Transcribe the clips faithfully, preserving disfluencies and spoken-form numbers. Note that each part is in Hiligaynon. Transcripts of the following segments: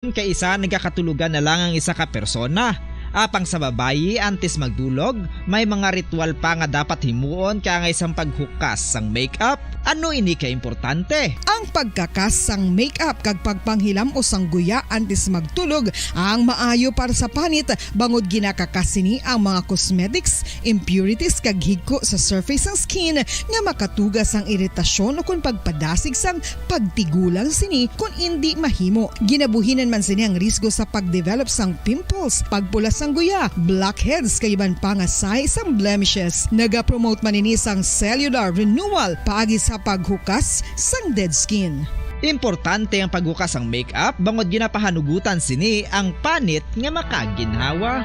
Kay isa nagakatulogan na lang ang isa ka persona. Apang sa babayi, antes magdulog, may mga ritual pa nga dapat himuon kaangay sang paghukas sang makeup. Ano ini ka importante? Ang pagkakas sang makeup kag pagpanghilam-os sang guya antes magtulog ang maayo para sa panit, bangod ginakakas sini ang mga cosmetics, impurities kag higko sa surface sang skin nga makatuga sang iritasyon ukon pagpadasig sang pagtigulang sini kon indi mahimo. Ginabuhinan man sini ang risgo sa pag-develop sang pimples, pagpula sang guya, blackheads, kag iban pa nga sahi sang blemishes. Nagapromote man ini sang cellular renewal paagi sa paghukas sang dead skin. Importante ang paghukas sang makeup bangod ginapahanugutan sini ang panit nga makaginhawa.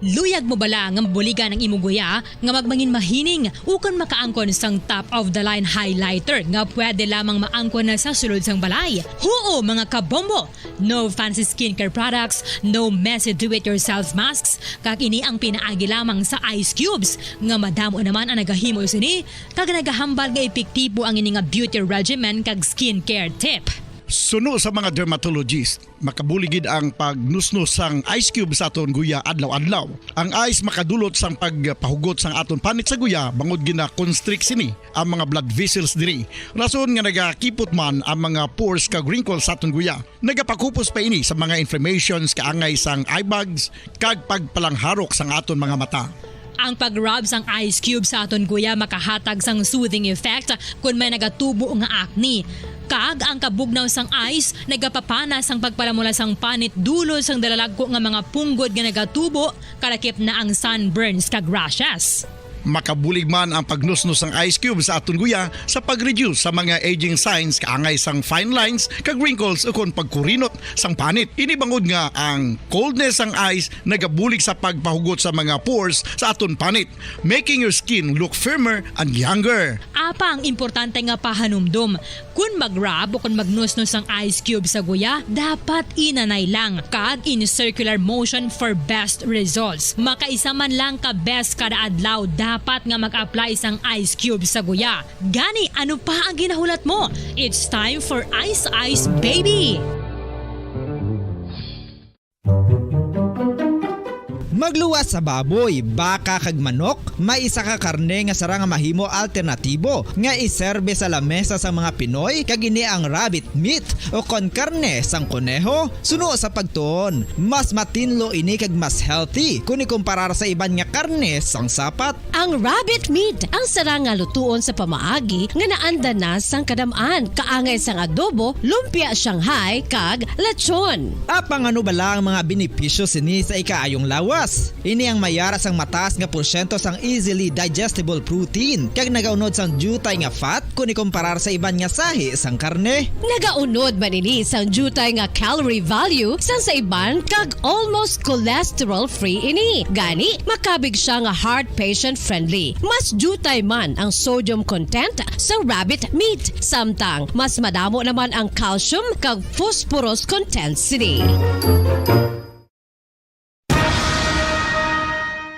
Luyag mo bala nga mabuligan ang imo guya nga magmangin mahining ukon makaangkon sang top of the line highlighter nga pwede lamang maangkon na sa sulod sang balay? Huo, mga kabombo! No fancy skincare products, no messy do-it-yourself masks, kag ini ang pinaagi lamang sa ice cubes nga madamo naman ang nagahimo sini kag nagahambal nga epektibo ang ini nga beauty regimen kag skincare tip. Suno sa mga dermatologist, makabulig gid ang pagnusnos sang ice cube sa aton guya adlaw-adlaw. Ang ice makadulot sang pagpahugot sang aton panit sa guya bangod gina-constrict sini ang mga blood vessels diri, rason nga nagakipot man ang mga pores kag wrinkles sa aton guya. Nagapakupos pa ini sa mga inflammations kaangay sang eye bags kag pagpalangharok sang aton mga mata. Ang pag-rub sang ice cube sa aton guya makahatag sang soothing effect kon may nagatubo nga acne. Kag ang kabugnaw sang ice nagapapana sang pagpalamula sang panit dulot sang dalalagko nga mga punggod nga nagatubo, kalakip na ang sunburns kag rashes. Makabulig man ang pagnusnos sang ice cube sa aton guya sa pag-reduce sa mga aging signs kaangay sang fine lines kag wrinkles ukon pagkurinot sang panit. Ini bangod nga ang coldness sang ice nagabulig sa pagpahugot sa mga pores sa aton panit, making your skin look firmer and younger. Apang importante nga pahanumdom, kon mag-rub o kon magnusnos sang ice cube sa guya, dapat inanay lang kag in circular motion for best results. Makaisa man lang ka beses kada adlaw dapat nga mag-apply sang ice cube sa guya. Gani, ano pa ang ginahulat mo? It's time for Ice Ice Baby! Magluwas sa baboy, baka kag manok, may isa ka karne nga sarang nga mahimo alternatibo nga iserbe sa lamesa sang mga Pinoy, kag ini ang rabbit meat ukon karne sang koneho. Suno sa pagtuon, mas matinlo ini kag mas healthy kon ikumparar sa iban nga karne sang sapat. Ang rabbit meat ang sarang nga lutuon sa pamaagi nga naanda na sang kadam-an, kaangay sang adobo, lumpia Shanghai, kag lechon. Apang ano bala ang mga benepisyo sini sa ikaayong lawas? Ini ang may ara sang mataas nga porsyento sang easily digestible protein, kag nagaunod sang diutay nga fat kon ikumparar sa iban nga sahi sang karne. Nagaunod man ini sang diutay nga calorie value sang sa iban, kag almost cholesterol-free ini. Gani, makabig sia nga heart patient-friendly. Mas diutay man ang sodium content sang rabbit meat, samtang mas madamo naman ang calcium kag phosphorus content sini.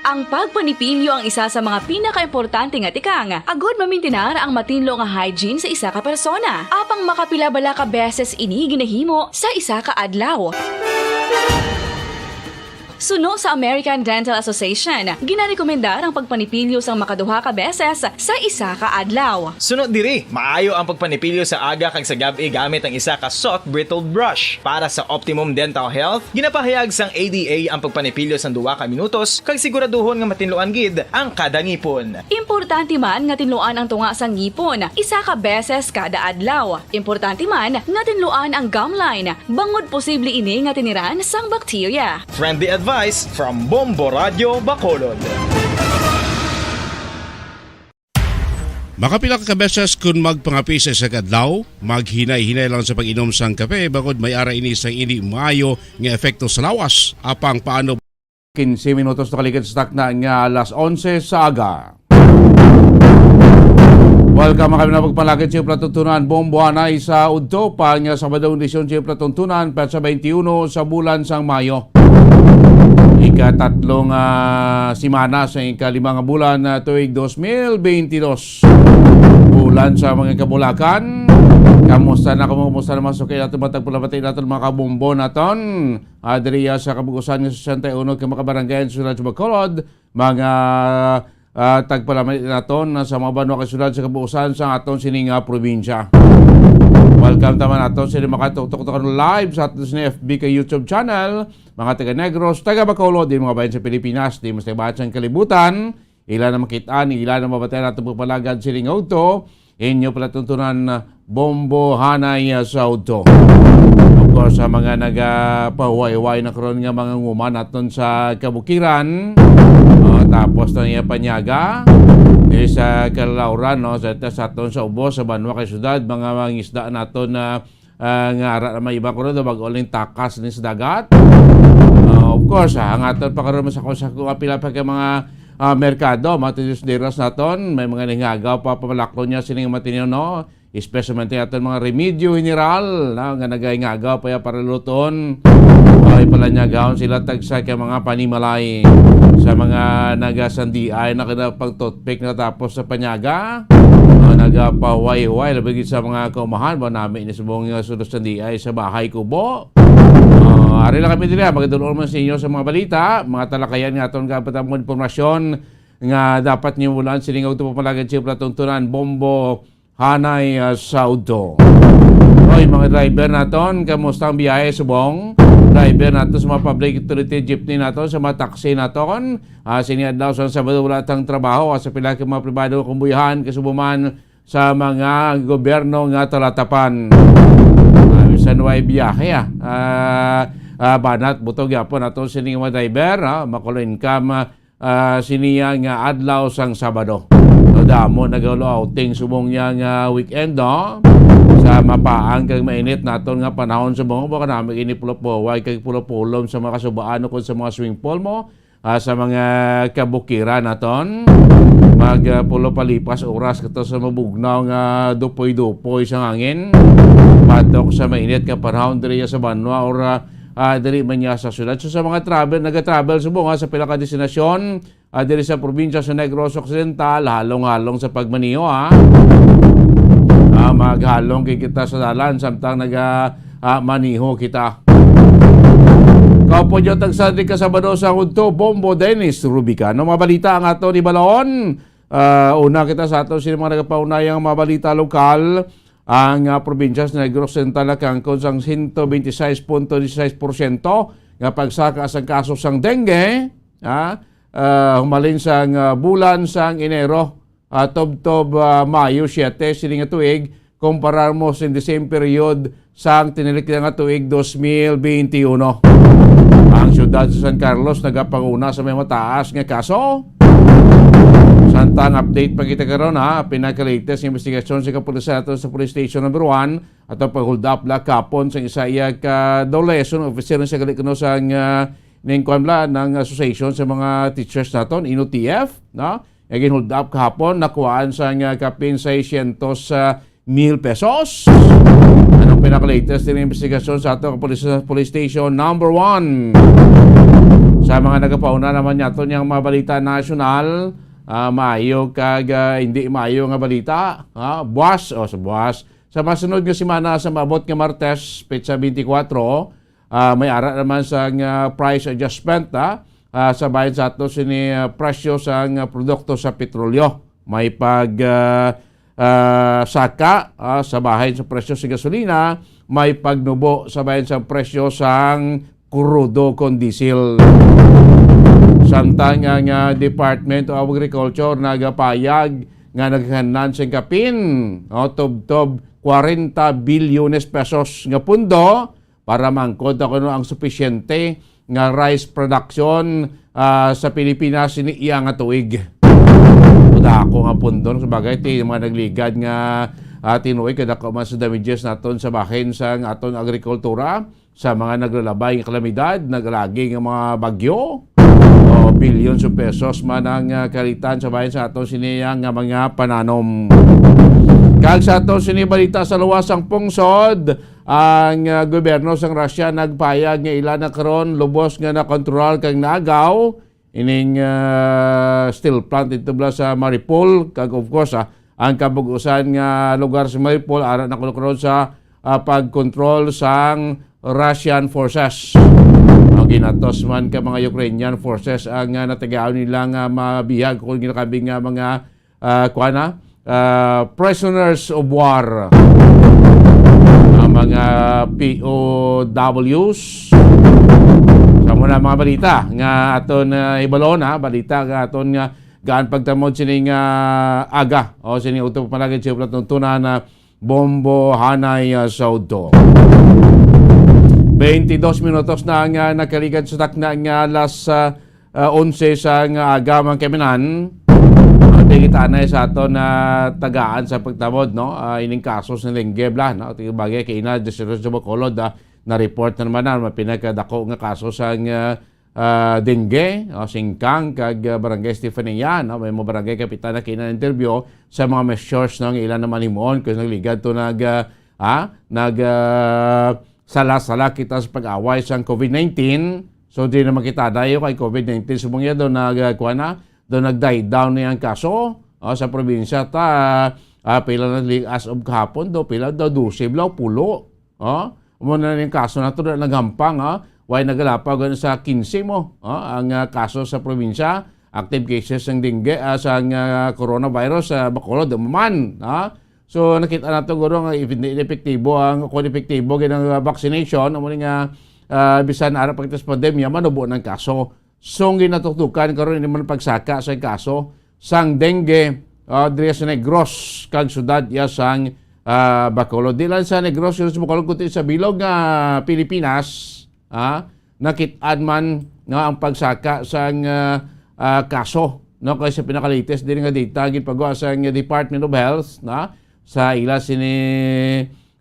Ang pagpanipilyo ang isa sa mga pinakaimportante nga tikang agod mamintinar ang matinlo nga hygiene sa isa ka persona. Apang makapila bala ka beses ini ginahimo sa isa ka adlaw? Suno sa American Dental Association, ginarekomendar ang pagpanipilyo sang makaduha ka beses sa isa ka adlaw. Suno diri, maayo ang pagpanipilyo sa aga kag sa gab-i gamit ang isa ka soft bristled brush. Para sa optimum dental health, ginapahayag sang A D A ang pagpanipilyo sang duha ka minutos kag siguraduhon nga matinluan gid ang kada ngipon. Importante man nga tinluan ang tunga sang ngipon isa ka beses kada adlaw. Importante man nga tinluan ang gum line, bangod posible ini nga tiniran sang bakterya. Friendly advice from Bombo Radyo Bacolod. Makapila ka beses kun magpangape sa isa ka adlaw, maghinay-hinay lang sa pag-inom sang kape, bangod may ara ini sang indi maayo nga epekto sa lawas. Apang paano? Quince minutos nakaligid sa takna nga alas onse sa aga. Welcome kami na pagpalakit sa palatuntunan, Bombo Anay sa udto pa nga Sabado, edisyon sa palatuntunan, petsa twenty-one sa bulan sang Mayo. Ikatatlo nga semana sa ikalima nga bulan na tuig dos mil bentidós. Plan sa mga kabulakan. Kamusta na, kumusta na, mga suki naton, mga tagpalamati naton, mga kabombo naton? Ah, diri sa kabug-usan nga sesenta y uno ka mga kabarangay sa siyudad sa Bacolod, mga, ah, tagpalamati naton sa mga banwa kag siyudad sa kabug-usan sa aton sini nga probinsya. Welcome naman naton sini makatuktok live sa aton sini F B kag YouTube channel, mga taga Negros, taga Bacolod, di mga bayan sa Pilipinas, di mas taga sa kalibutan. Ila na makit-an, ila na mabatian naton pagpalagad sini nga udto. Inyo palatuntunan, Bombo Hanay, ah, sa udto. Of course, sa mga nagapahuway-huway na karon nga mga nguman naton sa kabukiran, oh, tapos na niya panyaga, diri sa Calauran, no, sa, sa aton sa ubos, sa banwa kag syudad, mga mangisda naton na ah, nga ara na may iba kuno daw bag-o lang takas ni sa dagat. Ah, of course, ah, ang aton pa karon sa kusako apila pa kay mga, ah, merkado, mga tindera naton, may mga nangagaw pa pamalaklon niya sining matiniw, no? Especially aton mga remedyo general, na nga nagahingagaw pa ya para luton. Ay pala niya gaon sila tagsa kay mga panimalay sa mga nagasandiay na kada pang toothpick na tapos sa panyaga. Ah, nagapahuway-huway, labi gid sa mga kaumahan, ba nami ni subong nga sulos sa diay sa bahay kubo. Ah, ari lang kami diri, ah. Magdulong man sa inyo sa mga balita, mga talakayan nga aton kapatang mga impormasyon nga dapat niyo mulan sining auto pamalagan sa palatuntunan, Bombo Hanay, ah, sa udto. Oy, mga driver naton, kamusta ang biyahe subong? Driver naton sa mga public utility jeepney naton, sa mga taxi naton. Ah, sini adlaw sa Sabado wala tang trabaho, ah, sa pila ka mga pribado nga kumbuyahan, kasubo man sa mga gobyerno nga talatapan. Ah, bisan way biyahe, ah, ah, ah, banat buto gyapon ato sini nga mga driver, ah, makulo income, ah, ah, siniya nga adlaw sang Sabado. So, damo nagaulo outing subong niya nga weekend, no? Sa mapaang kag mainit naton nga panahon subong, baka namin ini pulop-huway kag pulop-pulom sa mga kasubaan o kung sa mga swimming pool mo, ah, sa mga kabukiran naton. Mag, ah, pulo palipas oras kato sa mabugnaw nga dupoy-dupoy sa hangin. Patok sa mainit nga panahon diri sa banwa or, ah, ah, diri man niya sa syudad. So, sa mga travel, naga-travel subong, ha, sa pila ka destinasyon, ah, diri sa probinsya sa Negros Occidental, halong-halong sa pagmaneho, ha. Ah, maghalong kay kita sa dalan samtang naga, ah, maneho kita. Kaupo niyo tagsa di ka Sabado sa udto, Bombo Dennis Rubicano. Mga balita ang ato ni Balaon. Ah, una kita sa ato sa mga nagapaunayang mga balita lokal. Ang, ah, probinsya sa Negros Occidental nakangkon sang sento bente seis punto dieciséis porsyento nga pagsaka sang kaso sang dengue, ah, ah, humalin sang, ah, bulan sang Enero, ah, tubtob, ah, Mayo siete sini nga tuig, kumparar mo sa the same period sang tinilik nga tuig dos mil bente uno. Ang siyudad sa San Carlos nagapanguna sa may mataas nga kaso. Samtang update pa kita karon, ha, pinaka-latest nga investigasyon sa kapulisan ato sa Police Station Number One ato pag-hold up la kapon sa isa iya ka adolescent officer sa gali kuno sa nga ning kuan bala ng association sa mga teachers naton, N O T F, no? Nga gin-hold up kahapon, nakuhaan sa nga kapin seiscientos mil pesos. Anong pinaka-latest din investigasyon sa ato police, police station number one? Sa mga nagapauna naman nato niyang mga balita nasyonal, ah, maayo kag, ah, hindi maayo nga balita, ha? Buwas, o sa buwas. Sa masunod nga semana, sa maabot nga Martes, petsa twenty-four, ah, may ara naman sa nga price adjustment, ah, ah, sa bahin sa ato sini, ah, presyo sa nga produkto sa petrolyo. May pag, ah, ah, saka, ah, sa bahin sa presyo sa gasolina, may pagnubo sa bahin sa presyo sang krudo kon diesel. Samtang ang, ah, Department of Agriculture nagapayag nga naghanlan sing kapin, oh, tubtob kwarenta bilyones pesos nga pundo para maangkon ta kuno ang supisyente nga rice production, ah, sa Pilipinas ini iya nga tuig. Dako nga pundo, no? Sa bagay, ti, mga nagligad nga, ah, tinuig, kadako man sa damages naton sa bahin sa aton agrikultura, sa mga naglalabay nga kalamidad, nagalagi nga mga bagyo, o bilyon sa pesos man ang, ah, kalitan sa bahin sa aton siniya nga mga pananom. Kag sa aton sini balita sa luwas sang pungsod, ang, ah, gobyerno sang Russia nagpayag nga ila na karon lubos nga nakontrol kag naagaw ining, ah, steel plant dito bala sa Mariupol, kag of course, ah, Ang kabug-usan nga lugar sa Mariupol ara na kuno karon sa, ah, pagkontrol sang Russian forces. Ang ginatos man ka mga Ukrainian forces ang, ah, natigaon nila nga mabihag kung ginakabig nga mga, ah, kuwan na, ah, prisoners of war. Ang mga P O Ws. Sa muna mga balita nga aton, ah, ibalon, ha, balita nga aton nga gaan pagtamod sining, ah, aga o sining utop malagid sa natuntunan na bombo hanay, ah, sa udto. Twenty-dos minutos na ang, ah, nakaligad sa takna nga alas, ah, ah, onse sa nga aga, mga kaibinan. Ah, di kita anay sa aton na tagaan sa pagtamod, no? Ah, ining kaso sa dengue, bla, no? Ito yung bagay kay ina, sa Bacolod, ah, na-report na naman na may pinakadako nga kaso sa nga, ah, dengue, o, singkang kag, ah, Barangay Estefania, no? May mga barangay kapitan na kina-interview sa mga measures, no, nga ila naman himuon kung nagligad to nag, ah, ah, nag, ah, sala-sala kita sa pag-away sang COVID nineteen. So, di naman kita dayo kay COVID nineteen. Subong niya daw nag, ah, kuwan na, daw nag-die down na yung kaso, ah, sa probinsya ta, ah, pila na li-, as of kahapon daw, pila daw, dose, bla, pulo. Oh, amo na yung kaso na to na naghampang, ha? Way nagalapag sa quince mo, oh, ang, ah, kaso sa probinsya, active cases ng dengue, ah, sa, ah, coronavirus sa Bacolod, amo man, ha? So, nakita nato guro nga if hindi epektibo ang, kung epektibo gid ang, ah, vaccination, amo ni nga, ah, bisan ara pa kita sa pandemya, manubo ng kaso. Song ginatuktukan karon ini man pagsaka sa kaso sang dengue, ah, diri sa Negros kag siyudad iya sang, ah, Bacolod. Di lang sa Negros, sa Bacolod, kundi sa bilog nga Pilipinas, ah, nakit-an man nga ang pagsaka sang, ah, ah, kaso, no, kay sa pinakalatest diri nga data ginpagawa sang Department of Health, na sa ila sini,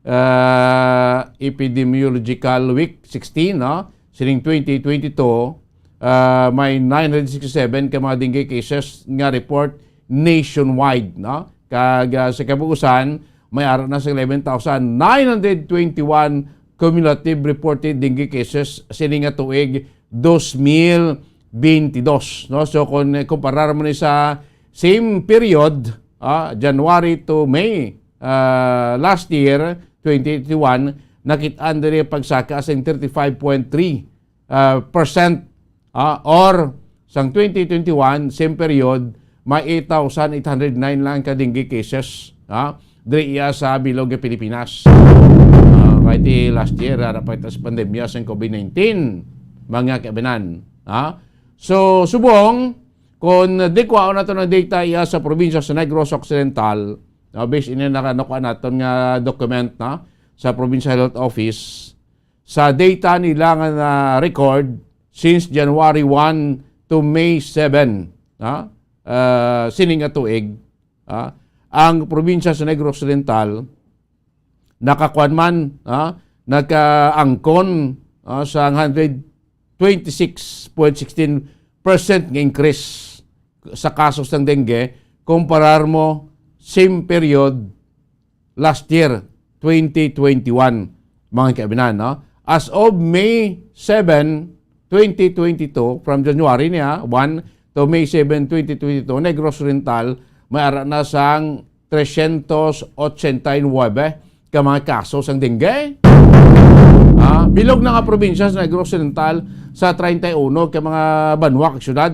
ah, Epidemiological Week sixteen, no, sining twenty twenty-two, ah, may nine hundred sixty-seven ka mga dengue cases nga report nationwide, no? Kag, ah, sa kabuusan, may ara na sa eleven thousand nine hundred twenty-one cumulative reported dengue cases sini nga tuig dos mil bentidós, no? So, kung kumparar mo ni sa same period, ah, January to May, ah, last year, twenty twenty-one, nakit-an diri pagsaka sa thirty-five point three, ah, percent, ah, or sang twenty twenty-one, same period, may eight thousand eight hundred nine lang ka dengue cases, ah, diri iya sa bilog nga Pilipinas. Ah, kay ti last year, ara pa ito sa pandemya sang COVID nineteen, mga kaibinan. Ah. So, subong, kung di kuhaon nato ng data iya sa probinsya sa Negros Occidental, no, based ini naka-, nakuha naton nga document, no, sa Provincial Health Office, sa data nila nga na-record since January one to May seven, ha? Ah, sining nga tuig, ha? Ang probinsya sa Negros Occidental nakakuan man, ha? Nakaangkon, ha, sa hundred twenty-six point sixteen percent nga increase sa kasos ng dengue kumparar mo same period last year, twenty twenty-one, mga kaibinan, no? As of May seven, twenty twenty-two, from January niya, one to May seven, twenty twenty-two, Negros Oriental, may ara na sang trescientos ochenta y nueve ka mga kaso sang dengue. Ah, bilog na nga probinsya sa Negros Oriental sa treinta y uno ka mga banwa kag syudad.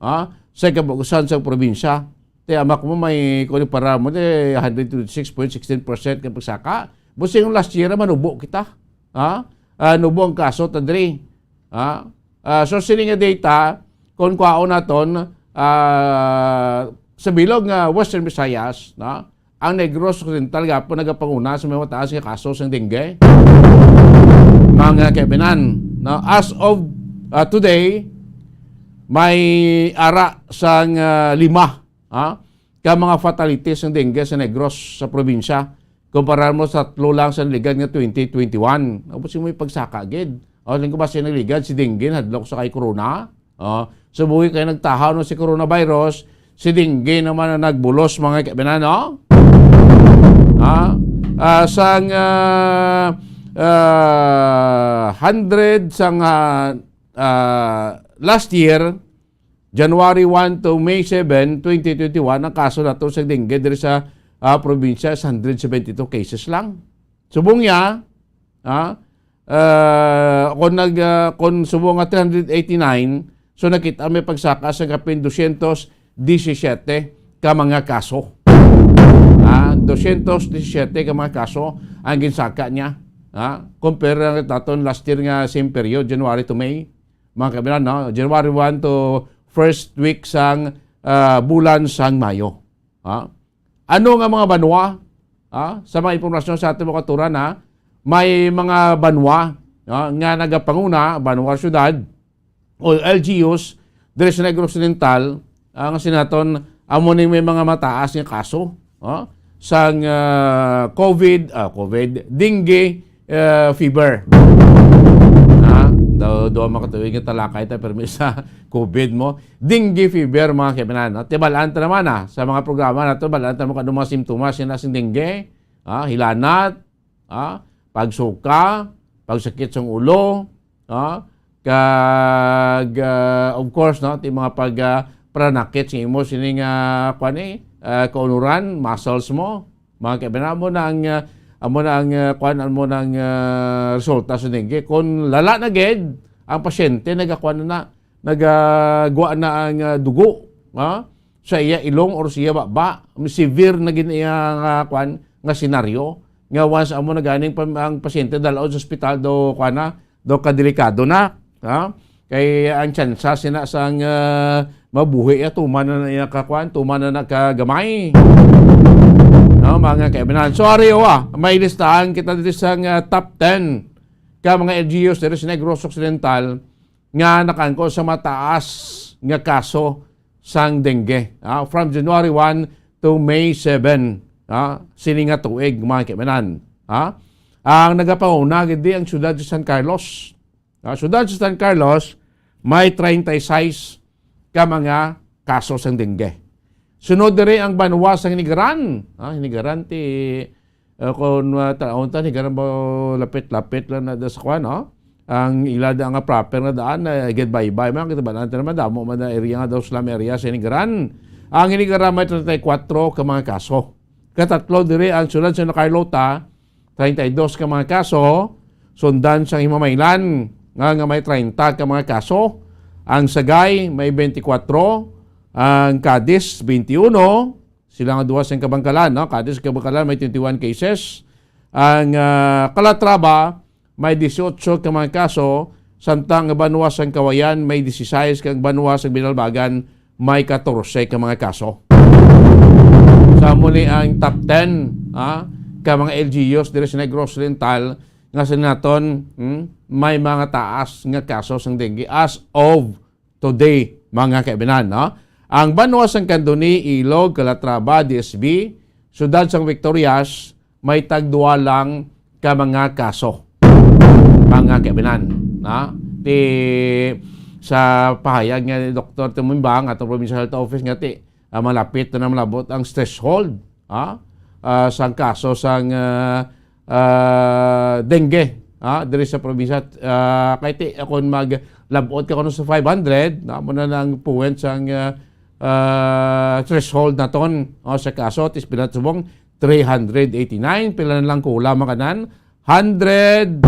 Ah, sa kabuusan sa probinsya. Ti amak mo may, kung para mo, ti, hundred twenty-six point sixteen percent ka pagsaka. Busing last year, manubo kita. Ha? Ah, nubo ang kaso, ta diri. Ha? Ah, so, sini nga data, kung kwaon naton, ah, sa bilog nga Western Visayas, na, ang Negros Occidental gapon nagapanguna sa may mataas nga kaso sang dengue. Mga kaibinan, no? As of, ah, today, may ara sang, ah, lima, ha? Ka mga fatalities ng dengue sa Negros sa probinsya. Kumpara mo sa tatlo lang sa nagligad nga twenty twenty-one. Tapos yung may pagsaka gid. O, tingko ba siya nagligad si dengue, hadlok sa kay corona? O, subuhi kayo nagtahaw no si coronavirus, si dengue naman ang nagbulos, mga kaibinan, no? Ha? Ah, sang, ah, ah, hundred sang, ah, ah, last year, January one to May seven, twenty twenty-one, ang kaso nato sa dengue diri sa ah, probinsya is hundred seventy-two cases lang. Subong niya, ah, ah, kung nag, ah, kung subong nga three hundred eighty-nine, so nakita may pagsaka sa kapin dosyentos disisiete ka mga kaso. Ah, dosyentos disisiete ka mga kaso ang ginsaka niya. Ah, compare na naton last year nga same period, January to May, mga kaibigan, no? January one to first week sang, ah, bulan sang Mayo. Ah, ano nga mga banwa? Ah, sa mga impormasyon sa ating mga kauturan, ha, may mga banwa, ah, nga nagapanguna, banwa, syudad, o L G Us diri sa Negros Occidental, ang sinaton amo ni may mga mataas nga kaso, ah, sang, ah, COVID, ah, COVID, dengue, ah, fever. Ha? Daw, daw makatuig nga talakay ta, pero may sa COVID mo. Dengue fever, mga kaibigan, no? Tibalaan ta naman, ah, sa mga programa nato, balaan ta mo kung ano mga simptomas sina sing dengue, ah, hilanat, ah, pagsuka, pagsakit sang ulo, ah, kag, ah, of course, no, ti mga pag, ah, paranakit sa imo sini nga, kuan, eh, ah, kaunuran, muscles mo, mga kaibigan, amo na ang, ah, amo na ang, ah, kuan, amo na ang, ah, resulta sa dengue. Kung lala na gid, ang pasyente nagakuan na, nagagwa na ang, ah, dugo, ha? Sa iya ilong or sa iya baba, severe na gid iya nga, kuan, nga senaryo, nga once amo na ganing pam-, ang pasyente dalaon sa ospital, do, kuan na, do kadelikado na, ha? Kay ang tsansa sina sang, ah, mabuhi ya, tuman na na iya ka, kuan, tuman na na ka gamay. No, mga kaibigan. So, ari, wa, may listahan kita diri sang, ah, top ten ka mga L G Us diri sa Negros Occidental nga nakaangkon sa mataas nga kaso sang dengue, ah, from January one to May seven, ah, sini nga tuig, mga kaibigan, ah. Ang nagapanguna gid di ang siyudad sa San Carlos. Ah, siyudad sa San Carlos, may treinta y seis ka mga kaso sang dengue. Sunod diri ang banwa sang Hinigaran. Ah, Hinigaran ti, ah, kung, ah, ta-, unta, Hinigaran ba, lapit-lapit lang na da sa kwan, no? Ang ila da nga proper nga daan, eh, gid baybay man, kita ba natin naman, damo man na area nga daw slum area sa Hinigaran. Ang Hinigaran may treinta y cuatro ka mga kaso. Katatlo diri ang siyudad sa Carlota, treinta y dos ka mga kaso, sundan sang Himamaylan nga, nga may treinta ka mga kaso, ang Sagay may twenty-four, ang Cadiz twenty-one, sila nga duha sang Kabangkalan, no? Cadiz, Kabangkalan may twenty-one cases, ang, ah, Calatrava may dieciocho ka mga kaso, samtang ang banwa sang Cauayan may dieciséis, kag banwa sang Binalbagan may katorse ka mga kaso. Sa amo ni ang top ten, ah, ka mga L G Us diri sa Negros Oriental nga sa naton, hmm, may mga taas nga kaso sang dengue as of today, mga kaibinan, no? Ang banwa sang Candoni, Ilog, Calatrava, D S B, siyudad sang Victorias, may tagduwa lang ka mga kaso, mga kaibinan, ha? Ti sa pahayag nga ni Doktor Tumumbang, atong Provincial Health Office, nga ti, ah, malapit na malabot ang threshold, ha? Ah, sang kaso sang, ah, ah, dengue, ha? Diri sa probinsya, ah, kay ti, kung maglabot ka kuno sa five hundred, na mo na ang point sang, ah, ah, threshold naton, oh, sa kaso, tis pila subong, three hundred eighty-nine, pila na lang kulang man kanan? Hundred,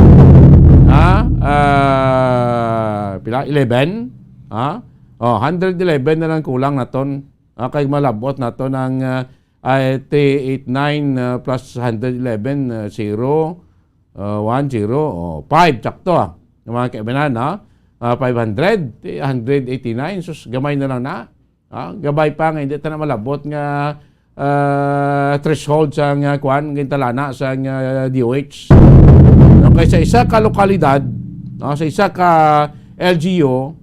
ha? Ah, pila? Eleven? Ha? Oh, hundred eleven na lang kulang naton. Ah, kay malabot naton ang, ah, ay, three eight nine, ah, plus hundred eleven, ah, zero, ah, one, zero, oh, five, sakto, ah. Ang mga kaibanan, ha? Ah, five hundred, three hundred eighty-nine, sus, gamay na lang na. Ah, gabay pa nga hindi ta na malabot nga, ah, threshold sa nga, kuan, gintalana sa nga D O H. No, kay sa isa ka lokalidad, no, sa isa ka L G U,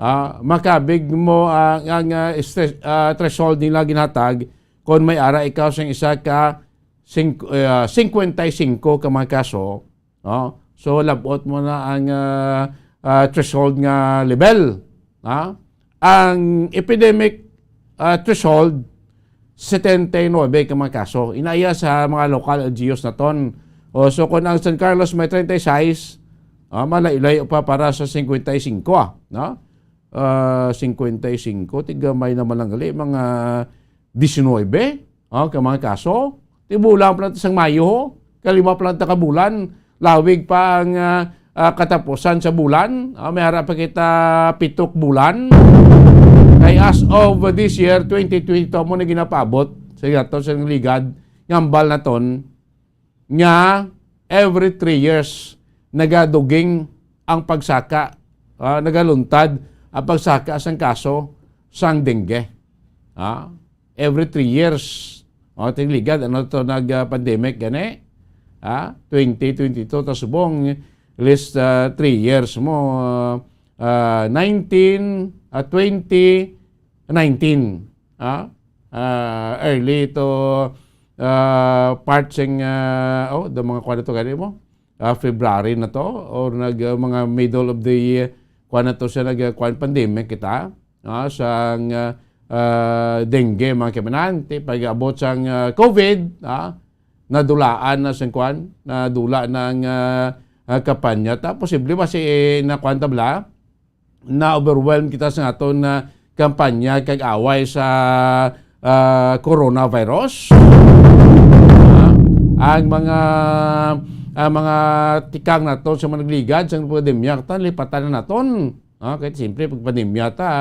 ah, makabig mo, ah, ang, ah, stre-, ah, threshold nila ginhatag kung may ara ikaw sa isa ka sing-, ah, cincuenta y cinco ka mga kaso, no? So, labot mo na ang, ah, ah, threshold nga level, ha? Ang epidemic, ah, threshold, setenta y nuebe ka mga kaso. Inaya sa mga local L G Us naton. O, so, kung ang San Carlos may treinta y seis, ah, malayo-layo pa para sa cincuenta y cinco, ah, no? Ah, cincuenta y cinco, tigamay naman lang gali, mga diecinuebe. Oh, ka mga kaso. Ti bulan pa lang ta sang Mayo, kalima pa lang ta ka bulan, lawig pa ang, ah, ah, katapusan sa bulan. Ah, may ara pa kita pitok bulan. Kay as of this year, twenty twenty-two, mo na ginapaabot sa gato sa ligad, ngambal naton nga every three years nagaduging ang pagsaka, ah, nagaluntad ang pagsaka sang kaso sang dengue. Ah, every three years. O, tingligad, ano to, nag, ah, pandemic gani? Ah, twenty twenty-two, ta subong, list, ah, three years mo, ah, nineteen, ah, twenty nineteen, ah, ah, early to, ah, part sing, ah, oh, the mga kuwan na to gani mo? Ah, February na to, or nag, ah, mga middle of the year, kuwan na to siya, nag, ah, kuwan, pandemic kita, ah, sang, ah, ah, dengue, mga kaibanan. Ti pag-abot sang, ah, COVID, ah, nadulaan na sang kuwan, nadula na ang, ah, ah, kampanya. Ta posible ba si, eh, na kuwan ta bala? Na-overwhelm kita sa aton, ah, kampanya kag away sa, ah, coronavirus. Ah, ang mga, ang mga tikang naton sa mga nagligad sa pandemya, ta lipatan na naton. Ah, kay siyempre, pag pandemya ta,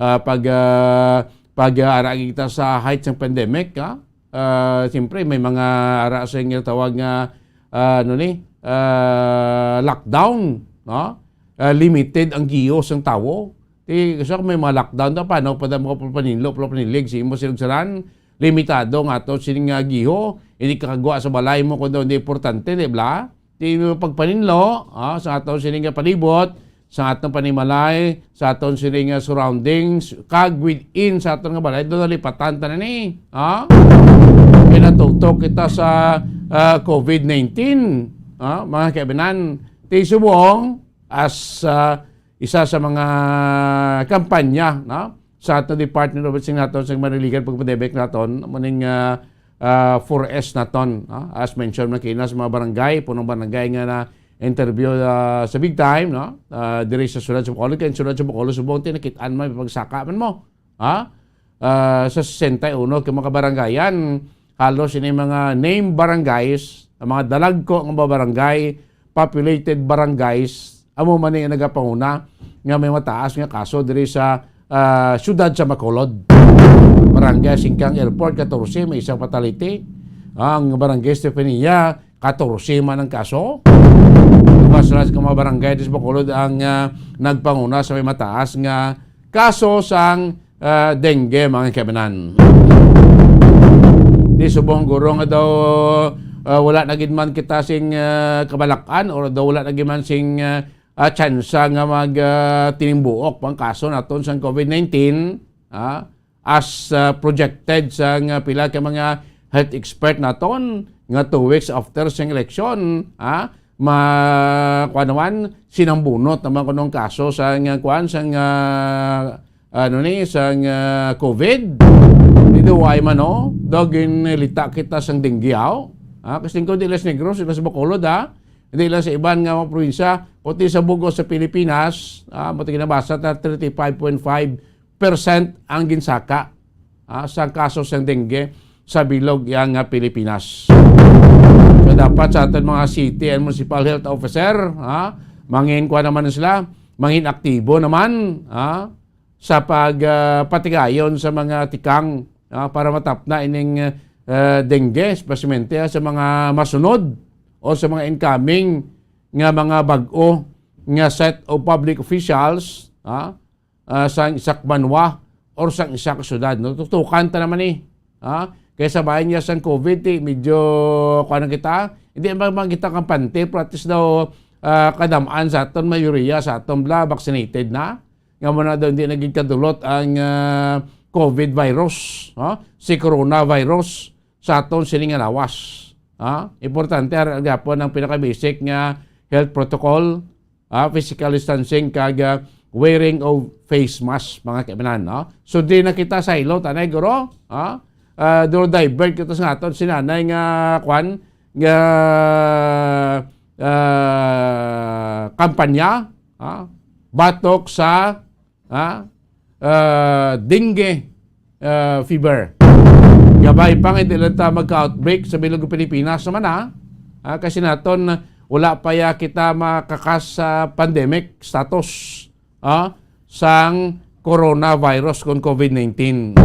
ah, pag, ah, pag, ah, ara kita sa height sang pandemic, ah, ah, siyempre, may mga ara sa ginatawag nga, ah, ano ni, ah, lockdown, no? Ah, limited ang gihom sang tawo. Ti, so, may mga lockdown daw, paano pa daw makapaninlo, pero panilig, sa imo sinugsaran, limitado nga ato sining nga gihom, hindi kakagwa sa balay mo kung daw hindi importante, di ba? Ti, pagpaninlo, ah, sa aton sining nga palibot, sa aton panimalay, sa aton sining nga surroundings, kag within sa aton nga balay, daw nalipatan ta na ni, ah? Kay natutok kita sa, ah, COVID nineteen, ah, mga kaibanan. Ti subong, as, ah, isa sa mga kampanya, no, sa aton Department of Health, sing naton, sa maniligan pagpandemic naton, muning, ah, ah, four S naton, no? As mentioned, man kina sa mga barangay, punong barangay nga na-interview, ah, sa Big Time, no? Ah, diri sa sulod sa Bacolod, kay sulod sa Bacolod, subong ti nakit-an man, pagsaka man mo. Ha? Ah, sa sesenta y uno ka mga kabarangayan, halos ini mga name barangays, ang mga dalagko nga mga barangay, populated barangays, amo man ni ang nagapanguna nga may mataas nga kaso diri sa, ah, siyudad sa Bacolod. Barangay Singkang Airport, katorse, may isang fatality. Ang Barangay Estefania, katorse man ang kaso. Duha sila sa mga barangay diri sa Bacolod ang, ah, nagpanguna sa may mataas nga kaso sang, ah, dengue, mga kaibanan. Ti subong guro nga daw, ah, wala na gid man kita sing, ah, kabalak-an, or daw wala na gid man sing, ah, ah, tsansa nga mag, ah, tinimbuok pang kaso naton sang COVID nineteen, ah, as, ah, projected sang pila ka mga health expert naton nga two weeks after sang election, ah, ma-, kuwan naman, sinambunot naman kuno ang kaso sang, kuwan, sang, ah, ano ni, sang, ah, COVID. Dito, why man, no? Daw ginlita kita sang dengue, aw. Ah, kasi kung di lang sa Negros, di lang sa Bacolod, ha? Hindi lang sa iban nga mga probinsya, kundi sa bug-os sa Pilipinas, ah, mo ito ginabasa ta, thirty-five point five percent ang ginsaka, ah, sa kaso sang dengue sa bilog yang nga Pilipinas. So, dapat sa aton mga city and municipal health officer, ah, mangin kuwan naman sila, mangin aktibo naman, ah, sa pag, ah, patigayon sa mga tikang, ah, para matapna ining, ah, dengue, especially, ah, sa mga masunod o sa mga incoming nga mga bag-o nga set of public officials, ah, ah, sang isa ka banwa or sang isa ka syudad, no? Tuktukan ta naman ni, ha? Kay sa bahin niya sang COVID, eh, medyo, kuwan na kita, hindi man, man kita kampante, pero at least daw, ah, kadam-an sa aton, mayoriya sa aton bala, vaccinated na. Nga mo na daw, hindi na gid kadulot ang, ah, COVID virus, ha? Si coronavirus sa aton sini nga lawas, ha? Importante, ara gyapon ang pinaka-basic nga health protocol, ah, physical distancing, kag, ah, wearing of face mask, mga kaibanan, no? So, di na kita sa ilo, tanay, guro, ha? Ah, do divert kita sa aton, sinanay nga, kwan, nga, ah, kampanya, ha? Batok sa, ha? Ah, dengue, ah, fever. Nga Pay pa nga hindi lang ta magka-outbreak sa bilog Pilipinas naman, ha? Ah, kasi naton, wala pa ya kita makakas sa pandemic status, ah, sang coronavirus kon covid nineteen.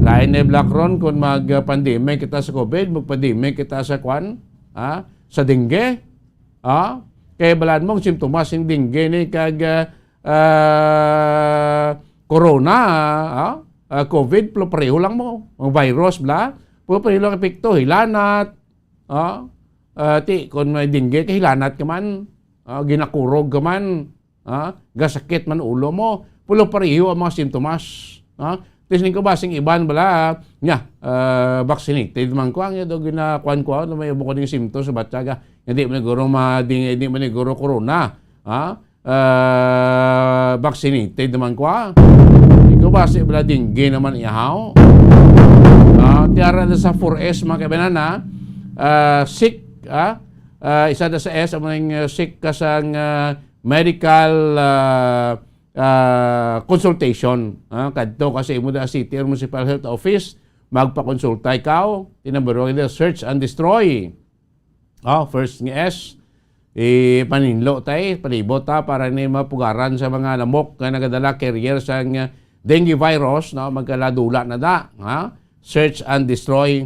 Lain na bala ron kon mag-pandemic kita sa covid, mag-pandemic kita sa kwan, ah, sa dengue, ah. Kay balaan mo ang simptomas sing dengue ni kag, ah, ah, corona, ah, ah, covid, pero pareho lang mo. Ang virus bala, pero pareho lang epekto, hilanat, ah, ah, ti, kung may dengue, kahilanat ka man, ah, ginakurog ka man, ah, gasakit man ulo mo, pero pareho ang mga sintomas, ah. Tis ning ko ba sing iban bala, nya, ah, vaccinated man ko, ang ito ginakuan ko, ano, may buko ning symptoms sa batyaga. Hindi man siguro ma-, di, di man siguro corona, ah. Ah, vaccinated naman ko, ah. Ikaw ba, si bala dengue naman ihaw? Ah, tiara na sa four S, mga kaibanan, ha? Ah, seek, ah, ah, isa na sa S, amo ning, ah, seek ka sang, ah, medical, ah, ah, consultation, ah. Kadto ka sa imo na city or municipal health office, magpakonsulta ikaw. Tinambaro nila, search and destroy. Oh, first nga S, ipaninlo tay, palibot ta para ni mapugaran sa mga lamok nga nagadala carrier sang dengue virus, no? Magkaladula na da, ha? Search and destroy.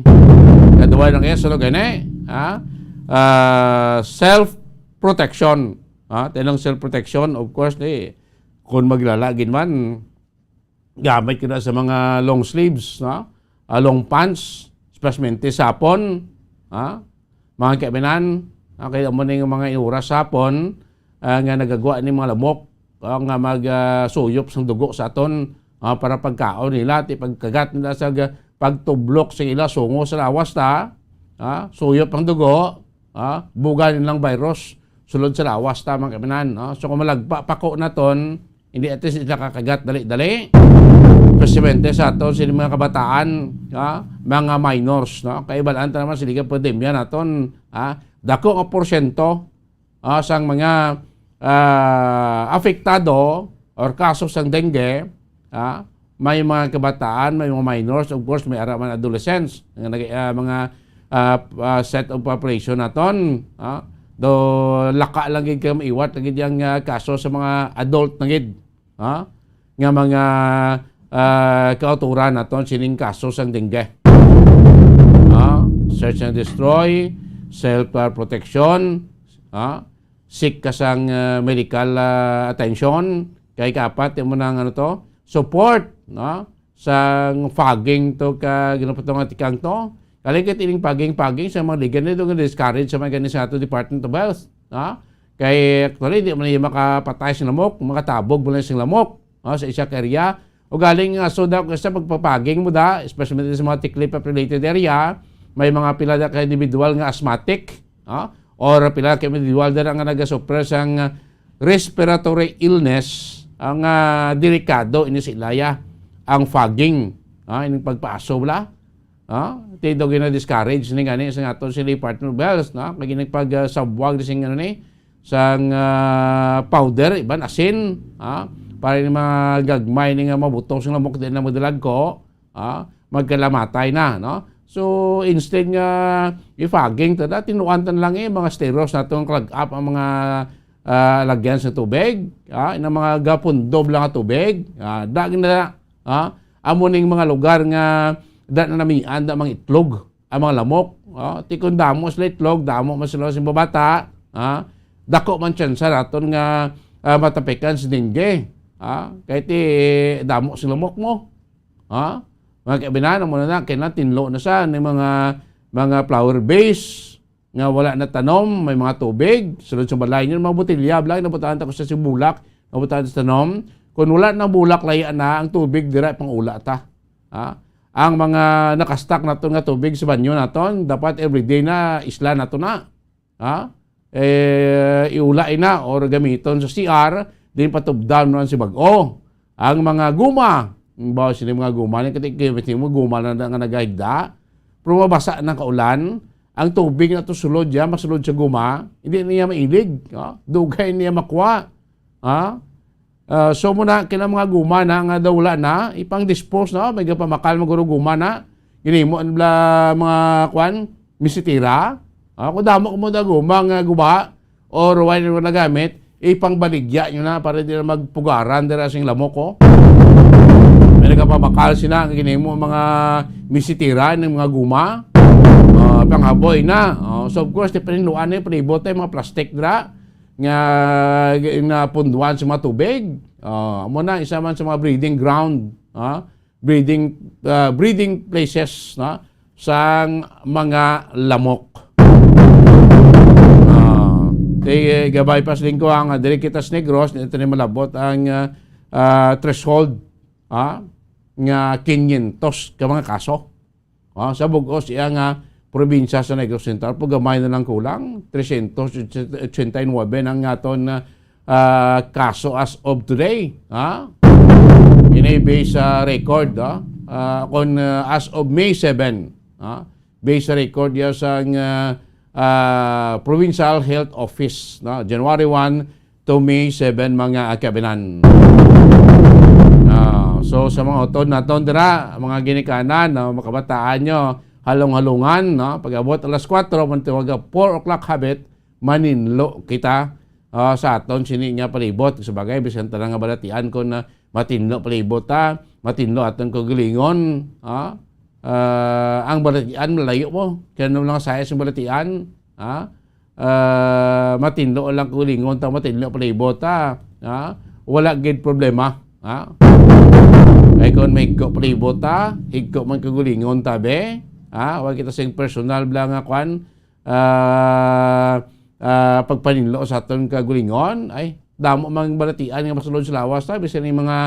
Kaduwa ng S, ano gani? Ha? Ah, self-protection. Ha? Tinong self-protection, of course, ni, kung maglala gid man, gamit ko na sa mga long sleeves, no? Ah, long pants, especially sapon, ha? Mga kaibinan, ah, kaya mo ning mga inuras sapon, ah, nga nagagwa ni mga lamok, ah, nga mag, ah, suyop sang dugo sa aton, ah, para pagkaon nila, ti pagkagat nila sa ga-, pagtublok sa ila sungo sa lawas ta, ah, suyop ang dugo, ah, buga nilang virus, sulod sa lawas ta, mga kaibinan, no? So, kung malagpa pa ko naton, hindi, at least, nakakagat dali-dali. Especially sa aton, sila mga kabataan, ha? Mga minors, no? Kay balaan ta naman, sila ka pandemya naton, ha? Dako nga porsyento, ah, sang mga, ah, apektado or kaso sang dengue, ha? May mga kabataan, may mga minors, of course, may ara man adolescents, nga nag-, ah, mga, ah, ah, set of population naton, ha? Do laka lang gid kay maiwat lagi ang, ah, kaso sa mga adult na gid, ha? Nga mga, ah, kauturan naton sining kaso sang dengue. Ha? Search and destroy, self, ah, protection, ha? Seek ka sang, ah, medical, ah, attention. Kay kaapat, imo na ang ano to, support, no? Sang fogging to ka, ginapatong nga tikang to. Kali ka tining fogging, fogging sa mga ligan nito nga discourage sa mga gani sa ato Department of Health, no? Kay actually, di man niya makapatay sa lamok, makatabog mo lang sa lamok, no? Sa isa ka area. O galing, ah, so daw, kasi pagpapaging mo da, especially sa mga tiklip related area, may mga pila da ka individual nga asthmatic, no? Or pila ka individual da nga nagasuffer sang, ah, respiratory illness, ang, ah, delikado ini sa ilaya, ang fogging, ah, ining pagpaaso bala. Ah, ti daw gina-discourage ni gani sa aton si Department of Health, no? Kay ginagpag, ah, sabwag ni sing ano ni, sang, ah, powder, iban asin, ah, para ni mga gagmay ni nga mabutong sa lamok, di na magdalagko, ah, magkalamatay na, no? So, instead nga i-fogging ta na, tinuan ta na lang, eh, mga steros naton, clog up ang mga, ah, lagyan sa tubig, ah, inang mga gapundob lang nga tubig, ah, da na, ah, amo ning mga lugar nga da na namian, da mga itlog ang mga lamok, ah, ti kon damo sila itlog, damo man sila sa mga bata, ah, dako man tsansa naton nga, ah, matapikan sa dengue, ah, kay ti damo sing lamok mo. Ha? Mga kaibinan, amo na na, kay natinlo na sa ni mga, mga flower vase nga wala na tanom, may mga tubig, sulod sa balay niyo, mga botelya, bala, nabutahan ta ko sa sibulak, nabutahan sa tanom. Kung wala na bulak, laya na ang tubig, dira pang-ula ta. Ha? Ang mga nakastak naton nga tubig sa banyo naton, dapat everyday na isla nato na. Ha? Eh, iulay na or gamiton sa C R, din patubdan mo lang si bag-o. Ang mga guma, bawa sila mga guma, ni kati kaya mo guma na nga nagahigda, pero mabasa ng kaulan, ang tubig na to sulod ya, masulod sa guma, hindi niya mailig, ha? Dugay niya makuha. Ha? Ah, so muna, kina mga guma na nga daw wala na, ipang-dispose na, may gapamakal maguro guma na, Ginimo bala mga, kwan, misitira. Ah, kung damo mo na guma nga guba, or wala na nagamit, ipangbaligya nyo na para di na magpugaran dira sing lamok, oh. May nagapabakal sila, ang ginimo mga misitira ng mga guma. Ah, panghaboy na. Oh, so, of course, di paninluan na yung palibot na yung mga plastic dira nga, nga punduan sa mga tubig. Ah, amo na, isa man sa mga breeding ground, ah, breeding, ah, breeding places, no, sang mga lamok. Ah, ti-, ga-bypass din ko ang, ah, diri kita sa Negros, dito ni malabot ang, ah, ah, threshold, ah, nga kinyentos ka mga kaso. Ah, sa bug-os iya nga probinsya sa Negros Central, pag gamay na lang kulang, tresyentos ochenta y nuebe ang aton, ah, ah, kaso as of today, ha? Ini based sa record, ha? Ah, kon, ah, as of May seven, ha? Based sa record ya sang, ah, ah, Provincial Health Office, no? January one to May seven, mga kabinan. Ah, so, sa mga utod naton dira, mga ginikanan, no? Makabataan nyo, halong-halungan, no? Pag-abot alas kuwatro, man tuwag four o'clock habit, maninlo kita, ah, sa aton sini nga palibot. Sa bagay, bisan ta nga balatian kon, ah, matinlo palibot ta, matinlo aton kaugalingon, ah, ah, ang balatian, malayo mo. Kaya nung lang saya sa balatian, ah, ah, matinlo lang kaugalingon ta, matinlo palibot ta, ah, wala gid problema, ah. Kay kon mahigko palibot ta, higko man kaugalingon ta, be, ah, wala kita sing personal bala nga kwan, ah, ah, pagpaninlo sa aton kaugalingon, ay, damo mang balatian nga masulod sa lawas ta, bisan yung mga,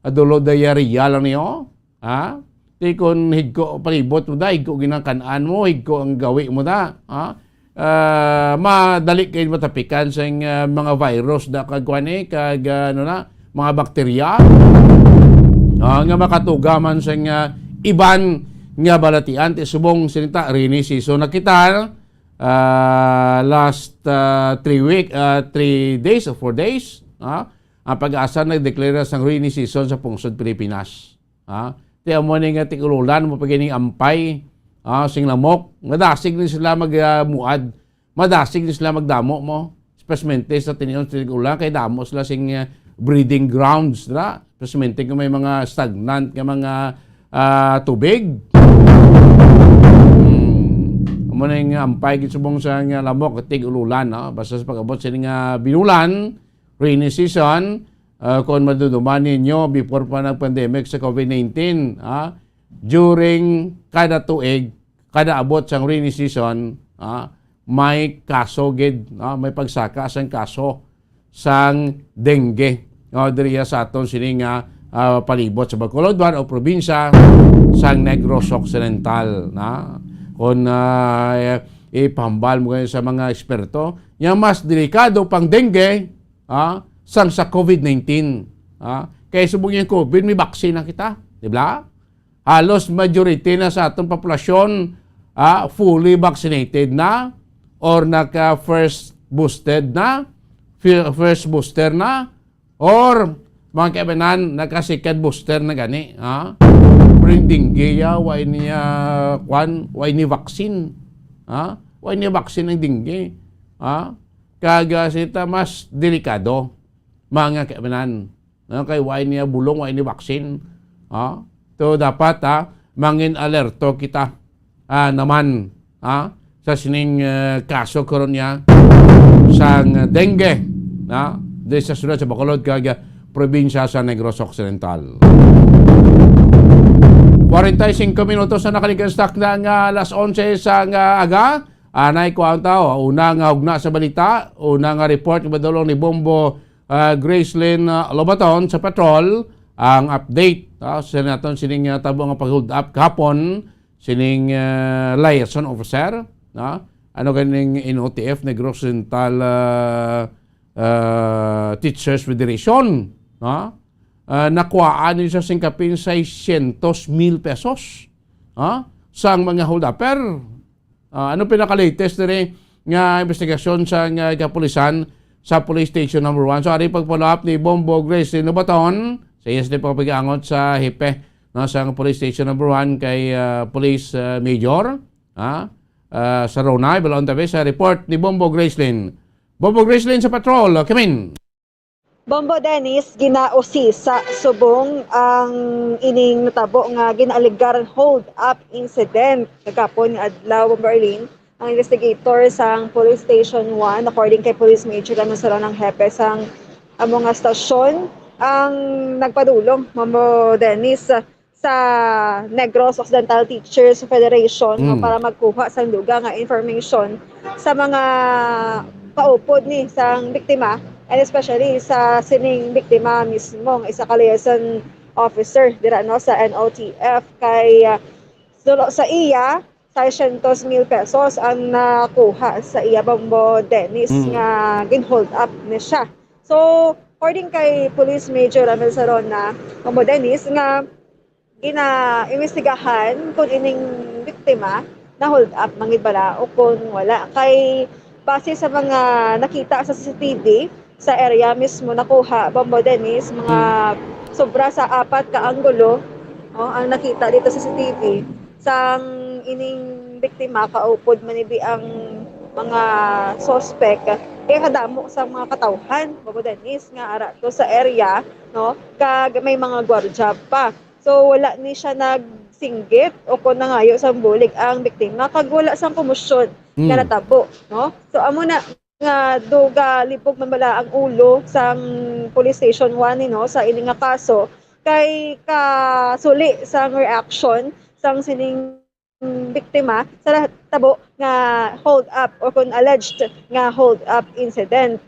ah, dulo diarrhea lang niyo, ha? Ti kon higko palibot mo da, higko ginangkan-an mo, higko ang gawi mo da, ha? Ah, madali kayo matapikan sa, ah, mga virus da kag kwan eh, kag, ah, ano na, mga bakterya, ah, nga makatuga man sa, ah, iban nga balatian. Ti subong sinita, rainy season na kita, ah, last, ah, three week, ah, three days or four days, ah, ang PAGASA nagdeklara sang rainy season sa pungsod Pilipinas. Ah, ti amo ni nga tig-ululan mo pa gining ampay, ah, sing lamok. Madasig ni sila mag, ah, muad. Madasig ni sila magdamo mo. Espesmente sa tinion sa tig-ulan kay damo sila sing, ah, breeding grounds dira. Espesmente kung may mga stagnant nga mga, ah, tubig. Hmm. Amo na yung ampay gid subong sa nga lamok, tig-ululan, no? Basta sa pag-abot sini nga binulan, rainy season, ah, kung maduduman ninyo, before pa nag-pandemic sa COVID nineteen, ah, during kada tuig, kada abot sang rainy season, ah, may kaso gid, ah, may pagsaka sang kaso sang dengue, ah, diriya sa aton sini nga, ah, palibot sa Bacolod one o probinsya sang Negros Occidental, na. Kung, ah, ipahambal mo kayo sa mga eksperto, nga mas delikado pang dengue, ah, sang sa COVID nineteen, ah. Kay subong yung COVID, may vaccine na kita, di ba? Halos majority na sa atong populasyon, ah, fully vaccinated na or naka first boosted na, fi-, first booster na, or mga kaibanan, naka second booster na gani, ha? Pero yung dengue, ya, wa niya, kwan, wa ni vaccine, ha? Wa ni vaccine ang dengue, ha? Kag, ah, sita mas delikado, mga kaibanan. No? Kay wa niya bulong, wa ni vaccine. Ha? So, dapat, ha, mangin alerto kita, ah, naman, ha, sa sining, eh, kaso karon niya sang dengue, ha, di sa sulod sa Bacolod kag, ah, probinsya sa Negros Occidental. Forty-five minutos na nakalikas takna nga alas onse sa nga aga. Anay ko ang tao. Una nga hugna sa balita, una nga report nga madulong ni Bombo, ah, Gracelyn, ah, Lobaton sa patrol. Ang update, ah, sa naton sining, ah, tabo nga pag-hold up kahapon, sining, ah, liaison officer, no? Ano ganing N O T F, Negros Oriental, ah, ah, Teachers Federation, no? Ah, nakuhaan ni siya sing kapin seiscientos mil pesos, ha? Sang mga hold-upper. Ah, ano pinaka-latest diri nga investigasyon sa nga kapulisan sa Police Station Number One? So, ari pag-follow up ni Bombo Grace Nobaton sa iyas ni pagpagangot sa hepe no, sang Police Station Number One kay, ah, Police, ah, Major, ah, ah, Sarona. Ibalaon tabi sa report ni Bombo Gracelyn. Bombo Gracelyn sa patrol, ah, kamin. Bombo Dennis, ginausisa subong ang ining natabo nga ginaalegar hold-up incident kagapon nga adlaw, Bombo Arlene. Ang investigator sang Police Station One, according kay Police Major Ramon Salon, ang hepe sang amo nga stasyon, ang nagpadulong, Bombo Dennis, sa Negros Occidental Teachers Federation, no, Mm. para magkuha sang dugang nga information sa mga kaupod ni sang biktima, and especially sa sining biktima mismo nga isa ka liaison officer dira, no, sa N O T F, kay, ah, dulo sa iya, seiscientos mil pesos ang nakuha sa iya, Bombo Dennis, Mm. nga gin-hold up ni siya. So, according kay Police Major Ramil Sarona, Bombo Dennis, nga gina-imbestigahan kung ining biktima na-hold up man gid bala o kung wala. Kay base sa mga nakita sa C C T V sa area mismo nakuha, Bombo Dennis, mga Hmm. sobra sa apat ka anggulo, oh, ang nakita dito sa C C T V. Sang ining biktima, kaupod man ni ang mga suspect, kaya kadamo sa mga katawhan, Bombo Dennis, nga ara to sa area, no? Kag may mga gwardiya pa. So, wala ni siya nagsinggit o kon nangayo sang bulig ang biktima, kag wala sang komosyon nga Mm. natabo, no? So, amo na nga duga libog man bala ang ulo sang Police Station One, no, sa ini nga kaso, kay kasuli sang reaction sang sining biktima sa tabo nga hold up or kung alleged nga hold up incident,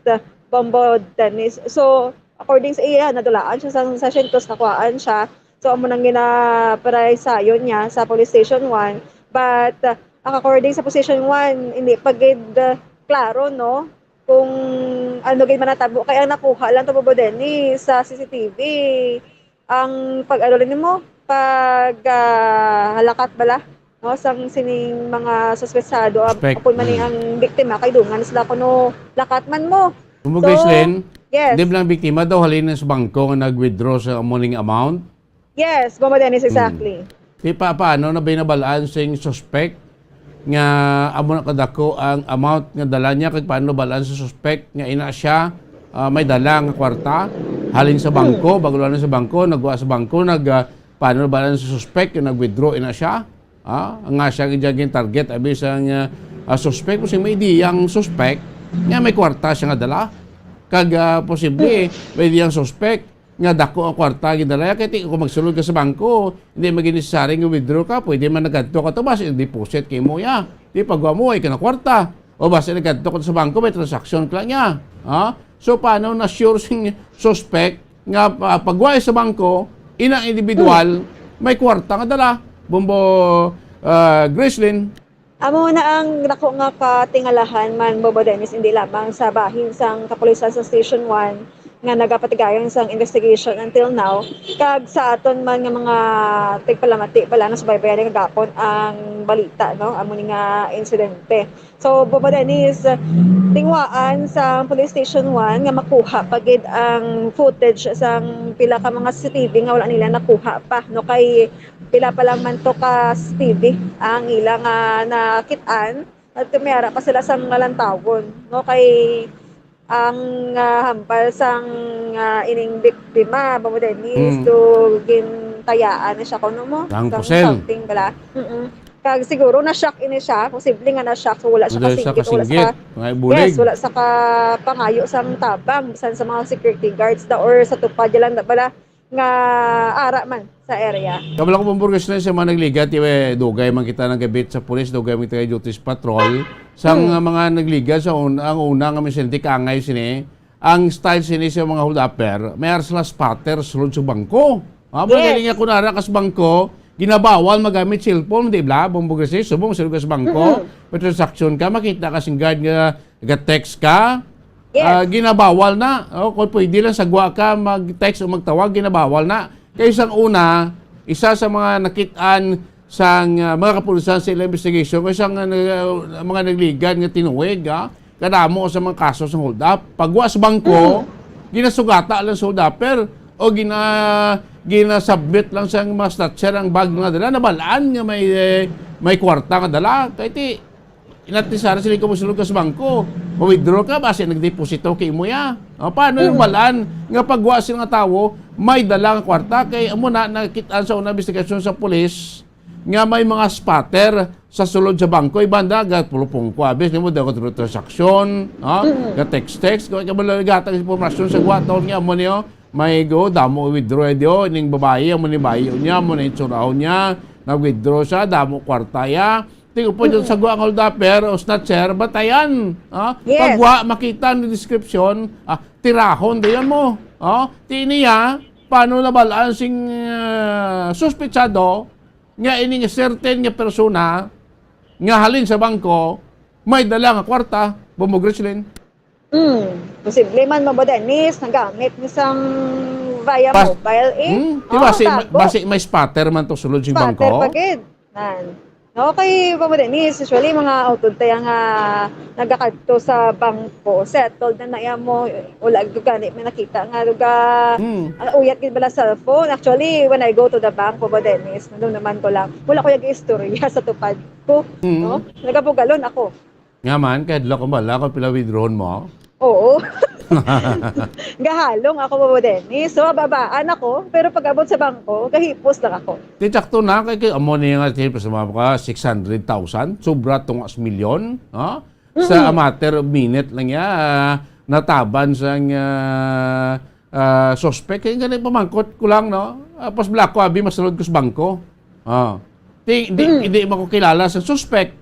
Bombo Dennis. So, according sa iya, nadulaan siya sa, sa siyento, nakuhaan siya. So, amo nang ginaparaysayon niya sa Police Station One. But, uh, according sa Police Station One, hindi pa gid, uh, klaro, no, kung ano gid man natabo. Kaya nakuha lang to, Bombo Dennis, sa C C T V. Ang pag-, ano rin mo, pag, ah, halakat bala, no, sang sining mga suspetsado, ap-, Suspect. Apon man ni Mm. ang biktima, kay dungan sila kuno lakat man mo. Kumbaga, So, Glenn, yes. Di ba lang biktima daw halin sa bangko nga nag-withdraw sa amo ning amount? Yes, Bombo Dennis, Mm. exactly. Di pa, paano na ba nabalaan sing suspect nga amo na kadako ang amount nga dala niya, kag paano nabalaan sa suspect nga ina siya, ah, may dala nga kwarta halin sa bangko, Mm. bago lang sa bangko, nagwa sa bangko, nag, ah, paano nabalaan sa suspect nga nag-withdraw ina siya? Ah, nga siya gid ang target, abi sang, ah, ah, suspect, kasi may idea ang suspect nga may kwarta siya nga dala. Kag, ah, posible, Mm. may idea ang suspect nga dako ang kwarta gidala, kay ti-, kung magsulod ka sa bangko, hindi maging necessary nga withdraw ka, pwede man nagadto ka to, basi deposit kay mo ya. Di pagwa mo, ay ka na kwarta. O basi nagadto ka sa bangko, may transaction ka lang niya. Ha? So, paano na sure sing suspect nga, ah, pagwa sa bangko, ina individual, Hmm. may kwarta nga dala? Bombo, ah, Gracelyn. Amo na ang dako nga katingalahan man, Bombo Dennis, hindi lamang sa bahin sang kapulisan sa Station One nga nagapatigayon sang investigation until now, kag sa aton man nga mga tigpalamati pala nga subaybayan kagapon ang balita, no? Amo ni nga insidente. So, Bombo Dennis, tingwaan sa Police Station One nga makuha pa gid ang footage sang pila ka mga C C T V nga wala nila nakuha pa, no? Kay pila pa lang man to ka C C T V ang ila nga nakit-an, at may ara pa sila sang nalantawon, no? Kay ang, ah, hambal sang, ah, ining biktima, Bombo Dennis, Mm. to gintayaan na siya, kuno mo? Sang Sang kusel. Something bala. Mm-mm. Kag siguro na-shock ini siya, posible nga na-shock, so wala siya Wala siya kasinggit, wala siya kasingit, ka-, mga ibulig. Yes, wala siya kapangayo sang tabang, bisan sa mga security guards na or sa tupad, yan lang na bala nga ara man sa area. Kabalo ko, Bombo Gracelyn, sa mga nagligad, iwe, dugay man kita nagabit sa pulis, dugay man kita duty sa patrol. Sang, Hmm. ah, mga nagligad, sa un-, ang una nga may sinti kaangay sini, ang style sini sa mga hold-upper, may ara sila spotter sulod sa bangko. Ah, Yes. magaling ako na ara ka sa bangko, ginabawal magamit cellphone, di ba? Bombo Gracelyn, subong sulod ka sa bangko, Mm-mm. may transaction ka, makita ka sing guard nga nag-text ka, Yes. ah, ginabawal na. O, kung pwede lang sa gwa ka mag-text o magtawag, ginabawal na. Kay sang una, isa sa mga nakit-an sang, ah, mga kapulisan sa ilang investigation, kay sang, ah, mga nagligad nga tinuig, ah, kadamo sa mga kaso sa hold-up. Pagwa sa bangko, Mm. ginasugata lang sa hold-upper. o gina-, gina-submit lang sa mga snatcher ang bag nga dala, nabalaan nga may, eh, may kwarta nga dala. Kay ti, inatisara sila ko mosulod ka sa bangko. Ma-withdraw ka, basi nagdeposito kay imo ya. O, paano yung Mm. balaan nga pagwa sila nga tawo, may dala nga kwarta? Kay amo na, nakit-an sa una investigasyon sa pulis nga may mga spotter sa sulod sa bangko. Iban da, gatulupong ko, abis nimo, daw ka transaksyon, ha? Mm. Ga-text-text, kung ikaw malagatag sa impormasyon sa gwa, tawon nga, amo niyo, may go, damo withdraw diyo, ining babayi, amo ni bayo niya, amo ni itsuraon niya, nag-withdraw siya, damo kwarta ya. Tingog po dyan sa Mm. guwang holdupper o snatcher, batayan. Ha? Yes. Pagwa, makita ang description, ah, tirahon dayon mo. Oh, ti niya, paano nabalaan sing, ah, suspetsado nga ining certain nga persona nga halin sa bangko, may dala nga kwarta, Bombo Grislin? Hmm, posible man, Mamo Dennis, nagamit ni sang via Pas-, mobile, eh. Hmm, di Oo, basi, tago. Basi may spotter man to sulod sa Spotter bangko? Pa gid. Nan. No, kay Mamo Dennis, usually, mga utod tayo nga nagakadto sa bangko, settled na na iya mo, wala gid gani may nakita nga luga, Hmm. ah, uyat gid bala cellphone. Actually, when I go to the bank, Mamo Dennis, nandun naman ko lang, wala ko yung istorya sa tupad ko, Hmm. no? Nagabugalon ako. Nga man, kahadlok ang bala kung pila withdrawn mo? Oo. Gahalong ako, Bobo Dennis. So, babaan ako, pero pag abot sa bangko, gahipos lang ako. Ti, sakto na, kay, kay amo ni nga, ti, sa mga ka six hundred thousand, sobra tunga sa milyon, ha? Sa Mm. a matter of minute lang ya, ah, nataban sang, ah, ah, suspect. Kaya ganun, pamangkot ko lang, no? Ah, pas bala ko, abi, masulod ko sa bangko. Ah. Ti, di, Mm. di mo ko kilala sa suspect.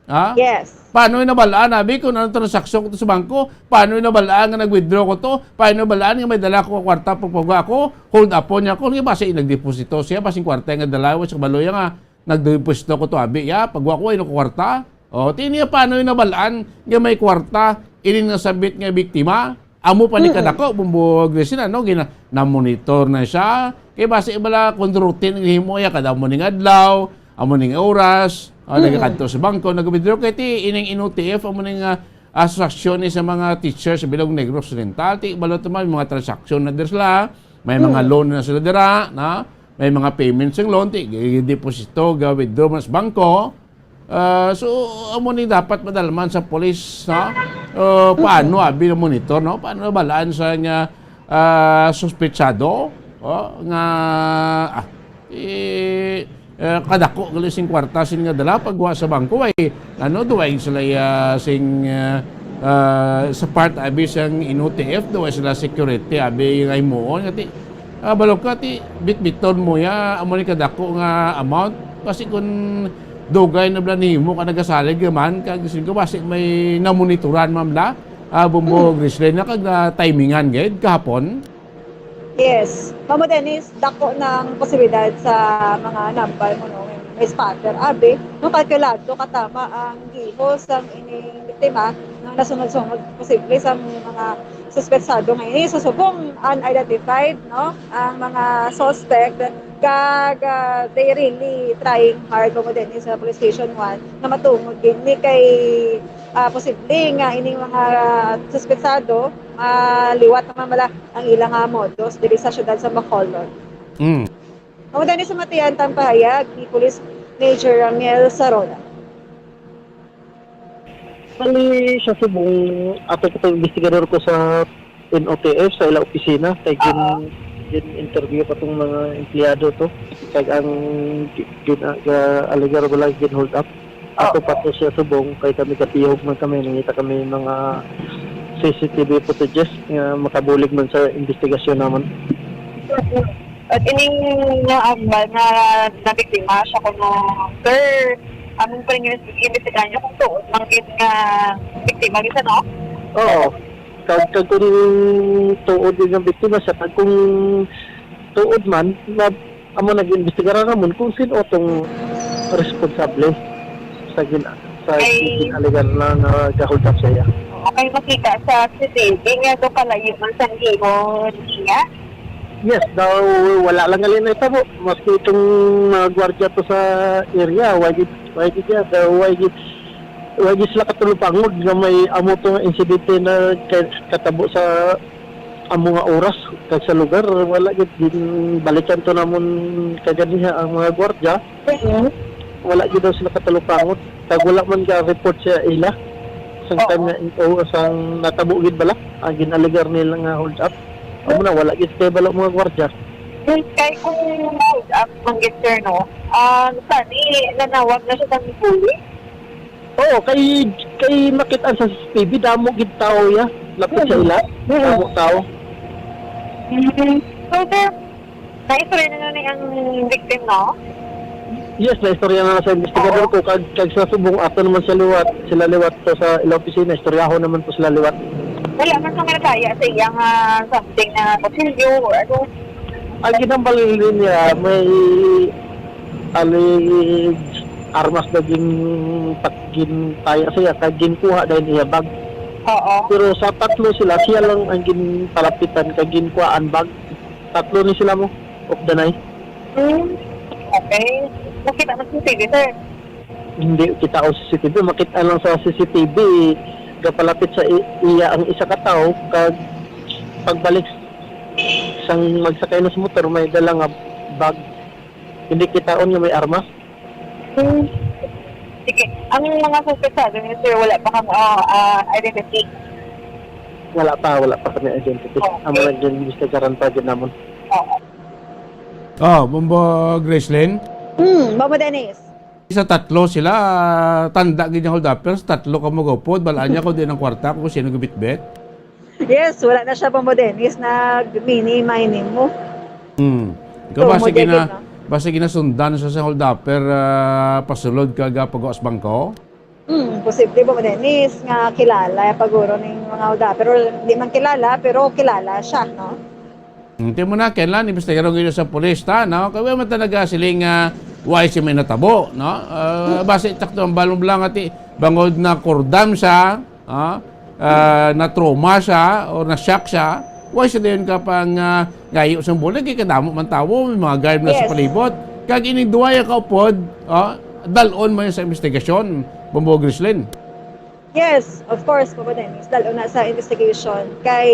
Ha? Yes. Paano yung nabalaan, abi, kung anong transaksyon ko to sa bangko? Paano yung nabalaan nga nag-withdraw ko to? Paano yung nabalaan nga may dala ko kwarta pagpagawa ko? Hold up po niya ako. Nga basi nagdeposito siya, basi kwarta nga dala, sa kabalo niya nga, nagdeposito ko to, abi, ya, pagwa ko, ay, kwarta. O, ti niya, paano yung nabalaan nga may kwarta? Ini nga sabit nga biktima? Amo pa ni Mm. kadako, Bumbo Grisina, no? Gina-, na-monitor na siya. Kay basi bala, kung routine ang himo, ya, kada amo ning adlaw, amo ning oras, ah, Mm. nagakadto sa bangko, nag-withdraw. Kay ti, ining N O T F, amo ning, ah, asosasyon ni sa mga teacher sa Bilog Negros Occidental. Ti, balo to man, mga transaksyon na diri sila. May mga Mm. loan na sila dira, na? May mga payments ng loan, ti, deposito, ga-withdraw man sa bangko. Ah, so, amo ni dapat madalman sa police, no? Ah, paano abi ang monitor, no? Paano balaan sa nga, ah, suspetsado, oh, nga, ah, eh, eh, kadako gali sing kwarta sin nga dala pagwa sa bangko, ay, ano, duway sila, ah, sing, ah, ah, sa part abi sang N O T F, duway sila security abi nga himuon, kati, ah, balo ka, ti, bitbiton mo ya, amo ni kadako nga amount, kasi kung dugay na bala nimo ka nagasalig naman, kag singko basi may namonitoran man bala, ah, Bumbo Mm. Grisley, na kag na timingan gid kahapon. Yes. Mamo Dennis, dako ng posibilidad sa mga nambal mo, no? May spotter, abi, no? Kalkulado katama ang gihos sang ining biktima, no? Nasunod-sunod posible sa mga suspetsado nga ini. Sa subong unidentified, no? Ang mga suspect, kag, ah, they really trying hard, Mamo Dennis, sa Police Station one, na matungod gid ni kay, ah, posible nga ining mga suspetsado, ah, liwat naman bala ang ilang, ah, modus diri sa siyudad sa Bacolod. Mm. Mamo Dennis, sa matian tang pahayag ni Police Major Ramiel Sarola. Bali, sa subong, ato ko pag-investigador ko sa N O T F sa ila opisina, kay gin-, Oo. gin-interview pa tong mga empleyado to. Kag ang gi-, gin-, ah, ga-, alegar wala gin-hold up. Ato Oo. pa to siya subong, kay kami katihog man kami, nangita kami mga C C T V footages nga makabulig man sa investigasyon naman. At ining nga ambal nga nabiktima siya kuno, sir, among pa rin imbestigahan niyo kung tuod man gid nga biktima gid siya, no? Oo. Kag, kag kung tuod gid nga biktima siya, kag kung tuod man, na, amo nag-imbestigar namon kung sino tong responsable sa gin-, sa Ay. gin-alegar na, na ga-hold up sa iya. Okay, makita sa C C T V nga do kalayo man sa gihon niya. Yes, daw wala lang gali nahitabo. Maski itong mga gwardiya to sa area, way gid, way gid siya, daw way gid, way gid sila katulupangod nga may amo to nga insidente na kay-, katabo sa Amo nga oras kag sa lugar, wala gid, ginbalikan to namon kaganiha ang mga gwardya. Mm. Wala gid daw sila katalupangon. Kag wala man ga-report sa ila. Sang Oo. time nga, o sang natabo gid bala, ang gin-alegar nila nga hold up. Amo na, wala gid kay bala mga gwardya. Kay kung hold up man gid, sir, no? Ah, sa ni, nanawag na siya sa police? Oo, kay, kay makit-an sa C C T V, damo gid tao ya. Lapit sa ila, Mm. damo tao. Mm. So, sir, naistorya na ni ang victim, no? Yes, naistorya na sa investigador Oo. ko, kag, kag sa subong, ato naman siya liwat, sila liwat to sa ila opisina, istoryahon naman po sila liwat. Wala man sa nga nakaya sa iya nga something na kutsilyo or ano? Ang ginhambal niya, may alleged armas na gin-, gintaya sa iya, kag ginkuha na iya bag. Oo. Pero sa tatlo sila, siya lang ang ginpalapitan, kag ginkuha ang bag. Tatlo ni sila mo, of the night. Hmm. Okay. Nakita mo sa C C T V, sir? Hindi kita ang C C T V. Makita lang sa C C T V, gapalapit sa i-, iya ang isa ka tawo, kag pagbalik sang magsakay na sa motor, may dala nga bag. Hindi kitaon nga may armas. Hmm. Sige. Ang mga suspetsado niyo, sir, wala pa kang, ah, ah, identity? Wala pa, wala pa kami identity. Okay. Ang mga ginbistagaran pa gid namon. Oo. Oh, Bombo Gracelyn? Hmm, Bombo Dennis. Sa tatlo sila, tanda gid ang hold upper, sa tatlo ka mo gupod, balaan niya kung di ang kwarta, kung sino gabitbit. Yes, wala na siya, Bombo Dennis, nag-mini mining mo. Hmm. Ikaw, So, basta mo gina-, gid, no? basta ginasundan sa, sa hold upper, ah, pasulod ka ga pagawas bangko? Hmm, posible, Bombo Dennis, nga kilala ya paguro ning mga hold upper. Pero di man kilala, pero kilala siya, no? Hindi mo na, kailan, imbestigaron gid sa pulis, ta, no? Kaya man talaga siling, ah, why si may natabo, no? Ah, basi, takto ang balong lang, ati, bangod na kurdam siya, ah, ah, na-trauma siya, or na-shock siya, why siya dayon ka pang, ah, ngayo sa bulig, kay kadamo man tawo, may mga guard na sa Yes. palibot. Kag ining duwa ya kaupod, ah, dalon mo yun sa investigasyon, Bombo Grislin. Yes, of course, Bombo Dennis, dalon na sa investigation. Kay,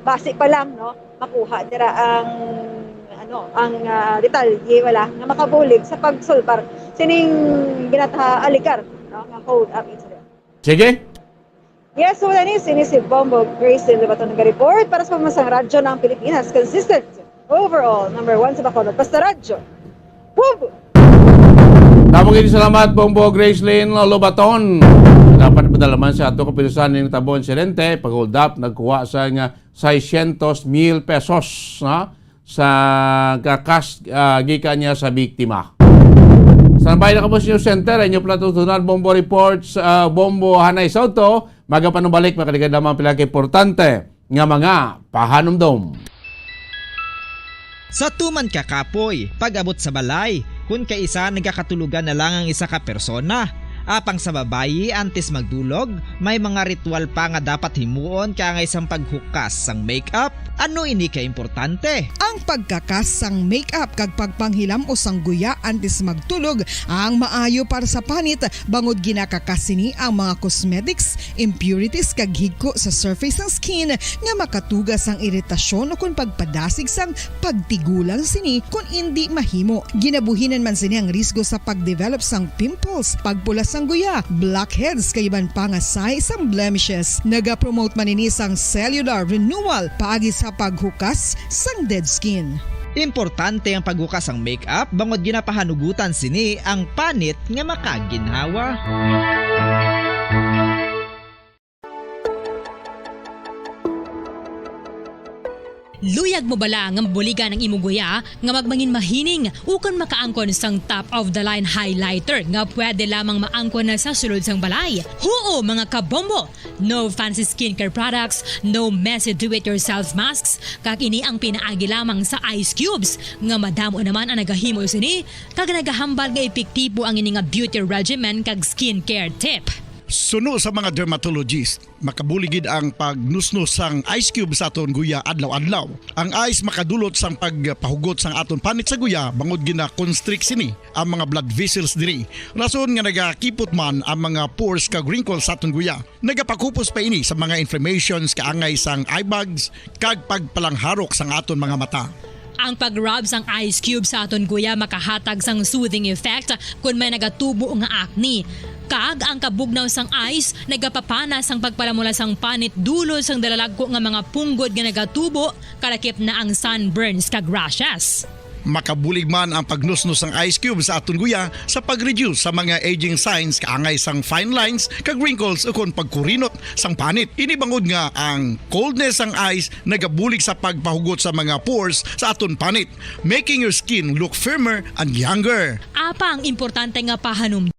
basi pa lang, no? Makuha dira ang, ano, ang, ah, detalye, wala, nga makabulig sa pagsulbar sining ginata-, alegar, no, nga hold up incident. Sige. Yes, so, Dennis, ini si Bombo Grace Lobaton nag-report para sa Pambansang Radyo ng Pilipinas. Consistent, overall, number one sa Bacolod. Basta Radyo. Bombo! Damo gid salamat, Bombo Gracelyn Lobaton. Dapat padalaman sa ato kapilusan ning tabo insidente, pag-hold up, nagkuha sa nga seiscientos mil pesos, ha? Sa kakas, ah, gikan niya sa biktima. Sa Nabay na Kabos News Center, inyo pala tutunan, Bombo Reports, ah, Bombo Hanay Soto, magapanubalik, makaligad lamang pila ka importante nga mga pahanumdom. Sa tuman ka kapoy, pag-abot sa balay, kun kaisa nagakatulogan na lang ang isa ka persona. Apang sa babayi, antes magdulog, may mga ritual pa nga dapat himuon kaangay sang paghukas sang makeup. Ano ini ka importante? Ang pagkakas sang makeup kag pagpanghilam-os sang guya antes magtulog ang maayo para sa panit, bangod ginakakas sini ang mga cosmetics, impurities kag higko sa surface sang skin nga makatuga sang iritasyon ukon pagpadasig sang pagtigulang sini kon indi mahimo. Ginabuhinan man sini ang risgo sa pag-develop sang pimples, pagpula sang guya, blackheads kag iban pa nga sign sang blemishes. Nagapromote man ini sang cellular renewal paagi sa paghukas sang dead skin. Importante ang paghukas sang makeup bangod ginapahanugutan sini ang panit nga makaginhawa. Luyag mo bala nga mabuligan ang imo guya nga magmangin mahining ukon makaangkon sang top of the line highlighter nga pwede lamang maangkon na sa sulod sang balay? Huo, mga kabombo! No fancy skincare products, no messy do-it-yourself masks, kag ini ang pinaagi lamang sa ice cubes, nga madamo naman ang nagahimo sini, kag nagahambal nga epektibo ang ini nga beauty regimen kag skincare tip. Suno sa mga dermatologist, makabulig gid ang pagnusnos sang ice cube sa aton guya adlaw-adlaw. Ang ice makadulot sang pagpahugot sang aton panit sa guya bangod gina-constrict sini ang mga blood vessels diri. Rason nga nagakipot man ang mga pores kag wrinkles sa aton guya. Nagapakupos pa ini sa mga inflammations kaangay sang eye bags kag pagpalangharok sang aton mga mata. Ang pag-rub sang ice cube sa aton guya makahatag sang soothing effect kon may nagatubo nga acne. Kag ang kabugnaw sang ice nagapapana sang pagpalamula sang panit dulot sang dalalagko nga mga punggod nga nagatubo, kalakip na ang sunburns kag rashes. Makabulig man ang pagnusnos sang ice cube sa aton guya sa pag-reduce sa mga aging signs kaangay sang fine lines kag wrinkles ukon pagkurinot sang panit. Ini bangod nga ang coldness sang ice nagabulig sa pagpahugot sa mga pores sa aton panit, making your skin look firmer and younger. Apang importante nga pahanum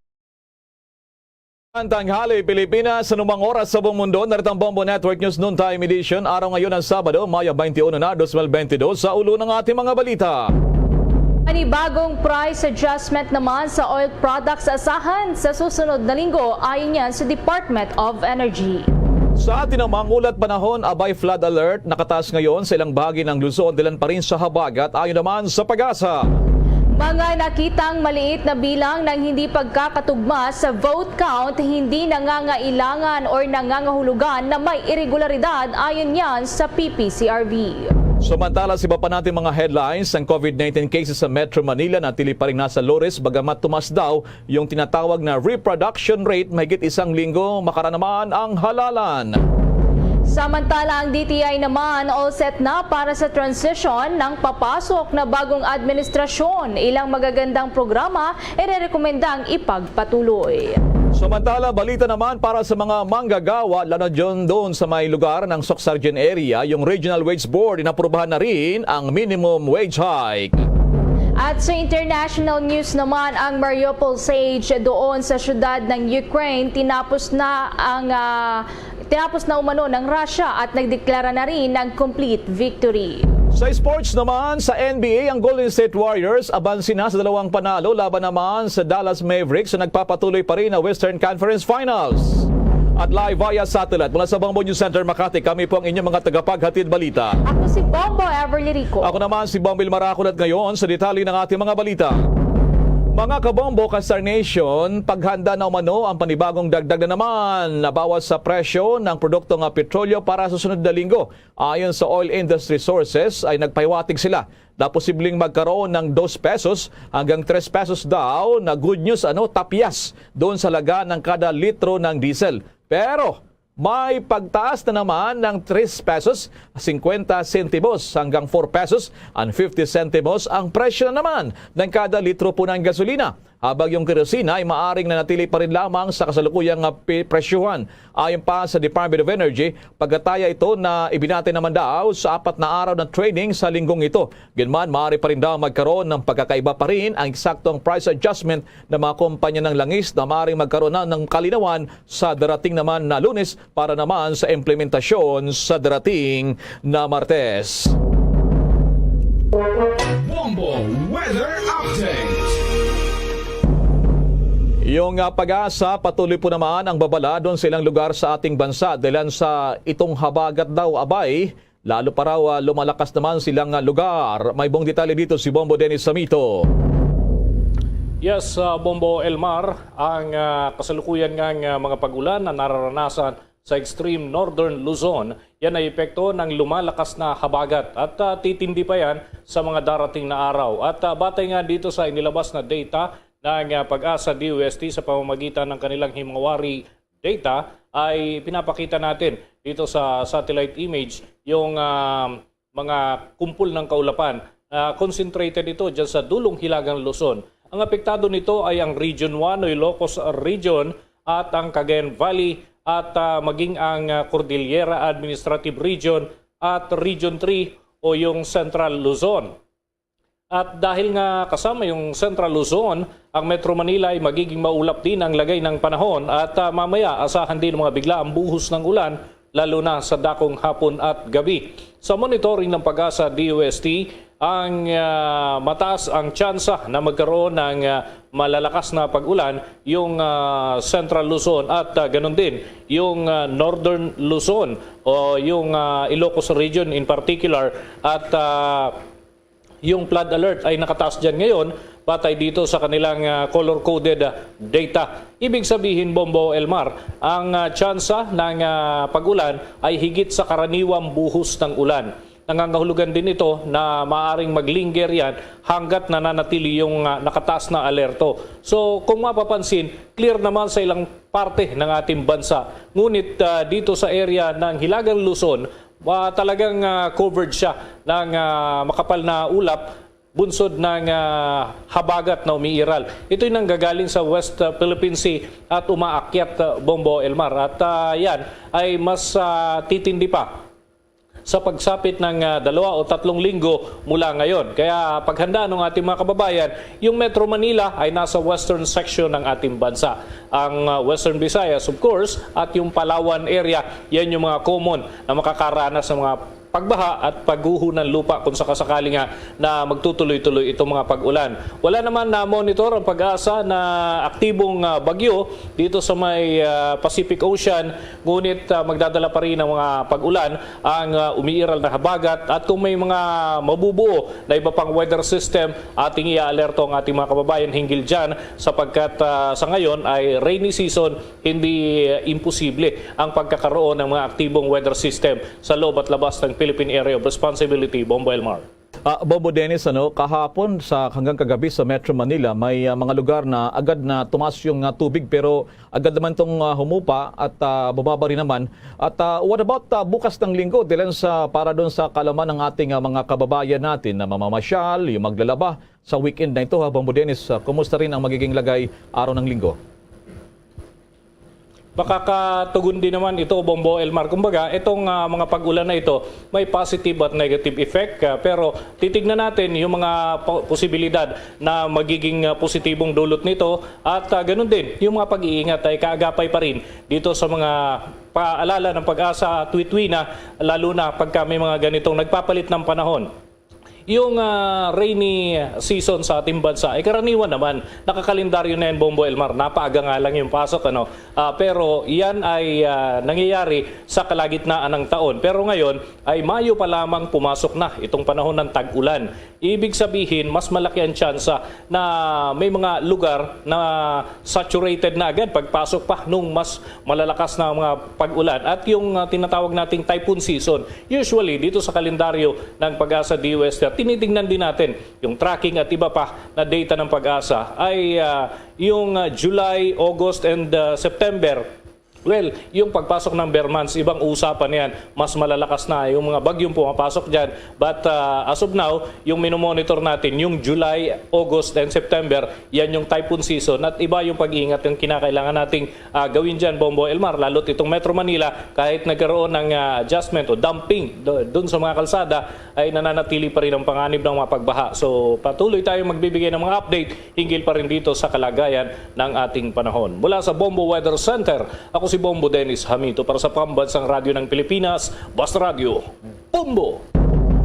Ang tanghali, Pilipinas, sa anumang oras sa buong mundo, narito ang Bombo Network News Noontime Edition. Araw ngayon ang Sabado, Mayo twenty-one na, twenty twenty-two. Sa ulo ng ating mga balita. Panibagong price adjustment naman sa oil products asahan sa susunod na linggo, ayon yan sa Department of Energy. Sa atin namang ulat panahon, abay flood alert, nakataas ngayon sa ilang bahagi ng Luzon, dalan pa rin sa habagat, ayon naman sa PAGASA. Mga nakitang maliit na bilang ng hindi pagkakatugma sa vote count, hindi nangangailangan or nangangahulugan na may iregularidad, ayon yan sa P P C R V. Samantala, sa iba pa nating mga headlines, ang COVID nineteen cases sa Metro Manila natili pa rin nasa lowest, bagamat tumaas daw yung tinatawag na reproduction rate mahigit isang linggo makaraan naman ang halalan. Samantala, ang D T I naman all set na para sa transition ng papasok na bagong administrasyon. Ilang magagandang programa irerekomendang ipagpatuloy. Samantala, balita naman para sa mga manggagawa, lalo na dyan doon sa may lugar ng Soccsksargen area, yung Regional Wage Board, inaprubahan na rin ang minimum wage hike. At sa international news naman, ang Mariupol siege doon sa siyudad ng Ukraine, tinapos na ang, ah, tinapos na umano ng Russia at nagdeklara na rin ng complete victory. Sa sports naman, sa N B A, ang Golden State Warriors abansi na sa dalawang panalo laban naman sa Dallas Mavericks sa nagpapatuloy pa rin na Western Conference Finals. At live via satellite mula sa Bombo News Center, Makati, kami po ang inyong mga tagapaghatid balita. Ako si Bombo Everly Rico. Ako naman si Bombil Maracol, at ngayon sa detalye ng ating mga balita. Mga kabombo, ka-Star Nation, paghanda na umano ang panibagong dagdag na naman na bawas sa presyo ng produkto nga petrolyo para sa sunod na linggo. Ayon sa oil industry sources, ay nagpahiwatig sila na posibleng magkaroon ng dos pesos hanggang tres pesos daw na good news, ano, tapyas doon sa laga ng kada litro ng diesel. Pero may pagtaas na naman ng tres pesos singkwenta sentimos hanggang four pesos and fifty sentimos ang presyo na naman ng kada litro po ng gasolina, habang yung kerosina ay maaring nanatili pa rin lamang sa kasalukuyang, ah, pi-, presyuhan. Ayon pa sa Department of Energy, pagkataya ito na ibinati naman daw sa apat na araw na trading sa linggong ito. Gayunman, maaari pa rin daw magkaroon ng pagkakaiba pa rin ang eksaktong price adjustment ng mga kumpanya ng langis na maaaring magkaroon na ng kalinawan sa darating naman na Lunes para naman sa implementasyon sa darating na Martes. Bombo Weather Update. Yung, ah, PAGASA, patuloy po naman ang babala doon sa ilang lugar sa ating bansa. Dahilan sa itong habagat daw, abay, lalo pa raw, ah, lumalakas naman silang, ah, lugar. May buong detalye dito si Bombo Dennis Samito. Yes, ah, Bombo Elmar, ang, ah, kasalukuyan nga, nga mga pag-ulan na nararanasan sa extreme northern Luzon, yan ay epekto ng lumalakas na habagat at, ah, titindi pa yan sa mga darating na araw. At, ah, batay nga dito sa inilabas na data ng, ah, PAGASA D O S T sa pamamagitan ng kanilang himawari data, ay pinapakita natin dito sa satellite image yung, ah, mga kumpol ng kaulapan. Ah, concentrated ito dyan sa dulong hilagang Luzon. Ang apektado nito ay ang Region one o Ilocos Region at ang Cagayan Valley at, ah, maging ang, ah, Cordillera Administrative Region at Region three o yung Central Luzon. At dahil nga kasama yung Central Luzon, ang Metro Manila ay magiging maulap din ang lagay ng panahon at, ah, mamaya asahan din mga bigla ang buhos ng ulan, lalo na sa dakong hapon at gabi. Sa monitoring ng PAGASA D O S T, Ang, ah, mataas ang tsansa na magkaroon ng, ah, malalakas na pag-ulan yung, ah, Central Luzon at, ah, ganun din yung, ah, Northern Luzon o yung, ah, Ilocos Region in particular at, ah, yung flood alert ay nakataas diyan ngayon batay dito sa kanilang, ah, color-coded, ah, data. Ibig sabihin, Bombo Elmar, ang, ah, tsansa ng, ah, pag-ulan ay higit sa karaniwang buhos ng ulan. Nangangahulugan din ito na maaring maglinger yan hanggat nananatili yung, ah, nakataas na alerto. So, kung mapapansin, clear naman sa ilang parte ng ating bansa. Ngunit, ah, dito sa area ng Hilagang Luzon, ah, talagang, ah, covered siya ng, ah, makapal na ulap, bunsod ng, ah, habagat na umiiral. Ito'y nanggagaling sa West, ah, Philippine Sea at umaakyat, ah, Bombo Elmar. At, ah, yan ay mas, ah, titindi pa sa pagsapit ng, ah, dalawa o tatlong linggo mula ngayon. Kaya paghandaan ng ating mga kababayan, yung Metro Manila ay nasa western section ng ating bansa. Ang, ah, Western Visayas, of course, at yung Palawan area, yan yung mga common na makakaranas ng mga pagbaha at pagguho ng lupa kung sakasakali nga na magtutuloy-tuloy itong mga pag-ulan. Wala naman na-monitor ang PAGASA na aktibong, ah, bagyo dito sa may, ah, Pacific Ocean, ngunit, ah, magdadala pa rin ang mga pag-ulan, ang, ah, umiiral na habagat, at kung may mga mabubuo na iba pang weather system, ating i-alerto ang ating mga kababayan hinggil dyan, sapagkat, ah, sa ngayon ay rainy season, hindi, ah, imposible ang pagkakaroon ng mga aktibong weather system sa loob at labas ng Philippine Area of Responsibility, Bombo Elmar. Ah, Bombo Dennis, ano, kahapon sa hanggang kagabi sa Metro Manila, may, ah, mga lugar na agad na tumaas yung, ah, tubig, pero agad naman itong, ah, humupa at, ah, bumaba rin naman. At, ah, what about, ah, bukas ng linggo, Dylan, sa, para doon sa kaalaman ng ating, ah, mga kababayan natin na mamamasyal, yung maglalaba sa weekend na ito, ha, Bombo Dennis, ah, kumusta rin ang magiging lagay araw ng linggo? Makakatugon din naman ito, Bombo Elmar. Kumbaga, itong, ah, mga pag-ulan na ito, may positive at negative effect. Ah, pero titignan natin yung mga po-, posibilidad na magiging, ah, positibong dulot nito. At, ah, ganun din, yung mga pag-iingat ay kaagapay pa rin dito sa mga paalala ng PAGASA tuwit-tuwina, lalo na pagka may mga ganitong nagpapalit ng panahon. Yung, ah, rainy season sa ating bansa ay karaniwan naman, nakakalendaryo na yan, Bombo Elmar, napaaga nga lang yung pasok, ano? Ah, pero yan ay, ah, nangyayari sa kalagitnaan ng taon. Pero ngayon ay Mayo pa lamang pumasok na itong panahon ng tag-ulan. Ibig sabihin, mas malaki ang tsansa na may mga lugar na saturated na agad pagpasok pa nung mas malalakas na mga pag-ulan. At yung, ah, tinatawag nating typhoon season, usually dito sa kalendaryo ng PAGASA DOST, tinitingnan din natin yung tracking at iba pa na data ng PAGASA ay, ah, yung, ah, July, August, and, ah, September. Well, yung pagpasok ng ber months, ibang usapan yan. Mas malalakas na yung mga bagyong pumapasok dyan. But, ah, as of now, yung minomonitor natin, yung July, August, and September, yan yung typhoon season. At iba yung pag-iingat yung kinakailangan nating, ah, gawin dyan, Bombo Elmar. Lalo't itong Metro Manila, kahit nagkaroon ng, ah, adjustment o dumping do-, dun sa mga kalsada, ay nananatili pa rin ang panganib ng mga pagbaha. So, patuloy tayong magbibigay ng mga update hinggil pa rin dito sa kalagayan ng ating panahon. Mula sa Bombo Weather Center, ako si Bombo Dennis Hamito para sa Pambansang Radyo ng Pilipinas, Basta Radyo, Bombo!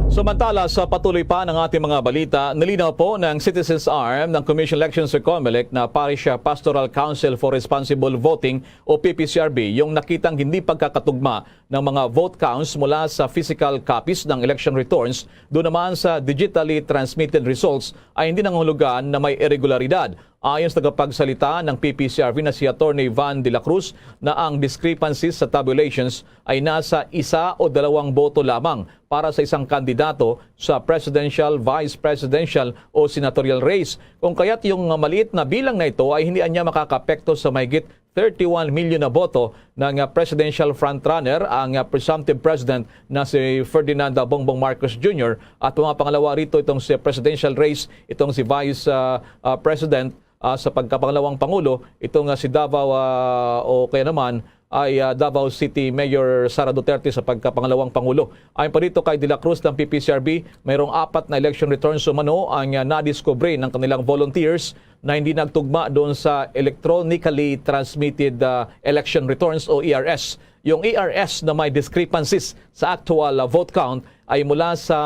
Samantala, sa patuloy pa ng ating mga balita, nilinaw po ng Citizens Arm ng Commission Elections o COMELEC na Parish Pastoral Council for Responsible Voting o P P C R B yung nakitang hindi pagkakatugma ng mga vote counts mula sa physical copies ng election returns, doon naman sa digitally transmitted results ay hindi nangahulugan na may iregularidad. Ayon sa tagapagsalita ng P P C R B na si Attorney Van de la Cruz, na ang discrepancies sa tabulations ay nasa isa o dalawang boto lamang para sa isang kandidato sa presidential, vice presidential o senatorial race. Kung kaya't yung maliit na bilang na ito ay hindi anya makakapekto sa mahigit thirty-one million na boto ng, ah, presidential frontrunner, ang, ah, presumptive president na si Ferdinand Bongbong Marcos Junior, at mga pangalawa rito itong si presidential race, itong si Vice, ah, ah, President, ah, sa pagkapangalawang pangulo, itong, ah, si Davao, ah, o kaya naman ay, ah, Davao City Mayor Sara Duterte sa pagkapangalawang pangulo. Ayon pa dito kay De La Cruz ng P P C R B, mayroong apat na election returns umano ang, ah, nadiskubre ng kanilang volunteers na hindi nagtugma doon sa electronically transmitted, ah, election returns o E R S. Yung E R S na may discrepancies sa actual, ah, vote count ay mula sa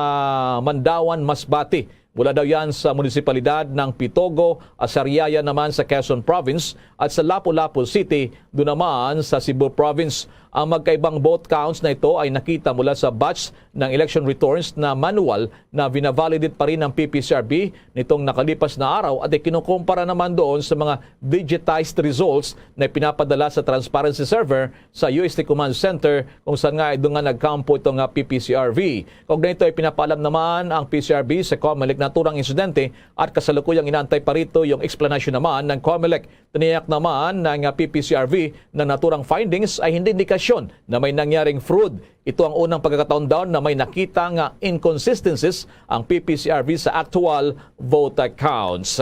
Mandawan, Masbate. Mula daw yan sa munisipalidad ng Pitogo, ah, Sariaya naman sa Quezon Province, at sa Lapu-Lapu City, doon naman sa Cebu Province. Ang magkaibang vote counts na ito ay nakita mula sa batch ng election returns na manual na vinavalidate pa rin ng P P C R B nitong nakalipas na araw at ikinukumpara naman doon sa mga digitized results na pinapadala sa transparency server sa U S T Command Center, kung saan nga doon nga nagkampo itong, ah, P P C R V. Kaugnay nito ay pinapaalam naman ang P C R V sa Comelec na naturang insidente at kasalukuyang inaantay pa rito yung eksplanasyon naman ng Comelec. Tiniyak naman ng, ah, P P C R V na naturang findings ay hindi indikasyon na may nangyaring fraud. Ito ang unang pagkakataon daw na may nakita nga inconsistencies ang P P C R V sa actual vote counts.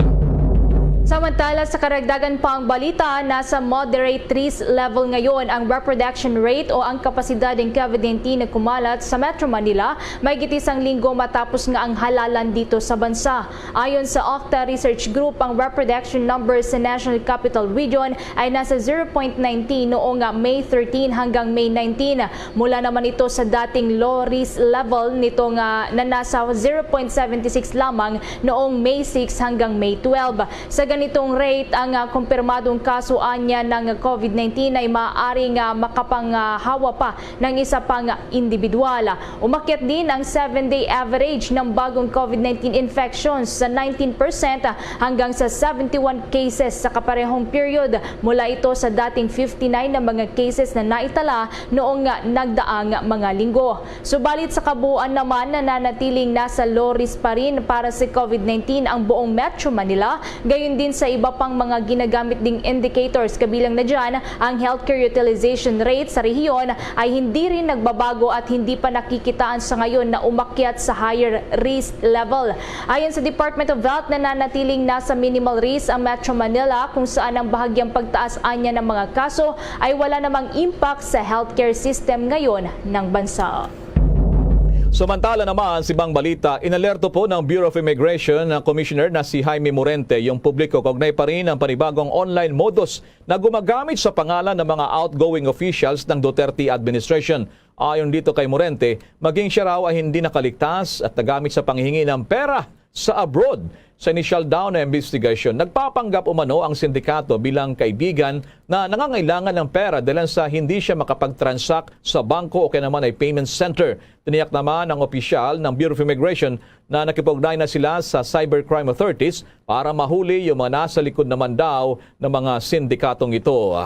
Samantala, sa karagdagan pang balita, nasa moderate risk level ngayon ang reproduction rate o ang kapasidad ng COVID nineteen na kumalat sa Metro Manila, may isang linggo matapos nga ang halalan dito sa bansa. Ayon sa Octa Research Group, ang reproduction numbers sa National Capital Region ay nasa zero point nineteen noong, ah, May thirteen hanggang May nineteen. Mula naman ito sa dating low risk level nito nga na nasa zero point seven six lamang noong May six hanggang May twelve. Sa ganitong rate, ang, ah, kumpirmadong kaso anya ng COVID nineteen ay maaari nga makapanghawa pa ng isa pang individual. Umakyat din ang seven-day average ng bagong COVID nineteen infections sa nineteen percent hanggang sa seventy-one cases sa kaparehong period. Mula ito sa dating fifty-nine na mga cases na naitala noong nagdaang mga linggo. Subalit sa kabuuan naman, nananatiling nasa low risk pa rin para sa COVID nineteen ang buong Metro Manila, gayon din sa iba pang mga ginagamit ding indicators, kabilang na dyan ang healthcare utilization rate sa rehiyon ay hindi rin nagbabago at hindi pa nakikitaan sa ngayon na umakyat sa higher risk level. Ayon sa Department of Health, nananatiling nasa minimal risk ang Metro Manila, kung saan ang bahagyang pagtaas anya ng mga kaso ay wala namang impact sa healthcare system ngayon ng bansa. Samantala naman, sa ibang balita, inalerto po ng Bureau of Immigration ang Commissioner na si Jaime Morente yung publiko kaugnay pa rin ang panibagong online modus na gumagamit sa pangalan ng mga outgoing officials ng Duterte administration. Ayon dito kay Morente, maging siya raw ay hindi nakaligtas at nagamit sa panghihingi ng pera sa abroad. Sa inisyal daw na investigasyon, nagpapanggap umano ang sindikato bilang kaibigan na nangangailangan ng pera dahil sa hindi siya makapag-transact sa bangko o kaya naman ay payment center. Tiniyak naman ng opisyal ng Bureau of Immigration na nakipag-ugnayan na sila sa cybercrime authorities para mahuli yung mga nasa likod naman daw ng mga sindikatong ito.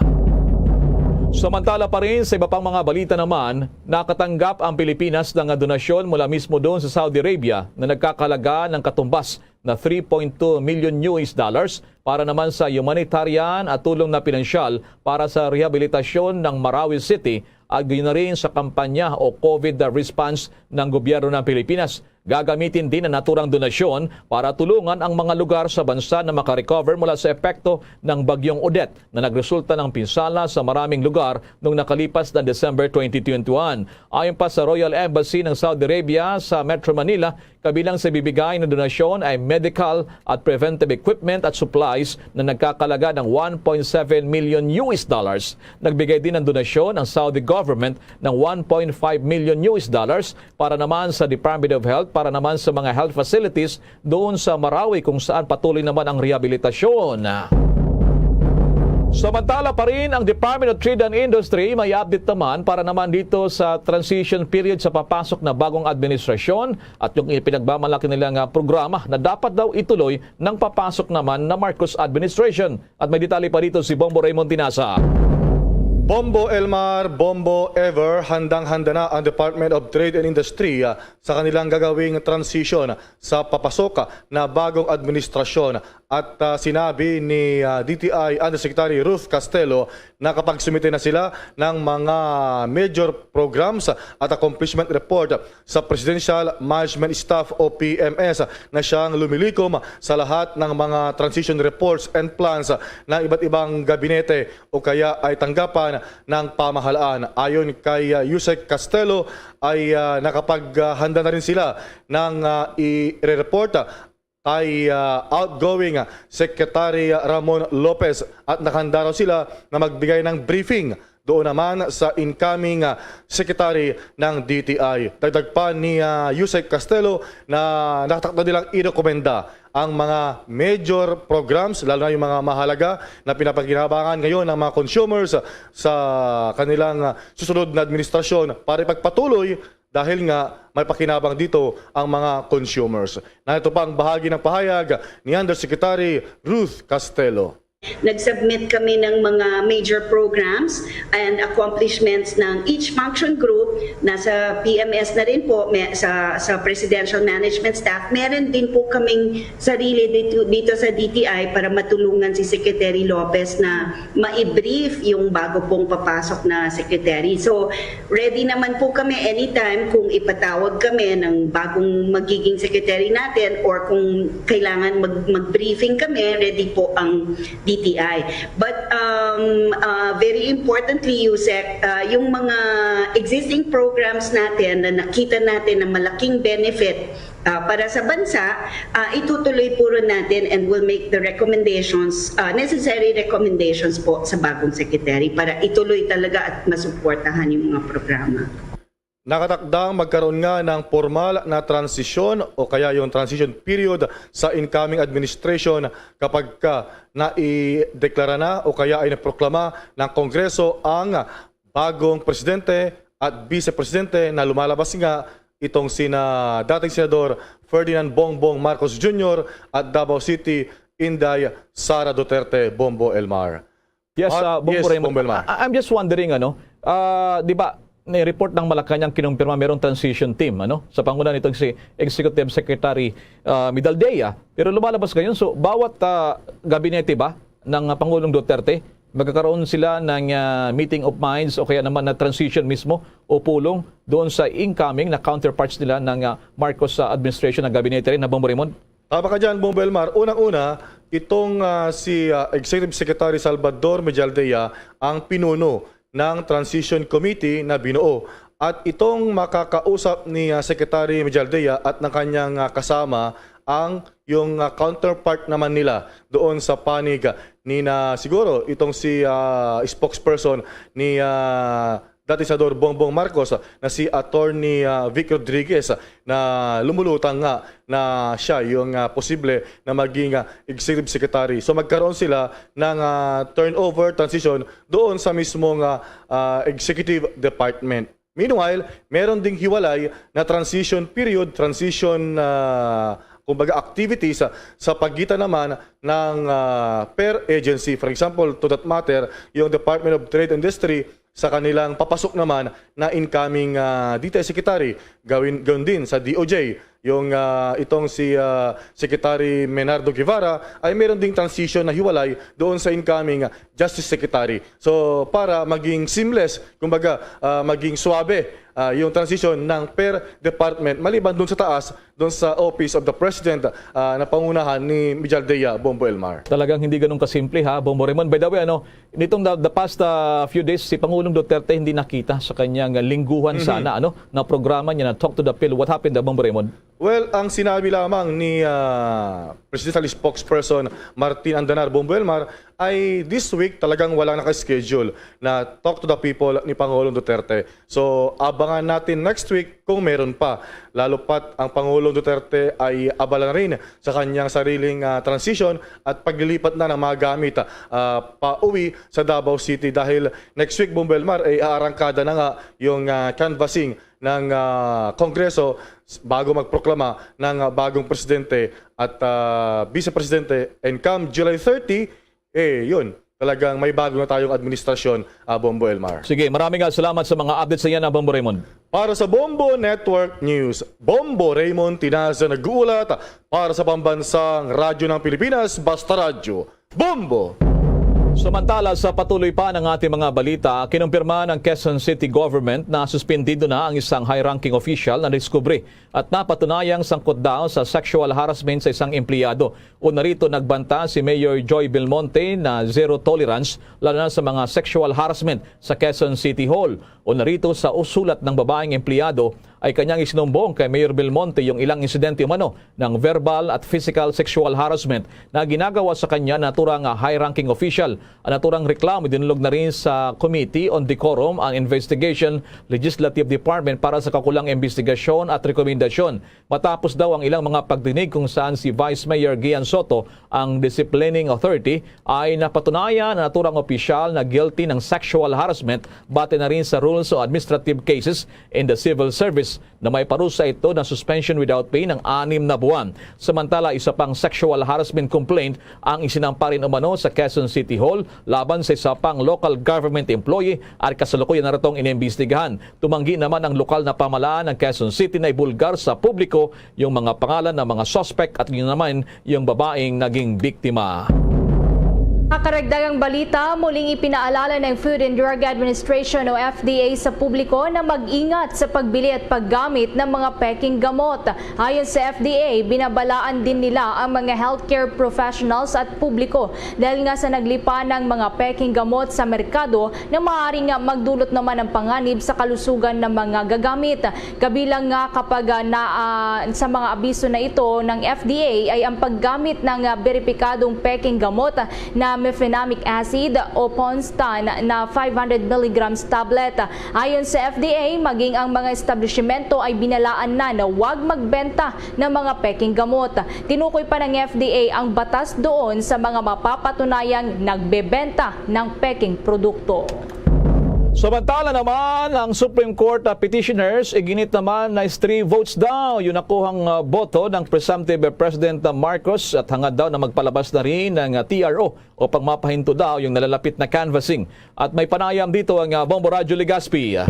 Samantala pa rin, sa iba pang mga balita naman, nakatanggap ang Pilipinas ng donasyon mula mismo doon sa Saudi Arabia na nagkakalaga ng katumbas na three point two million U S dollars para naman sa humanitarian at tulong na pinansyal para sa rehabilitasyon ng Marawi City at gayon na rin sa kampanya o COVID response ng gobyerno ng Pilipinas. Gagamitin din ang naturang donasyon para tulungan ang mga lugar sa bansa na makarecover mula sa epekto ng Bagyong Odette na nagresulta ng pinsala sa maraming lugar noong nakalipas na December twenty twenty-one. Ayon pa sa Royal Embassy ng Saudi Arabia sa Metro Manila, kabilang sa bibigay na donasyon ay medical at preventive equipment at supplies na nagkakalaga ng one point seven million U S dollars. Nagbigay din ng donasyon ang Saudi government ng one point five million U S dollars para naman sa Department of Health, para naman sa mga health facilities doon sa Marawi, kung saan patuloy naman ang rehabilitasyon. Samantala pa rin, ang Department of Trade and Industry may update naman para naman dito sa transition period sa papasok na bagong administrasyon at yung ipinagmamalaki nila nga programa na dapat daw ituloy ng papasok naman na Marcos administration. At may detalye pa dito si Bombo Raymond Tinasa. Bombo Elmar, Bombo Ever, handang-handa na ang Department of Trade and Industry, ah, sa kanilang gagawing transition sa papasok na bagong administrasyon. At, ah, sinabi ni, ah, D T I Undersecretary Ruth Castelo na kapag sumite na sila ng mga major programs at accomplishment report sa Presidential Management Staff o P M S na siyang lumilikom sa lahat ng mga transition reports and plans ng iba't ibang gabinete o kaya ay tanggapan ng pamahalaan. Ayon kay, ah, Usec Castelo ay, ah, nakapaghanda na rin sila ng, ah, i-report kay, ah, outgoing, ah, Secretary Ramon Lopez at nakahanda raw sila na magbigay ng briefing doon naman sa incoming, ah, secretary ng D T I. Dagdag pa ni, ah, Usec Castelo na nakatakda nilang irekomenda ang mga major programs, lalo na yung mga mahalaga na pinapakinabangan ngayon ng mga consumers sa kanilang, ah, susunod na administrasyon para ipagpatuloy dahil nga may pakinabang dito ang mga consumers. Narito pa ang bahagi ng pahayag ni Undersecretary Ruth Castelo. Nag-submit kami ng mga major programs and accomplishments ng each function group. Nasa P M S na rin po, may, sa, sa presidential management staff. Meron din po kaming sarili dito, dito sa D T I para matulungan si Secretary Lopez na ma-brief yung bago pong papasok na secretary. So, ready naman po kami anytime kung ipatawag kami ng bagong magiging secretary natin or kung kailangan mag- mag-briefing kami, ready po ang D T I. But um, uh, very importantly, Usec, uh, yung mga existing programs natin na nakita natin na malaking benefit uh, para sa bansa, uh, itutuloy po rin natin and will make the recommendations, uh, necessary recommendations po sa bagong secretary para ituloy talaga at masuportahan yung mga programa. Nakatakdang magkaroon nga ng formal na transisyon o kaya yung transition period sa incoming administration kapag ka naideklara na o kaya ay naproklama ng Kongreso ang bagong presidente at vice presidente na lumalabas nga itong sina dating Senador Ferdinand Bongbong Marcos Junior at Davao City Inday Sara Duterte Bombo Elmar. Yes, uh, Bombo yes, Raymond. Bombo Elmar. I- I'm just wondering, ano, uh, di ba, ni-report ng Malacanang kinumpirma merong transition team, ano, sa panguna nitong si Executive Secretary uh, Midaldea. Pero lumalabas ngayon, so bawat uh, gabinete ba ng uh, Pangulong Duterte, magkakaroon sila ng uh, meeting of minds o kaya naman na transition mismo o pulong doon sa incoming na counterparts nila ng uh, Marcos uh, administration ng gabinete rin, na Bombo Raymond? Tama ka dyan, Bombo Elmar. Unang-una, itong uh, si uh, Executive Secretary Salvador Medialdea ang pinuno ng Transition Committee na binuo. At itong makakausap ni uh, Secretary Medialdea at ng kanyang uh, kasama ang yung uh, counterpart naman nila doon sa panig ni na siguro itong si uh, spokesperson ni uh, dati Senador Bongbong Marcos na si Attorney uh, Vic Rodriguez na lumulutang nga na siya yung uh, posible na maging uh, executive secretary. So magkaroon sila ng uh, turnover transition doon sa mismong uh, uh, executive department. Meanwhile, meron ding hiwalay na transition period, transition uh, kumbaga activities uh, sa pagitan naman ng uh, per agency. For example, to that matter, yung Department of Trade and Industry sa kanilang papasok naman na incoming uh, D T I Secretary, gawin, gawin din sa D O J. Yung uh, itong si uh, Secretary Menardo Guevara ay meron ding transition na hiwalay doon sa incoming uh, Justice Secretary. So para maging seamless, kumbaga uh, maging suabe uh, yung transition ng per department maliban doon sa taas, doon sa Office of the President uh, na pangunahan ni Mijaldea Bombo Elmar. Talagang hindi ganun kasimple ha, Bombo Raymond. By the way, ano, nitong the, the past uh, few days, si Pangulong Duterte hindi nakita sa kanyang lingguhan mm-hmm. sana ano, na programa niya na Talk to the People. What happened, uh, Bombo Raymond? Well, ang sinabi lamang ni uh, Presidential Spokesperson Martin Andanar Bombo Elmar ay this week talagang walang naka-schedule na Talk to the People ni Pangulong Duterte. So, abangan natin next week kung meron pa. Lalo pat ang Pangulong Duterte ay abala na rin sa kanyang sariling uh, transition at paglilipat na ng mga gamit uh, pauwi sa Davao City dahil next week, Bombo Elmar, ay aarangkada na nga yung uh, canvassing ng uh, Kongreso bago magproklama ng uh, bagong presidente at uh, vice presidente. And come July thirty, eh, yun, talagang may bago na tayong administrasyon, uh, Bombo Elmar. Sige, maraming salamat sa mga updates na yan, uh, Bombo Raymond. Para sa Bombo Network News, Bombo Raymond Tinaza nag-uulat para sa Pambansang Radyo ng Pilipinas, Basta Radyo. Bombo! Samantala, sa patuloy pa ng ating mga balita, kinumpirma ng Quezon City Government na suspindido na ang isang high-ranking official na nadiskubre at napatunayang sangkot daw sa sexual harassment sa isang empleyado. Una rito, nagbanta si Mayor Joy Belmonte na zero tolerance lalo na sa mga sexual harassment sa Quezon City Hall. Una rito, sa sulat ng babaeng empleyado, ay kanyang isinumbong kay Mayor Belmonte yung ilang insidente umano ng verbal at physical sexual harassment na ginagawa sa kanya na naturang high-ranking official. Ang naturang reklamo dinulog na rin sa Committee on Decorum and Investigation Legislative Department para sa kakulang imbestigasyon at rekomendasyon. Matapos daw ang ilang mga pagdinig kung saan si Vice Mayor Gian Soto ang disciplining authority, ay napatunayan na naturang opisyal na guilty ng sexual harassment base na rin sa Rules of Administrative Cases in the Civil Service na may parusa ito ng suspension without pay ng anim na buwan. Samantala, isa pang sexual harassment complaint ang isinampa rin umano sa Quezon City Hall laban sa isa pang local government employee at kasalukuyan na rin inimbestigahan. Tumanggi naman ang lokal na pamahalaan ng Quezon City na ibulgar sa publiko yung mga pangalan ng mga suspect at yun naman yung babaeng naging biktima. Sa karagdagang balita, muling ipinaalala ng Food and Drug Administration o F D A sa publiko na mag-ingat sa pagbili at paggamit ng mga peking gamot. Ayon sa F D A, binabalaan din nila ang mga healthcare professionals at publiko dahil nga sa naglipa ng mga peking gamot sa merkado na maaaring magdulot naman ng panganib sa kalusugan ng mga gagamit. Kabilang nga kapag, ah, na, ah, sa mga abiso na ito ng F D A ay ang paggamit ng, ah, beripikadong peking gamot na mefenamic acid o Ponstan na five hundred milligrams tablet. Ayon sa F D A, maging ang mga establishmento ay binalaan na na wag magbenta ng mga peking gamot. Tinukoy pa ng F D A ang batas doon sa mga mapapatunayang nagbebenta ng peking produkto. Samantala naman, ang Supreme Court, ah, petitioners, iginit naman na three votes daw yung nakuhang, ah, boto ng presumptive President, ah, Marcos at hangad daw na magpalabas na rin ng, ah, T R O upang mapahinto daw yung nalalapit na canvassing. At may panayam dito ang, ah, Bombo Radyo Legazpi.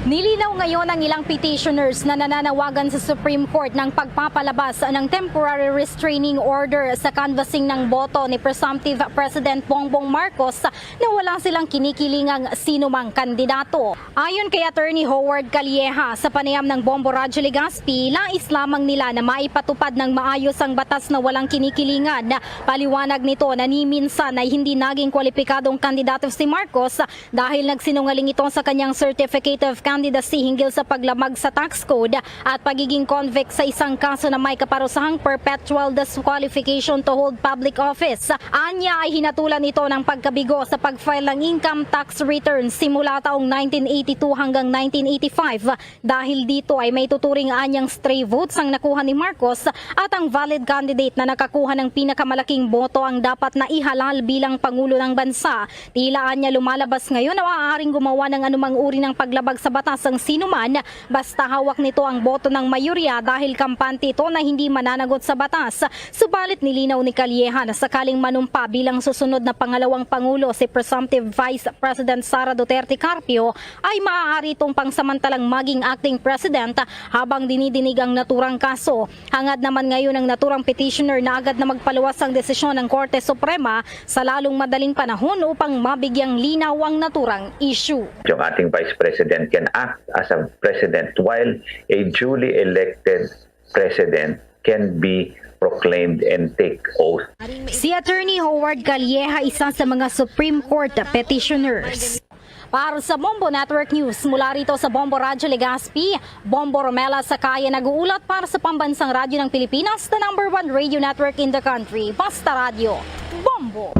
Nilinaw ngayon ng ilang petitioners na nananawagan sa Supreme Court ng pagpapalabas ng temporary restraining order sa canvassing ng boto ni presumptive President Bongbong Marcos na wala silang kinikilingang sinumang kandidato. Ayon kay Attorney Howard Calleja, sa panayam ng Bombo Radyo Legazpi, nais lamang nila na maipatupad ng maayos ang batas na walang kinikilingan. Paliwanag nito na ni minsan ay hindi naging kwalipikadong kandidato si Marcos dahil nagsinungaling ito sa kanyang certificate of candidacy hinggil sa paglamag sa tax code at pagiging convict sa isang kaso na may kaparusahang perpetual disqualification to hold public office. Anya ay hinatulan ito ng pagkabigo sa pag-file ng income tax return simula taong nineteen eighty-two hanggang nineteen eighty-five. Dahil dito ay may tuturing anyang stray votes ang nakuha ni Marcos at ang valid candidate na nakakuha ng pinakamalaking boto ang dapat na ihalal bilang pangulo ng bansa. Tila anya lumalabas ngayon na maaaring gumawa ng anumang uri ng paglabag sa batas ang sinuman, basta hawak nito ang boto ng mayorya dahil kampante ito na hindi mananagot sa batas. Subalit nilinaw ni Calleja na sakaling manumpa bilang susunod na pangalawang pangulo si presumptive Vice President Sara Duterte Carpio, ay maaari itong pangsamantalang maging acting president habang dinidinig ang naturang kaso. Hangad naman ngayon ang naturang petitioner na agad na magpaluwas ang desisyon ng Korte Suprema sa lalong madaling panahon upang mabigyang linaw ang naturang issue. Yung ating Vice President can act as a president, while a duly elected president can be proclaimed and take oath. Si Attorney Howard Calleja, isa sa mga Supreme Court petitioners. Para sa Bombo Network News, mula rito sa Bombo Radyo Legazpi, Bombo Romela Sakaya nag-uulat para sa Pambansang Radyo ng Pilipinas, the number one radio network in the country. Basta Radyo, Bombo!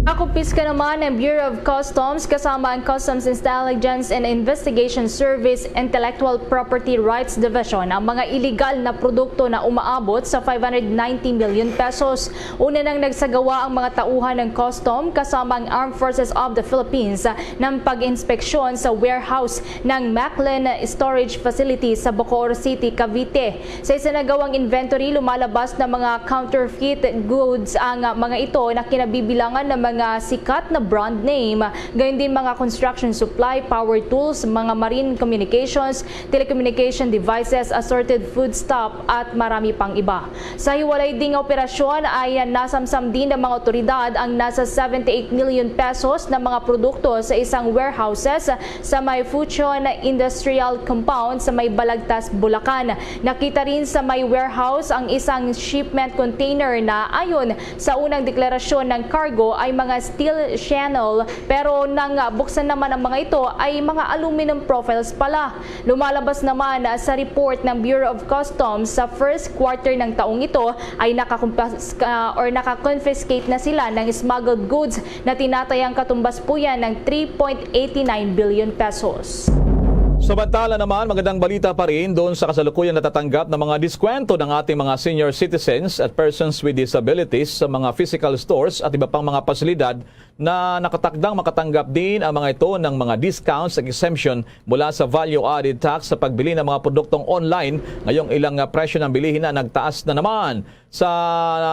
Nakumpiska naman ng Bureau of Customs kasama ang Customs Intelligence and Investigation Service Intellectual Property Rights Division ang mga iligal na produkto na umaabot sa five hundred ninety million pesos. Una nang nagsagawa ang mga tauhan ng Custom kasama ang Armed Forces of the Philippines ng pag-inspeksyon sa warehouse ng Maclean Storage Facility sa Bacoor City, Cavite. Sa isinagawang inventory, lumalabas na mga counterfeit goods ang mga ito na kinabibilangan ng mga sikat na brand name, gayon din mga construction supply, power tools, mga marine communications, telecommunication devices, assorted foodstuff, at marami pang iba. Sa hiwalay ding operasyon ay nasamsam din ng mga otoridad ang nasa seventy-eight million pesos na mga produkto sa isang warehouses sa may Fuchon Industrial Compound sa may Balagtas, Bulacan. Nakita rin sa may warehouse ang isang shipment container na ayon sa unang deklarasyon ng cargo ay mga steel channel, pero nang buksan naman ang mga ito ay mga aluminum profiles pala. Lumalabas naman sa report ng Bureau of Customs, sa first quarter ng taong ito ay nakakumpas-, ah, or nakakonfiscate na sila ng smuggled goods na tinatayang katumbas po yan ng three point eight nine billion pesos. Samantala naman, magandang balita pa rin doon sa kasalukuyang natatanggap ng mga diskwento ng ating mga senior citizens at persons with disabilities sa mga physical stores at iba pang mga pasilidad na nakatakdang makatanggap din ang mga ito ng mga discounts at exemption mula sa value-added tax sa pagbili ng mga produktong online. Ngayong ilang, ah, presyo ng bilihin na nagtaas na naman. Sa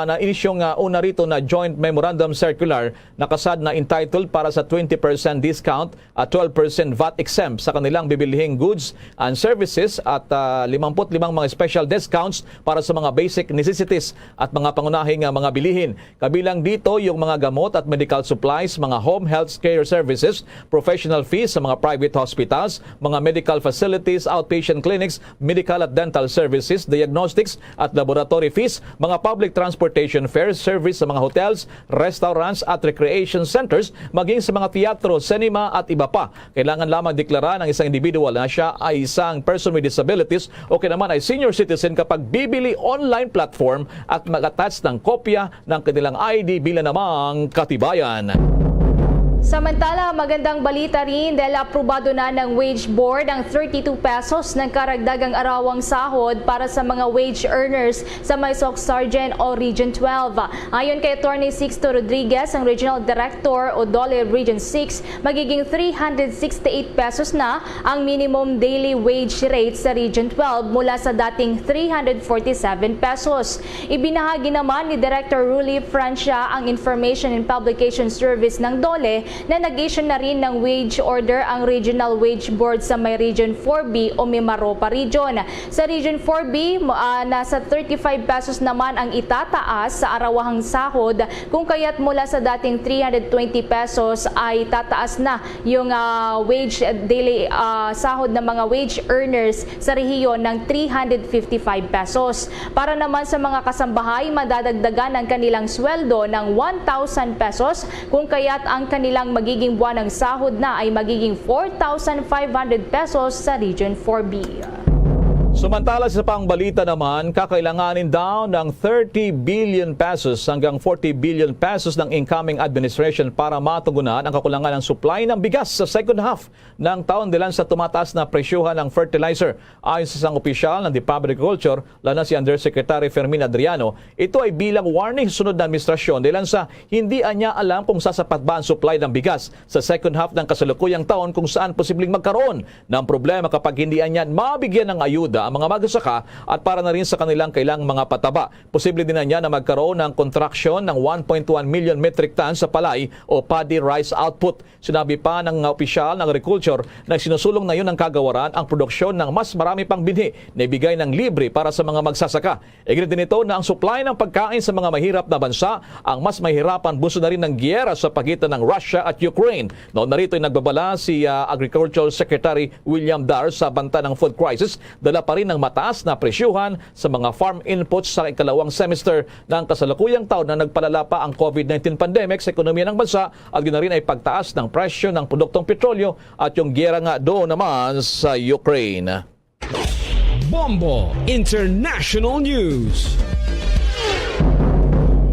na-issue nga una rito na Joint Memorandum Circular, nakasad na entitled para sa twenty percent discount at twelve percent vat exempt sa kanilang bibilhing goods and services at, ah, limampu't limang mga special discounts para sa mga basic necessities at mga pangunahing, ah, mga bilihin. Kabilang dito yung mga gamot at medical supplies, mga home health care services, professional fees sa mga private hospitals, mga medical facilities, outpatient clinics, medical at dental services, diagnostics at laboratory fees, mga public transportation fares, service sa mga hotels, restaurants at recreation centers, maging sa mga teatro, cinema at iba pa. Kailangan lamang deklara ng isang individual na siya ay isang person with disabilities o kaya naman ay senior citizen kapag bibili online platform at mag-attach ng kopya ng kanilang I D bilang namang katibayan. Samantala, magandang balita rin dahil aprobado na ng Wage Board ang thirty-two pesos ng karagdagang arawang sahod para sa mga wage earners sa may SOC Sergeant o Region twelve. Ayon kay Attorney Sixto Rodriguez, ang Regional Director o DOLE Region six, magiging three hundred sixty-eight pesos na ang minimum daily wage rate sa Region twelve mula sa dating three hundred forty-seven pesos. Ibinahagi naman ni Director Ruly Francia ang Information and Publication Service ng DOLE na nag-issue na rin ng wage order ang Regional Wage Board sa may Region four B o Mimaropa Region. Sa Region four B, mo-, ah, nasa thirty-five pesos naman ang itataas sa arawahang sahod, kung kaya't mula sa dating three hundred twenty pesos ay tataas na yung, ah, wage daily, ah, sahod ng mga wage earners sa rehiyon ng three hundred fifty-five pesos. Para naman sa mga kasambahay, madadagdagan ang kanilang sweldo ng one thousand pesos, kung kaya't ang kanilang magiging buwanang sahod na ay magiging four thousand five hundred pesos sa Region four B. Samantala sa pang balita naman, kakailanganin daw ng thirty billion pesos hanggang forty billion pesos ng incoming administration para matugunan ang kakulangan ng supply ng bigas sa second half ng taon dahilan sa tumataas na presyuhan ng fertilizer. Ayon sa isang opisyal ng Department of Agriculture, lalo na si Undersecretary Fermin Adriano, ito ay bilang warning sa sunod na administrasyon dahilan sa hindi anya alam kung sasapat ba ang supply ng bigas sa second half ng kasalukuyang taon, kung saan posibleng magkaroon ng problema kapag hindi anyan mabigyan ng ayuda ang mga magsasaka at para na rin sa kanilang kailang mga pataba. Posible din anyan na magkaroon ng kontraksyon ng one point one million metric tons sa palay o paddy rice output. Sinabi pa ng opisyal ng agriculture na sinusulong na yun ng kagawaran ang produksyon ng mas marami pang binhi na ibigay ng libre para sa mga magsasaka. Iginiit din ito na ang supply ng pagkain sa mga mahirap na bansa ang mas mahirapan bunsod na rin ng giyera sa pagitan ng Russia at Ukraine. Nauna rito ay nagbabala si, ah, Agricultural Secretary William Dar sa banta ng food crisis, dala pa rin ng mataas na presyuhan sa mga farm inputs sa ikalawang semester ng kasalukuyang taon na nagpalala pa ang COVID nineteen pandemic sa ekonomiya ng bansa at gina rin ay pagtaas ng presyo ng produktong petrolyo at yung giyera nga doon naman sa Ukraine. Bombo International News.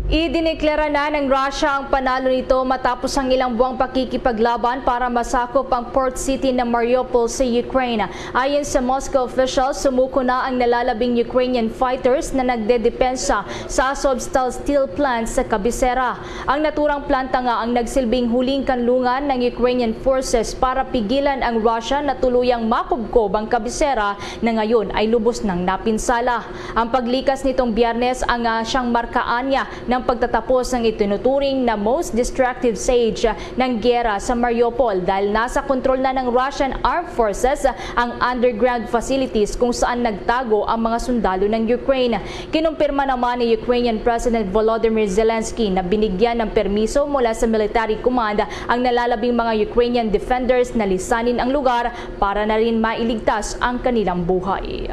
Idineklara na ng Russia ang panalo nito matapos ang ilang buwang pakikipaglaban para masakop ang port city ng Mariupol sa Ukraine. Ayon sa Moscow officials, sumuko na ang nalalabing Ukrainian fighters na nagdedepensa sa Azovstal steel plant sa kabisera. Ang naturang planta nga ang nagsilbing huling kanlungan ng Ukrainian forces para pigilan ang Russia na tuluyang makubkob ang kabisera na ngayon ay lubos nang napinsala. Ang paglikas nitong Biyernes ang, ah, siyang markaan niya ng pagtatapos ng itinuturing na most destructive siege ng giyera sa Mariupol dahil nasa kontrol na ng Russian Armed Forces ang underground facilities kung saan nagtago ang mga sundalo ng Ukraine. Kinumpirma naman ni Ukrainian President Volodymyr Zelensky na binigyan ng permiso mula sa military command ang nalalabing mga Ukrainian defenders na lisanin ang lugar para na rin mailigtas ang kanilang buhay.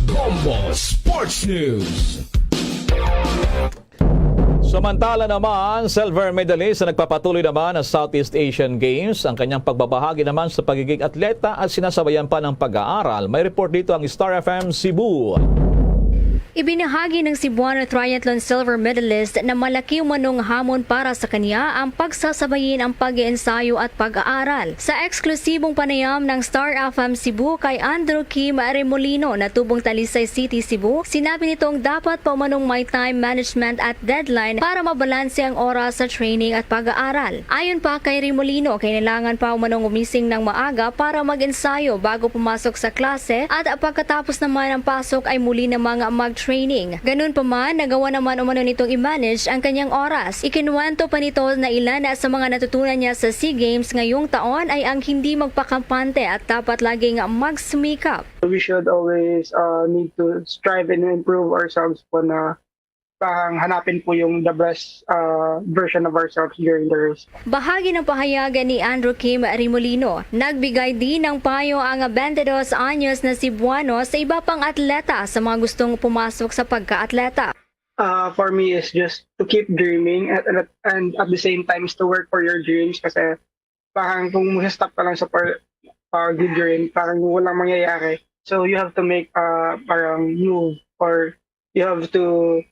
Bombo Sports News. Samantala naman, silver medalist na nagpapatuloy naman ang Southeast Asian Games, ang kanyang pagbabahagi naman sa pagiging atleta at sinasabayan pa ng pag-aaral. May report dito ang Star F M Cebu. Ibinahagi ng Cebuano triathlon silver medalist na malaki umanong hamon para sa kanya ang pagsasabayin ang pag-iensayo at pag-aaral. Sa eksklusibong panayam ng Star F M Cebu kay Andrew Kim Remolino na tubong Talisay City, Cebu, sinabi nitong dapat pa umanong may time management at deadline para mabalanse ang oras sa training at pag-aaral. Ayon pa kay Remolino, kailangan pa umanong gumising ng maaga para mag-ensayo bago pumasok sa klase at pagkatapos naman ng pasok ay muli namang mag-training. Ganun pa man, nagawa naman umano nitong i-manage ang kanyang oras. Ikinuwento pa nito na ilan na sa mga natutunan niya sa SEA Games ngayong taon ay ang hindi magpakampante at dapat laging magsumikap. We should always uh, need to strive and improve ourselves po na pang hanapin po yung the best uh, version of ourselves during the race. Bahagi ng pahayag ni Andrew Kim Rimulino. Nagbigay din ng payo ang twenty-two anyos na Cebuano sa iba pang atleta sa mga gustong pumasok sa pagka-atleta. Uh, for me is just to keep dreaming at, at, and at the same time is to work for your dreams kasi parang kung mag-stop ka lang sa par, uh, good dream, parang walang mangyayari. So you have to make uh, parang move or you have to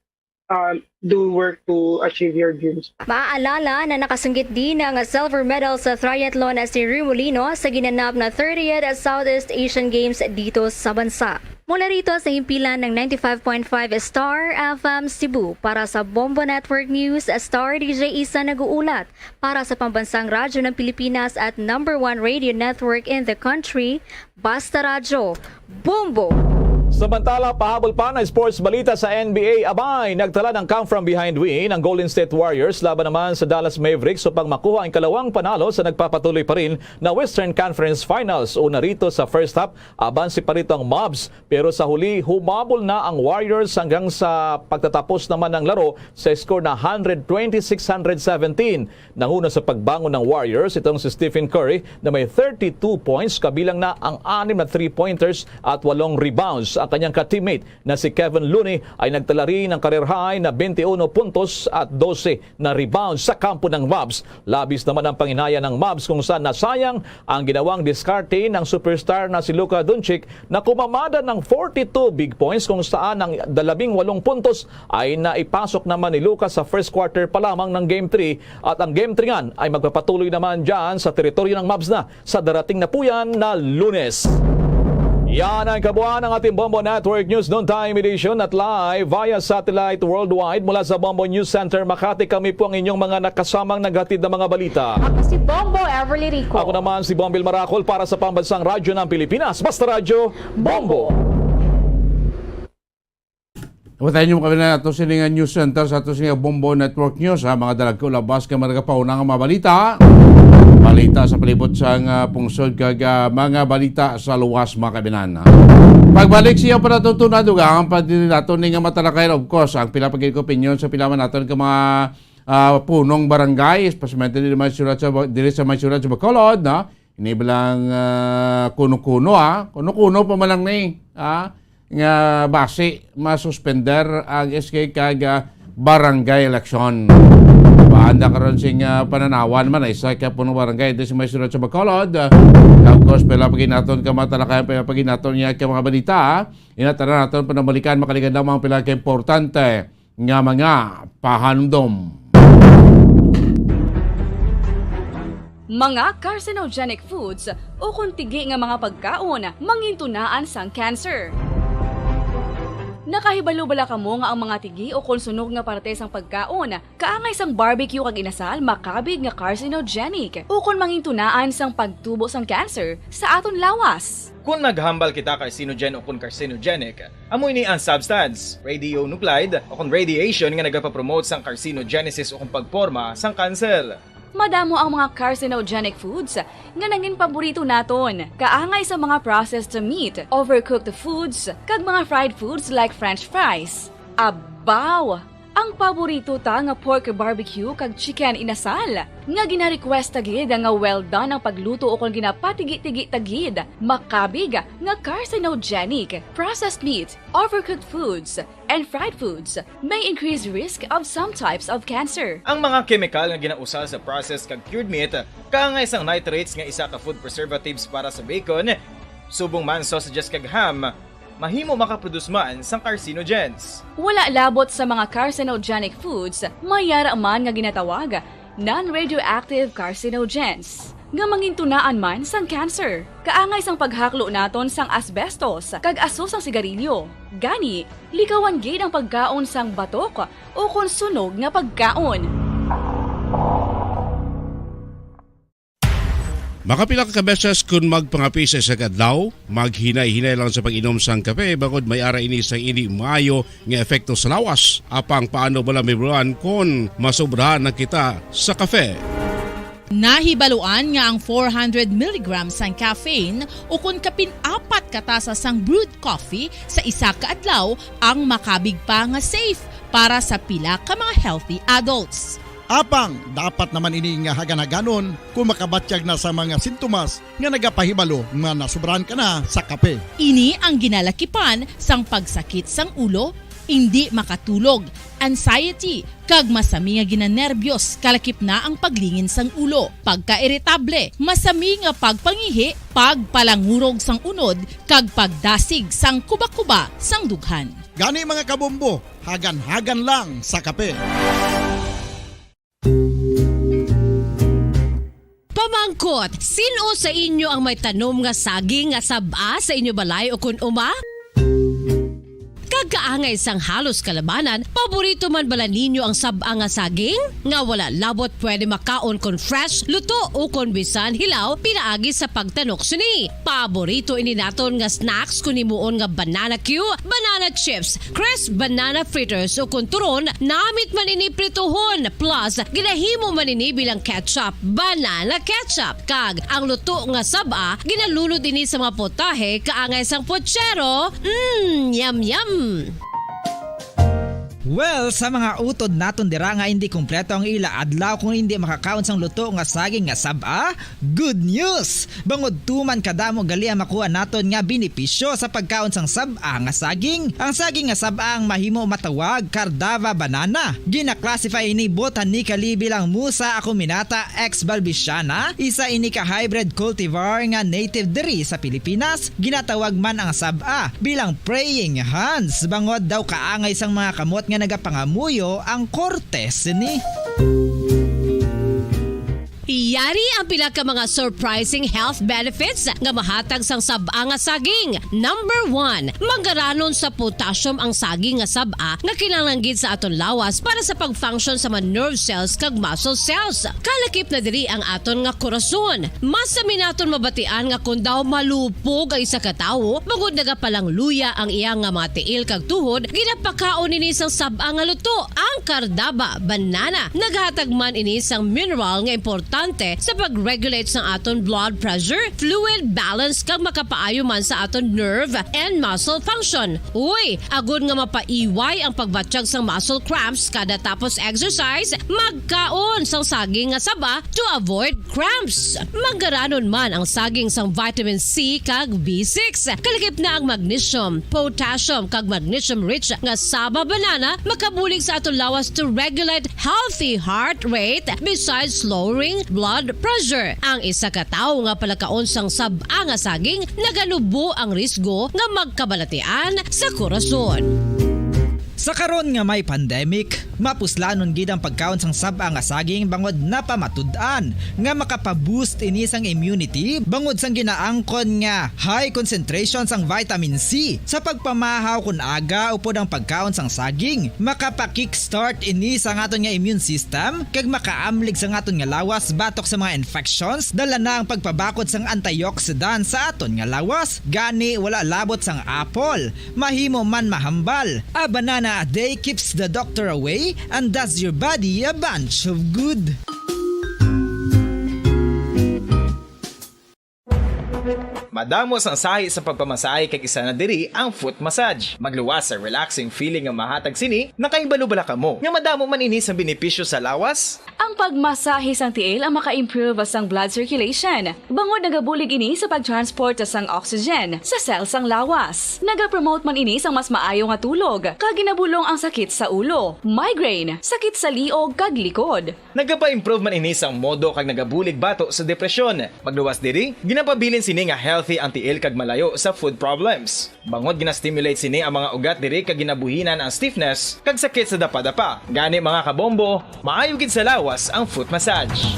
uh, do work to achieve your dreams. Maaalala na nakasinggit din ang silver medal sa triathlon na si Remolino sa ginanap na thirtieth Southeast Asian Games dito sa bansa. Mula rito sa himpilan ng ninety-five point five Star F M Cebu, para sa Bombo Network News, Star D J Isa nag-uulat. Para sa pambansang radyo ng Pilipinas at number one radio network in the country, Basta Radyo, Bombo! Samantala, pahabol pa na sports balita sa N B A. Abay, nagtala ng come from behind win ang Golden State Warriors laban naman sa Dallas Mavericks upang makuha ang ikalawang panalo sa nagpapatuloy pa rin na Western Conference Finals. Una rito sa first half, abanse pa rito ang Mavs, pero sa huli, humabol na ang Warriors hanggang sa pagtatapos naman ng laro sa score na hundred twenty-six hundred seventeen. Nanguna sa pagbangon ng Warriors itong si Stephen Curry na may thirty-two points, kabilang na ang anim na three-pointers at walong rebounds. Ang kanyang ka-teammate na si Kevin Looney ay nagtala rin ng career high na twenty-one puntos at dose na rebounds sa kampo ng Mavs. Labis naman ang panginaya ng Mavs kung saan nasayang ang ginawang diskarte ng superstar na si Luka Doncic na kumamada ng forty-two big points kung saan ang dalabing walong puntos ay naipasok naman ni Luka sa first quarter pa lamang ng Game three at ang Game three ngan ay magpapatuloy naman dyan sa teritoryo ng Mavs na sa darating na po yan na Lunes. Yan ang kabuuan ng ating Bombo Network News Noontime Edition at live via satellite worldwide mula sa Bombo News Center Makati. Kami po ang inyong mga nakasamang naghatid ng mga balita. Ako si Bombo Everly Rico. Ako naman si Bombil Maracol para sa Pambansang Radyo ng Pilipinas. Basta Radyo, Bombo! Watayin niyo kami na ato sini nga news center sa ato sini nga Bombo Network News, ha, mga dalagko labas kay mga nagapauna nga mga balita. Balita sa palibot sang, ah, pungsod kag, ah, mga balita sa luwas, mga kabinan, ha. Pagbalik siya pa nato tuna dugang pa din nato ni nga matalakayan, of course, ang pila pa gid ka opinyon sa pila man naton ka mga, ah, punong barangay, especially diri may siyudad sa, diri sa may siyudad sa Bacolod, no? Ini bilang, ah, kuno-kuno, ah. Kuno-kuno pa man lang ni, ah, nga basi masuspender ang S K kag, ah, barangay election. Paanda karon sing, ah, pananawan man ay sa kapunong barangay diri sa may siyudad sa Bacolod. Ah, of course, pila pa gid naton ka matalakayan, pila pa gid naton niya ka mga balita, ah. Ina, tara naton panabalikan, makaligad lamang pila ka importante nga mga pahanumdom. Mga carcinogenic foods ukon tigi nga mga pagkaon mangintunaan sang cancer. Nakahibalo bala kamo nga ang mga tigi ukon sunog nga parte sang pagkaon kaangay sang barbecue kag inasal makabig nga carcinogenic ukon mangintunaan sang pagtubo sang cancer sa aton lawas? Kon naghambal kita carcinogen ukon carcinogenic, amo ini ang substance, radionuclide, ukon radiation nga nagapapromote sang carcinogenesis ukon pagporma sang kanser. Madamo ang mga carcinogenic foods nga nangin paborito naton, kaangay sa mga processed meat, overcooked foods, kag mga fried foods like French fries. Abaw! Ang paborito ta nga pork barbecue kag chicken inasal, nga gina-request ta gid nga well done ang pagluto ukon ginapatigi-tigi ta gid, makabig nga carcinogenic. Processed meat, overcooked foods, and fried foods may increase risk of some types of cancer. Ang mga kemikal nga ginausal sa processed kag cured meat, kaangay sang nitrates nga isa ka food preservatives para sa bacon, subong man sausages kag ham, mahimo makaproduce man sang carcinogens. Wala labot sa mga carcinogenic foods, may yara man nga ginatawag non-radioactive carcinogens, nga mangintunaan man sang cancer. Kaangay sang paghaklo naton sang asbestos kag aso sang sigarilyo. Gani, likawan gid ang pagkaon sang batok ukon sunog nga pagkaon. Makapila ka beses kon magpangape sa isa ka adlaw, maghinay-hinay lang sa pag-inom sang kape, bangod may ara ini sang indi maayo nga epekto sa lawas. Apang paano bala, Mibuan, kon masobrahan na kita sa kape? Nahibaluan nga ang four hundred milligrams sang caffeine ukon kapin apat ka tasa sang brewed coffee sa isa ka adlaw ang makabig pa nga safe para sa pila ka mga healthy adults. Apang dapat naman ini nga hagan-haganon kung makabatyag na sa mga sintomas nga nagapahibalo nga nasobrahan ka na sa kape. Ini ang ginalakipan sang pagsakit sang ulo, indi makatulog, anxiety, kag masami nga ginanerbiyos, kalakip na ang paglingin sang ulo, pagkairitable, masami nga pagpangihi, pagpalangurog sang unod, kag pagdasig sang kubakuba sang dughan. Gani, mga kabombo, hagan-hagan lang sa kape. Pamangkot, sin-o sa inyo ang may tanom nga saging nga sab-a sa inyo balay ukon uma? Kag kaangay sang halos kalabanan, paborito man bala ninyo ang sab-a nga saging? Nga wala labot pwede makaon kon fresh, luto, ukon bisan hilaw pinaagi sa pagtanok sini. Paborito ini naton nga snacks kon himuon nga banana cue, banana chips, crisp banana fritters, ukon turon, namit man ini prituhon, plus ginahimo man ini bilang ketchup, banana ketchup. Kag ang luto nga sab-a, ginalunod ini sa mga putahe kaangay sang puchero. Mm, yum, yum! Well, sa mga utod naton dira nga indi kompleto ang ila adlaw kung indi makakaon sang luto nga saging nga sab-a, good news! Bangod tuman kadamo gali ang makuha naton nga benepisyo sa pagkaon sang sab-a nga saging. Ang saging nga sab-a ang mahimo matawag Cardava banana. Gina-classify ini botanically bilang Musa acuminata ex balbisiana, isa ini ka hybrid cultivar nga native diri sa Pilipinas. Ginatawag man ang sab-a bilang praying hands, bangod daw kaangay sang mga kamot nga nagapangamuyo ang korte sini. Yari ang pila ka mga surprising health benefits nga mahatag sang sab-a nga saging. Number one, manggaranon sa potassium ang saging nga sab-a nga kinahanglan gid sa aton lawas para sa pag-function sa mga nerve cells kag muscle cells. Kalakip na diri ang aton nga korason. Masami naton mabatian nga kon daw malupog ang isa ka tawo, bangod nagapalangluya ang iya nga mga tiil kag tuhod, ginapakaon ini sang sab-a nga luto, ang Cardava banana. Naghatag man ini sang mineral nga importante sa pag-regulate sang aton blood pressure, fluid balance, kag makapaayo man sa aton nerve and muscle function. Uy, agod nga mapaiway ang pagbatyag sang muscle cramps kada tapos exercise, magkaon sang saging nga saba to avoid cramps. Manggaranon man ang saging sang vitamin C kag B six. Kalakip na ang magnesium, potassium, kag magnesium-rich nga saba banana makabulig sa aton lawas to regulate healthy heart rate, besides lowering blood pressure. Ang isa ka tawo nga palakaon sang sab-a nga saging, naganubo ang risgo nga magkabalatian sa korason. Sa karon nga may pandemic, mapuslanon gid ang pagkaon sang sab-a nga saging bangod napamatud-an nga makapa-boost ini sang immunity bangod sang ginaangkon nga high concentration sang vitamin C. Sa pagpamahaw kon aga upod ang pagkaon sang saging, makapa-kickstart ini sa aton nga immune system kag makaamlig sa aton nga lawas batok sa mga infections, dala na ang pagpabakod sang antioxidant sa aton nga lawas. Gani, wala labot sang apple, mahimo man mahambal. A banana a day keeps the doctor away and does your body a bunch of good. Madamo sang sahi sa pagpamasahe, kag isa na diri ang foot massage. Magluwas sa relaxing feeling nga mahatag sini. Nakahibalo bala kamo nga madamo man ini sang benepisyo sa lawas? Ang pagmasahe sang tiil ang maka-improve sang blood circulation, bangod nagabulig ini sa pag-transport sang oxygen sa cell sang lawas. Nagapromote man ini sang mas maayo nga tulog, kag ginabulong ang sakit sa ulo, migraine, sakit sa liog, kag likod. Nagapa-improve man ini sang modo kag nagabulig bato sa depresyon. Magluwas diri, ginapabilin sini nga healthy ang tiil kag malayo sa foot problems. Bangod gina-stimulate sini ang mga ugat diri kag ginabuhinan ang stiffness kag sakit sa dapadapa. Gani, mga kabombo, maayo gid sa lawas ang foot massage.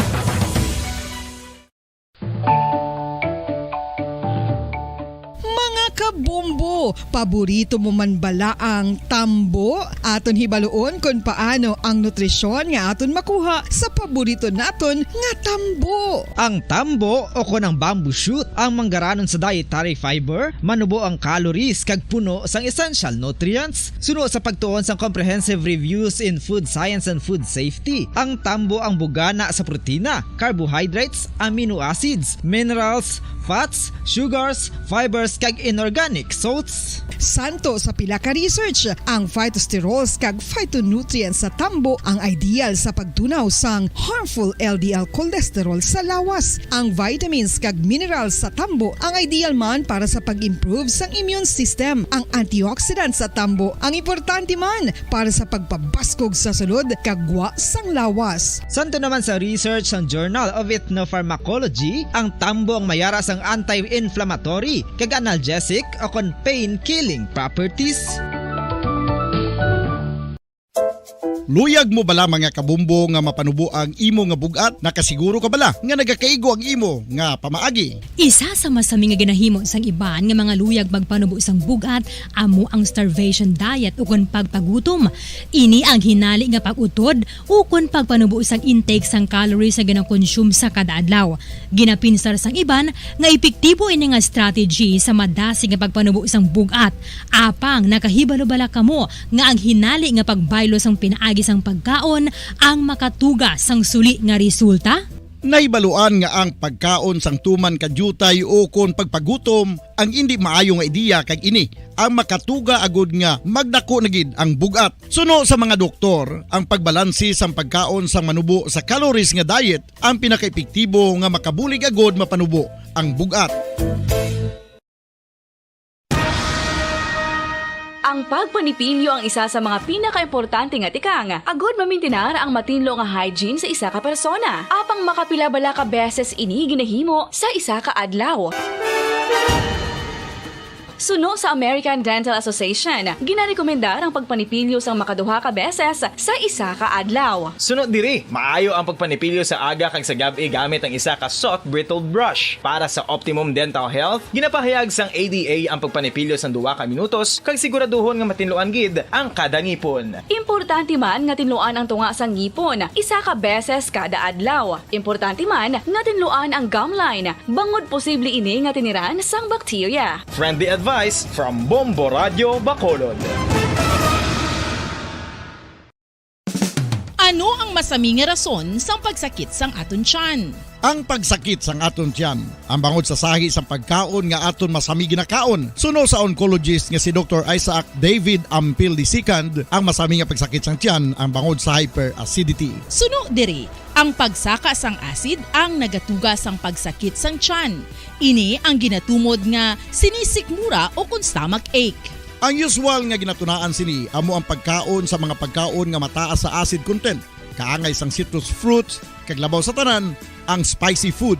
Mga kabombo, paborito mo man bala ang tambo? Aton hibaluon kon paano ang nutrisyon nga aton makuha sa paborito naton nga tambo. Ang tambo o kon ang bamboo shoot ang manggaranon sa dietary fiber, manubo ang calories kag puno sang essential nutrients. Suno sa pagtuon sang Comprehensive Reviews in Food Science and Food Safety, ang tambo ang bugana sa protina, carbohydrates, amino acids, minerals, fats, sugars, fibers, kag inorganic salts. Santo sa pila ka research, ang phytosterols kag phytonutrients sa tambo ang ideal sa pagtunaw sang harmful L D L cholesterol sa lawas. Ang vitamins kag minerals sa tambo ang ideal man para sa pag-improve sang immune system. Ang antioxidants sa tambo ang importante man para sa pagpabaskog sa sulod kag gwa sang lawas. Santo naman sa research sang Journal of Ethnopharmacology, ang tambo ang mayara sang anti-inflammatory kag analgesic o kon pain-killing properties. Luyag mo bala, mga kabombo, nga mapanubo ang imo nga bug-at? Nakasiguro ka bala nga nagakaigo ang imo nga pamaagi? Isa sa masami nga ginahimo sang iban nga mga luyag magpanubo sang bug-at amo ang starvation diet ukon pagpagutom. Ini ang hinali nga pag-utod ukon pagpanubo sang intake sang calories nga ginakonsume sa kada adlaw. Ginapinsar sang iban nga epektibo ini nga strategy sa madasig nga pagpanubo sang bug-at. Apang nakahibalo bala kamo nga ang hinali nga pagbaylo sang pinaagi sang pagkaon ang makatuga sang suli nga resulta? Nahibaluan nga ang pagkaon sang tuman ka diutay ukon pagpagutom ang indi maayo nga ideya, kag ini ang makatuga agud nga magdako na gid ang bug-at. Suno sa mga doktor, ang pagbalansi sang pagkaon sang manubo sa calories nga diet ang pinakaepektibo nga makabulig agud mapanubo ang bug-at. Ang pagpanipilyo ang isa sa mga pinakaimportante nga tikang agud mamintinar ang matinlo nga hygiene sa isa ka persona. Apang makapila bala ka beses ini ginahimo sa isa ka adlaw? Suno sa American Dental Association, ginarekomendar ang pagpanipilyo sang makaduha ka beses sa isa ka adlaw. Suno diri, maayo ang pagpanipilyo sa aga kag sa gab-i gamit ang isa ka soft bristled brush. Para sa optimum dental health, ginapahayag sang A D A ang pagpanipilyo sang duha ka minutos kag siguraduhon nga matinluan gid ang kada ngipon. Importante man nga tinluan ang tunga sang ngipon isa ka beses kada adlaw. Importante man nga tinluan ang gum line, bangod posible ini nga tiniran sang bakterya. Friendly advice from Bombo Radio Bacolod. Ano ang masami nga rason sang pagsakit sang aton tiyan? Ang pagsakit sang aton tiyan ang bangod sa sahi sang pagkaon nga aton masami ginakaon. Suno sa oncologist nga si Doktor Isaac David Ampil the second, ang masami nga pagsakit sang tiyan ang bangod sa hyperacidity. Suno diri, ang pagsaka sang acid ang nagatuga sang pagsakit sang tiyan. Ini ang ginatumod nga sinisikmura o kon stomach ache. Ang usual nga ginatunaan sini amo ang pagkaon sa mga pagkaon nga mataas sa acid content, kaangay sang citrus fruits, kag labaw sa tanan, ang spicy food.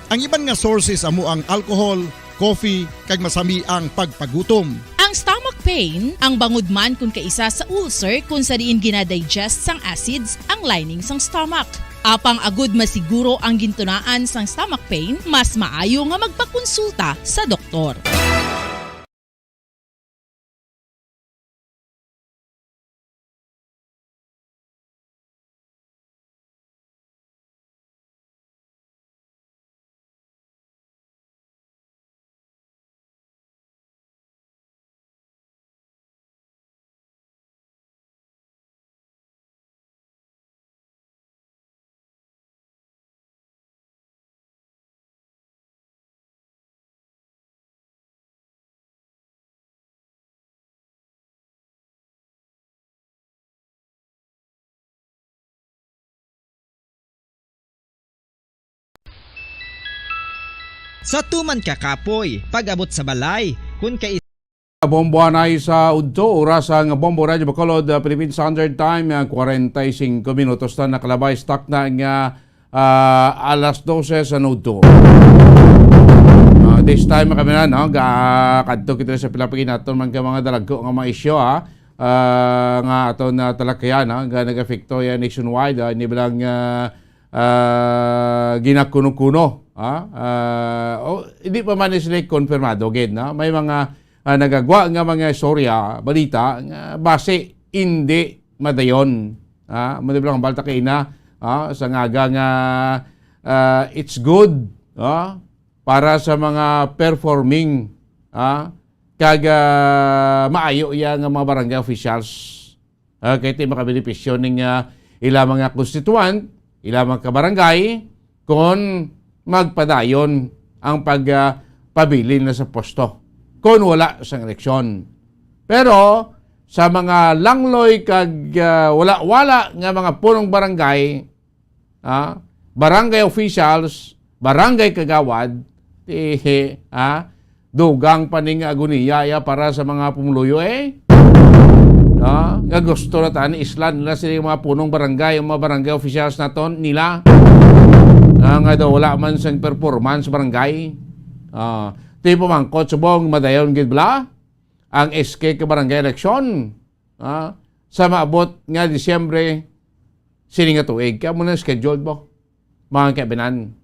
Ang iban nga sources amo ang alcohol, coffee, kag masami ang pagpagutom. Ang stomach pain, ang bangod man kon kaisa sa ulcer kon sa diin ginadigest sang acids ang lining sang stomach. Apang agud masiguro ang gintunaan sang stomach pain, mas maayo nga magpakonsulta sa doktor. Sa tuman ka kapoy, pag-abot sa balay, kun kay Bombo anay sa udto, oras ang Bombo Radyo Bacolod, uh, Philippine Standard Time, uh, kwarenta y singko minutos na nakalabay, stock na nga uh, alas dose sa udto. Uh, this time kami na, no? Ga, kadto kita sa pila pa ginaton man ka mga dalagko nga mga isyu, ha? Uh, nga aton na talakayan, ha? Nga nag-epekto yan nationwide, ha? Hindi ba lang uh, uh, ginakuno-kuno, ha? Uh, oh, hindi pa man sila konfirmado, gid, no? May mga uh, nagagwa nga mga istorya, balita, nga base hindi madayon. Ha? Madayon lang ang balta kay ina, ha? Sa ngaga nga uh, it's good, ha? Para sa mga performing, ha? Kag uh, maayo iya nga mga barangay officials. Uh, kay ti makabenepisyo ning uh, ila mga konstituent, ila mga kabarangay, kon magpadayon ang pagpabilin na sa posto kon wala sang eleksyon. Pero sa mga langloy kag ah, wala-wala nga mga punong barangay, ah, barangay officials, barangay kagawad, ti, ah, dugang pa ning agoniya ya para sa mga pumuluyo eh. No? Nga gusto na tani islan nila sila yung mga punong barangay, yung mga barangay officials naton nila. Ah, nga daw wala man sang performance barangay. Ah, ti pamangkot subong madayon gid bala ang S K ka barangay election. Ah, sa maabot nga Disyembre sini nga tuig. Kaya mo na scheduled mo. Mga kaibinan.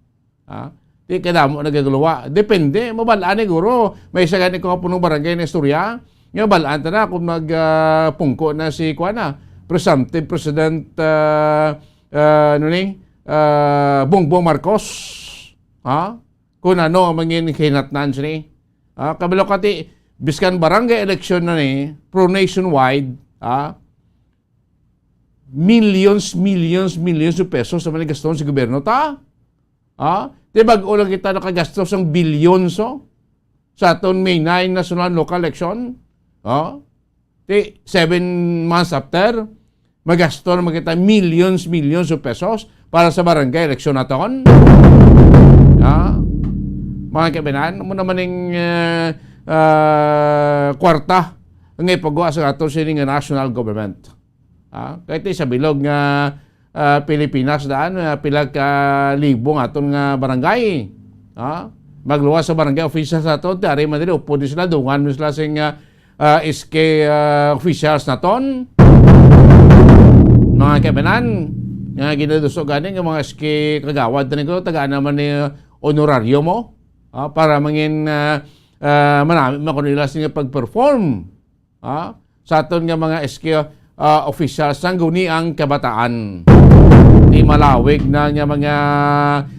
Ha? Di kadamo nagaguluwa. Depende, mabalaan ni guro. May isa gani ko punong barangay na istorya. Nga balaan ta na kung mag ah, pungko na si kuan na, presumptive President ah, ah, ano ni? Ah, Bongbong Marcos. Ha? Kung ano ang mangin hinatnan sini. Ha? Kabalo ka ti, biskan barangay election na ni, pro nationwide, ha? Millions, millions, millions of pesos sa mga gaston sa gobyerno ta. Ha? Di bag-o lang kita nakagastos ng billions, oh, sa aton May nine national local election. Oh? Di, seven months after, magasto naman kita millions, millions of pesos para sa barangay election naton. Ha? Mga kabinan, mo naman yung uh, uh, kwarta nga ipagawa sa ato sini nga national government. Ah, kay ti sa bilog nga ah, Pilipinas daan, ah, pila ka libo nga aton nga barangay. Ah, magluwas sa barangay officials nato, ti ari man diri, upod ni sila, dungan mo sila sing ah, ah, S K ah, officials naton. Mga kabanan, nga ginaduso gani nga mga S K kagawad tani ko, tagaan naman ni honoraryo mo. Ah, para mangin ah, ah, manami man kuno nila sing pag-perform. Ha? Sa aton nga mga S K ah, official, sangguni ang kabataan. Di malawig na nga mga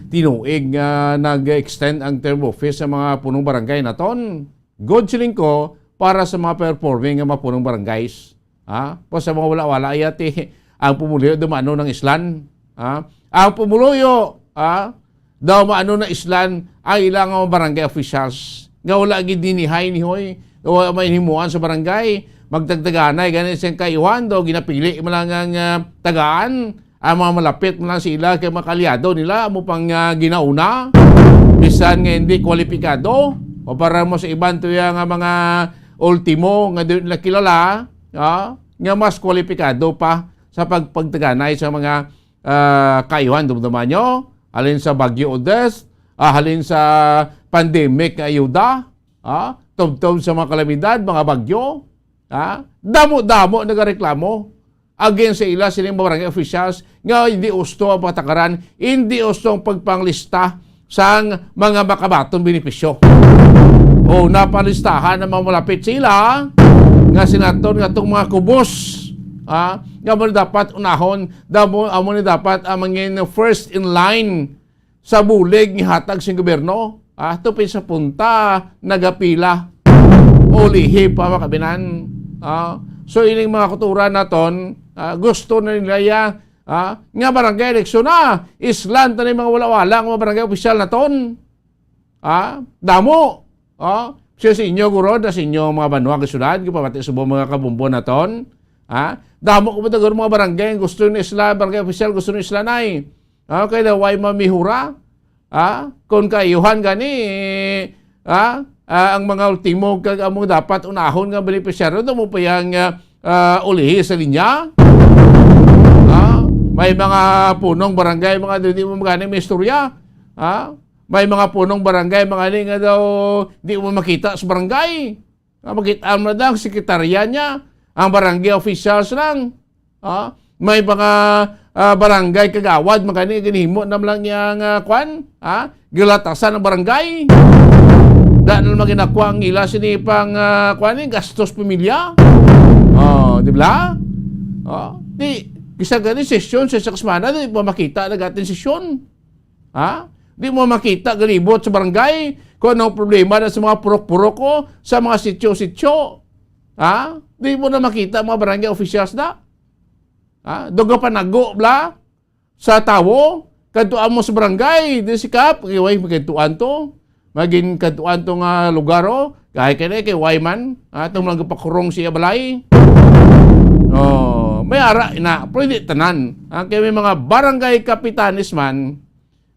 tinuig nga nag-extend ang term of office sa mga punong barangay naton. Good siling ko para sa mga performing nga mga punong barangays. Ha? Pa sa mga wala-wala, yati, ang pumuluyo dumano ng islan. Ha? Ang pumuluyo, ha? Daw maano na islan ang ilang mga barangay officials nga wala gid dinihay ni hoy, wala may himuan sa barangay, magtagtaganay gani siyang kaiwan daw ginapili mo lang ang ah, tagaan ang mga malapit mo lang sa ila kay mga kaalyado nila mo pang ah, ginauna bisan nga hindi kwalipikado o para mo sa iban tuya nga mga ultimo nga di nila kilala ah, nga mas kwalipikado pa sa pagpagtaganay sa mga ah, kaayuhan, dumduman nyo, halin sa Bagyo Odette, ah, halin sa pandemic nga ayuda, ah, tubtob sa mga kalamidad, mga bagyo, ah, damo-damo nagareklamo against sa ila sining mga barangay officials nga hindi usto ang patakaran, hindi usto ang pagpanglista sang mga makabaton benepisyo. O napalistahan ang mga malapit sa ila nga sinaton nga itong mga kubos ah, nga mo dapat unahon, damo amo ni dapat ang mangin first in line sa bulig nga hatag sing gobyerno. Ah, tupin sa punta nagapila. Ulihi pa makabinan. Ah, so ining mga kuturan naton ah, gusto na nila ya ah, nga barangay eleksyon na islan ta ni mga wala-wala nga mga barangay opisyal naton. Ah, damo. Ah, siya sa inyo guro na sa inyo mga banwa nga syudad, gipamati sa mga kabumbo naton. Ah, damo ko pa guro mga barangay gusto ni isla, barangay official gusto ni isla nay. Ah, kay daw way mamihura. Ha? Kung kaayuhan gani, ha? Ah, ang mga ultimo kag among dapat unahon nga benepisyaryo, daw mo pa yang, ah, ah, ulihi sa linya? Ha? May mga punong barangay, mga di, di mo gani may istorya. Ha? May mga punong barangay, mga ni nga daw di mo makita sa barangay. Nga makita mo na daw ang sekretarya niya, ang barangay officials lang. Ah, may mga, ah, barangay kagawad, mga ni, ginhimo na lang niya nga, kwan, ah, gilatasan ang barangay. Da na lang maginakuha ang ila sini pang, ah, kwan, eh, gastos pamilya. Oh, di ba? Oh, di, isa gani sesyon sa isa ka semana, di pa makita na gatin sesyon. Ha? Di mo makita galibot sa barangay kung anong problema na sa mga purok-purok o sa mga sityo-sityo. Ha? Di mo na makita mga barangay officials na. Ha? Doga panago bla sa tawo, kadtuan mo sa barangay, di si Kap, kay way magkadtuan to. Magin kadtuan to nga lugar, oh. Kay kini kay way man, ha? Itong mga pakurong siya balay. Oh, may ara na, pwede tanan. Ha? Kay may mga barangay kapitanes man,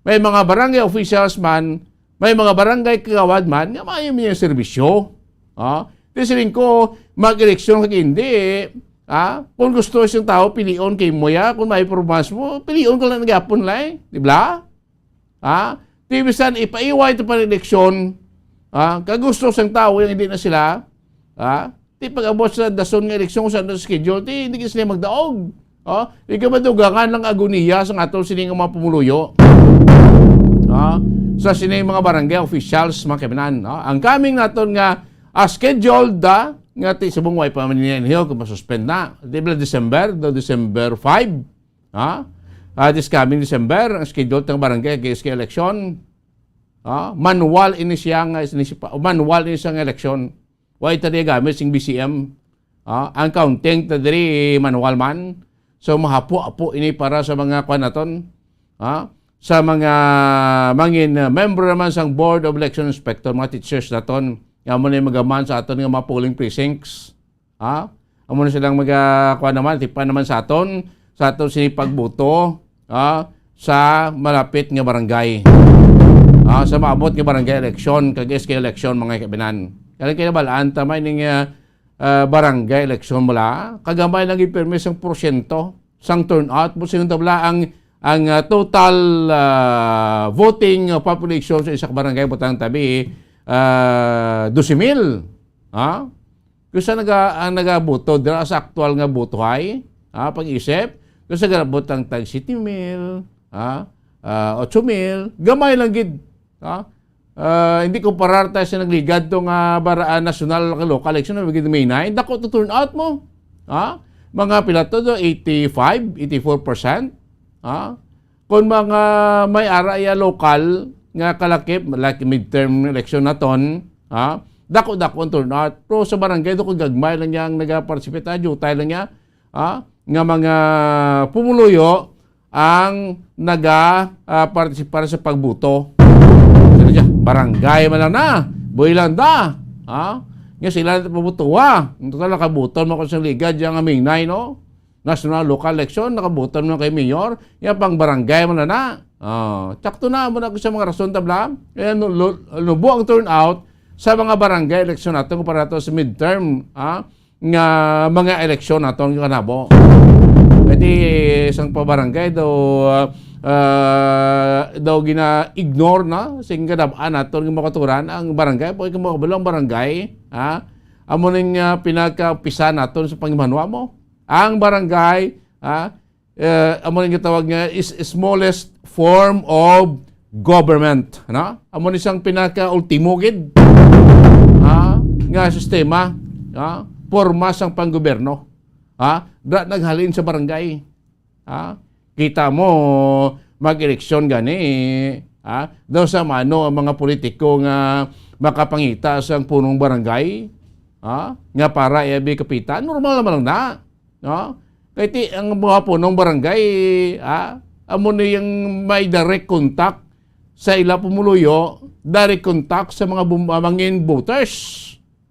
may mga barangay officials man, may mga barangay kagawad man nga maayo man yung serbisyo. Ha? Di siling ko, mag-eleksyon ka hindi. Ha? Kung gusto siyang tao, pilion kay mo ya. Kung may performance mo, pilion ka lang nagyapon lang. Di ba? Ha? Di bisan ipaiway ito pa eleksyon. Ha? Kag gusto sang tao yung hindi na sila. Ha? Di pag-abot sa dason nga eleksyon kung saan na schedule, di hindi sila magdaog. Oh, ikaw madugangan lang agoniya sa aton sini nga mga pumuluyo. Oh, sa sini mga barangay officials, mga kaibigan, no? Ang coming naton nga, ah, scheduled, ah, nga ti subong way pa man niya, kung masuspend na. Di ba December, do December five? Ha? Ah, this coming December, ang schedule ng barangay kay election. Ah, manual ini siya nga, ini siya pa-, manual ini siya nga election. Wa ita di gamit sing B C M. Ah, ang counting ta diri manual man. So, mahapo-apo ini para sa mga kwan naton. Ah, sa mga mangin, uh, member naman sang Board of Election Inspector, mga teachers naton, nga mo na yung magaman sa aton nga mga polling precincts. Ha? Amo na silang maga-, kuha naman, tipan naman sa aton, sa aton sini pagboto, ha? Sa malapit nga barangay. Ha? Sa maabot nga barangay election, kag S K election, mga kabinan. Kaya kinabalaan, tama ining, ah, ah, barangay election mo la, kagamay lang gid pirmi sang porsyento sang turnout mo, sa tabla ang, ang, ah, total, ah, voting population sa isa ka barangay, butang tabi, ah, dose mil. Ha? Kung sa naga-, ang nagaboto, dira sa aktual nga botohay, ha, pag-isip, kung sa garabot ang tag siyete mil, ha, ah, otso mil, gamay lang gid, ha? Ah, hindi kumparar tayo sa nagligad to nga bara-, ah, national, local election, na gid May nine, dako to turnout mo, ha? Mga pila to do, eighty-five, eighty-four percent, ha? Kung mga may ara ya local nga kalakip, like midterm election naton, ha? Dako-dako ang turnout. Pero sa barangay, do gagmay lang niya ang nagaparticipate, ha? Jutay lang niya, ha? Nga mga pumuluyo ang naga, ah, partisipar sa pagbuto. Sino siya? Barangay man lang na. Buhay lang da. Ha? Nga sila na pabutuwa. Ang total nakabuto mo kung sa ligad, yung aming nine, no? National local election, nakaboto naman kay mayor, yan pang barangay mo na na. Oh, tsakto na mo na ko sa mga rason tabla. Kaya nu-, lu-, lubo ang turnout sa mga barangay election natin kumpara to sa midterm, ah, nga mga eleksyon naton nga kanabo. Kadi isang pa barangay daw, ah, ah, daw gina-ignore na sing kadab-an naton nga makaturan ang barangay, pwede ka makabalo ang barangay, ha? Amo ning, ah, pinaka-umpisa naton sa panghimanwa mo. Ang barangay, ha, eh, amo ning gitawag nga is smallest form of government, no? Amo ni siyang pinaka-ultimo gid, ha, nga sistema, ha, porma sang panggobyerno, ha, da naghalin sa barangay, ha. Kita mo, mag-eleksyon gani, ha, daw sa mano ang mga politiko nga makapangita sang punong barangay, ha, nga para iya bi kapitan, normal naman lang na. No? Kay ti, ang mga punong barangay, ah, amo ni yung may direct contact sa ila pumuluyo, direct contact sa mga bum-, ah, mangin voters.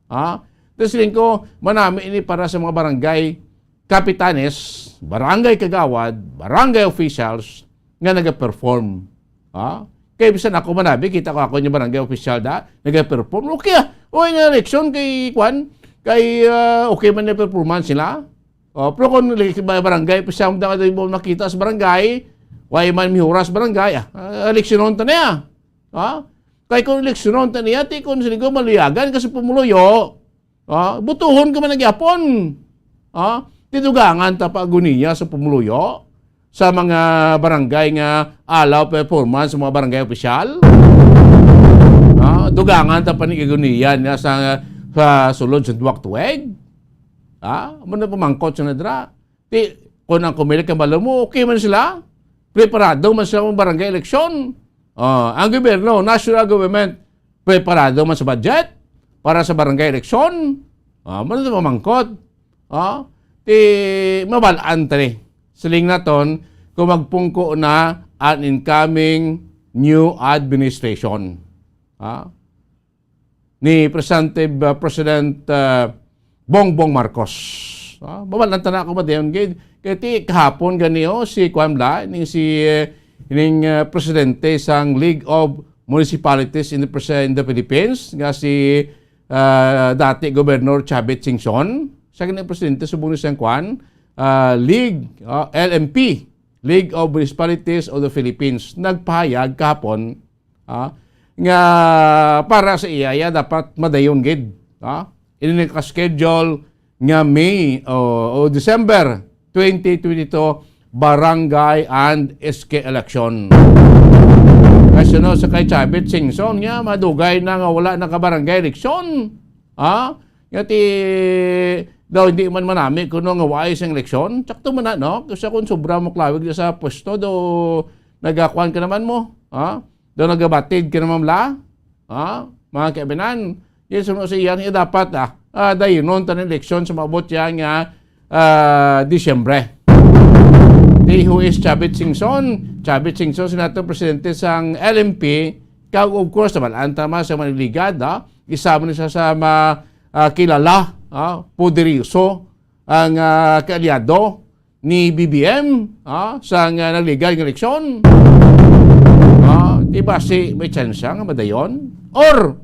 Ah, tapos siling ko, manami ini para sa mga barangay kapitanes, barangay kagawad, barangay officials nga nagaperform. Ah, Kay bisan ako manabi, kita ko ako yung barangay official da, nag-perform. Okay ah. O, yung election kay, kwan, kay, ah, okay man yung performance nila. O, pero kung li-, ba-, barangay official, da ka mo makita sa barangay, way man mihura sa barangay, ah, ah, eleksyonon ta niya. Ha? Kay kung eleksyonon ta niya, ti kung sinigo maluyagan kasi pumuluyo. Ah, butuhon ka man nagyapon. Ah, tidugangan ta pa aguniya sa pumuluyo sa mga barangay nga alaw performance sa mga barangay opisyal. Ah, dugangan ta pa ni aguniya na sa, sa sulod sa duwak tuig. Ah, mo na pamangkot sa nadra. Ti, kung ang kumilig ka, balo mo, okay man sila. Preparado man sila sa barangay eleksyon. Ah, ang gobyerno, national government, preparado man sa budget para sa barangay eleksyon. Ah, man ito mamangkot. Ah, ti, mabalaan ta ni. Siling naton, kung magpungko na an incoming new administration. Ah, ni Presidente, uh, President, uh, Bongbong Marcos. Ah, mabalaan ta na ako madayon gid. Kay ti kahapon gani, oh, si kuan bala, ning si, eh, ning, uh, presidente sang League of Municipalities in the Pres-, in the Philippines, nga si, uh, dati Governor Chavit Singson. Siya gani presidente subong ni sang kuan, uh, League, uh, L M P, League of Municipalities of the Philippines. Nagpahayag kahapon, ah, nga para sa iya, iya dapat madayon gid, ah, ini naka-schedule nga May o, o December twenty twenty-two barangay and S K election. Kasi no, sa kay Chavit Singson niya, madugay na nga wala naka-barangay election. Ha? Nga ti, daw hindi man manami kuno nga waay sing eleksyon. Tsakto man na, no? Kasi kung sobra mo klawig na sa pwesto, daw nagakuan ka naman mo. Ha? Daw nagabatid ka naman la. Ha? Mga kaibinan, yes, mo sa iyan, eh, dapat, ah, ah, dayunon ta ng eleksyon sa maabot yan nga, ah, Disyembre. Di who is Chavit Singson? Chavit Singson, si nato presidente sang L M P, kag of course, nabalaan ta man sa Maniligad, ha? Isa man siya sa ma-, ah, kilala, ah, poderoso ang, ah, kaalyado ni B B M, ah, sa nga nagligad nga eleksyon. Ah, di ba si may tsansa nga madayon? Or,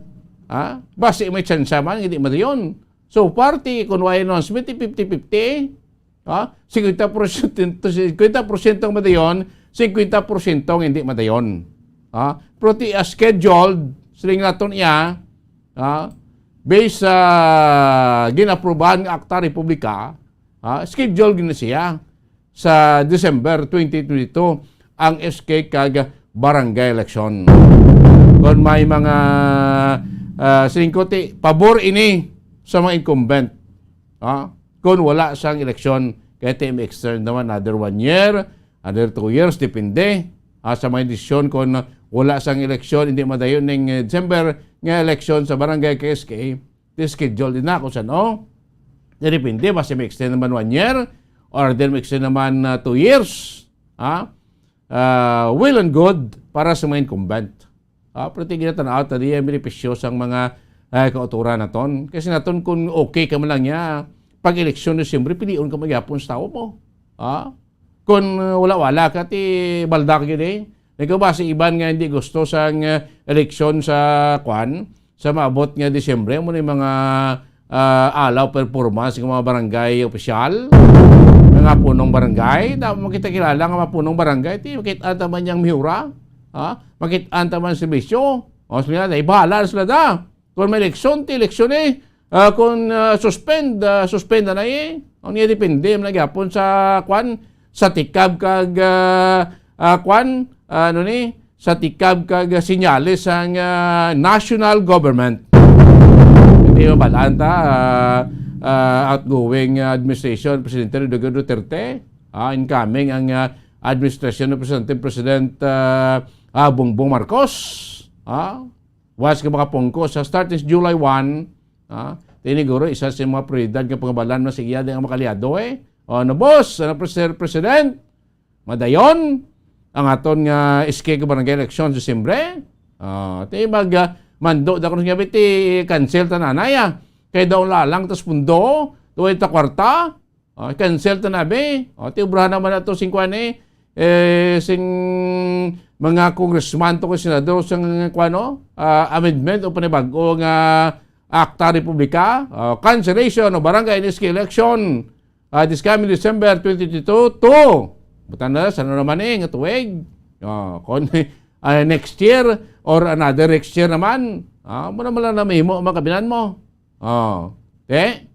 ah, basi may tsansa man, hindi madayon. So, party, kung wala announcement, fifty fifty. Ha? Singkwenta porsyento, singkwenta porsyento ang madayon, singkwenta porsyento ang hindi madayon. Ha? Pero ti, ah, scheduled, siling naton iya, ha? Based sa ginaprobahan nga Akta Republika, ha? Scheduled gid na siya sa December twenty twenty-two ang S K kag barangay election. Kung may mga, ah, siling ko ti, pabor ini sa mga incumbent. Ha? Kung wala sang eleksyon, kaya ti ma-extend naman another one year, another two years, depende, ha, sa mga desisyon. Kung wala sang eleksyon, hindi madayon ning, eh, December nga eleksyon sa barangay kag S K, ti schedule din na kung saan, oh. Di depende, basta ma-extend naman one year, or then ma-extend naman, ah, two years, ha? Ah, well and good para sa mga incumbent. Ah, pero ti ginatanaw ta diya ang benepisyo sang mga, eh, kauturan naton. Kasi naton kung okay ka man lang niya, pag eleksyon na siyempre, pilion ka magyapon sa tao mo. Ah, kung, uh, wala-wala ka, ti balda ka gid eh. Ikaw ba si iban nga hindi gusto sang, uh, eleksyon sa kwan, sa maabot nga Disyembre, mo ni mga, ah, alaw performance ng mga barangay opisyal, mga punong barangay, na makita kilala nga mga punong barangay, ti makita ta man yang mihura, ha? Makita ta man serbisyo. O, sila na, ibahala na sila da. Kung may eleksyon, ti eleksyon eh. Ah, kung, ah, suspend, ah, suspend na na eh. Ang niya depende man gyapon sa kwan, sa tikab kag, ah, ah, kwan, ah, ano ni, sa tikab kag senyales sang, ah, national government. Hindi mabalaan ta, ah, ah, outgoing, ah, administration, Presidente Rodrigo Duterte, ah, incoming ang, ah, administrasyon ng Presidente, President, ah, ah, Bongbong Marcos, ah, was nga makapungko sa starting July one, ah, tiniguro isa sa mga prioridad nga pangabalan na sa iya ang mga kaalyado, eh. O, ano, boss? Ano, Sir President? Madayon ang aton nga S K ka barangay election sa Disyembre. Ah, ti mag, ah, mando da kuno nga ti cancel ta na, ah. Kay daw lalang tas pundo, tuway ta kwarta. Ah, cancel ta na, be. O, ti obrahan naman nato sing kwan, eh, eh, sing mga congressman to, kay senador sa nga, kuwan, no? Ah, amendment o panibag-o nga Akta Republika, ah, cancellation of barangay and S K election, ah, this coming December twenty twenty-two to, butan na, sa ano naman eh, nga tuig? Ah, kung, ah, next year or another next year naman, ah, mo naman lang na mahimo ang mga kabinan mo. Oh, te?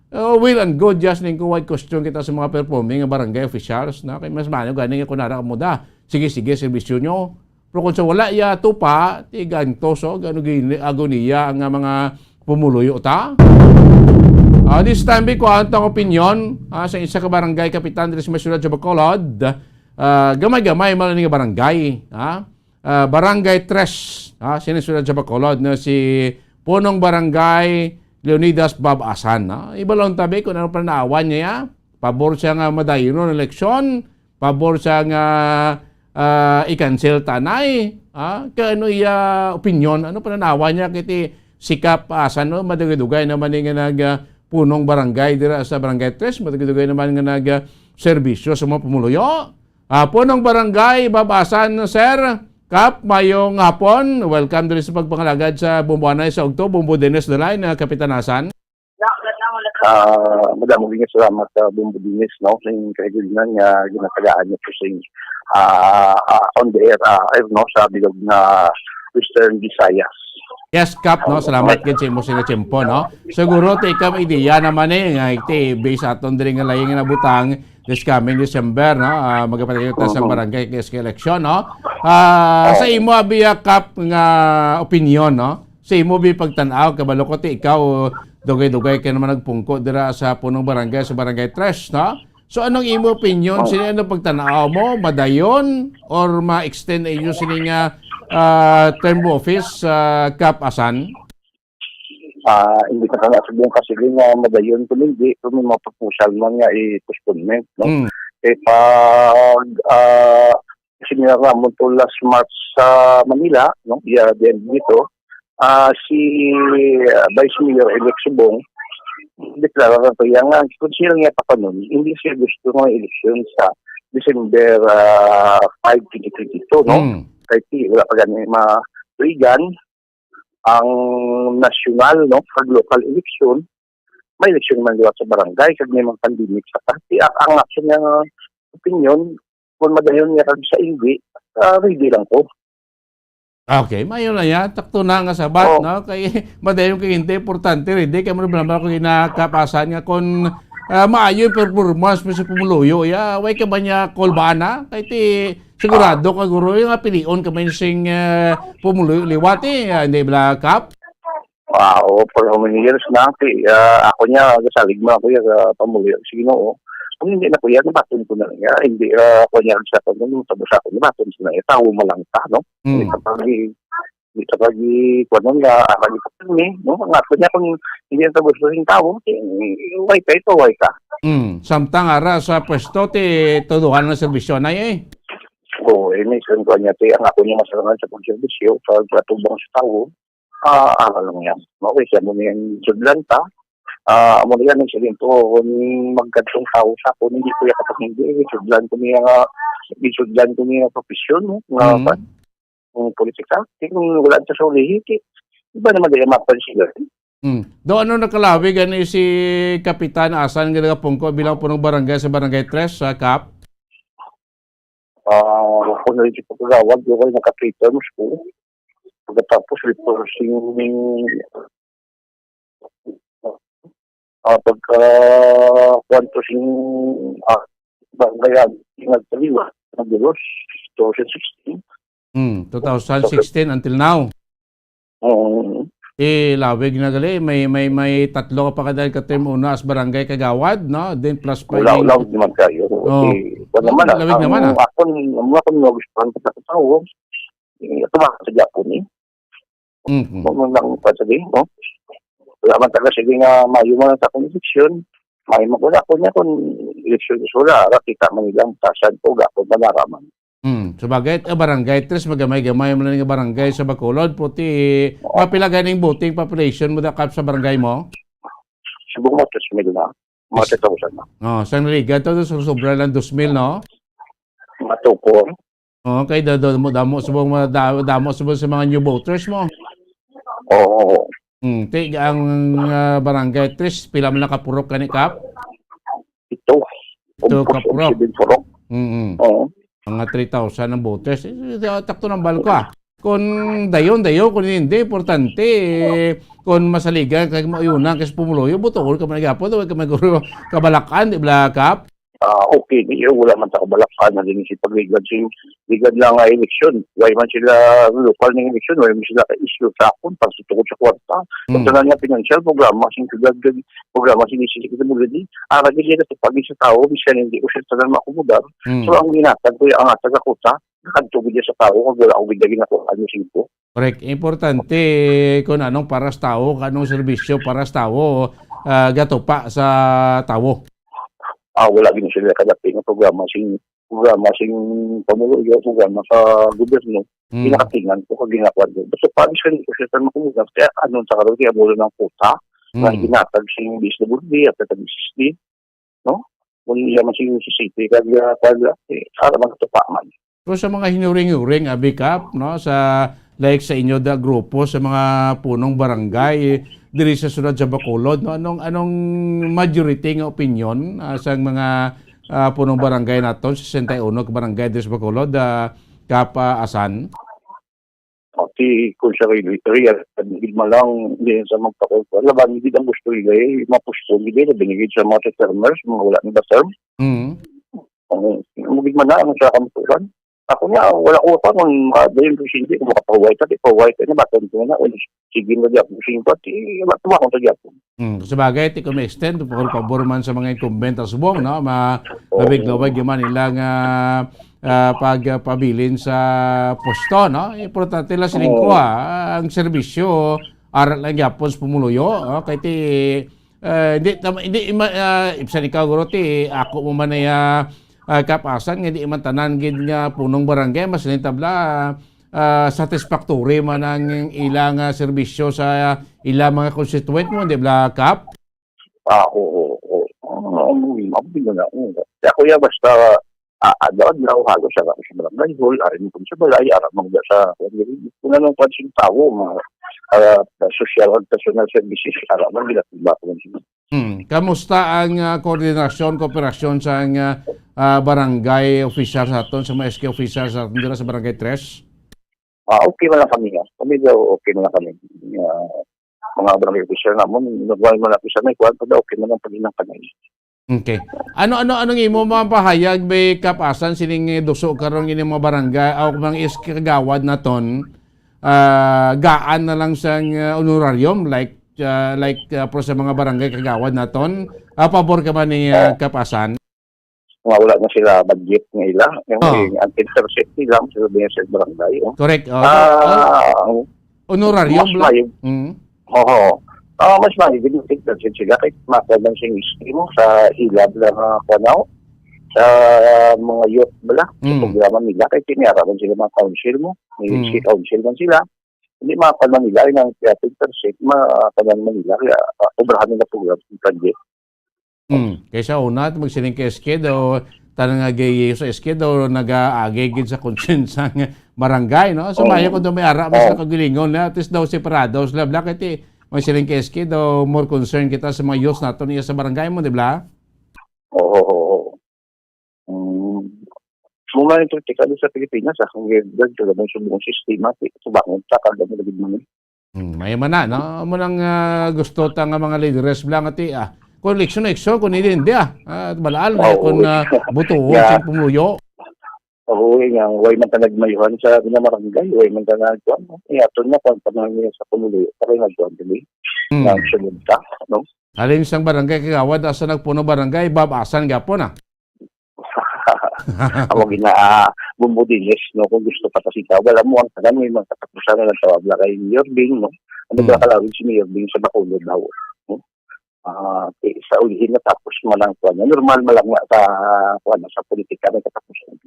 Oh, well and good, just ning kuway question kita sa mga performing nga barangay officials, no? Kay mas maayo gani nga kunara mo da. Sige, sige, serbisyo nyo. Pero kung sa wala ya tupa, tigantos, oh, gano gini, agoniya ang, ah, mga pumuluyo ta. Ah, this time, bi, kuhaan tang opinion, ah, sa isa ka barangay kapitan diri sa may siyudad sa Bacolod. Ah, gamay-gamay man ni nga barangay, ha? Ah, Barangay Tres, ha, sini siyudad sa Bacolod, na si Punong Barangay Leonidas Bob Asan, no? Ibalon tabi kung ano pananawan niya. Pabor siya nga madayon ang eleksyon, pabor siya nga, ah, i-cancel tanay, ha? Kay ano iya opinyon, ano pananawan niya kiti si Kap Asan, no? Madugay-dugay naman ni nga nag, ah, punong barangay dira sa Barangay Tres, madugay-dugay naman nga nag, ah, serbisyo sa mga pumuluyo. Ah, punong barangay, Bob Asan, sir. Kap, mayong hapon. Welcome diri sa pagpangalagad sa Bombo Anay sa Ugto, Bombo Dennis Dalay, na Kapitan Asan. Ah, madamo nga salamat sa Bombo Dennis, no, sa inyong kahigugmaan nga ginatagaan niyo po sa inyo, ah, ah, on the air, ah, air, no, sa bilog nga Western Visayas. Yes, Kap, no? Salamat gid sa imo sina tiyempo, no? Siguro ti ikaw may ideya naman eh, nga iti based aton diri nga lain nga nabutang this coming December, no? Ah, magapatay kita sa Oo. Barangay S K election, no? Ah, sa Oo. imo abi, ah, Kap, nga opinion, no? Sa imo bi pagtan-aw, kabalo ko ti ikaw dugay-dugay ka naman nagpungko dira sa punong barangay, sa Barangay Tres, no? So, anong imo opinion? Oh. Sino, ano pagtan-aw mo? Madayon or ma-extend na inyo sini nga, ah, term of office, ah, Kap Asan? Ah, hindi na ka nga subong kasi nga madayon kung hindi, kung may mga proposal man nga i-postponement, no? Mm. Eh, pag, ah, seminar namon to last March sa Manila, no? Yeah, the end nito, ah, si, ah, Vice Mayor Elect Subong, deklara na to, yang ang konsehal niya pa kanon, hindi siya gusto ng eleksyon sa December, ah, five, twenty twenty-two, no? Mm. Kay ti, wala pa gani ma-, Reagan, ang nasyonal, no, kag local election, may eleksyon man liwat sa barangay, kag may mga pandemic sa ka. Ti, a-, ang action nga opinion, kung madayon nga kag sa hindi, ah, ready lang ko. Okay, mayo na yan. Takto na nga sabat, Oo. no? Kay madayon kag hindi, importante, ready. Kay mo na ko ginakapasan nga kung, ah, maayo yung performance mo sa pumuluyo, ya, way ka ba niya kolbana? Kay ti, sigurado ka, guro, yung nga pilion ka man sing, ah, pumuluyo liwat, eh. Ah, hindi ba, Kap? Wow, for how many years na, ti, ah, ako niya, gasalig mo ako ya, sa pamuluyo sa Ginoo. Kung hindi na ko yan, nabaton ko na lang yan. Hindi, ah, ako niya, sa pamuluyo, sa busa ko, nabaton ko na yan. Tawo mo lang ta, no? Mm. Hindi ka pag-, hindi ka pag-, kuwan nga, ah, pag-, ni, no? Ang ako niya, kung hindi na gusto yung tawo, eh, way ka, ito, way ka. Mm. Samtang ara sa pwesto, ti, tuduhan ng serbisyo na, eh. Oo, eh, may isang kuwan niya, ti, ang ako niya, masarangan sa pagserbisyo, sa, sa tubang sa tawo, ah, aral lang yan. Okay, siya mo niyan sudlan ta. Ah, amo na yan, ang sabihin ko, kung magkadtong tao sa ako, hindi ko yakapag hindi, eh, sudlan ko niya nga, isudlan ko niya nga profesyon, no? Nga, Mhm. pa-, kung politika, kung wala sa sulihi, ki-, iba naman din ang mga pansigan. Hmm. Do, ano nakalawig ani si Kapitan Asan nga nagapungko bilang punong barangay sa Barangay Tres, sa Kap? Ah, kung na rin siya pagkagawad, yung kayo nakatrita mo school. Pagkatapos, reversing, ah, pagka, kwanto sing, ah, barangay, nagtaliwa, nagdulos, two thousand sixteen. Hmm, two thousand sixteen until now. Oo. Eh, lawig na gali. May, may, may tatlo ka pa kada ka term una as barangay kagawad, no? Then plus pa Wala, yung wala, di man kayo. Oh. Eh, wala Oh, man, lawig ang naman, ah. Ako, ang mga kung nagustuhan ko sa tao, eh, ito ba sa Japon, eh? Mm-hmm. Kung lang pa sabihin, no? Wala man talaga sige nga mayo man sa akong eleksyon. May magwala ko niya kung eleksyon is wala, ara kita man nilang tasan ko, gapon, manaraman. Hmm, sabagay, ah, Barangay Tres, magamay-gamay man lang nga barangay sa Bacolod, puti, Oo. mapila ganing voting population mo da, Kap, sa barangay mo? Subong mo, tres mil na. Mga Yes. three thousand na. Oh, sa Narigan to, so, sobra lang dos mil, no? Matukor. Okay, da-, da-, damo, damo subong mga, da-, damo subong sa mga new voters mo. Oo. Hmm, ti, ang, ah, barangay Tres, pila man lang ka purok gani, Kap? Ito. Ito ka purok. Umpos, umpos, purok. Mm-mm. Oo. Mga three thousand ang voters. Eh, eh, takto ng balko, ah. Kung dayon, dayon, kung hindi, importante, eh, kung masaligan kag mauyunan kay sa pumuluyo, butuon ka man gihapon, wala ka man guro kabalakan, di ba, Kap? Ah, okay, di, wala man ta kabalakan na din si pagligad si, ligad lang nga eleksyon. Why man sila local ning eleksyon, why man sila ka-issue sa akon para sa tungod sa kwarta. Mm. Sa tanan nga financial programa, sing kagagag programa, sing isisig sa mulid, ara gid nila sa pagi sa tao, bisan hindi ko siya tanan maakomodar. Mm. So, ang ginatag ko, ang atag ako sa, nakadto gid sa tao, kag wala ko gid lagi nakuha ang singko. Correct. Importante kung anong para sa tawo, kung anong serbisyo para sa tawo, ah, gatupa sa tawo. Ah, wala gid sila kadapit nga programa sing, programa sing pamuluyo, programa sa gobyerno. Hmm. Ginakatingan ko kag ginakuan ko. Basta pa, bisan ko siya sa mga kumuha, kaya ano sa karon, kaya mula ng kuta, na Hmm. ginatag sing D S W D, at sa D S S D, no? Kung iya man sing city, kag, ah, kuan, eh, ara man sa tupa man. Pero sa mga hinuring-huring, abi, Kap, no, sa, like, sa inyo da grupo, sa mga punong barangay diri sa siyudad sa Bacolod, no, anong, anong majority nga opinion, ah, sang mga, ah, punong barangay naton, sesenta y uno ka barangay diri sa Bacolod, ah, Kap, ah, Asan? O, ti, kung sa real, real, gid man lang, di sa magpakul-, laban gid ang gusto nila, eh, mapustol gid, eh, binigay sa mga termers, mga wala nila term. Mm. Ang, ang gid man na, ang sa kampusan. Ako nga, wala ko pa kung, ah, dayon presidente, kung makapahuway ka, di pahuway ka, nabatan ko na, o, sige na di ako, singko, ti, wala tumakon sa gyapon. Hmm, sa bagay, ti kung ma-extend, pabor-pabor man sa mga incumbent ang subong, no? Ma-, Oo. Mabig-lawag yung man ilang, ah, ah, pagpabilin sa pusto, no? Importante lang siling ko, Oo. ah, ang serbisyo, aral lang gyapon sa pumuluyo, no? Kay ti, eh, hindi, tam-, hindi, ima-, ah, ibsan ikaw, guro, ti, ako mo man ay, ah, ah, Kap Asan, nga di man tanan gid nga punong barangay, mas tabla, ah, satisfactory man ang ilang, ah, serbisyo sa ilang mga constituent mo, di ba, Kap? Ah, oo, oo. Ah, um, mabuti na lang. Oo. Kaya, kuya, basta, ah, adlaw-adlaw, halos sa, sa barangay hall, ari mo sa balay, ara mo sa, kung ano, kung sing tawo, mga, ah, social and personal services, ara mo, gila, ba, kung sino. Hmm. Kamusta ang, ah, koordinasyon, kooperasyon sa, ah, ah, barangay official sa aton, sa mga S K official sa aton, dira sa Barangay Tres? Ah, okay man lang kami, ah. Kami daw, okay man lang kami. Ah, mga barangay official namon, normal man lang sa may kuwan, pero okay man lang pag-inang kami. Okay. Ano, ano, anong imo mga pahayag, may Kap Asan, sining duso karon ini mga barangay, o mga S K kagawad naton, ah, gaan na lang sang, ah, honorarium, like, ah, like, ah, pro sa mga barangay kagawad naton? Ah, pabor ka ba ni, ah, Oo. Kap Asan? Nga wala na sila budget nga ila. Yung, Oo. yung ang ten percent nila, ang sila din sa barangay, oh. Correct. Oh, Ah, oh. ang Honorarium mas lang. maayog. Mm. Oo. Ah, mas maayog, yung ten percent sila, kahit makuha man sing scheme sa hilab lang, ah, kuwan, oh. Sa mga youth bala, sa Mm. programa nila, kahit tiniara man sila mga council mo, may Mm. si council man sila, hindi makuha man nila, yung ang ten percent, makuha man nila, kaya, ah, obrahan nila program, yung budget. Hmm. Kaysa una, magsiling kay S K daw, tanan nga gay sa S K daw, nag-aagi gid sa konsyensya nga barangay, no? So, Oo. maayo kung daw may ara, mas Oo. nakagilingon na, at least daw separado sila, bla, kay ti, magsiling kay S K daw, more concern kita sa mga youth nato niya sa barangay mo, di ba? Oo, oo, oo. Mm. Muna yung kritikal sa Pilipinas, ah, kung yung, yung, yung, yung sistema, ti, subangon ta, kag ano, lagid mo, Hmm, may man na, no? Amo nang, ah, gusto ta nga mga lideres bla nga ti, ah. Kung eleksyon na eleksyon, kung hindi, hindi, ah. Ah, balaan na Oo, kung, eh. ah, butuon Yeah. siyang pumuyo. Oo, eh, nga, way man ka nagmayuhan sa mga barangay, way man ka nagkuhan, no? Eh, ato na, kung pag-, sa pumuyo, pa kayo nagkuhan, dili? Hmm. Nagsunod ka, no? Halin sang barangay kagawad, asa nagpuno barangay, Bob Asan gapon, ah. Amo gina, ah, bumbudilis, no, kung gusto ka pasitaw. Wala mo ang tanan, may mga katapusan na nagtawag na kay Mayor Bing, no? Ano ba Hmm. kalawin si Mayor Bing sa Bacolod daw, no? Ah, eh, sa ulihin na tapos man ang kuwan. Normal man lang na sa, kuwan, sa politika, may katapusan.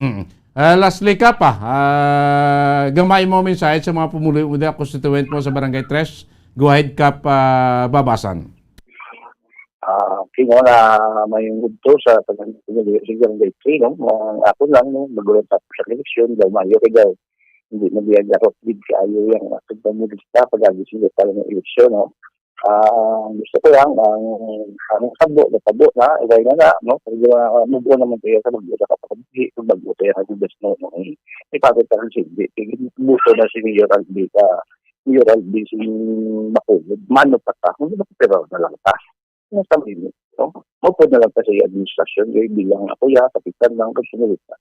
Mm. Ah, lastly, Kap, ah, ah, gamay mo mensahe sa mga pumuluyo mo diha, constituent mo sa Barangay Tres. Go ahead, Kap, ah, Bob Asan. Ah, Ingon na may udto sa taga-, taga-, sa Barangay three, no? Ang ako lang, no? Magulang tapos sa eleksyon, daw maayo kay daw. Hindi na biya dapat gid kaayo yang pagpamulista, pag-agi sila pa ng eleksyon, no? Ah, gusto ko lang, ang, ang tabo, natabo na, ilay na na, no? Kaya, ah, move on naman tayo sa mag-usa ka pag-, pag mag-usa ka gusto, no? Ipapit ang hindi. Sige, buto na si Mayor Albi, ah, Mayor Albi, si Bacolod, mano pa ta? Hindi na, pero na lang ta. Nasa limit, no? Maupod na lang ta sa administrasyon, eh, bilang ako, ya, kapitan lang, pag sumulit na.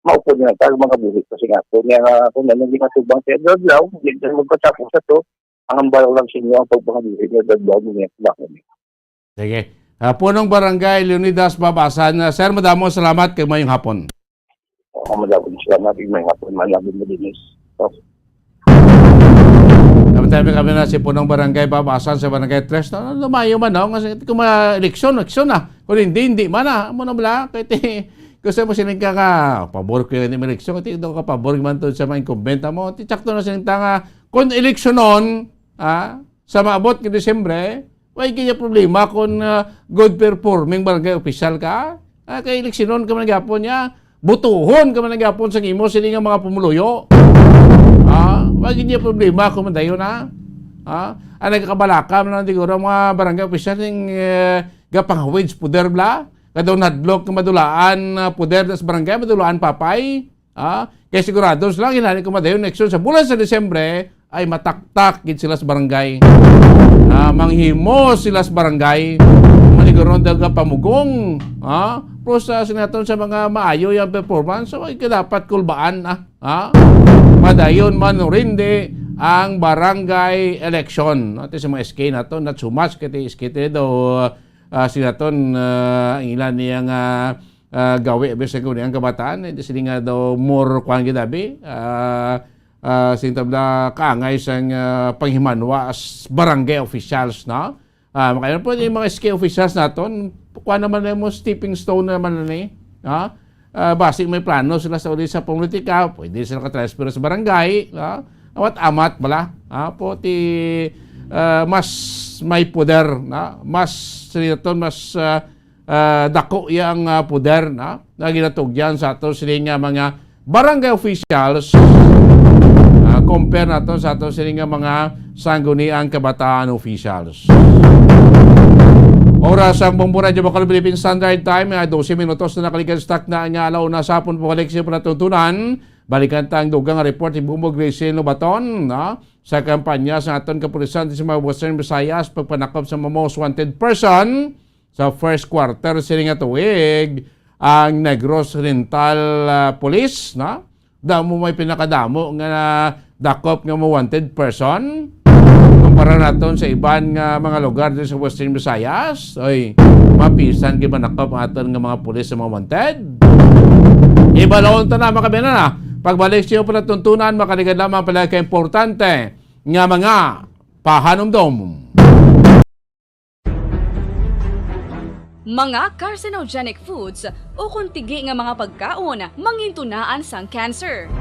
Maupod na lang ta, mga buhi, kasi nga, kung nga, kung ano, hindi matubang sa adlaw, hindi na magpatapos sa to, ang hambal lang sa inyo, ang pagpangabuhi niya, adlaw, hindi na, Sige. Ah, Punong Barangay Leonidas Babasan. Ah, sir, madamo salamat kay mayong hapon. Oo, madamo salamat, may hapon man lang mo, Dennis. Oh. Kami tayo kami na si Punong Barangay Babasan sa Barangay Tres. No, lumayo man, no? Kasi kung ma-eleksyon, eleksyon na. Kung hindi, hindi man na. Amo na bala? Kaya ti, gusto mo sining ka nga, pabor ko yung eleksyon. Kaya ti, doon ka pabor man to sa mga incumbent mo. Ti, tsakto na sining ta nga, kung eleksyonon, ah, sa maabot nga Disyembre, way kaya problema kung, ah, good performing barangay official ka. Ah, kay eleksyonon ka man gyapon niya, butuhon ka man gyapon sa imo sini nga mga pumuluyo. Ah, way kaya problema kung madayon na. Ah, ang nagkabalaka man lang siguro ang mga barangay official ning, eh, gapangawid sa poder bla. Kadto nadlok nga madulaan, ah, poder na sa barangay, madulaan papay. Ah, kay sigurado sila, hinali ko madayon next year sa bulan sa Disyembre, ay mataktak gid sila sa barangay. Ah, manghimo sila sa barangay. Maniguron daw ka pamugong. Ah, plus, ah, sinaton sa mga maayo yung performance, so ay dapat kulbaan, ah. Ah, madayon man o hindi ang barangay election. Ito sa mga S K na to, not so much, kay S K daw, ah, sinaton, ah, ang ilan niya nga ah, gawi abi sa guni ang kabataan, eh, sini nga daw more kuan gid abi, ah, ah, sing tabla kaangay sang, ah, panghimanwa as barangay officials, no? Ah, makailan po yung mga S K officials naton, kuan naman na mo, stepping stone naman na ni, ha? Ah, basi may plano sila sa uli sa politika, pwede sila ka-transfer sa barangay, ha? Awat amat bala, ha? Po ti, ah, mas may poder, na mas sila to, mas, ah, ah, dako iya ang, ah, poder na, na ginatugyan sa ato sini nga mga barangay officials, ah, compare nato sa ato sini nga mga sangguniang kabataan officials. Oras ang Bombo Radyo Bacol Philippine Standard Time, ah, dose minutos na nakaligad sa takna nga alauna sa hapon. Pabalik sa palatuntunan, balikan ta ang dugang nga report ni Bombo Gracie Lobaton, no? Sa kampanya sa aton kapulisan sa mga Western Visayas, pagpanakop sa mga most wanted person, sa first quarter sini nga tuig, ang Negros Oriental, ah, Police, no? Damo may pinakadamo nga nadakop nga mga wanted person. Kumpara naton sa iban nga mga lugar diri sa Western Visayas, oy, mapisan gid manakop ang aton nga mga pulis sa mga wanted. Ibalon ta na, mga kabiyanan, ah. Pagbalik sa iyo pala tuntunan, makaligad lamang pala ka importante nga mga pahanumdom. Mga carcinogenic foods ukon tigi nga mga pagkaon mangintunaan sang cancer.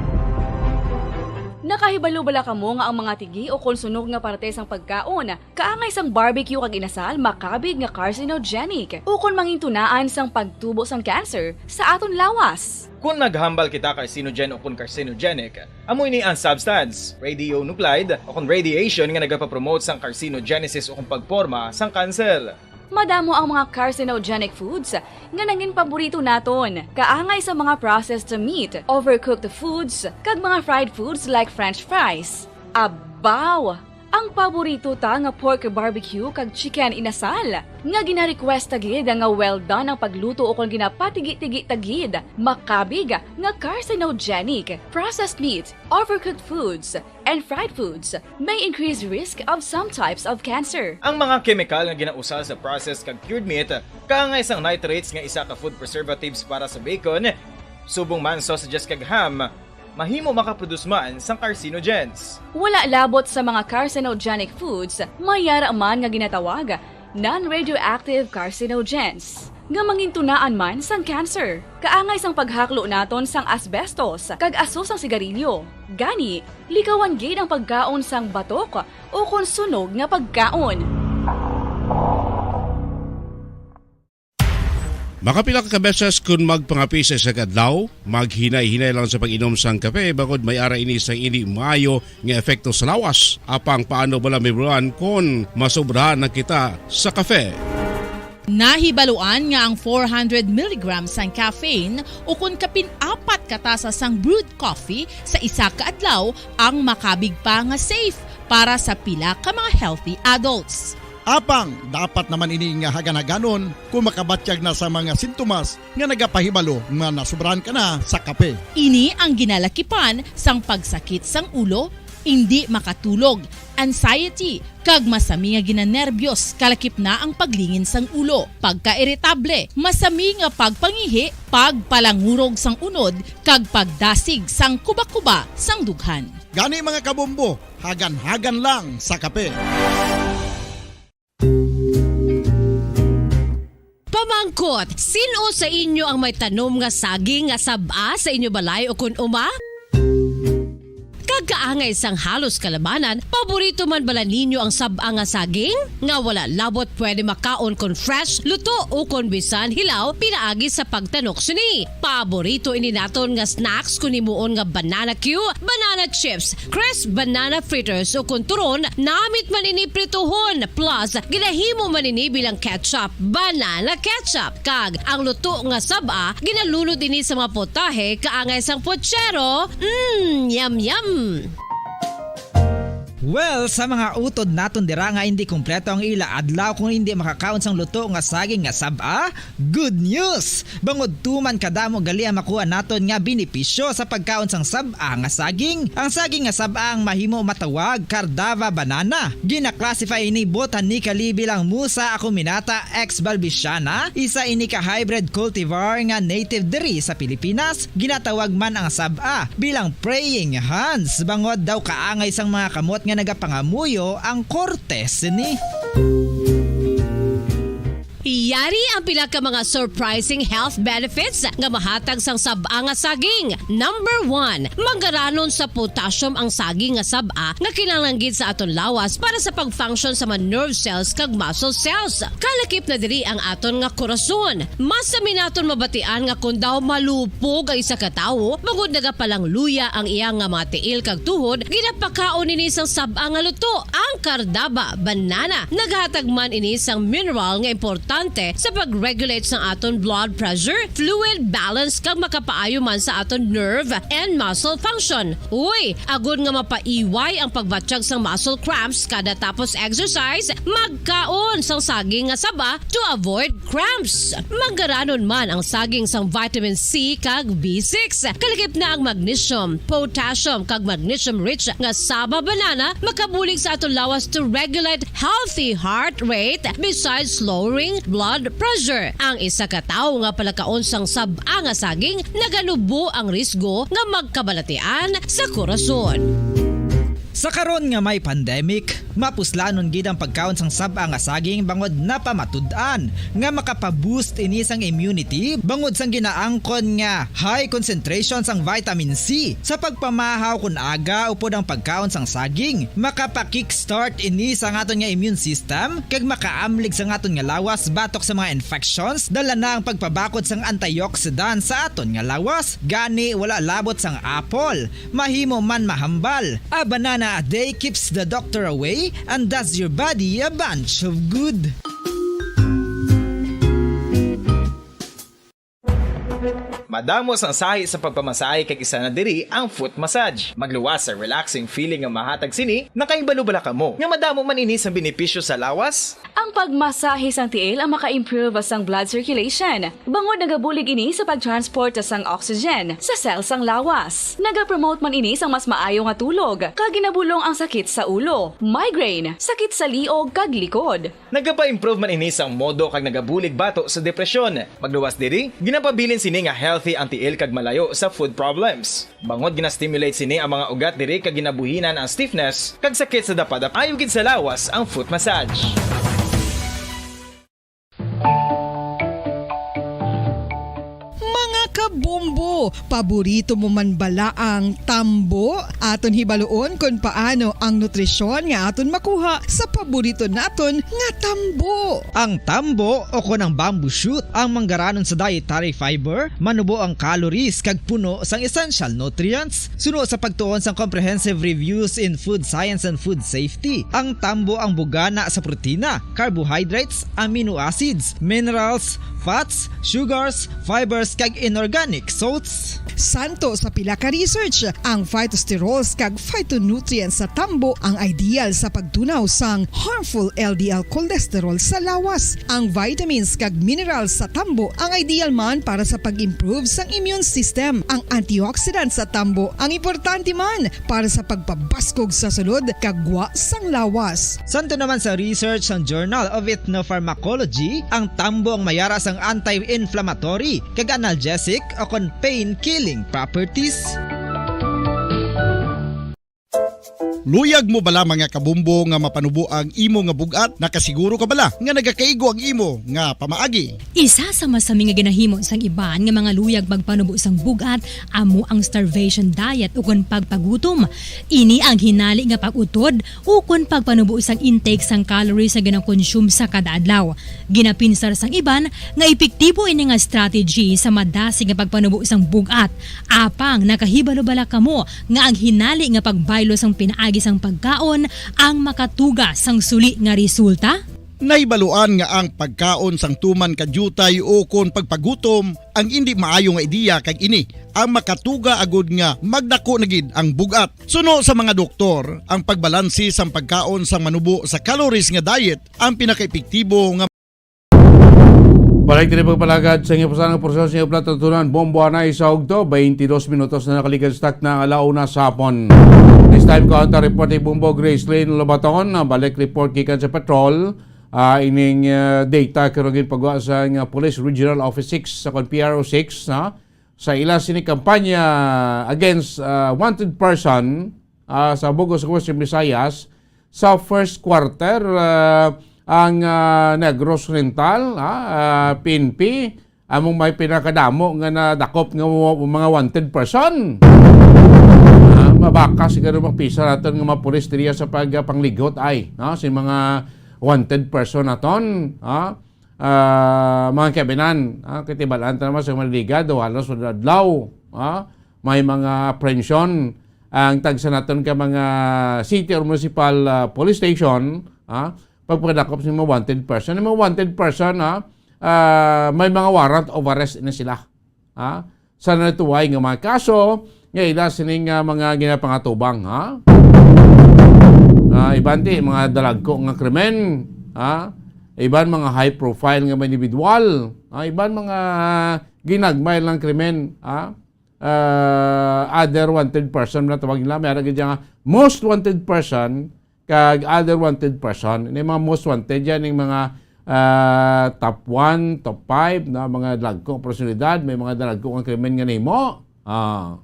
Nakahibalo bala kamo nga ang mga tigi ukon sunog nga parte sang pagkaon kaangay sang barbecue kag inasal makabig nga carcinogenic ukon mangintunaan sang pagtubo sang cancer sa aton lawas? Kon maghambal kita carcinogen ukon carcinogenic, amo ini ang substance, radionuclide, ukon radiation nga nagapapromote sang carcinogenesis ukon pagporma sang kanser. Madamo ang mga carcinogenic foods nga nangin paborito naton, kaangay sa mga processed meat, overcooked foods, kag mga fried foods like French fries. Abaw! Ang paborito ta nga pork barbecue kag chicken inasal, nga gina-request ta gid nga well done ang pagluto ukon ginapatigi-tigi ta gid, makabig nga carcinogenic. Processed meat, overcooked foods, and fried foods may increase risk of some types of cancer. Ang mga kemikal nga ginausa sa processed kag cured meat, kaangay sang nitrates nga isa ka food preservatives para sa bacon, subong man sausages kag ham, mahimo makaproduce man sang carcinogens. Wala labot sa mga carcinogenic foods, may yara man nga ginatawag non-radioactive carcinogens, nga mangintunaan man sang cancer. Kaangay sang paghaklo naton sang asbestos kag aso sang sigarilyo. Gani, likawan gid ang pagkaon sang batok ukon sunog nga pagkaon. Makapila ka beses kun magpangape sa isa ka adlaw, maghinay-hinay lang sa pag-inom sang kape, bangod may ara ini sang indi maayo nga epekto sa lawas. Apang paano bala mahibaluan kon masobrahan na kita sa kape? Nahibaluan nga ang four hundred milligrams sang caffeine, ukon kapin apat ka tasa sang brewed coffee sa isa ka adlaw, ang makabig pa nga safe para sa pila ka mga healthy adults. Apang dapat naman ini nga hagan-haganon kung makabatyag na sa mga sintomas nga nagapahibalo nga nasubrahan ka na sa kape. Ini ang ginalakipan sang pagsakit sang ulo, indi makatulog, anxiety, kag masami nga ginanerbiyos, kalakip na ang paglingin sang ulo, pagkairitable, masami nga pagpangihi, pagpalangurog sang unod, kag pagdasig sang kubakuba sang dughan. Gani, mga kabombo, hagan-hagan lang sa kape. Pamangkot, sin-o sa inyo ang may tanom nga saging nga sab-a sa inyo balay ukon uma? Kag kaangay sang halos kalabanan, paborito man bala ninyo ang sab-a nga saging? Nga wala labot pwede makaon kon fresh, luto, ukon bisan hilaw pinaagi sa pagtanok sini. Paborito ini naton nga snacks kon himuon nga banana cue, banana chips, crisp banana fritters, ukon turon, namit man ini prituhon, plus ginahimo man ini bilang ketchup, banana ketchup. Kag ang luto nga sab-a, ginalunod ini sa mga putahe kaangay sang puchero. Mm, yum, yum! Well, sa mga utod naton dira nga indi kompleto ang ila adlaw kung indi makakaon sang luto nga saging nga sab-a, good news! Bangod tuman kadamo gali ang makuha naton nga benepisyo sa pagkaon sang sab-a nga saging. Ang saging nga sab-a ang mahimo matawag Cardava banana. Gina-classify ini botanically bilang Musa acuminata ex balbisiana, isa ini ka hybrid cultivar nga native diri sa Pilipinas. Ginatawag man ang sab-a bilang praying hands, bangod daw kaangay sang mga kamot nga nagapangamuyo ang korte sini. Yari ang pila ka mga surprising health benefits nga mahatag sang sab-a nga saging. Number one, manggaranon sa potassium ang saging nga sab-a nga kinahanglan gid sa aton lawas para sa pag-function sa mga nerve cells kag muscle cells. Kalakip na diri ang aton nga korason. Masami naton mabatian nga kon daw malupog ang isa ka tawo, bangod nagapalangluya ang iya nga mga tiil kag tuhod, ginapakaon nini sang sab-a nga luto. Ang Cardaba banana nagahatag man ini sang mineral nga importante sa pag-regulate sang aton blood pressure, fluid balance, kag makapaayo man sa aton nerve and muscle function. Uy, agod nga mapaiway ang pagbatyag sang muscle cramps kada tapos exercise, magkaon sang saging nga saba to avoid cramps. Manggaranon man ang saging sang vitamin C kag B six. Kalakip na ang magnesium, potassium, kag magnesium-rich nga saba banana makabulig sa aton lawas to regulate healthy heart rate besides lowering blood pressure. Ang isa ka tawo nga palakaon sang sab-a nga saging naganubo ang risgo nga magkabalatian sa korason. Sa karon nga may pandemic, mapuslanon gid ang pagkaon sang sab-a nga saging bangod napamatud-an nga makapa-boost ini sang immunity bangod sang ginaangkon nga high concentration sang vitamin C. Sa pagpamahaw kon aga upod ang pagkaon sang saging, makapa-kickstart ini sa aton nga immune system kag makaamlig sa aton nga lawas batok sa mga infections. Dala na ang pagpabakod sang antioxidant sa aton nga lawas. Gani, wala labot sang apple, mahimo man mahambal. A banana a day keeps the doctor away and does your body a bunch of good. Madamo sang sahi sa pagpamasahe kag isa na diri ang foot massage. Magluwas sa relaxing feeling nga mahatag sini, nakahibalo bala kamo nga madamo man ini sang benepisyo sa lawas? Ang pagmasahe sang tiil ang maka-improve sang blood circulation, bangod nagabulig ini sa pag-transport sang oxygen sa cell sang lawas. Nagapromote man ini sang mas maayo nga tulog, kag ginabulong ang sakit sa ulo, migraine, sakit sa liog kag likod. Nagapa-improve man ini sang modo kag nagabulig bato sa depresyon. Magluwas diri, ginapabilin sini nga healthy ang tiil kag malayo sa foot problems. Bangod gina-stimulate sini ang mga ugat diri kag ginabuhinan ang stiffness kag sakit sa dapadap. Ayo gid sa lawas ang foot massage. Mga kabombo, Paborito mo man bala ang tambo? Aton hibaluon kon paano ang nutrisyon nga aton makuha sa paborito naton nga tambo. Ang tambo o kon ang bamboo shoot ang manggaranon sa dietary fiber, manubo ang calories kag puno sang essential nutrients. Suno sa pagtuon sang Comprehensive Reviews in Food Science and Food Safety, ang tambo ang bugana sa protina, carbohydrates, amino acids, minerals, fats, sugars, fibers, kag inorganic salts. Santo sa pila ka research, ang phytosterols kag phytonutrients sa tambo ang ideal sa pagtunaw sang harmful L D L cholesterol sa lawas. Ang vitamins kag minerals sa tambo ang ideal man para sa pag-improve sang immune system. Ang antioxidants sa tambo ang importante man para sa pagpabaskog sa sulod kag gwa sang lawas. Santo naman sa research sang Journal of Ethnopharmacology, ang tambo ang mayara sang anti-inflammatory kag analgesic o kon pain-killing properties. Luyag mo bala, mga kabombo, nga mapanubo ang imo nga bug-at? Nakasiguro ka bala nga nagakaigo ang imo nga pamaagi? Isa sa masami nga ginahimo sang iban nga mga luyag magpanubo sang bug-at amo ang starvation diet ukon pagpagutom. Ini ang hinali nga pag-utod ukon pagpanubo sang intake sang calories nga ginakonsume sa kada adlaw. Ginapinsar sang iban nga epektibo ini nga strategy sa madasig nga pagpanubo sang bug-at. Apang nakahibalo bala kamo nga ang hinali nga pagbaylo sang pinaagi sang pagkaon ang makatuga sang suli nga resulta? Nahibaluan nga ang pagkaon sang tuman ka diutay ukon pagpagutom ang indi maayo nga ideya, kag ini ang makatuga agud nga magdako na gid ang bug-at. Suno sa mga doktor, ang pagbalanse sang pagkaon sang manubo sa calories nga diet ang pinakaepektibo nga Balik diri pagpalagad sa inyo pusan nga porsyon sa inyo palatuntunan, Bombo Anay sa Ugto, twenty-dos minutos na nakaligad sa takna nga ala una sa hapon. This time, counter report ni Bombo Gracelyn Lobaton, ah, balik report gikan sa patrol, ah, ining, ah, data karon ginpagawa sa nga Police Regional Office six sa kon P R O six, ha? Sa ila sini kampanya against, ah, wanted person, ah, sa Bug-os sa Western Visayas, sa first quarter, ah, ang, ah, Negros Oriental, ah, ah, P N P, among may pinakadamo nga nadakop nga mga, mga wanted person. Ah, mabakas siguro mapisa naton nga mga pulis diriya sa pag, ah, pangligot ay, no? Si mga wanted person naton, ah, ah, mga kabinan, ah, kay tibalaan ta naman sa mga ligado, halos wala adlaw, ah, may mga apprehension ang tagsa naton ka mga city or municipal, ah, police station, ah, pagpadakop sa mga wanted person. Yung mga wanted person, ah, ah, may mga warrant of arrest na sila. Ha? Sa natuway nga mga kaso, nga ila sining, ah, mga ginapangatubang, ha? Ah, iban ti, mga dalagko nga krimen, ha? Iban mga high profile nga mga individual, ha? Iban mga ginagmay lang krimen, ha? Ah, other wanted person na tawag nila, may ara gid nga most wanted person, kag other wanted person. Ini mga most wanted yan, yung mga, ah, top one, top five, na mga dalagko nga personalidad, may mga dalagko nga krimen nga nahimo. Ah.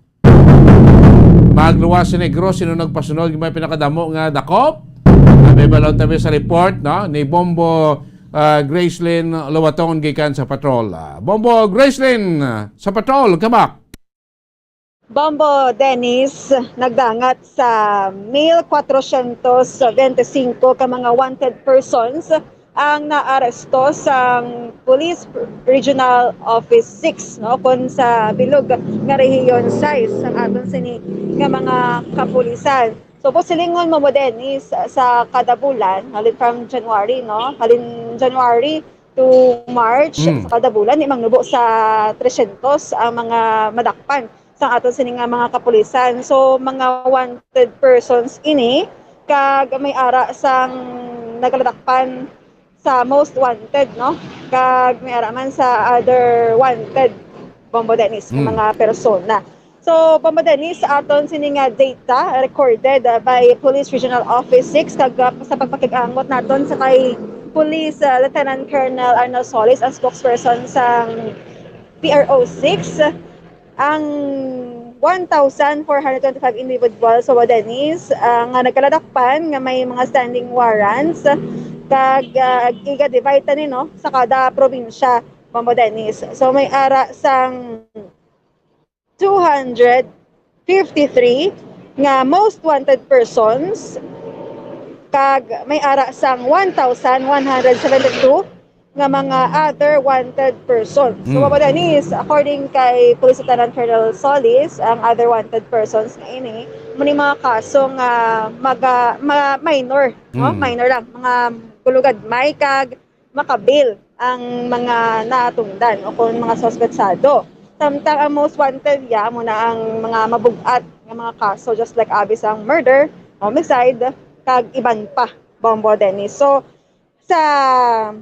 Magluwas sa Negros, sino nagpasunod nga may pinakadamo nga dakop? Ah, may balon tabi sa report, no? Ni Bombo, ah, Gracelyn Lobaton gikan sa patrol. Ah, Bombo Gracelyn, ah, sa patrol, kabak. Bombo Dennis, nagdangat sa mil kwatrosyentos bente singko ka mga wanted persons ang naaresto sang Police Regional Office six, no, kon sa bilog nga Rehiyon sais sang aton sini nga mga kapulisan. So, posilingon mo, mo, Dennis, sa kada bulan, halin from January, no, halin January to March, Mm. sa kada bulan, di mangnubo sa tresyentos ang mga madakpan sa aton sini nga mga kapulisan. So, mga wanted persons ini, kag may ara sang nagaladakpan sa most wanted, no? Kag may ara man sa other wanted, Bombo Dennis, nga Mm. mga persona. So, Bombo Dennis, sa aton sini nga data recorded, uh, by Police Regional Office six, kag, uh, sa pagpakig-angot naton sa kay Police, uh, Lieutenant Colonel Arnold Solis, ang spokesperson sa P R O six, ang one thousand four hundred twenty-five individuals, Bombo Dennis, uh, nga nagkaladakpan nga may mga standing warrants, kag, uh, iga-divide ta ni, no, sa kada probinsya, Bombo Dennis. So, may ara sang two hundred fifty-three nga most wanted persons, kag may ara sang one thousand one hundred seventy-two nga mga other wanted persons. So, Mm. Ma'am Denise, according kay Police Lieutenant Colonel Solis, ang other wanted persons nga ini, mao ni mga kaso nga maga-, ma-, minor, no? Mm. Minor lang, mga gulugad may kag makabail ang mga natungdan o kung mga suspetsado. Samtang ang most wanted ya, amo na ang mga mabug-at nga mga kaso, just like abi sang murder, homicide, kag iban pa, Bombo Dennis. So, sa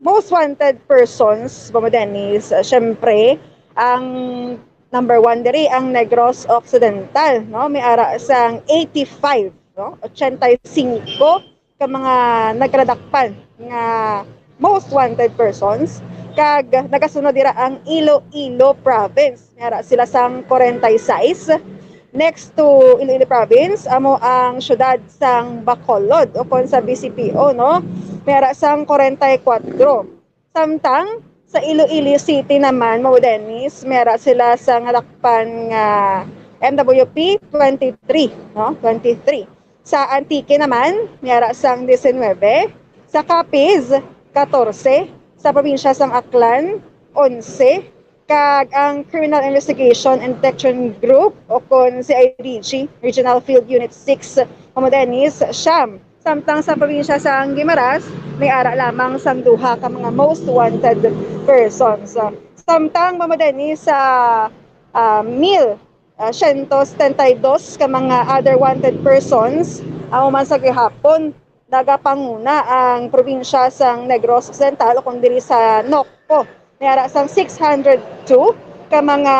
most wanted persons, Bombo Dennis, uh, syempre, ang number one diri, ang Negros Occidental, no? May ara sang eighty-five, no? Ochenta y cinco ka mga nagkaladakpan nga most wanted persons, kag nagasunod dira ang Iloilo Province. May ara sila sang forty-six. Next to Iloilo Province, amo ang siyudad sang Bacolod, o kon sa B C P O, no? May ara sang forty-four. Samtang sa Iloilo City naman, Ma'am Dennis, may ara sila sang nadakpan nga M W P, twenty-three, no? Twenty-three. Sa Antique naman, may ara sang diecinuebe. Sa Capiz, katorse. Sa probinsya sang Aklan, onse. Kag ang Criminal Investigation and Detection Group, o kon C I D G, Regional Field Unit six, Ma'am Dennis, siyam. Samtang sa probinsya sang Guimaras, may ara lamang sang duha ka mga most wanted persons. Samtang, Ma'am Dennis, sa, ah, mil, ah, siyento setenta y dos ka mga other wanted persons, amo man sa gihapon, nagapanguna ang probinsya sang Negros Occidental, o kon diri sa NOCPO. May ara sang six hundred two ka mga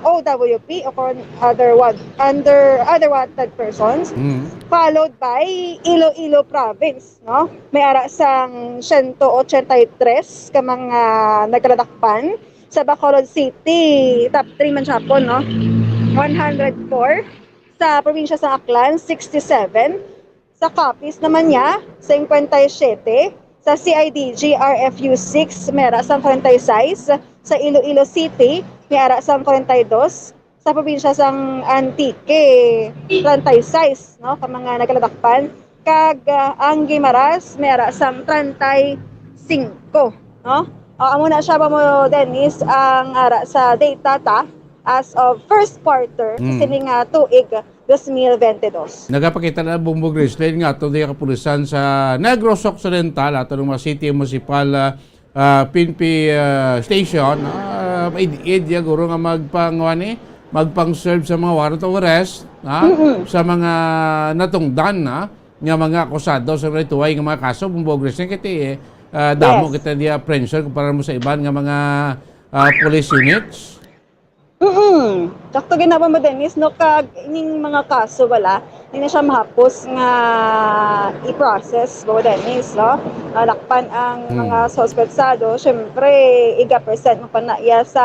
O W P, o kon other wa-, under, other wanted persons, Mm. followed by Iloilo Province, no? May ara sang siyento ochenta y tres ka mga nagkaladakpan. Sa Bacolod City, top three man siya po, no? One hundred four. Sa probinsya sa Aklan, sixty-seven. Sa Capiz naman niya, cincuenta y siete. Sa C I D G R F U six, may ara sang forty-six. Sa Iloilo City, may ara sang forty-dos. Sa probinsya sang Antique, treinta y seis, no, ka mga nagkaladakpan. Kag, ah, ang Guimaras, may ara sang treinta y cinco, no? Ah, amo na siya, Ma'am Dennis, ang ara sa data ta as of first quarter Mm. sini nga tuig dos mil bente dos. Nagapakita na, Bumbog Rislin, nga ato diya kapulisan sa Negros Occidental, ato ng mga city municipal, ah, ah, P N P, ah, station, ah, maid-id ya guro nga magpangwani, magpang-serve sa mga warrant of arrest, ha? Mm-mm. Sa mga natungdan, ha? Nga mga akusado sa mga tuway nga mga kaso, Bumbog Rislin, kiti, eh, ah, damo Yes. kita diya apprehension kumpara mo sa iban nga mga, ah, police units. Mm-mm. Sakto ginaba mo, Dennis, no? Kag ining mga kaso, wala, di na siya mahapos nga i-process, bo, Dennis, no? Malakpan ang Hmm. mga suspetsado, syempre, iga-present mo pa na iya sa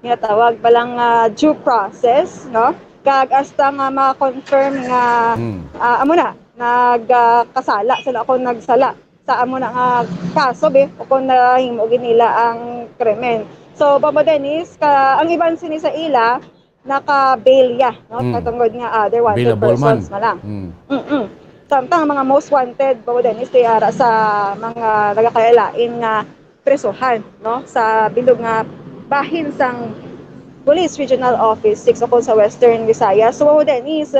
ginatawag pa lang, ah, due process, no? Kag hasta nga ma-confirm nga, Hmm. ah, amo na, nag, ah, kasala sila o nagsala sa amo na nga kaso, be, o kung nahimo gid nila ang krimen. So, Bombo Dennis, ka, ang iban sini sa ila, naka-bail ya, no? Mm. Katungod nga other wanted Bailable persons man. na lang. Mm. Mm-mm. Samtang ang mga most wanted, Bombo Dennis, kay ara sa mga nagakalain-lain nga presohan, no? Sa bilog nga bahin sang Police Regional Office six o kung sa Western Visayas. So, Bombo Dennis,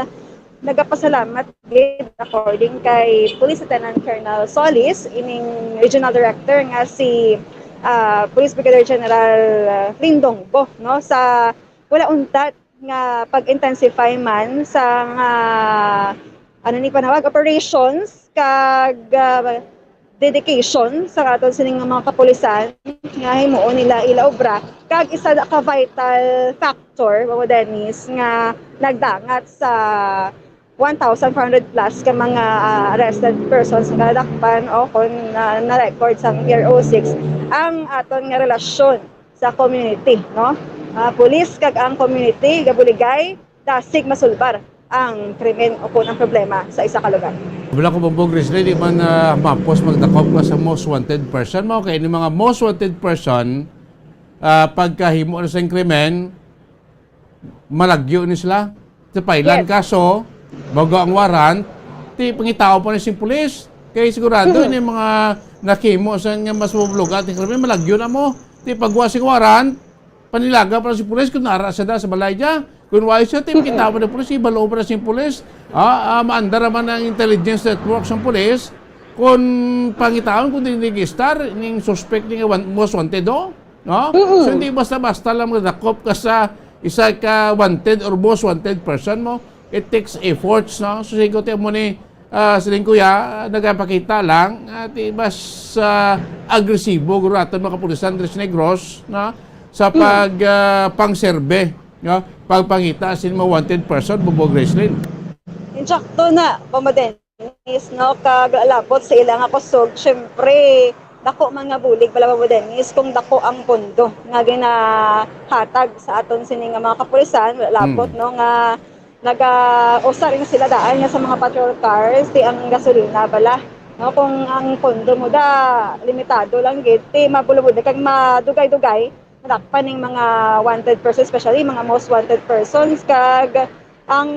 nagapasalamat gid, according kay Police Lieutenant Colonel Solis, ining Regional Director nga si, ah, Police Brigadier General, ah, Lindong Bo, no, sa wala untat nga pag-intensify man sa nga, ano ni panawag, operations kag, ah, dedication sa aton sining nga mga kapulisan nga himuon nila ila obra, kag isa ka vital factor, Ma'am Dennis, nga nagdangat sa one thousand four hundred plus ka mga, ah, arrested persons nga nadakpan o kon, ah, na-record sang P R O six ang aton nga relasyon sa community, no? Ah, pulis kag ang community gabuligay dasig masulbar ang krimen o kon ang problema sa isa ka lugar. Wala ko, Bumbog Rislin, di man, ah, mapos magdakop ka sa most wanted person mo. Kay ni mga most wanted person, ah, pagkahimo na sa krimen, malagyo ni sila. Sa pailan Yes. kaso, bago ang warrant, ti pangitaw pa ni sing pulis. Kay sigurado Mm. ni mga nakimo sa nga mas mabulugan ti krimen, malagyo na mo. Ti pagwa sing warrant, panilaga pa si pulis kung nara siya da sa balay niya. Kung wala siya, ti pangitaw pa ni pulis, ibalo pa na sing pulis. Ah, ah, maandar naman ang intelligence network sa pulis. Kung pangitaon, kung di register, ning suspect ni wan-, most wanted, oh. No? Mm-mm. So, hindi basta-basta lang madakop ka sa isa ka wanted or most wanted person mo. It takes efforts, no? So, sigo tayo mo ni, ah, siling kuya, ah, nagapakita lang, ah, ti mas, ah, agresibo guro aton mga kapulisan diri sa Negros, no? Sa Mm. pag, ah, pangserbe, no? Pagpangita sin mga wanted person, Bubo Gracelyn. Insakto na, Mama Den. Dennis, no, kag labot sa ila nga kusog, syempre, dako man nga bulig bala, Mama Dennis, kung dako ang pondo nga ginahatag sa aton sini nga mga kapulisan, labot, Hmm. no, nga naga-usa rin sila daan nga sa mga patrol cars, ti ang gasolina bala, no, kung ang pondo mo da limitado lang gid, ti mabulabud kag madugay-dugay, madakpan ning mga wanted persons, especially mga most wanted persons, kag ang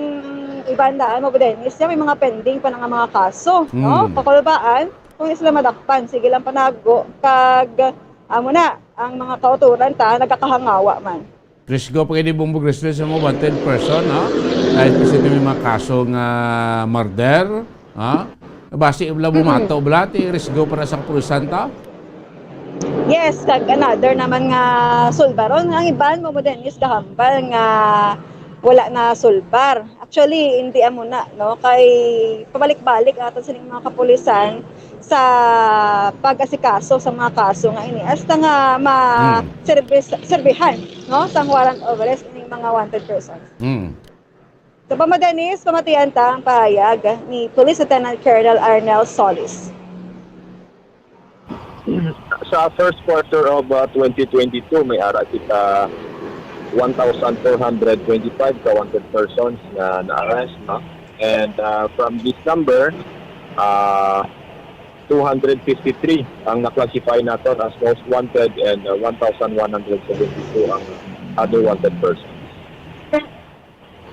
iban daan mo, Dennis, may mga pending pa na nga mga kaso, no? Hmm. Pakulbaan, kung di sila madakpan, sige lang panago, kag amo na, ang mga kauturan ta, nagkakahangawa man. Risgo pa gid ni Bumbog Resistance sa mga wanted person, ha? Dahil kasi may mga kaso nga murder, ha? Basi bala Mm-mm. bumato bala, ti risgo para sa kapulisan ta? Yes, kag another naman nga sulbaron. Ang iban mo, Dennis, gahambal nga wala na sulbar. Actually, hindi amo na, no? Kay pabalik-balik ang aton sining mga kapulisan sa pag-asikaso sa mga kaso nga ini. Hasta nga ma Hmm. serbis-, serbihan, no? Sang warrant of arrest ining mga wanted persons. Hmm. Sa pamadanis, pamatian ta ang pahayag ni Police Lieutenant Colonel Arnel Solis. Sa first quarter of, uh, twenty twenty-two, may ara kita one thousand four hundred twenty-five ka wanted persons na na-arrest, no? And, uh, from this number, uh, two hundred fifty-three ang na-classify naton as most wanted and, uh, one thousand one hundred seventy-two ang other wanted persons.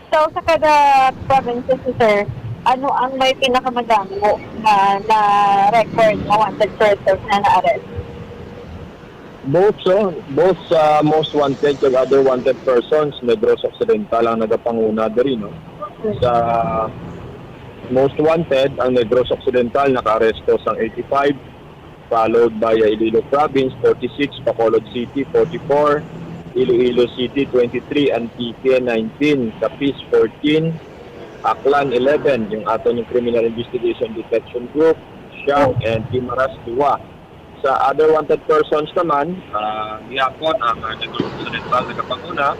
So, sa kada provinces, sir, ano ang may pinakamadamo na, na record nga wanted persons na na-arrest? Both, so, both sa most wanted kag other wanted persons, Negros Occidental ang nagapanguna diri, no? Sa most wanted, ang Negros Occidental nakaaresto sang eighty-five, followed by, uh, Iloilo Province, forty-six, Bacolod City, forty-four, Iloilo City, twenty-three, Antique, nineteen, Capiz, fourteen, Aklan, eleven, yung aton yung Criminal Investigation Detection Group, siyam, and Guimaras, dua. Sa other wanted persons naman, ah, gihapon ang, ah, Negros Occidental nagapanguna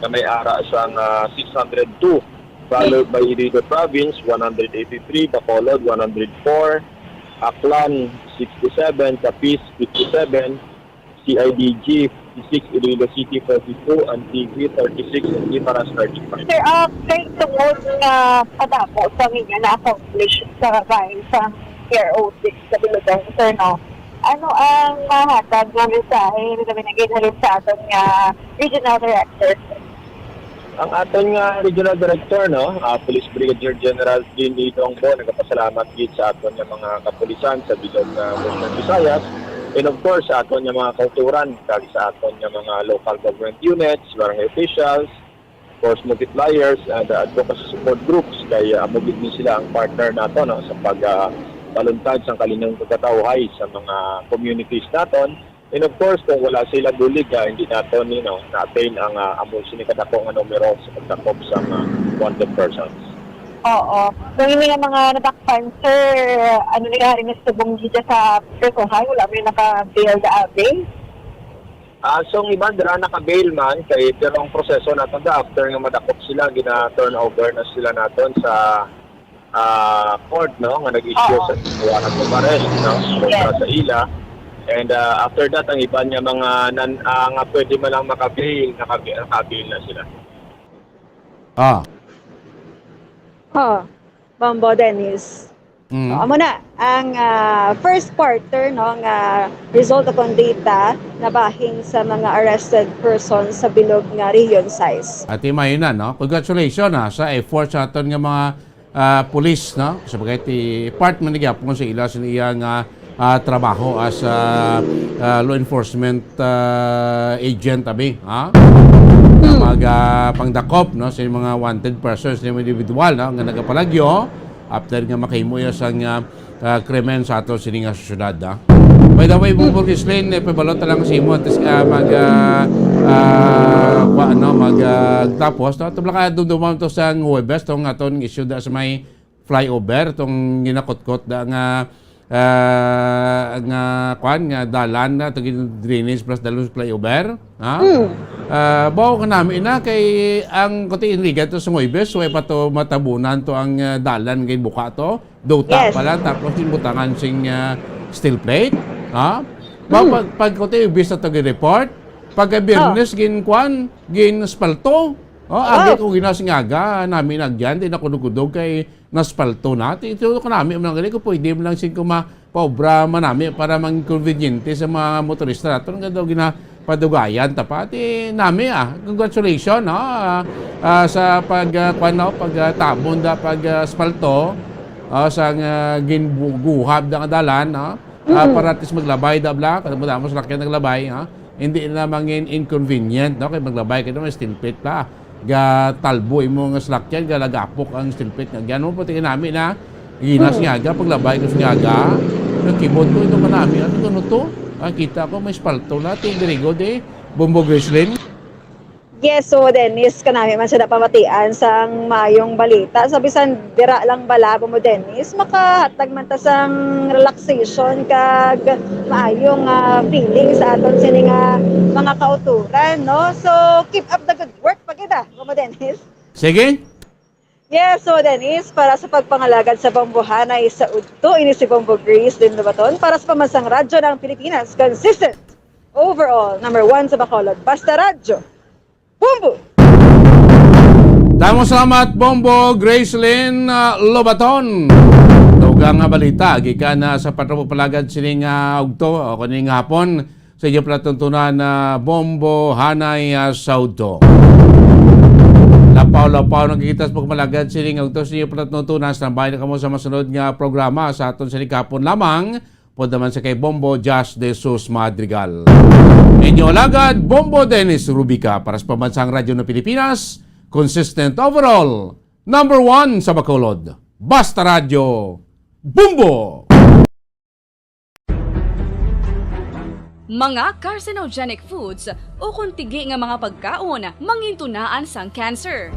na may ara sang, ah, six hundred two, followed by Iloilo Province, one hundred eighty-three, Bacolod, one hundred four, Aklan, sixty-seven, Capiz, fifty-seven, C I D G, fifty-six, Iloilo City, forty-two, Antique, thirty-six, and Guimaras, thirty-five. Sir, ah, kay tungod nga kadamo sa mga na-accomplish sa bahin sa P R O six sa Bilodong, sir, no? Ano ang mahatag nga mensahe, labi na gid halin sa aton nga regional director? Ang aton nga regional director, no, ah, Police Brigadier General Dean Idongbo, nagapasalamat gid sa aton nga mga kapulisan sa bilog nga Western Visayas, and of course, sa aton nga mga kauturan, kag sa aton nga mga local government units, barangay officials, force multipliers, and advocacy support groups, kay, ah, amo gid ni sila ang partner nato, no, sa pag, ah, paluntad sang kalinong pagkatawhay sa mga communities naton. And of course, kung wala sila bulig, ah, hindi naton, you know, na-attain ang, ah, amo sini kadako nga numero sa pagdakop sa mga wanted persons. Oo. Kung hindi nga mga nadakpan, sir, ano ni hari nga subong dito sa presohan? Wala may naka-bail the abbey? Ah, so, ang iban dira naka-bail man, kay, pero ang proseso naton da, after nga madakop sila, gina-turn over na sila naton sa, ah, court, no, nga nag-issue Oo. sa warrant of arrest, no, kontra Yes. sa ila. And, ah, after that, ang iban nga mga nan-, ah, nga pwede man lang maka-bail, naka-, naka-bail na sila. Ah. Oh, Bombo Dennis. Mm. So, amo na ang, ah, first quarter, no, nga result o kon data nabahin sa mga arrested persons sa bilog nga Region sais. Ati, mayo na, no? Congratulations, ah, sa effort sa aton nga mga, ah, pulis, no? Sa bagay, ti part man ni gyapon sa ila sa iya nga, ah, trabaho as, ah, ah, law enforcement, ah, agent, abi, ha? Hmm. Mag, ah, pangdakop, no, sa mga wanted persons, sa mga individual, no, nga nagapalagyo after nga makahimo iya sang, ah, ah, krimen sa ato sini nga syudad, ah. By the way, Bubog Islin, eh, pabalo ta lang sa imo, antes ka mag, ah, ah, kwa, ano, mag, ah, tapos, no? Ito lang ka, dumduman to sa Huwebes, tong aton issue da sa may flyover, tong ginakutkot da nga, ah, nga, kwan, nga dalan na, to gin-, drainage plus dalon sa flyover, ha? Mm. Ah, bawo ka nami na kay ang kuti inrigan to sa Huwebes, way pa to matabunan to ang, ah, dalan kay buka to. Duta Yes. pa lang, tapos ginbutangan sing, ah, steel plate. Ha? Ba, Hmm. pag, pag kuti, imbis na to gin-report, pagka Biyernes, Oh. gin-kwan, gin-spalto. Oh, agi Oh. ko ginasingaga, nami na agyan, di na kunugudog kay naspalto na. Ti-, ito ko nami, man gani ko, pwede mo lang sing kuma, paobra man nami para mang conveniente sa mga motorista naton nga daw gina-, padugayan ta pa. Ti nami, ah, congratulations, no? Ah, ah, sa pag, ah, kwan, no? Pag, ah, tabon da, pag, ah, aspalto, ah, sa nga ginbuguhab da nga dalan, no? Ah, Mm. para at least maglabay da bla, kada mo damos lakyan naglabay, ha? Hindi na mangin inconvenient, no? Kay maglabay ka naman, steel plate pa. Gatalbo imo nga salakyan, galagapok ang steel plate nga. Gyan mo, pati nami na, ginas Mm. nga aga, paglabay ko sa nga aga, nakibot ko ito kanami. Ano to, no to? Ah, kita ko, may spalto na. Ti, dirigo, di. Bombo Grislin. Yes, so, Dennis, kanami man siya napamatian sang maayong balita. Sa bisan dira lang bala, Bombo Dennis, makahatag man ta sang relaxation kag maayong, ah, feeling sa aton sini nga mga kauturan, no? So, keep up the good work, pagida, Bombo Dennis. Sige. Yes, so, Dennis, para sa pagpangalagad sa Bombohanay sa udto, ini si Bombo Grace Lynn Lobaton para sa Pambansang Radyo ng Pilipinas, consistent overall, number one sa Bacolod. Basta Radyo, Bombo! Damo salamat, Bombo Gracelyn, ah, Lobaton. Dugang nga balita gikan na sa patrapalagad sining, ah, ugto o kuning hapon sa inyo palatuntunan na Bombo Hanay, ah, sa Udto. Lapaw-lapaw nagkikita sa pagmalagad sining ugto sa inyo palatuntunan. Standby na kamo sa masunod nga programa sa aton sining kapon lamang. Pod naman sa kay Bombo Josh de Jesus Madrigal. Inyo alagad, Bombo Dennis Rubica para sa Pambansang Radyo ng Pilipinas, consistent overall, number one sa Bacolod. Basta Radyo, Bombo! Mga carcinogenic foods o kon tigi nga mga pagkaon mangintunaan sang cancer.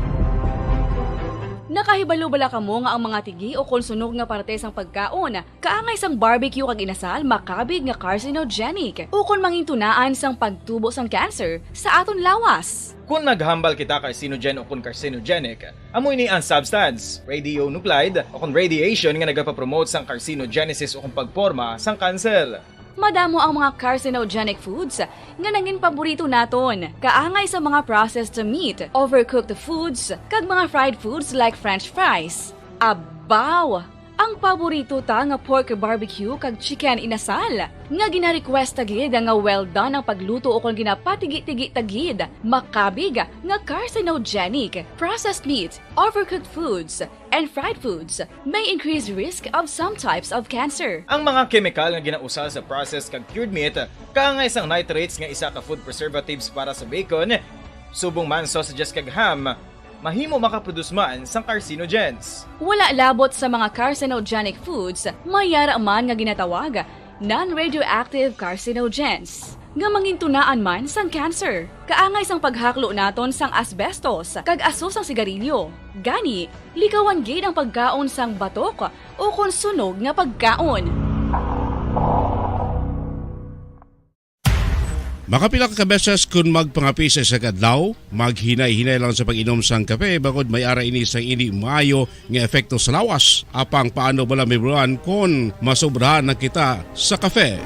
Nakahibalo bala kamo nga ang mga tigi o kon sunog nga parte sang pagkaon kaangay sang barbecue kag inasal makabig nga carcinogenic ukon mangintunaan sang pagtubo sang cancer sa aton lawas. Kon maghambal kita carcinogen ukon carcinogenic, amo ini ang substance, radionuclide, ukon radiation nga nagapapromote sang carcinogenesis ukon pagporma sang kanser. Madamo ang mga carcinogenic foods nga nangin paborito naton, kaangay sa mga processed meat, overcooked foods, kag mga fried foods like French fries. Abaw! Ang paborito ta nga pork barbecue kag chicken inasal, nga gina-request ta gid nga well done ang pagluto ukon ginapatigi-tigi ta gid, makabig nga carcinogenic. Processed meat, overcooked foods, and fried foods may increase risk of some types of cancer. Ang mga kemikal nga ginausal sa processed kag cured meat, kaangay sang nitrates nga isa ka food preservatives para sa bacon, subong man sausages kag ham, mahimo makaproduce man sang carcinogens. Wala labot sa mga carcinogenic foods, may yara man nga ginatawag non-radioactive carcinogens, nga mangintunaan man sang cancer. Kaangay sang paghaklo naton sang asbestos kag aso sang sigarilyo. Gani, likawan gid ang pagkaon sang batok ukon sunog nga pagkaon. Makapila ka beses kon magpangapi sa isa ka adlaw, maghinay-hinay lang sa pag-inom sang kape, bangod may ara ini sang indi maayo nga epekto sa lawas. Apang paano bala mahibaluan kon masobrahan na kita sa kafe?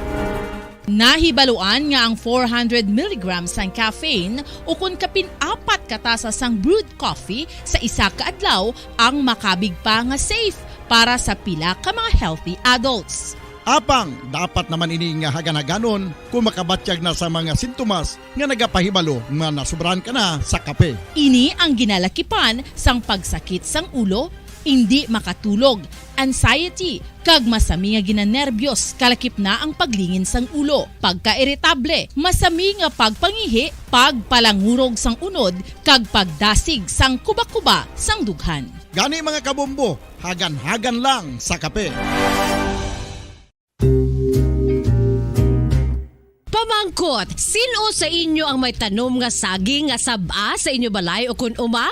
Nahibaluan nga ang four hundred milligrams sang caffeine o kon kapin apat ka tasa sang brewed coffee sa isa ka adlaw ang makabig pa nga safe para sa pila ka mga healthy adults. Apang dapat naman ini nga hagan-haganon kung makabatyag na sa mga sintomas nga nagapahibalo nga nasubrahan ka na sa kape. Ini ang ginalakipan sang pagsakit sang ulo, indi makatulog, anxiety, kag masami nga ginanerbyos, kalakip na ang paglingin sang ulo, pagkairitable, masami nga pagpangihi, pagpalangurog sang unod, kag pagdasig sang kuba-kuba sang dughan. Gani, mga kabombo, hagan-hagan lang sa kape. Pamangkot, sin-o sa inyo ang may tanom nga saging nga sab-a sa inyo balay o kun uma?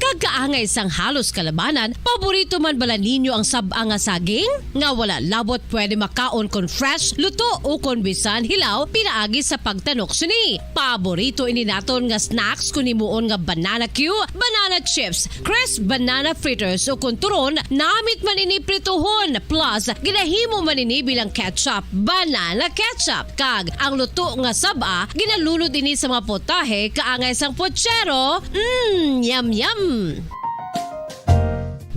Kag kaangay sang halos kalabanan, paborito man bala ninyo ang sab-a nga saging? Nga wala labot pwede makaon kon fresh, luto, o kon bisan hilaw pinaagi sa pagtanok sini. Paborito ini naton nga snacks kon himuon nga banana cue, banana chips, crisp banana fritters, o kon turon, namit man ini prituhon, plus ginahimo man ini bilang ketchup, banana ketchup. Kag ang luto nga sab-a, ginalunod ini sa mga putahe kaangay sang puchero. Mm, yum, yum!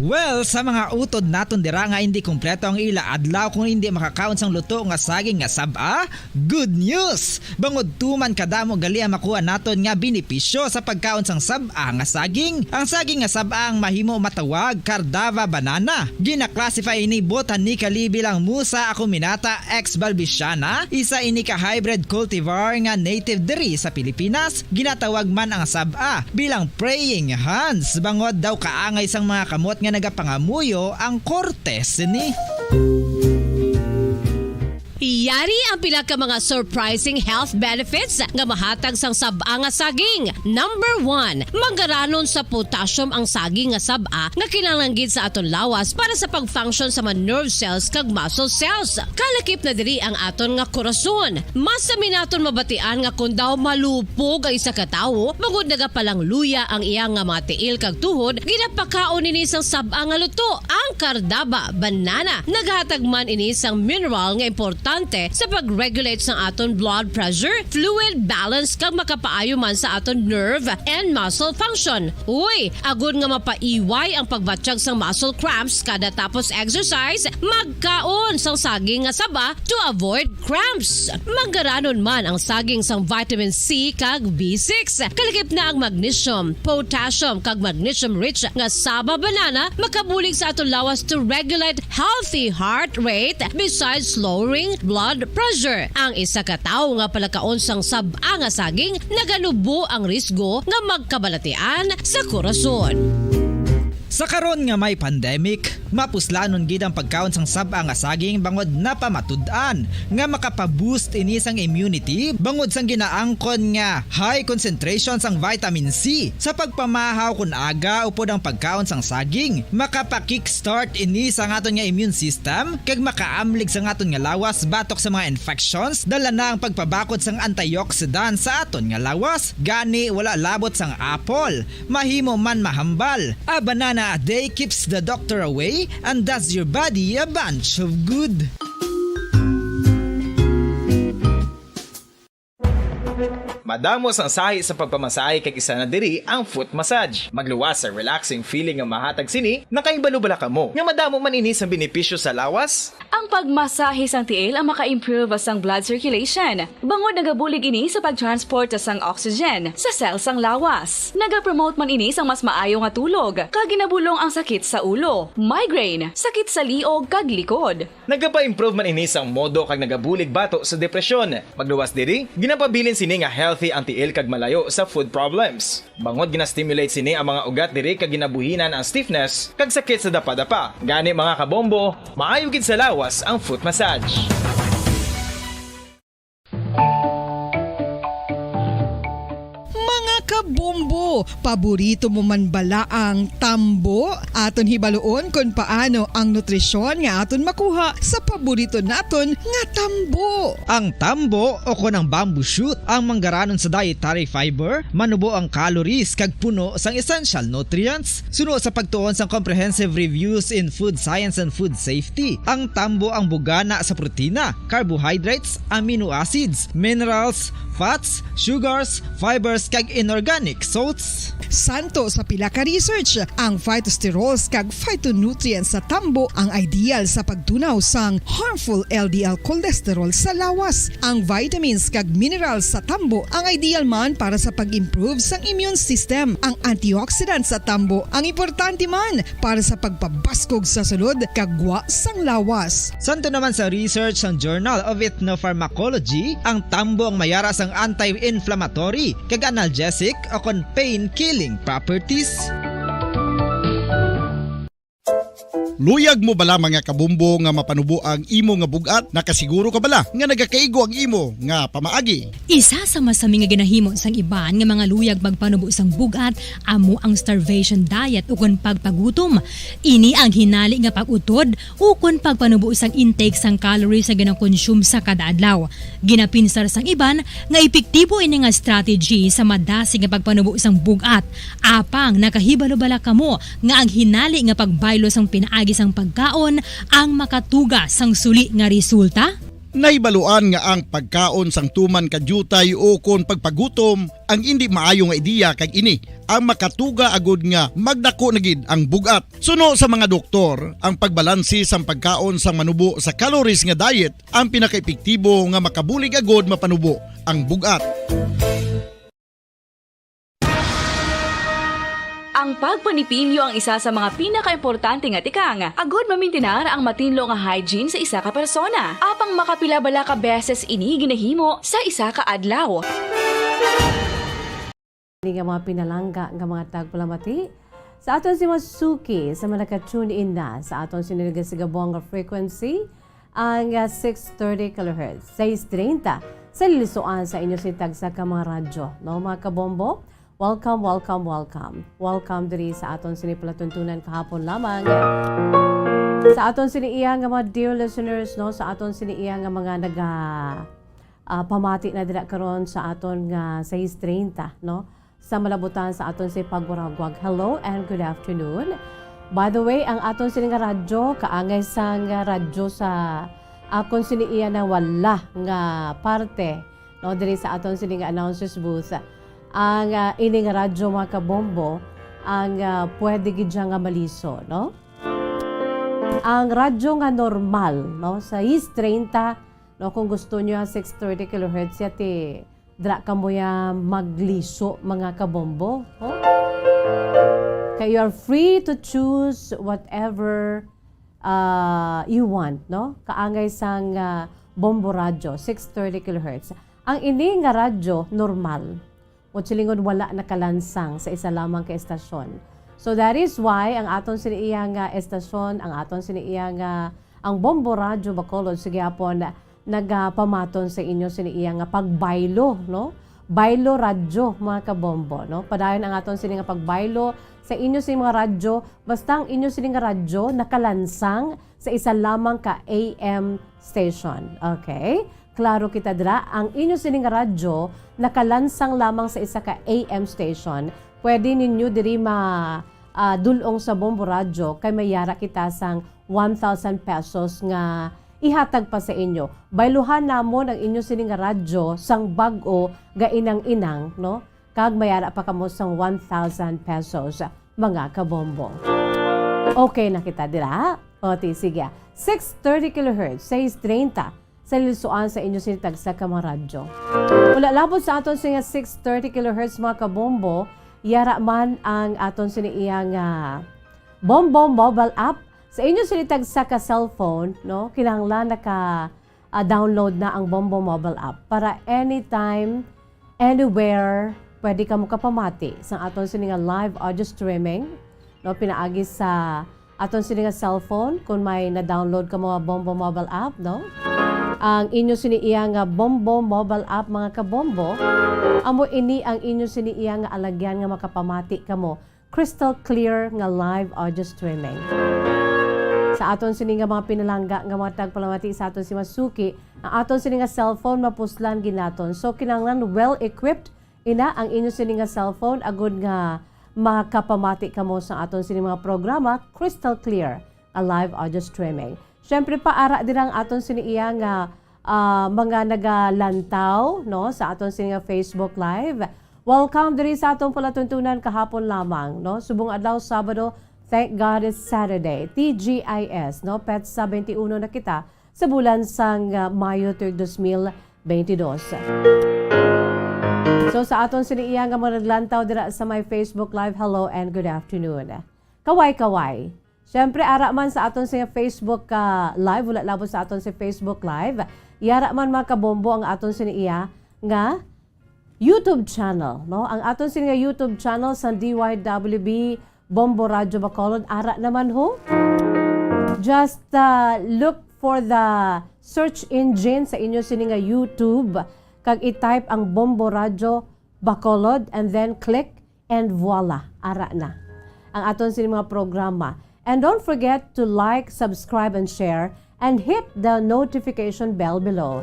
Well, sa mga utod naton dira nga indi kompleto ang ila adlaw kung indi makakaon sang luto nga saging nga sab-a, good news! Bangod tuman kadamo gali ang makuha naton nga benepisyo sa pagkaon sang sab-a nga saging. Ang saging nga sab-a ang mahimo matawag Cardava banana. Gina-classify ini botanically bilang Musa acuminata ex balbisiana, isa ini ka hybrid cultivar nga native diri sa Pilipinas. Ginatawag man ang sab-a bilang praying hands, bangod daw kaangay sang mga kamot nga nagapangamuyo ang korte sini. Yari ang pila ka mga surprising health benefits nga mahatag sang sab-a nga saging. Number one, manggaranon sa potassium ang saging nga sab-a nga kinahanglan gid sa aton lawas para sa pag-function sa mga nerve cells kag muscle cells. Kalakip na diri ang aton nga korason. Masami naton mabatian nga kon daw malupog ang isa ka tawo, bangod nagapalangluya ang iya nga mga tiil kag tuhod, ginapakaon ini sang sab-a nga luto, ang cardava banana. Naghatag man ini sang mineral nga importante sa pag-regulate sang aton blood pressure, fluid balance, kag makapaayo man sa aton nerve and muscle function. Uy, agod nga mapaiway ang pagbatyag sang muscle cramps kada tapos exercise, magkaon sang saging nga saba to avoid cramps. Manggaranon man ang saging sang vitamin C kag B six. Kalakip na ang magnesium, potassium, kag magnesium-rich nga saba banana makabulig sa aton lawas to regulate healthy heart rate besides lowering blood pressure. Ang isa ka tawo nga palakaon sang sab-a nga saging naganubo ang risgo nga magkabalatian sa korason. Sa karon nga may pandemic, mapuslanon gid ang pagkaon sang sab-a nga saging bangod napamatud-an nga makapa-boost ini sang immunity bangod sang ginaangkon nga high concentration sang vitamin C. Sa pagpamahaw kon aga upod ang pagkaon sang saging, makapa-kickstart ini sa aton nga immune system kag makaamlig sa aton nga lawas batok sa mga infections. Dala na ang pagpabakod sang antioxidant sa aton nga lawas. Gani, wala labot sang apple, mahimo man mahambal. A banana a day keeps the doctor away and does your body a bunch of good. Madamo sang sahi sa pagpamasahe kag isa na diri ang foot massage. Magluwas sa relaxing feeling nga mahatag sini, nakahibalo bala kamo nga madamo man ini sang benepisyo sa lawas? Ang pagmasahe sang tiil ang maka-improve sang blood circulation, bangod nagabulig ini sa pag-transport sang oxygen sa cell sang lawas. Nagapromote man ini sang mas maayo nga tulog, kag ginabulong ang sakit sa ulo, migraine, sakit sa liog, kag likod. Nagapa-improve man ini sang modo kag nagabulig bato sa depresyon. Magluwas diri, ginapabilin sini nga healthy ang tiil kag malayo sa foot problems. Bangod gina-stimulate sini ang mga ugat diri kag ginabuhinan ang stiffness kag sakit sa dapadapa. Gani, mga kabombo, maayo gid sa lawas ang foot massage. Mga kabombo, paborito mo man bala ang tambo? Aton hibaluon kon paano ang nutrisyon nga aton makuha sa paborito naton nga tambo. Ang tambo o kon ang bamboo shoot ang manggaranon sa dietary fiber, manubo ang calories kag puno sang essential nutrients. Suno sa pagtuon sang Comprehensive Reviews in Food Science and Food Safety, ang tambo ang bugana sa protina, carbohydrates, amino acids, minerals, fats, sugars, fibers, kag inorganic salts Santo sa pila ka research, ang phytosterols kag phytonutrients sa tambo ang ideal sa pagtunaw sang harmful L D L cholesterol sa lawas. Ang vitamins kag minerals sa tambo ang ideal man para sa pag-improve sang immune system. Ang antioxidants sa tambo ang importante man para sa pagpabaskog sa sulod kag gwa sang lawas. Santo naman sa research sang Journal of Ethnopharmacology, ang tambo ang mayara sang anti-inflammatory kag analgesic ukon pain-killing properties. Luyag mo bala, mga kabombo, nga mapanubo ang imo nga bug-at? Nakasiguro ka bala nga nagakaigo ang imo nga pamaagi? Isa sa masami nga ginahimo sang iban nga mga luyag magpanubo sang bug-at amo ang starvation diet ukon pagpagutom. Ini ang hinali nga pag-utod ukon pagpanubo sang intake sang calories nga ginakonsume sa kada adlaw. Ginapinsar sang iban nga epektibo ini nga strategy sa madasig nga pagpanubo sang bug-at. Apang nakahibalo bala kamo nga ang hinali nga pagbaylo sang pinaagi sang pagkaon ang makatuga sang suli nga resulta? Nahibaluan nga ang pagkaon sang tuman ka diutay ukon pagpagutom ang indi maayo nga ideya, kag ini ang makatuga agud nga magdako na gid ang bug-at. Suno sa mga doktor, ang pagbalanse sang pagkaon sang manubo sa calories nga diet ang pinakaepektibo nga makabulig agud mapanubo ang bug-at. Ang pagpanipilyo ang isa sa mga pinakaimportante nga tikang agud mamintinar ang matinlo nga hygiene sa isa ka persona. Apang makapila bala ka beses ini ginahimo sa isa ka adlaw? Ini nga mga pinalangga nga mga tagpalamati, sa aton si masuki sa mga naka-tune in na sa aton sini nga sigabong nga frequency, ang, ah, six thirty kilohertz, sais treinta, sa lilisuan sa inyo sini tagsa ka mga radyo, no, mga kabombo? Welcome, welcome, welcome. Welcome diri sa aton sini palatuntunan kahapon lamang. Sa aton sini iya nga mga dear listeners, no, sa aton sini iya nga mga naga, ah, pamati na dira karon sa aton nga sais treinta, no? Sa malabutan sa aton si pagwaragwag. Hello and good afternoon. By the way, ang aton sini nga radyo, kaangay sang radyo sa akon sini iya na wala nga parte, no, diri sa aton sini nga announcer's booth. Ang, ah, ini nga radyo, mga kabombo, ang, ah, pwede gid siya nga maliso, no? Ang radyo nga normal, no, sais treinta, no, kung gusto niyo, six thirty kilohertz siya, ti dra kamo ya magliso, mga kabombo, no? Kay you are free to choose whatever, ah, you want, no? Kaangay sang, ah, Bombo Radyo, six thirty kilohertz. Ang ini nga radyo, normal. Mo silingon, wala nakalansang sa isa lamang ka estasyon. So that is why ang aton sini iya nga estasyon, ang aton sini iya nga, ang Bombo Radyo Bacolod, sige, hapon, nagapamaton sa inyo sini iya nga pagbaylo, no? Baylo radyo, mga kabombo, no? Padayon ang aton sini nga pagbaylo sa inyo sini mga radyo, basta ang inyo sini nga radyo nakalansang sa isa lamang ka A M station. Okay? Klaro kita dira, ang inyo sini nga radyo nakalansang lamang sa isa ka A M station. Pwede ninyo diri ma, ah, dul-ong sa Bombo Radyo kay may yara kita sang one thousand pesos nga ihatag pa sa inyo. Bayluhan namon ang inyo sini nga radyo sang bag-o ga inang-inang, no? Kag may ara pa kamo sang one thousand pesos, mga kabombo. Okay na kita dira? O, ti, sige. Six thirty kilohertz, sais treinta, sa lilisuan sa inyo sini tagsa ka mga radyo. Wala labot sa aton sini nga six thirty kilohertz, mga kabombo, yara man ang aton sini iya nga Bombo mobile app. Sa inyo sini tagsa ka cellphone, no, kinahanglan naka, ah, download na ang Bombo mobile app para anytime, anywhere, pwede kamo kapamati sa aton sini nga live audio streaming, no, pinaagi sa aton sini nga cellphone, kung may na-download kamo nga Bombo mobile app, no? Ang inyo sini iya nga Bombo mobile app, mga kabombo, amo ini ang inyo sini iya nga alagyan nga makapamati kamo crystal clear nga live audio streaming. Sa aton sini nga mga pinalangga nga mga tagpalamati sa aton si masuki, ang aton sini nga cellphone mapuslan gid naton. So, kinahanglan well-equipped ina ang inyo sini nga cellphone agud nga makapamati kamo sa aton sini mga programa crystal clear nga live audio streaming. Syempre pa, ara dira ang aton sini iya nga, ah, mga nagalantaw, no, sa aton sini nga Facebook Live. Welcome diri sa atong palatuntunan kahapon lamang, no? Subong adlaw Sabado, thank God it's Saturday. T G I S, no? Petsa twenty-one na kita sa bulan sang, ah, Mayo, tuig dos mil twenty-dos. So, sa aton sini iya nga mga naglantaw dira sa may Facebook Live, hello and good afternoon. Kaway-kaway. Siyempre, ara man sa aton sa Facebook, ah, Live, wala labot sa aton sa Facebook Live. Yara man, mga kabombo, ang aton sini iya nga YouTube channel, no? Ang aton sini nga YouTube channel sa D Y W B Bombo Radyo Bacolod, ara naman ho. Just, ah, look for the search engine sa inyo sini nga YouTube, kag i-type ang Bombo Radyo Bacolod, and then click, and voila, ara na ang aton sini mga programa. And don't forget to like, subscribe, and share, and hit the notification bell below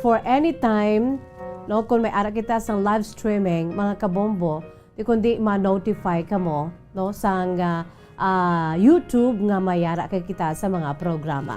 for any time, no, kung may ara kita sang live streaming, mga kabombo, di kundi ma-notify kamo, no, sang, ah, ah, YouTube nga may ara kay kita sa mga programa.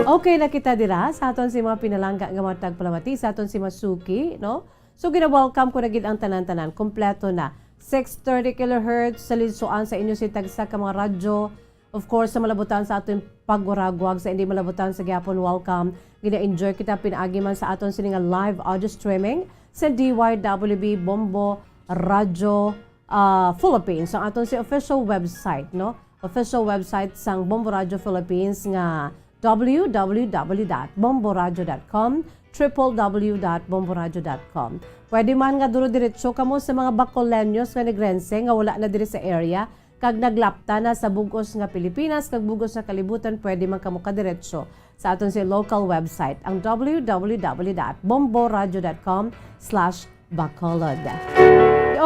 Okay na kita dira sa aton si mga pinalangga nga mga tagpalamati, sa aton si Masuki, no? So, gina-welcome ko na gid ang tanan-tanan. Kompleto na. Six thirty kilohertz sa linsuan sa inyo si tagsa ka mga radyo. Of course, sa malabutan sa aton pagwaragwag, sa hindi malabutan sa gyapon, welcome. Gina-enjoy kita pinaagi man sa aton sini nga live audio streaming sa D Y W B Bombo Radio, ah, Philippines. Ang aton si official website, no? Official website sang Bombo Radio Philippines nga W W W dot bomboradio dot com, triple W dot bomboradio dot com. Pwede man nga duro-diretso kamo sa mga Bacoleños nga Negrense nga wala na diri sa area, kag naglapta na sa bug-os nga Pilipinas kag bug-os nga kalibutan, pwede man kamo kadiretso sa aton si local website, ang W W W dot bomboradio dot com slash Bacolod.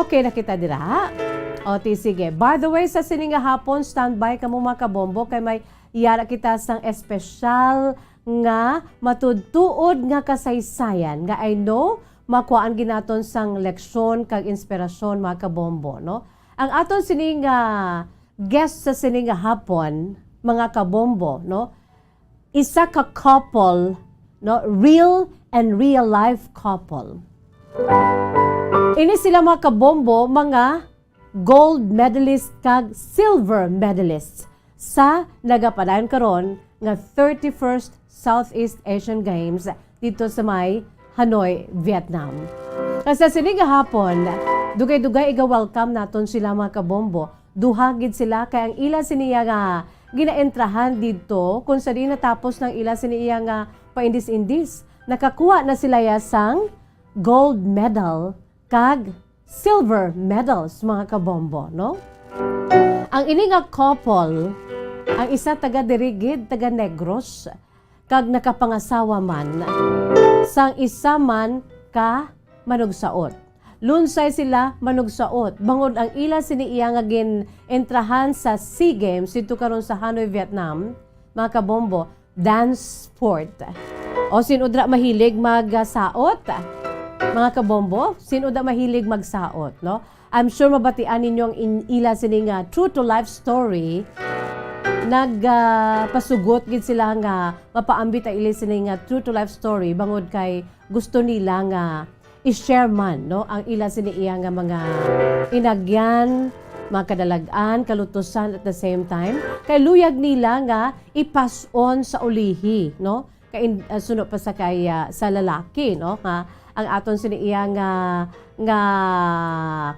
Okay na kita dira. O, ti, sige. By the way, sa sini nga hapon, standby kamo, mga kabombo, kay may yara kita sang espesyal nga matuod-tuod nga kasaysayan nga I know makuhaan gid naton sang leksyon kag inspirasyon, mga kabombo, no? Ang aton sini nga guest sa sini nga hapon, mga kabombo, no? Isa ka couple, no? Real and real life couple. Ini sila, mga kabombo, mga gold medalist kag silver medalists sa nagapadayon karon nga thirty-first Southeast Asian Games dito sa may Hanoi, Vietnam. Kag sa sini nga hapon, dugay-dugay iga-welcome naton sila, mga kabombo. Duha gid sila, kay ang ila sini iya nga ginaentrahan didto, kung sa diin natapos ng ila sini iya nga paindis-indis, nakakuha na sila ya sang gold medal kag silver medals, mga kabombo, no? Ang ini nga couple, ang isa taga diri gid, taga Negros, kag nakapangasawa man sang isa man ka manugsaot. Lunsay sila manugsaot, bangod ang ila sini iya nga gin-entrahan sa SEA Games didto karon sa Hanoi, Vietnam, mga kabombo, dance sport. O, sin-o dira mahilig magsaot? Mga kabombo, sin-o dira mahilig magsaot, no? I'm sure mabatian ninyo ang in-, ila sini nga true to life story. Nag, ah, pasugot gid sila nga mapaambit ang ila sini nga true to life story, bangod kay gusto nila nga i-share man, no, ang ila sini iya nga mga inagyan, mga kadalag-an, kalutusan at the same time. Kay luyag nila nga i-pass on sa ulihi, no? Kay in-, ah, suno pa sa kay, ah, sa lalaki, no, nga ang aton sini iya nga, nga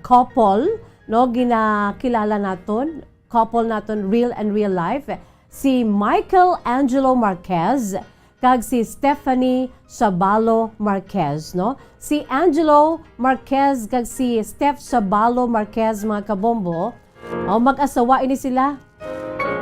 couple, no, ginakilala naton, couple naton real and real life, si Michael Angelo Marquez kag si Stephanie Sabalo Marquez, no? Si Angelo Marquez kag si Steph Sabalo Marquez, mga kabombo, o, mag-asawa ini sila.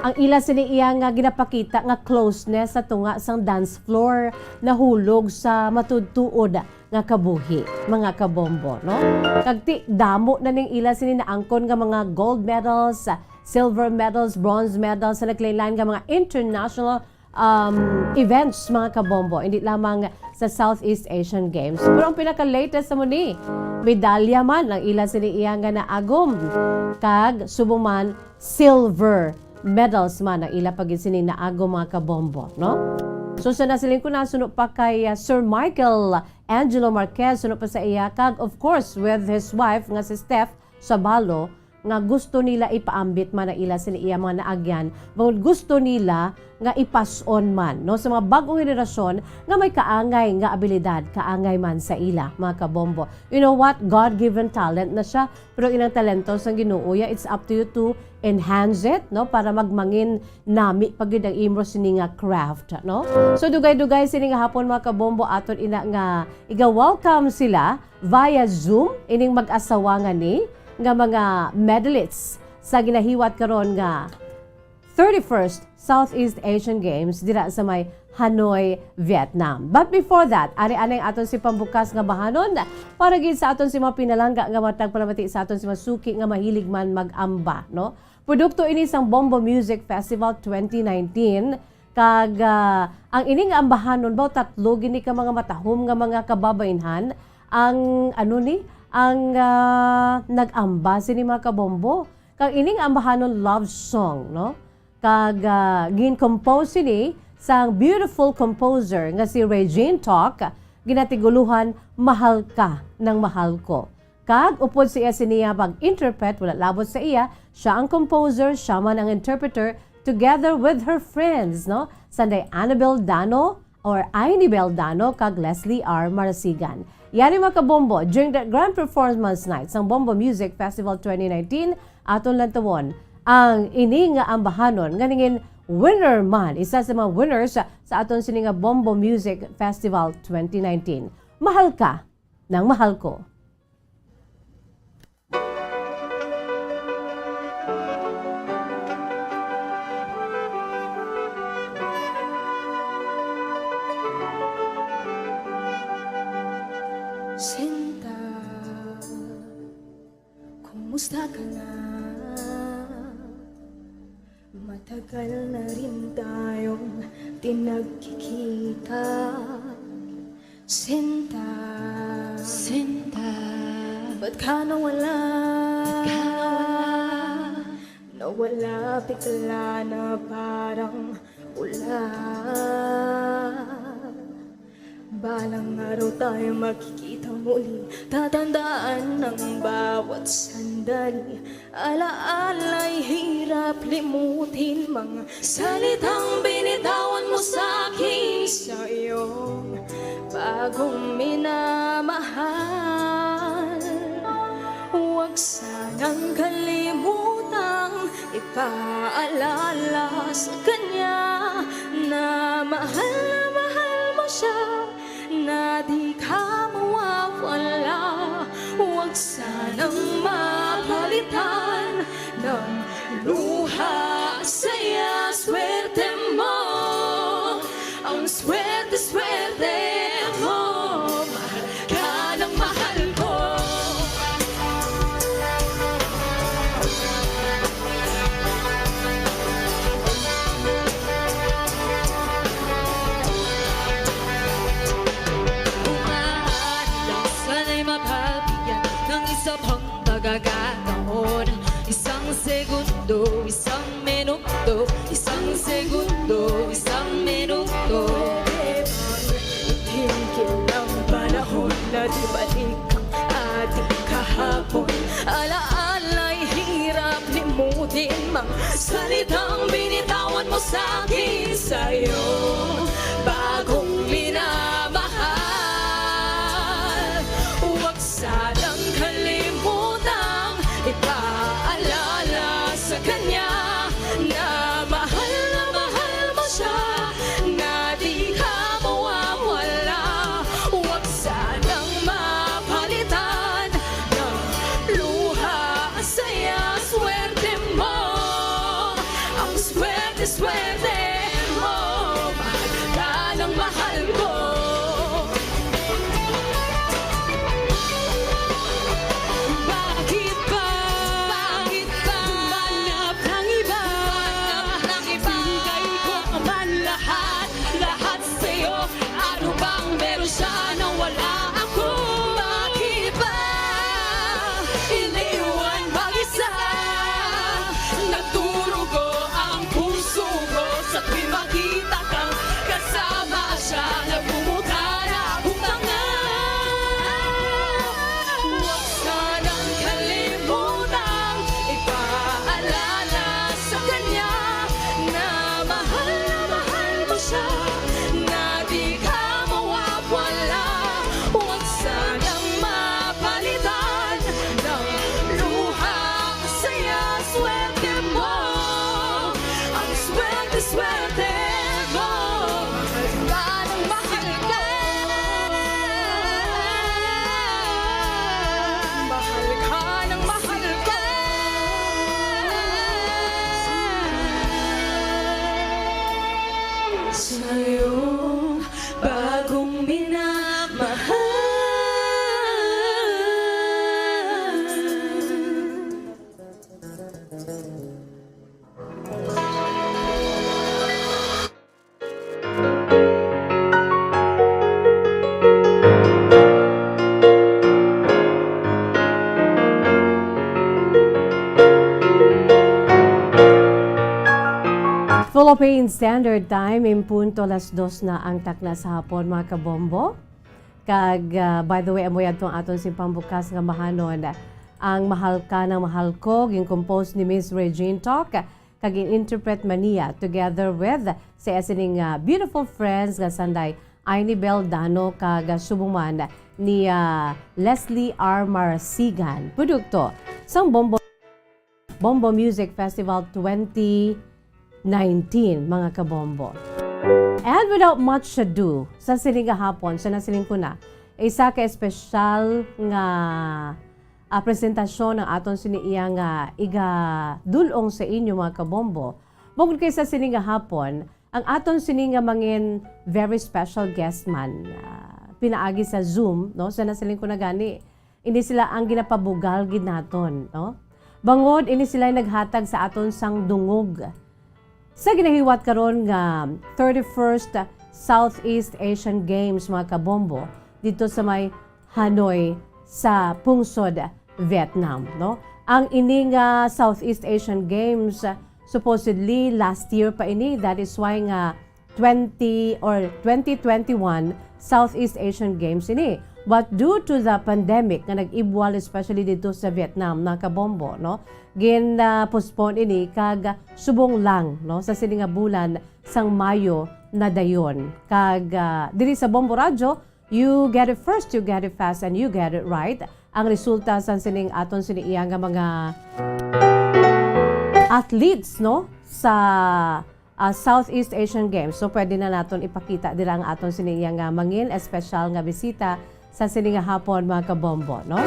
Ang ila sini iya nga ginapakita nga closeness sa tunga sang dance floor nahulog sa matuod-tuod nga kabuhi, mga kabombo, no? Kag ti, damo na ning ila sini naangkon nga mga gold medals, silver medals, bronze medals sa naglain-lain nga mga international, um, events, mga kabombo, hindi lamang sa Southeast Asian Games. Pero ang pinaka-latest sa mo ni, medalya man ang ila sini iya nga naagom, kag subong man silver medals man ang ila pa gid sini naagom, mga kabombo, no? So, sa nasiling ko na, suno pa kay, uh, Sir Michael Angelo Marquez, suno pa sa iya, kag of course with his wife nga si Steph Sabalo, nga gusto nila ipaambit man ang ila sini iya mga naagyan, bangod gusto nila nga ipas-on man, no, sa mga bag-ong henerasyon nga may kaangay nga abilidad, kaangay man sa ila, mga kabombo. You know what? God-given talent na siya, pero inang talento sang Ginoo ya, it's up to you to enhance it, no, para magmangin nami pa gid ang imo sini nga craft, no? So, dugay-dugay sini nga hapon, mga kabombo, aton ina nga iga-welcome sila via Zoom, ining mag-asawa nga ni nga mga medalists sa ginahiwat karon nga thirty-first Southeast Asian Games dira sa may Hanoi, Vietnam. But before that, ari anay aton si pambukas nga bahanon para gid sa aton si mga pinalangga nga matag palamati sa aton si mga suki nga mahilig man mag-amba, no? Produkto ini sang Bombo Music Festival twenty nineteen, kag, ah, ang ini nga ambahanon, baw tatlo gini ka mga matahom nga mga kababaynhan ang, ano ni, ang, ah, nag-amba sini, mga kabombo. Kag ining ambahanon love song, no? Kag, ah, gin-compose sini sang beautiful composer nga si Regine Talk, ginatiguluhan Mahal Ka ng Mahal Ko. Kag upod sa iya sini nga pag-interpret, wala labot sa iya, siya ang composer, siya man ang interpreter, together with her friends, no? Sanday Annabel Dano, or Aini Beldano kag Leslie R Marasigan. Yari, mga kabombo, during the grand performance night sang Bombo Music Festival twenty nineteen, aton lantawon ang ini nga ambahanon nga nangin winner man, isa sa mga winners sa aton sini nga Bombo Music Festival twenty nineteen. Mahal Ka ng Mahal Ko. Sinta, kumusta ka na? Matagal na rin tayong di nagkikita. Sinta. Sinta. Ba't ka nawala? Ba't ka nawala? Nawala bigla na parang wala. Balang araw tayo magkikita muli. Tatandaan ang bawat sandali. Alaala'y hirap limutin, mga salitang binitawan mo sa akin sa iyong bagong minamahal. Huwag sanang kalimutang ipaalala sa kanya na mahal na mahal mo siya, na di ka mawawala. Huwag sanang mapalitan ng luha, saya, swerte mo. Ang swerte, swerte mo. Mahal ka ng mahal ko. Maaari lang sana'y mapabigyan ng isa pang pagkakataon. Isang segundo, isang minuto, isang segundo, isang minuto. Pwede bang itigil ang panahon na di balik ang ating kahapon? Alaala'y hirap limutin, mga salitang binitawan mo sa akin sa iyong bagong minamahal. Huwag sanang kalimutang ipaalala sa kanya na mahal na mahal mo siya, na di ka mawawala. Huwag sanang mapalitan ng luha, saya, swerte mo. Ang swerte, swerte mo. Mahal ka ng mahal ko. Bakit ba? Bakit ba? Humanap ng iba. Humanap ng iba. Ibigay ko man lahat, lahat sa'yo. Ano bang meron siya na wala ako? Bakit ba iniwan mag-isa? Nagdurugo ang puso ko sa tuwing makita kang kasama siya. Nagmumukha na akong tanga. Philippine Standard Time, in punto alas dos na ang takna sa hapon, mga kabombo. Kag, ah, by the way, amo yadto ang aton sing pambukas nga mahanon. Ang Mahal Ka Nang Mahal Ko, gin-compose ni Miss Regine Talk, kag gin-interpret man niya together with sa iya sining, ah, beautiful friends nga sanday Aini Bel Dano kag, ah, subong man ni, ah, Leslie R Marasigan. Produkto sang Bombo Bombo Music Festival twenty nineteen, mga kabombo. And without much ado, sa sini nga hapon, sa nasiling ko na, isa ka espesyal nga, ah, presentasyon ang aton sini iya nga igadul-ong sa inyo, mga kabombo. Bukod kay sa sini nga hapon, ang aton sini nga mangin very special guest man, ah, pinaagi sa Zoom, no? Sa nasiling ko na gani, ini sila ang ginapabugal gid naton, no? Bangod ini sila naghatag sa aton sang dungog. Sa ginahiwat karon nga thirty-first Southeast Asian Games, mga kabombo, dito sa may Hanoi sa pungsod Vietnam, no? Ang ini nga Southeast Asian Games, supposedly last year pa ini, that is why nga twenty or twenty twenty-one Southeast Asian Games ini. But due to the pandemic nga nag-ibwal, especially dito sa Vietnam, mga kabombo, no? Gin, ah, postpone ini kag subong lang, no, sa sini nga bulan sang Mayo na dayon. Kag, ah, diri sa Bombo Radyo, you get it first, you get it fast, and you get it right. Ang resulta sang sining aton sini iya nga mga athletes, no, sa, ah, Southeast Asian Games. So, pwede na naton ipakita dira ang aton sini iya nga mangin espesyal nga bisita sa sini nga hapon, mga kabombo, no?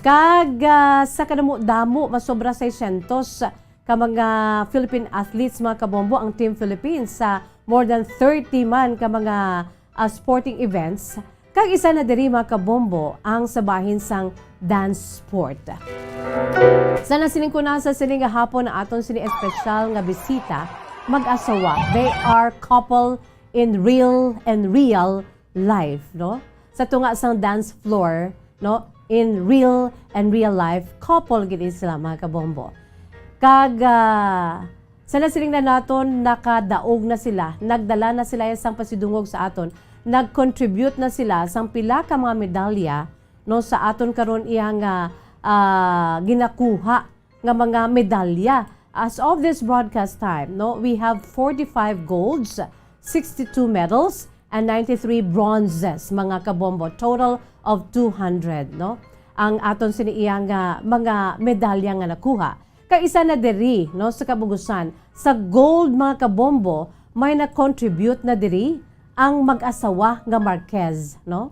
Kag, ah, sa kadamo-damo, masobra seiscientos ka mga Philippine athletes, mga kabombo, ang Team Philippines sa more than thirty man ka mga, ah, sporting events. Kag isa na diri, mga kabombo, ang sa bahin sang dance sport. Sa nasiling ko na sa sini nga hapon ang aton sini espesyal nga bisita, mag-asawa. They are couple in real and real life, no? Sa tunga sang dance floor, no? In real and real life, couple gid sila, mga kabombo. Kag, ah, sa nasiling na naton, nakadaog na sila, nagdala na sila sang pasidungog sa aton, nag-contribute na sila sang pila ka mga medalya, no, sa aton karon iya nga, ah, ginakuha nga mga medalya. As of this broadcast time, no, we have forty-five golds, sixty-two medals, and ninety-three bronzes, mga kabombo. Total of two hundred, no? Ang aton sini iya nga mga medalya nga nakuha. Kay isa na diri, no, sa kabugusan, sa gold, mga kabombo, may na-contribute na diri ang mag-asawa nga Marquez, no?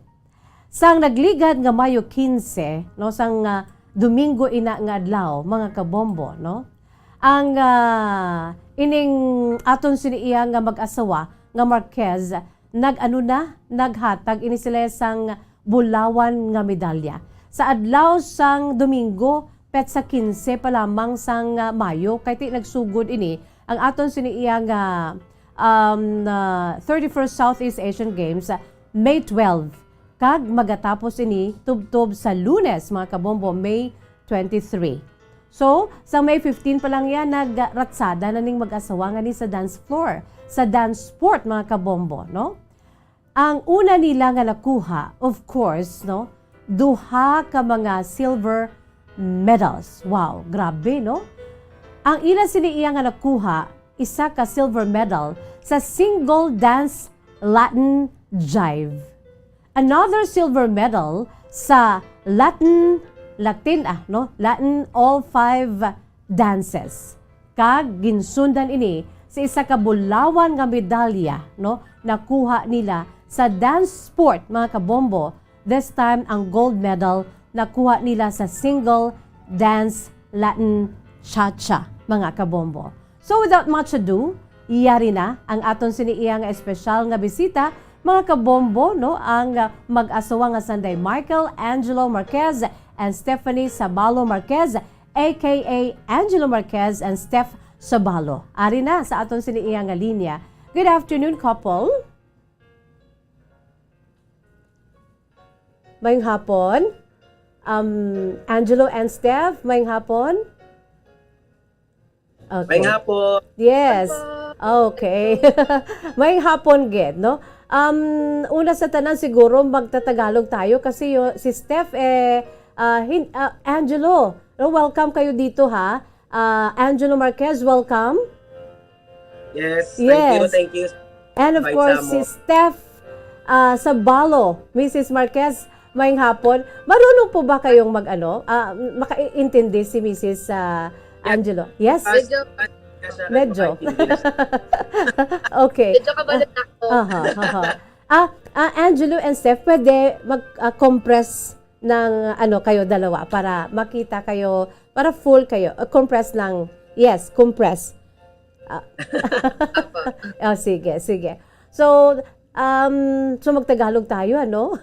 Sang nagligad nga Mayo quince, no, sang, ah, Domingo ina nga adlaw, mga kabombo, no? Ang, ah, ining aton sini iya nga mag-asawa nga Marquez, nag-ano na, naghatag ini sila sang bulawan nga medalya. Sa adlaw sang Domingo, petsa quince pa lamang sang, ah, Mayo, kay ti nagsugod ini ang aton sini iya nga, um, ah, thirty-first Southeast Asian Games, ah, May twelve. Kag magatapos ini tubtob sa Lunes, mga kabombo, May twenty-three. So, sa May fifteen pa lang yan, nagratsada na ning mag-asawa nga ni sa dance floor, sa dance sport, mga kabombo, no? Ang una nila nga nakuha, of course, no, duha ka mga silver medals. Wow, grabe, no? Ang ila sini iya nga nakuha, isa ka silver medal sa single dance Latin jive. Another silver medal sa Latin, Latin, ah, no? Latin all five dances. Kag ginsundan ini sa isa ka bulawan nga medalya, no? Nakuha nila sa dance sport, mga kabombo. This time, ang gold medal nakuha nila sa single dance Latin cha-cha, mga kabombo. So without much ado, yari na ang aton sini iya nga espesyal nga bisita, mga kabombo, no? Ang, ah, mag-asawa nga sanday Michael Angelo Marquez and Stephanie Sabalo Marquez, A K A Angelo Marquez and Steph Sabalo. Ari na sa aton sini iya nga linya. Good afternoon, couple. Mayong hapon. Um, Angelo and Steph, mayong hapon. Okay. Mayong hapon. Yes. Mayong hapon. Okay. May hapon gid, no? Um, una sa tanan siguro magtatagalog tayo kasi yo, si Steph, eh, ah, hin- ah, Angelo, no, welcome kayo dito, ha? Ah, Angelo Marquez, welcome. Yes, thank you, Yes. thank you. And of Invite course, sa si amo. Steph ah, Sabalo, Missus Marquez, maayong hapon. Marunong po ba kayong mag-ano? Ah, makaintindi si Missus ah, Angelo? Yes? As- Medyo. Medyo. Okay. Medyo kabalat ako. Aha, aha. Ah, ah, Angelo and Steph, pwede mag-compress ng ano kayo dalawa para makita kayo, para full kayo. Ah, compress lang. Yes, compress. Ah. Apo. Oh, sige, sige. So, um, so magtagalog tayo, ano?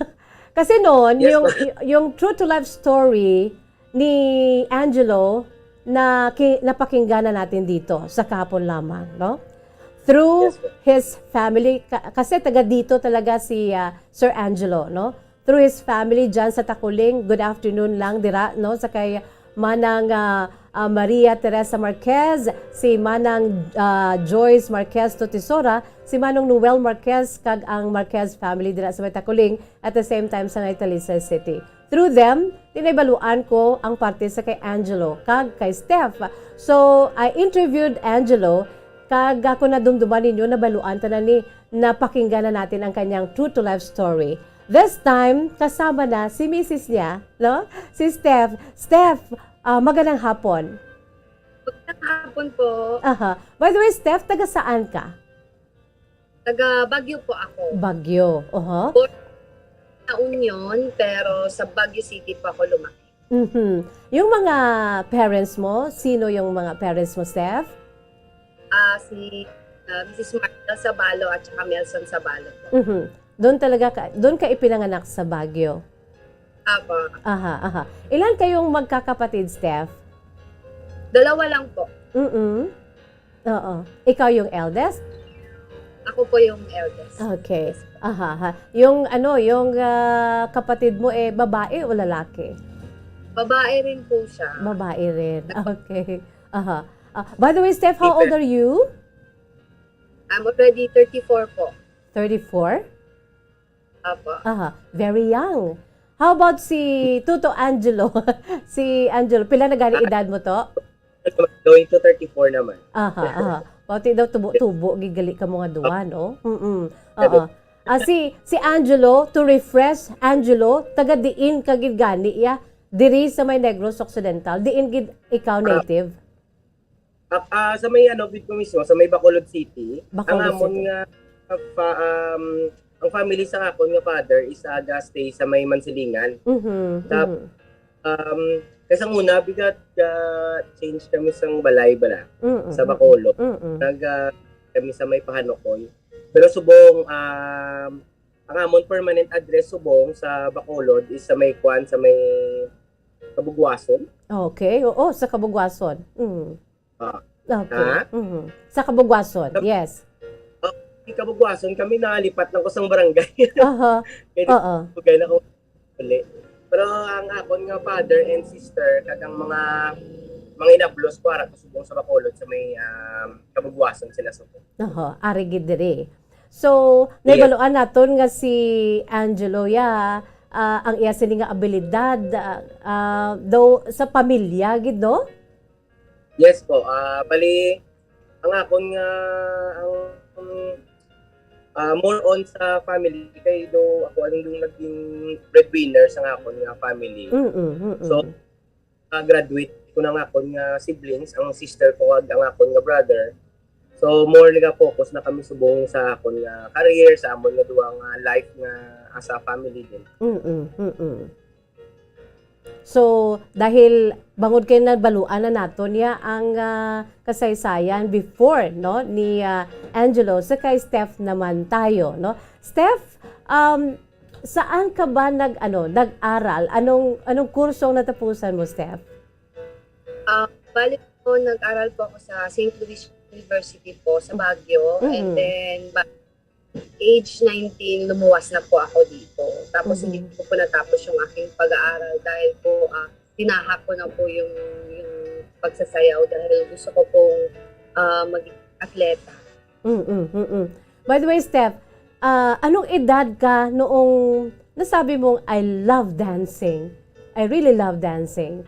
Kasi noon, Yes, yung, ma'am. y- yung true to life story ni Angelo na ki- napakinggan na natin dito sa kahapon lamang, no? Through Yes, ma'am. his family, ka- kasi taga dito talaga si ah, Sir Angelo, no? Through his family dyan sa Takuling, good afternoon lang dira, no? Sa kay Manang ah, ah, Maria Teresa Marquez, si Manang ah, Joyce Marquez Totisora, si Manong Noel Marquez, kag ang Marquez family dira sa may Takuling, at the same time sa may Talisay City. Through them, tinabaluan ko ang parte sa kay Angelo kag kay Steph. So, I interviewed Angelo, kag ako nadumduman ninyo, nabaluan ta na ni, napakinggan na natin ang kanyang true to life story. This time, kasama na si misis niya, no? Si Steph. Steph, ah, magandang hapon. Magandang hapon po. Aha. By the way, Steph, taga saan ka? Taga Baguio po ako. Baguio. Oho. Sa Union, pero sa Baguio City po ako lumaki. Mhm. Yung mga parents mo, sino yung mga parents mo, Steph? Ah, si ah, Missus Marcel Sabalo at saka Melson Sabalo po. Mhm. Doon talaga ka, doon ka ipinanganak sa Baguio. Apo. Aha, aha. Ilan kayong magkakapatid, Steph? Dalawa lang po. Mm. Oo. Ikaw yung eldest? Ako po yung eldest. Okay. Aha, aha. Yung ano, yung ah, kapatid mo eh babae o lalaki? Babae rin po siya. Babae rin. Okay. Aha. Ah, by the way, Steph, how old are you? I'm already thirty-four po. Thirty-four? Apo. Aha, very young. How about si Tuto Angelo? Si Angelo, pila na gani edad mo to? Going to thirty-four naman. Aha, aha. Pati daw tubo-tubo, gigali ka mga duwa, no? Mm-mm. Oo. Ah, si, si Angelo, to refresh, Angelo, taga diin ka gid gani, ya? Diri sa may Negros Occidental, diin gid ikaw native? Ah, ah, sa may ano, gid ko mismo, sa may Bacolod City. Bacolod Ang amon City. Nga fa, um, ang family sa akon nga father is aga stay sa may Mansilingan. Mhm. Tap- Mhm. Um, kay sang una, bigat ka change kami sang balay bala Mm-mm. sa Bacolod. Mm-mm. Nag ah, kami sa may Pahanukoy. Pero subong um, ang amon permanent address subong sa Bacolod is sa may kwan, sa may Kabugwason. Okay, oo, sa Kabugwason. Mm. Ah. Okay. Ha? Mhm. Sa Kabugwason, Nab- yes. Di Kabugwason kami, nalipat lang ko sang barangay. Aha. Kaya Oo. Kaya na ko uli. Pero ang akon nga father and sister, kag ang mga mga inablos ko, ara ko subong sa Bacolod, sa may um, Kabugwason sila subong. Aha, ari gid diri. So, Yes. nahibaluan naton nga si Angelo ya, ah, ang iya sini nga abilidad ah, ah, daw sa pamilya gid, no? Yes po. Ah, bali, ang akon nga, ang, ah, more on sa family, kay do ako ang yung naging breadwinner sa akon nga family. Mm-mm, mm-mm. So, ah, graduate ko na nga akon nga siblings, ang sister ko kag ang akon nga brother. So, more nag-focus na kami subong sa akon nga career, sa amon nga duha nga life nga as a family din. Mm-mm, mm-mm. So, dahil bangod kay nabaluan na nato niya ang ah, kasaysayan before, no, ni ah, Angelo, sa kay Steph naman tayo, no? Steph, um, saan ka ba nag ano, nag-aral? Anong anong kurso ang natapusan mo, Steph? Ah, bali po, nag-aral po ako sa Saint Louis University po sa Baguio. And Mhm. then, ba, age nineteen, lumuwas na po ako dito. Tapos, Mhm. hindi ko po natapos yung aking pag-aaral dahil po, ah, tinahak ko na po yung, yung pagsasayaw dahil gusto ko pong ah, maging atleta. Mm, mm, mm. By the way, Steph, ah, anong edad ka noong nasabi mong, "I love dancing. I really love dancing"?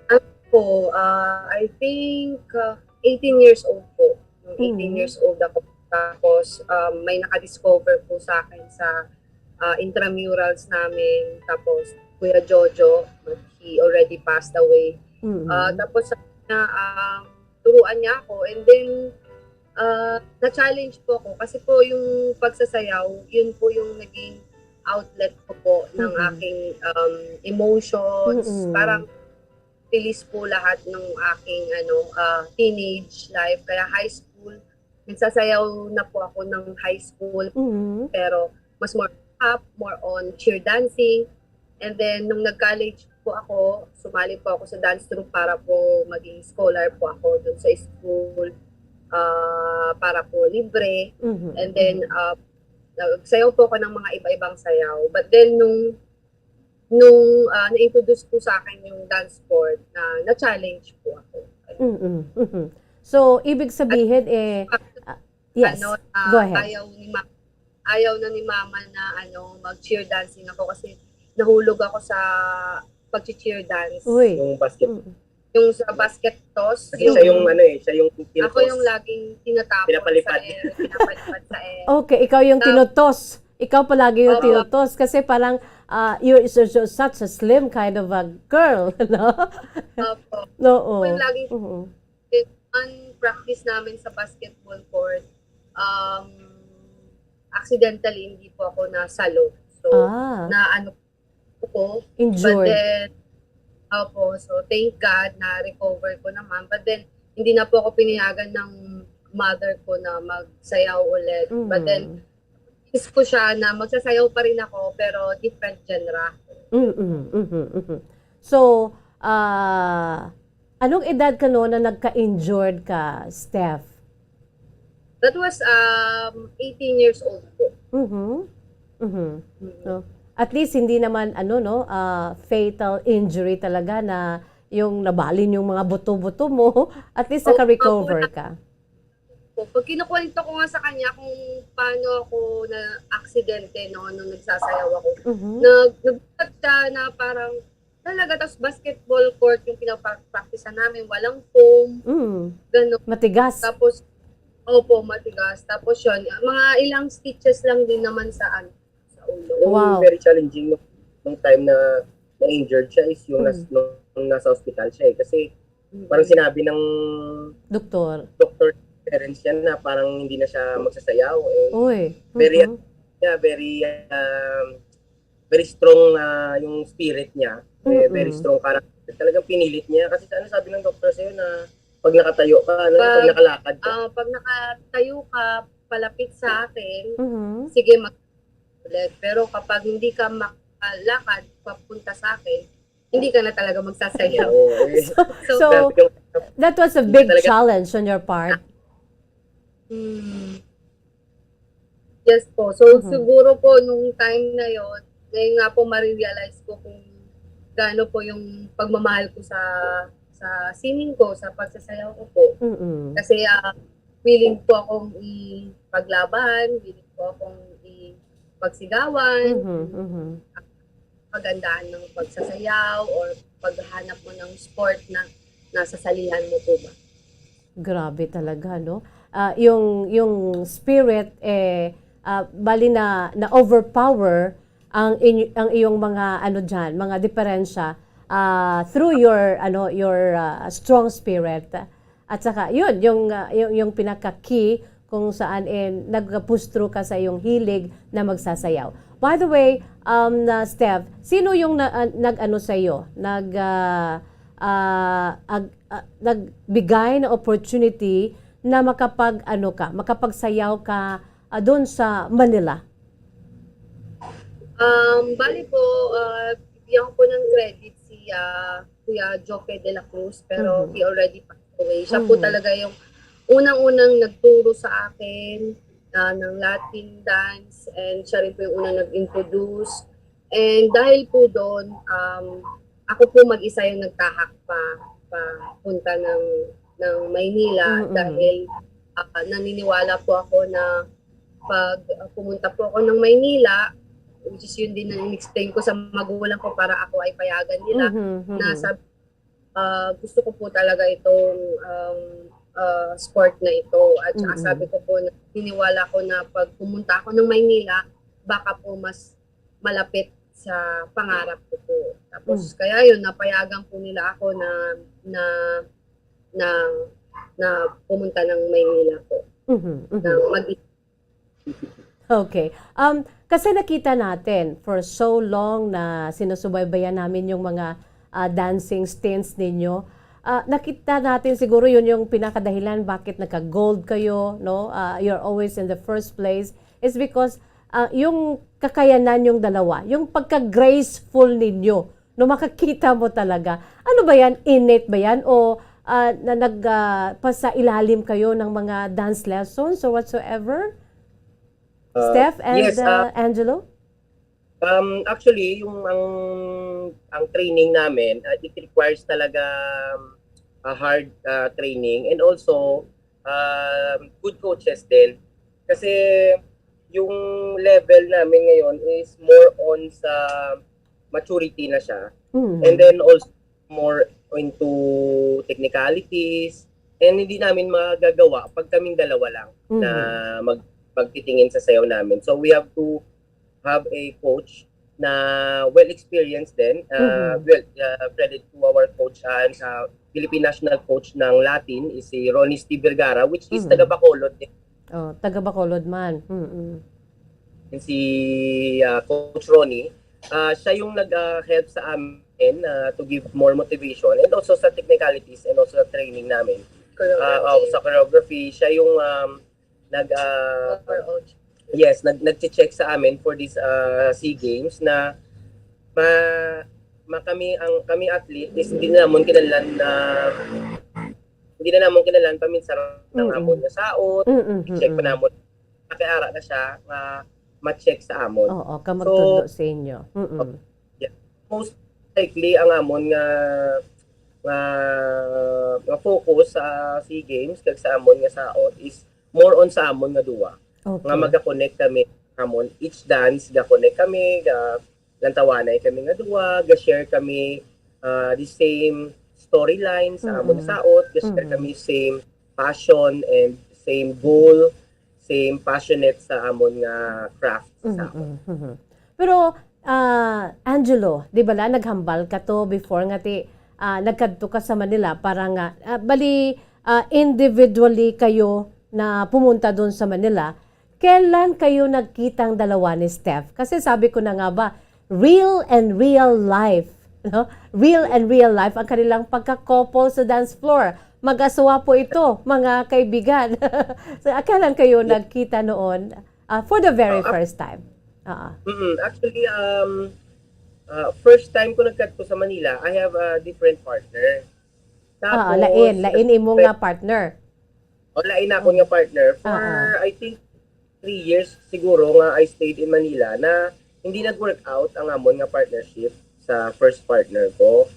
Ako, ah, I think, ah, eighteen years old po. Nung eighteen Mm. years old ako. Tapos, um, may nakadiscover po sa akin sa, ah, intramurals namin. Tapos, Kuya Jojo, but he already passed away. Mm. Ah, tapos, sa kanya, ah, turuan niya ako. And then, ah, na-challenge po ako. Kasi po, yung pagsasayaw, yun po yung naging outlet ko po ng Mhm. aking, um, emotions. Mm-mm. Parang release po lahat ng aking, ano, ah, teenage life. Kaya high school, nagsasayaw na po ako ng high school. Mhm. Pero mas more up, more on cheer dancing. And then, nung nag-college po ako, sumali po ako sa dance troupe para po maging scholar po ako dun sa school, ah, para po libre. Mhm. And then, ah, nagsayaw po ako ng mga iba-ibang sayaw. But then, nung, nung ah, na-introduce po sa akin yung dance sport, na na-challenge po ako. Mm-mm. Mhm. So, ibig sabihin, eh, ah, yes. Ano, ah, Go ahead. ayaw ni ma- ayaw na ni mama na, ano, mag-cheer dancing ako kasi nahulog ako sa pag-cheer dance. Uy. Yung basket. Mm. Yung sa basket toss, Kasi siya yung ano eh, siya yung ako yung laging tinatapon Pinapalipad. Sa air, pinapalipad sa air. Okay, ikaw yung Tap- tinutos. Ikaw palagi yung Oo. tinutos kasi parang ah, you're, you're, you're such a slim kind of a girl, no? Opo. Oo. Yung laging Oo. Ang practice namin sa basketball court, um, accidentally hindi po ako nasalo. So, Ah, na ano ko, but injured. then, opo, so thank God na recover ko naman. But then, hindi na po ako pinayagan ng mother ko na magsayaw ulit. But then, Mm. miss ko siya na magsasayaw pa rin ako, pero different genre. Mm-mm, mhm, mhm. So, ah, anong edad ka no na nagka-injured ka, Steph? That was, um, eighteen years old po. Mhm. Mhm. Mm. No? At least hindi naman ano no, ah, fatal injury talaga na yung nabalin yung mga buto-buto mo. At least Oh, naka-recover ka. Po, pag kinukwento ko nga sa kanya kung paano ako na aksidente no nung nagsasayaw ako. Mhm. Nag nagbuhat siya na parang talaga, tas basketball court yung pinapraktisan namin, walang foam, Mm. gano'n. Matigas. Tapos, opo, matigas. Tapos yun, mga ilang stitches lang din naman sa ano, sa ulo. Yung Wow. very challenging nung, nung time na na-injured siya is yung nas, Mm. nung nasa hospital siya eh. Kasi Mm. parang sinabi ng Doktor. doctor, parents niya na parang hindi na siya magsasayaw eh. Uy. Very, Mhm. Yeah, very um, very strong na yung spirit niya. Eh, Mm-mm. Very strong character. Talagang pinilit niya. Kasi ano sabi ng doktor sa'yo na pag nakatayo ka, ano, pag Pag- nakalakad ka, Ah, pag nakatayo ka, palapit sa akin, Mhm. sige, mag ulit. Pero kapag hindi ka makalakad papunta sa akin, hindi ka na talaga magsasayaw. Oo, eh. So, So, Sabi ko, that was a big Talaga- challenge on your part. Hmm. Yes po. So, Mhm. Siguro po, nung time na yon, ngayon nga po, marirealize ko kung gaano po yung pagmamahal ko sa sa sining ko, sa pagsasayaw ko po. Mm-mm. Kasi ah, willing po akong ipaglaban, willing po akong ipagsigawan, Mhm, mhm. Kagandahan ng pagsasayaw or paghanap mo ng sport na nasasalihan mo po ba? Grabe talaga, no? Ah, yung yung spirit eh ah, bali na na overpower ang inyo, ang iyong mga ano diyan, mga diferensya ah, through your ano your ah, strong spirit. At saka yun yung ah, yung, yung pinaka key kung saan eh, nagpustro ka sa iyong hilig na magsasayaw. By the way, um, na Steph, sino yung na, ah, nag-ano sa iyo? Nag ah, ah, ag- ah, nagbigay na opportunity na makapag ano ka, makapagsayaw ka ah, doon sa Manila? Um, bali po, uh, bigyan ko po ng credit si ah, Kuya Joke de la Cruz, pero Mhm. he already passed away. Siya po Mhm. talaga yung unang-unang nagturo sa akin ah, ng Latin dance, and siya rin po yung unang nag-introduce. And dahil po doon, um, ako po mag-isa yung nagtahak pa papunta ng ng Maynila Mm-mm. dahil ah, naniniwala po ako na pag, ah, pumunta po ako ng Maynila, which is yun din ang in-explain ko sa magulang ko para ako ay payagan nila, Mhm, mhm. na sab-, ah, gusto ko po talaga itong, um, ah, sport na ito. At saka Mm. sabi ko po, naniniwala ko na pag pumunta ako ng Maynila, baka po mas malapit sa pangarap ko po. Tapos, Mm. kaya yun, napayagan po nila ako na, na, na, na pumunta ng Maynila po. Mhm, mhm. Na mag- Okay. Um, kasi nakita natin for so long na sinusubaybayan namin yung mga, ah, dancing stints ninyo. Ah, nakita natin siguro yun yung pinakadahilan bakit nagka-gold kayo, no? Ah, you're always in the first place. It's because, ah, yung kakayanan yung dalawa, yung pagka-graceful ninyo, no, makakita mo talaga. Ano ba yan? Innate ba yan? O, ah, na nag, ah, pasailalim kayo ng mga dance lessons or whatsoever? Uh, Steph and, yes, uh, uh, Angelo? Um, actually, yung ang, ang training namin, uh, it requires talaga, um, a hard, uh, training and also, um, good coaches din. Kasi yung level namin ngayon is more on sa maturity na siya. Mm. And then also more into technicalities. And hindi namin magagawa pag kaming dalawa lang na Mm. mag-, magtitingin sa sayaw namin. So we have to have a coach na well-experienced din. Uh, Mm-hmm. Well, uh, credit to our coach, uh, sa Philippine national coach ng Latin is si Ronnie Steve Vergara, which is Mm-hmm. taga Bacolod din. Oh, taga Bacolod man. Mm-mm. And si, uh, Coach Ronnie, uh, siya yung nag, uh, help sa amin, uh, to give more motivation and also sa technicalities and also sa training namin. Choreography. Uh, oh, sa choreography, siya yung, um, nag, ah, Overall. Yes, nag, nagche-check sa amin for this, ah, SEA Games na ma-, ma-, kami, ang, kami athlete is hindi na namon kinahanglan na, hindi na namon kinahanglan paminsaron ang Mm-mm. amon nga saot. Mm-mm, Check pa mm-mm. namon. Kay ara na siya nga ma-check sa amon. Oo, kamo So, tudlo sa inyo. Mm-mm. Yeah. Most likely, ang amon nga, nga, nga focus sa SEA Games kag sa amon nga saot is more on sa amon nga duwa. Okay. Nga maga-connect kami, amon, each dance, ga-connect kami, ga-, lantawanay kami nga duwa, ga-share kami, ah, the same storyline sa amon Mm-mm. saot, ga-share Mm-mm. kami same passion and same goal, same passionate sa amon nga craft sa Mm-mm. saot. Mm-mm. Pero, ah, Angelo, di bala naghambal ka to before nga ti, ah, nagkadto ka sa Manila para nga, ah, bali, ah, individually kayo na pumunta dun sa Manila. Kailan kayo nagkitang dalawa ni Steph? Kasi sabi ko na nga ba, real and real life, no? Real and real life ang kanilang pagka-couple sa dance floor. Mag-asawa po ito, mga kaibigan. So, ah, kailan kayo Yeah. nagkita noon? Ah, for the very Ah, ah. first time. Ah. Mm-mm. Actually, um, ah, first time ko nagkadto sa Manila, I have a different partner. Ah, ah, Tapos, lain, lain imo nga partner. O, lain ako nga partner. For, Ah, ah. I think, three years siguro nga I stayed in Manila na hindi nag-work out ang amon nga partnership sa first partner ko.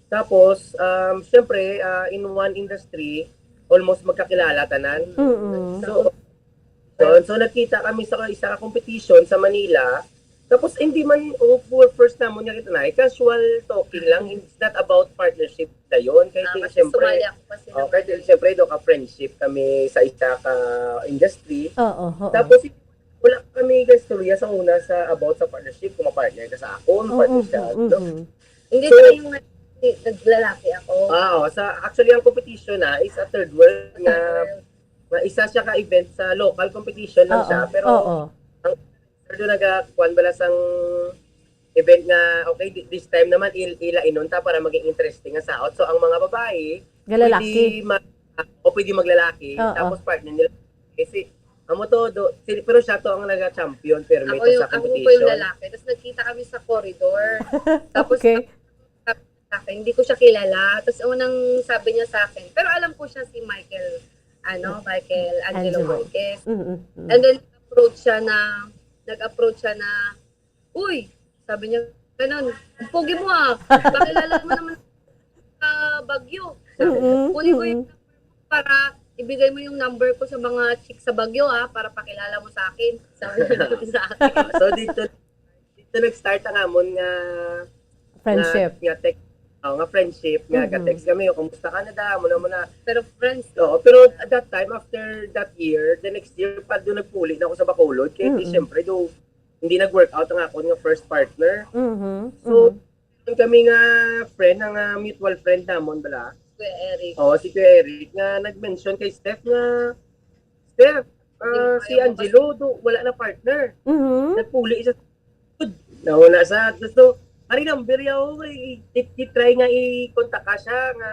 Tapos, um, syempre, ah, in one industry, almost magkakilala tanan. Mm-mm. So, so, so, nagkita kami sa isa ka competition sa Manila. Tapos, hindi man, oh, for first namon nga kita na, casual talking lang. It's not about partnership dayon. Kay Ah, ti, kasi syempre, sumali ako kasi oh, ng kay ti, ano eh. syempre, do ka friendship kami sa isa ka industry. Oo, oo. Tapos, wala kami istorya sa una sa about sa partnership, kung ma-partner ka sa akon, Oo, partner siya, oo, no? oo. Hindi So, tayo yung nag-, naglalaki ako. Ah, oh, sa, actually, ang competition na is a third world nga, Third world. nga isa siya ka event sa local competition lang Oo, siya, pero oo. ang, pero naga, kuwan bala sang event nga, okay, thi-, this time naman, il-, ilainon ta para maging interesting ang saot. So, ang mga babae, Galalaki. pwede ma-, o pwede maglalaki, Oo. tapos partner nila. Kasi, amo to, do, si-, pero siya to ang naga-champion, pero may Ako to yung, sa ako po yung competition. lalaki. Tapos nagkita kami sa corridor. Tapos Okay. sabi sa akin, hindi ko siya kilala. Tapos unang sabi niya sa akin, pero alam ko siya si Michael, ano, Michael Angelo Angelo. Marquez. Mm, mm, mm. And then, nag-approach siya na, nag-approach siya na, "Uy," sabi niya, ganun, "Ang pogi mo ah, pakilala mo naman sa Baguio." Sabi niya, Mm, "Kunin ko yung mm. number mo para Ibigay mo yung number ko sa mga chicks sa Baguio, ah, para pakilala mo sa akin. Sabi niya sa akin. So dito dito nag-start ang amon nga Friendship. nga, nga text. Oh, nga friendship nga Mhm. ka-text kami, o kumusta ka na da, muna muna. Pero friends, Oo, pero at that time, after that year, the next year pa doon nagpuli na ako sa Bacolod kay di Mm-mm. syempre do hindi nag-work out ang akon nga first partner. Mhm. So, Mhm. Yun kami nga friend, ang ah, mutual friend namon bala. Kuya Eric. Oo, si Kuya Eric nga nag-mention kay Steph nga Steph, ah, si Angelo do wala na partner. Mhm. Nagpuli siya. Nawala sa gusto. Ari number yaw, i-, i-, i-try nga i-contact ka siya nga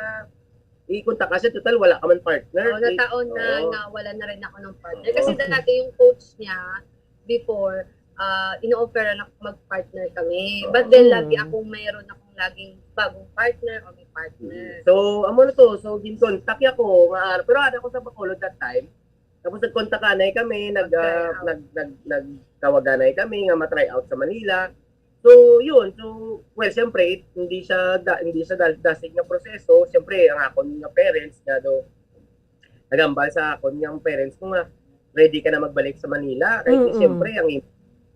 i-contact ka siya, total wala ka man partner. Oh, nataon na Oo. na wala na rin ako ng partner. Kasi Oo. dati yung coach niya before, ah, ino-offeran ako mag-partner kami. Oo. But then, Mm. lagi akong mayroon akong laging bagong partner o may partner. So, amo na to. So, gin-contact ako nga, pero ada ko sa Bacolod that time. Tapos nag-contact anay kami, nag, ah, Mag-try out. nag, nag, nagtawaganay kami nga ma-try out sa Manila. So, yun. So, well, syempre, hindi siya da, hindi siya da, dasig nga proseso. Syempre, ang akon nga parents nga do nagambal sa akon nga parents ko nga ready ka na magbalik sa Manila. Kay Mm-mm. syempre, ang im-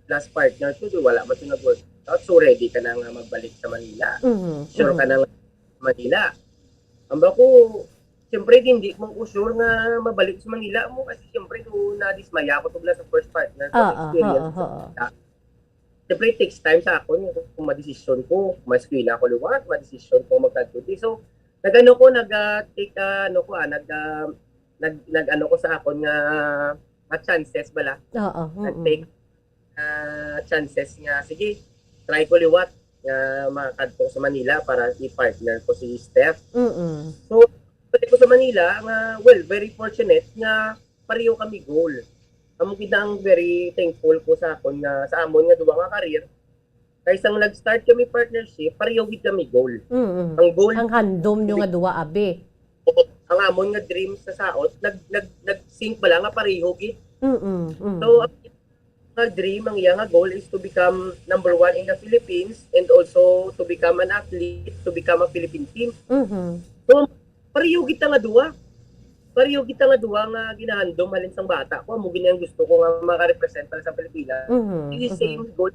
last partner ko, di wala man siya nag-work out. So, ready ka na nga magbalik sa Manila. Mhm. Sure ka na nga Manila. Ang ba ko, syempre, hindi man ko sure nga mabalik sa Manila mo kasi syempre, do nadismaya ako tungod sa first partner ko, Oo, experience oo, ko. oo. Syempre, it takes time sa akon kung madesisyon ko, kung ma-eskwela ko liwat, madesisyon ko magkadto. So, nag-ano ko, nag ah, take ah, ano ko ah, nag ah, nag nag-ano ko sa akon nga nga chances bala. Oo. Mm-mm. Nag-take ah, chances nga sige, try ko liwat nga makadto sa Manila para i-partner ko si Steph. Mm-mm. So, balik ko sa Manila nga, well, very fortunate nga pareho kami goal. Amo gid ang very thankful ko sa akon nga sa amon nga duha nga career. Kay sang nag-start kami partnership, pareho gid kami goal. Mm-mm. Ang goal, Ang handom nyo nga duha, abi. Ang amon nga dream sa saot, nag nag nag-sync bala nga pareho gid. Mm-mm. Mm. So, ang nga dream, ang iya nga goal is to become number one in the Philippines and also to become an athlete, to become a Philippine team. Mhm. So, pareho kita nga duha. Pareho kita nga duha nga ginahandom halin sang bata ko. Amo gini ang gusto ko nga makarepresent para sa Pilipinas. Mhm. Hindi Mhm. same goal.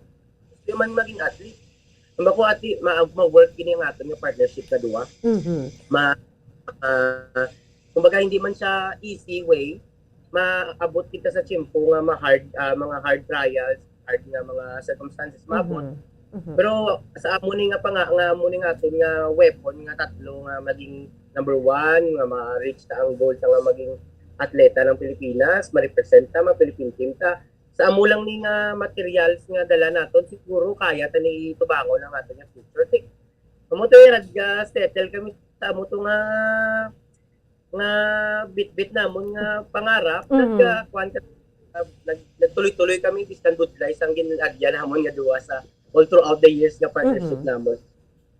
Gusto man maging athlete. Ang ako ati, ma- ma-work gini ang aton nga partnership nga duha. Mhm. Ma, ah, kumbaga, hindi man siya easy way. Maabot kita sa tiyempo nga ma-hard, ah, mga hard trials, hard nga mga circumstances maabot. Mhm. Mhm. Pero sa amo ni nga panga, nga amo ni nga aton nga weapon nga tatlo nga maging number one, nga ma-reach ta ang goal sa nga maging atleta ng Pilipinas, ma-represent ta, ma-Philippine team ta. Sa amo lang ni nga materials nga dala naton, siguro kaya ta ni tubangon ang aton nga future. Ti-, amo to, eh, nag-settle kami sa amo to nga nga bitbit namon nga pangarap, Mhm. nag, ah, kuwan ka, nag, nag, nagtuloy-tuloy kami biskan budlay sang gin-agya namon nga duha sa all throughout the years nga partnership Mhm. namon.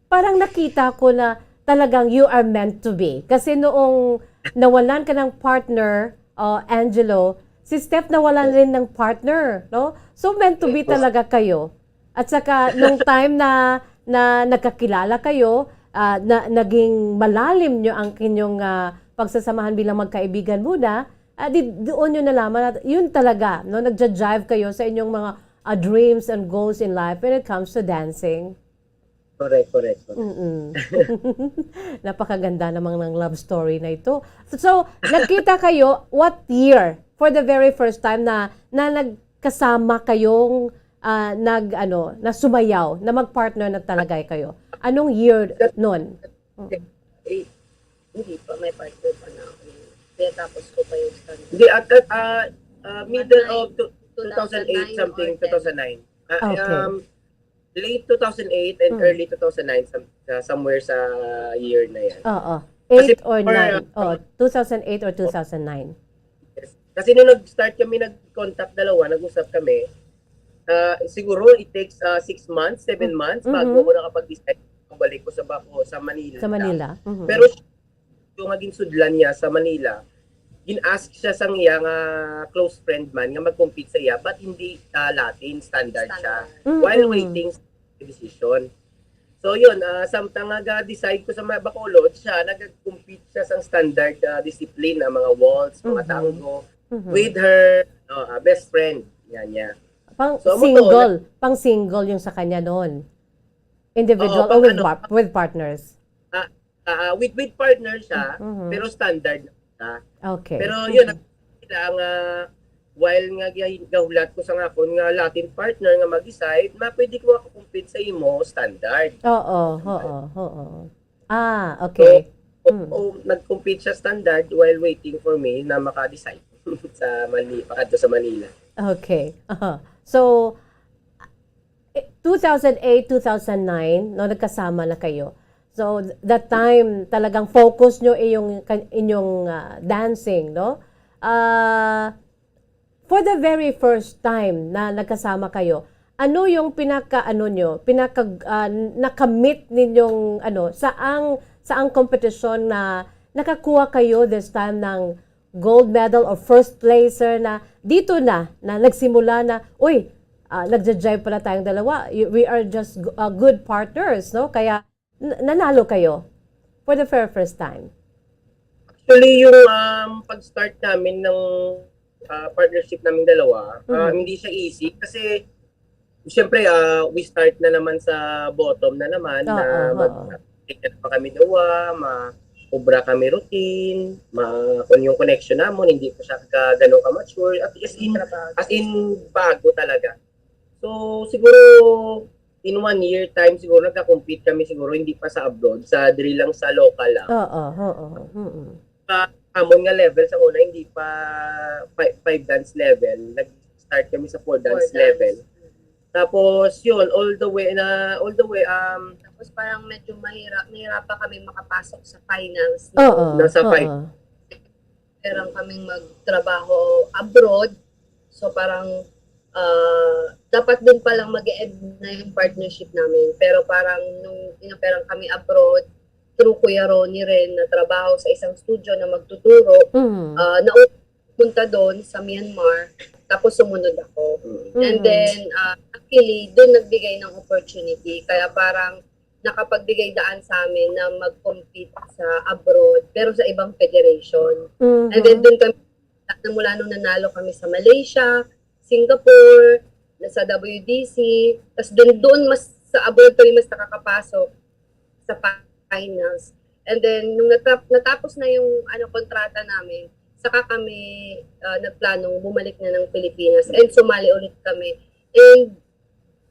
Parang nakita ko na talagang you are meant to be. Kasi noong nawalan ka ng partner, uh, Angelo, si Steph nawalan rin ng partner, no? So meant to be Yes, po. Talaga kayo. At saka nung time na na nagkakilala kayo, ah, na naging malalim nyo ang inyong, ah, pagsasamahan bilang magkaibigan muna, ah, di, doon nyo nalaman na yun talaga, no? Nagja-jive kayo sa inyong mga, ah, dreams and goals in life when it comes to dancing. Correct, correct, correct. Mm-mm. Napakaganda namang ng love story na ito. So, nagkita kayo, what year? For the very first time na, na nagkasama kayong, ah, nag, ano, na sumayaw, na mag-partner na talaga kayo. Anong year nun? Eh, Hindi pa, may partner pa na ako. Kaya tapos ko pa yung stand. Hindi, at, at, ah, ah, middle of two- two thousand eight, two thousand nine something, or ten. two thousand nine. Ah, Okay. um, late two thousand eight and Hmm. early two thousand nine, sa, sa somewhere sa year na yan. Oo. Kasi Eight or before, nine. ah, Oh, two thousand eight or two thousand nine. Yes. Kasi nung nag-start kami, nag-contact dalawa, nag-usap kami, ah, siguro it takes ah, six months, seven months, bago Mhm. ako nakapag-decide kung balik ko sa Baco, sa Manila. Sa Manila. Mhm. Pero yung nga ginsudlan niya sa Manila, gin-ask siya sang iya nga close friend man nga mag-compete sa iya, but hindi ah, Latin standard siya. Standard. Mm-mm. While waiting sa decision. So yun, ah, samtang nga ga-decide ko sa mga Bacolod, siya nag-compete siya sa standard, ah, discipline, ah, mga waltz, mga Mhm. tango, Mhm. with her, no, ah, best friend. Yan niya. Pang So, amo to, single, pang single yung sa kanya noon. Individual Oo, or pang with ano, par- with partners. Ah, ah, with with partner siya, Mhm. pero standard na siya. Okay. Pero yun, Mhm. ang sila nga, while nga gi- gahulat ko sa akon nga Latin partner nga mag-decide, ma pwede ko makakompete sa imo standard. Oo, oo, oo. Ah, So, okay. o, Mm. o, nag-compete siya standard while waiting for me na maka-decide sa Manila, makadto sa Manila. Okay. Aha. So, eh, two thousand eight, two thousand nine, no, nagkasama na kayo. So, th- that time, talagang focus nyo inyong, kan- inyong ah, dancing, no? Ah, for the very first time na nagkasama kayo, ano yung pinaka, ano nyo, pinaka, ah, nakamit ninyong, ano, saang, saang kompetisyon na nakakuha kayo this time ng gold medal or first placer na dito na, na nagsimula na, uy, ah, nagja-jive pala tayong dalawa. Y- We are just g- uh, good partners, no? Kaya n- nanalo kayo for the very first time. Actually, yung um, pag-start namin ng ah, partnership namin dalawa, ah, Mhm. hindi siya easy kasi siyempre ah, we start na naman sa bottom na naman Oo, na mag oo. na pa kami duwa, ma obra kami routine, ma kung yung connection namon hindi pa siya ka ganun ka mature. At as in, as in bago talaga. So siguro in one year time siguro nagka-compete kami siguro hindi pa sa abroad, sa diri lang sa local lang. Oo, oo. Mm-mm. Sa amon nga level sa una hindi pa five, five dance level, nag-start kami sa four dance Four level. dance. Tapos yun, all the way na all the way um Tapos parang medyo mahirap, nahirapan kami makapasok sa finals. Oo. Nasa Oo. five. Kailangan kaming magtrabaho abroad. So parang ah, dapat dun pa lang mag-end na yung partnership namin. Pero parang nung inoperang kami abroad, through Kuya Ronnie rin na trabaho sa isang studio na magtuturo, Mm. ah, nauna punta doon sa Myanmar, tapos sumunod ako. Mm. And Mm. then, ah, actually, doon nagbigay ng opportunity. Kaya parang nakapagbigay daan sa amin na mag-compete sa abroad, pero sa ibang federation. And then Mhm. doon kami, mula nung nanalo kami sa Malaysia, Singapore, na sa W D C, tas doon, doon mas sa abroad kami mas nakakapasok sa finals. And then, nung natap- natapos na yung ano kontrata namin, saka kami ah, nagplanong bumalik na ng Pilipinas and sumali ulit kami. And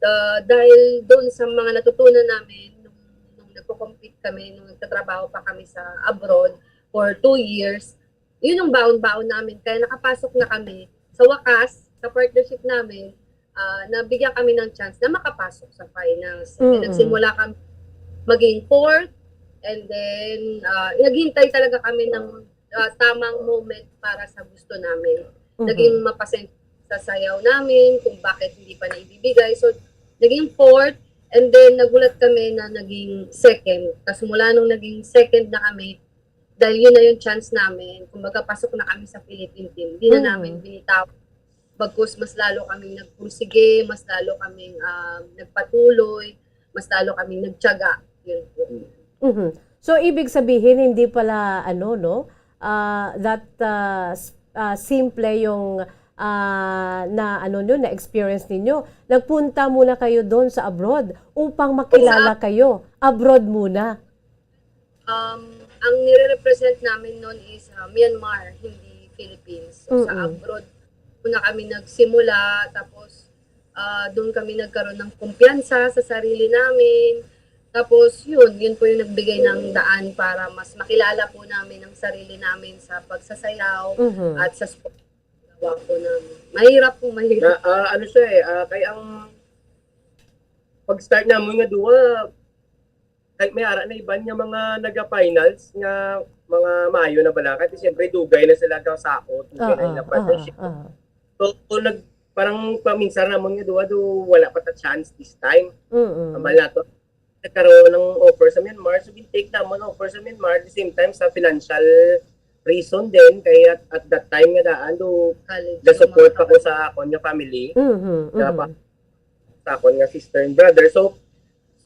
ah, dahil doon sa mga natutunan namin, nung, nung nagko-compete kami, nung nagtatrabaho pa kami sa abroad for two years, yun ang baon-baon namin. Kaya nakapasok na kami. Sa wakas, sa partnership namin, ah, nabigyan kami ng chance na makapasok sa finals. And then Mm. nagsimula kami maging fourth, and then ah, naghintay talaga kami ng ah, tamang moment para sa gusto namin. Mhm. Naging mapasensya sa sayaw namin kung bakit hindi pa naibibigay. So, naging fourth, and then nagulat kami na naging second. Tapos mula nung naging second na kami, dahil yun na yung chance namin, kumbaga pasok na kami sa Philippine team, hindi na Mm. namin binitaw. Bagkus mas lalo kaming nagpursige, mas lalo kaming um, nagpatuloy, mas lalo kaming nagtiyaga. Yun po. Mhm. So, ibig sabihin, hindi pala, ano, no? Ah, that ah, s- ah, simple yung ah, na ano nyo, na experience ninyo. Nagpunta muna kayo doon sa abroad upang makilala kayo. Abroad muna. Um, ang nire-represent namin noon is uh, Myanmar, hindi Philippines. So, sa Mm-mm. abroad, una kami nagsimula, tapos ah, doon kami nagkaroon ng kumpiyansa sa sarili namin. Tapos, yun, yun po yung nagbigay ng daan para mas makilala po namin ang sarili namin sa pagsasayaw Mhm. at sa sport. Gawa po namin. Mahirap po, mahirap. Na, ah, ano siya eh, ah, kay ang pag-start namon nga duwa, kay may ara na iban nga mga naga-finals nga mga mayo na bala. Kay siyempre, dugay na sila ka sa ako, dugay na Oo, ilang oo, partnership. Oo. So, kung nag, parang paminsan namon nga duwa, do wala pa ta chance this time. Mm-mm. Ambal nato, nagkaroon ng offer sa Myanmar. So, gin-take namon ang offer sa Myanmar. At the same time, sa financial reason din, kay at, at that time nga daan, do College the yung support mga pa ko sa akon nga family, Mhm, nga mhm. pa, sa akon nga sister and brother. So,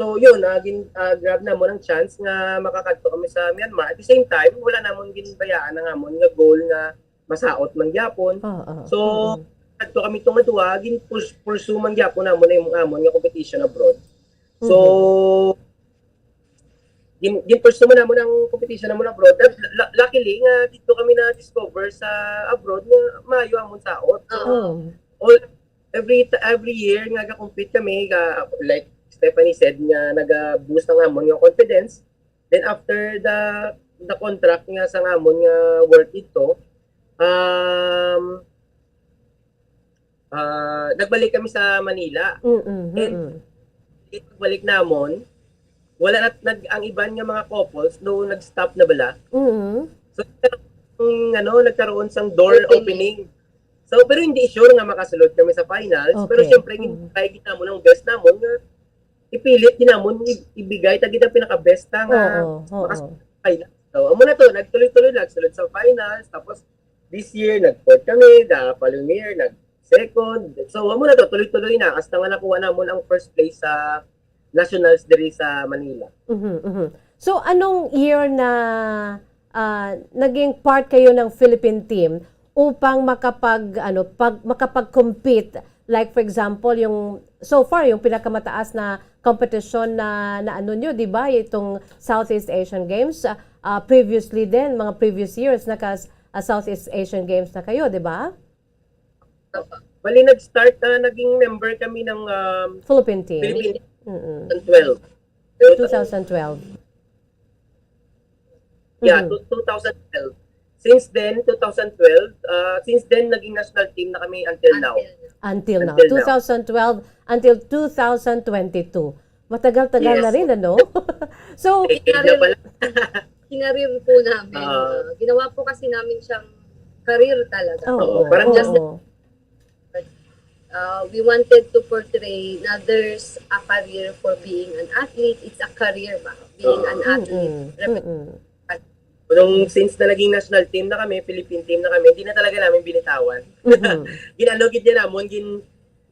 So, yun, ah, gin-, ah, grab namon ang chance nga makakadto kami sa Myanmar. At the same time, wala namon ginbayaan ang amon nga goal nga masaot man gyapon. Oo. So, Mm. kadto kami tunga-tunga, gin-pursue man gyapon namon ang amon nga competition abroad. So, Mhm. gin gin-pursue man namon ang competition namon abroad. At lu-, luckily nga dito kami na-discover sa abroad nga maayo amon saot. So, Oh. all, every t-, every year nga ga-compete kami, ga-, like Stephanie said, nga naga-boost ang amon nga confidence. Then after the the contract nga sa amon nga work dito, um, ah, nagbalik kami sa Manila. Mm-mm. And Mm-mm. Pagbalik namon, wala na, nag-, ang iban nga mga couples, no, nag-stop na bala. Mm-mm. So, ang, ano, nagkaroon sang door Opening. Opening. So, pero hindi sure nga makasulod kami sa finals. Pero Okay. syempre, Mm. gin-try gid namon ang best namon nga ipilit gid namon, i-, ibigay ta gid ang pinaka-best ta nga Oo, oo. makasulod sa finals. So, amo na to, nagtuloy-tuloy, nagsulod sa finals. Tapos, this year, nag-fourth kami. The following year, nag-second. So, amo na to, tuloy-tuloy na. Hasta nga nakuha namon ang first place sa nationals diri sa Manila. Mhm, mhm. So, anong year na, ah, naging part kayo ng Philippine team upang makapag-, ano, pag-, makapag-compete? Like, for example, yung, so far, yung pinakamataas na competition na, na ano nyo, di ba? Itong Southeast Asian Games, ah, ah, previously din, mga previous years, naka, ah, Southeast Asian Games na kayo, di ba? Bali, nag-start na, naging member kami ng, um, Philippine team. Philippine Mm-mm. twenty twelve. Two thousand twelve. Yeah, Mhm. two, two thousand twelve. Since then, two thousand twelve, uh, since then, naging national team na kami until now. Until now. Until now. Two thousand twelve until two thousand twenty-two. Matagal-tagal Yes. na rin, ano? So, Eh, kaya pala, Kinarir po namin. Ah. Uh, ginawa po kasi namin siyang career talaga. Oo, Oo, parang just oo. Uh, we wanted to portray na there's a career for being an athlete. It's a career ba? Being an Ah. athlete. Mm-mm. Mm-mm. Nung since na naging national team na kami, Philippine team na kami, hindi na talaga namin binitawan. Mhm. Ginano gid niya namon, gin,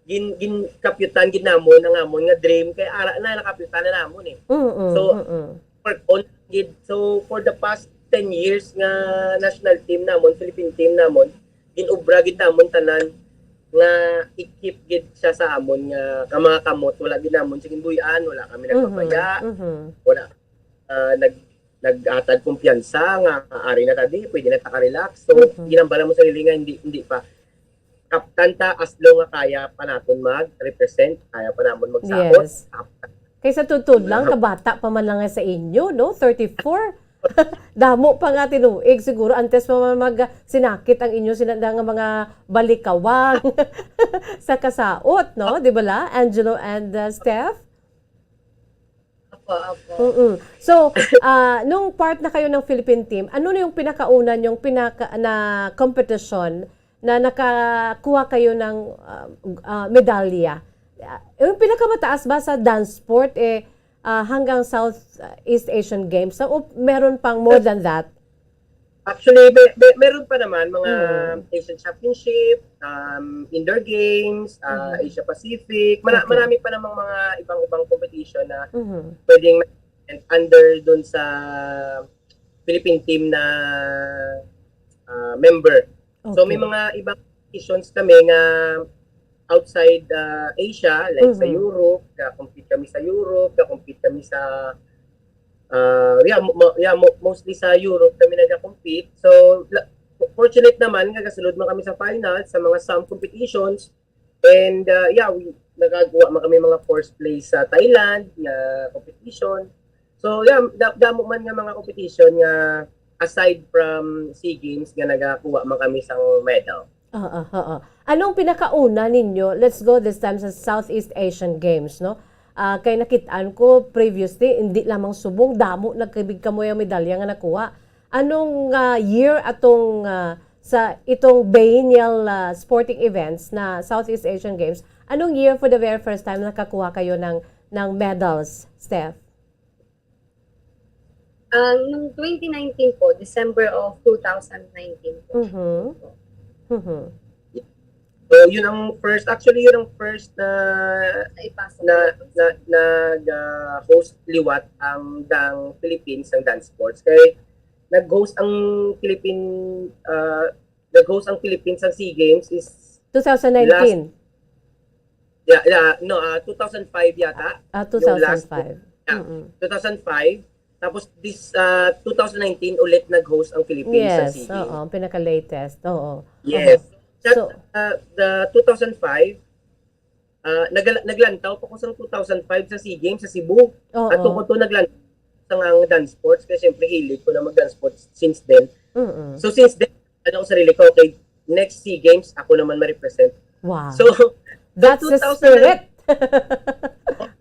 gin, gin kapyutan gid namon ang amon nga dream. Kay ara na, nakapyutan na namon eh. Mm-mm. So, Mm-mm. Work on gid. So, for the past ten years nga national team namon, Philippine team namon, ginobra gid namon tanan nga i-keep gid siya sa amon nga, nga mga kamot. Wala gid namon siya ginbuy-an, wala kami nagpabaya, Mhm. Mhm. wala, ah, nag-, naghatag kumpiyansa nga ari na ta di, pwede na ta ka-relax. So, Mhm. ginambala mo sarili nga hindi, hindi pa. Kaptan ta as long nga kaya pa naton mag-represent, kaya pa namon magsaot. Yes. Kay sa tuod-tuod lang, kabata pa man lang nga sa inyo, no? Thirty-four. Damo pa nga tinuig siguro antes pa man mag sinakit ang inyo sina nga mga balikawang sa kasaot, no? Di ba la, Angelo and, uh, Steph? Opo, opo. Mm-mm. So, ah, nung part na kayo ng Philippine team, ano na yung pinakauna yung pinaka na competition na nakakuha kayo ng, ah, ah, medalya? Ah, yung pinakamataas ba sa dance sport, eh, ah, hanggang Southeast Asian Games? O meron pang more than that? Actually, may, may, meron pa naman mga Mm. Asian Championship, um, Indoor Games, uh, Mhm. Asia Pacific. Mara- Okay. Marami pa namang mga ibang-ibang competition na Mhm. pwedeng and under dun sa Philippine team na, ah, member. So, may Okay. mga ibang competitions kami nga outside, ah, Asia, like sa Mhm. Europe, ka-compete kami sa Europe, ka-compete kami sa, ah, yeah, mo-, mo-, yeah, mo-, mostly sa Europe kami nag-compete. So, la-, fortunate naman nga gasulod man kami sa final sa mga some competitions. And, uh, yeah, we, nakakuha man kami mga first place sa Thailand nga competition. So, yeah, da-, damo man nga mga competition nga aside from SEA Games nga nagakuha man kami sang medal. Oo, oo. Anong pinakauna ninyo? Let's go this time sa Southeast Asian Games, no? Ah, kay nakit-an ko previously, hindi lamang subong, damo nagkabig kamo yung medalya nga nakuha. Anong, ah, year atong, ah, sa itong biennial, ah, sporting events na Southeast Asian Games? Anong year for the very first time nakakuha kayo ng, ng medals, Steph? Ang nung twenty nineteen po, December of two thousand nineteen po. Mhm. Mhm. So, yun ang first, actually, yun ang first na Naipasa na, ko. na, nag, ah, host liwat ang dang Philippines ng dance sports. Kay nag-host ang Philippine, ah, nag-host ang Philippines sa SEA Games is two thousand nineteen. Yeah, yeah, no, ah, two thousand five yata. Ah, Yung last two thousand five. Yeah, Mm-mm. two thousand five. Tapos this, ah, two thousand nineteen ulit nag-host ang Philippines sa Yes, SEA Games. Oo, ang pinaka-latest. Oo. Yes. Oo. That, So, ah, the two thousand five, ah, nagla-, naglantaw pa ko sa two thousand five sa SEA Games sa Cebu. Oo. At ko to naglantaw sa ang dance sports, kasi siyempre hilig ko na mag-dance sports since then. Mm-mm. So since then, ano ko sarili ko, okay, next SEA Games, ako naman ma-represent. Wow. So, That's the two thousand nine spirit.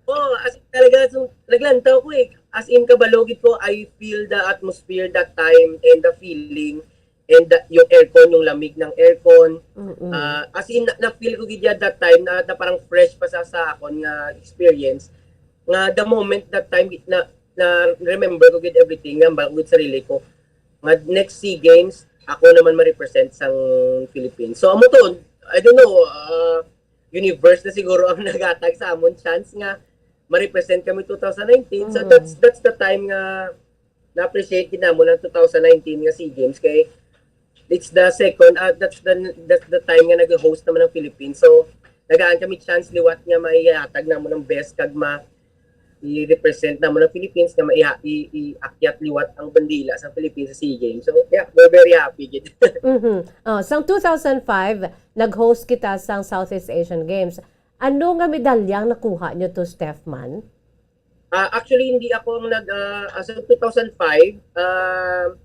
Oh, as in, talaga, so, naglantaw ko eh. As in, kabalo gid ko, I feel the atmosphere that time and the feeling and the, yung aircon, yung lamig ng aircon. Mm-mm. Ah, as in, na, na-feel ko gid yan that time na, na parang fresh pa sa, sa akon nga experience. Nga the moment that time, na, na remember ko gid everything, nga ba gid sarili ko. Nga next SEA Games, ako naman ma-represent sang Philippines. So, amo to, I don't know, ah, universe na siguro ang naghatag sa amon chance nga ma-represent kami two thousand nineteen. So, Mm. that's, that's the time nga na-appreciate gid namon ang two thousand nineteen nga SEA Games kay it's the second, ah, that's the, that's the time nga nag-host naman ang Philippines. So, nagaan kami chance liwat nga maihatag namon ang best kag ma-, i-represent namon ang Philippines nga maiha-, i-, i-akyat liwat ang bandila sa Philippines sa SEA Games. So, yeah, we're very happy gid. Mhm. Oh, sang two thousand five, nag-host kita sang Southeast Asian Games. Ano nga medalya ang nakuha nyo to, Steph, man? Ah, actually, hindi ako ang nag, ah, as of two thousand five, ah,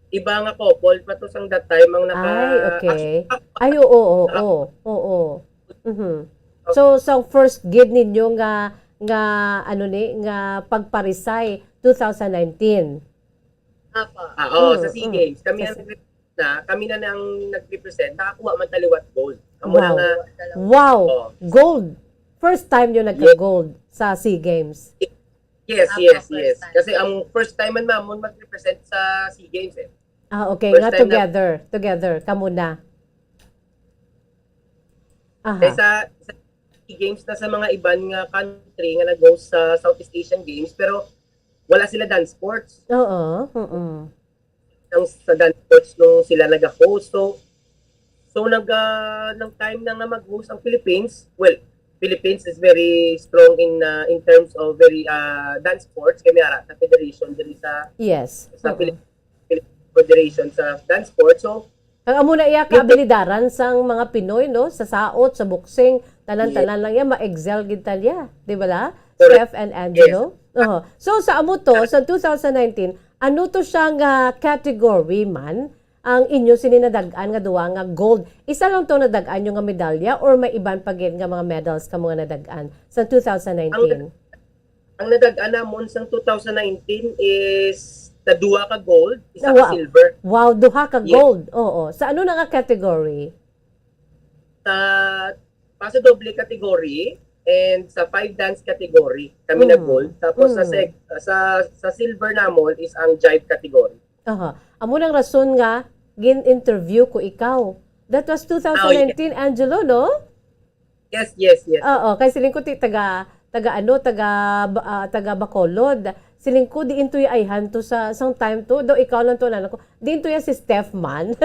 iba nga couple pa to sang that time ang naka-, Ay, okay. actually, Ay, oo, oo, naka- oo, oo. Mhm. So, sa first gid ninyo nga, nga, ano ni, nga pagparisay, two thousand nineteen? Apo. Ah, oo, sa Mm, SEA mm. Games. Kami Sa ang SEA nag-, na, kami na nang nag-represent. Nakakuha man ta liwat gold. Amo na Wow. nga, Wow! oh. Gold! First time nyo Yes. nagka-gold sa SEA Games? Yes, Apo, yes, first yes. time. Kasi ang first time man namon mag-represent sa SEA Games eh. Ah, okay. First Nga time na together. Together. Kamo na. Aha. Kay sa, sa SEA Games na sa mga iban nga country nga nag-host sa Southeast Asian Games, pero wala sila dance sports. Oo, oo. Ang sa dance sports nung sila nag-host. So, so nag, ah, nung time na nga mag-host ang Philippines, well, Philippines is very strong in, ah, in terms of very, ah, dance sports. Kay may ara sa federation diri sa, Yes. sa Oo. Philippines. Federation sa dance sports. So, Ang amo na iya Dito kaabilidaran sang mga Pinoy, no? Sa saot, sa boxing, tanan-tanan Yes. lang yan, ma-excel gid talya, di ba la? Correct. Steph and Angelo? Yes. Oho. So, sa amo to, Ah. sa two thousand nineteen, ano to siya nga category man ang inyo sini nadag-an nga duwa nga gold? Isa lang to nadag-an nyo nga medalya or may iban pa gid nga mga medals kamo nga nadag-an sa two thousand nineteen? Ang Ang nadag-an namon sang two thousand nineteen is sa duha ka gold, isa ka Wow. silver. Wow, duha ka Yes. gold. Oo. Sa ano na nga category? Sa paso doble category and sa five dance category, kami na Mm. gold. Tapos sa Mm. seg-, sa, sa silver namon is ang jive category. Aha. Amo nang rason nga gin-interview ko ikaw. That was Ah, oh, yeah. two thousand nineteen, Angelo, no? Yes, yes, yes. Oo, kay siling ko ti-, taga, taga ano, taga, ba-, ah, taga Bacolod. Siling ko, diin to ya ayhan to sa, sang time to. Daw ikaw lang to, nana ko. Diin to ya si Steph man.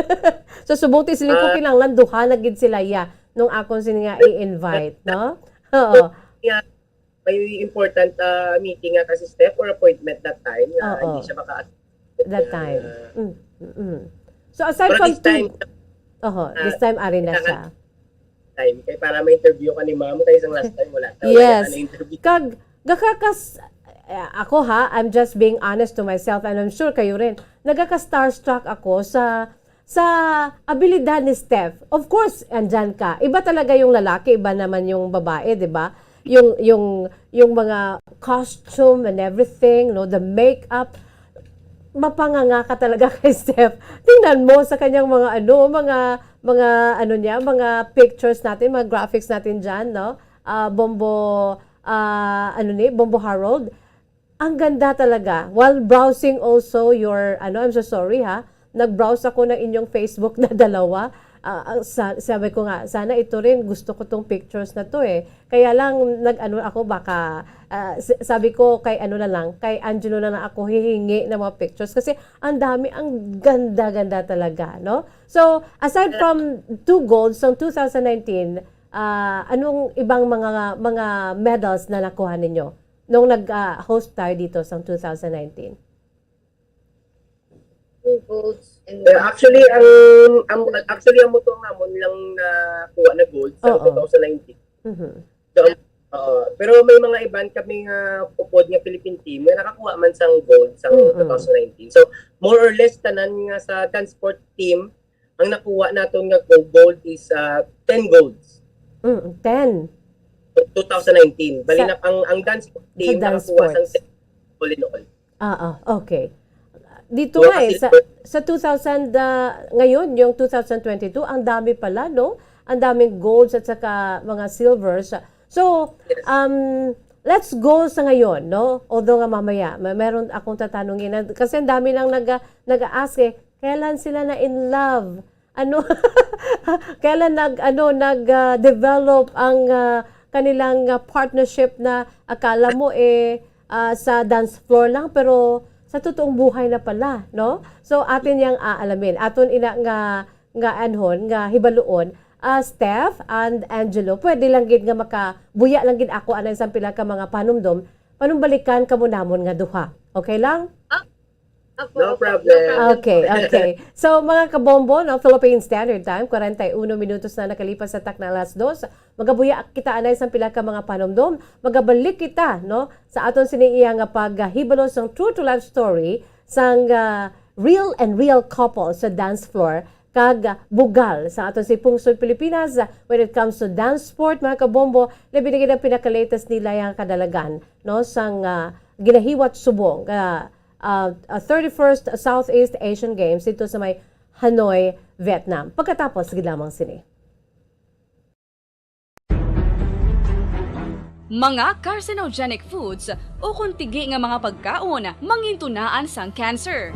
So, subong ti siling ko, Ah. kinahanglan duha na gid sila ya nung akon sini nga i-invite, no? Oo. Yeah, may important, ah, meeting nga kasi Steph or appointment that time nga Oo. hindi siya maka-attend. That time. Ah. Mm, mm, mm. So, aside Pero from this time, two, oho, ah, this time, ari na kailangan siya. time. Kay para ma-interview ka ni ma'am, kay isang last time, wala ka. Wala Yes. ka na-interview. Kag, gakakas-, eh, ako ha, I'm just being honest to myself, and I'm sure kayo rin, nagaka-starstruck ako sa, sa abilidad ni Steph. Of course, andyan ka. Iba talaga yung lalaki, iba naman yung babae, di ba? Yung, yung, yung mga costume and everything, no, the makeup, mapanganga ka talaga kay Steph. Tingnan mo sa kanyang mga ano, mga, mga ano niya, mga pictures natin, mga graphics natin diyan, no? Ah, Bombo, ah, ano ni, Bombo Harold. Ang ganda talaga. While browsing also your, ano, I'm so sorry ha, nag-browse ako ng inyong Facebook na dalawa. ah, ah, sa-, sabi ko nga, "Sana ito rin, gusto ko 'tong pictures na 'to, eh." Kaya lang, nag-ano ako, baka, ah, s-, sabi ko, "Kay ano na lang, kay Angelo na lang ako hihingi ng mga pictures." Kasi ang dami, ang ganda-ganda talaga, no? So, aside from two golds sa two thousand nineteen, ah, anong ibang mga, mga medals na nakuha ninyo nung nag, ah, host tayo dito sa two thousand nineteen? Two golds and Eh, actually, ang, ang actually ang motor namon lang nakuha na gold sa Oo. two thousand nineteen. Mhm. So, uh, pero may mga iban kami nga upod nga Philippine team nga nakakuha man sang gold sa Mm-mm. two thousand nineteen. So, more or less tanan nga sa dance sport team ang nakuha naton nga go- gold is uh, ten golds. Mm, ten. Two thousand nineteen. Bali Sa- na ang ang dance sport sa team dance nakakuha sang sports. ten all in all. Ah, ah, okay. Dito Mga nga eh, sa, silver. sa two thousand, ah, ngayon, yung two thousand twenty-two, ang dami pala, no? Ang daming golds at saka mga silvers. So, Yes. um, let's go sa ngayon, no? Although nga mamaya, may meron akong tatanungin. And- Kasi ang dami nang nag, nag-ask eh, kailan sila na in love? Ano, kailan nag, ano, nag, ah, develop ang ah, kanilang ah, partnership na akala mo eh ah, sa dance floor lang, pero sa totoong buhay na pala, no? So, atin yang aalamin. Aton ina nga, nga anhon, nga hibaluon, ah, Steph and Angelo, pwede lang gid nga makabuya lang gid ako anay sang pila ka mga panumdom, panumbalikan kamo namon nga duha. Okay lang? Apo, No apo, problem. No problem. Okay, okay. So, mga kabombo, no, Philippine Standard Time, kwarenta y uno minutos na nakalipas sa takna alas dos. Magabuya kita anay sang pila ka mga panumdom. Magabalik kita, no, sa aton sini iya nga paghibalo sang true to life story sang ah, real and real couple sa dance floor kag bugal sa aton si Pungsod Pilipinas, ah, when it comes to dance sport, mga kabombo, labi na gid ang pinaka-latest nila yang kadalagan, no, sang ah, ginahiwat subong ah, ah, ah, thirty-first Southeast Asian Games dito sa may Hanoi, Vietnam. Pagkatapos gid lamang sini. Mga carcinogenic foods ukon tigi nga mga pagkaon mangintunaan sang cancer.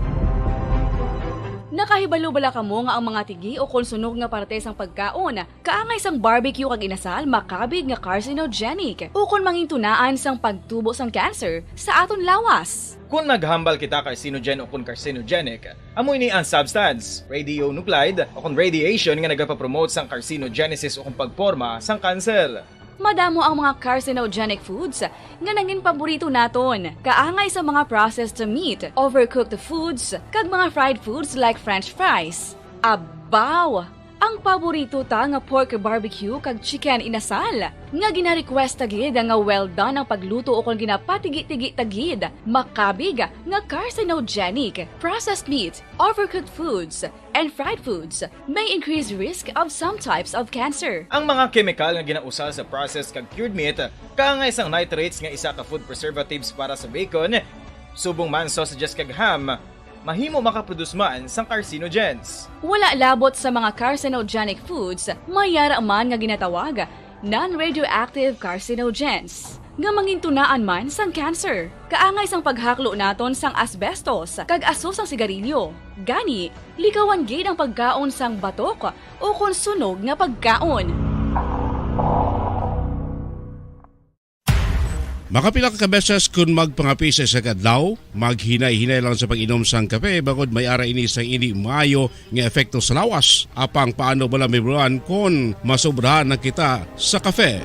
Nakahibalo bala kamo nga ang mga tigi ukon sunog nga parte sang pagkaon kaangay sang barbecue kag inasal makabig nga carcinogenic ukon mangintunaan sang pagtubo sang cancer sa aton lawas? Kon naghambal kita carcinogen ukon carcinogenic, amo ini ang substance, radionuclide, ukon radiation nga nagapapromote sang carcinogenesis ukon pagporma sang kanser. Madamo ang mga carcinogenic foods nga nangin paborito naton, kaangay sa mga processed meat, overcooked foods, kag mga fried foods like french fries. Abaw! Ang paborito ta nga pork barbecue kag chicken inasal, nga gina-request ta gid nga well done ang pagluto ukon ginapatigi-tigi ta gid, makabig nga carcinogenic. Processed meat, overcooked foods, and fried foods may increase risk of some types of cancer. Ang mga kemikal nga ginausal sa processed kag cured meat kaangay sang nitrates nga isa ka food preservatives para sa bacon, subong man sausages kag ham, mahimo makaproduce man sang carcinogens. Wala labot sa mga carcinogenic foods, may yara man nga ginatawag non-radioactive carcinogens nga mangintunaan man sang cancer. Kaangay sang paghaklo naton sang asbestos kag aso sang sigarilyo. Gani, likawan gid ang pagkaon sang batok ukon sunog nga pagkaon. Makapila ka beses kon magpangape sa isa ka adlaw, maghinay-hinay lang sa pag-inom sang kape bangod may ara ini sang indi maayo nga epekto sa lawas. Apang paano bala may bulan kon masobrahan na kita sa kape?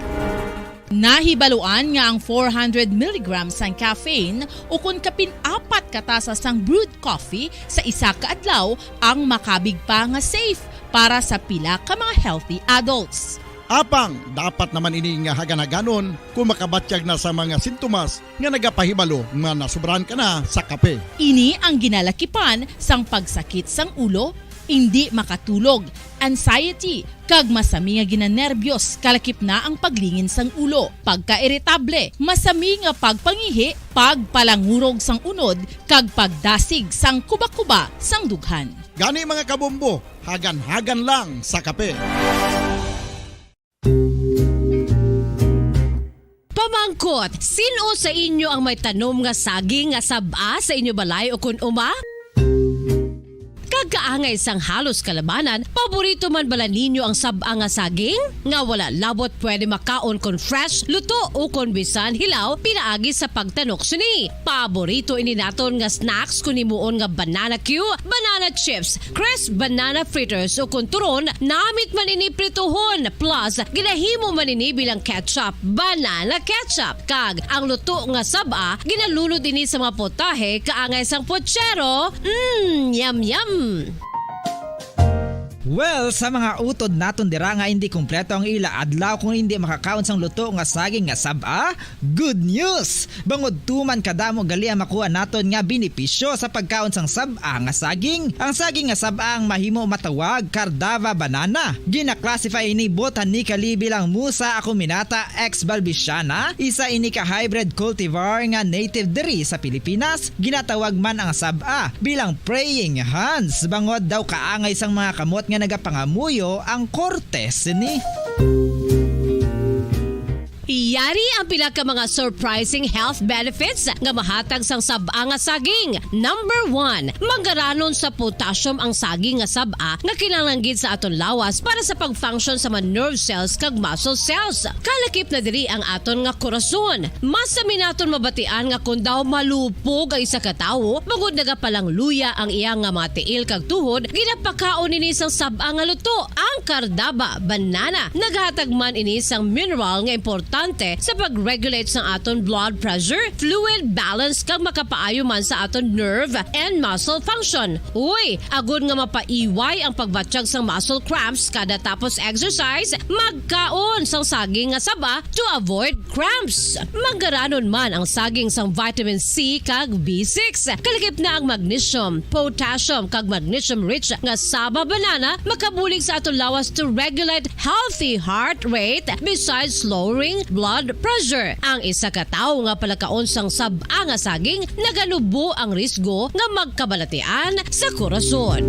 Nahibaluan nga ang four hundred milligrams sang caffeine ukon kapin apat ka tasa sang brewed coffee sa isa ka adlaw ang makabig pa nga safe para sa pila ka mga healthy adults. Apang dapat naman ini nga hagan-haganon kung makabatyag na sa mga sintomas nga nagapahibalo nga nasobrahan ka na sa kape. Ini ang ginalakipan sang pagsakit sang ulo, indi makatulog, anxiety, kag masami nga ginanerbyos, kalakip na ang paglingin sang ulo, pagkairitable, masami nga pagpangihi, pagpalangurog sang unod, kag pagdasig sang kubakuba sang dughan. Gani mga kabombo, hagan-hagan lang sa kape. Pamangkot, sin-o sa inyo ang may tanom nga saging nga sab-a sa inyo balay o kun uma? Kaangay sang halos kalabanan, paborito man bala ninyo ang sab-a nga saging? Nga wala labot pwede makaon kon fresh, luto, o kon bisan hilaw pinaagi sa pagtanok sini. Paborito ini naton nga snacks kon himuon nga banana cue, banana chips, crisp banana fritters, o kon turon, namit man ini prituhon, plus ginahimo man ini bilang ketchup, banana ketchup. Kag ang luto nga sab-a, ginalunod ini sa mga potahe kaangay sang pochero. Mm, yum, yum! Well, sa mga utod naton dira nga hindi kompleto ang ila adlaw kung hindi makakaon sang luto nga saging nga sab-a, good news! Bangod tuman kadamo gali ang makuha naton nga benepisyo sa pagkaon sang sab-a nga saging. Ang saging nga sab-a ang mahimo matawag Cardava banana. Gina-classify ini botanically bilang Musa acuminata ex balbisiana, isa ini ka hybrid cultivar nga native diri sa Pilipinas. Ginatawag man ang sab-a bilang praying hands, bangod daw kaangay sang mga kamot nga nagapangamuyo ang korte sini. Yari ang pila ka mga surprising health benefits nga mahatag sang sab-a nga saging. Number one, manggaranon sa potassium ang saging nga sab-a nga kinahanglan gid sa aton lawas para sa pag-function sa mga nerve cells kag muscle cells. Kalakip na diri ang aton nga korason. Mas sami naton mabatian nga kon daw malupog ang isa ka tawo, bangod nagapalangluya ang iya nga mga tiil kag tuhod, ginapakaon ini sang sab-a nga luto. Ang Cardaba banana naghatag man ini sang mineral nga importante sa pag-regulate sang aton blood pressure, fluid balance, kag makapaayo man sa aton nerve and muscle function. Uy, agod nga mapaiway ang pagbatyag sang muscle cramps kada tapos exercise, magkaon sang saging nga saba to avoid cramps. Manggaranon man ang saging sang vitamin C kag B six. Kalakip na ang magnesium, potassium, kag magnesium-rich nga saba banana makabulig sa aton lawas to regulate healthy heart rate besides lowering blood pressure. Ang isa ka tawo nga palakaon sang sab-a nga saging naganubo ang risgo nga magkabalatian sa korason.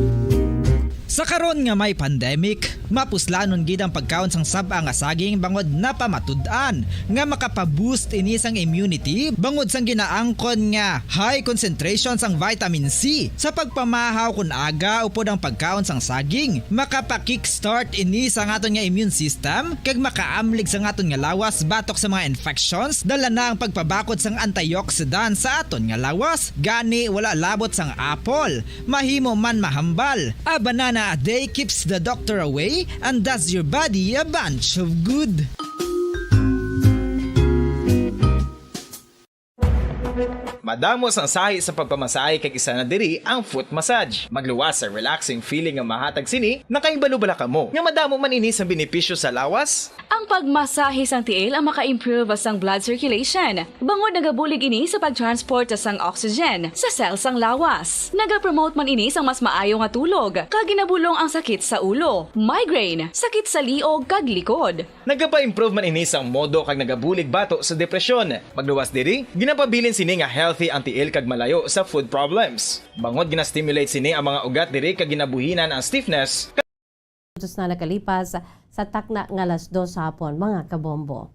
Sa karon nga may pandemic, mapuslanon gid ang pagkaon sang sab-a nga saging bangod napamatud-an nga makapa-boost ini sang immunity bangod sang ginaangkon nga high concentration sang vitamin C. Sa pagpamahaw kon aga upod ang pagkaon sang saging, makapa-kickstart ini sa aton nga immune system kag makaamlig sa aton nga lawas batok sa mga infections, dala na ang pagpabakod sang antioxidant sa aton nga lawas. Gani, wala labot sang apple, mahimo man mahambal. A banana a day keeps the doctor away and does your body a bunch of good. Madamo sang sahi sa pagpamasahe kag isa na diri ang foot massage. Magluwas sa relaxing feeling nga mahatag sini, nakahibalo bala kamo nga madamo man ini sang benepisyo sa lawas? Ang pagmasahe sang tiil ang maka-improve sang blood circulation, bangod nagabulig ini sa pag-transport sang oxygen sa cell sang lawas. Nagapromote man ini sang mas maayo nga tulog, kag ginabulong ang sakit sa ulo, migraine, sakit sa liog, kag likod. Nagapa-improve man ini sang modo kag nagabulig bato sa depresyon. Magluwas diri, ginapabilin sini nga healthy ang tiil kag malayo sa food problems. Bangod gina-stimulate sini ang mga ugat diri kag ginabuhinan ang stiffness. Dos na nakalipas sa takna nga alas dos sa hapon, mga kabombo.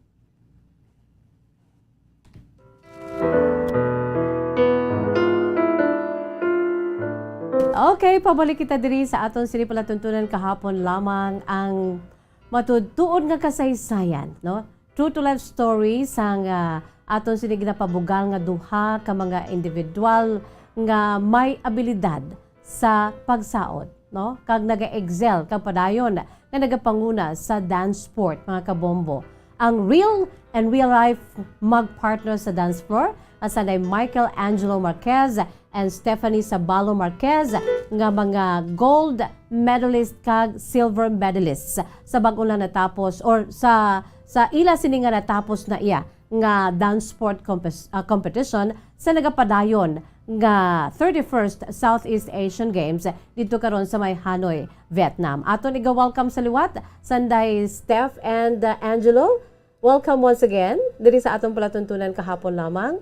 Okay, pabalik kita diri sa aton sini palatuntunan kahapon lamang ang matuod-tuod nga kasaysayan, no? True to life story sang, ah, aton sini ginapabugal nga duha ka mga individual nga may abilidad sa pagsaot, no? Kag naga-excel kag padayon nga nagapanguna sa dance sport, mga kabombo. Ang real and real life mag-partner sa dance floor, nga sanday Michael Angelo Marquez and Stephanie Sabalo Marquez, nga mga gold medalist kag silver medalists sa bag-o lang natapos or sa, sa ila sini nga natapos na iya nga dance sport compes-, ah, competition sa nagapadayon nga thirty-first Southeast Asian Games didto karon sa may Hanoi, Vietnam. Aton iga-welcome sa liwat, sanday Steph and, uh, Angelo. Welcome once again diri sa aton palatuntunan kahapon lamang.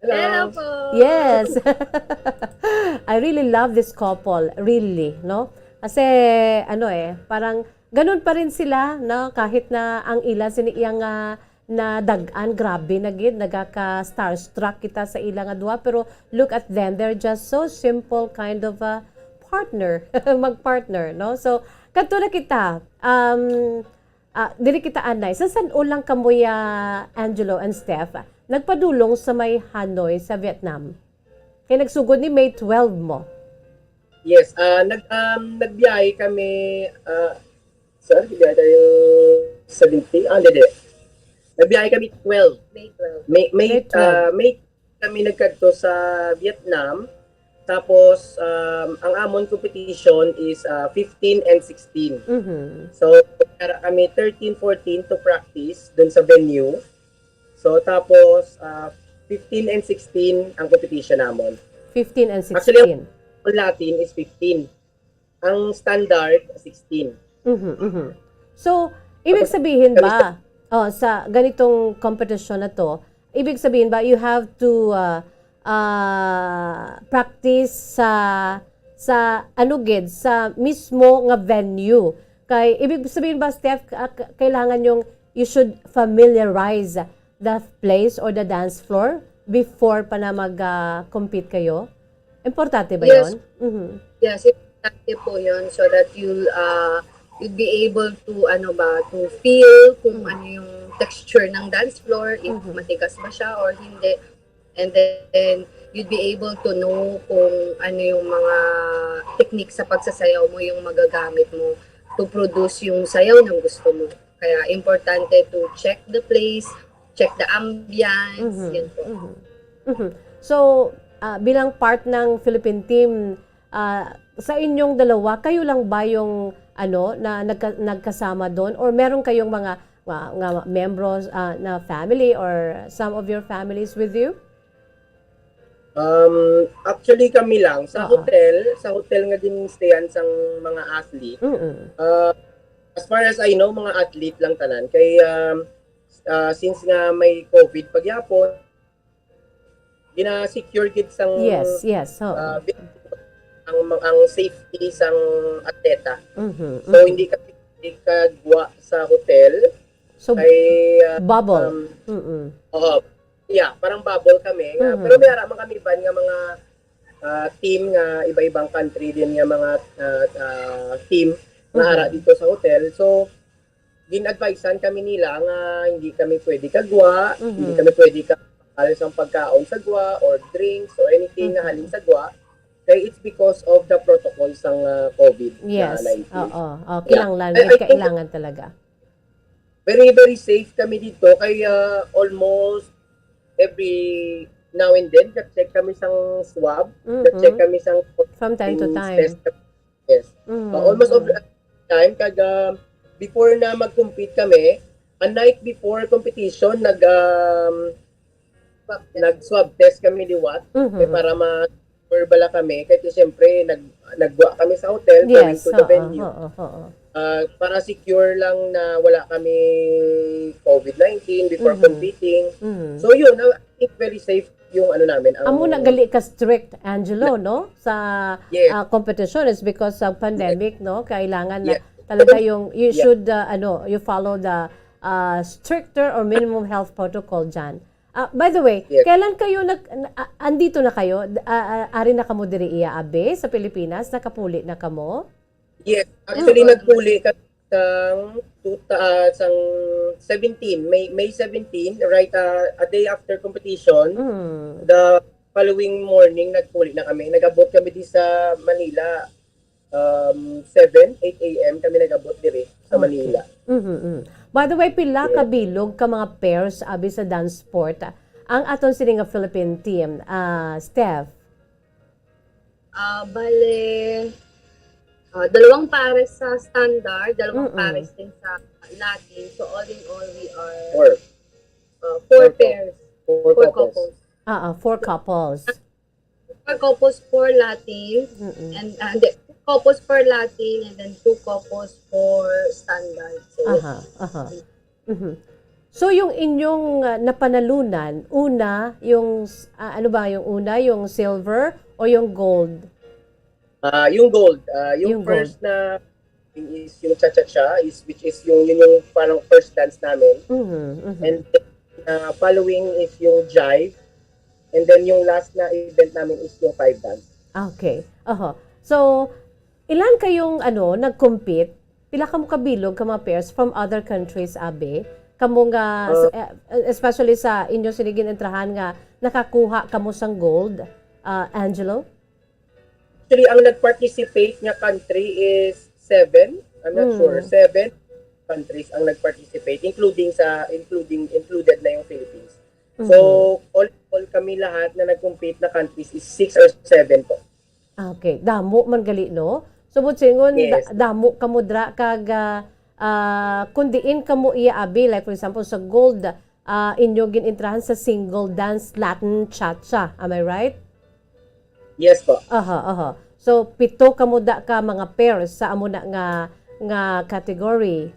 Hello. Hello po. Yes. I really love this couple, really, no? Kasi, ano eh, parang ganun pa rin sila, no? Kahit na ang ila sini iyang, ah, nadag-an, grabe na gid, nagaka-starstruck kita sa ila nga duha, pero look at them, they're just so simple kind of, ah, partner, mag-partner, no? So, kadto na kita. Um, ah, diri kita anay. Sa san-o lang kamo ya, Angelo and Steph, nagpadulong sa may Hanoi sa Vietnam? Kay nagsugod ni May twelve mo. Yes, ah, nag, um, nagbiyahe kami, ah, sir, biyahe tayo seventeen? Ah, hindi, hindi. Nagbiyahe kami twelve. May twelve. May, May, May twelve. Ah, May kami nagkadto sa Vietnam. Tapos, um, ang amon competition is, ah, fifteen and sixteen. Mhm. So, nara kami thirteen, fourteen to practice dun sa venue. So, tapos, ah, fifteen and sixteen ang competition namon. Fifteen and Actually, sixteen. Ang Latin is fifteen. Ang standard, sixteen. Mhm, mhm. So, ibig Tapos, sabihin kami ba, oh, sa ganitong competition na to, ibig sabihin ba, you have to, ah, ah, practice sa, sa, ano gid, sa mismo nga venue? Kay, ibig sabihin ba, Steph, ah, k-, kailangan yung, you should familiarize the place or the dance floor before pa na mag, ah, compete kayo? Importante ba Yes. yun? Mhm. Yes, importante po yun so that you'll, ah, you'd be able to, ano ba, to feel kung Mhm. ano yung texture ng dance floor, if Mhm. matigas ba siya or hindi. And then, you'd be able to know kung ano yung mga technique sa pagsasayaw mo yung magagamit mo to produce yung sayaw ng gusto mo. Kaya importante to check the place, check the ambience, Mhm, yan po. mhm, mhm. So, ah, bilang part ng Philippine team, ah, sa inyong dalawa, kayo lang ba yung, ano, na nagka-, nagkasama doon? Or meron kayong mga, mga, mga membros, ah, na family or some of your families with you? Um, actually, kami lang. Sa Oo. hotel, sa hotel nga ginstayan sang mga athlete, Mm-mm. ah, as far as I know, mga athlete lang tanan. Kay, um, ah, since nga may COVID pagyapon, gina-secure gid sang, Yes, yes, oo. ah, ang, ang safety sang atleta. Mhm, So, mhm. hindi kami, hindi kagwa sa hotel. So, Kay, ah, bubble. um, Mm-mm. Oo. Yeah, parang bubble kami. Nga, Mhm. Pero may ara man kami ban nga mga, ah, team nga iba-ibang country din nga mga, ah, ah, team nga Mhm. ara dito sa hotel. So, gin-advisean kami nila nga hindi kami pwede kagwa, Mhm. hindi kami pwede ka-, sang pagkaon sa gwa or drinks or anything nga Mhm. halin sa gwa. Kay it's because of the protocol sang, ah, COVID Yes. nineteen. Oo. Oh, Yeah. kinahanglan. I, I think Kailangan talaga. Very, very safe kami dito. Kay, ah, almost every now and then, ga-check kami sang swab, ga-check Mhm. kami sang From time to time. test. Yes. Mhm. Uh, almost every time, kag, ah, before na mag-compete kami, a night before competition, nag, um, nag-swab test kami liwat, Mhm. eh, para ma-, sure bala kami. Kay, siyempre, nag-, nagwa kami sa hotel, going Yes, to the oo, venue. oo, oo. Ah, para secure lang na wala kami COVID nineteen before Mhm. competing. Mhm. So, yun, I think very safe yung ano namin, ang Amo na gali ka strict, Angelo, na no? Sa, Yes. ah, competition is because of Yes. pandemic, no? Kailangan na Yes. talaga yung, you Yeah. should, ah, ano, you follow the, ah, stricter or minimum health protocol dyan. Ah, by the way, Yes. kailan kayo nag-, na-, ah, andito na kayo? D-, ah, ah, ari na kamo diri iya, abi, sa Pilipinas? Nakapuli na kamo? Yes. Actually, Mm. nagpuli kami sang two thou-, ah, sang seventeen, May, May seventeen, right, ah, a day after competition, Mm. the following morning, nagpuli na kami. Nag-abot kami di sa Manila, um, seven, eight A M kami nag-abot diri sa Okay. Manila. Mhm, mhm. By the way, pila ka Yes. bilog ka mga pairs abi sa dance sport, ah, ang aton sini nga Philippine team, ah, Steph? Ah, bale, ah, dalawang pares sa standard, dalawang Mm-mm. pares din sa Latin. So, all in all, we are, Four. ah, four Four cou-, pairs. four Four couples. couples. Ah, ah, four couples. Four couples, four Latin. Mm-mm. And, ah, hindi, two couples, four Latin, and then two couples, four standard. So, Aha, aha. Mhm. So, yung inyong, ah, napanalunan, una, yung s-, ah, ano ba yung una? Yung silver o yung gold? Ah, yung gold. Ah, yung Yung gold. first na is yung cha-cha-cha, is, which is yung, yun yung parang first dance namin. Mhm, mhm. And then, ah, following is yung jive. And then yung last na event namin is yung five dance. Okay. Oho. So, ilan kayong, ano, nag-compete? Pila kamo kabilog ka mga pairs from other countries, abi? Kamo nga, Uh, s-, eh, especially sa inyo sini gin-entrahan nga nakakuha kamo sang gold, ah, Angelo? Actually, ang nag-participate nga country is seven. I'm not Mm. sure. Seven countries ang nag-participate, including sa, including, included na yung Philippines. So, Mhm. all, all kami lahat na nag-compete na countries is six or seven po. Okay, damo man gali, no? So, buot silingon, da-, Yes. damo kamo dra kag, ah, ah, kung diin kamo iya abi, like, for example, sa gold, ah, inyo gin-entrahan sa single dance Latin cha-cha. Am I right? Yes po. Aha, aha. So, pito kamo da ka mga pairs sa amo na nga, nga category.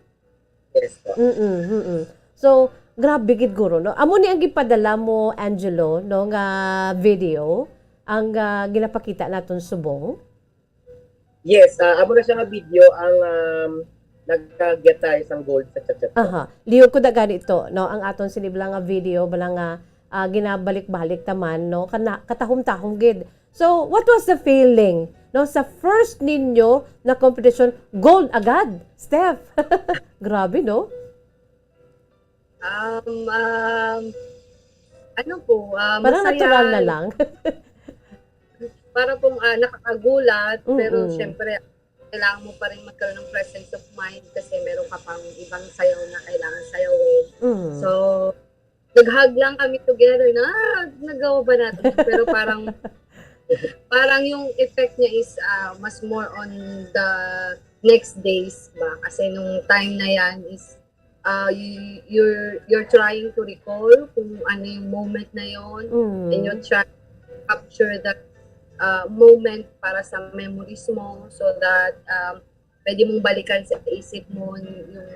Yes po. Mm-mm, mm-mm. So, grabe gid guro, no? Amo ni ang gipadala mo, Angelo, no, nga video, ang, ah, ginapakita naton subong? Yes, ah, amo na siya nga video ang, um, nagka-get tayo sang gold sa cha-cha-cha. Aha. Liyog ko da gani to, no? Ang aton sini bala nga video, bala nga, ah, ginabalik-balik ta man, no? Kana-, katahom-tahom gid. So, what was the feeling, no? Sa first ninyo na competition, gold agad, Steph. Grabe, no? Um, um, ano po, ah, Parang masaya. natural na lang. Para pong, ah, nakakagulat, pero Mm-mm. syempre, kailangan mo pa rin magkaroon ng presence of mind kasi meron ka pang ibang sayaw na kailangan sayawin. Mm. So, nag-hug lang kami together na, "Ah, nagawa ba natin?" Pero parang, parang yung effect niya is, ah, mas more on the next days ba? Kasi nung time na yan is, ah, y-, you're, you're trying to recall kung ano yung moment na yon, Mm. and you're trying to capture that, ah, moment para sa memories mo so that, um, pwede mong balikan sa isip mo yung, yung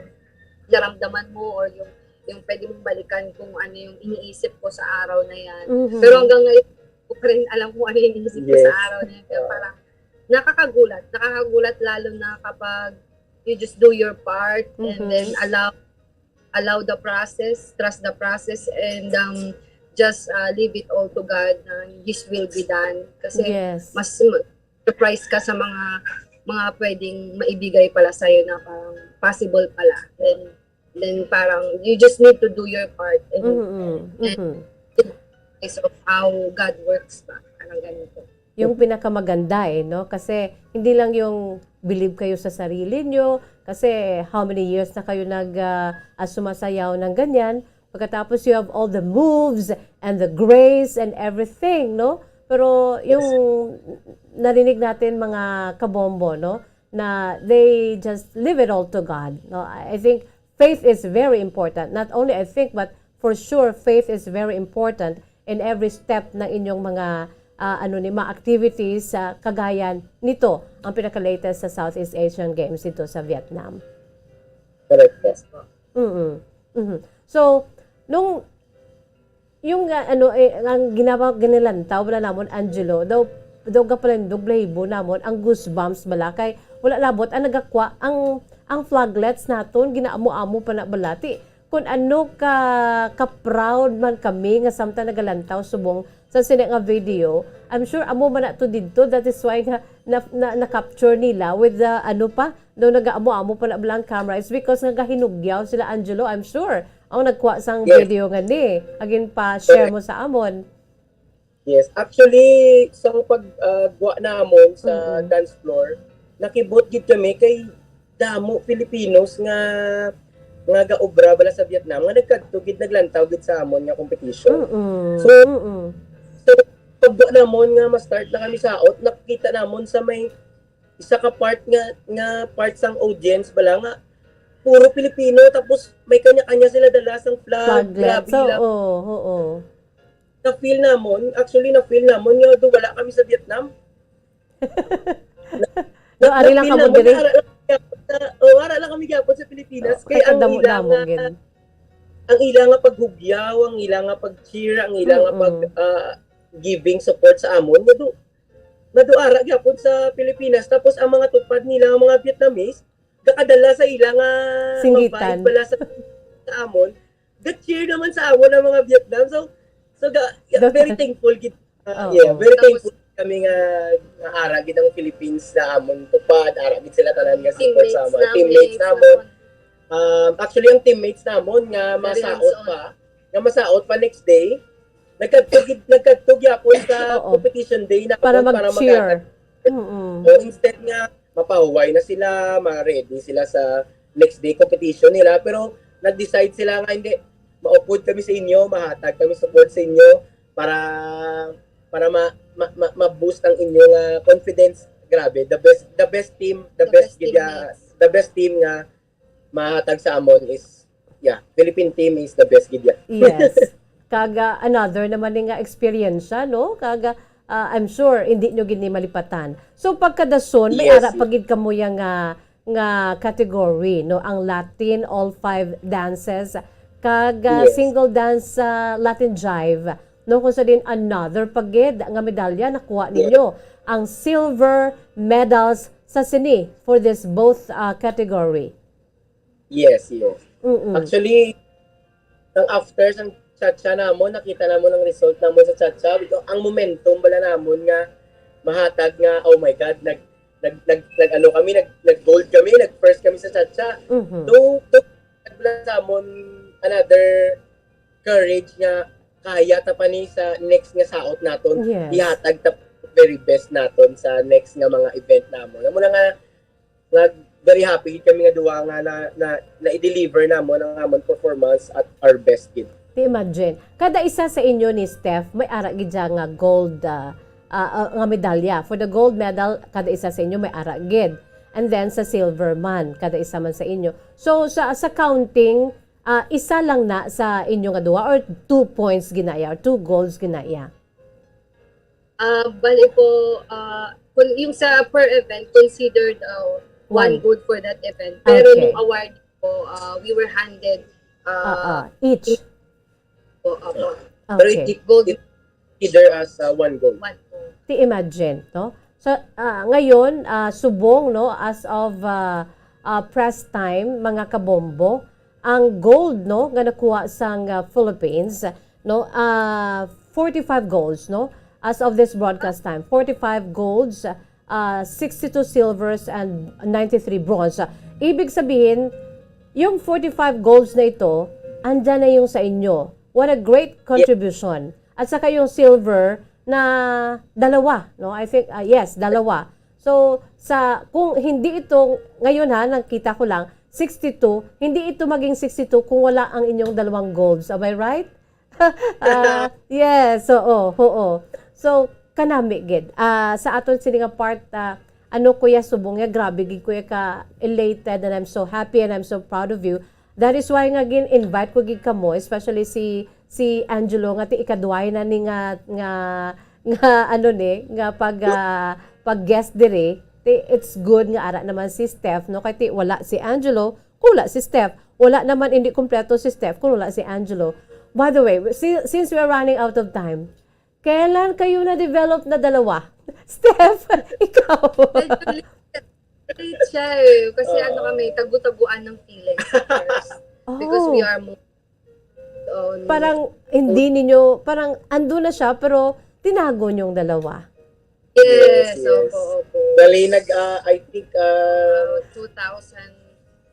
naramdaman mo or yung, yung pwede mong balikan kung ano yung iniisip ko sa araw na yan. Mhm. Pero hanggang ngayon, ko pa rin alam kung ano yung iniisip ko sa Yes. araw na yan. Pero Oo. parang nakakagulat. Nakakagulat lalo na kapag you just do your part and Mhm. then allow, allow the process, trust the process, and, um, just, uh, leave it all to God na His will be done. Kasi Yes. mas ma-, surprise ka sa mga, mga pwedeng maibigay pala sa'yo na parang possible pala. Then, then parang you just need to do your part and, Mm-mm. and Mm-hmm. it's of how God works ba? Parang ganito. Yung pinakamaganda eh, no? Kasi hindi lang yung believe kayo sa sarili nyo, kasi how many years na kayo nag, ah, ah, sumasayaw ng ganyan. Pagkatapos you have all the moves and the grace and everything, no? Pero Yes. yung narinig natin, mga kabombo, no? Na they just leave it all to God, no? I I think faith is very important. Not only I think, but for sure, faith is very important in every step ng inyong mga, ah, ano ni, mga activities, ah, kagaya nito, ang pinaka-latest sa Southeast Asian Games dito sa Vietnam. Correct po. Mm-mm. Mhm. So, nung, yung, ah, ano, eh, ang ginawa, ginilantaw wala namon, Angelo, daw, daw gapalandog balahibo namon, ang goosebumps bala, kay wala labot ang nagakwa, ang, ang flaglets naton, ginaamo-amo pa na bala. Ti, kung ano ka, ka-proud man kami nga samtang nagalantaw subong sa sini nga video, I'm sure amo man na to didto. That is why nga na, na, na-capture nila with the, ano pa, daw nagaamo-amo pa na bala ang camera. It's because nga gahinugyaw sila, Angelo, I'm sure. Ang nagkuha sang Yes. video nga ni, agin pa share Correct. mo sa amon. Yes. Actually, sa pag, ah, guwa namon sa Mm-mm. dance floor, nakibot gid kami kay damo Filipinos nga, nga gaobra bala sa Vietnam, nga nagkadto gid, naglantaw gid sa amon nga competition. Mm-mm. So, Mm-mm. so, pagbuo namon nga ma-start na kami sa out, nakita namon sa may isa ka part nga, nga part sang audience bala nga puro Pilipino, tapos may kanya-kanya sila dala sang flag. Flag, grabe so, la-, oo, oo. Na-feel namon, actually, na-feel namon nga do wala kami sa Vietnam. Do, ari lang kamo diri? Ara lang kami gyapon sa, oh, ara lang kami gyapon sa Pilipinas. Oh, kay kadamo-damo gid. Ang ila nga paghugyaw, ang ila nga pag-cheer, ang ila nga pag, Mm-mm. ah, giving support sa amon, nga do, nga do ara gyapon sa Pilipinas. Tapos ang mga tupad nila, ang mga Vietnamese, gakadala sa ila nga Singgitan. Mga vibe bala sa, sa amon. Ga-cheer naman sa amon ang mga Vietnam. So, so ga-, yeah, very thankful gid. Ah, Oo. Yeah, very Tapos, thankful. kami nga, nga ara gid ang Philippines sa amon tupad, ara gid sila tanan nga support sa amon. Teammates namon. Um, actually, ang teammates namon nga masaot pa, nga masaot pa next day, nagkadto gid, nagkadto gyapon sa Oo. competition day na Para para mag-cheer. maghatag. Mm-mm. So, instead nga mapahuway na sila, ma-ready sila sa next day competition nila, pero nag-decide sila nga, "Hindi, maupod kami sa inyo, mahatag kami support sa inyo para, para ma-, ma-, ma-, ma-boost ang inyong, ah, confidence." Grabe, the best, the best team, the The best best gid ya-, teammates. the best team nga mahatag sa amon is, yeah, Philippine team is the best gid ya. Yes. Kag, ah, another naman ni nga experience, no? Kag, ah, I'm sure hindi nyo gid ni malipatan. So, pagkadason, may Yes. ara pa gid kamo ya nga, nga category, no? Ang Latin, all five dances, kag, ah, Yes. single dance, ah, Latin jive, no? Kung sa din another pa gid nga medalya nakuha Yes. ninyo, ang silver medals sa sini for this both, ah, category. Yes, yes. Mm-mm. Actually, nang after sang cha-cha namon, nakita namon ang result namon sa cha-cha. Ang momentum bala namon nga mahatag nga, "Oh my God, nag, nag, nag, nag-ano kami, nag, nag-gold kami, nag-first kami sa cha-cha." Mhm. Do, do, nagdala sa amon another courage nga kaya ta pa ni sa next nga saot naton, Yes. ihatag ta very best naton sa next nga mga event namon. Amo na nga, nga very happy gid kami nga duha nga na, na, na-deliver namon ang amon performance at our best gid. Ti imagine, kada isa sa inyo ni Steph may ara gid siya nga gold, ah, ah, ah, nga medalya. For the gold medal, kada isa sa inyo may ara gid. And then sa silver man, kada isa man sa inyo. So sa, sa counting, ah, isa lang na sa inyo nga duha or two points ginaya or two golds ginaya? Ah, bali po, ah, kun-, yung sa per event, considered, ah, one One. gold for that event. Pero Okay. nung award po, ah, we were handed, ah, Ah, ah, each. po, opo. Pero it, Okay. it, Gold. it consider as, ah, one gold. One gold. Ti imagine, no? So, ah, ngayon, ah, subong, no, as of, ah, ah, press time, mga kabombo, ang gold, no, nga nakuha sang, ah, Philippines, no, ah, forty-five golds, no, as of this broadcast time. Forty-five golds, ah, sixty-two silvers, and ninety-three bronze. Ah, ibig sabihin, yung forty-five golds na ito, andyan na yung sa inyo. What a great Yes. contribution. At saka yung silver na dalawa, no? I think, ah, yes, dalawa. So, sa, kung hindi ito, ngayon ha, nakita ko lang, sixty-two, hindi ito maging sixty-two kung wala ang inyong dalawang golds. Am I right? Ah, yes, oo, oo. So, kanami gid. Ah, sa aton sini nga part, ah, ano, Kuya, subong nga, grabe gid, Kuya, ka elated, and I'm so happy and I'm so proud of you. That is why nga gin-invite ko gid kamo, especially si, si Angelo, nga ti ikaduway na ni nga, nga, nga, ano ni, nga pag, ah, pag guest diri. Ti, it's good nga ara naman si Steph, no? Kay ti wala si Angelo, kung wala si Steph. Wala naman, hindi kompleto si Steph kung wala si Angelo. By the way, si-, since we are running out of time, kailan kayo na-develop na dalawa? Steph, ikaw. Medyo late, late siya eh. Kasi Oo. ano kami, tagu-taguan ng feelings at first. Because we Oh. are mo-, on Parang hindi ninyo, parang ando na siya, pero tinago niyong dalawa. Yes, Yes, yes. opo, opo. Bali, nag, ah, I think, ah, Uh, two thousand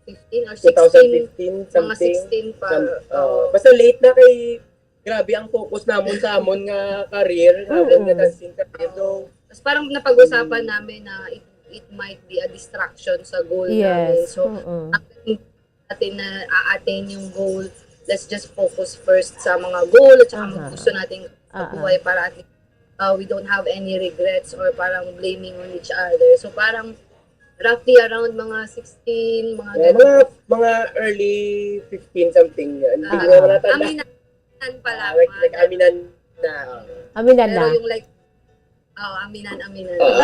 fifteen or sixteen, two thousand fifteen, mga something. sixteen pa. Some, uh, Oo. basta late na kay, grabe ang focus namon sa amon nga career, nga amon nga Mm-mm. dancing career. So, Tas parang napag-usapan Mm. namin na it, it might be a distraction sa goal namin. Yes. So, Mm-mm. ang natin na a-attain yung goal, let's just focus first sa mga goal at saka Aha. mga gusto natin sa Aha. buhay para at least, uh, we don't have any regrets or parang blaming on each other. So, parang roughly around mga sixteen, mga Yeah, ganun. mga, mga early fifteen something. Hindi Ah, ko naman natanda. aminan pa Ah, lang, like, mga like, ganun. aminan na. Aminan Pero na. yung like, oh, aminan, aminan. Oo.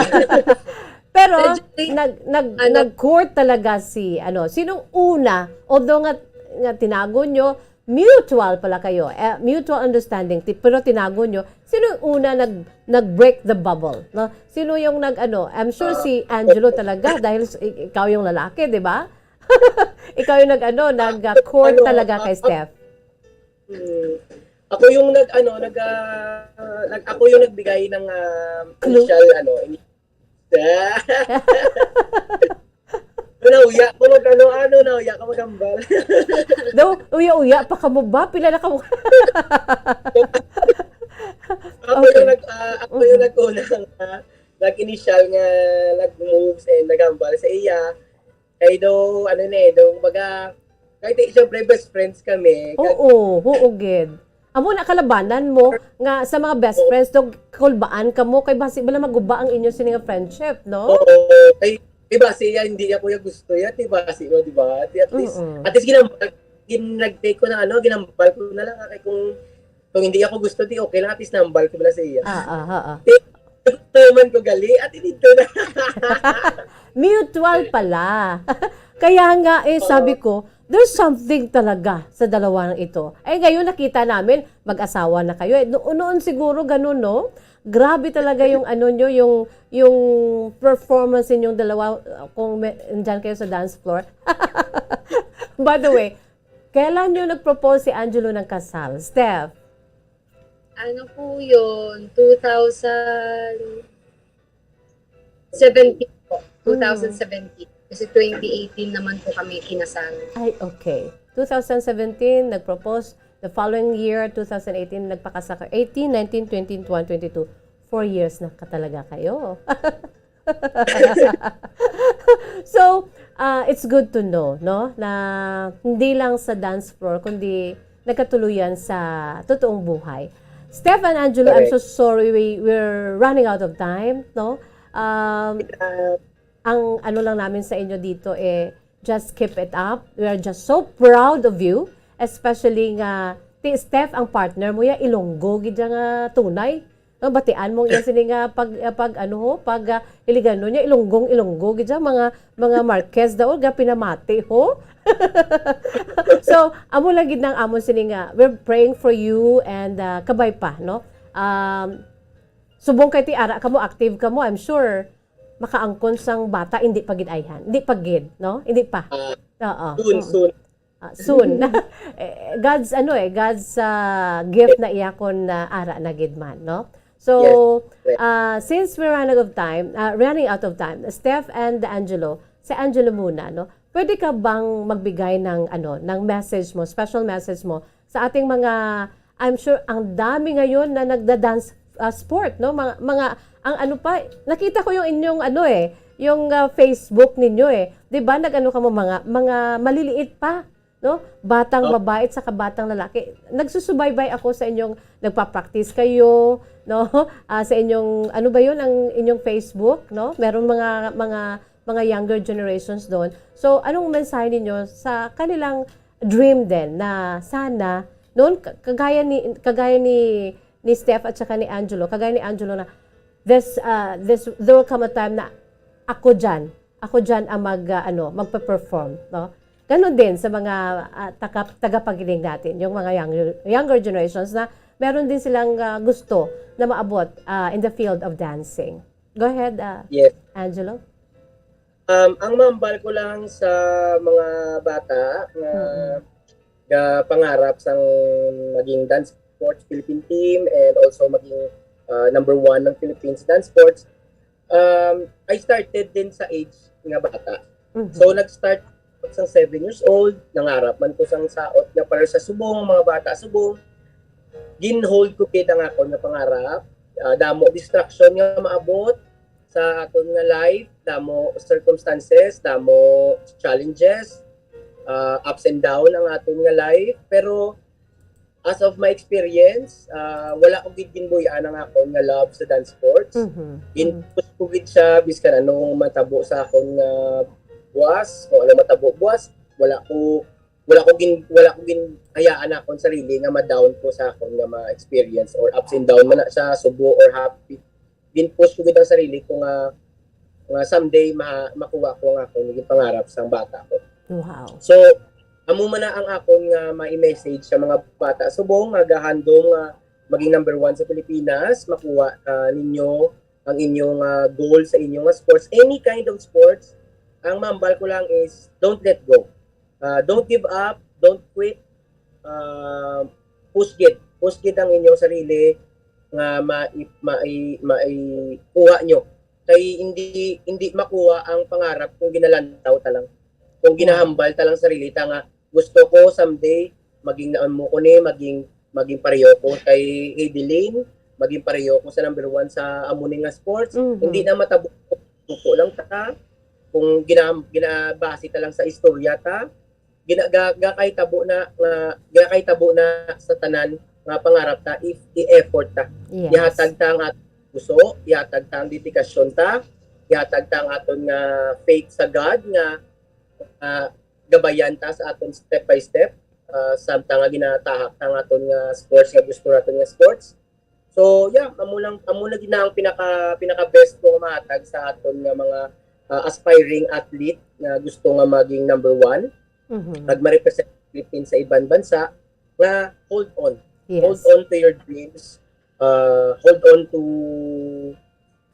Pero Medyo late. nag-, nag-, Ano? nag-court talaga si, ano, sinong una, although nga, nga tinago nyo, mutual pala kayo, eh, mutual understanding, ti-, pero tinago nyo, sino yung una nag-, nag-break the bubble, no? Sino yung nag-, ano, I'm sure Ah. si Angelo talaga, dahil s-, i-, ikaw yung lalaki, di ba? Ikaw yung nag-, ano, nag-, ah, court Ano, talaga ah, kay ah, Steph. Hmm. Ako yung nag, ano, nag, ah, nag, ako yung nagbigay ng, ah, Clue? Initial, ano, ini-, nauya ko, nag, ano, ano, nauya ko maghambal. Daw, uya-uya pa kamo ba? Pila na kamo? Ako Okay. Yung nag, ah, ako yung Mhm. nag-una nga nag-initial nga nag-moves and naghambal sa iya. Kay do, ano na eh, do, baga, kay di, syempre, best friends kami. Kag, Oo, oo, gid. Amo na kalabanan mo nga sa mga best Oo. Friends, do, kulbaan kamo, kay basi bala maguba ang inyo sini nga friendship, no? Oo, kay, di ba, siya, hindi ako yung gusto yan, di ba, si, di ba? Di, at least, Mm-mm. At least, ginambal, gin, nag-take ko ng ano, ginambal ko na lang, kay kung, kung hindi ako gusto, di okay lang, at least nambal ko na sa iya. Ah, ah, ah, ah. Di, naman ko gali, at dito na. Mutual pala. Kaya nga, eh, sabi Oo. ko, there's something talaga sa dalawang ito. Eh, ngayon nakita namin, mag-asawa na kayo. Eh, no-, noon siguro ganun, no? Grabe talaga yung ano nyo, yung, yung performance ninyong dalawa, uh, kung may, nandyan kayo sa dance floor. By the way, kailan nyo nag-propose si Angelo ng kasal? Steph? Ano po yun? two thousand seventeen po. Mm. two thousand seventeen. Kasi twenty eighteen naman po kami kinasal. Ay, okay. two thousand seventeen, nag-propose. The following year, two thousand eighteen, nagpakasal kayo. Eighteen, nineteen, twenty, twenty-one, twenty-two. Four years na ka talaga kayo. So, uh, it's good to know, no, na hindi lang sa dance floor, kundi nagkatuluyan sa totoong buhay. Steph and Angelo, I'm so Correct. Sorry, we, we're running out of time, no? Um, Ah, ang ano lang namin sa inyo dito, eh, just keep it up. We are just so proud of you, especially nga ti Steph ang partner mo ya, Ilonggo gid siya nga tunay. No, batian mo iya sini nga pag, ah, pag ano ho, pag, ah, Hiligaynon niya, Ilonggong Ilonggo gid siya, mga, mga Marquez daw, ga pinamati ho. So, amo lang gid nang amon sini nga, we're praying for you and, ah, kabay pa, no? Um, subong kay ti ara kamo, active kamo, I'm sure makaangkon sang bata, hindi pa gid ayhan, hindi pa gid, no? Hindi pa. ah, Oo. soon, Mm. soon. Ah, soon. Eh, God's ano eh, God's ah, gift na iya kon ah, ara na gid man, no? So, Yes. ah, since we're running out of time, ah, running out of time, Steph and Angelo, si Angelo muna, no? Pwede ka bang magbigay ng ano, ng message mo, special message mo sa ating mga, I'm sure ang dami ngayon na nagda-dance ah, sport, no? Mga, mga ang ano pa, nakita ko yung inyong ano eh, yung ah, Facebook ninyo eh. 'Di ba? Nag-ano ka mo mga mga maliliit pa, no? Batang Oh. Babae at saka batang lalaki. Nagsusubaybay ako sa inyong nagpa-practice kayo, no? Ah, sa inyong ano ba 'yun ang inyong Facebook, no? Meron mga mga mga younger generations doon. So, anong mensahe ninyo sa kanilang dream din na sana noon ka- kagaya ni kagaya ni ni Steph at saka ni Angelo, kagaya ni Angelo na this uh, this there will come a time na ako diyan, ako diyan ang mag ah, ano, magpe-perform, no? Ganon din sa mga ah, taka- tagapakinig natin, yung mga younger, younger generations na meron din silang ah, gusto na maabot ah, in the field of dancing. Go ahead, ah, Yes. Angelo. Um, ang mambal ko lang sa mga bata nga Mm-mm. ga pangarap sang maging dance sports Philippine team and also maging uh, number one ng Philippines dance sports. Um, I started din sa age nga bata. Mhm. So, nag-start sa seven years old, nangarap man ko sang saot nga para sa subong, mga bata subong. Ginhold ko gid ang akon nga pangarap. Ah, damo distraction nga maabot sa aton nga life, damo circumstances, damo challenges, ah, ups and down ang aton nga life. Pero as of my experience, ah, wala ko gid ginbuy-an ang akon nga love sa dance sports. Mhm. Mhm. Gin-push ko gid siya biskan anong matabo sa akon nga buwas, kung ano matabo buwas, wala ko wala ko gin wala ko ginhayaan akon sarili nga ma-down ko sa akon nga ma-experience or ups and down man na siya, subo or happy. Gin-push ko gid ang sarili ko nga nga someday ma makuha ko ang akon gid pangarap sang bata ko. Wow. So, amo man na ang akon nga ma-message sa mga bata subong nga gahandom nga maging number one sa Pilipinas, makuha ah, ninyo ang inyong ah, goal sa inyong ah, sports, any kind of sports. Ang mambal ko lang is don't let go. Ah, don't give up, don't quit. Ah, push gid. Focus gid ang inyong sarili nga mai-, mai-, maikuha nyo. Kay hindi, hindi makuha ang pangarap kung ginalantaw ta lang. Kung ginahambal ta lang sarili ta nga, "Gusto ko someday maging naamo ko ni, maging, maging pareho ko kay Edeline, maging pareho ko sa number one sa amo ni nga sports." Mhm. Hindi na matabo, suko lang ta. Kung gina-, ginabase ta lang sa istorya ta, gina-, ga-, gakahitabo na nga, gakahitabo na sa tanan nga pangarap ta if i-effort ta. Yes. Ihatag ta ang aton puso, ihatag ta ang dedikasyon ta, ihatag ta ang aton nga faith sa God nga, ah, gabayan ta sa aton step by step, ah, samtang nga ginatahak ta ang aton nga sports, nga gusto naton nga sports. So, yeah, amo lang, amo na gid na ang pinaka, pinaka best ko mahatag sa aton nga mga, ah, aspiring athlete nga gusto nga maging number one, Mhm. kag ma-represent Philippines sa iban bansa, nga hold on. Yes. Hold on to your dreams. Uh, hold on to,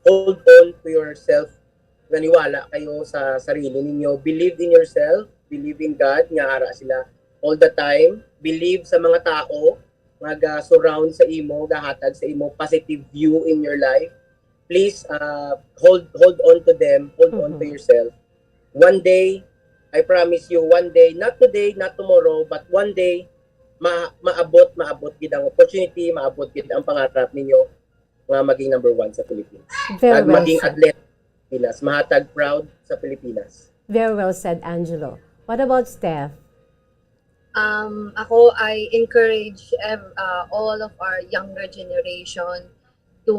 hold on to yourself. Naniwala kayo sa sarili ninyo. Believe in yourself. Believe in God. Nga ara sila all the time. Believe sa mga tao nga ga-surround sa imo, gahatag sa imo positive view in your life. Please, uh, hold, hold on to them. Hold on to Mhm. yourself. One day, I promise you, one day, not today, not tomorrow, but one day, ma-, maabot, maabot gid ang opportunity, maabot gid ang pangarap ninyo nga maging number one sa Pilipinas. Very Kag well maging said. Atleta sa Pilipinas, mahatag proud sa Pilipinas. Very well said, Angelo. What about Steph? Um, ako, I encourage ev-, uh, all of our younger generation to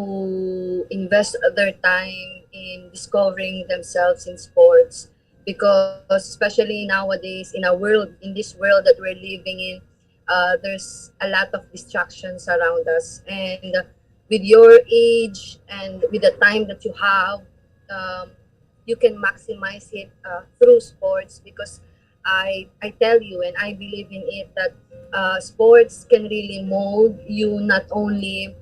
invest their time in discovering themselves in sports, because especially nowadays, in a world, in this world that we're living in, uh, there's a lot of distractions around us. And with your age and with the time that you have, um, you can maximize it, uh, through sports, because I, I tell you, and I believe in it, that, uh, sports can really mold you not only,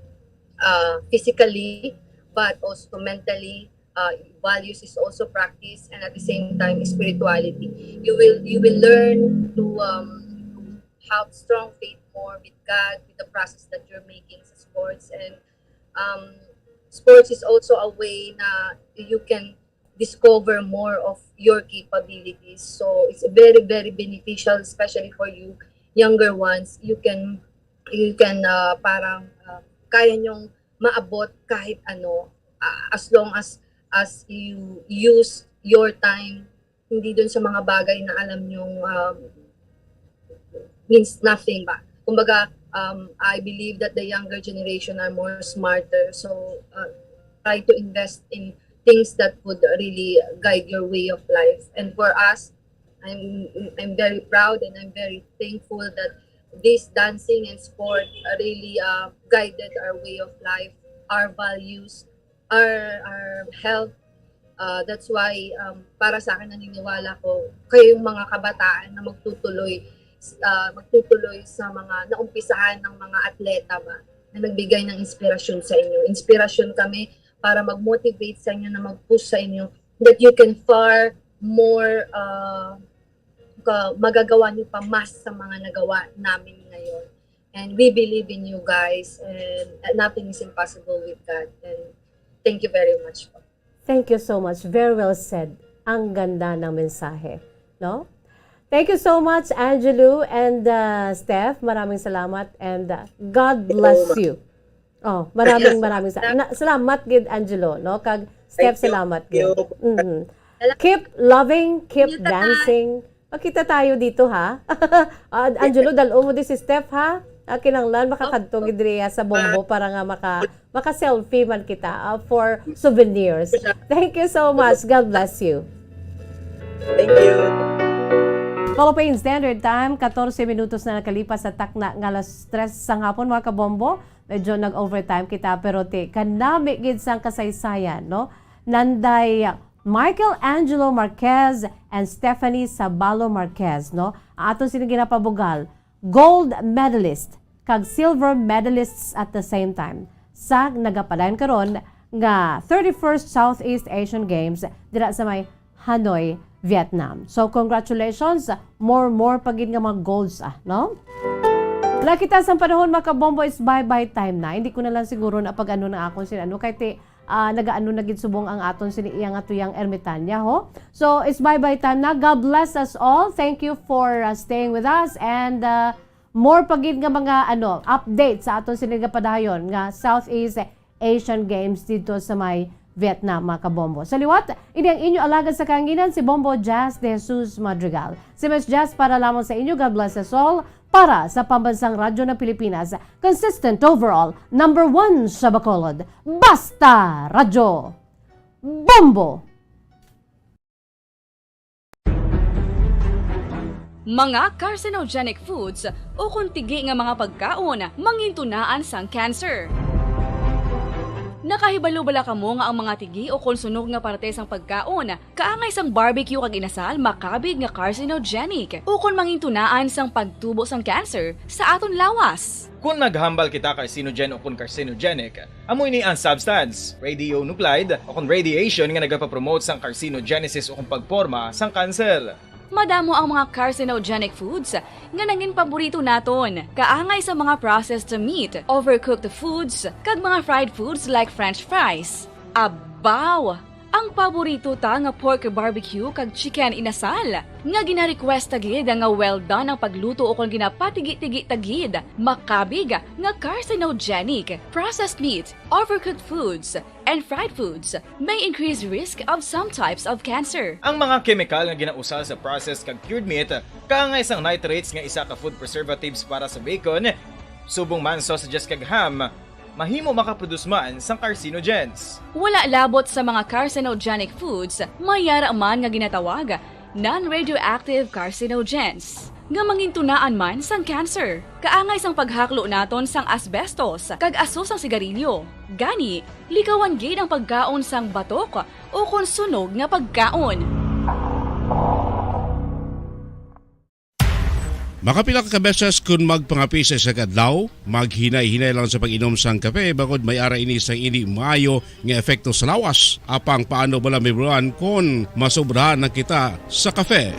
uh, physically, but also mentally. Uh, values is also practiced, and at the same time, spirituality. You will, you will learn to, um, have strong faith more with God, with the process that you're making sa sports. And, um, sports is also a way na you can discover more of your capabilities. So, it's very, very beneficial, especially for you younger ones. You can, you can, uh, parang, uh, kaya nyong maabot kahit ano, uh, as long as, as you use your time hindi dun sa mga bagay na alam nyong, um, means nothing ba. Kumbaga, um, I believe that the younger generation are more smarter. So, uh, try to invest in things that would really guide your way of life. And for us, I'm, I'm very proud and I'm very thankful that this dancing and sport really, uh, guided our way of life, our values, our, our health. Uh, that's why, um, para sa akin, naniniwala ko, kayo yung mga kabataan na magtutuloy, uh, magtutuloy sa mga naumpisahan ng mga atleta ba, na nagbigay ng inspirasyon sa inyo. Inspirasyon kami para mag-motivate sa inyo, na mag-push sa inyo, that you can far more, uh, ka-, magagawa nyo pa mas sa mga nagawa namin ngayon. And we believe in you guys, and, uh, nothing is impossible with God. And thank you very much po. Thank you so much. Very well said. Ang ganda ng mensahe, no? Thank you so much, Angelo and, uh, Steph. Maraming salamat and, uh, God bless you. Oh, maraming, maraming sa-, na-, salamat gid, Angelo, no? Kag Steph, salamat gid. Mm. Keep loving, keep dancing. Magkita tayo dito, ha? Ah, Angelo, dal-o mo di si Steph, ha? Ah, kinahanglan makakadto gid diri sa Bombo para nga maka-, maka-selfie man kita, ah, for souvenirs. Thank you so much. God bless you. Thank you. Philippine Standard Time, katorse minutos na nakalipas sa takna nga alas tres sa hapon, mga kabombo. Medyo nag-overtime kita, pero ti, kanami gid sang kasaysayan, no? Nanday Michael Angelo Marquez and Stephanie Sabalo Marquez, no? Ang aton sini ginapabugal, gold medalist kag silver medalists at the same time sa nagapadayon karon nga thirty-first Southeast Asian Games dira sa may Hanoi, Vietnam. So, congratulations, more, more pa gid nga mga golds, ah, no? Wala kita sang panahon, mga kabombo, it's bye-bye time na. Hindi ko na lang siguro na pag-ano na akon sin ano, kay ti, ah, nagaano na gid subong ang aton sini iya nga tuyang ermitanya, ho? So, it's bye-bye time na. God bless us all. Thank you for, ah, staying with us and, ah, more pa gid nga mga, ano, update sa aton sini nga padayon nga Southeast Asian Games dito sa may Vietnam, mga kabombo. Sa liwat, ini ang inyo alagad sa kahanginan, si Bombo Jazz De Jesus Madrigal. Si Miss Jazz para lamang sa inyo. God bless us all. Para sa Pambansang Radyo ng Pilipinas, consistent overall, number one sa Bacolod. Basta Radyo! Bombo! Mga carcinogenic foods ukon tigi nga mga pagkaon mangintunaan sang cancer. Nakahibalo bala kamo nga ang mga tigi ukon sunog nga parte sang pagkaon kaangay sang barbecue kag inasal makabig nga carcinogenic ukon mangintunaan sang pagtubo sang cancer sa aton lawas? Kon naghambal kita carcinogen ukon carcinogenic, amo ini ang substance, radionuclide, o kon radiation nga nagapapromote sang carcinogenesis o kon pagporma sang kanser. Madamo ang mga carcinogenic foods nga nangin paborito naton, kaangay sa mga processed meat, overcooked foods, kag mga fried foods like French fries. Abaw! Ang paborito ta nga pork barbecue kag chicken inasal, nga gina-request ta gid nga well done ang pagluto ukon ginapatigi-tigi ta gid, makabig nga carcinogenic. Processed meat, overcooked foods, and fried foods may increase risk of some types of cancer. Ang mga kemikal nga ginausal sa processed kag cured meat, kaangay sang nitrates nga isa ka food preservatives para sa bacon, subong man sausages kag ham, mahimo makaproduce man sang carcinogens. Wala labot sa mga carcinogenic foods, may yara man nga ginatawag non-radioactive carcinogens, nga mangintunaan man sang cancer. Kaangay sang paghaklo naton sang asbestos kag aso sang sigarilyo. Gani, likawan gid ang pagkaon sang batok ukon sunog nga pagkaon. Makapila ka beses kon magpangape sa isa ka adlaw, maghinay-hinay lang sa pag-inom sang kape, bangod may ara ini sang indi maayo nga epekto sa lawas. Apang paano bala mahibaluan kon masobrahan na kita sa kape?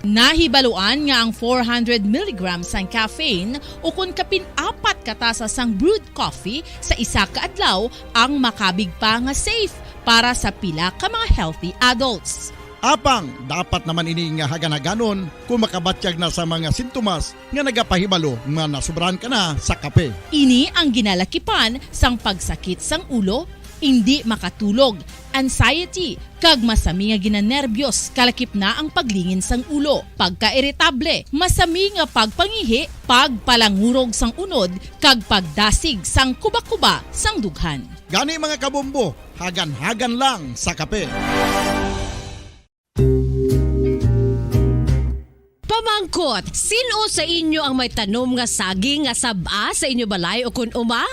Nahibaluan nga ang four hundred milligrams sang caffeine ukon kapin apat ka tasa sang brewed coffee sa isa ka adlaw ang makabig pa nga safe para sa pila ka mga healthy adults. Apang dapat naman ini nga hagan-haganon kon makabatyag na sa mga sintomas nga nagapahibalo nga nasobrahan ka na sa kape. Ini ang ginalakipan sang pagsakit sang ulo, indi makatulog, anxiety, kag masami nga ginanerbyos, kalakip na ang paglingin sang ulo, pagkairitable, masami nga pagpangihi, pagpalangurog sang unod, kag pagdasig sang kubakuba sang dughan. Gani, mga kabombo, hagan-hagan lang sa kape. Pamangkot, sin-o sa inyo ang may tanom nga saging nga sab-a sa inyo balay ukon uma?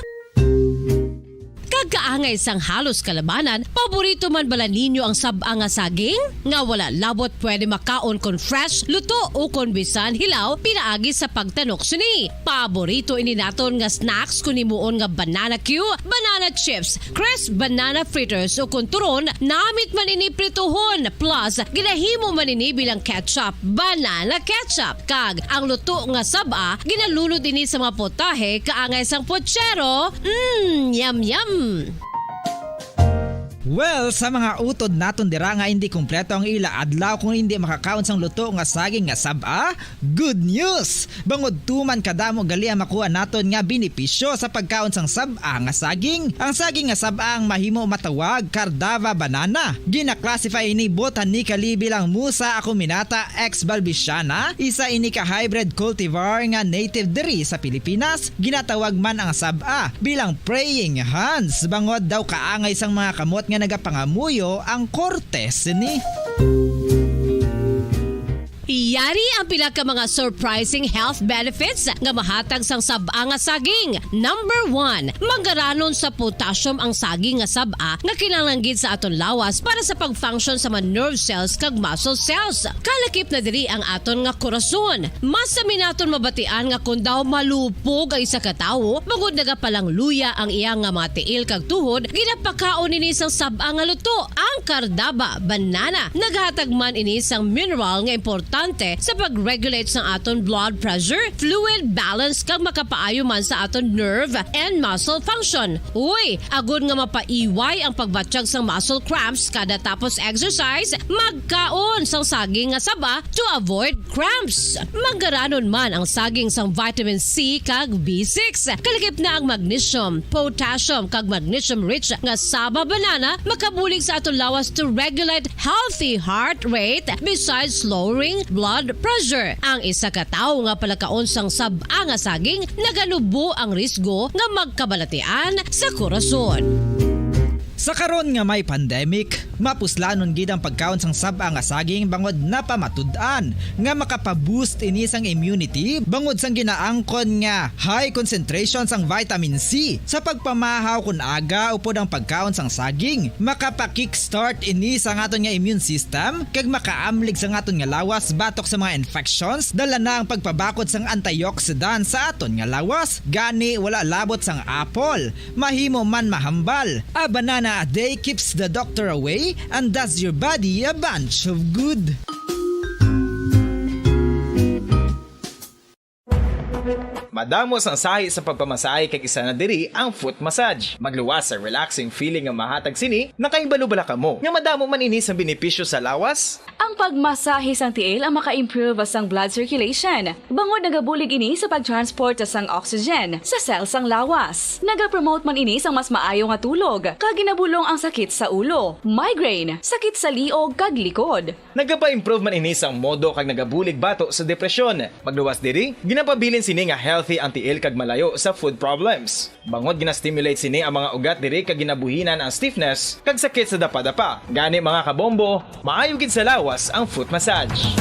Kag kaangay sang halos kalabanan, paborito man bala ninyo ang sab-a nga saging? Nga wala labot pwede makaon kon fresh, luto, ukon bisan hilaw pinaagi sa pagtanok sini. Paborito ini naton nga snacks kon himuon nga banana cue, banana chips, crisp banana fritters, ukon turon, namit man ini prituhon, plus ginahimo man ini bilang ketchup, banana ketchup, kag ang luto nga sab-a ginalunod ini sa mga potahe kaangay sang puchero. Mm, yum, yum! Well, sa mga utod naton dira nga indi kompleto ang ila adlaw kung indi makakaon sang luto nga saging nga sab-a, good news! Bangod tuman kadamo gali ang makuha naton nga benepisyo sa pagkaon sang sab-a nga saging. Ang saging nga sab-a ang mahimo matawag Cardava banana. Gina-classify ini botanically bilang Musa acuminata ex balbisiana, isa ini ka hybrid cultivar nga native diri sa Pilipinas. Ginatawag man ang sab-a bilang praying hands, bangod daw kaangay sang mga kamot nga nagapangamuyo ang korte sini. Yari ang pila ka mga surprising health benefits nga mahatag sang sab-a nga saging. Number one, mangaranon sa potassium ang saging nga sab-a nga kinahanglan gid sa aton lawas para sa pag-function sa mga nerve cells kag muscle cells. Kalakip na diri ang aton nga korason. Masami naton mabatian nga kon daw malupog ang isa ka tawo, bangod nagapalangluya ang iya nga mga tiil kag tuhod, ginapakaon ini sang sab-a nga luto, ang Cardava banana. Naghatag man ini sang mineral nga importante importante sa pag-regulate sang aton blood pressure, fluid balance, kag makapaayo man sa aton nerve and muscle function. Uy, agod nga mapaiway ang pagbatyag sang muscle cramps kada tapos exercise, magkaon sang saging nga saba to avoid cramps. Manggaranon man ang saging sang vitamin C kag B six. Kalakip na ang magnesium, potassium, kag magnesium-rich nga saba banana makabulig sa aton lawas to regulate healthy heart rate besides lowering blood pressure. Ang isa ka tawo nga palakaon sang sab-a nga saging naganubo ang risgo nga magkabalatian sa korason. Sa karon nga may pandemic, mapuslanon gid ang pagkaon sang sab-a nga saging bangod napamatud-an nga makapa-boost ini sang immunity bangod sang ginaangkon nga high concentration sang vitamin C. Sa pagpamahaw kon aga upod ang pagkaon sang saging, makapa-kickstart ini sang aton nga immune system kag makaamlig sang aton nga lawas batok sa mga infections. Dala na ang pagpabakod sang antioxidant sa aton nga lawas, gani wala labot sang apple. Mahimo man mahambal. A banana a day keeps the doctor away and does your body a bunch of good. Madamo sang sahi sa pagpamasahe kag isa na diri ang foot massage. Magluwas sa relaxing feeling nga mahatag sini, nakahibalo bala kamo nga madamo man ini sang benepisyo sa lawas? Ang pagmasahe sang tiil ang maka-improve sang blood circulation, bangod nagabulig ini sa pag-transport sang oxygen sa cell sang lawas. Nagapromote man ini sang mas maayo nga tulog, kag ginabulong ang sakit sa ulo, migraine, sakit sa liog, kag likod. Nagapa-improve man ini sang modo kag nagabulig bato sa depresyon. Magluwas diri, ginapabilin sini nga healthy ang tiil kag malayo sa foot problems. Bangod gina-stimulate sini ang mga ugat diri kag ginabuhinan ang stiffness kag sakit sa dapadapa. Gani, mga kabombo, maayo gid sa lawas ang foot massage.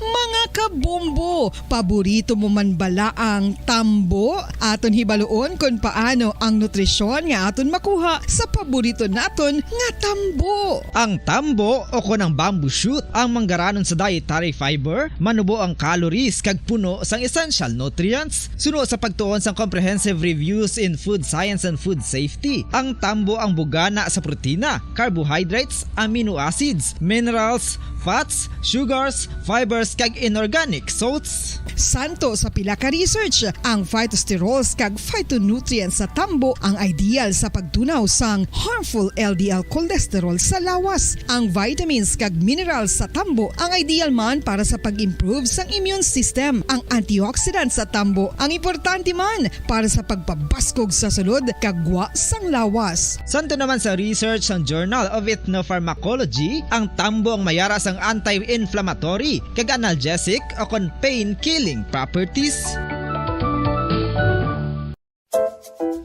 Mga kabombo, paborito mo man bala ang tambo? Aton hibaluon kon paano ang nutrisyon nga aton makuha sa paborito naton nga tambo. Ang tambo o kon ang bamboo shoot, ang manggaranon sa dietary fiber, manubo ang calories kag puno sang essential nutrients. Suno sa pagtuon sang Comprehensive Reviews in Food Science and Food Safety, ang tambo ang bugana sa protina, carbohydrates, amino acids, minerals, fats, sugars, fibers, kag inorganic salts. Santo sa pila ka research, ang phytosterols kag phytonutrients sa tambo ang ideal sa pagtunaw sang harmful L D L cholesterol sa lawas. Ang vitamins kag minerals sa tambo ang ideal man para sa pag-improve sang immune system. Ang antioxidants sa tambo ang importante man para sa pagpabaskog sa sulod kag gwa sang lawas. Santo naman sa research sang Journal of Ethnopharmacology, ang tambo ang mayara sang anti-inflammatory kag analgesic o kon pain-killing properties.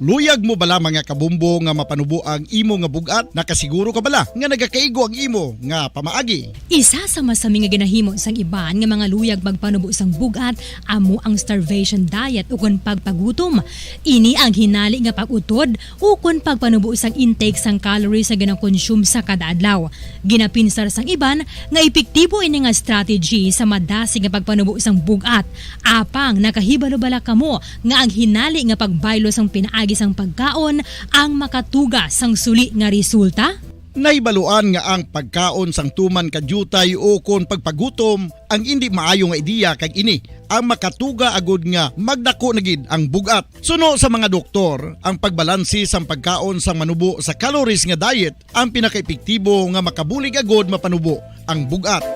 Luyag mo bala, mga kabombo, nga mapanubo ang imo nga bug-at? Nakasiguro ka bala nga nagakaigo ang imo nga pamaagi? Isa sa masami nga ginahimo sang iban nga mga luyag magpanubo sang bug-at amo ang starvation diet ukon pagpagutom. Ini ang hinali nga pag-utod ukon pagpanubo sang intake sang calories nga ginakonsume sa kada adlaw. Ginapinsar sang iban nga epektibo ini nga strategy sa madasig nga pagpanubo sang bug-at. Apang nakahibalo bala kamo nga ang hinali nga pagbaylo sang pinaagi sang pagkaon ang makatuga sang suli nga resulta? Nahibaluan nga ang pagkaon sang tuman ka diutay ukon pagpagutom ang indi maayo nga ideya, kag ini ang makatuga agud nga magdako na gid ang bug-at. Suno sa mga doktor, ang pagbalanse sang pagkaon sang manubo sa calories nga diet ang pinakaepektibo nga makabulig agud mapanubo ang bug-at.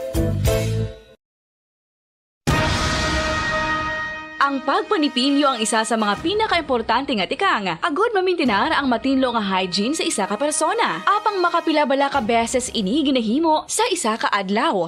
Ang pagpanipilyo ang isa sa mga pinakaimportante nga tikang agud mamintinar ang matinlo nga hygiene sa isa ka persona. Apang makapila bala ka beses ini ginahimo sa isa ka adlaw?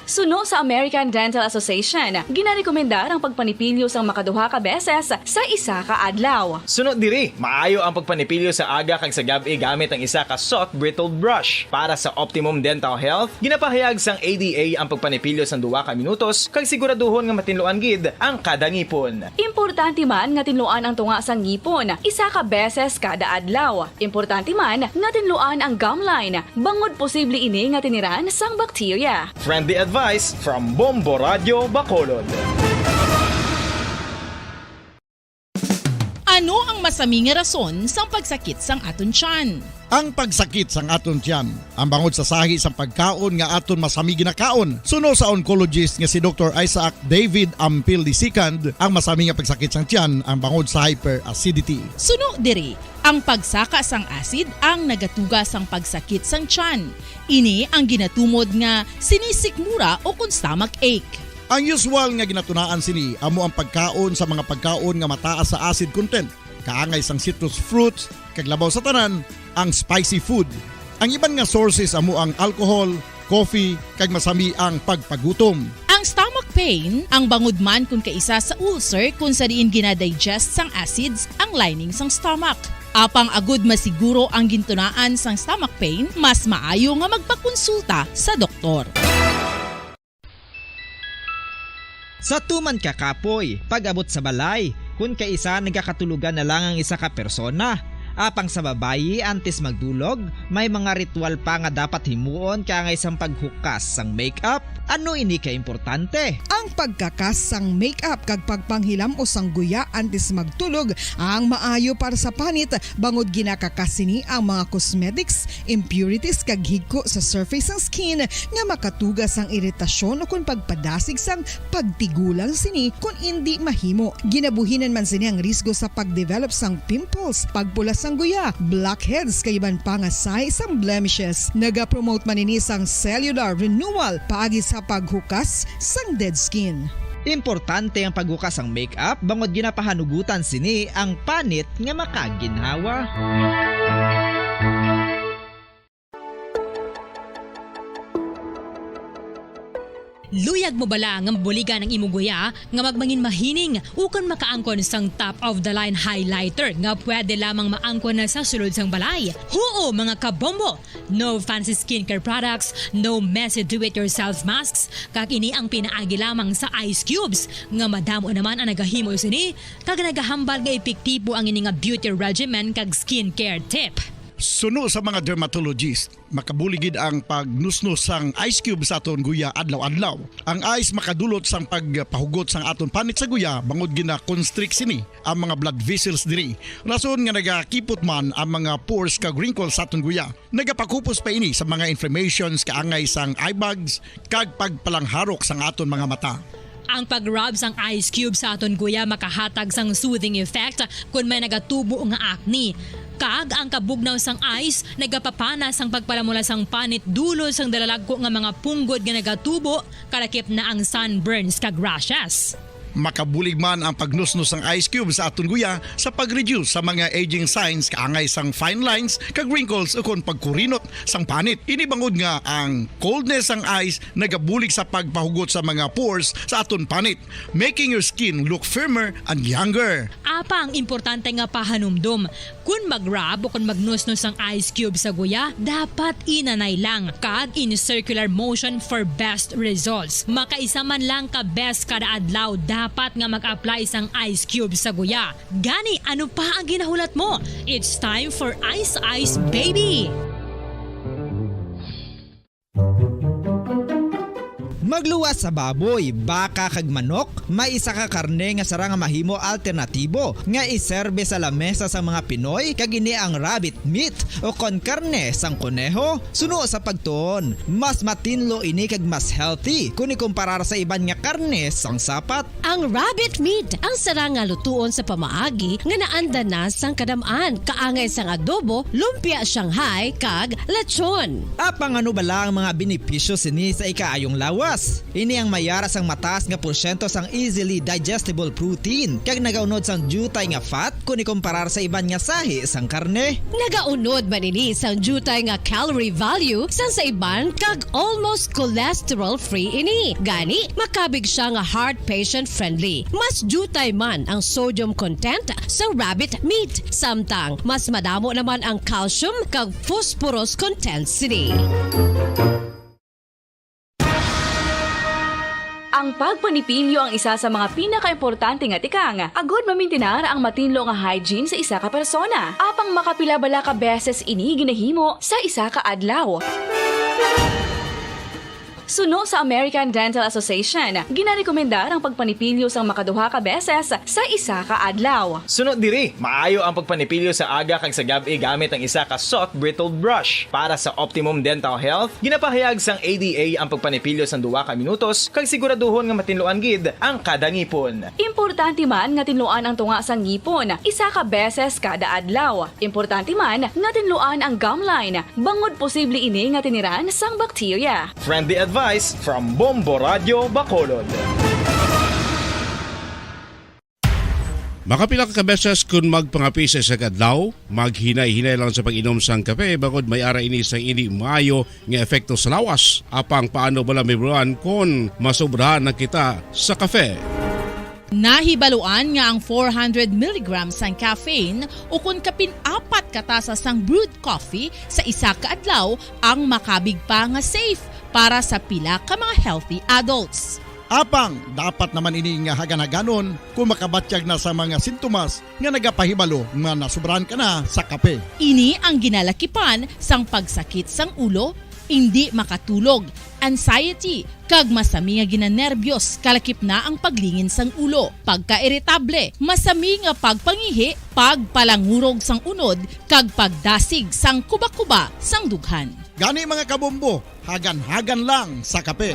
Suno sa American Dental Association, ginarekomendar ang pagpanipilyo sang makaduha ka beses sa isa ka adlaw. Suno diri, maayo ang pagpanipilyo sa aga kag sa gab-i gamit ang isa ka soft bristled brush. Para sa optimum dental health, ginapahayag sang A D A ang pagpanipilyo sang duha ka minutos kag siguraduhon nga matinluan gid ang kada ngipon. Importante man nga tinluan ang tunga sang ngipon isa ka beses kada adlaw. Importante man nga tinluan ang gum line, bangod posible ini nga tiniran sang bakterya. Friendly advice from Bombo Radio Bacolod. Ano ang masami nga rason sang pagsakit sang aton tiyan? Ang pagsakit sang aton tiyan, ang bangod sa sahi sang pagkaon nga aton masami ginakaon. Suno sa oncologist nga si Doktor Isaac David Ampil the second, ang masami nga pagsakit sang tiyan ang bangod sa hyperacidity. Suno diri, ang pagsaka sang acid ang nagatuga sang pagsakit sang tiyan. Ini ang ginatumod nga sinisikmura o kon stomach ache. Ang usual nga ginatunaan sini amo ang pagkaon sa mga pagkaon nga mataas sa acid content, kaangay sang citrus fruits, kag labaw sa tanan, ang spicy food. Ang iban nga sources amo ang alcohol, coffee, kag masami ang pagpagutom. Ang stomach pain, ang bangod man kon kaisa sa ulcer kon sa diin ginadigest sang acids ang lining sang stomach. Apang agud masiguro ang gintunaan sang stomach pain, mas maayo nga magpakonsulta sa doktor. Sa tuman ka kapoy, pag-abot sa balay, kun kaisa nagakatulugan na lang ang isa ka persona. Apang sa babayi, antes magdulog, may mga ritual pa nga dapat himuon kaangay sang paghukas sang makeup. Ano ini ka importante? Ang pagkakas sang makeup kag pagpanghilam-os sang guya antes magtulog ang maayo para sa panit, bangod ginakakas sini ang mga cosmetics, impurities, kag higko sa surface sang skin nga makatuga sang iritasyon ukon pagpadasig sang pagtigulang sini kon indi mahimo. Ginabuhinan man sini ang risgo sa pagdevelop sang pimples, pagpula sang guya, blackheads, kag iban pa nga sahi sang blemishes. Nagapromote man ini sang cellular renewal paagi sa paghukas sang dead skin. Importante ang paghukas sang makeup bangod ginapahanugutan sini ang panit nga makaginhawa. Luyag mo bala nga mabuligan ang imo guya nga magmangin mahining ukon makaangkon sang top-of-the-line highlighter nga pwede lamang maangkon na sa sulod sang balay? Huo, mga kabombo! No fancy skincare products, no messy do-it-yourself masks, kag ini ang pinaagi lamang sa ice cubes, nga madamo naman ang nagahimo sini, kag nagahambal nga epektibo ang ini nga beauty regimen kag skincare tip. Suno sa mga dermatologist, makabulig gid ang pagnusnos sang ice cube sa aton guya adlaw-adlaw. Ang ice makadulot sang pagpahugot sang aton panit sa guya, bangod gina-constrict sini ang mga blood vessels diri, rason nga nagakipot man ang mga pores kag wrinkles sa aton guya. Nagapakupos pa ini sa mga inflammations kaangay sang eye bags kag pagpalangharok sang aton mga mata. Ang pag-rub sang ice cube sa aton guya makahatag sang soothing effect kon may nagatubo nga acne. Kag ang kabugnaw sang ice nagapapana sang pagpalamula sang panit dulot sang dalalagko nga mga punggod nga nagatubo, kalakip na ang sunburns kag rashes. Makabulig man ang pagnusnos sang ice cube sa aton guya sa pag-reduce sa mga aging signs kaangay sang fine lines kag wrinkles ukon pagkurinot sang panit. Ini bangod nga ang coldness sang ice nagabulig sa pagpahugot sa mga pores sa aton panit, making your skin look firmer and younger. Apang importante nga pahanumdom, kon mag-rub o kon magnusnos sang ice cube sa guya, dapat inanay lang kag in circular motion for best results. Makaisa man lang ka beses kada adlaw dapat nga mag-apply sang ice cube sa guya. Gani, ano pa ang ginahulat mo? It's time for Ice Ice Baby! Magluwas sa baboy, baka kag manok, may isa ka karne nga sarang nga mahimo alternatibo nga iserbe sa lamesa sang mga Pinoy, kag ini ang rabbit meat o kon karne sang koneho. Suno sa pagtuon, mas matinlo ini kag mas healthy kon ikumparar sa iban nga karne sang sapat. Ang rabbit meat ang sarang nga lutuon sa pamaagi nga naandan na sang kadam-an, kaangay sang adobo, lumpia Shanghai, kag lechon. Apang ano bala ang mga benepisyo sini sa ikaayong lawas? Ini ang mayara sang mataas nga porsyento sang easily digestible protein, kag nagaunod sang diutay nga fat kon ikumparar sa iban nga sahi sang karne. Nagaunod man ini sang diutay nga calorie value sang sa iban, kag almost cholesterol-free ini. Gani, makabig sia nga heart patient-friendly. Mas diutay man ang sodium content sa rabbit meat, samtang mas madamo naman ang calcium kag phosphorus content sini. Ang pagpanipilyo ang isa sa mga pinakaimportante nga tikang, agud mamintinar ang matinlo nga hygiene sa isa ka persona. Apang makapila bala ka beses ini ginahimo sa isa ka adlaw? Suno sa American Dental Association, ginarekomendar ang pagpanipilyo sang makaduha ka beses sa isa ka adlaw. Suno diri, maayo ang pagpanipilyo sa aga kag sa gab-i gamit ang isa ka soft bristled brush. Para sa optimum dental health, ginapahayag sang A D A ang pagpanipilyo sang duha ka minutos kag siguraduhon nga matinluan gid ang kada ngipon. Importante man nga tinluan ang tunga sang ngipon isa ka beses kada adlaw. Importante man nga tinluan ang gum line, bangod posible ini nga tiniran sang bakterya. Friendly advice from Bombo Radio Bacolod. Makapila ka beses kun magpangape sa isa ka adlaw, maghinay-hinay lang sa pag-inom sang kape, bangod may ara ini sang indi maayo nga epekto sa lawas. Apang paano bala mahibaluan kon masobrahan na kita sa kape? Nahibaluan nga ang four hundred milligrams sang caffeine ukon kapin apat ka tasa sang brewed coffee sa isa ka adlaw ang makabig pa nga safe para sa pila ka mga healthy adults. Apang dapat naman ini nga hagan-haganon kung makabatyag na sa mga sintomas nga nagapahibalo nga nasobrahan ka na sa kape. Ini ang ginalakipan sang pagsakit sang ulo, indi makatulog, anxiety, kag masami nga ginanerbiyos, kalakip na ang paglingin sang ulo, pagkairitable, masami nga pagpangihi, pagpalangurog sang unod, kag pagdasig sang kuba-kuba sang dughan. Gani, mga kabombo, hagan-hagan lang sa kape.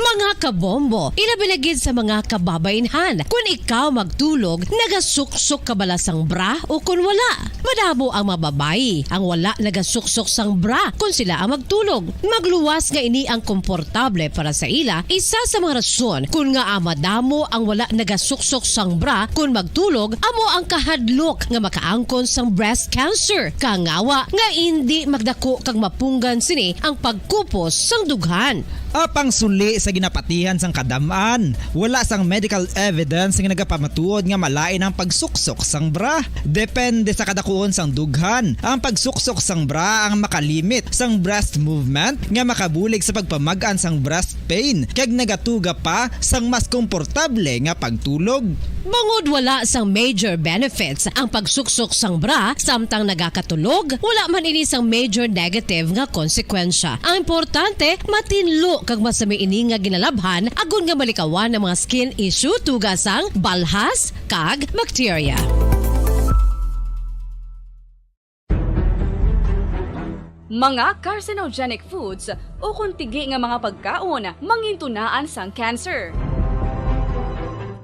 Mga kabombo, ilabi na gid sa mga kababaynhan, kun ikaw magtulog, nagasuksok ka bala sang bra o kun wala? Madamo ang mga babayi ang wala nagasuksok sang bra kun sila ang magtulog. Magluwas nga ini ang komportable para sa ila. Isa sa mga rason kun ngaa madamo ang wala nagasuksok sang bra kun magtulog amo ang kahadlok nga makaangkon sang breast cancer, kangawa nga indi magdako kag mapunggan sini ang pagkupos sang dughan. Apang suli sa ginapatihan sang kadam-an, wala sang medical evidence nga nagapamatuod nga malain ang pagsuksok sang bra. Depende sa kadakuon sang dughan, ang pagsuksok sang bra ang makalimit sang breast movement nga makabulig sa pagpamag-an sang breast pain kag nagatuga pa sang mas komportable nga pagtulog. Bangod wala sang major benefits ang pagsuksok sang bra samtang nagakatulog, wala man ini sang major negative nga konsekwensya. Ang importante, matinlo kag masami ini nga ginalabhan agod nga malikawan ang mga skin issue tuga sang balhas kag bakterya. Mga carcinogenic foods ukon tigi nga mga pagkaon mangintunaan sang cancer.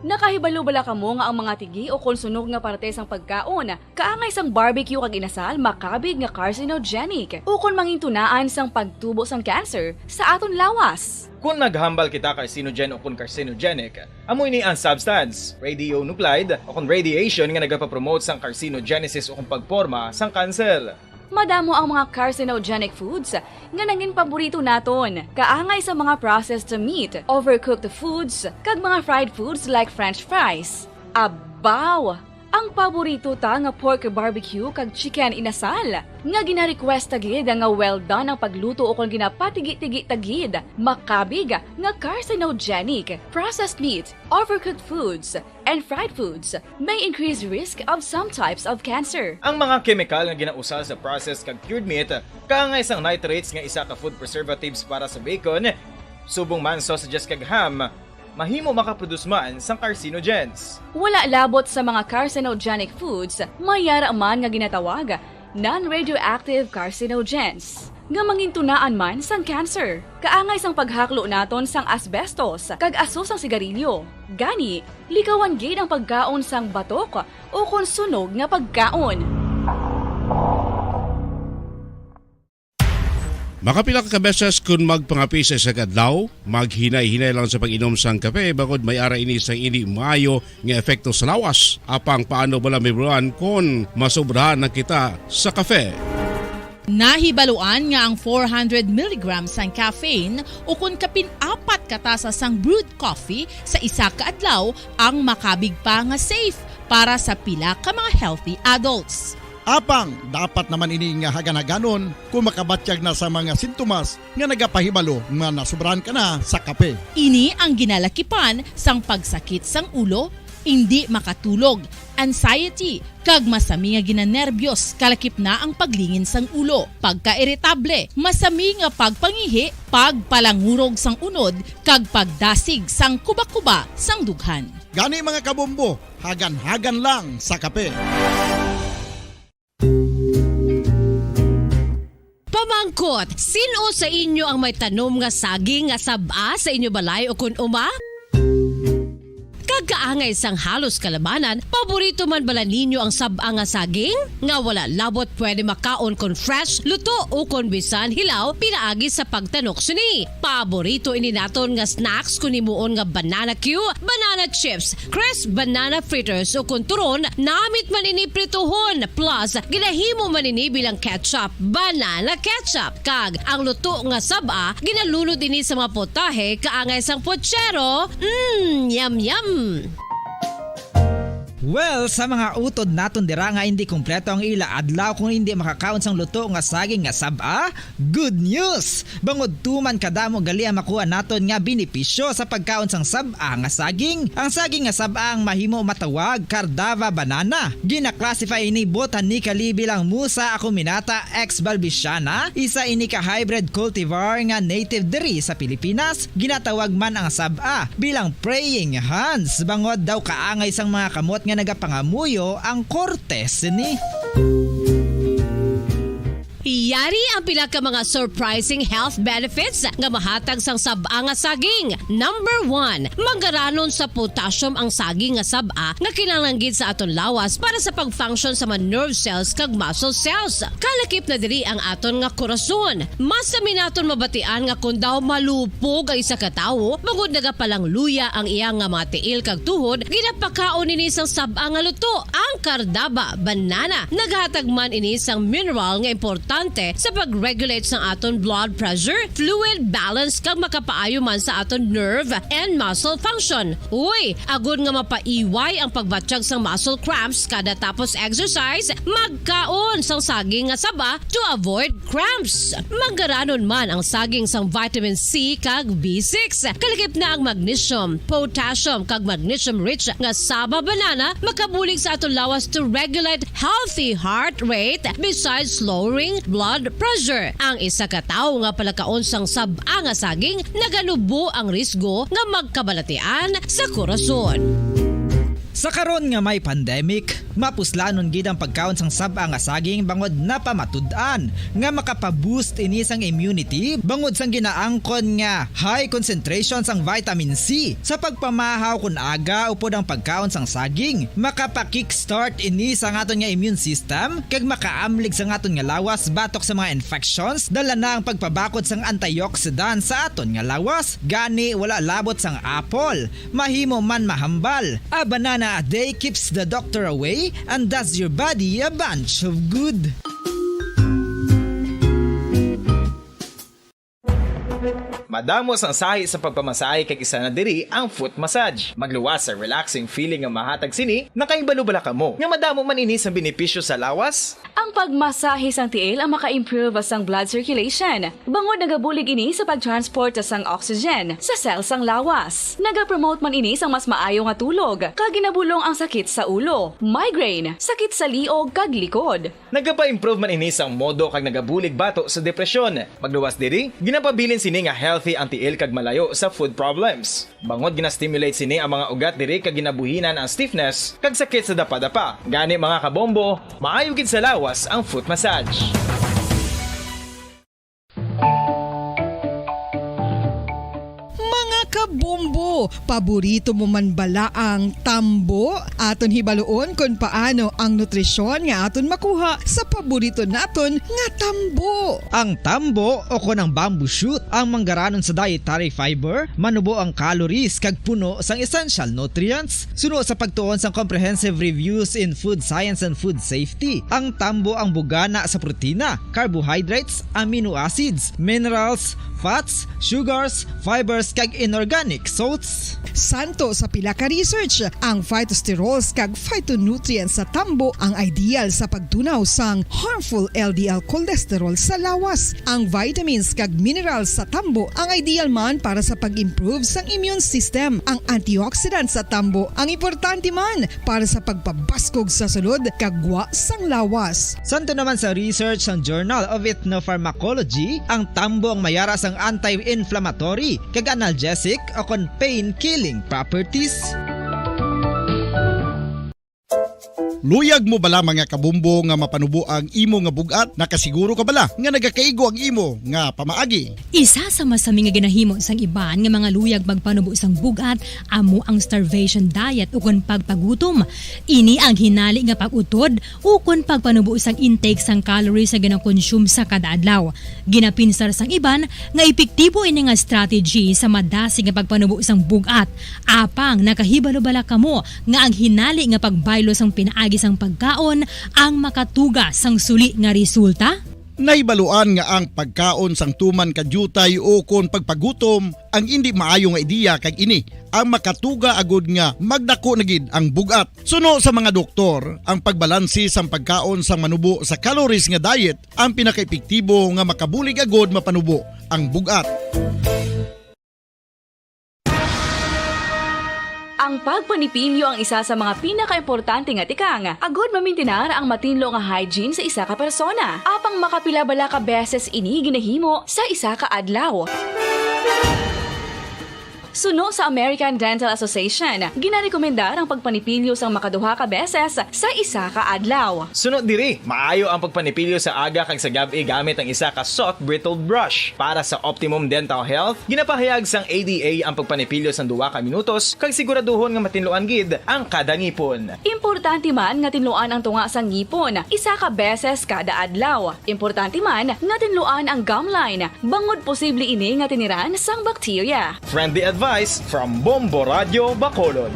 Nakahibalo bala kamo nga ang mga tigi ukon sunog nga parte sang pagkaon, kaangay sang barbecue kag inasal, makabig nga carcinogenic ukon mangintunaan sang pagtubo sang cancer sa aton lawas? Kon maghambal kita carcinogen ukon carcinogenic, amo ini ang substance, radionuclide, ukon radiation nga nagapapromote sang carcinogenesis ukon pagporma sang kanser. Madamo ang mga carcinogenic foods nga nangin paborito naton, kaangay sa mga processed meat, overcooked foods, kag mga fried foods like French fries. Abaw! Ang paborito ta nga pork barbecue kag chicken inasal, nga gina-request ta gid nga well done ang pagluto ukon ginapatigi-tigi ta gid, makabig nga carcinogenic. Processed meat, overcooked foods, and fried foods may increase risk of some types of cancer. Ang mga kemikal nga ginausal sa processed kag cured meat, kaangay sang nitrates nga isa ka food preservatives para sa bacon, subong man sausages kag ham, mahimo makaproduce man sang carcinogens. Wala labot sa mga carcinogenic foods, may yara man nga ginatawag non-radioactive carcinogens, nga mangintunaan man sang cancer. Kaangay sang paghaklo naton sang asbestos kag aso sang sigarilyo. Gani, likawan gid ang pagkaon sang batok ukon sunog nga pagkaon. Makapila ka beses kun magpangape sa isa ka adlaw, maghinay-hinay lang sa pag-inom sang kape, bangod may ara ini sang indi maayo nga epekto sa lawas. Apang paano bala mahibaluan kon masobrahan na kita sa kape? Nahibaluan nga ang four hundred milligrams sang caffeine ukon kapin apat ka tasa sang brewed coffee sa isa ka adlaw ang makabig pa nga safe para sa pila ka mga healthy adults. Apang dapat naman ini nga hagan-haganon kung makabatyag na sa mga sintomas nga nagapahibalo nga nasobrahan ka na sa kape. Ini ang ginalakipan sang pagsakit sang ulo, indi makatulog, anxiety, kag masami nga ginanerbyos, kalakip na ang paglingin sang ulo, pagkairitable, masami nga pagpangihi, pagpalangurog sang unod, kag pagdasig sang kuba-kuba sang dughan. Gani, mga kabombo, hagan-hagan lang sa kape. Pamangkot, sin-o sa inyo ang may tanom nga saging nga sab-a sa inyo balay ukon uma? Kag kaangay sang halos kalabanan, paborito man bala ninyo ang sab-a nga saging? Nga wala labot pwede makaon kon fresh, luto, ukon bisan hilaw pinaagi sa pagtanok sini. Paborito ini naton nga snacks kon himuon nga banana cue, banana chips, crisp banana fritters, ukon turon, namit man ini prituhon, plus ginahimo man ini bilang ketchup, banana ketchup. Kag ang luto nga sab-a, ginalunod ini sa mga potahe kaangay sang pochero. Mm, yum, yum! Well, sa mga utod naton dira nga hindi kompleto ang ila adlaw kung hindi makakaon sang luto nga saging nga sab-a, good news! Bangod tuman kadamo gali ang makuha naton nga benepisyo sa pagkaon sang sab-a nga saging. Ang saging nga sab-a ang mahimo matawag Cardava banana. Gina-classify ini botanically bilang Musa acuminata ex balbisiana, isa ini ka hybrid cultivar nga native diri sa Pilipinas. Ginatawag man ang sab-a bilang praying hands, bangod daw kaangay sang mga kamot nga nagapangamuyo ang korte sini. Yari ang pila ka mga surprising health benefits nga mahatag sang sab-a nga saging. Number one, manggaranon sa potassium ang saging nga sab-a nga kinahanglan gid sa aton lawas para sa pag-function sa mga nerve cells kag muscle cells. Kalakip na diri ang aton nga korason. Masami naton mabatian nga kon daw malupog ang isa ka tawo, bangod nagapalangluya ang iya nga mga tiil kag tuhod, ginapakaon ini sang sab-a nga luto, ang Cardava banana. Naghatag man ini sang mineral nga importante sa pag-regulate sang aton blood pressure, fluid balance, kag makapaayo man sa aton nerve and muscle function. Uy, agod nga mapaiway ang pagbatyag sang muscle cramps kada tapos exercise, magkaon sang saging nga saba to avoid cramps. Manggaranon man ang saging sang vitamin C kag B six. Kalakip na ang magnesium, potassium, kag magnesium-rich nga saba banana makabulig sa aton lawas to regulate healthy heart rate, besides lowering blood pressure. Ang isa ka tawo nga palakaon sang sab-a nga saging, naganubo ang risgo nga magkabalatian sa korason. Sa karon nga may pandemic, mapuslanon gid ang pagkaon sang sab-a nga saging bangod napamatud-an nga makapa-boost ini sang immunity bangod sang ginaangkon nga high concentration sang vitamin C. Sa pagpamahaw kon aga upod ang pagkaon sang saging, makapa-kickstart ini sa aton nga immune system kag makaamlig sa aton nga lawas batok sa mga infections, dala na ang pagpabakod sang antioxidant sa aton nga lawas. Gani, wala labot sang apple. Mahimo man mahambal. A banana a day keeps the doctor away and does your body a bunch of good. Madamo sang sahi sa pagpamasahe kag isa na diri ang foot massage. Magluwas sa relaxing feeling nga mahatag sini, nakahibalo bala kamo nga madamo man ini sang benepisyo sa lawas? Ang pagmasahe sang tiil ang maka-improve sang blood circulation, bangod nagabulig ini sa pag-transport sang oxygen sa cell sang lawas. Nagapromote man ini sang mas maayo nga tulog, kag ginabulong ang sakit sa ulo, migraine, sakit sa liog, kag likod. Nagapa-improve man ini sang modo kag nagabulig bato sa depresyon. Magluwas diri, ginapabilin sini nga healthy ang tiil kag malayo sa foot problems. Bangod gina-stimulate sini ang mga ugat diri kag ginabuhinan ang stiffness kag sakit sa dapadapa. Gani, mga kabombo, maayo gid sa lawas ang foot massage. Mga kabombo, paborito mo man bala ang tambo? Aton hibaluon kon paano ang nutrisyon nga aton makuha sa paborito naton nga tambo. Ang tambo, o kon ang bamboo shoot, ang manggaranon sa dietary fiber, manubo ang calories kag puno sang essential nutrients. Suno sa pagtuon sang comprehensive reviews in food science and food safety, ang tambo ang bugana sa protina, carbohydrates, amino acids, minerals, fats, sugars, fibers, kag inorganic salts. Santo sa pila ka research, ang phytosterols kag phytonutrients sa tambo ang ideal sa pagtunaw sang harmful L D L cholesterol sa lawas. Ang vitamins kag minerals sa tambo ang ideal man para sa pag-improve sang immune system. Ang antioxidants sa tambo ang importante man para sa pagpabaskog sa sulod kag gwa sang lawas. Santo naman sa research sang Journal of Ethnopharmacology, ang tambo ang mayara sang anti-inflammatory kag analgesic o kon pain-killing properties. Luyag mo bala, mga kabombo, nga mapanubo ang imo nga bug-at? Nakasiguro ka bala nga nagakaigo ang imo nga pamaagi? Isa sa masami nga ginahimo sang iban nga mga luyag magpanubo sang bug-at amo ang starvation diet ukon pagpagutom. Ini ang hinali nga pag-utod ukon pagpanubo sang intake sang calories nga ginakonsume sa kada adlaw. Ginapinsar sang iban nga epektibo ini nga strategy sa madasig nga pagpanubo sang bug-at. Apang nakahibalo bala kamo nga ang hinali nga pagbaylo sang pinaagi sang pagkaon ang makatuga sang suli nga resulta? Nahibaluan nga ang pagkaon sang tuman ka diutay ukon pagpagutom ang indi maayo nga ideya, kag ini ang makatuga agud nga magdako na gid ang bug-at. Suno sa mga doktor, ang pagbalanse sang pagkaon sang manubo sa calories nga diet ang pinakaepektibo nga makabulig agud mapanubo ang bug-at. Ang pagpanipilyo ang isa sa mga pinakaimportante nga tikang agud mamintinar ang matinlo nga hygiene sa isa ka persona. Apang makapila bala ka beses ini ginahimo sa isa ka adlaw? Suno sa American Dental Association, ginarekomendar ang pagpanipilyo sang makaduha ka beses sa isa ka adlaw. Suno diri, maayo ang pagpanipilyo sa aga kag sa gab-i gamit ang isa ka soft bristled brush. Para sa optimum dental health, ginapahayag sang A D A ang pagpanipilyo sang duha ka minutos kag siguraduhon nga matinluan gid ang kada ngipon. Importante man nga tinluan ang tunga sang ngipon isa ka beses kada adlaw. Importante man nga tinluan ang gum line, bangod posible ini nga tiniran sang bakterya. Friendly advice from Bombo Radyo Bacolod.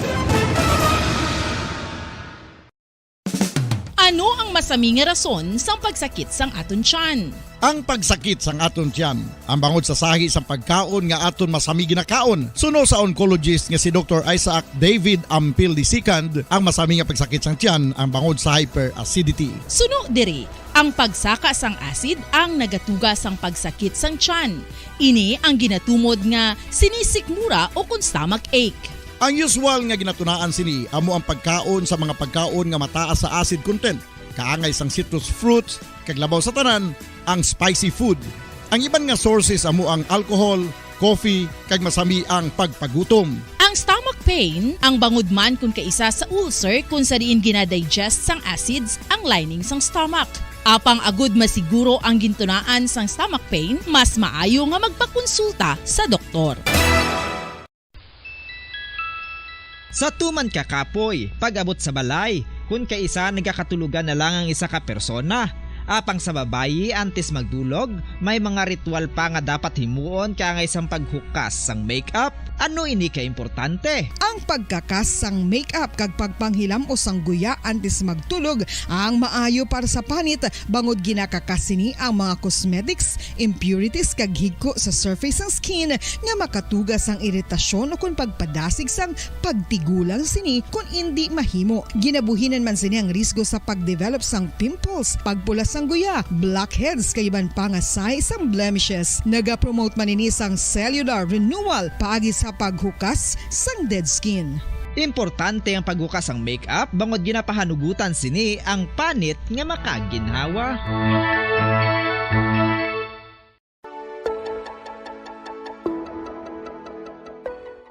Ano ang masami nga rason sang pagsakit sang aton tiyan? Ang pagsakit sang aton tiyan, ang bangod sa sahi sang pagkaon nga aton masami ginakaon. Suno sa oncologist nga si Doktor Isaac David Ampil the second, ang masami nga pagsakit sang tiyan ang bangod sa hyperacidity. Suno diri, ang pagsaka sang acid ang nagatuga sang pagsakit sang tiyan. Ini ang ginatumod nga sinisikmura o kon stomach ache. Ang usual nga ginatunaan sini amo ang pagkaon sa mga pagkaon nga mataas sa acid content, kaangay sang citrus fruits, kag labaw sa tanan, ang spicy food. Ang iban nga sources amo ang alcohol, coffee, kag masami ang pagpagutom. Ang stomach pain, ang bangod man kon kaisa sa ulcer kon sa diin ginadigest sang acids ang lining sang stomach. Apang agud masiguro ang gintunaan sang stomach pain, mas maayo nga magpakonsulta sa doktor. Sa tuman ka kapoy, pag-abot sa balay, kun kaisa nagakatulogan na lang ang isa ka persona. Apang sa babayi, antes magdulog, may mga ritual pa nga dapat himuon kaangay sang paghukas sang makeup. Ano ini ka importante? Ang pagkakas sang makeup kag pagpanghilam-os sang guya antes magtulog ang maayo para sa panit, bangod ginakakas sini ang mga cosmetics, impurities kag higko sa surface sang skin nga makatuga sang iritasyon ukon pagpadasig sang pagtigulang sini kon indi mahimo. Ginabuhinan man sini ang risgo sa pagdevelop sang pimples, pagpula sang guya, blackheads kag iban pa nga sahi sang blemishes. Nagapromote man ini sang cellular renewal paagi sa paghukas sang dead skin. Importante ang paghukas sang makeup bangod ginapahanugutan sini ang panit nga makaginhawa.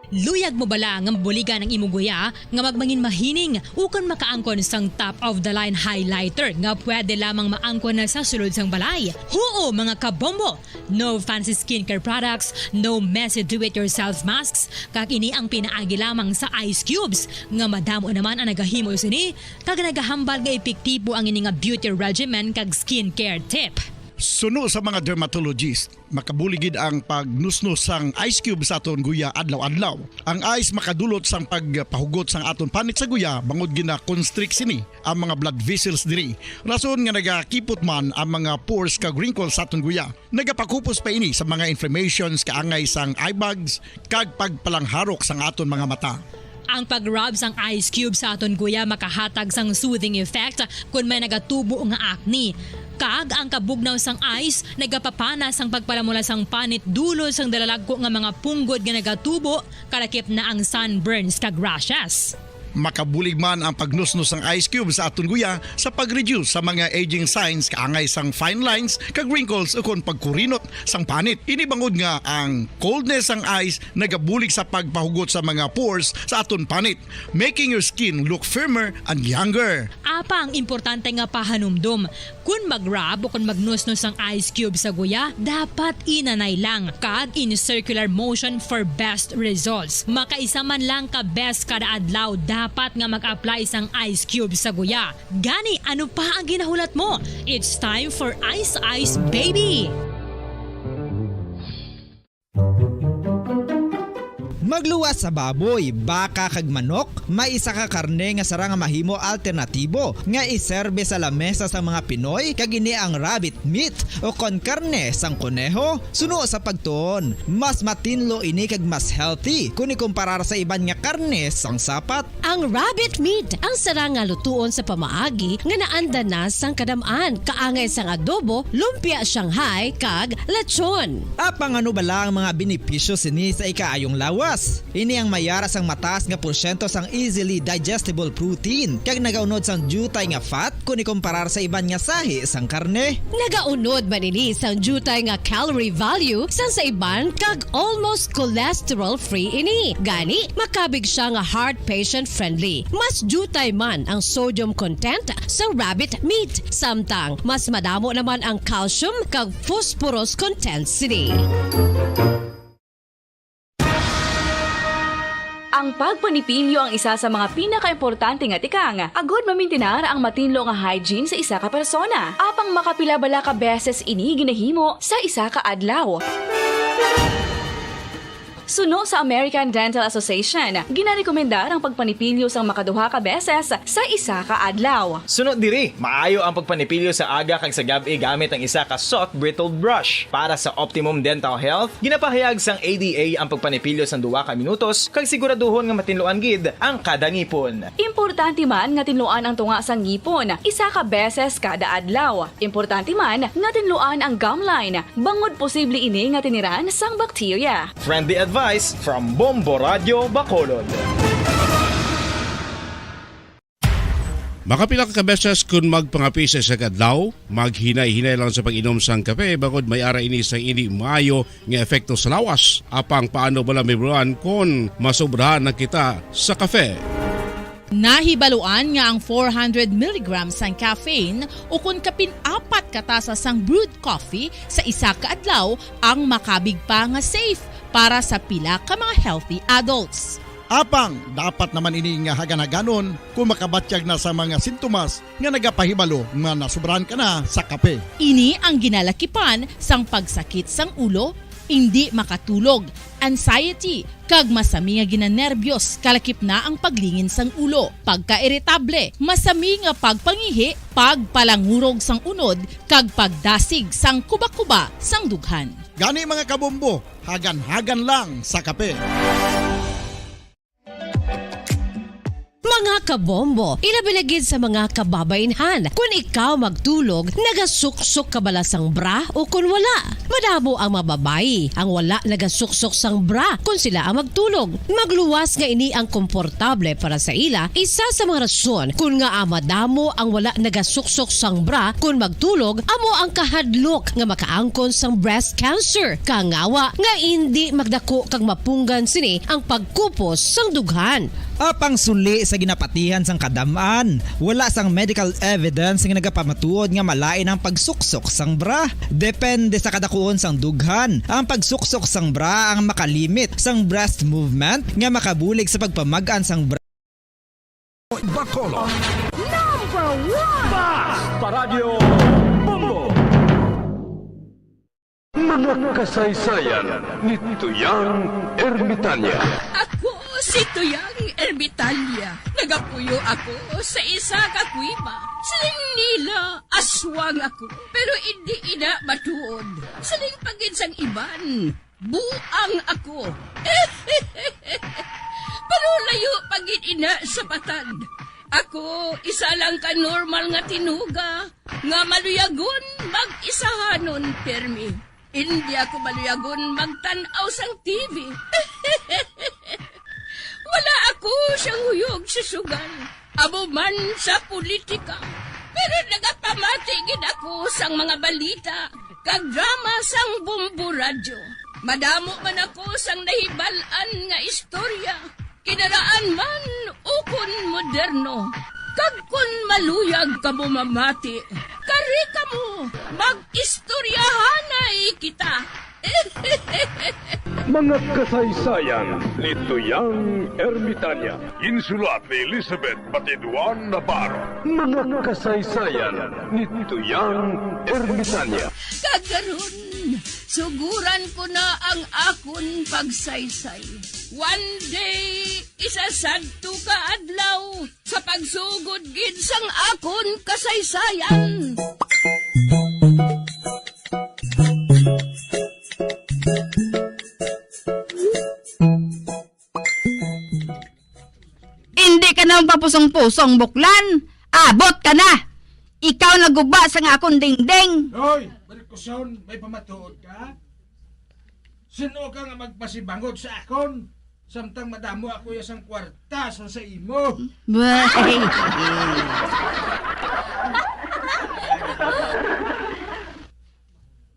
Luyag mo bala nga mabuligan ang imo guya nga magmangin mahining ukon makaangkon sang top of the line highlighter nga pwede lamang maangkon na sa sulod sang balay? Huo, mga kabombo! No fancy skincare products, no messy do-it-yourself masks, kag ini ang pinaagi lamang sa ice cubes, nga madamo naman ang nagahimo sini, kag nagahambal nga epektibo ang ini nga beauty regimen kag skincare tip. Suno sa mga dermatologist, makabulig gid ang pagnusnos sang ice cube sa aton guya adlaw-adlaw. Ang ice makadulot sang pagpahugot sang aton panit sa guya bangod gina-constrict sini ang mga blood vessels diri. Rason nga nagakipot man ang mga pores kag wrinkles sa aton guya. Nagapakupos pa ini sa mga inflammations kaangay sang eye bags kag pagpalangharok sang aton mga mata. Ang pag-rub sang ice cube sa aton guya makahatag sang soothing effect kon may nagatubo nga acne. Kag ang kabugnaw sang ice nagapapana sang pagpalamula sang panit dulot sang dalalagko nga mga punggod nga nagatubo, kalakip na ang sunburns kag rashes. Makabulig man ang pagnusnos sang ice cube sa aton guya sa pag-reduce sa mga aging signs kaangay sang fine lines kag wrinkles ukon pagkurinot sang panit. Ini bangod nga ang coldness sang ice nagabulig sa pagpahugot sa mga pores sa aton panit, making your skin look firmer and younger. Apang importante nga pahanumdom, kon mag-rub o kon magnusnos ang ice cube sa guya, dapat inanay lang kag in circular motion for best results. Makaisa man lang ka beses kada adlaw dapat nga mag-apply sang ice cube sa guya. Gani, ano pa ang ginahulat mo? It's time for Ice Ice Baby! Magluwas sa baboy, baka kag manok, may isa ka karne nga sarang nga mahimo alternatibo nga iserbe sa lamesa sa mga Pinoy, kag ini ang rabbit meat o kon karne sang koneho. Suno sa pagtuon, mas matinlo ini kag mas healthy kon ikumparar sa iban nga karne sang sapat. Ang rabbit meat ang sarang nga lutuon sa pamaagi nga naanda na sang kadam-an, kaangay sang adobo, lumpia Shanghai, kag lechon. Apang ano bala ang mga benepisyo sini sa ikaayong lawas? Ini ang may ara sang mataas nga porsyento sang easily digestible protein, kag nagaunod sang diutay nga fat kon ikumparar sa iban nga sahi sang karne. Nagaunod man ini sang diutay nga calorie value sang sa iban, kag almost cholesterol-free ini. Gani, makabig sia nga heart patient-friendly. Mas diutay man ang sodium content sa rabbit meat, samtang mas madamo naman ang calcium kag phosphorus content sini. Ang pagpanipilyo ang isa sa mga pinakaimportante nga tikang agud mamintinar ang matinlo nga hygiene sa isa ka persona. Apang makapila bala ka beses ini ginahimo sa isa ka adlaw? Suno sa American Dental Association, ginarekomendar ang pagpanipilyo sang makaduha ka beses sa isa ka adlaw. Suno diri, maayo ang pagpanipilyo sa aga kag sa gab-i gamit ang isa ka soft bristled brush. Para sa optimum dental health, ginapahayag sang A D A ang pagpanipilyo sang duha ka minutos kag siguraduhon nga matinluan gid ang kada ngipon. Importante man nga tinluan ang tunga sang ngipon isa ka beses kada adlaw. Importante man nga tinluan ang gum line, bangod posible ini nga tiniran sang bakterya. Friendly advice from Bombo Radio Bacolod. Makapila ka beses kun magpangape sa isa ka adlaw, maghinay-hinay lang sa pag-inom sang kape, bangod may ara ini sang indi maayo nga epekto sa lawas. Apang paano bala mahibaluan kon masobrahan na kita sa kape? Nahibaluan nga ang four hundred milligrams sang caffeine, ukon kapin apat ka tasa sang brewed coffee sa isa ka adlaw, ang makabig pa nga safe para sa pila ka mga healthy adults. Apang dapat naman ini nga hagan-haganon kon makabatyag na sa mga sintomas nga nagapahibalo nga nasobrahan ka na sa kape. Ini ang ginalakipan sang pagsakit sang ulo, indi makatulog, anxiety, kag masami nga ginanerbyos, kalakip na ang paglingin sang ulo, pagkairitable, masami nga pagpangihi, pagpalangurog sang unod, kag pagdasig sang kubakuba sang dughan. Gani, mga kabombo, hagan-hagan lang sa kape. Mga kabombo, ilabi na gid sa mga kababaynhan, kun ikaw magtulog, nagasuksok ka bala sang bra o kun wala? Madamo ang mga babayi ang wala nagasuksok sang bra kun sila ang magtulog. Magluwas nga ini ang komportable para sa ila, isa sa mga rason kun ngaa madamo ang wala nagasuksok sang bra kun magtulog amo ang kahadlok nga makaangkon sang breast cancer, kangawa nga indi magdako kag mapunggan sini ang pagkupos sang dughan. Apang suli sa ginapatihan sang kadam-an, wala sang medical evidence nga nagapamatuod nga malain ang pagsuksok sang bra. Depende sa kadakuon sang dughan, ang pagsuksok sang bra ang makalimit sang breast movement nga makabulig sa pagpamag-an sang bra. Bacolod. Number one! Basta Radyo Bombo! Mga kasaysayan ni Tuyang Ermitanya. Ako si Tuyang Ermitanya. Nagapuyo ako sa isa ka kuweba. Siling nila, aswang ako, pero indi ina matuod. Siling pa gid sang iban, buang ako. Pero layo pa gid ina sa patag. Ako, isa lang ka normal nga tinuga nga maluyagon mag-isahanon pirmi. Indi ako maluyagon magtan-aw sang T V. Wala ako siyang huyog sa sugal, amo man sa politika. Pero nagapamati gid ako sang mga balita kag drama sang Bombo Radyo. Madamo man ako sang nahibal-an nga istorya, kinaraan man ukon moderno. Kag kon maluyag kamo mamati, kari kamo, mag-istoryahanay kita. Mga kasaysayan ni Tuyang Ermitanya. Ginsulat ni Elizabeth Batiduan Navarro. Mga kasaysayan ni Tuyang Ermitanya. Kag karon, suguran ko na ang akon pagsaysay. One day, isa sadto ka adlaw, sa pagsugod gid sang akon kasaysayan. Indi ka na magpapusong-pusong, Buklan. Abot ka na. Ikaw naguba sang akon dingding. Hoy, Marikoson, may pamatuod ka? Sin-o ka nga magpasibangod sa akon, samtang madamo ako ya sang kwarta sa, sa imo? Bay.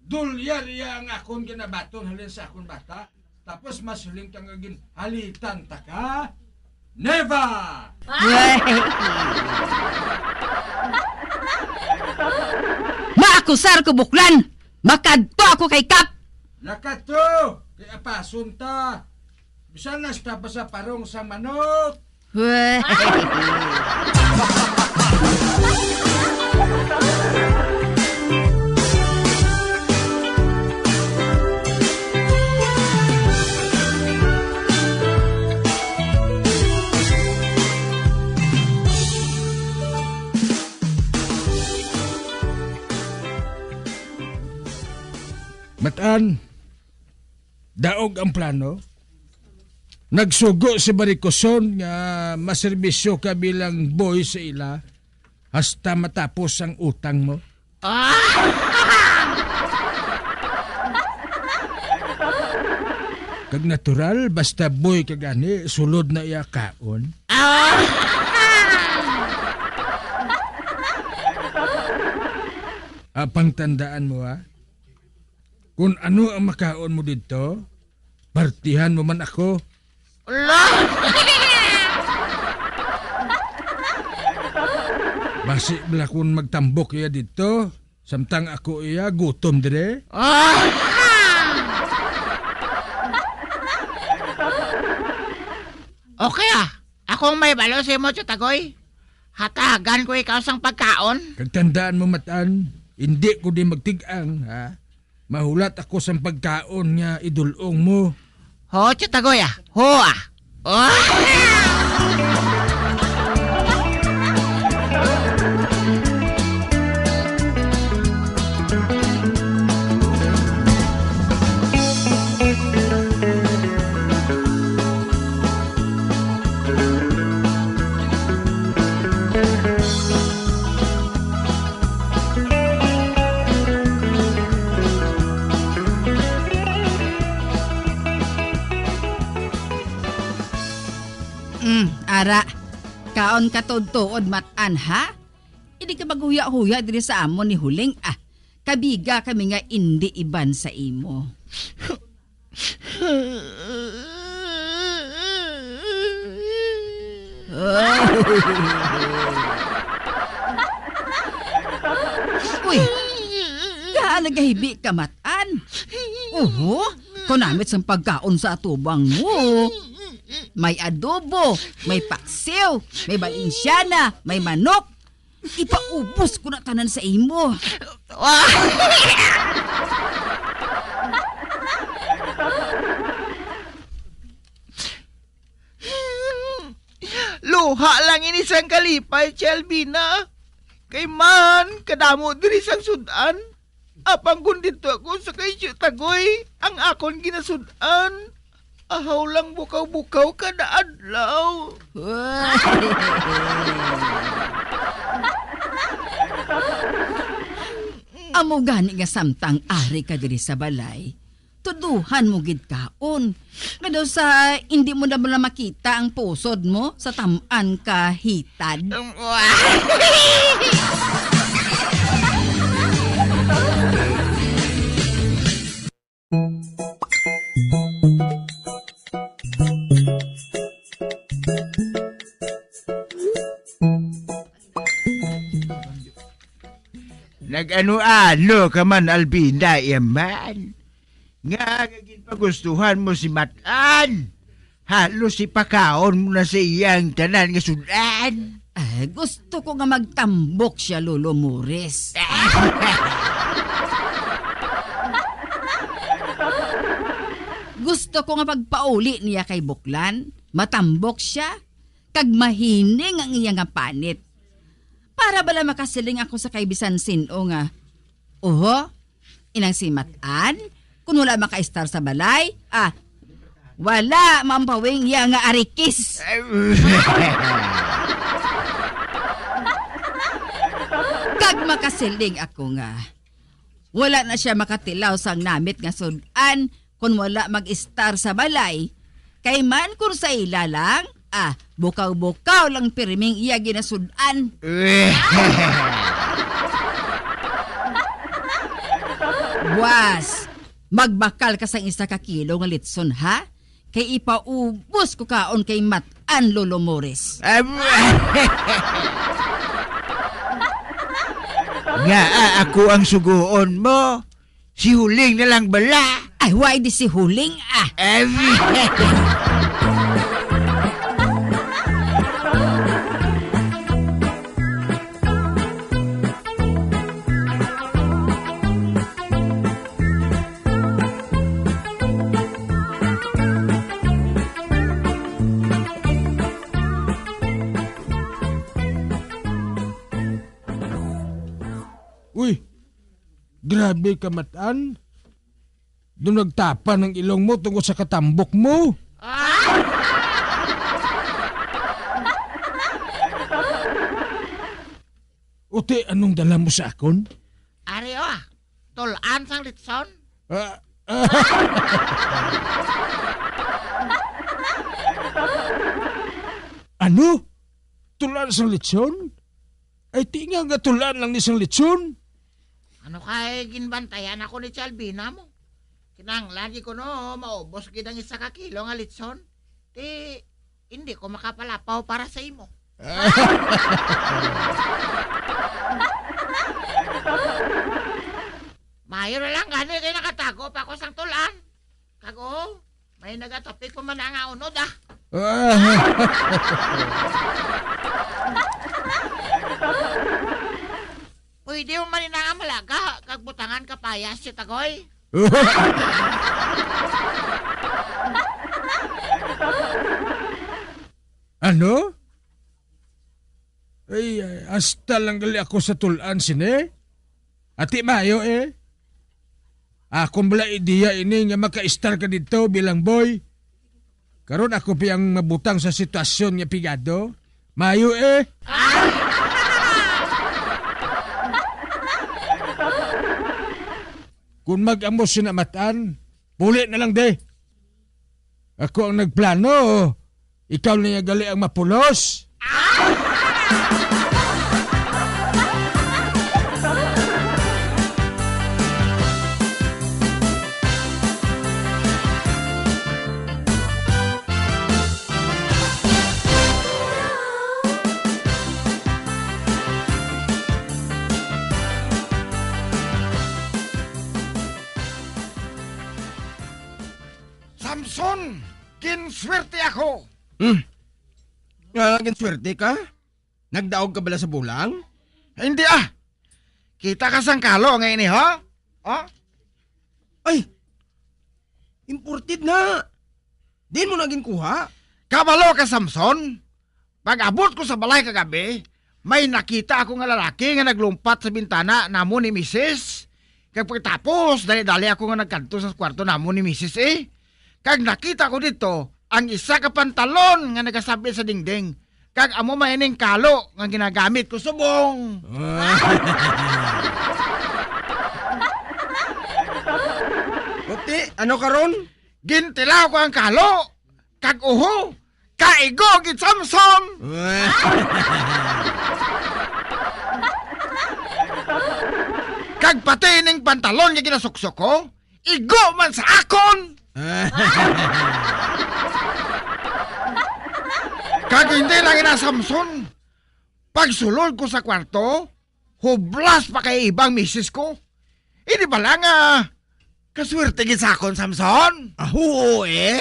Dolyar iya ang akon ginabaton halin sa akon bata. Tapos masiling ka nga ginhalitan ta ka? Never! Way! Maakusar ko, Buklan! Makadto ako kay Kap! Nakato! Kay apason ta! Bisan hasta pa sa parong sa manok! Way! Matan, daog ang plano. Nagsugo si Marikoson nga maserbisyo ka bilang boy sa ila hasta matapos ang utang mo. Ah! Kag natural, basta boy ka gani, sulod na iya kaon. Ah! Apang tandaan mo, ha? Kung ano ang makaon mo didto, partihan mo man ako. Ala! Basi bala kun magtambok iya didto, samtang ako iya gutom dire. Ah! Okay, ah. Akong may balo sa imo, Tiyatagoy. Hatagan ko ikaw sang pagkaon. Kag tandaan mo, Matan, hindi ko di magtig-ang, ha? Mahulat ako sang pagkaon nga idul-ong mo. Ho, Tiyatagoy, ah. Ho, ah. Oh! Mm, ara, kaon ka tuod-tuod, Matan, ha? Indi ka maghuya-huya diri sa amon ni Huling, ah. Kabiga kami nga indi iban sa imo. Uy, kaa nagahibi ka, Matan? Oho, kanamit sang pagkaon sa atubang mo. May adobo, may paksiw, may balensyana, may manok. Ipaubos ko na tanan sa imo. Luha lang ini sang kalipay, Tia Albina. Kay man kadamo diri sang sud-an. Apang kon didto ako sa kay Tio Tagoy, ang akon ginasud-an, ahaw lang bukaw-bukaw kada adlaw. Amo gani nga samtang ari ka diri sa balay, tuduhan mo gid kaon. Nga daw sa hindi mo na, na makita ang pusod mo sa tam-an ka hitad. Um, Nag-ano-ano ka man, Albina, yaman. Nga, nga ginpagustuhan mo si Matan. Halos ipakaon mo na sa iyang tanan nga sud-an. Eh, gusto ko nga magtambok siya, Lolo Morris. Gusto ko nga pagpauli niya kay Buklan, matambok siya, kag mahining ang iya nga panit. Para bala makasiling ako sa kay bisan sin-o nga, "Oho, inang si Matan, kung wala makaistar sa balay, ah, wala mampawing iya nga arikis." Kag makasiling ako nga, wala na siya makatilaw sang namit nga sud-an kon wala mag-istar sa balay. Kay man kon sa ila lang, ah, bukaw-bukaw lang pirming iya ginasud-an. Buwas, magbakal ka sang isa ka kilo nga litson, ha? Kay ipaubos ko kaon kay Matan, Lolo Morris. Nga, ah, ako ang sugoon mo. Si Huling na lang bala. Ay, why di si Huling, ah? Em. Uy, grabe ka, Matan. Daw nagtapa ang ilong mo tungod sa katambok mo. Ah! Uti, anong dala mo sa akon? Ari, oh, tul-an sang litson. Ah, ah. Ano? Tul-an sang litson? Ay, ti nga nga tul-an lang ni sang litson. Ano kay ginbantayan ako ni Chalbina mo? Kinahanglan gid kuno maubos gid ang isa ka kilo nga litson. Ti, hindi ko makapalapaw para sa imo. Maayo na lang gani kay nakatago pa ako sang tul-an. Kag, oh, may nagatapik pa man ang unod, ah. Ah. Pwede mo man ina nga malaga, kag butangan ka payas, si Tagoy. Ano? Ay, ay, hasta lang gali ako sa tul-an sini. Ati maayo, eh. Akon bala ideya ini nga makaistar ka didto bilang boy. Karon ako pa ang mabutang sa sitwasyon nga pigado. Maayo, eh. Kung mag-amo sina Matan, puli na lang, de. Ako ang nagplano. Ikaw na niya gali ang mapulos. Samson, ginswerte ako. Hmm. Nga, ginswerte ka? Nagdaog ka bala sa bulang? Hindi, ah. Kita ka sang kalo nga ini, ha? Ha? Ay! Imported na! Diin mo na ginkuha? Kabalo ka, Samson? Pag-abot ko sa balay kagabi, may nakita ako nga lalaki nga naglumpat sa bintana namon ni misis. Kag pagkatapos, dali-dali ako nga nagkadto sa kwarto namon ni misis, eh. Kag nakita ko dito ang isa ka pantalon nga nagasabit sa dingding. Kag amo man ining kalo nga ginagamit ko subong. Puti, ano karon? Gintilaw ko ang kalo. Kag uho, kaigo gid Samson. Kag pati ning pantalon nga ginasuksok ko, igo man sa akon. Kag hindi lang ina Samson, pagsulod ko sa kwarto, hublas pa kay ibang misis ko. Ini bala nga kaswerte gid sa akon, Samson? Ah, huo, eh.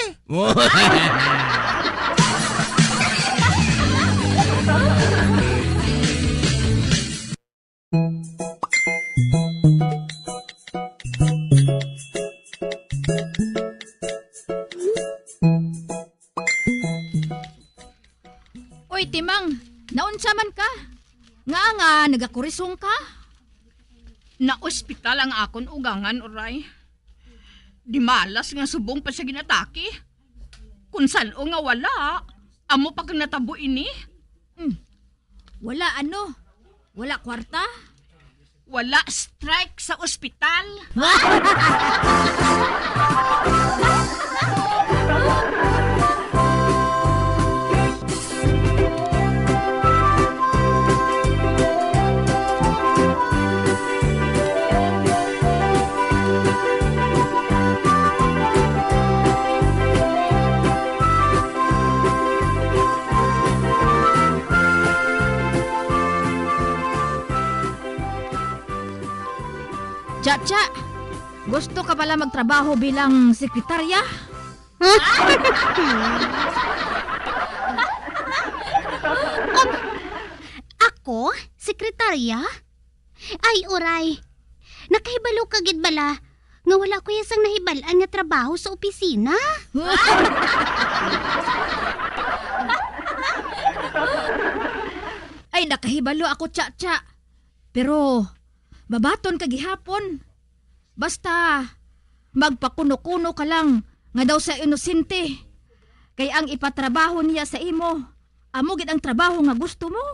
Oy, Timang, naunsa man ka? Nga nga nagakurisong ka? Naospital ang akon ugangan, uray. Di malas nga subong pa siya ginatake. Kung san-o nga wala, amo pa kang natabo ini. Hmm. Wala ano? Wala kwarta? Wala strike sa ospital. Chacha, gusto ka pala magtrabaho bilang sekretarya? Um, ako? Sekretarya? Ay, uray. Nakahibalo ka gid bala nga wala ko ya sang nahibal-an nga trabaho sa opisina? Ay, nakahibalo ako, Chacha. Pero mabaton ka gihapon. Basta magpakuno-kuno ka lang nga daw sa inosente. Kay ang ipatrabaho niya sa imo, amo gid ang trabaho nga gusto mo.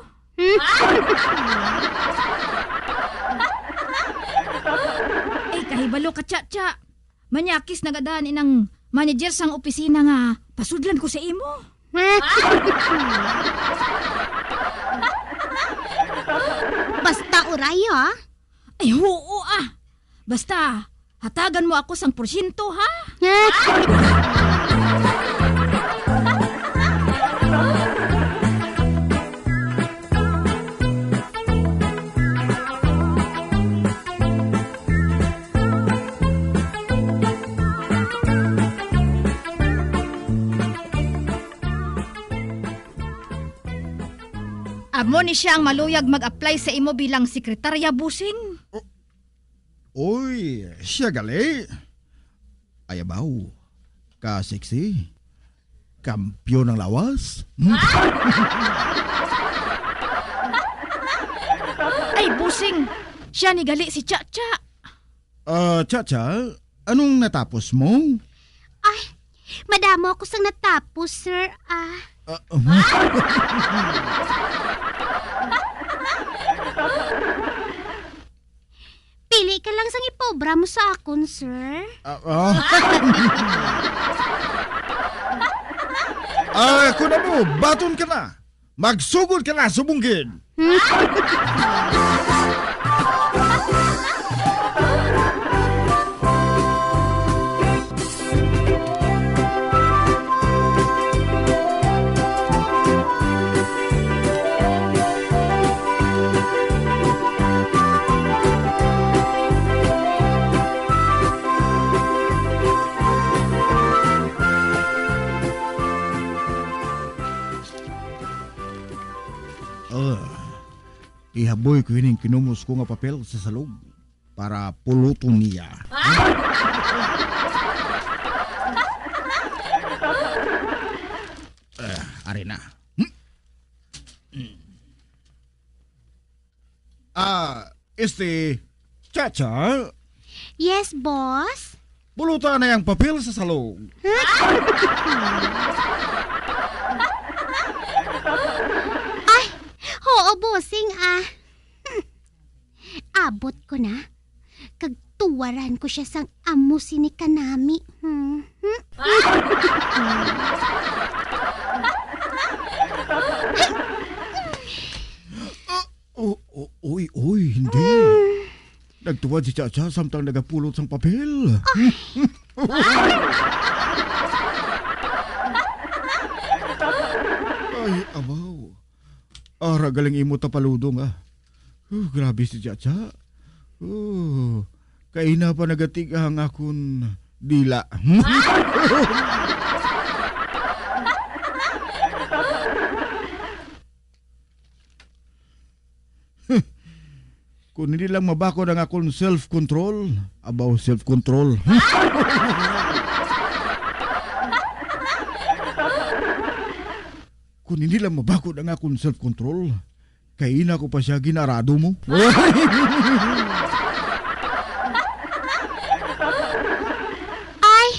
Eh, kahibalo ka, Chacha. Manyakis na gad inang manager sang opisina nga pasudlan ko sa imo. Basta uray, ha? Ay, huo, ah. Basta, hatagan mo ako sang porsyento, ha? Amo ni siya ang maluyag mag-apply sa imo bilang sekretarya, bossing? O-, oy, siya gali. Ay, abaw, ka sexy. Kampiyon ang lawas. Hmm? Ay, bossing, siya ni gali si Chacha. Ah, Chacha, anong natapos mo? Ay, madamo ako sang natapos, sir. Ah. Ah, um. Pili ka lang sang ipaobra mo sa akon, sir. Ah, ah. Ah, ako na mo, baton ka na. Magsugod ka na, subong gid. Ah, ihaboy ko ining kinumos ko nga papel sa salog para puluton niya. Ah, ari na. Hmm? Ah, este, Chacha? Yes, boss? Puluta na yang papel sa salog. Ay, oo, bossing, ah. Abot ko na. Kag tuwaran ko siya sang amo sini kanami. Hmm. O-, o-, oy, oy, hindi. Nagtuwad si Chacha samtang nagapulot sang papel. Ay, amaw. Ara galing imo tapaludong, ah. Huh, grabe si Chacha. Oh, kaina pa nagatig-a ang akon dila. Kung hindi lang mabakod ang akon self-control, abaw, self-control. Kung hindi lang mabakod ang akon self-control, kaina ko pa siya ginarado mo. Ay,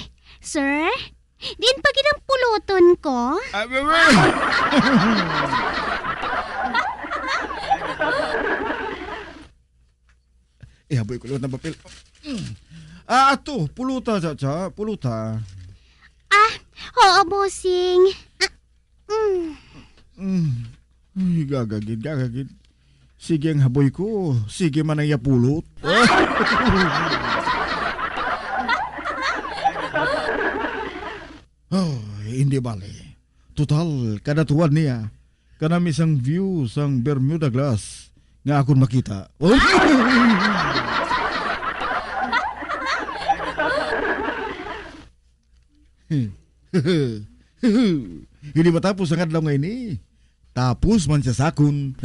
sir, diin pa gid ang puluton ko? Ah, wa-, wa-, Ihaboy ko lang ang papel. Ah, ato, puluta, Chacha, puluta. Ah, oo, bossing. Ah, mm. Mm. Ay, gagagid, gagagid. Sige ang haboy ko, sige man ang yapulot. Oh, hindi bali. Total, kada tuwad niya, kanami sang view sang Bermuda Glass nga akon makita. Hindi matapos ang adlaw nga ini. Tapos man siya sakon.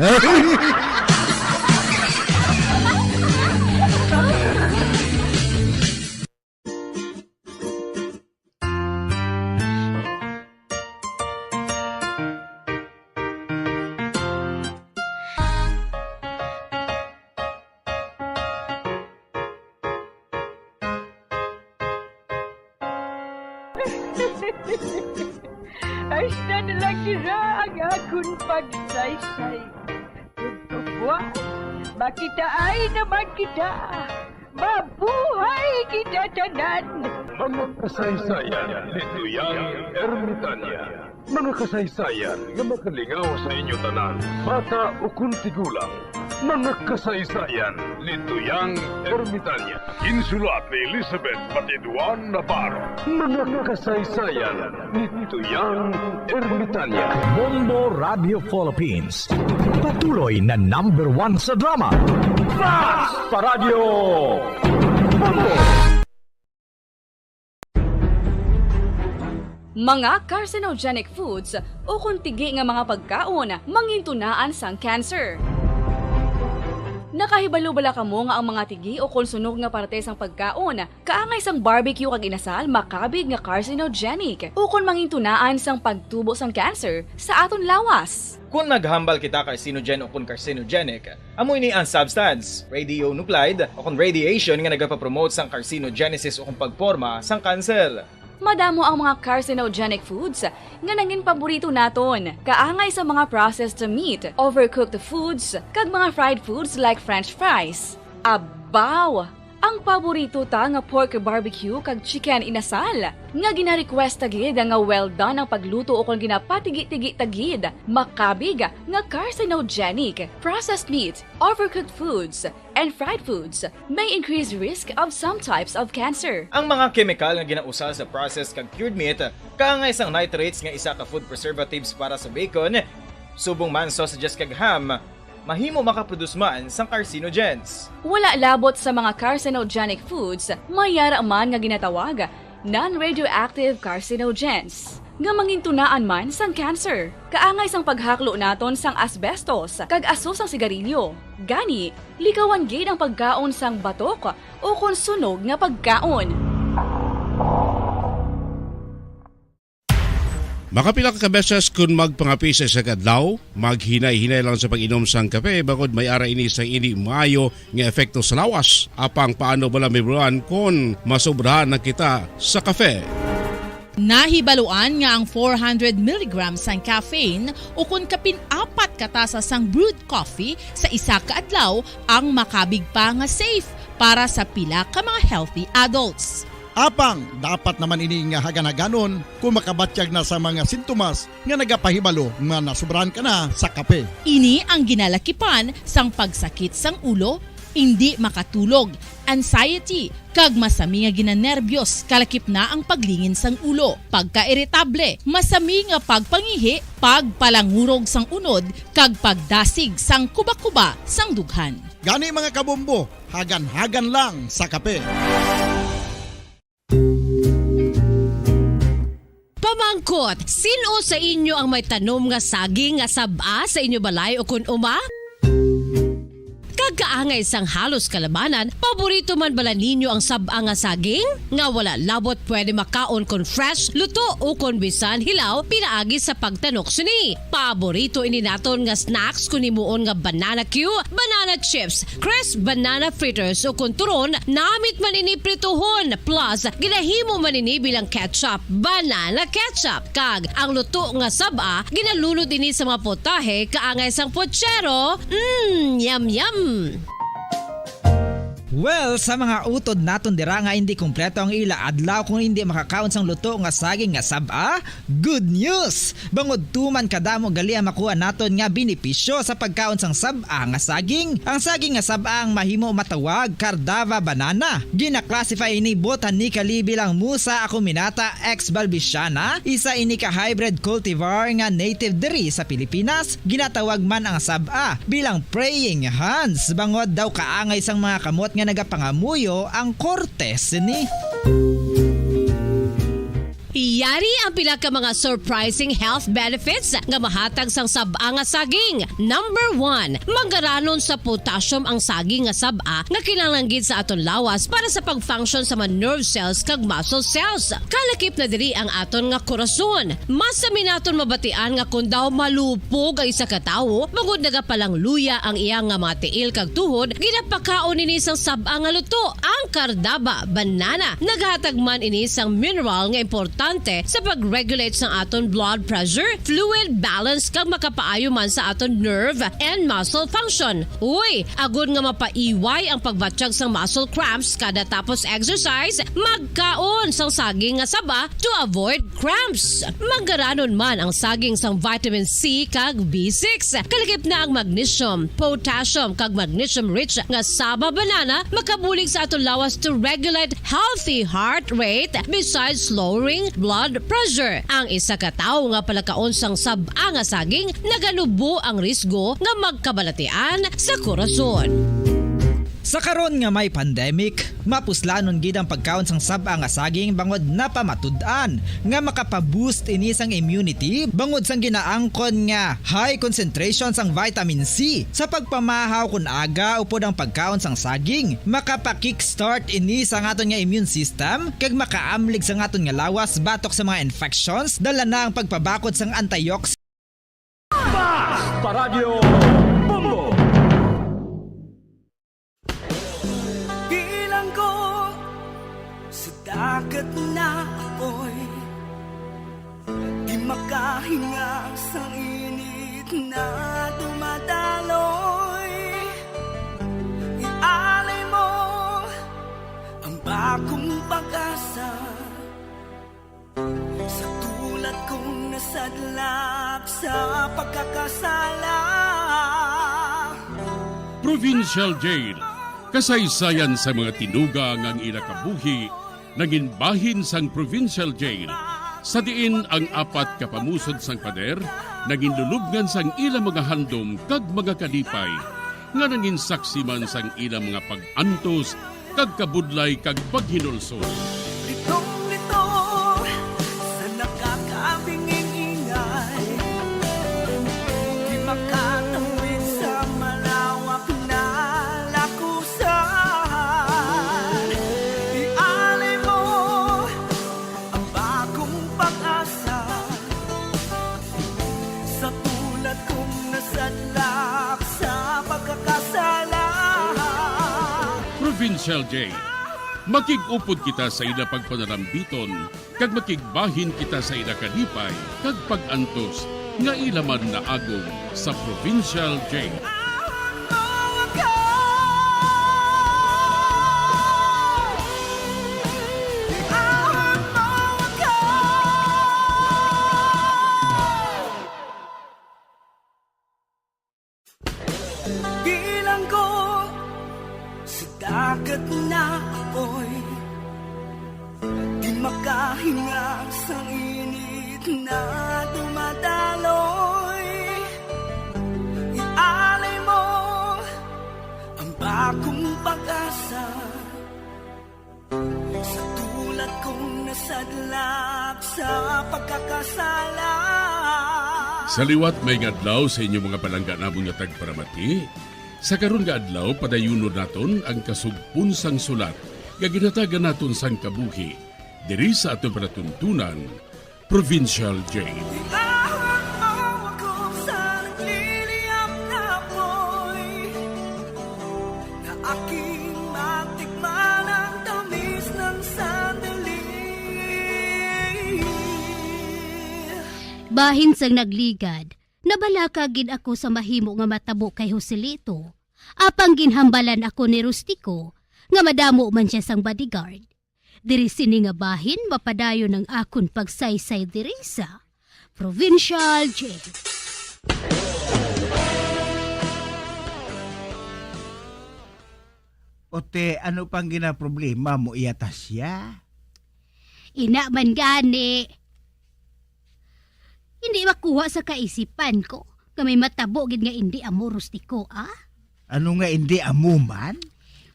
Hasta na lang dira ang akon pagsaysay. Ug kabuas, makitaay naman kita. Mabuhay kita tanan! Mga kasaysayan ni Tuyang Ermitanya. Mga kasaysayan nga makalingaw sa inyo tanan, bata ukon tigulang. Mga kasaysayan ni Tuyang Ermitanya. Ginsulat ni Elizabeth Patiduan Navarro. Mga kasaysayan ni Tuyang Ermitanya. Bombo Radio Philippines. Patuloy na number one sa drama. Fast pa Radyo Bombo! Mga carcinogenic foods ukon tigi nga mga pagkaon mangintunaan sang cancer. Nakahibalo bala kamo nga ang mga tigi ukon sunog nga parte sang pagkaon kaangay sang barbecue kag inasal makabig nga carcinogenic ukon mangintunaan sang pagtubo sang cancer sa aton lawas? Kon naghambal kita carcinogen ukon carcinogenic, amo ini ang substance, radionuclide, ukon radiation nga nagapapromote sang carcinogenesis ukon pagporma sang kanser. Madamo ang mga carcinogenic foods nga nangin paborito naton, kaangay sa mga processed meat, overcooked foods, kag mga fried foods like French fries. Abaw! Ang paborito ta nga pork barbecue kag chicken inasal, nga gina-request ta gid nga well done ang pagluto ukon ginapatigi-tigi ta gid, makabig nga carcinogenic. Processed meat, overcooked foods, and fried foods may increase risk of some types of cancer. Ang mga kemikal nga ginausal sa processed kag cured meat, kaangay sang nitrates nga isa ka food preservatives para sa bacon, subong man sausages kag ham, mahimo makaproduce man sang carcinogens. Wala labot sa mga carcinogenic foods, may yara man nga ginatawag non-radioactive carcinogens, nga mangintunaan man sang cancer. Kaangay sang paghaklo naton sang asbestos kag aso sang sigarilyo. Gani, likawan gid ang pagkaon sang batok ukon sunog nga pagkaon. Makapila ka beses kun magpangape sa isa ka adlaw, maghinay-hinay lang sa pag-inom sang kape, bangod may ara ini sang indi maayo nga epekto sa lawas. Apang paano bala mahibaluan kon masobrahan na kita sa kape? Nahibaluan nga ang four hundred milligrams sang caffeine, ukon kapin apat ka tasa sang brewed coffee sa isa ka adlaw, ang makabig pa nga safe para sa pila ka mga healthy adults. Apang dapat naman ini nga hagan-haganon kung makabatyag na sa mga sintomas nga nagapahibalo nga nasobrahan ka na sa kape. Ini ang ginalakipan sang pagsakit sang ulo, indi makatulog, anxiety, kag masami nga ginanerbiyos, kalakip na ang paglingin sang ulo, pagkairitable, masami nga pagpangihi, pagpalangurog sang unod, kag pagdasig sang kuba-kuba sang dughan. Gani, mga kabombo, hagan-hagan lang sa kape. Pamangkot, sin-o sa inyo ang may tanom nga saging nga sab-a sa inyo balay ukon uma? Kag kaangay sang halos kalabanan, paborito man bala ninyo ang sab-a nga saging? Nga wala labot pwede makaon kon fresh, luto, ukon bisan hilaw pinaagi sa pagtanok sini. Paborito ini naton nga snacks kon himuon nga banana cue, banana chips, crisp banana fritters, ukon turon, namit man ini prituhon, plus ginahimo man ini bilang ketchup, banana ketchup. Kag ang luto nga sab-a, ginalunod ini sa mga putahe kaangay sang putsero. Mm, yum, yum! Well, sa mga utod naton dira nga indi kompleto ang ila adlaw kung indi makakaon sang luto nga saging nga sab-a, good news! Bangod tuman kadamo gali ang makuha naton nga benepisyo sa pagkaon sang sab-a nga saging. Ang saging nga sab-a ang mahimo matawag Cardava banana. Gina-classify ini botanically bilang Musa acuminata ex balbisiana, isa ini ka hybrid cultivar nga native diri sa Pilipinas. Ginatawag man ang sab-a bilang praying hands, bangod daw kaangay sang mga kamot nga nagapangamuyo ang korte sini. Yari ang pila ka mga surprising health benefits nga mahatag sang sab-a nga saging. Number one, manggaranon sa potassium ang saging nga sab-a nga kinahanglan gid sa aton lawas para sa pag-function sa mga nerve cells kag muscle cells. Kalakip na diri ang aton nga korason. Masami naton mabatian nga kon daw malupog ang isa ka tawo, bangod nagapalangluya ang iya nga mga tiil kag tuhod, ginapakaon ini sang sab-a nga luto, ang Cardaba banana. Naghatag man ini sang mineral nga importante sa pag-regulate sang aton blood pressure, fluid balance, kag makapaayo man sa aton nerve and muscle function. Uy, agod nga mapaiway ang pagbatyag sang muscle cramps kada tapos exercise, magkaon sang saging nga saba to avoid cramps. Manggaranon man ang saging sang vitamin C kag B six. Kalakip na ang magnesium, potassium, kag magnesium-rich nga saba banana makabulig sa aton lawas to regulate healthy heart rate besides lowering blood pressure. Ang isa ka tawo nga palakaon sang sab-a nga saging naganubo ang risgo nga magkabalatian sa korason. Sa karon nga may pandemic, mapuslanon gid ang pagkaon sang sab-a nga saging bangod napamatud-an nga makapa-boost ini sang immunity bangod sang ginaangkon nga high concentration sang vitamin C. Sa pagpamahaw kon aga upod ang pagkaon sang saging, makapa-kickstart ini sang aton nga immune system kag makaamlig sang aton nga lawas batok sa mga infections, dala na ang pagpabakod sang antioxidant. Fast Paradyo Bombo! Bilanggo sa dagat na apoy, di makahinga sa init na dumadaloy. Ialay mo ang bagong pag-asa. Sa tulad kong nasadlak sa pagkakasala. Provincial Jail, kasaysayan sa mga tinuga nga ang ila kabuhi nangin bahin sang Provincial Jail, sa diin ang apat ka pamusod sang pader nangin lulubngan sang ila mga handom kag mga kalipay, nga nangin saksi man sang ila mga pag-antos kag kabudlay kag paghinulsol. Litong-lito sa nakakabinging ingay, di makatawid sa malawak na lakusan. Ialay mo ang bagong pag-asa. Provincial J. Makig-upod kita sa ila pagpanalambiton, kag makigbahin kita sa ila kalipay kag pag-antos nga ila man naagom sa Provincial J. Bilanggo sa dagat na apoy, di makahinga sang init na dumadaloy. Ialay mo ang bagong pag-asa. Sa tulad kong nasadlak sa pagkakasala. Sa liwat, maayong adlaw sa inyo mga palangga namon nga tagparamati. Sa karon nga adlaw, padayunon naton ang kasugpon sang sulat nga ginhatagan naton sang kabuhi diri sa aton palatuntunan, Provincial J. Iahon mo ako sa nagliliyab na apoy, na aking matikman ang tamis ng sandali. Bahin sang nagligad, nabalaka gid ako sa mahimo nga matabo kay Joselito. Apang ginhambalan ako ni Rustico nga madamo man sia sang bodyguard. Diri sini nga bahin mapadayon ang akon pagsaysay diri sa Provincial J. Ote, ano pang ginaproblema mo iya, Tasya? Ina man gani. Hindi makuha sa kaisipan ko nga may matabo gid nga indi amo, Rustico, ah? Ano nga indi amo man?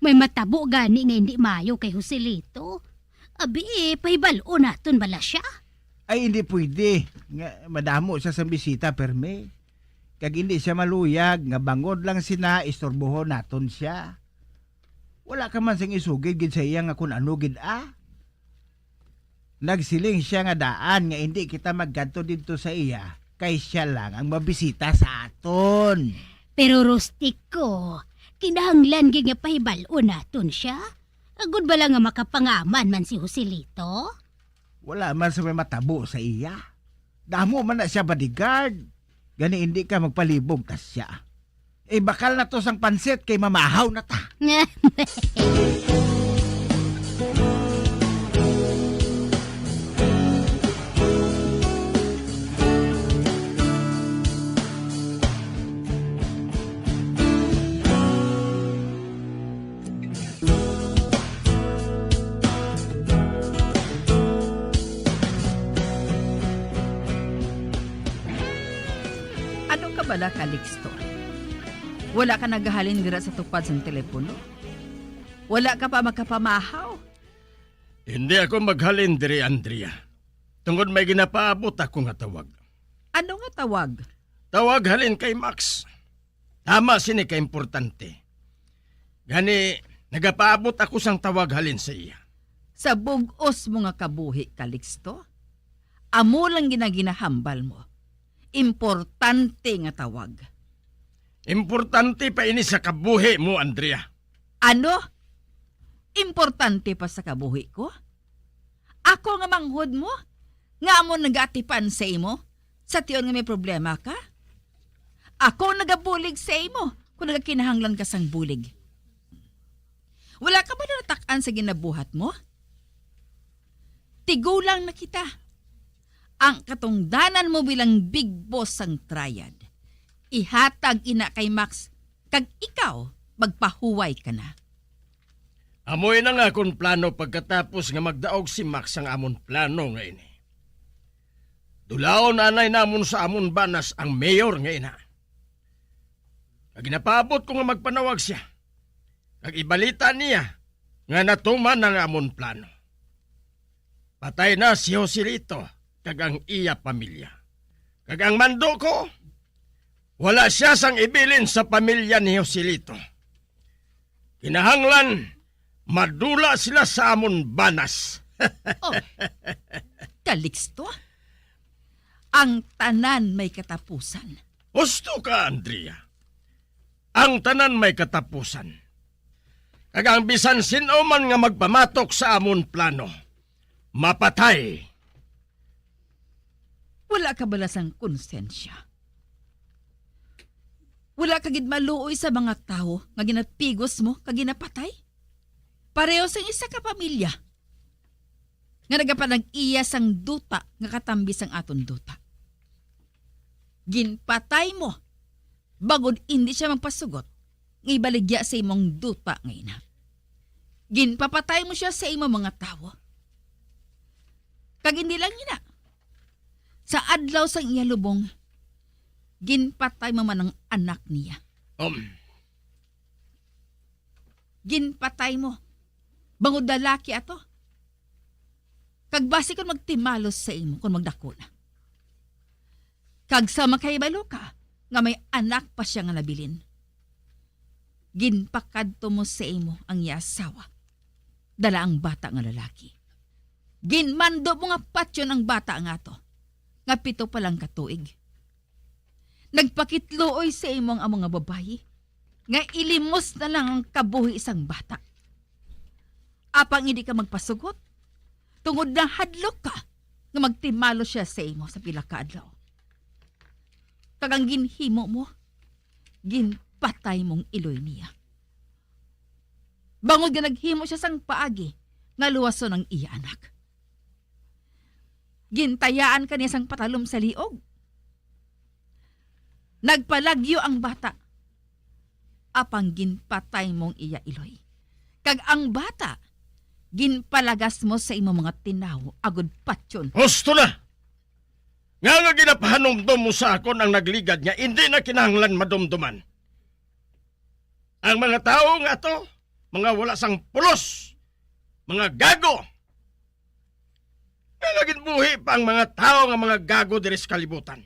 May matabo gani nga indi maayo kay Joselito. Abi, eh, pahibal-on naton bala sia? Ay, hindi pwede. Nga, madamo siya sang bisita, perme. Kag hindi siya maluyag, nga bangod lang sina, istorbohon naton siya. Wala ka man sing isugid gid sa iya nga kun ano gid, ah. Nagsiling sia nga daan nga indi kita magkadto didto sa iya, kay sia lang ang mabisita sa aton. Pero, Rustico, kinahanglan gid nga pahibal-on naton sia. Agod bala nga makapangaman man si Joselito? Wala man sa may matabo sa iya. Damo man na siya bodyguard. Gani hindi ka magpalibog, Tasya. Eh, bakal na to sang pansit kay mamahaw na ta. Ano ka bala, Calixto? Wala ka nagahalin dira sa tupad sang telepono? Wala ka pa makapamahaw? Hindi ako maghalin diri, Andrea. Tungod may ginapaabot ako nga tawag. Ano nga tawag? Tawag halin kay Max. Tama sini ka importante. Gani, nagapaabot ako sang tawag halin sa iya. Sa bug-os mo nga kabuhi, Calixto, amo lang ginaginahambal mo. Importante nga tawag. Importante pa ini sa kabuhi mo, Andrea. Ano? Importante pa sa kabuhi ko? Ako nga manghod mo? Nga amo nagaatipan sa imo? Sa tion nga may problema ka? Ako nagabulig sa imo kung nagakinahanglan ka sang bulig. Wala ka ba natak-an sa ginabuhat mo? Tigulang na kita. Ang katungdanan mo bilang big boss sang triad, ihatag ina kay Max, kag ikaw magpahuway ka na. Amo ina nga akon plano pagkatapos nga magdaog si Max sang amon plano nga ini. Dulaon anay namon sa amon banas ang mayor nga ina. Kag ginapaabot ko nga magpanawag sia, kag ibalita niya nga natuman ang amon plano. Patay na si Joselito kag ang iya pamilya. Kag ang mando ko, wala sia sang ibilin sa pamilya ni Joselito. Kinahanglan madula sila sa amon banas. Oh, Calixto, ang tanan may katapusan. Husto ka, Andrea. Ang tanan may katapusan. Kag ang bisan sin-o man nga magpamatok sa amon plano, mapatay. Wala ka bala sang konsensya? Wala ka gid maluoy sa mga tawo nga ginapigos mo kag ginapatay? Pareho sang isa ka pamilya nga nagapanag-iya sang duta nga katambi sang aton duta. Ginpatay mo bangod indi sia magpasugot nga ibaligya sa imo ang duta nga ina. Ginpapatay mo sia sa imo mga tawo. Kag indi lang ina, sa adlaw sang iya lubong, ginpatay mo man ang anak niya. Um. Ginpatay mo bangod lalaki ato. Kag basi kon magtimalos sa imo kon magdakula. Kag sa makahibalo ka nga may anak pa sia nga nabilin, ginpakadto mo sa imo ang iya asawa, dala ang bata nga lalaki. Ginmando mo nga patyon ang bata nga ato, nga pito pa lang ka tuig. Nagpakitluoy sa imo ang amo nga babayi, nga ilimos na lang ang kabuhi sang bata. Apang hindi ka magpasugot, tungod nahadlok ka nga magtimalo sia sa imo sa pila ka adlaw. Kag ang ginhimo mo, ginpatay mong iloy niya. Bangod nga naghimo sia sang paagi nga luwason ang iya anak. Gintayaan ka niya sang patalom sa liog. Nagpalagyo ang bata, apang ginpatay mong iya iloy. Kag ang bata, ginpalagas mo sa imo mga tinawo agod patyon. Husto na! Nga nga ginapahanumdom mo sa akon ang nagligad nga indi na kinahanglan madumduman. Ang mga tawo nga ato, mga wala sang pulos, mga gago. Nga nga ginbuhi pa ang mga tawo nga mga gago diri sa kalibutan.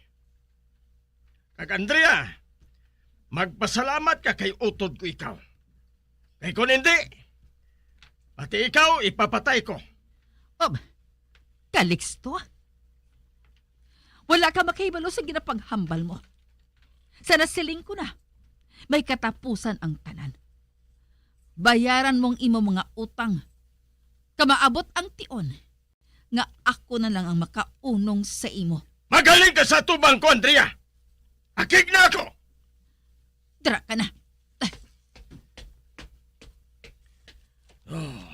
Kag Andrea, magpasalamat ka kay utod ko ikaw. Kay kon hindi, pati ikaw ipapatay ko. Ob, Calixto, wala ka makahibalo sa ginapaghambal mo. Sa nasiling ko na, may katapusan ang tanan. Bayaran mo ang imo mga utang. Ka maabot ang tion nga ako na lang ang makaunong sa imo. Magaling ka sa atubang ko, Andrea! Akig na ako! Dira ka na. Oh.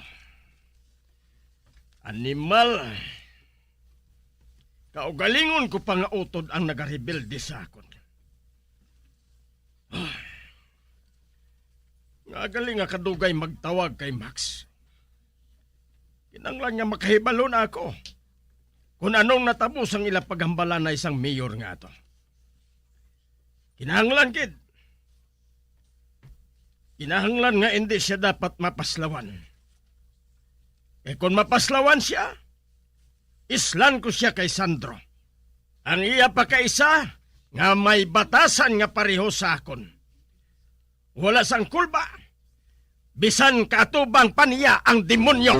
Animal. Kaugalingon ko pa nga utod ang nagarebelde sa akon. Nga gali nga kadugay magtawag kay Max. Kinahanglan nga makahibalo na ako kon anong natabo sang ila paghambalanay sang mayor nga ato. Kinahanglan gid. Kinahanglan nga indi sia dapat mapaslawan. Kay kon mapaslawan sia, islan ko sia kay Sandro. Ang iya pa kaisa nga may batasan nga pareho sa akon. Wala sang kulba, bisan kaatubang pa niya ang demonyo.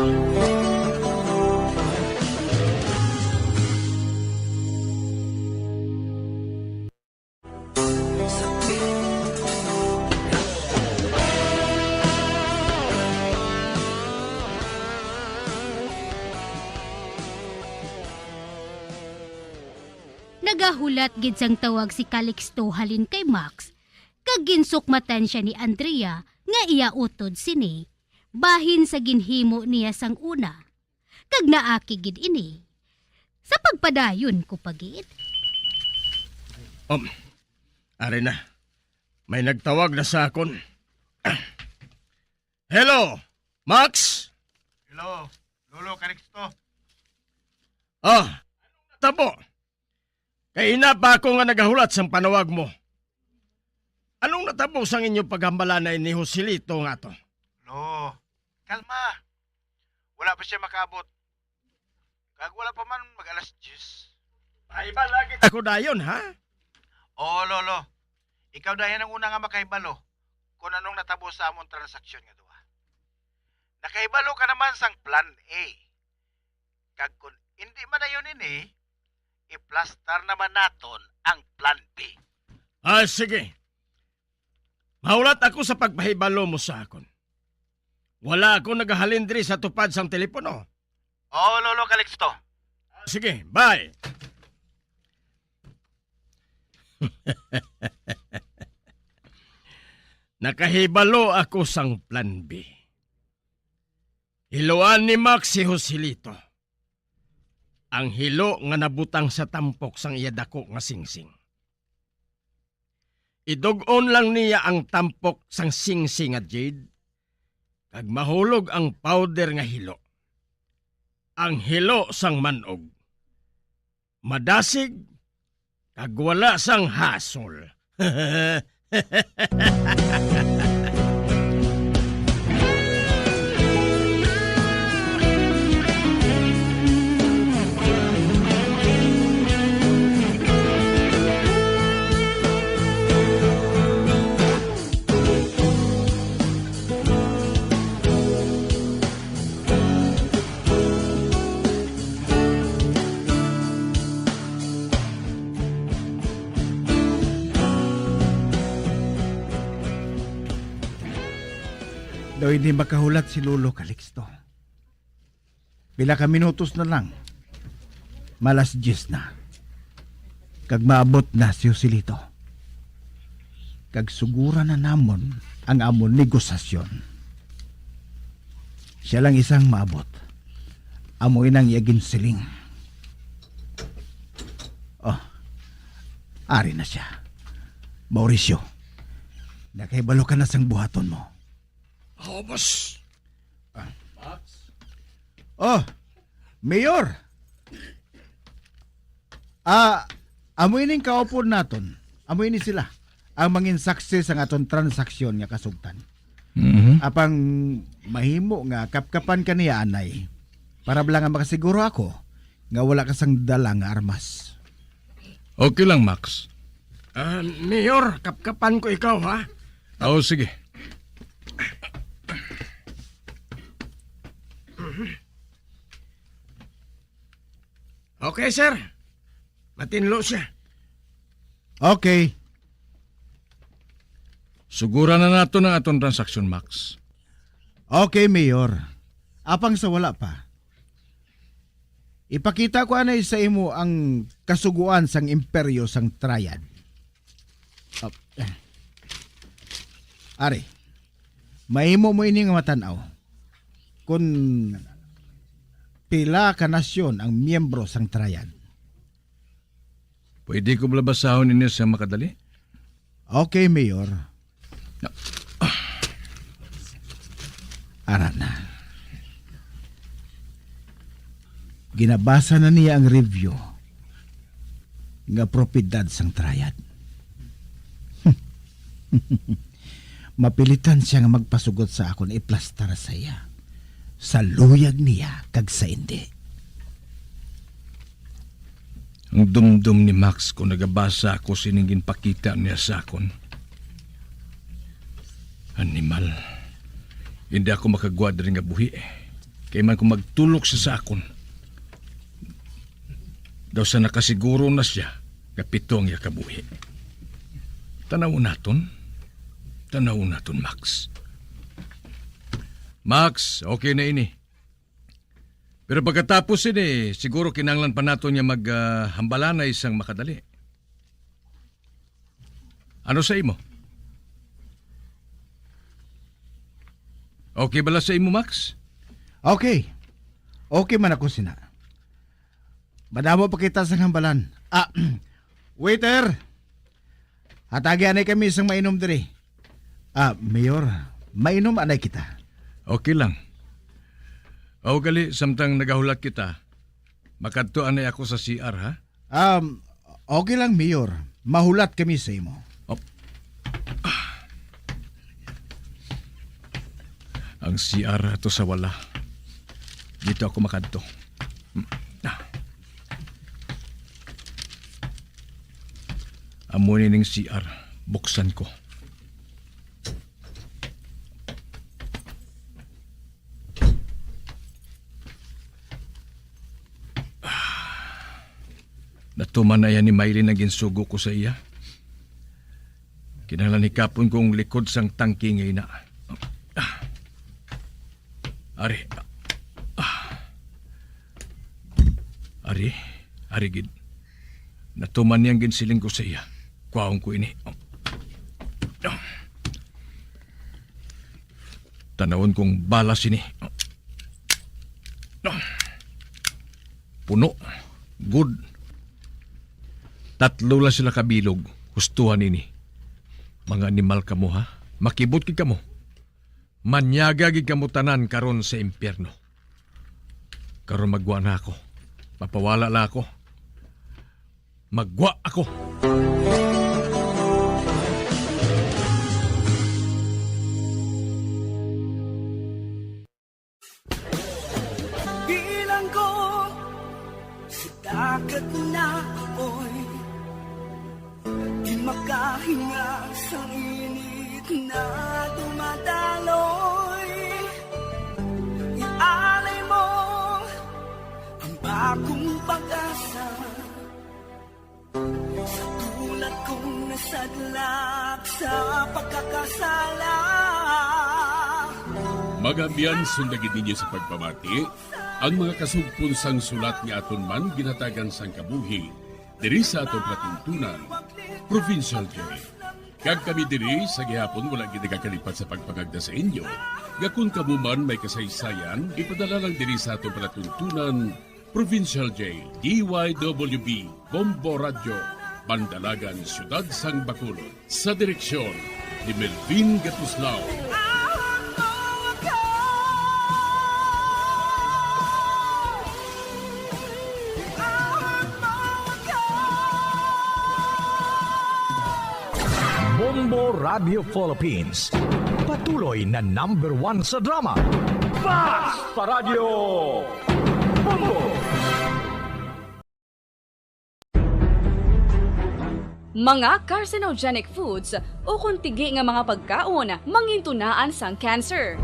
Nagahulat gid sang tawag si Calixto halin kay Max, kag ginsukmatan sia ni Andrea nga iya utod sini, bahin sa ginhimo niya sang una, kag naakig gid ini. Sa pagpadayon ko pa gid. Um, ari na. May nagtawag na sa akon. Hello, Max? Hello, Lolo Calixto. Ah, tabo. Kay ina pa ako nga nagahulat sang panawag mo. Anong natabo sang inyo paghambalanay ni Joselito nga to? Lo, kalma. Wala pa siya makaabot. Kag wala pa man mag alas diyes. Ay, balagit ako dayon, ha? Oo, Lolo. Ikaw dayon ang una nga makahibalo kung anong natabo sa among transaksyon nga duha. Nakahibalo ka naman sang plan A. Kag kung hindi man dayon ini, iplastar naman naton ang plan B. Ah, sige. Mahulat ako sa pagpahibalo mo sa akon. Wala ako nagahalin diri sa tupad sang telepono. Oo, Lolo Calixto. Sige, bye. Nakahibalo ako sang plan B. Hiluan ni Max si Joselito. Ang hilo nga nabutang sa tampok sang iya dako nga singsing. Idug-on lang niya ang tampok sang singsing nga jade, kag mahulog ang powder nga hilo. Ang hilo sang man-og madasig kag wala sang hasol. Daw hindi makahulat si Lolo Calixto. Pila ka minutos na lang, malas diyes na. Kag maabot na si Joselito. Kag suguran na namon ang amon negosasyon. Siya lang isang maabot. Amo inang iya ginsiling. Oh, ari na siya. Mauricio, nakahibalo ka na sang buhaton mo. Oh, boss. Ah. Max? Oh, Mayor. Ah, amo ining kaupod naton. Amo ini sila ang mangin saksi sang aton transaksyon nga kasugtan. Mhm. Apang mahimo nga kapkapan ka niya, anay, para bala nga makasiguro ako nga wala ka sang dala nga armas. Okay lang, Max. Ah, Mayor, kapkapan ko ikaw, ha? Oo, sige. Okay, sir. Matinlo siya. Okay. Suguran na naton ang aton transaksyon, Max. Okay, Mayor. Apang sa wala pa, ipakita ko anay sa imo ang kasugoan sang imperyo sang Triad. Ah, eh. Ari, mahimo mo ini nga matan-aw kon pila ka nasyon ang miyembro sang Triad. Pwede ko bala basahon ini sa makadali? Okay, Mayor. Ara na. Ginabasa na niya ang review nga propiedad sang Triad. Mapilitan siya nga magpasugot sa akon iplastar sa iya, sa luyag niya kag sa indi. Ang dumdom ni Max kon nagabasa ako sining ginpakita niya sa akon. Animal. Hindi ako makagwa diri nga buhi. Kay man kung magtulok siya sa akon, daw sa nakasiguro na siya nga pito ang iya kabuhi. Tanawon naton. Tanawon naton, Max. Max, okay na ini. Pero pagkatapos sini, siguro kinahanglan pa naton nga mag, ah, hambalanay sang makadali. Ano sa imo? Okay bala sa imo, Max? Okay. Okay man ako sina. Madamo pa kita sa hambalan. Ah, waiter! Hatagi anay kami sang mainom diri. Ah, Mayor, mainom anay kita. Okay lang. O gali, samtang nagahulat kita, makadto anay ako sa C R, ha? Um, okay lang, Mayor. Mahulat kami sa imo. Op. Ang C R ato sa wala. Dito ako makadto. Amo ni ning C R. Buksan ko. Natuman na yan ni Maylin ang ginsugo ko sa iya. Kinahanglan hikapon ko ang likod sang tangke nga ina. Ah. Ari. Ah. Ari, ari gid. Natuman niya ang ginsiling ko sa iya. Kwaon ko ini. Tanawon kong balas ini. Puno. Good. Tatlo lang sila kabilog. Hustuhan ini. Mga animal kamo, ha? Makibot gid kamo. Manyaga gid kamo tanan karon sa impyerno. Karon maggwa na ako. Mapawala na ako. Maggwa ako. Bilanggo sa dagat na apoy, di makahinga sa init na dumadaloy. Ialay mo ang bagong pag-asa sa tulad kong nasadlak sa pagkakasala. Mga abyan, sunda gid ninyo sa pagpamati ang mga kasugpon sang sulat nga aton man ginhatagan sang kabuhi diri sa aton palatuntunan, Provincial J. Kag kami diri sa gihapon wala gid nagakalipat sa pagpangagda sa inyo nga kon kamo man may kasaysayan, ipadala lang diri sa aton palatuntunan, Provincial J, D Y W B, Bombo Radyo, Bandalagan, Siyudad sang Bacolod, sa direksyon ni Melvin Gatuslao. Bombo Radio Philippines, patuloy na number one sa drama. Basta Radyo Bombo! Mga carcinogenic foods ukon tigi nga mga pagkaon mangintunaan sang cancer.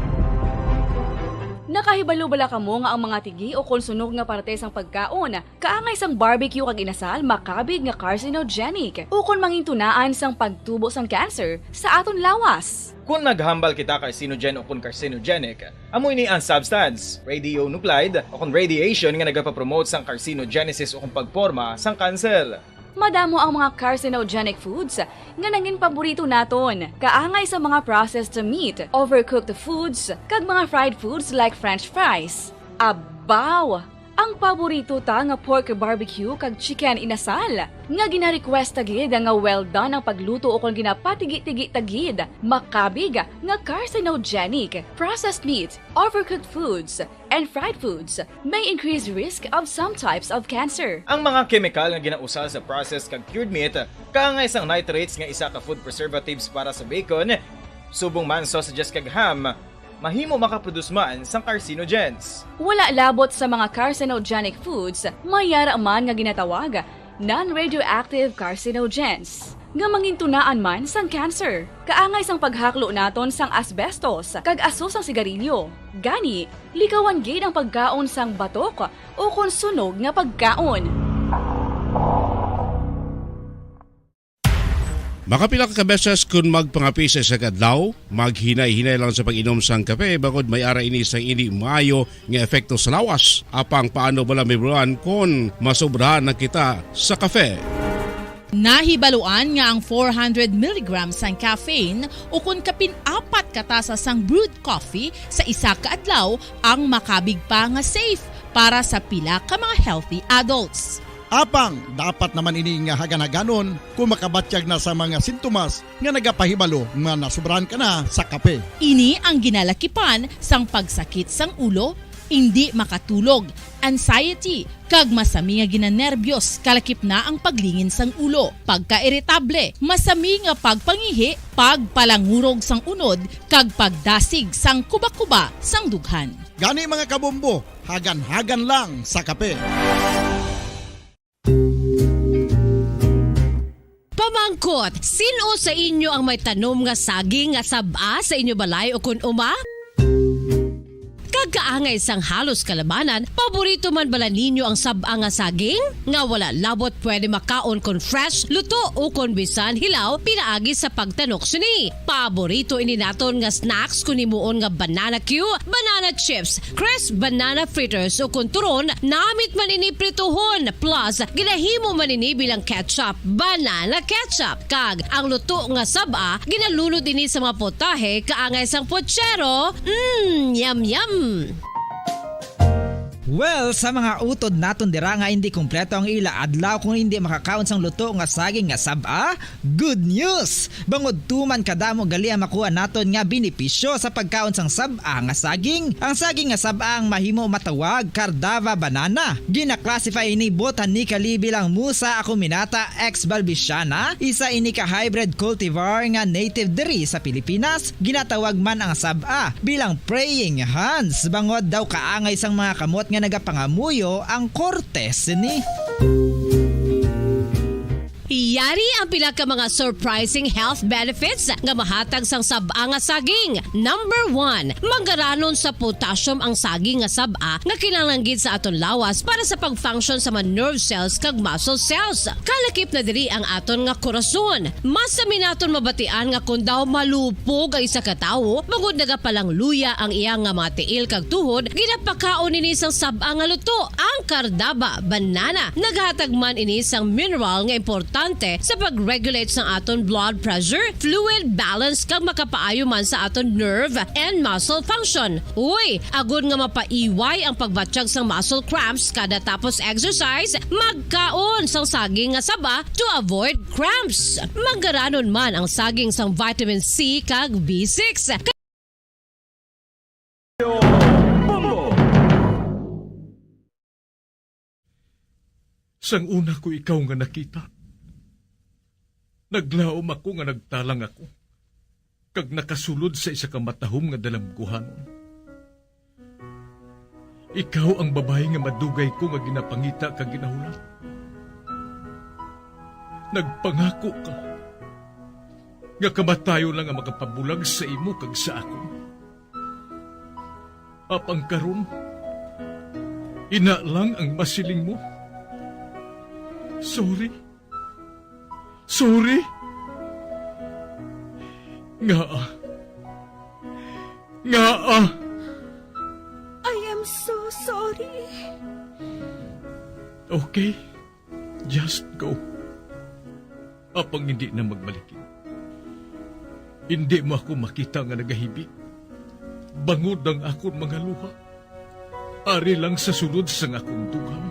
Nakahibalo bala kamo nga ang mga tigi ukon sunog nga parte sang pagkaon kaangay sang barbecue kag inasal makabig nga carcinogenic ukon mangintunaan sang pagtubo sang cancer sa aton lawas? Kon naghambal kita carcinogen ukon carcinogenic, amo ini ang substance, radionuclide, ukon radiation nga nagapapromote sang carcinogenesis ukon pagporma sang kanser. Madamo ang mga carcinogenic foods nga nangin paborito naton, kaangay sa mga processed meat, overcooked foods, kag mga fried foods like French fries. Abaw! Ang paborito ta nga pork barbecue kag chicken inasal, nga gina-request ta gid nga well done ang pagluto ukon ginapatigi-tigi ta gid, makabig nga carcinogenic. Processed meat, overcooked foods, and fried foods may increase risk of some types of cancer. Ang mga kemikal nga ginausal sa processed kag cured meat, kaangay sang nitrates nga isa ka food preservatives para sa bacon, subong man sausages kag ham, mahimo makaproduce man sang carcinogens. Wala labot sa mga carcinogenic foods, may yara man nga ginatawag non-radioactive carcinogens, nga mangintunaan man sang cancer. Kaangay sang paghaklo naton sang asbestos kag aso sang sigarilyo. Gani, likawan gid ang pagkaon sang batok ukon sunog nga pagkaon. Makapila ka beses kon magpangape sa isa ka adlaw, maghinay-hinay lang sa pag-inom sang kape, bangod may ara ini sang indi maayo nga epekto sa lawas. Apang paano bala, Ma'am Ron, kon masobrahan na kita sa kape? Nahibaluan nga ang four hundred milligrams sang caffeine, ukon kapin apat ka tasa sang brewed coffee sa isa ka adlaw, ang makabig pa nga safe para sa pila ka mga healthy adults. Apang dapat naman ini nga hagan-haganon kon makabatyag na sa mga sintomas nga nagapahibalo nga nasobrahan ka na sa kape. Ini ang ginalakipan sang pagsakit sang ulo, indi makatulog, anxiety, kag masami nga ginanerbiyos, kalakip na ang paglingin sang ulo, pagkairitable, masami nga pagpangihi, pagpalangurog sang unod, kag pagdasig sang kubakuba sang dughan. Gani, mga kabombo, hagan-hagan lang sa kape. Pamangkot, sin-o sa inyo ang may tanom nga saging nga sab-a sa inyo balay o kun uma? Kaangay sang halos kalabanan, paborito man bala ninyo ang sab-a nga saging? Nga wala labot pwede makaon kon fresh, luto, o kon bisan hilaw pinaagi sa pagtanok sini. Paborito ini naton nga snacks kon himuon nga banana cue, banana chips, crisp banana fritters, o kon turon, namit man ini prituhon, plus ginahimo man ini bilang ketchup, banana ketchup. Kag ang luto nga sab-a, ginalunod ini sa mga potahe kaangay sang pochero. Mm, yum, yum. Well, sa mga utod naton dira nga hindi kompleto ang ila adlaw kung hindi makakaon sang luto nga saging nga sab-a, good news! Bangod tuman kadamo gali ang makuha naton nga benepisyo sa pagkaon sang sab-a nga saging. Ang saging nga sab-a ang mahimo matawag Cardava banana. Gina-classify ini botanically bilang Musa acuminata ex balbisiana, isa ini ka hybrid cultivar nga native diri sa Pilipinas. Ginatawag man ang sab-a bilang praying hands, bangod daw kaangay sang mga kamot nga nagapangamuyo ang korte sini. Yari ang pila ka mga surprising health benefits nga mahatag sang sab-a nga saging. Number one, manggaranon sa potassium ang saging nga sab-a nga kinahanglan gid sa aton lawas para sa pag-function sa mga nerve cells kag muscle cells. Kalakip na diri ang aton nga korason. Mas sami naton mabatian nga kon daw malupog ang isa ka tawo, bangod nagapalangluya ang iya nga mga tiil kag tuhod, ginapakaon ini sang sab-a nga luto, ang Cardaba banana. Naghatag man ini sang mineral nga importante sa pag-regulate sang aton blood pressure, fluid balance, kag makapaayo man sa aton nerve and muscle function. Uy, agod nga mapaiway ang pagbatyag sang muscle cramps kada tapos exercise, magkaon sang saging nga saba to avoid cramps. Manggaranon man ang saging sang vitamin C kag B six. Sang una ko ikaw nga nakita, naglaom ako nga nagtalang ako kag nakasulod sa isa ka matahom nga dalamguhanon. Ikaw ang babayi nga madugay ko nga ginapangita kag ginahulat. Nagpangako ka nga kamatayon lang ang makapabulag sa imo kag sa akon. Apang karon, ina lang ang masiling mo. Sorry. Sorry. Ngaa? Ngaa? I am so sorry. Okay. Just go. Apang hindi na magbalik. Hindi mo ako makita nga nagahibi. Bangod ang akon mga luha. Ari lang sa sulod sang akon dughan.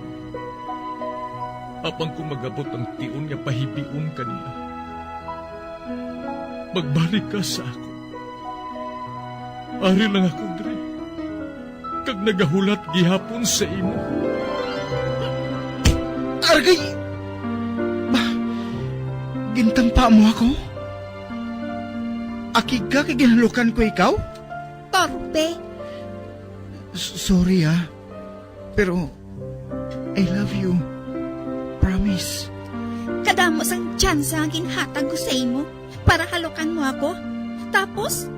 Apang kung mag-abot ang tion nga pahibion ka niya, magbalik ka sa akon. Ari lang ako diri, kag nagahulat gihapon sa imo. Argay! Ba, gintampa mo ako? Akig ka kay ginhalukan ko ikaw? Torpe. S-, sorry, ah. Pero, I love you. Promise. Kadamo sang tsansa nga ginhatag ko sa imo para halukan mo ako. Tapos,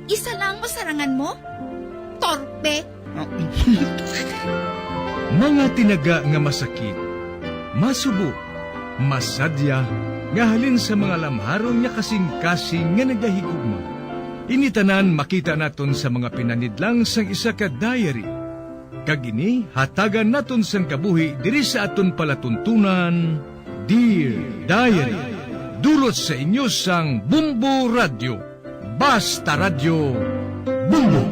isa lang mo sarangan mo? Torpe. Mga tinaga nga masakit, masubo, masadya, nga halin sa mga lamharon nga kasing-kasing nga nagahigugma. Ini tanan makita naton sa mga pinanidlang sang isa ka diary. Kag ini hatagan naton sang kabuhi diri sa aton palatuntunan, Dear Diary. Dulot sa inyo sang Bombo Radyo. Basta Radyo, Bombo!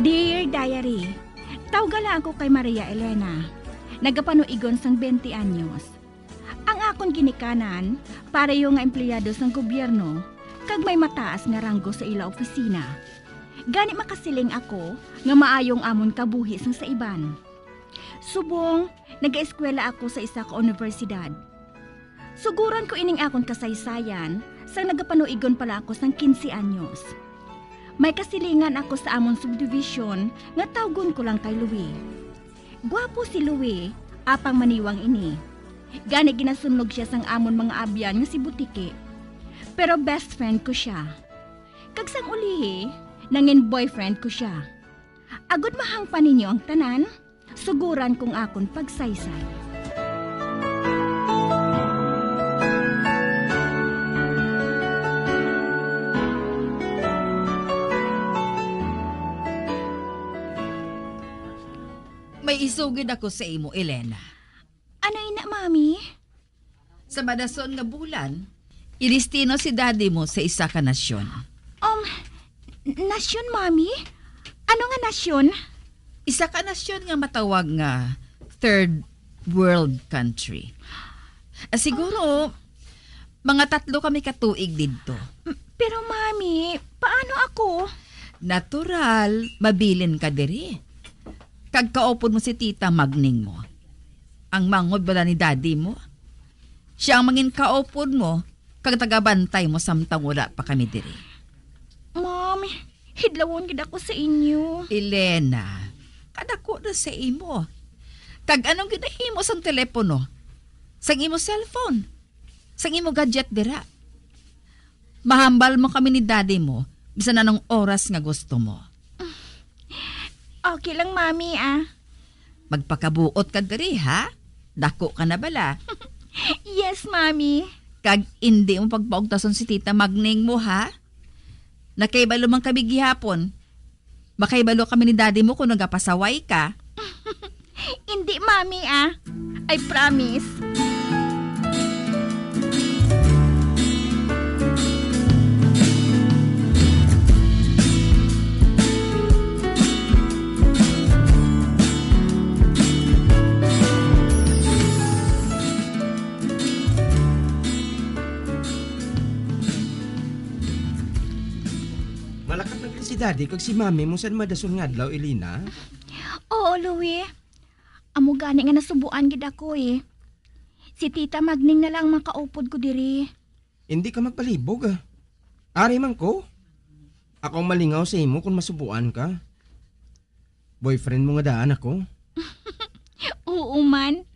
Dear Diary, tawga lang ako kay Maria Elena. Nagapanuigon sang twenty anyos. Ang akon ginikanan, pareho nga empleyado sang gobyerno, kag may mataas nga ranggo sa ila opisina. Gani makasiling ako nga maayo ang amon kabuhi sang sa iban. Subong, nagaeskwela ako sa isa ka unibersidad. Suguran ko ining akon kasaysayan Sang nagapanuigon pa lang ako sang quince anyos, may kasilingan ako sa amon subdivision nga tawgon ko lang kay Louie. Guwapo si Louie, apang maniwang ini. Gani ginasunlog sia sang amon mga abyan nga si Butiki. Pero best friend ko sia. Kag sang ulihi, nangin boyfriend ko sia. Agod mahangpan ninyo ang tanan, suguran kong akon pagsaysay. May isugid ako sa imo, Elena. Ano ina, Mami? Sa madason nga bulan, idestino si Daddy mo sa isa ka nasyon. Um, nasyon, Mami? Ano nga nasyon? Isa ka nasyon nga matawag nga third world country. Ah, siguro, mga tatlo kami ka tuig didto. M-, pero, Mami, paano ako? Natural, mabilin ka diri. Kag kaupod mo si Tita Magning mo. Ang manghod bala ni Daddy mo? Siya ang mangin kaupod mo, kag tagabantay mo samtang wala pa kami diri. Mom, hidlawon gid ako sa inyo. Elena, kadako na sa imo. Kag anong ginahimo sang telepono? Sang imo cellphone? Sang imo gadget dira? Mahambal mo kami ni Daddy mo, bisan anong oras nga gusto mo. Okay lang, Mami, ah. Magpakabuot ka diri, ha? Dako ka na bala. Yes, Mami. Kag indi mo pagpaugtason si Tita Magning mo, ha? Nakahibalo man kami gihapon. Makahibalo kami ni Daddy mo kung nagapasaway ka. Indi, Mami, ah. I promise. Malakat na gid si Daddy kag si Mami mo sa madason nga adlaw, Elena. Oo, Louie. Amo gani nga nasubuan gid ako, eh. Si Tita Magning na lang ang makaupod ko diri. Indi ka magpalibog, ah. Ari man ko. Ako ang malingaw sa imo kon masubuan ka. Boyfriend mo nga daan ako. Oo man.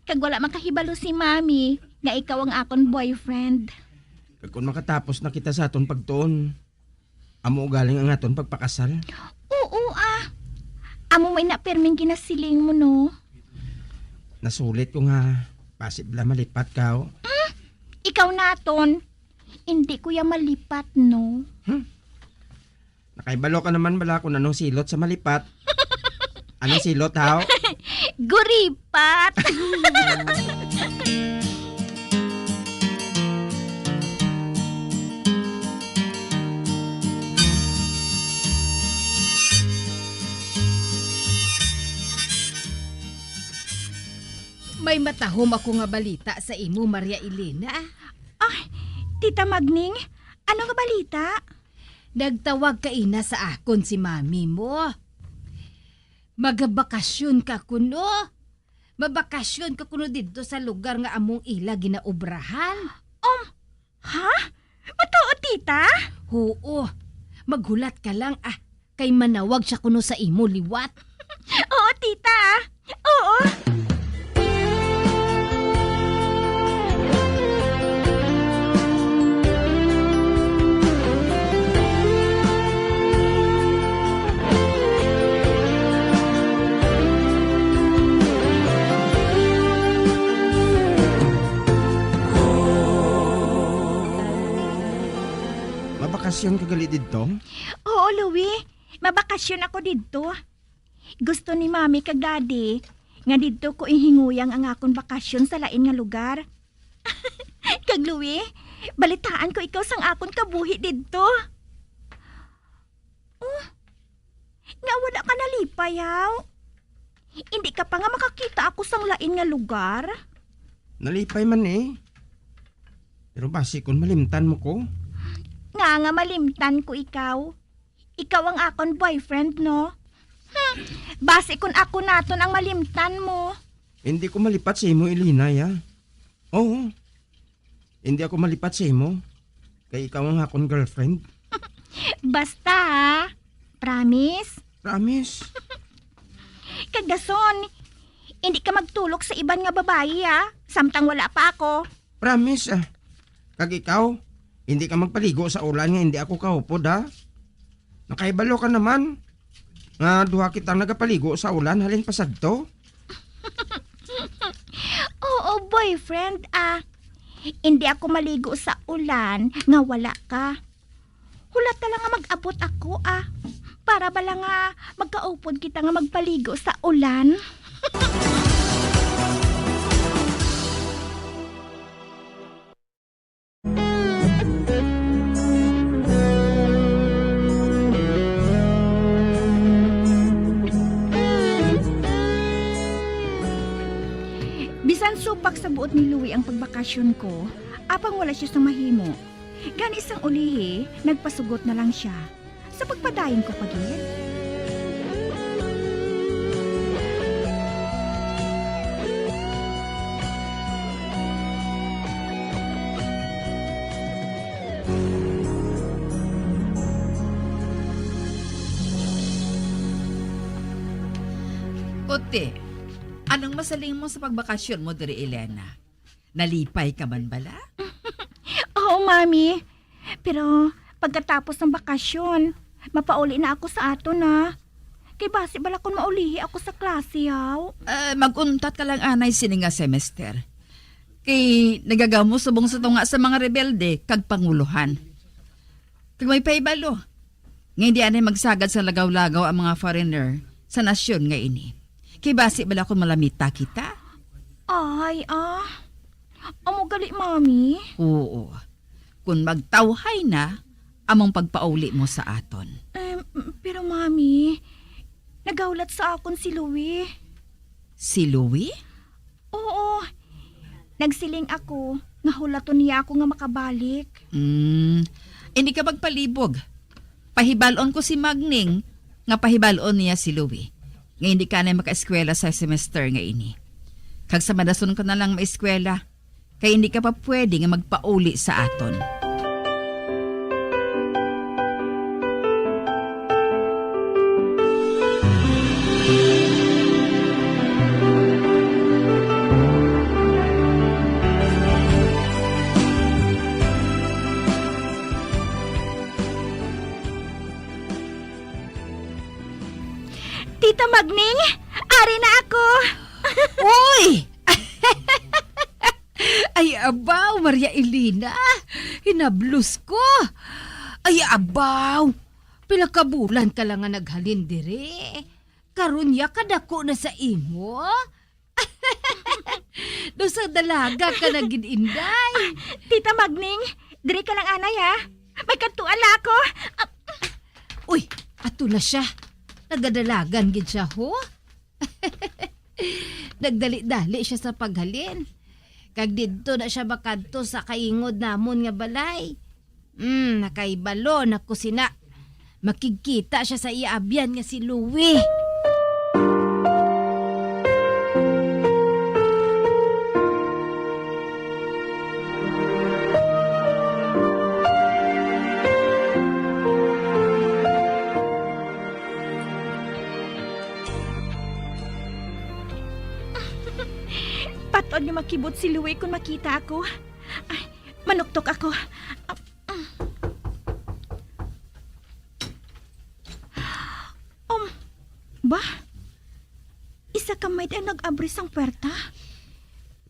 Kag wala makahibalo si Mami nga ikaw ang akon boyfriend. Kag kon makatapos na kita sa aton pagtuon, amo ugaling ang aton pagpakasal? Oo, ah. Amo may na perming ginasiling mo, no? Nasulit ko nga basi bala malipat ka, oh. Hmm? Ikaw naton. Hindi ko ya malipat, no? Hmm? Nakahibalo ka naman bala kung anong silot sa malipat. Anong silot, haw? Guripat! May matahom ako nga balita sa imo, Maria Elena. Ah, Tita Magning, ano nga balita? Nagtawag kaina sa akon si Mami mo. Magabakasyon ka kuno? Mabakasyon ka kuno didto sa lugar nga among ila ginaobrahan? Um, ha? Matuod, tita? Huo. Maghulat ka lang, ah, kay manawag siya kuno sa imo liwat. Oo, tita. Oo. Mabakasyon ka gali didto? Oo, Louie. Mabakasyon ako didto. Gusto ni Mami kag Daddy nga didto ko ihinguyang ang akon bakasyon sa lain nga lugar. Kag Louie, balitaan ko ikaw sang akon kabuhi didto. Oh, nga wala ka nalipay, haw? Hindi ka pa nga makakita ako sang lain nga lugar? Nalipay man, eh. Pero basi kon malimtan mo ko? Nga nga malimtan ko ikaw. Ikaw ang akon boyfriend, no? Hmm, basi kon ako naton ang malimtan mo. Hindi ko malipat sa imo, Elena, ya. Oo. Hindi ako malipat sa imo. Kay ikaw ang akon girlfriend. Basta, ha? Promise? Promise. Kag dason, hindi ka magtulok sa iban nga babayi, ha? Samtang wala pa ako. Promise, ah. Kag ikaw, hindi ka magpaligo sa ulan nga hindi ako kahupod, ha? Nakahibalo ka naman nga duha kita nagapaligo sa ulan halin pa sadto? Oo, boyfriend, ah. Hindi ako maligo sa ulan nga wala ka. Hulat ka lang nga mag-abot ako, ah. Para bala nga magkaupod kita nga magpaligo sa ulan. Bisan supak sa buot ni Louie ang pagbakasyon ko, apang wala siya sa mahimo. Gani sang ulihi, nagpasugot na lang siya. Sa pagpadayon ko pa gid. Ote, anong masaling mo sa pagbakasyon mo diri, Elena? Nalipay ka man bala? Oo, Mami. Pero pagkatapos ng bakasyon, mapauli na ako sa aton, ah. Kay basi bala kung maulihi ako sa klase, haw? Ah, mag-untat ka lang anay sini nga semester. Kay nagagamo subong sa tunga sa mga rebelde kag pangulohan. Kag may pahibalo nga hindi anay magsagad sa lagaw-lagaw ang mga foreigner sa nasyon nga ini. Kay basi bala kung malamita kita? Ay, ah. Amo gali, Mami? Oo. Kung magtawhay na among pagpauli mo sa aton. Em, pero, Mami, nagaulat sa akon si Louie. Si Louie? Oo. Nagsiling ako nga hulaton niya ako nga makabalik. Hmm. Hindi ka magpalibog. Pahibal-on ko si Magning nga pahibal-on niya si Louie nga hindi ka na makaeskwela sa semester nga ini. Kag sa madason ka na lang maeskwela, kay hindi ka pa pwede nga magpauli sa aton. Tita Magning, ari na ako. Uy! Ay, abaw, Maria Elena. Hinablos ko. Ay, abaw. Pila ka bulan ka lang nga naghalin diri. Karon ya kadako na sa imo. Daw sa dalaga ka na gid, Inday. Ah, Tita Magning, diri ka lang anay, ha? May kadtuan la ako. Ah, uy, ato na siya. Nagadalagan gid siya, ho? Nagdali-dali siya sa paghalin. Kag didto na siya makadto sa kaingod namon nga balay. Hmm, nakahibalo na ko sina. Makigkita siya sa iya abyan nga si Louie. Patod nga makibot si Louie kon makita ako. Ay, manuktok ako. Um, ba? Isa ka maid ang nag-abri sang puwerta?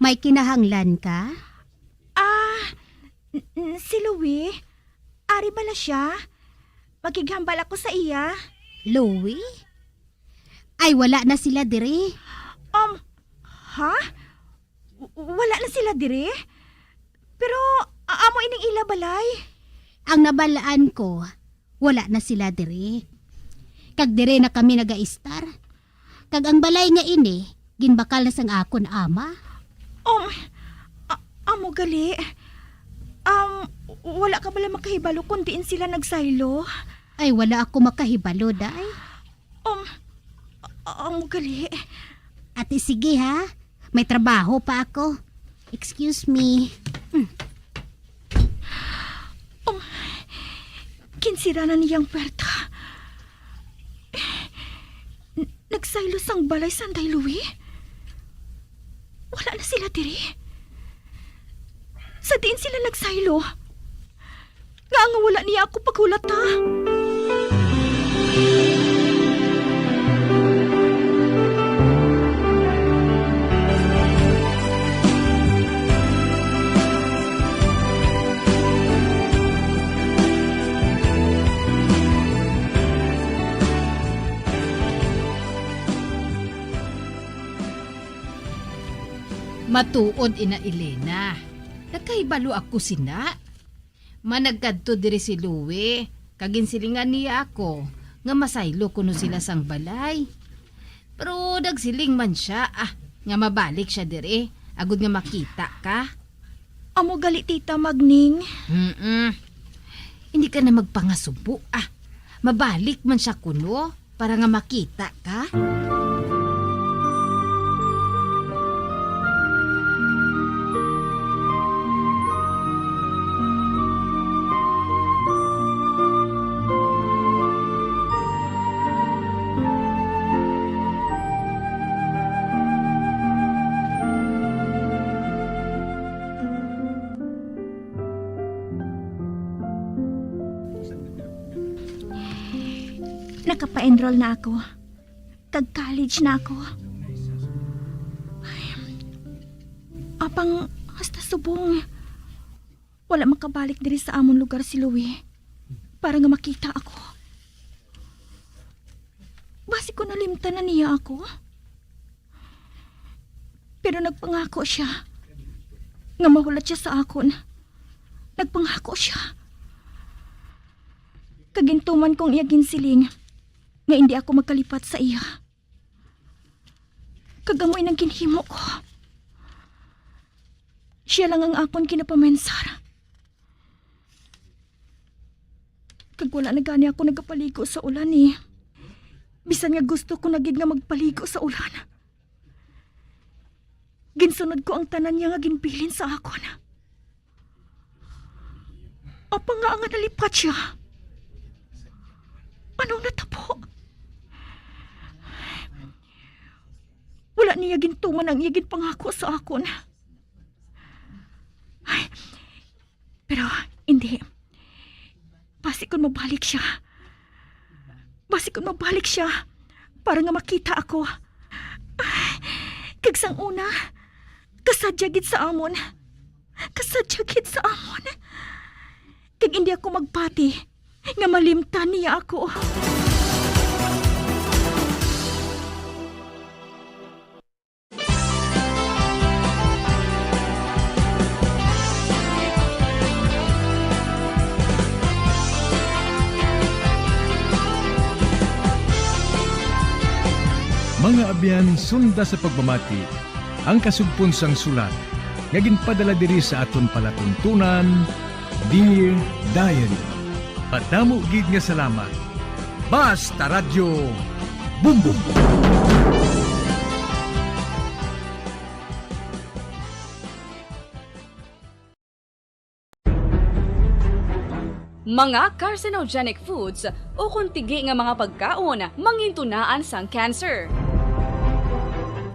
May kinahanglan ka? Ah, n-, n-, si Louie. Ari bala sia? Makighambal ako sa iya. Louie? Ay, wala na sila diri. Um, ha? W-, wala na sila diri? Pero, a-, amo ining ila balay? Ang nabal-an ko, wala na sila diri. Kag diri na kami nagaistar. Kag ang balay nga ini, ginbakal na sang akon ama. Um, a-, amo gali. Um, wala ka bala makahibalo kung diin sila nagsaylo? Ay, wala ako makahibalo, day. Um, a-, amo gali. Ate, sige ha. May trabaho pa ako. Excuse me. Hmm. Um, Ginsira na niya ang puwerta. N-, nagsaylo sang balay sanday Louie? Wala na sila diri? Sa diin sila nagsaylo? Nga nga wala niya ako paghulata? Matuod ina, Elena. Nakahibalo ako sina. Managkadto diri si Louie, kag ginsilingan niya ako nga masaylo kuno sila sang balay. Pero nagsiling man sia, ah, nga mabalik sia diri, agod nga makita ka. Amo gali, Tita Magning. Mm-mm. Hindi ka na magpangasubo, ah. Mabalik man sia kuno para nga makita ka. Nakapa-enroll na ako. Kag college na ako. Ay, apang hasta subong, wala makabalik diri sa amon lugar si Louie para nga makita ako. Basi ko nalimtan na niya ako. Pero nagpangako siya nga mahulat siya sa akon. Nagpangako siya. Kag gintuman ko ang iya ginsiling nga indi ako magkalipat sa iya. Kag amo inang ginhimo ko. Siya lang ang akon ginapamensar. Kag wala na gani ako nagapaligo sa ulan, eh. Bisan nga gusto ko na gid nga magpaligo sa ulan. Ginsunod ko ang tanan niya nga ginbilin sa akon. Apang ngaa nga nalipat siya? Anong natabo? Wala niya gintuman ang iya ginpangako sa akon. Ay, pero hindi. Basi kon mabalik siya. Basi kon mabalik siya para nga makita ako. Ay, kag sang una, kasadya gid sa amon. Kasadya gid sa amon. Kag hindi ako magpati nga malimtan niya ako. Mga abyan, sunda sa pagpamati ang kasugpon sang sulat nga ginpadala diri sa aton palatuntunan, Dear Diary. Madamo gid nga salamat. Basta Radyo Bumbong. Mga carcinogenic foods ukon tigi nga mga pagkaon mangintunaan sang cancer.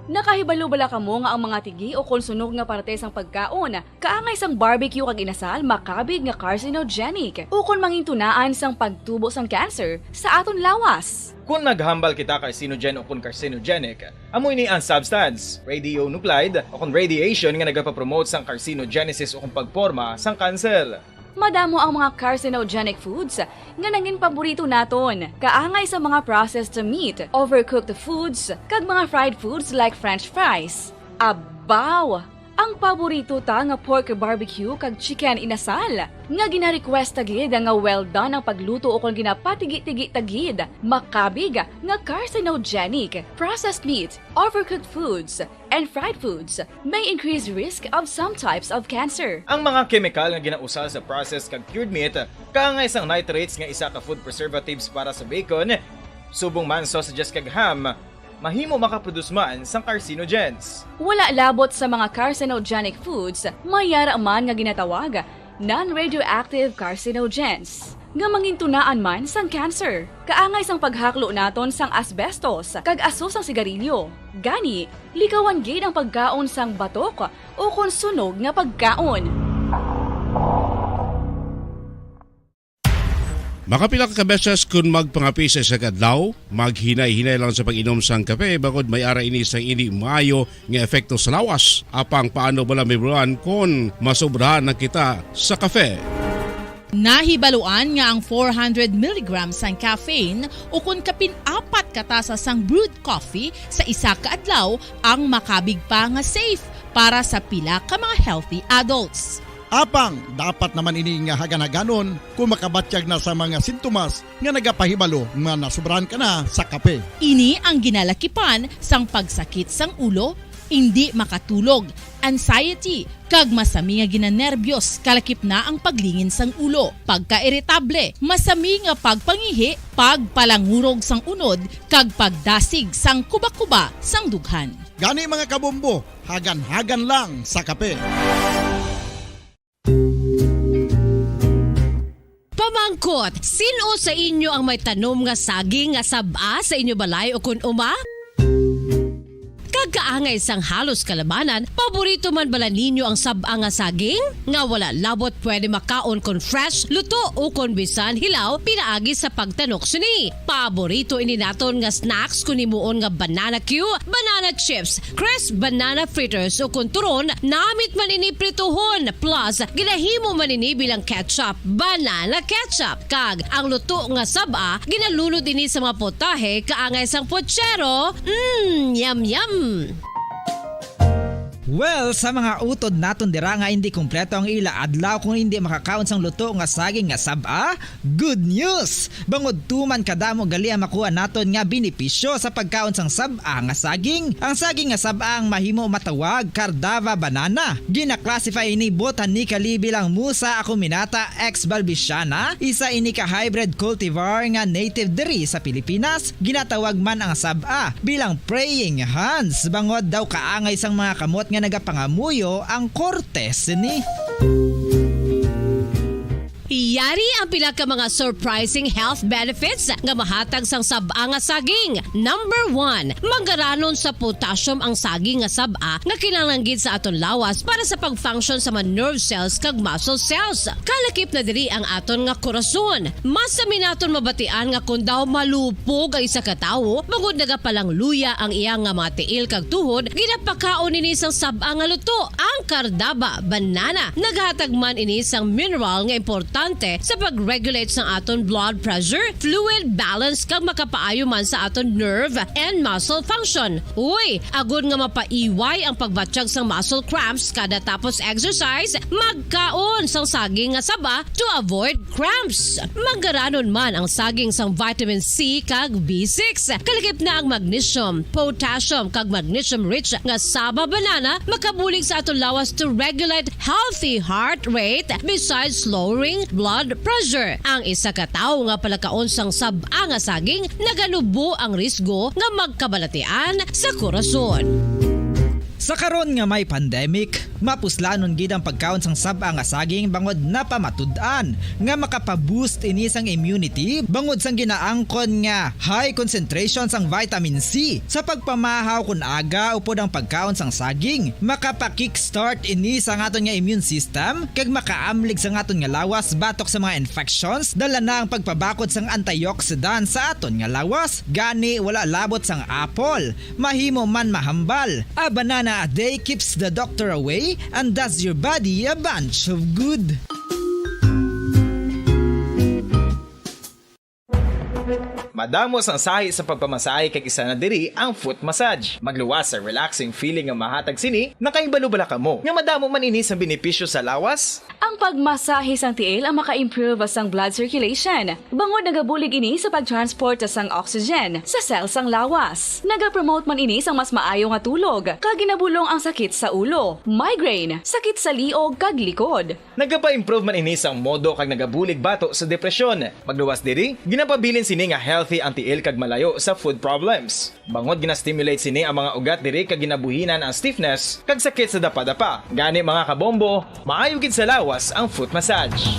Nakahibalo bala kamo nga ang mga tigi ukon sunog nga parte sang pagkaon kaangay sang barbecue kag inasal makabig nga carcinogenic ukon mangintunaan sang pagtubo sang cancer sa aton lawas? Kon naghambal kita carcinogen ukon carcinogenic, amo ini ang substance, radionuclide ukon radiation nga nagapapromote sang carcinogenesis ukon pagporma sang kanser. Madamo ang mga carcinogenic foods nga nangin paborito naton, kaangay sa mga processed meat, overcooked foods, kag mga fried foods like French fries. Abaw! Ang paborito ta nga pork barbecue kag chicken inasal, nga gina-request ta gid nga well done ang pagluto ukon ginapatigi-tigi ta gid, makabig nga carcinogenic. Processed meat, overcooked foods, and fried foods may increase risk of some types of cancer. Ang mga kemikal nga ginausal sa processed kag cured meat, kaangay sang nitrates nga isa ka food preservatives para sa bacon, subong man sausages kag ham, mahimo makaproduce man sang carcinogens. Wala labot sa mga carcinogenic foods, may yara man nga ginatawag non-radioactive carcinogens. nga mangintunaan man sang cancer. Kaangay sang paghaklo naton sang asbestos kag aso sang sigarilyo. Gani, likawan gid ang pagkaon sang batok ukon sunog nga pagkaon. Makapila ka beses kon magpangape sa isa ka adlaw, maghinay-hinay lang sa pag-inom sang kape bangod may ara ini sang indi maayo nga epekto sa lawas. Apang paano bala, Mibruan, kon masobrahan na kita sa kape? Nahibaluan nga ang four hundred milligrams sang caffeine ukon kapin apat ka tasa sang brewed coffee sa isa ka adlaw ang makabig pa nga safe para sa pila ka mga healthy adults. Apang dapat naman ini nga hagan-haganon kon makabatyag na sa mga sintomas nga nagapahibalo nga nasobrahan ka na sa kape. Ini ang ginalakipan sang pagsakit sang ulo, indi makatulog, anxiety, kag masami nga ginanerbiyos, kalakip na ang paglingin sang ulo, pagkairitable, masami nga pagpangihi, pagpalangurog sang unod, kag pagdasig sang kubakuba sang dughan. Gani, mga kabombo, hagan-hagan lang sa kape. Pamangkot, sin-o sa inyo ang may tanom nga saging nga sab-a sa inyo balay ukon uma? Kag kaangay sang halos kalabanan, paborito man bala ninyo ang sab-a nga saging? Nga wala labot pwede makaon kon fresh, luto, ukon bisan hilaw pinaagi sa pagtanok sini. Paborito ini naton nga snacks kon himuon nga banana cue, banana chips, crisp banana fritters, ukon turon, namit man ini prituhon, plus ginahimo man ini bilang ketchup, banana ketchup. Kag ang luto nga sab-a ginalunod ini sa mga putahe kaangay sang pochero. Mm, yum yum! Well, sa mga utod naton dira nga indi kompleto ang ila adlaw kung indi makakaon sang luto nga saging nga sab-a, good news! Bangod tuman kadamo gali ang makuha naton nga benepisyo sa pagkaon sang sab-a nga saging. Ang saging nga sab-a ang mahimo matawag Cardava banana. Gina-classify ini botanically bilang Musa acuminata ex balbisiana, isa ini ka hybrid cultivar nga native diri sa Pilipinas. Ginatawag man ang sab-a bilang praying hands bangod daw kaangay sang mga kamot nga nagapangamuyo ang korte sini. Yari ang pila ka mga surprising health benefits nga mahatag sang sab-a nga saging. Number one, manggaranon sa potassium ang saging nga sab-a nga kinahanglan gid sa aton lawas para sa pag-function sa mga nerve cells kag muscle cells. Kalakip na diri ang aton nga korason. Masami naton mabatian nga kon daw malupog ang isa ka tawo bangod nagapalangluya ang iya nga mga tiil kag tuhod, ginapakaon ini sang sab-a nga luto, ang kardaba banana. Naghatag man ini sang mineral nga importante sa pag-regulate sang aton blood pressure, fluid balance, kag makapaayo man sa aton nerve and muscle function. Uy, agod nga mapaiway ang pagbatyag sang muscle cramps kada tapos exercise, magkaon sang saging nga saba to avoid cramps. Manggaranon man ang saging sang vitamin C kag B six. Kalakip na ang magnesium, potassium, kag magnesium-rich nga saba banana makabulig sa aton lawas to regulate healthy heart rate besides lowering blood pressure. Ang isa ka tawo nga palakaon sang sab-a nga saging naganubo ang risgo nga magkabalatian sa korason. Sa karon nga may pandemic, mapuslanon gid ang pagkaon sang sab-a nga saging bangod napamatud-an nga makapa-boost ini sang immunity bangod sang ginaangkon nga high concentration sang vitamin C. Sa pagpamahaw kon aga upod ang pagkaon sang saging, makapa-kickstart ini sa aton nga immune system kag makaamlig sa aton nga lawas batok sa mga infections. Dala na ang pagpabakod sang antioxidant sa aton nga lawas. Gani, wala labot sang apple, mahimo man mahambal. A banana a day keeps the doctor away and does your body a bunch of good. Madamo sang sahi sa pagpamasahe kag isa na diri ang foot massage. Magluwas sa relaxing feeling nga mahatag sini. Nakahibalo bala kamo nga madamo man ini sang benepisyo sa lawas? Ang pagmasahe sang tiil ang maka-improve sang blood circulation, bangod nagabulig ini sa pag-transport sang oxygen sa cell sang lawas. Nagapromote man ini sang mas maayo nga tulog, kag ginabulong ang sakit sa ulo, migraine, sakit sa liog, kag likod. Nagapa-improve man ini sang modo kag nagabulig bato sa depresyon. Magluwas diri, ginapabilin sini nga healthy ang tiil kag malayo sa food problems. Bangod gina-stimulate sini ang mga ugat diri kag ginabuhinan ang stiffness kag sakit sa dapadapa. Gani, mga kabombo, maayo gid sa lawas ang foot massage.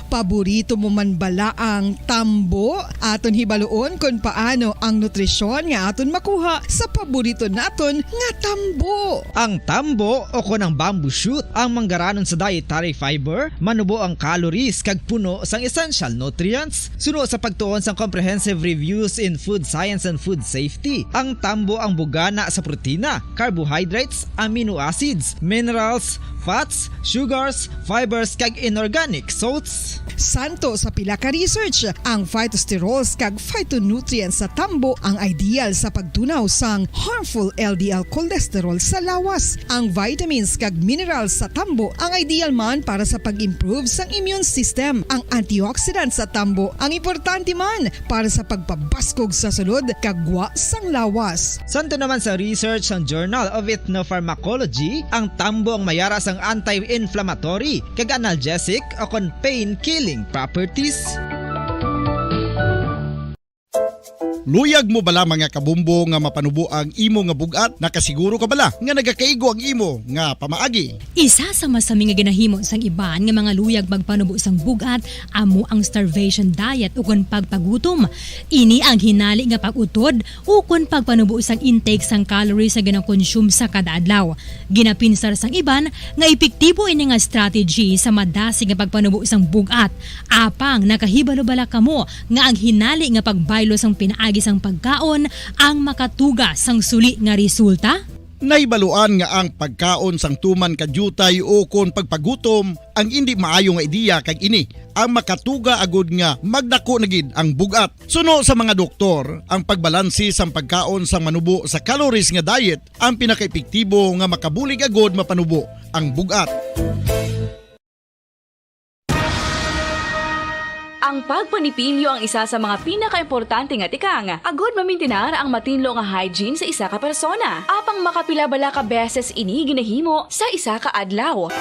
Paborito mo man bala ang tambo? Aton hibaluon kon paano ang nutrisyon nga aton makuha sa paborito naton nga tambo. Ang tambo, o kon ang bamboo shoot, ang manggaranon sa dietary fiber, manubo ang calories kag puno sang essential nutrients. Suno sa pagtuon sang Comprehensive Reviews in Food Science and Food Safety, ang tambo ang bugana sa protina, carbohydrates, amino acids, minerals, fats, sugars, fibers, kag inorganic salts. Santo sa pila ka research, ang phytosterols kag phytonutrients sa tambo ang ideal sa pagtunaw sang harmful L D L cholesterol sa lawas. Ang vitamins kag minerals sa tambo ang ideal man para sa pag-improve sang immune system. Ang antioxidants sa tambo ang importante man para sa pagpabaskog sa sulod kag gwa sang lawas. Santo naman sa research sang Journal of Ethnopharmacology, ang tambo ang mayara sang anti-inflammatory kag analgesic o kon pain-killing properties. Luyag mo bala, mga kabombo, nga mapanubo ang imo nga bug-at? Nakasiguro ka bala nga nagakaigo ang imo nga pamaagi? Isa sa masami nga ginahimo sang iban nga mga luyag magpanubo sang bug-at amo ang starvation diet, ukon pagpagutom. Ini ang hinali nga pag-utod ukon pagpanubo sang intake sang calories nga ginakonsume sa kada adlaw. Ginapinsar sang iban nga epektibo ini nga strategy sa madasig nga pagpanubo sang bug-at. Apang nakahibalo bala kamo nga ang hinali nga pagbaylo sang pinaagi sang pagkaon ang makatuga sang suli nga resulta? Nahibaluan nga ang pagkaon sang tuman ka diutay ukon pagpagutom ang indi maayo nga ideya, kag ini ang makatuga agud nga magdako na gid ang bug-at. Suno sa mga doktor, ang pagbalanse sang pagkaon sang manubo sa calories nga diet ang pinakaepektibo nga makabulig agud mapanubo ang bug-at. Ang pagpanipilyo ang isa sa mga pinakaimportante nga tikang agud mamintinar ang matinlo nga hygiene sa isa ka persona. Apang makapila bala ka beses ini ginahimo sa isa ka adlaw?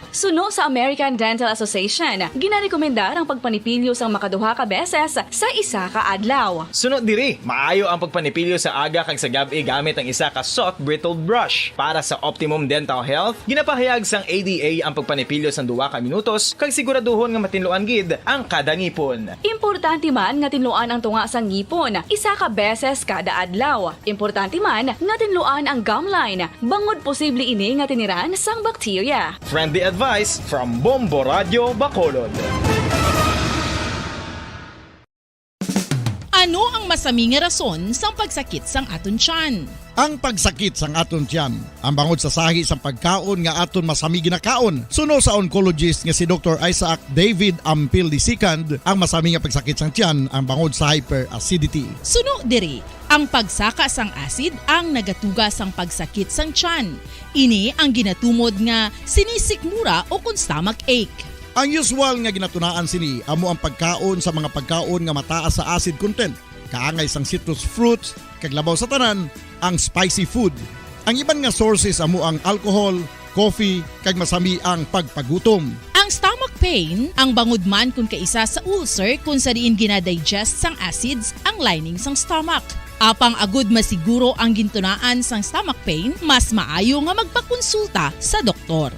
Suno sa American Dental Association, ginarekomendar ang pagpanipilyo sang makaduha ka beses sa isa ka adlaw. Suno diri, maayo ang pagpanipilyo sa aga kag sa gab-i gamit ang isa ka soft bristled brush. Para sa optimum dental health, ginapahayag sang A D A ang pagpanipilyo sang duha ka minutos kag siguraduhon nga matinluan gid ang kada ngipon. Importante man nga tinluan ang tunga sang ngipon isa ka beses kada adlaw. Importante man nga tinluan ang gum line, bangod posible ini nga tiniran sang bakterya. Friendly advice from Bombo Radyo Bacolod. Ano ang masami nga rason sang pagsakit sang aton tiyan? Ang pagsakit sang aton tiyan ang bangod sa sahi sang pagkaon nga aton masami ginakaon. Suno sa oncologist nga si Doktor Isaac David Ampil the second, ang masami nga pagsakit sang tiyan ang bangod sa hyperacidity. Suno diri, ang pagsaka sang acid ang nagatuga sang pagsakit sang tiyan. Ini ang ginatumod nga sinisikmura o kon stomach ache. Ang usual nga ginatunaan sini amo ang pagkaon sa mga pagkaon nga mataas sa acid content, kaangay sang citrus fruits, kag labaw sa tanan, ang spicy food. Ang iban nga sources amo ang alcohol, coffee, kag masami ang pagpagutom. Ang stomach pain ang bangod man kon kaisa sa ulcer, kon sa diin ginadigest sang acids ang lining sang stomach. Apang agud masiguro ang gintunaan sang stomach pain, mas maayo nga magpakonsulta sa doktor.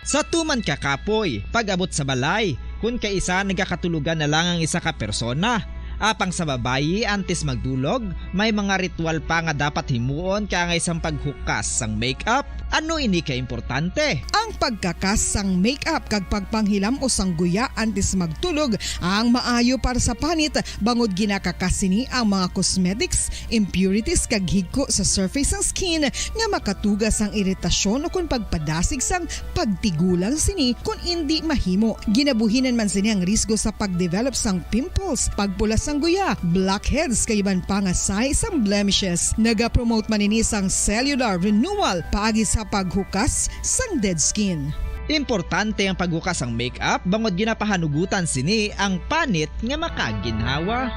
Sa tuman ka kapoy, pag-abot sa balay, kon kaisa nagakatulogan na lang ang isa ka persona. Apang sa babayi, antes magdulog, may mga ritual pa nga dapat himuon kaangay sang paghukas sang makeup. Ano ini ka importante? Ang pagkakas sang makeup kag pagpanghilam-os sang guya antes magtulog ang maayo para sa panit, bangod ginakakas sini ang mga cosmetics, impurities kag higko sa surface sang skin nga makatuga sang iritasyon ukon pagpadasig sang pagtigulang sini kon indi mahimo. Ginabuhinan man sini ang risgo sa pag-develop sang pimples, pagpula sang guya, blackheads, kag iban pa nga sahi sang blemishes. Nagapromote man ini sang cellular renewal paagi sa paghukas sang dead skin. Importante ang paghukas sang makeup bangod ginapahanugutan sini ang panit nga makaginhawa.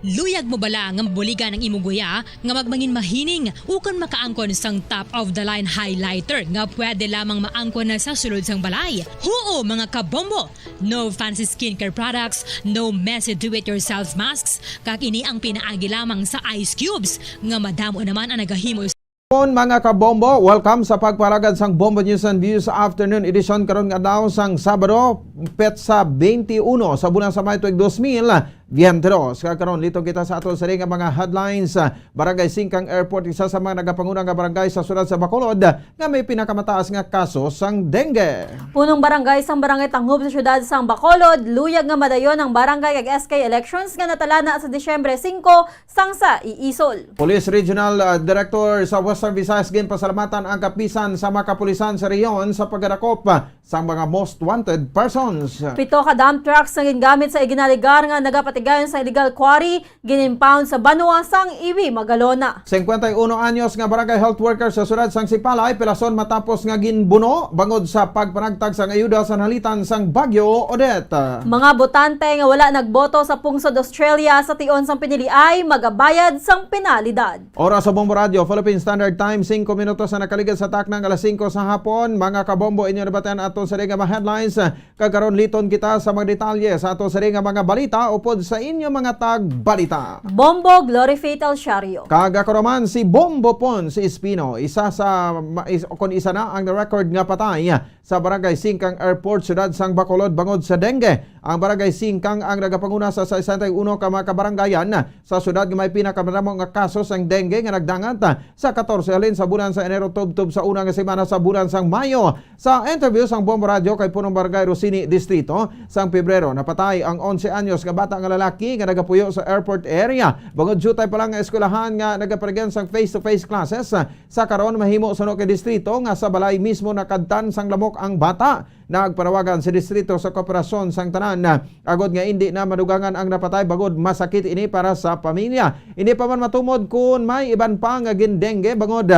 Luyag mo bala nga mabuligan ang imong guya nga magmangin mahining ukon makaangkon sang top of the line highlighter nga pwede lamang maangkon na sa sulod sang balay? Huo, mga kabombo! No fancy skincare products, no messy do-it-yourself masks, kag ini ang pinaagi lamang sa ice cubes nga madamo naman ang nagahimo. Mga kabombo, welcome sa pagparagad sang Bombo News and Views Afternoon Edition karon nga adlaw sang Sabado, petsa twenty-one sa bulan sa May tuig dos mil veintidos. Kag karon, liton kita sa aton sini nga mga headlines. Barangay Singkang Airport, isa sa mga nagapanguna nga barangay sa siyudad sa Bacolod nga may pinakamataas nga kaso sang dengue. Punong barangay sang Barangay Tangub sa siyudad sang Bacolod, luyag nga madayon ang barangay kag S K elections nga natalana sa Disyembre singko sang sa iisol. Police Regional, ah, Director sa Western Visayas ginpasalamatan ang kapisan sa mga kapulisan sa rehiyon sa pagdakop, ah, sang mga most wanted persons. Pito ka dump trucks nga gingamit sa iginaligar nga nagapatigayon sa illegal quarry gin-impound sa banwa sang Ibi, Magalona. Singkwenta y uno anyos nga barangay health worker sa siyudad sang Sipalay pilason matapos nga ginbuno bangod sa pagpanagtag sang ayuda sa nalitan sang Bagyo Odette. Mga botante nga wala nagboto sa pungsod Australia sa tion sang piniliay magabayad sang penalidad. Oras sa Bombo Radio, Philippine Standard Time, singko minutos na nakaligad sa taknang alas singko sa hapon. Mga kabombo, inyo nabatian ato sa mga headlines. Kag karon, liton kita sa mga detalye sa ato sini nga mga balita upod sa inyo mga tagbalita. Bombo Glory Fatal Shario. Kag ako naman si Bombo Pon si Espino, isa sa ma-, is-, kon isa na ang na-record nga patay sa Barangay Singkang Airport, siyudad sang Bacolod, bangod sa dengue. Ang Barangay Singkang ang nagapanguna sa sesenta y uno ka mga kabarangayan sa siyudad nga may pinakamadamo nga kaso sang dengue nga nagdangat sa katorse halin sa bulan sa Enero tubtob sa una nga semana sa bulan sang Mayo. Sa interview sang Bombo Radyo kay Punong Barangay Rosini, Distrito, sang Pebrero, napatay ang onse anyos nga bata nga lalaki nga nagapuyo sa airport area. Bangod diutay pa lang nga eskwelahan nga nagapaligyan sang face-to-face classes, sa karon mahimo suno kay distrito nga sa balay mismo nakadtan sang lamok ang bata. Nagpanawagan si distrito sa kooperasyon sang tanan, agod nga indi na madugangan ang napatay, bangod masakit ini para sa pamilya. Indi pa man matumod kon may iban pa nga gindengge, bangod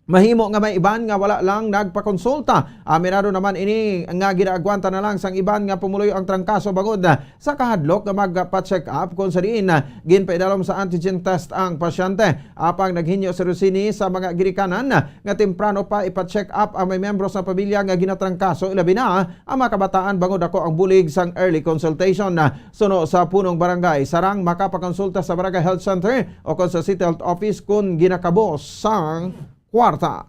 mahimo nga may iban nga wala lang nagpakonsulta. Aminado naman ini nga ginaagwanta na lang sang iban nga pumuluyo ang trangkaso bangod sa kahadlok nga magpa-check up, kon sa diin ginpaidalom sa antigen test ang pasyente. Apang naghinyo si Rosini sa mga ginikanan nga temprano pa ipa-check up ang may miyembro sa pamilya nga ginatrangkaso, ilabi na ang mga kabataan, bangod ako ang bulig sang early consultation. Suno sa punong barangay, sarang makapakonsulta sa Barangay Health Center o kon sa City Health Office kon ginakabos sang kwarta.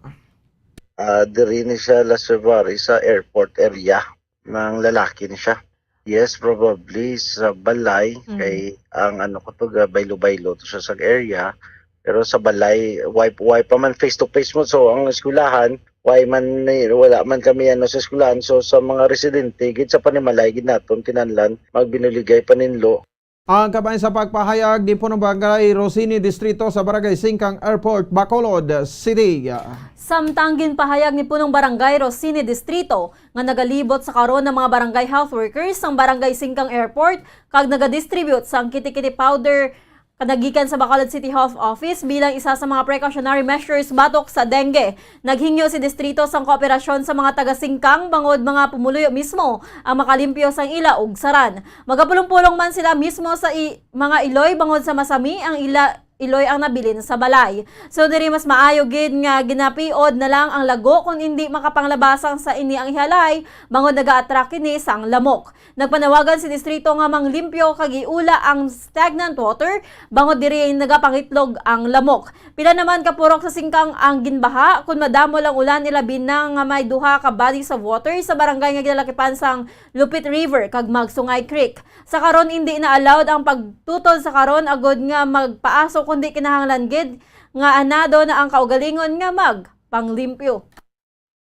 Ah, diri ni siya, La Suvari, sa airport area. Nang lalaki ni siya. Yes, probably sa balay, Mm. kay ang ano ko to, ga-, baylo-baylo to siya sa area. Pero sa balay, why, why pa man face to face mo? So, ang eskwelahan, why man ni, wala man kami ano sa eskwelahan. So, sa mga residente, gid sa panimalay, gid naton kinahanglan magbinuligay paninlo. Ang kabahin sa pagpahayag ni Punong Barangay Rosini, Distrito sa Barangay Singkang Airport, Bacolod City. Samtang ginpahayag ni Punong Barangay Rosini, Distrito, nga nagalibot sa karon ang mga barangay health workers sang Barangay Singkang Airport kag nagadistribute sang kitikiti powder kanagikan sa Bacolod City Health Office bilang isa sa mga precautionary measures batok sa dengue. Naghingyo si distrito sang kooperasyon sa mga taga-Singkang bangod mga pumuluyo mismo ang makalimpyo sang ila ugsaran. Magapulong-pulong man sila mismo sa i-, mga iloy bangod sa masami ang ila iloy ang nabilin sa balay. So, diri mas maayo gid nga ginapiod na lang ang lago, kon indi makapanglabasang sa ini ang ihalay, bangod naga-attract kini sang lamok. Nagpanawagan si distrito nga manglimpyo kag iula ang stagnant water, bangod diri nagapangitlog ang lamok. Pila naman ka purok sa Singkang ang ginbaha, kun madamo lang ulan, ilabi na nga may duha ka bodies of water sa barangay nga ginalakipan sang Lupit River kag Magsungay Creek. Sa karon, indi na allowed ang pagtutod sa karon agod nga magpaaso, kundi kinahanglan gid nga anado na ang kaugalingon nga magpanglimpyo.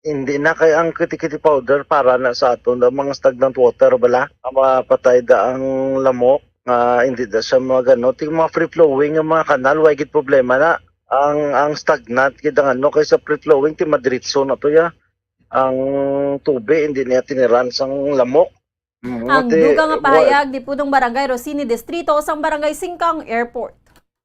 Hindi na, kay ang kitikiti powder para na sa aton ang mga stagnant water bala, ang mapatay da ang lamok, nga hindi da siya magano. Ting mga free flowing nga mga kanal, way gid problema na. Ang, ang stagnant gid ang ano, kay sa free flowing, ti madiritso na to ya. Ang tubig, hindi niya tiniran sang lamok. Mm, Ang ti-, dugang nga wa- pahayag ni Punong Barangay Rosini, Distrito sang Barangay Singkang Airport.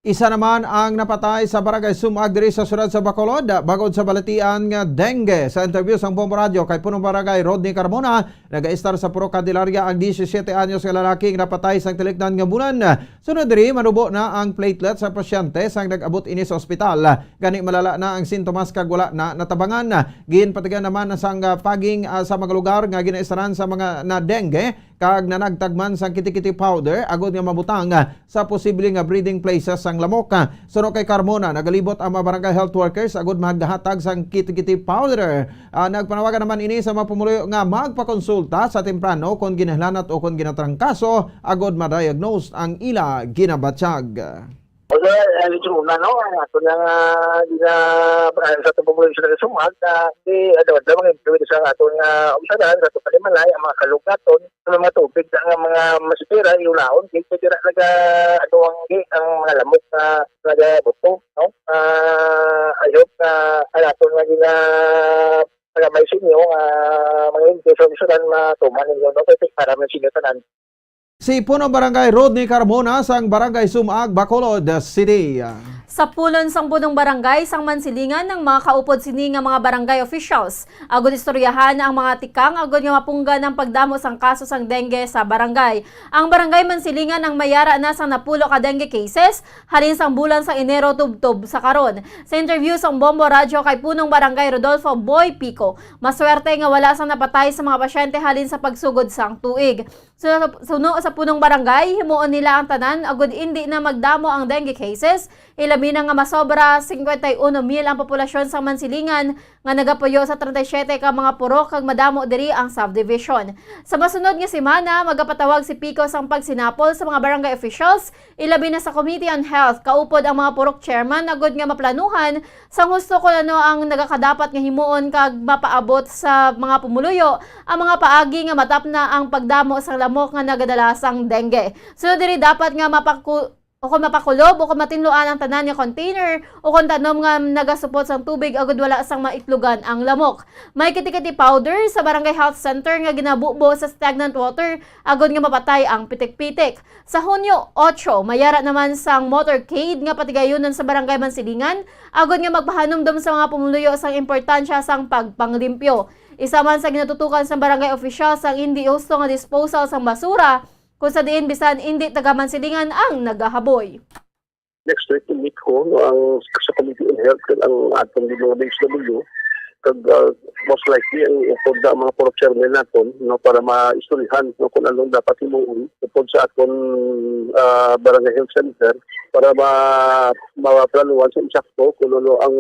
Isa naman ang napatay sa Barangay Sumag diri sa siyudad sa Bacolod, bangod sa balatian nga dengue. Sa interview sang Bombo Radyo kay Punong Barangay Rodney Carmona, nagaistar sa Purok Candelaria ang disisiete anyos nga lalaki nga napatay sang tilikdan nga bulan. Sunod diri, manubo na ang platelet sa pasyente sang nag-abot ini sa ospital. Gani malala na ang sintomas kag wala na natabangan. Ginpatigan naman sang, ah, paging, ah, sa mga lugar nga ginaistaran sa mga na dengue kag nanagtag man sang kitikiti powder agod nga mabutang, ah, sa posible nga breeding places sang lamok. Suno kay Carmona, nagalibot ang mga barangay health workers agod maghatag sang kitikiti powder. Ah, nagpanawagan naman ini sa mga pumuluyo nga magpakonsulta sa temprano kon ginahlanat o kon ginatrangkaso agod ma-diagnose ang ila ginabatyag. Although, eh, medyo una, no, ang ato na nga, di na, ah, sa atong populasyon sa Sumag, ah, di, ano, daw mga improvement sa aton nga umsalan, sa atong panimalay, ang mga kalog naton, ang mga tubig, ang mga masipira, iulaon, di, di, di, naga, ano, ang, di, ang mga lamok na, naga, buto, no? Ah, I hope na, ang aton nga, di na, para may sinyo, ah, mga improvement sa umsalan, matuman ninyo, no? Kasi para may sinyo tanan. Si Punong Barangay Rodney Carmona sang Barangay Sumag, Bacolod City. Sa pulong sang Punong Barangay sang Mansilingan, ang mga kaupod sini nga mga barangay officials agud istoryahan ang mga tikang agud nga mapunggan ang pagdamo sang kaso sang dengue sa barangay. Ang Barangay Mansilingan ang mayara na sang napulo ka dengue cases halin sang bulan sang Enero tubtob sa karon. Sa interview sang Bombo Radyo kay Punong Barangay Rodolfo Boy Pico, maswerte nga wala sang napatay sa mga pasyente halin sa pagsugod sang tuig. Suno, suno sa punong barangay, himuon nila ang tanan agud indi na magdamo ang dengue cases, ilabi na nga masobra singkwenta y uno mil ang populasyon sang Mansilingan nga nagapuyo sa treinta y siete ka mga purok kag madamo diri ang subdivision. Sa masunod nga semana, magapatawag si Pico sang pagsinapol sa mga barangay officials, ilabi na sa Committee on Health, kaupod ang mga purok chairman agud nga maplanuhan sang husto kon ano ang nagakadapat nga himuon kag mapaabot sa mga pumuluyo ang mga paagi nga matapna ang pagdamo sang lamok nga nagadala sang dengue. Sunod diri, dapat nga mapaku-, o kon mapakulob o kon matinluan ang tanan nga container o kon tanom nga nagasupot sang tubig agud wala sang maitlugan ang lamok. May kitikiti powder sa Barangay Health Center nga ginabubo sa stagnant water agud nga mapatay ang pitik-pitik. Sa Hunyo otso, mayara naman sang motorcade nga patigayunon sa Barangay Mansilingan agud nga magpahanumdom sa mga pumuluyo sang importansya sang pagpanglimpyo. Isa man sa ginatutukan sang barangay official sang indi husto nga disposal sang basura, kung sa diin bisan indi taga Mansilingan ang nagahaboy. Next week, i-meet ko, no, ang sa Committee on Health kag ang atong mga D P W, kag, ah, most likely ang upod na ang mga purok chairman naton, no, para maistoryahan, no, kung anong dapat himuon upod sa aton, ah, barangay health center para ma-, maplanuhan sa insakto kung ano ang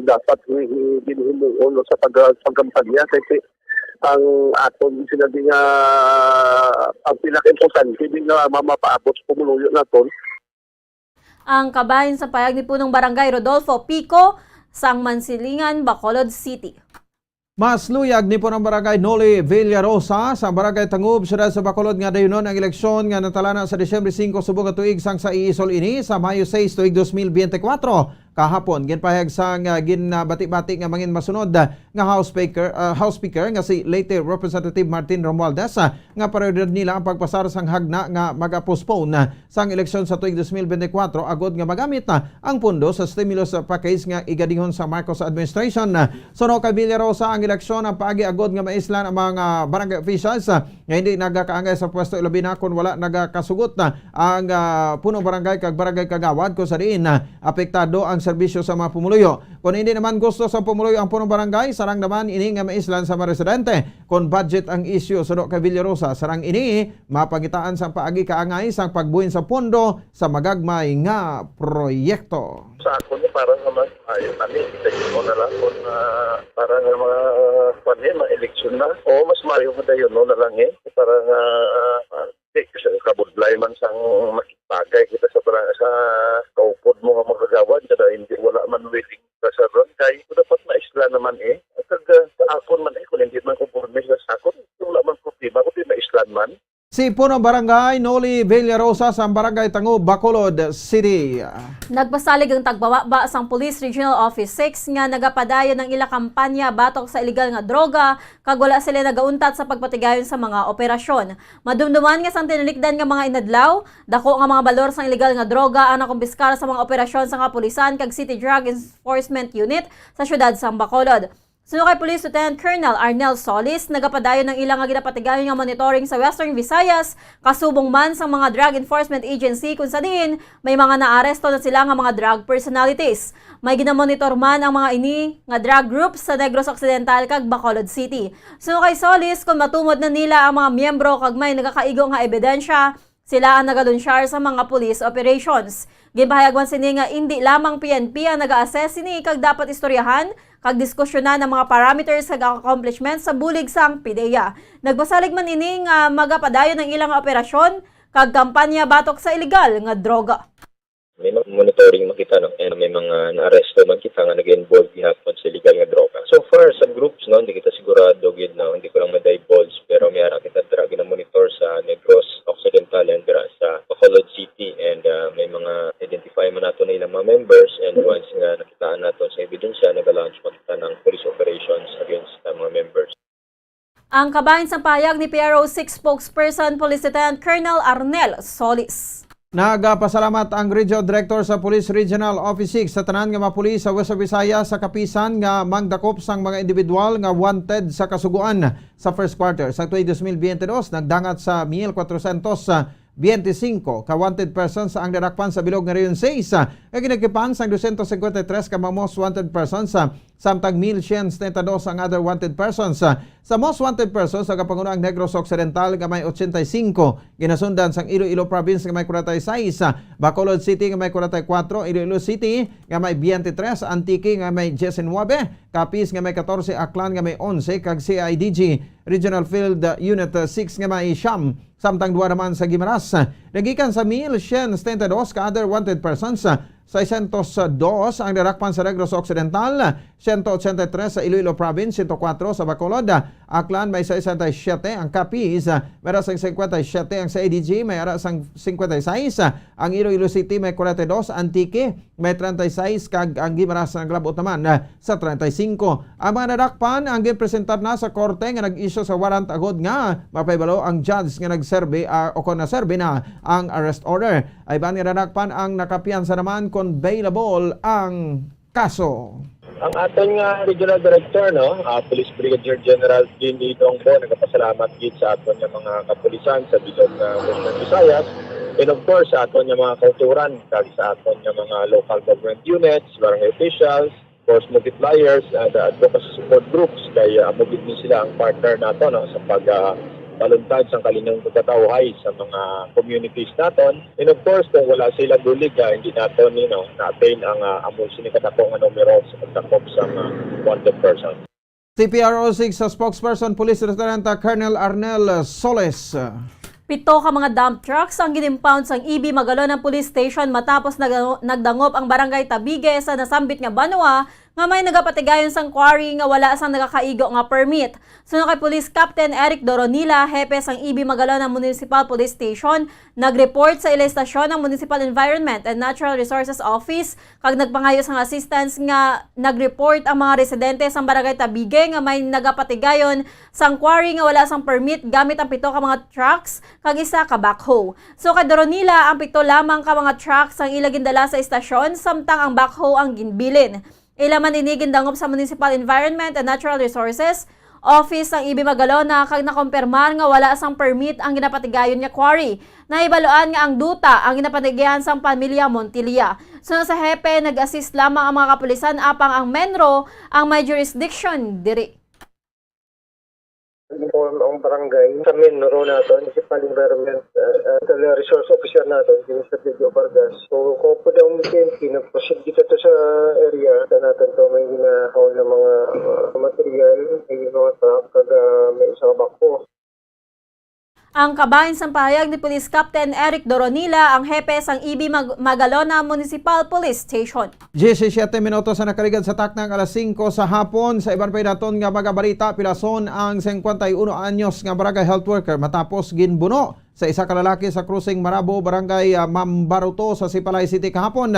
dapat hi-, hi-, ginhimuon, no, sa pag-, pagkampanya. Kay ang aton sinabi nga ang pinakaimportante din nga ma-, mapaabot sa pumuluyo naton. Ang kabahin sa payag ni Punong Barangay Rodolfo Pico sang Mansilingan, Bacolod City. Mas luyag ni Punong Barangay Noli Villarosa sa Barangay Tangub, Siyudad sa Bacolod, nga dayunon ang eleksyon nga natalana sa Disyembre singko subong nga tuig sang sa iisol ini sa Mayo sais tuig dos mil biyente kwatro. Kahapon, ginpahayag sang, ah, ginabati-bati nga mangin masunod, ah, nga House Speaker, ah, House Speaker nga si late Representative Martin Romualdez, ah, nga prioridad nila ang pagpasar sang hagna nga maga-postpone, ah, sang eleksyon sa tuig dos mil biyente kwatro agod nga magamit na ang pondo sa stimulus package nga igadihon sa Marcos administration. Suno kay Villarosa, ang eleksyon ang paagi agod nga maislan ang mga barangay officials nga hindi nagakaangay sa pwesto, ilabi na kon wala nagakasugot na ang, ah, punong barangay kag barangay kagawad, kung sa diin, ah, apektado ang serbisyo sa mga pumuluyo. Kon hindi naman gusto sa pumuluyo ang punong barangay, sarang naman ini nga maislan sa mga residente. Kon budget ang isyu, suno kay Villarosa, sarang ini mapangitaan sang paagi kaangay sang pagbuhin sa pondo sa magagmay nga proyekto. Sa akon, para nga mas maayo kami, kita mo na lang kung, ah, para nga mga, ah, kwan, eh, mga eleksyon na. Oo, mas maayo nga dayon, no, na lang, eh. Para nga, ah, ah, di, kasi kabudlay man sang makipagay kita sa bara-, sa kaupod mo nga mga kagawad, kada hindi, wala man willing ka sa barangay. So, dapat maisla naman, eh. Kag, ah, sa akon man, eh, kung hindi man konforme sa akon, wala man problema, kundi maislan man. Si Punong Barangay Noli Villarosa sa Barangay Tango, Bacolod City. Nagpasalig ang tagbababa sang Police Regional Office six nga nagapadayon ang ila kampanya batok sa iligal nga droga, kag wala sila nagauntat sa pagpatigayon sa mga operasyon. Madumduman nga sang tinalikdan nga mga inadlaw, dako nga mga balor sang iligal nga droga ang nakumpiskar sa mga operasyon sa kapulisan kag City Drug Enforcement Unit sa siyudad sang Bacolod. Suno kay Police Lieutenant Colonel Arnel Solis, nagapadayon ang ila nga ginapatigayon nga monitoring sa Western Visayas, kasubong man sang mga drug enforcement agency, kung sa diin may mga naaresto na sila nga mga drug personalities. May ginamonitor man ang mga ini nga drug groups sa Negros Occidental kag Bacolod City. Suno kay Solis, kung matumod na nila ang mga miyembro kag may nagakaigo nga ebidensya, sila ang nagalunsyar sa mga police operations. Ginpahayag man sini nga indi lamang P N P ang naga-assess sini kag dapat istoryahan kag diskusyonan ang mga parameters kag accomplishments sa bulig sang PDEA. Nagpasalig man ini nga magapadayon ang ilang operasyon kag kampanya batok sa iligal nga droga. May mga monitoring man kita, no? And may mga naaresto man kita nga nag-involve gihapon sa illegal nga droga. So far, sa groups, no, hindi kita sigurado gyud, no? Hindi ko lang ma-divulge, pero may ara kita dira ginamonitor sa Negros Occidental and dira sa Bacolod City. And, ah, may mga identify man nato na ilang mga members, and once nga nakitaan nato sa ebidensya, nag-launch man kita ng police operations against sa mga members. Ang kabahin sang pahayag ni P R O six spokesperson Police Lieutenant Colonel Arnel Solis. Nagapasalamat ang Regional Director sa Police Regional Office six sa tanan nga mga pulis sa West Visayas sa kapisan nga mangdakop sang mga individual nga wanted sa Kasugoan. Sa first quarter sa tuig dos mil biyente dos, nagdangat sa mil kwatrosyentos biyente singko ka wanted persons ang nadakpan sa bilog nga Region sais, nga ginakipan sang dosyentos singkwenta y tres ka mga most wanted persons, samtang mil syen setenta y dos ang other wanted persons. Sa most wanted persons, nagapangunahan ang Negros Occidental nga may ochenta y cinco, ginasundan sang Iloilo Province nga may kwarenta y seis, Bacolod City nga may kwarenta y kuwatro, Iloilo City nga may biyente tres, Antique nga may diecinuebe, Capiz nga may katorse, Aklan nga may onse, kag C I D G Regional Field Unit six nga may siyam. Samtang duha naman sa Guimaras. Nagikan sa mil syen setenta y dos ka other wanted persons, seiscientos dos ang nadakpan sa Negros Occidental, siyento ochenta y tres sa Iloilo Province, siyento kuwatro sa Bacolod, Aklan may sesenta y siyete, ang Capiz may ara sang singkwenta y siyete, ang C I D G may ara sang singkwenta y seis, ang Iloilo City may kwarenta y dos, Antique may treinta y seis, kag ang Guimaras naglab-ot naman, ah, sa treinta y cinco. Ang mga nadakpan ang ginpresentar na sa korte nga nag-issue sa warrant agod nga mapahibalo ang judge nga nagserbi, ah, o kon naserbi na ang arrest order. Ay ban nga nadakpan ang nakapiyansa naman kon bailable ang kaso. Ang aton nga Regional Director, no, ah, Police Brigadier General Dean Idongbo, nagapasalamat gid sa aton nga mga kapulisan sa bilog nga Western Visayas, and of course, sa aton nga mga kauturan, kag sa aton nga mga local government units, barangay officials, force multipliers, and, uh, advocacy support groups, kay, uh, amo gid ni sila ang partner nato, no, sa pag, uh, paluntad sang kalinong pagkatawhay sa mga communities naton. And of course, kung wala sila bulig, ah, hindi naton, you know, na-attain ang, ah, amo sini kadako nga numero sa pagdakop sa mga wanted person. C P R O six sa spokesperson, Police Lieutenant Colonel Arnel Soles. Pito ka mga dump trucks ang gin-impound sang E B Magalonan Police Station matapos nag-, nagdangop ang Barangay Tabige sa nasambit nga banwa nga may nagapatigayon sang quarry nga wala sang nagakaigo nga permit. Suno kay Police Captain Eric Doronila, hepe sang E B Magalonan Municipal Police Station, nag-report sa ila estasyon ang Municipal Environment and Natural Resources Office kag nagpangayo sang assistance nga nag-report ang mga residente sang Barangay Tabige nga may nagapatigayon sang quarry nga wala sang permit gamit ang pito ka mga trucks kag isa ka backhoe. So kay Doronila, ang pito lamang ka mga trucks ang ila gindala sa estasyon, samtang ang backhoe ang ginbilin. Ila man ini gindangop sa Municipal Environment and Natural Resources Office ang E B Magalona kag nakumpirmar nga wala sang permit ang ginapatigayon nga quarry. Nahibaluan nga ang duta ang ginapatigayan sang pamilya Montilla. Suno sa hepe, nag-assist lamang ang mga kapulisan, apang ang menro ang may jurisdiction diri. Inform ang barangay sa menro naton, Municipal Environment, uh, uh, Resource Officer naton, si Mister Jojo Vargas. So, kaupo daw ang P N P, nag-proceed kita to sa area. Sa naton to, may ginahaon na mga, uh, material, may mga truck, kag, uh, may isa ka backhoe. Ang kabahin sang pahayag ni Police Captain Eric Doronila, ang hepe sang E B Mag-, Magalona Municipal Police Station. Diyesisiete minutos ang nakaligad sa taknang alas singko sa hapon. Sa iban pa naton nga mga balita, pilason ang singkwenta y uno anyos nga barangay health worker matapos ginbuno sa isa ka lalaki sa Crossing Marabo, Barangay, ah, Mambaroto sa Sipalay City kahapon.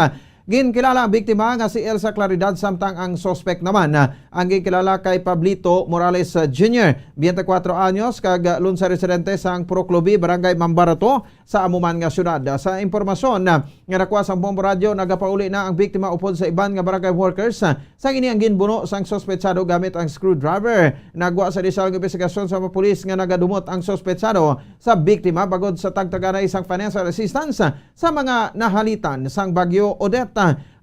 Ginkilala ang biktima nga si Elsa Claridad, samtang ang suspek naman, ah, ang ginkilala kay Pablito Morales, ah, Junior, biyente kwatro anyos, kag, ah, Lunsa residente sang Purok Lubi, Barangay Mambaroto, sa amo man nga syudad. Sa impormasyon, ah, nga nakuha sang Bombo Radyo, nagapauli na ang biktima upod sa iban nga barangay workers, ah, sang ini ang ginbuno sang suspetsado gamit ang screwdriver. Nagwa sa inisyal nga imbestigasyon sa mga pulis nga nagadumot ang suspetsado sa biktima bangod sa tagtaganay sang financial assistance sa mga nahalitan sang Bagyo Odette.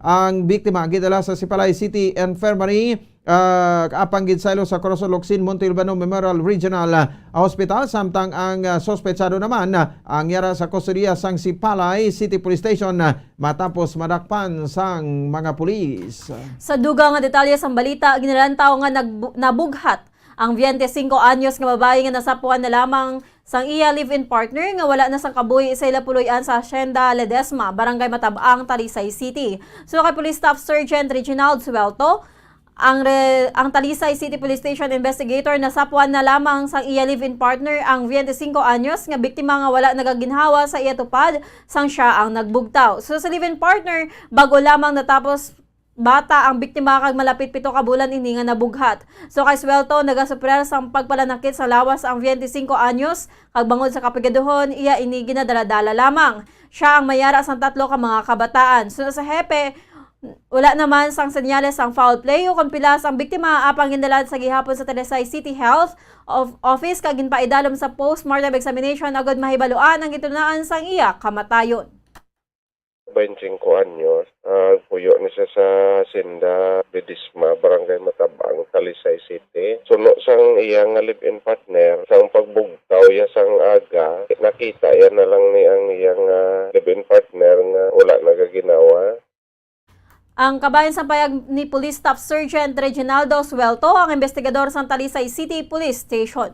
Ang biktima gidala sa Sipalay City Infirmary, ah, apang ginsaylo sa Corazon Locsin Monte Albano Memorial Regional, ah, Hospital, samtang ang, ah, suspetsado naman, ah, ang yara sa kustodiya sang Sipalay City Police Station, ah, matapos madakpan sang mga pulis. Sa dugang nga detalye sang balita, ginalantaw nga nagbu-, nabughat ang biyente singko anyos nga babayi nga nasapuan na lamang sang iya live-in partner nga wala na sang kabuhi sa ila puloy-an sa Hacienda Ledesma, Barangay Matab-ang, Talisay City. Suno kay Police Staff Sergeant Reginald Suelto, ang re-, ang Talisay City Police Station investigator, nasapuan na lamang sang iya live-in partner ang biyente singko anyos nga biktima nga wala nagaginhawa sa iya tupad sang siya ang nagbugtaw. So, sa live-in partner, bag-o lamang natapos bata ang biktima kag malapit pito ka bulan ini nga nabughat. So, kay Suelto, nagasuperar sang pagpalanakit sa lawas ang biyente singko anyos, kag bangod sa kapigaduhon, iya ini ginadala-dala lamang. Siya ang mayara sang tatlo ka mga kabataan. Suno sa hepe, wala naman sang senyales sang foul play o kon pilas ang biktima, apang gindala sa gihapon sa Talisay City Health of Office kag ginpaidalom sa postmortem examination agud mahibaluan ang gitunaan sang iya kamatayon. Bainti singko anyos, ah, puyo ni siya sa Hacienda Ledesma, Barangay Matab-ang, Talisay City. Suno sang iya nga live-in partner, sang pagbugtaw iya sang aga, nakita iya na lang ni ang iya nga live-in partner nga wala nagaginawa. Ang kabahin sang payag ni Police Staff Sergeant Reginaldo Suelto, ang investigador sang Talisay City Police Station.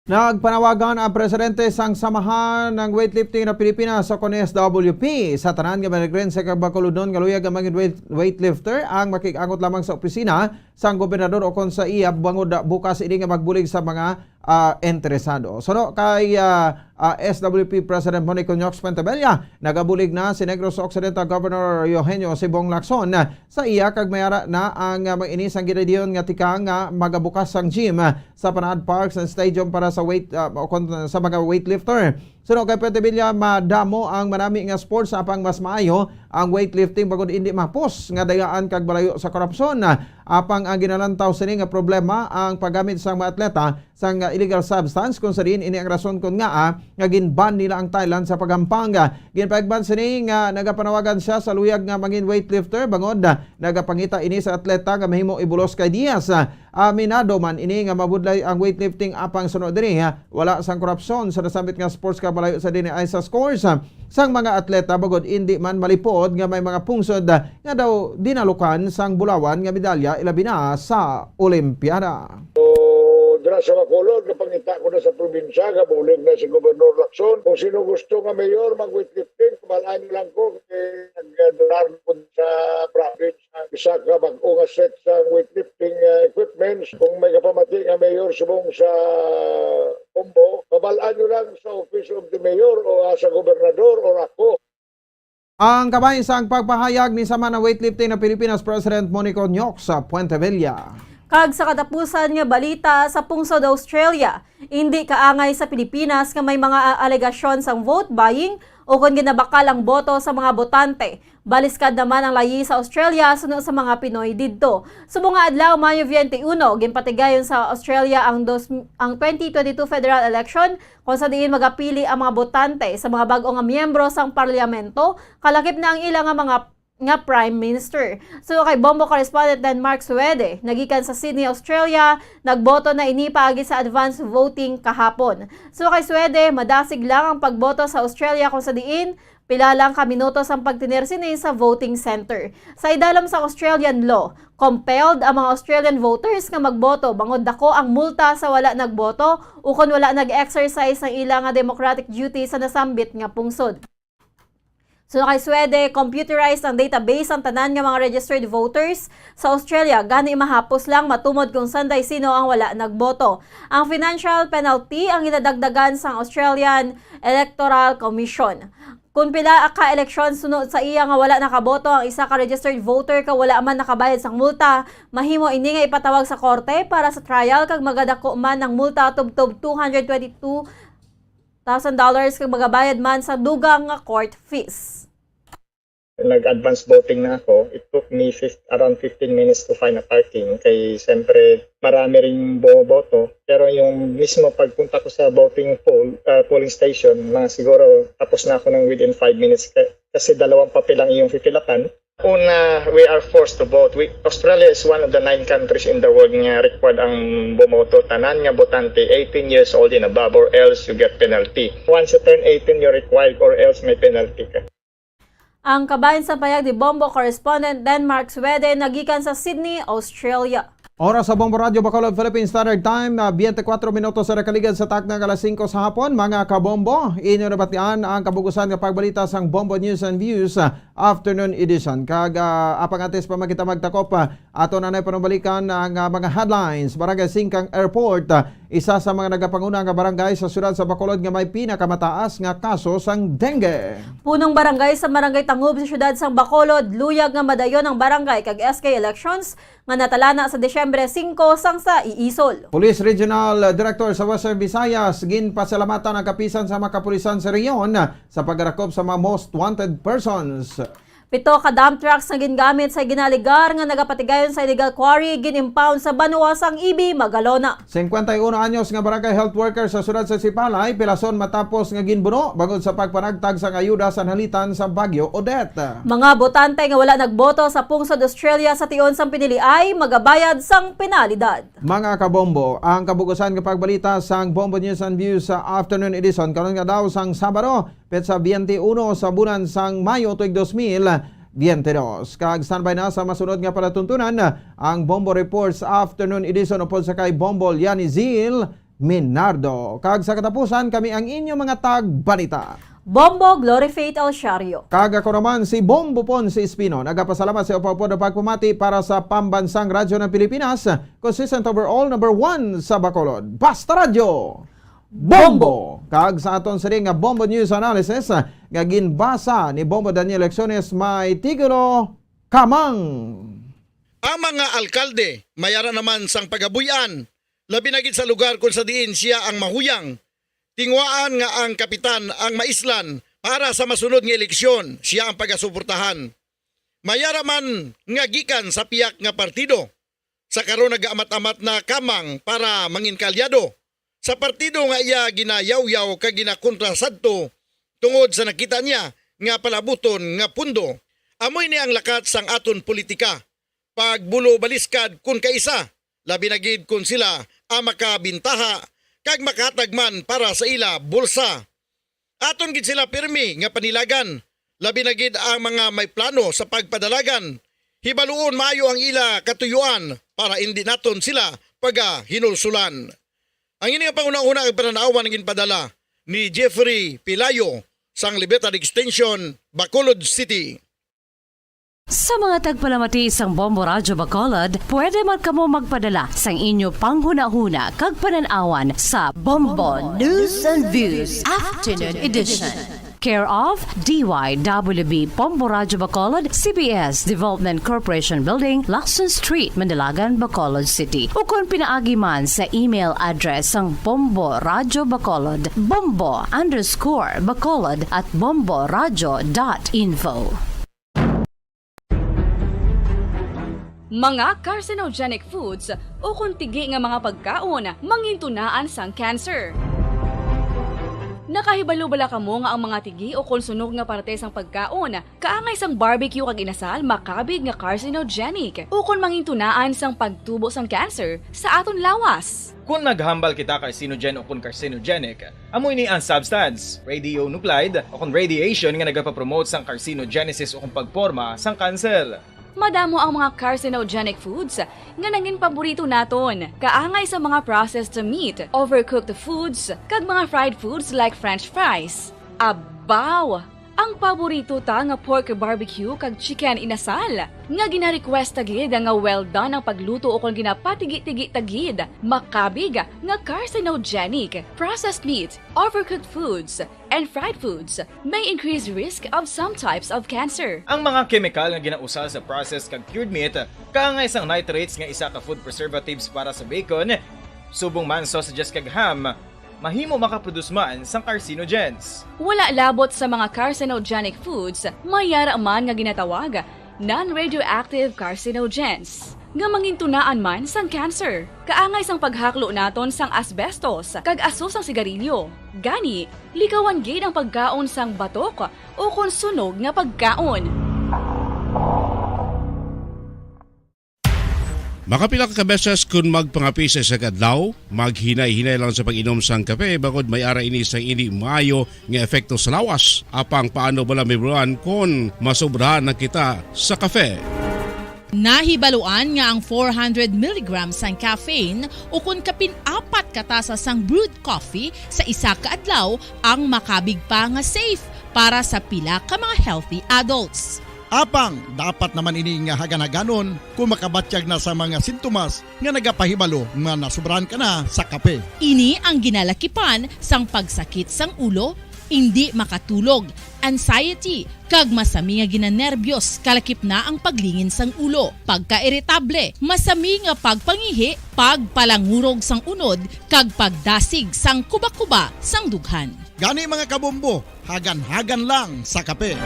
Nagpanawagan ang presidente sang Samahan ng Weightlifting na Pilipinas, o kon S W P, sa tanan nga Maligrense kag Bacolodnon nga luyag nga mangin weight-, weightlifter ang makig-angot lamang sa opisina sang gobernador o kon sa iya bangod bukas ini nga magbulig sa mga, ah, interesado. Suno kay, ah, ah, S W P President Monico Nyox Puentebella, nagabulig na si Negros Occidental Governor Eugenio Sibong Lacson sa iya kag mayara na ang, ah, mga ini sang ginadiyon nga tikang nga magabukas sang gym, ah, sa Panaad Park sang stadium para sa weight, ah, o kon sa mga weightlifter. Suno kay Puentebella, madamo ang manami nga sports, apang mas maayo ang weightlifting bangod indi mahapos nga dayaan kag malayo sa korupsyon. Apang ang ginalantaw sini nga problema ang paggamit sang mga atleta sang illegal substance, kung sa diin ini ang rason kon ngaa nga gin-ban nila ang Thailand sa paghampang. Ginpaigban sini nga nagapanawagan siya sa luyag nga mangin weightlifter bangod nagapangita ini sa atleta nga mahimo ibulos kay Diaz. Aminado man ini nga mabudlay ang weightlifting, apang suno diri, ha, wala sang korupsyon sa nasambit nga sports kag malayo sa dini ay sa scores, ha, sang mga atleta, bangod indi man malipod nga may mga pungsod, ha, nga daw dinalukan sang bulawan nga medalya, ilabi na sa Olimpiada. So, dira sa Bacolod, napangita ko na sa probinsya, gabulig na si Gobernador Lacson. Kung sino gusto nga mayor, mag-weightlifting, pabal-an niyo lang ko, kay nag-donar ko sa province. Isa ka bag-o nga set sa weightlifting, ah, equipments. Kung may kapamati nga mayor subong sa Bombo, pabal-an nyo lang sa Office of the Mayor o, ah, sa Gobernador o ako. Ang kabahin sang pagpahayag ni Samahan ng Weightlifting na Pilipinas President Monico Nyox Puentevilla. Kag sa katapusan nga balita, sa pungsod Australia, indi kaangay sa Pilipinas nga may mga a-, alegasyon sang vote buying o kon ginabakal ang boto sa mga botante. Baliskad naman ang layi sa Australia suno sa mga Pinoy didto. Subong nga adlaw, Mayo twenty-one, ginpatigayon sa Australia ang dos, ang twenty twenty-two federal election, kung sa diin magapili ang mga botante sa mga bag-o nga miyembro sang parliamento, kalakip na ang ila nga mga, nga prime minister. So, kay Bombo correspondent Denmark Suede, nagikan sa Sydney, Australia, nagboto na ini paagi sa advance voting kahapon. So, kay Suede, madasig lang ang pagboto sa Australia, kung sa diin Pila lang ka minutos ang pagtener sini sa voting center. Sa idalom sang Australian law, compelled ang mga Australian voters nga magboto bangod dako ang multa sa wala nagboto ukon wala nag-exercise sang ila nga democratic duty sa nasambit nga pungsod. Suno kay Swede, computerized ang database sang tanan nga mga registered voters sa Australia, gani mahapos lang matumod kung sanday sino ang wala nagboto. Ang financial penalty ang ginadagdagan sang Australian Electoral Commission. Kung pila ka eleksyon sunod sa iya nga wala nakaboto ang isa ka registered voter kag wala man nakabayad sang multa, mahimo ini nga ipatawag sa korte para sa trial kag magadako man ang multa tubtob two hundred twenty-two thousand dollars kag magabayad man sa dugang nga court fees. Nag-advance voting na ako. It took me fif- around fifteen minutes to find a parking. Kay siyempre, marami ring bumoboto. Pero yung mismo pagpunta ko sa voting poll, ah, polling station, mga siguro tapos na ako ng within five minutes. Ka- Kasi dalawang papel ang iyong pipilapan. Una, we are forced to vote. We, Australia is one of the nine countries in the world nga required ang bumoto. Tanan nga botante, eighteen years old and above, or else you get penalty. Once you turn eighteen, you're required, or else may penalty ka. Ang kabahin sa payag ni Bombo correspondent Denmark Swede nagikan sa Sydney, Australia. Oras sa Bombo Radyo Bacolod Philippine Standard Time na twenty-four minutos sa nakaligad sa takna nga alas singko sa hapon. Mga kabombo, inyo nabatian ang kabugusan nga pagbalita sang Bombo News and Views, ah, Afternoon Edition. Kag ah, apang antes pa man kita magtakop, ah, ato na nay panumbalikan ang ah, mga headlines. Barangay Singkang Airport, ah, isa sa mga nagapanguna nga barangay sa siyudad sa Bacolod nga may pinakamataas nga kaso sang dengue. Punong barangay sa Barangay Tangub sa siyudad sang Bacolod, luyag nga madayon ang barangay kag S K elections nga natalana sa Disyembre singko sang sa iisol. Police Regional Director sa Western Visayas, ginpasalamatan ang kapisan sa mga kapulisan sa rehiyon sa pagdakop sa mga most wanted persons. Pito ka dump trucks nga gingamit sa ginaligar nga nagapatigayon sa illegal quarry gin-impound sa banwa sang Ibi, Magalona. Singkwenta y uno anyos nga barangay health worker sa siyudad sa Sipalay, pilason matapos nga ginbuno bangod sa pagpanagtag sang ayuda sa nalitan sa Bagyo Odette. Mga botante nga wala nagboto sa pungsod Australia sa tion sang piniliay magabayad sang penalidad. Mga kabombo, ang kabugusan nga pagbalita sang Bombo News and Views sa Afternoon Edition karon nga daw sang Sabado, petsa twenty-one sa bulan sang Mayo tuig dos mil twenty-dos. Kag standby na sa masunod nga palatuntunan ang Bombo Reports Afternoon Edition upod sa kay Bombo Lianizil Minardo. Kag sa katapusan, kami ang inyo mga tagbalita. Bombo Glory Faith Alciario. Kag ako naman si Bombo Ponce Espino. Nagapasalamat sa upod nga pagpamati para sa Pambansang Radyo ng Pilipinas, consistent overall, number one sa Bacolod. Basta Radyo! Bombo! Kag sa aton sini nga Bombo News Analysis, ah, nga ginbasa ni Bombo Daniel Lecciones may titulo, Kamang. Ang mga alkalde mayara naman sang pagabuy-an, labi na gid sa lugar kon sa diin sia ang mahuyang. Tinguhaan nga ang kapitan ang maislan para sa masunod nga eleksyon, sia ang pagasuportahan. Mayara man nga gikan sa piyak nga partido, sa karon nagaamat-amat na Kamang para mangin kaalyado sa partido nga iya ginayawyaw kag ginakontra sadto tungod sa nakita niya nga palabuton nga pundo. Amo ini ang lakat sang aton politika, pagbulo-baliskad kon kaisa, labi na gid kon sila ang makabintaha kag makahatag man para sa ila bulsa. Aton gid sila pirmi nga panilagan, labi na gid ang mga may plano sa pagpadalagan. Hibaluon maayo ang ila katuyuan para indi naton sila pagahinulsulan. Ang ini nga panghunahuna kag panan-awan ang ginpadala ni Jeffrey Pilayo sang Libertad Extension, Bacolod City. Sa mga tagpalamati sang Bombo Radyo Bacolod, pwede man kamo magpadala sang inyo panghunahuna kag panan-awan sa Bombo News and Views Afternoon Edition. Care of D Y W B Bombo Radyo Bacolod, C B S Development Corporation Building, Lacson Street, Mandilagan, Bacolod City. Ukon pinaagi man sa email address sang Bombo Radyo Bacolod, bombo underscore bacolod at bomboradyo dot info. Mga carcinogenic foods ukon tigi nga mga pagkaon mangintunaan sang cancer. Nakahibalo bala kamo nga ang mga tigi o kon sunog nga parte sang pagkaon kaangay sang barbecue kag inasal makabig nga carcinogenic o kon mangintunaan sang pagtubo sang cancer sa aton lawas? Kon naghambal kita carcinogen o kon carcinogenic, amo ini ang substance, radionuclide o kon radiation nga nagapapromote sang carcinogenesis o kon pagporma sang cancer. Madamo ang mga carcinogenic foods nga nangin paborito naton, kaangay sa mga processed meat, overcooked foods, kag mga fried foods like french fries. Abaw! Ang paborito ta nga pork barbecue kag chicken inasal, nga gina-request ta gid nga well done ang pagluto o kon ginapatigi-tigi ta gid, makabig nga carcinogenic. Processed meat, overcooked foods, and fried foods may increase risk of some types of cancer. Ang mga kemikal nga ginausal sa processed kag cured meat, kaangay sang nitrates nga isa ka food preservatives para sa bacon, subong man sausages kag ham, mahimo makaproduce man sang carcinogens. Wala labot sa mga carcinogenic foods, may yara man nga ginatawag non-radioactive carcinogens nga mangintunaan man sang cancer, kaangay sang paghaklo naton sang asbestos kag aso sang sigarilyo. Gani, likawan gid ang pagkaon sang batok o kon sunog nga pagkaon. Makapila ka beses kon magpangape sa isa ka adlaw, maghinay-hinay lang sa pag-inom sang kape, bangod may ara ini sang indi maayo nga epekto sa lawas. Apang paano bala mahibaluan kon masobrahan na kita sa kafe? Nahibaluan nga ang four hundred milligrams sang caffeine o kon kapin apat ka tasa sang brewed coffee sa isa ka adlaw ang makabig pa nga safe para sa pila ka mga healthy adults. Apang dapat naman ini nga hagan-haganon kon makabatyag na sa mga sintomas nga nagapahibalo nga nasobrahan ka na sa kape. Ini ang ginalakipan sang pagsakit sang ulo, indi makatulog, anxiety, kag masami nga ginanerbyos, kalakip na ang paglingin sang ulo, pagkairitable, masami nga pagpangihi, pagpalangurog sang unod, kag pagdasig sang kubakuba sang dughan. Gani, mga kabombo, hagan-hagan lang sa kape.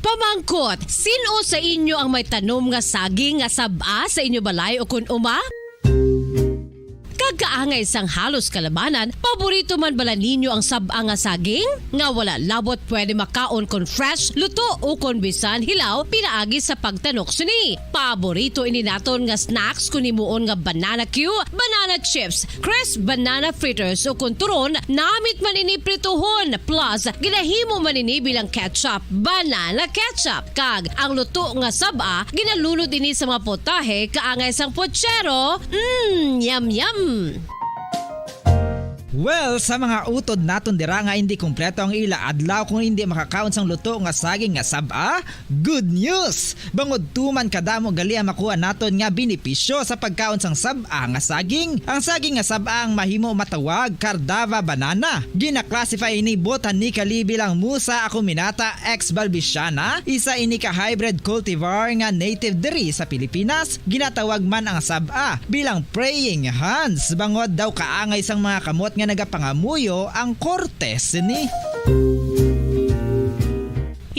Pamangkot, sin-o sa inyo ang may tanom nga saging nga sab-a sa inyo balay o kon uma? Kag kaangay sang halos kalabanan, paborito man bala ninyo ang sab-a nga saging? Nga wala labot pwede makaon kon fresh, luto, o kon bisan hilaw pinaagi sa pagtanok sini. Paborito ini naton nga snacks kon himuon nga banana cue, banana chips, crisp banana fritters, o kon turon, namit man ini prituhon, plus ginahimo man ini bilang ketchup, banana ketchup. Kag ang luto nga sab-a, ginalunod ini sa mga putahe kaangay sang puchero. Mm, yum, yum! Well, sa mga utod naton dira nga indi kompleto ang ila adlaw kung indi makakaon sang luto nga saging nga sab-a, good news! Bangod tuman kadamo gali ang makuha naton nga benepisyo sa pagkaon sang sab-a nga saging. Ang saging nga sab-a ang mahimo matawag Cardava banana. Gina-classify ini botanically bilang Musa acuminata ex balbisiana, isa ini ka hybrid cultivar nga native diri sa Pilipinas. Ginatawag man ang sab-a bilang praying hands, bangod daw kaangay sang mga kamot nga nagapangamuyo ang korte sini.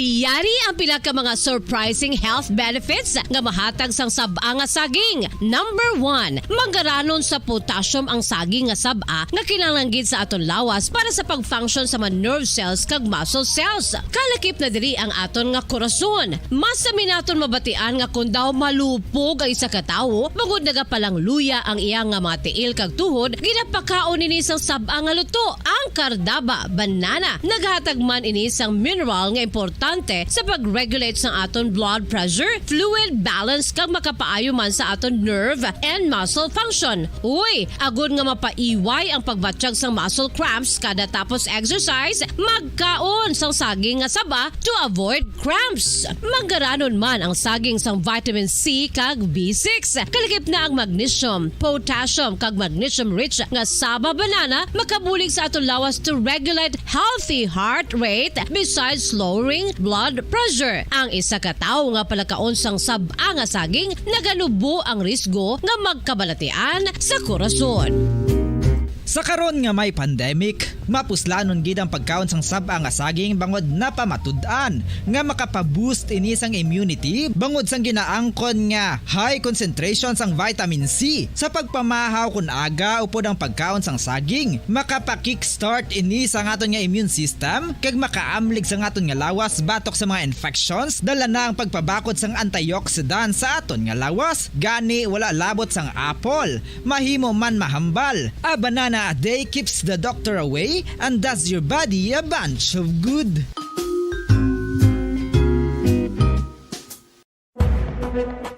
Yari ang pila ka mga surprising health benefits nga mahatag sang sab-a nga saging. Number one, mangaranon sa potassium ang saging nga sab-a nga kinahanglan gid sa aton lawas para sa pag-function sa mga nerve cells kag muscle cells. Kalakip na diri ang aton nga korason. Masami naton mabatian nga kon daw malupog ang isa ka tawo, bangod nagapalangluya ang iya nga mga tiil kag tuhod, ginapakaon ini sang sab-a nga luto, ang Cardava banana. Naghatag man ini sang mineral nga importante sa pag-regulate sang aton blood pressure, fluid balance, kag makapaayo man sa aton nerve and muscle function. Uy, agod nga mapaiway ang pagbatyag sang muscle cramps kada tapos exercise, magkaon sang saging nga saba to avoid cramps. Mangaranon man ang saging sang vitamin C kag B six. Kalakip na ang magnesium, potassium, kag magnesium-rich nga saba banana makabulig sa aton lawas to regulate healthy heart rate besides lowering blood pressure. Ang isa ka tawo nga palakaon sang sab-a nga saging naganubo ang risgo nga magkabalatian sa korason. Sa karon nga may pandemic, mapuslanon gid ang pagkaon sang sab-a nga saging bangod napamatud-an nga makapa-boost ini sang immunity bangod sang ginaangkon nga high concentration sang vitamin C. Sa pagpamahaw kon aga upod ang pagkaon sang saging, makapa-kickstart ini sa aton nga immune system kag makaamlig sa aton nga lawas batok sa mga infections, dala na ang pagpabakod sang antioxidant sa aton nga lawas. Gani, wala labot sang apple, mahimo man mahambal. A banana a day keeps the doctor away and does your body a bunch of good.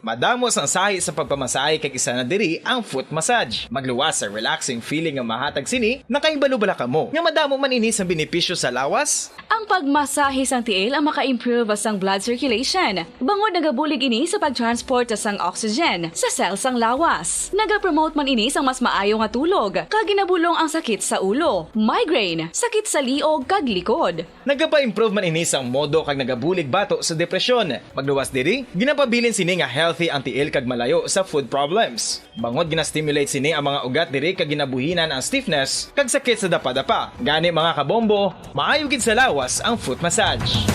Madamo sang sahi sa pagpamasahe kag isa na diri ang foot massage. Magluwas sa relaxing feeling nga mahatag sini, nakahibalo bala kamo nga madamo man ini sa benepisyo sa lawas? Ang pagmasahe sang tiil ang maka-improve sang blood circulation, bangod nagabulig ini sa pag-transport sang oxygen sa cell sang lawas. Nagapromote man ini sang mas maayo nga tulog, kag ginabulong ang sakit sa ulo, migraine, sakit sa liog, kag likod. Nagapa-improve man ini sang modo kag nagabulig bato sa depresyon. Magluwas diri, ginapabilin sini nga healthy ang tiil kag malayo sa foot problems. Bangod gina-stimulate sini ang mga ugat diri kag ginabuhinan ang stiffness kag sakit sa dapadapa. Gani, mga kabombo, maayo gid sa lawas ang foot massage.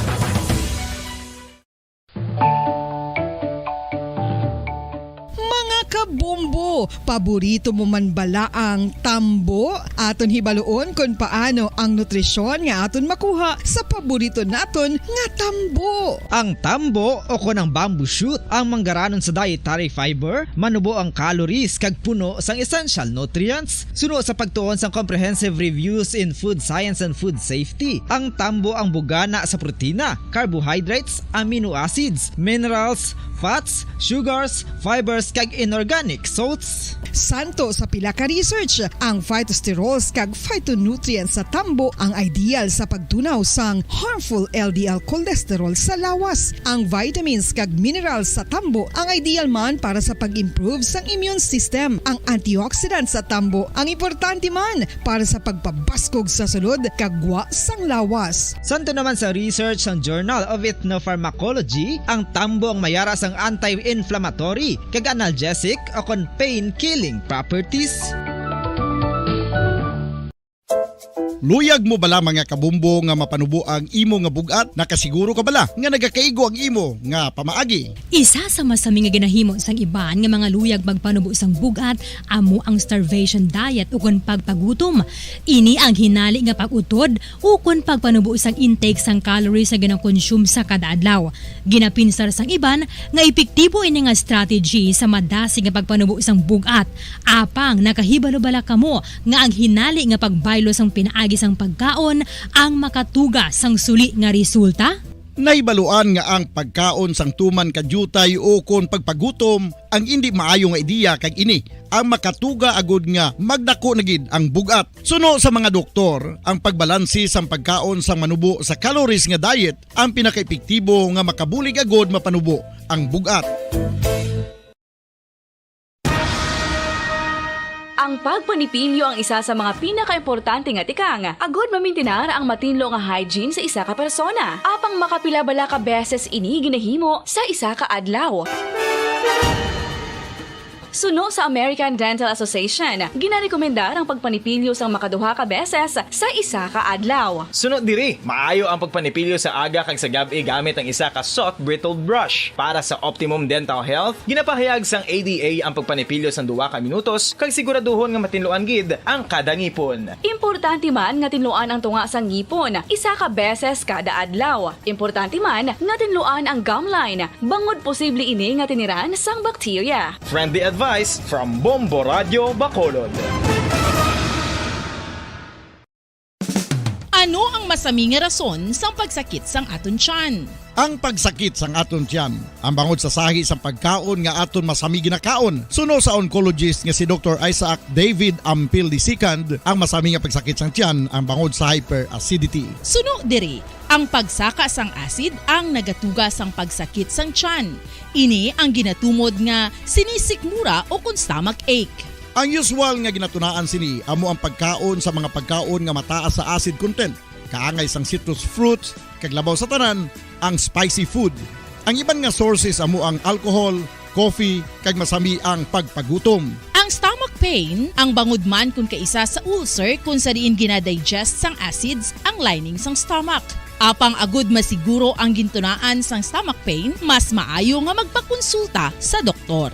Mga kabombo, paborito mo man bala ang tambo? Aton hibaluon kon paano ang nutrisyon nga aton makuha sa paborito naton nga tambo. Ang tambo o kon ang bamboo shoot ang manggaranon sa dietary fiber, manubo ang calories kag puno sang essential nutrients. Suno sa pagtuon sang Comprehensive Reviews in Food Science and Food Safety, ang tambo ang bugana sa protina, carbohydrates, amino acids, minerals, fats, sugars, fibers, kag inorganic salts. Santo sa pila ka research, ang phytosterols kag phytonutrients sa tambo ang ideal sa pagtunaw sang harmful L D L cholesterol sa lawas. Ang vitamins kag minerals sa tambo ang ideal man para sa pag-improve sang immune system. Ang antioxidant sa tambo ang importante man para sa pagpabaskog sa sulod kag gwa sang lawas. Santo naman sa research sang Journal of Ethnopharmacology, ang tambo ang mayara sang anti-inflammatory kag analgesic o kon pain-killing properties. Luyag mo bala, mga kabumbo, nga mapanubo ang imo nga bug-at? Nakasiguro ka bala nga nagakaigo ang imo nga pamaagi? Isa sa masami nga ginahimo sang iban nga mga luyag magpanubo sang bug-at amo ang starvation diet ukon pagpagutom. Ini ang hinali nga pag-utod ukon pagpanubo sang intake sang calories nga ginakonsume sa kada adlaw. Ginapinsar sang iban nga epektibo ini nga strategy sa madasig nga pagpanubo sang bug-at. Apang nakahibalo bala kamo nga ang hinali nga pagbaylo sang pinaagi sang pagkaon ang makatuga sang suli nga resulta? Nahibaluan nga ang pagkaon sang tuman ka diutay ukon pagpagutom ang indi maayo nga ideya, kag ini ang makatuga agud nga magdako na gid ang bug-at. Suno sa mga doktor, ang pagbalanse sang pagkaon sang manubo sa calories nga diet ang pinakaepektibo nga makabulig agud mapanubo ang bug-at. Ang pagpanipilyo ang isa sa mga pinakaimportante nga tikang agud mamintinar ang matinlo nga hygiene sa isa ka persona. Apang makapila bala ka beses ini ginahimo sa isa ka adlaw? Suno sa American Dental Association, ginarekomendar ang pagpanipilyo sang makaduha ka beses sa isa ka adlaw. Suno diri, maayo ang pagpanipilyo sa aga kag sa gab-i gamit ang isa ka soft bristled brush. Para sa optimum dental health, ginapahayag sang A D A ang pagpanipilyo sang duha ka minutos kag siguraduhon nga matinluan gid ang kada ngipon. Importante man nga tinluan ang tunga sang ngipon isa ka beses kada adlaw. Importante man nga tinluan ang gum line, bangod posible ini nga tiniran sang bakterya. Friendly advice from Bombo Radyo Bacolod. Ano ang masami nga rason sang pagsakit sang aton tiyan? Ang pagsakit sang aton tiyan ang bangod sa sahi sang pagkaon nga aton masami ginakaon. Suno sa oncologist nga si Doktor Isaac David Ampil the second, ang masami nga pagsakit sang tiyan ang bangod sa hyperacidity. Suno diri, ang pagsaka sang acid ang nagatuga sang pagsakit sang tiyan. Ini ang ginatumod nga sinisikmura o kon stomach ache. Ang usual nga ginatunaan sini amo ang pagkaon sa mga pagkaon nga mataas sa acid content, kaangay sang citrus fruits, kag labaw sa tanan, ang spicy food. Ang iban nga sources amo ang alcohol, coffee, kag masami ang pagpagutom. Ang stomach pain, ang bangod man kon kaisa sa ulcer kon sa diin ginadigest sang acids ang lining sang stomach. Apang agud masiguro ang gintunaan sang stomach pain, mas maayo nga magpakonsulta sa doktor.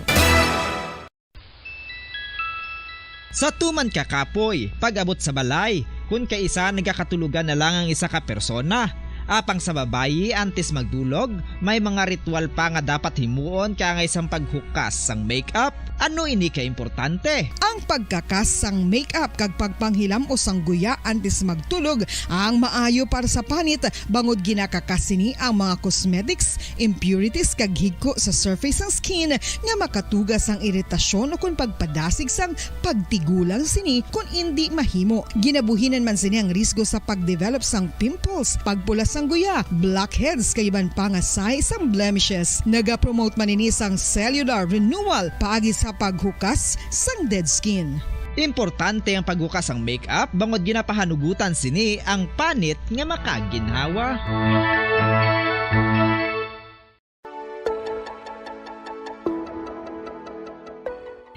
Sa tuman ka kapoy, pag-abot sa balay, kun kaisa nagakatulogan na lang ang isa ka persona. Apang sa babayi, antes magdulog, may mga ritual pa nga dapat himuon kaangay sang paghukas sang makeup. Ano ini ka importante? Ang pagkakas sang makeup kag pagpanghilam-os sang guya antes magtulog ang maayo para sa panit, bangod ginakakas sini ang mga cosmetics, impurities kag higko sa surface sang skin nga makatuga sang iritasyon ukon pagpadasig sang pagtigulang sini kon indi mahimo. Ginabuhinan man sini ang risgo sa pagdevelop sang pimples, pagpula sang guya, blackheads kag iban pa nga sahi sang blemishes. Nagapromote man ini sang cellular renewal paagi sa paghukas sang dead skin. Importante ang paghukas sang makeup bangod ginapahanugutan sini ang panit nga makaginhawa.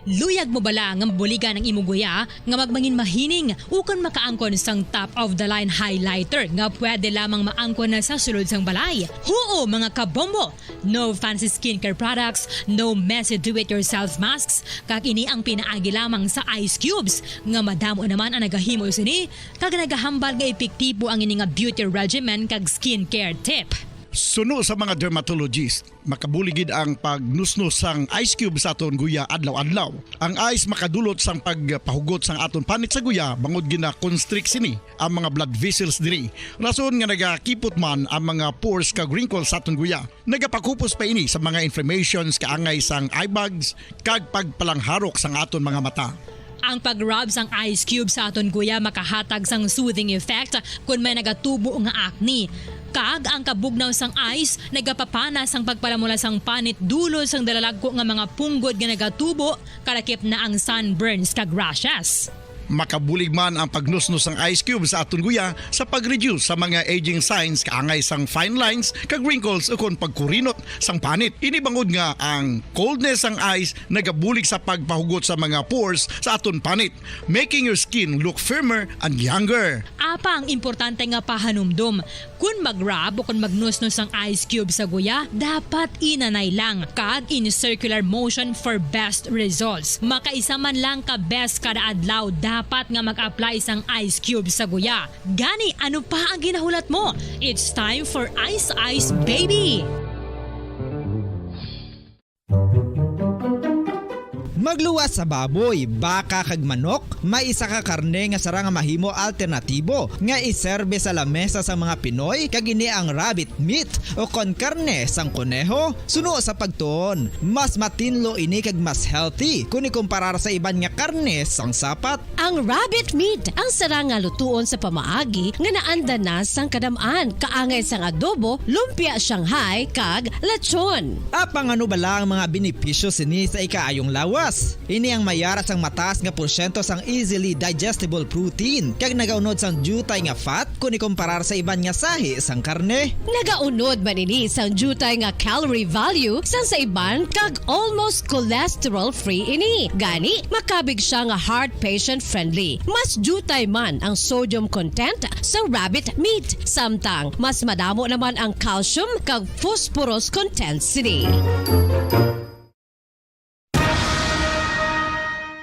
Luyag mo bala nga mabuligan ang imo guya nga magmangin mahining ukon makaangkon sang top of the line highlighter nga pwede lamang maangkon na sa sulod sang balay? Huo, mga kabombo! No fancy skincare products, no messy do-it-yourself masks, kag ini ang pinaagi lamang sa ice cubes, nga madamo naman ang nagahimo sini, kag nagahambal nga epektibo ang ini nga beauty regimen kag skincare tip. Suno sa mga dermatologist, makabulig gid ang pagnusnos sang ice cube sa aton guya adlaw-adlaw. Ang ice makadulot sang pagpahugot sang aton panit sa guya, bangod gina-constrict sini ang mga blood vessels diri. Rason nga nagakipot man ang mga pores kag wrinkles sa aton guya. Nagapakupos pa ini sa mga inflammations kaangay sang eye bags kag pagpalangharok sang aton mga mata. Ang pag-rub sang ice cube sa aton guya makahatag sang soothing effect kon may nagatubo nga acne. Kag ang kabugnaw sang ice nagapapana sang pagpalamula sang panit dulot sang dalalagko nga mga punggod nga nagatubo, kalakip na ang sunburns kag rashes. Makabulig man ang pagnusnos sang ice cube sa aton guya sa pag-reduce sa mga aging signs kaangay sang fine lines kag wrinkles ukon pagkurinot sang panit. Ini bangod nga ang coldness sang ice nagabulig sa pagpahugot sa mga pores sa aton panit, making your skin look firmer and younger. Apang importante nga pahanumdom, kon mag-rub o kon magnusnos ang ice cube sa guya, dapat inanay lang kag in circular motion for best results. Makaisa man lang ka beses kada adlaw dapat nga mag-apply sang ice cube sa guya. Gani, ano pa ang ginahulat mo? It's time for Ice Ice Baby! Magluwas sa baboy, baka kag manok, may isa ka karne nga sarang nga mahimo alternatibo nga iserbe sa lamesa sa mga Pinoy, kag ini ang rabbit meat o kon karne sang koneho. Suno sa pagtuon, mas matinlo ini kag mas healthy kon ikumparar sa iban nga karne sang sapat. Ang rabbit meat ang sarang nga lutuon sa pamaagi nga naanda na sang kadam-an, kaangay sang adobo, lumpia Shanghai, kag lechon. Apang ano bala ang mga benepisyo sini sa ikaayong lawas? Ini ang may ara sang mataas nga porsyento sang easily digestible protein, kag nagaunod sang diutay nga fat kon ikumparar sa iban nga sahi sang karne. Nagaunod man ini sang diutay nga calorie value sang sa iban, kag almost cholesterol-free ini. Gani, makabig sia nga heart patient-friendly. Mas diutay man ang sodium content sang rabbit meat, samtang mas madamo naman ang calcium kag phosphorus content sini.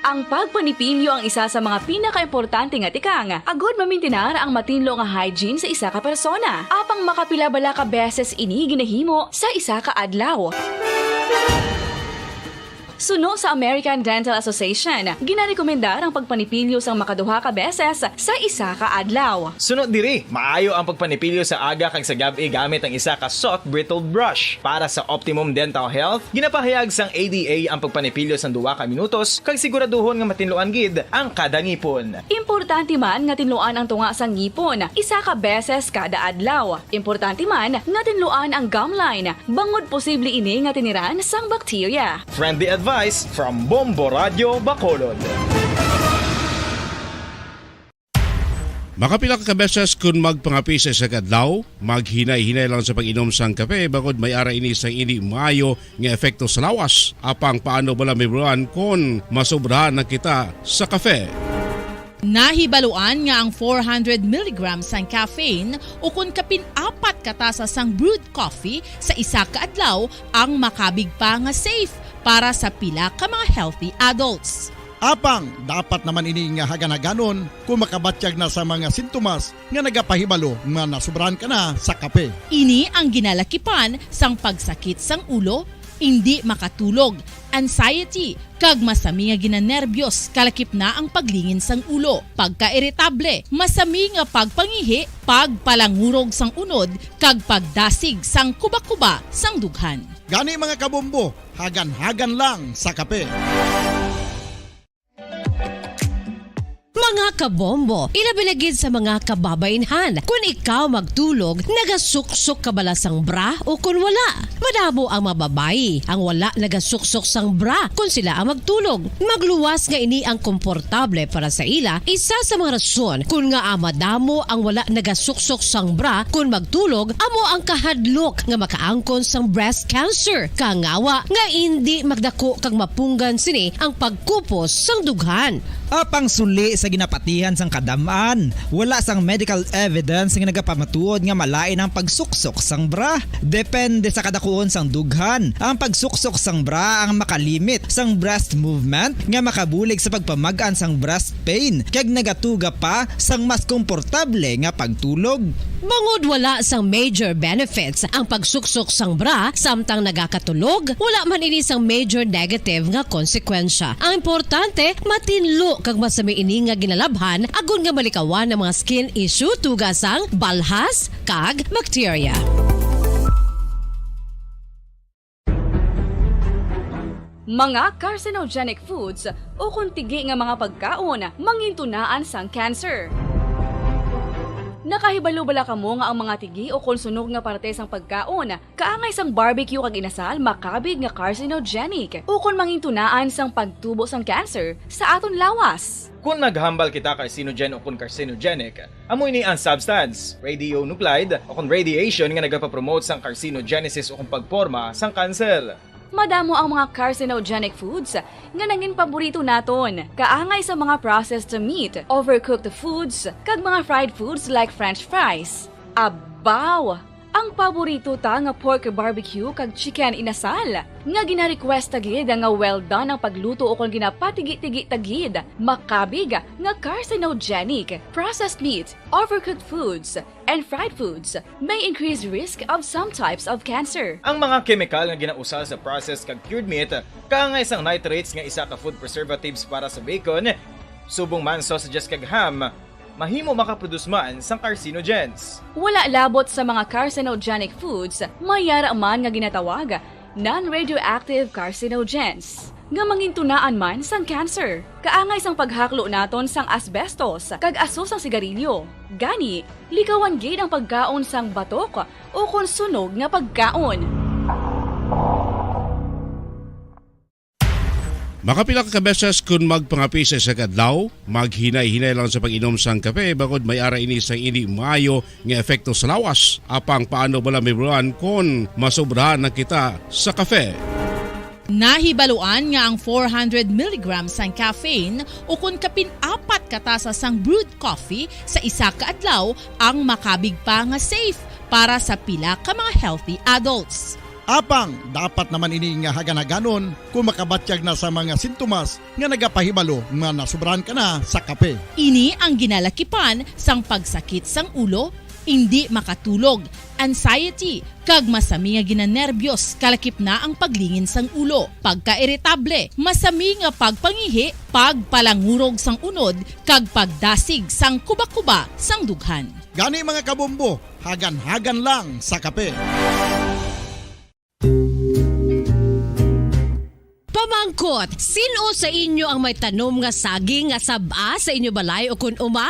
Ang pagpanipilyo ang isa sa mga pinakaimportante nga tikang agud mamintinar ang matinlo nga hygiene sa isa ka persona. Apang makapila bala ka beses ini ginahimo sa isa ka adlaw? Suno sa American Dental Association, ginarekomendar ang pagpanipilyo sang makaduha ka beses sa isa ka adlaw. Sunod diri, maayo ang pagpanipilyo sa aga kag sa gab-i gamit ang isa ka soft bristled brush. Para sa optimum dental health, ginapahayag sang A D A ang pagpanipilyo sang duha ka minutos kag siguraduhon nga matinluan gid ang kada ngipon. Importante man nga tinluan ang tunga sang ngipon isa ka beses kada adlaw. Importante man nga tinluan ang gum line, bangod posible ini nga tiniran sang bakterya. Friendly advice from Bombo Radyo Bacolod. Makapila ka beses kun magpangape sa isa ka adlaw, maghinay-hinay lang sa pag-inom sang kape, bangod may ara ini sang indi maayo nga epekto sa lawas. Apang paano bala mahibaluan kon masobrahan na kita sa kape? Nahibaluan nga ang four hundred milligrams sang caffeine ukon kapin apat ka tasa sang brewed coffee sa isa ka adlaw ang makabig pa nga safe para sa pila ka mga healthy adults. Apang dapat naman ini nga hagan-haganon kung makabatyag na sa mga sintomas nga nagapahibalo nga nasubrahan ka na sa kape. Ini ang ginalakipan sang pagsakit sang ulo, indi makatulog, anxiety, kag masami nga ginanerbiyos, kalakip na ang paglingin sang ulo, pagkairitable, masami nga pagpangihi, pagpalangurog sang unod, kag pagdasig sang kuba-kuba sang dughan. Gani, mga kabombo, hagan-hagan lang sa kape. Mga kabombo, ilabi na gid sa mga kababainhan, kun ikaw magtulog, nagasuksok ka bala sang bra o kun wala? Madamo ang mga babayi ang wala nagasuksok sang bra kun sila ang magtulog. Magluwas nga ini ang komportable para sa ila, isa sa mga rason kun ngaa madamo ang wala nagasuksok sang bra kun magtulog amo ang kahadlok nga makaangkon sang breast cancer, kangawa nga indi magdako kag mapunggan sini ang pagkupos sang dughan. Apang suli sa ginapatihan sang kadam-an, wala sang medical evidence nga nagapamatuod nga malain ang pagsuksok sang bra. Depende sa kadakuon sang dughan, ang pagsuksok sang bra ang makalimit sang breast movement nga makabulig sa pagpamag-an sang breast pain kag nagatuga pa sang mas komportable nga pagtulog. Bangod wala sang major benefits ang pagsuksok sang bra samtang nagakatulog, wala man ini sang major negative nga konsekwensya. Ang importante, matinlo kag masami ini nga ginalabhan agod nga malikawan ang mga skin issue tuga sang balhas kag bakterya. Mga carcinogenic foods ukon tigi nga mga pagkaon mangintunaan sang cancer. Nakahibalo bala kamo nga ang mga tigi ukon sunog nga parte sang pagkaon kaangay sang barbecue kag inasal makabig nga carcinogenic ukon mangintunaan sang pagtubo sang cancer sa aton lawas? Kon naghambal kita carcinogen ukon carcinogenic, amo ini ang substance, radionuclide, ukon radiation nga nagapapromote sang carcinogenesis ukon pagporma sang kanser. Madamo ang mga carcinogenic foods nga nangin paborito naton, kaangay sa mga processed meat, overcooked foods, kag mga fried foods like french fries. Abaw! Ang paborito ta nga pork barbecue kag chicken inasal, nga gina-request ta gid nga well done ang pagluto ukon ginapatigi-tigi ta gid, makabig nga carcinogenic. Processed meat, overcooked foods, and fried foods may increase risk of some types of cancer. Ang mga kemikal nga ginausal sa processed kag cured meat, kaangay sang nitrates nga isa ka food preservatives para sa bacon, subong man sausages kag ham, mahimo makaproduce man sang carcinogens. Wala labot sa mga carcinogenic foods, may yara man nga ginatawag non-radioactive carcinogens, nga mangintunaan man sang cancer. Kaangay sang paghaklo naton sang asbestos kag aso sang sigarilyo. Gani, likawan gid ang pagkaon sang batok ukon sunog nga pagkaon. Makapila ka beses kun magpangape sa isa ka adlaw, maghinay-hinay lang sa pag-inom sang kape, bangod may ara ini sang indi maayo nga epekto sa lawas. Apang paano bala mahibaluan kon masobrahan na kita sa kape? Nahibaluan nga ang four hundred milligrams sang caffeine ukon kapin apat ka tasa sang brewed coffee sa isa ka adlaw ang makabig pa nga safe para sa pila ka mga healthy adults. Apang dapat naman ini nga haganhaganon kung makabatyag na sa mga sintomas nga nagapahibalo nga nasubrahan ka na sa kape. Ini ang ginalakipan sang pagsakit sang ulo, indi makatulog, anxiety, kag masami nga ginanerbiyos, kalakip na ang paglingin sang ulo, pagkairitable, masami nga pagpangihi, pagpalangurog sang unod, kag pagdasig sang kuba-kuba sang dughan. Gani, mga kabombo, hagan-hagan lang sa kape. Pamangkot, sin-o sa inyo ang may tanom nga saging nga sab-a sa inyo balay ukon uma?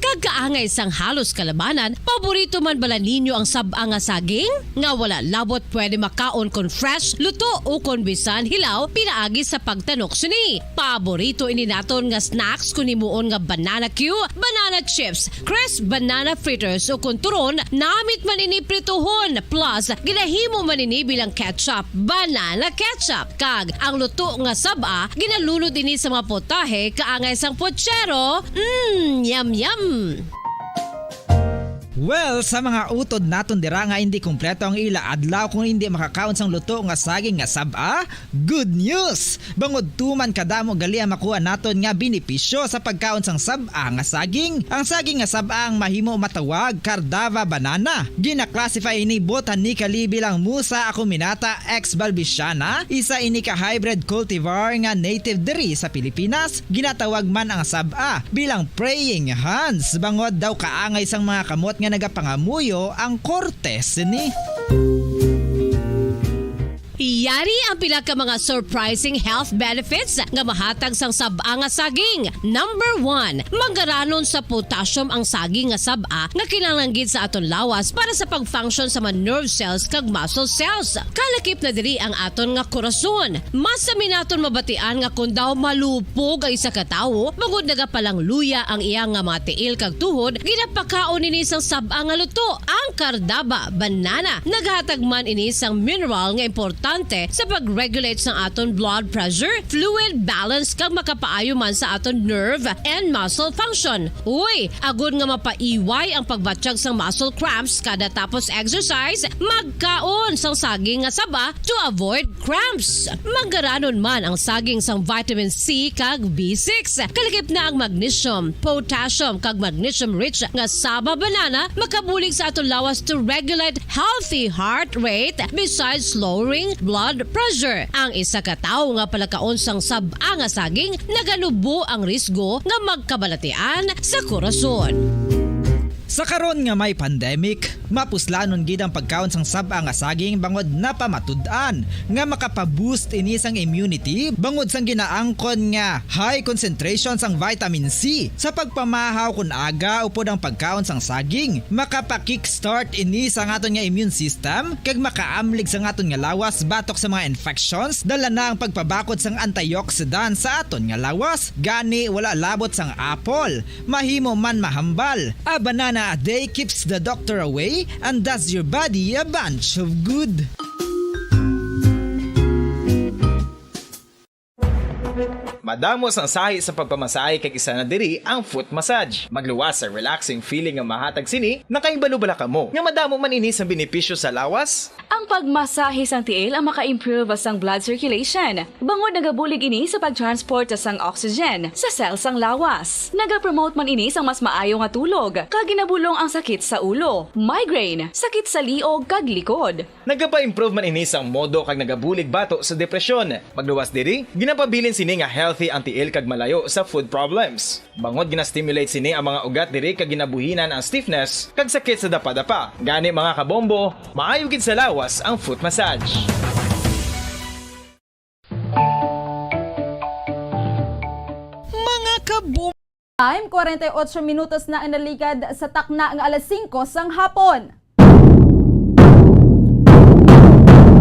Pagkaangay sang halos kalabanan, paborito man bala ninyo ang sab-a nga saging? Nga wala labot pwede makaon kon fresh, luto, o kon bisan hilaw pinaagi sa pagtanok sini. Paborito ini naton nga snacks kon himuon nga banana cue, banana chips, crisp banana fritters, o kon turon, namit man ini prituhon, plus ginahimo man ini bilang ketchup, banana ketchup. Kag ang luto nga sab-a, ginalunod ini sa mga potahe kaangay sang pochero. Mm, yum, yum! Well, sa mga utod naton dira nga hindi kompleto ang ila adlaw kung hindi makakaon sang luto nga saging nga sab-a, good news! Bangod tuman kadamo gali ang makuha naton nga benepisyo sa pagkaon sang sab-a nga saging. Ang saging nga sab-a ang mahimo matawag Cardava banana. Gina-classify ini botanically bilang Musa acuminata ex balbiciana, isa ini ka hybrid cultivar nga native diri sa Pilipinas. Ginatawag man ang sab-a bilang praying hands, bangod daw kaangay sang mga kamot nga nagapangamuyo ang korte sini. Yari ang pila ka mga surprising health benefits nga mahatag sang sab-a nga saging. Number one, manggaranon sa potassium ang saging nga sab-a nga kinahanglan gid sa aton lawas para sa pag-function sa mga nerve cells kag muscle cells. Kalakip na diri ang aton nga korason. Mas sami naton mabatian nga kon daw malupog ang isa ka tawo, bangod nagapalangluya ang iya nga mga tiil kag tuhod, ginapakaon ini sang sab-a nga luto. Ang Cardava banana naghatag man ini sang mineral nga importante sa pag-regulate sang aton blood pressure, fluid balance, kag makapaayo man sa aton nerve and muscle function. Uy, agod nga mapaiway ang pagbatyag sang muscle cramps kada tapos exercise, magkaon sang saging nga saba to avoid cramps. Manggaranon man ang saging sang vitamin C kag B six. Kalakip na ang magnesium, potassium, kag magnesium-rich nga saba banana makabulig sa aton lawas to regulate healthy heart rate besides lowering blood pressure. Ang isa ka tawo nga palakaon sang sab-a nga saging naganubo ang risgo nga magkabalatian sa korason. Sa karon nga may pandemic, mapuslanon gid ang pagkaon sang sab-a nga saging bangod napamatud-an nga makapaboost ini sang immunity bangod sang ginaangkon nga high concentration sang vitamin C. Sa pagpamahaw kon aga upod ang pagkaon sang saging, makapa-kickstart ini sang aton nga immune system kag makaamlig sang aton nga lawas batok sa mga infections, dala na ang pagpabakod sang antioxidant sa aton nga lawas. Gani, wala labot sang apple, mahimo man mahambal. A banana a day keeps the doctor away and does your body a bunch of good. Madamo sang sahi sa pagpamasahe kag isa na diri ang foot massage. Magluwas sa relaxing feeling nga mahatag sini, nakahibalo bala kamo nga madamo man ini sang benepisyo sa lawas? Ang pagmasahe sang tiil ang maka-improve sang blood circulation, bangod nagabulig ini sa pag-transport sang oxygen sa cell sang lawas. Nagapromote man ini sang mas maayo nga tulog, kag ginabulong ang sakit sa ulo, migraine, sakit sa liog kag likod. Nagapa-improve man ini sang modo kag nagabulig bato sa depresyon. Magluwas diri, ginapabilin sini nga healthy ang tiil kag malayo sa food problems. Bangod gina-stimulate sini ang mga ugat diri kag ginabuhinan ang stiffness kag sakit sa dapadapa. Gani, mga kabombo, maayo gid sa lawas ang foot massage. Mga kabombo. Time, kwarenta y ocho minutos na ang naligad sa takna nga alas singko sang hapon.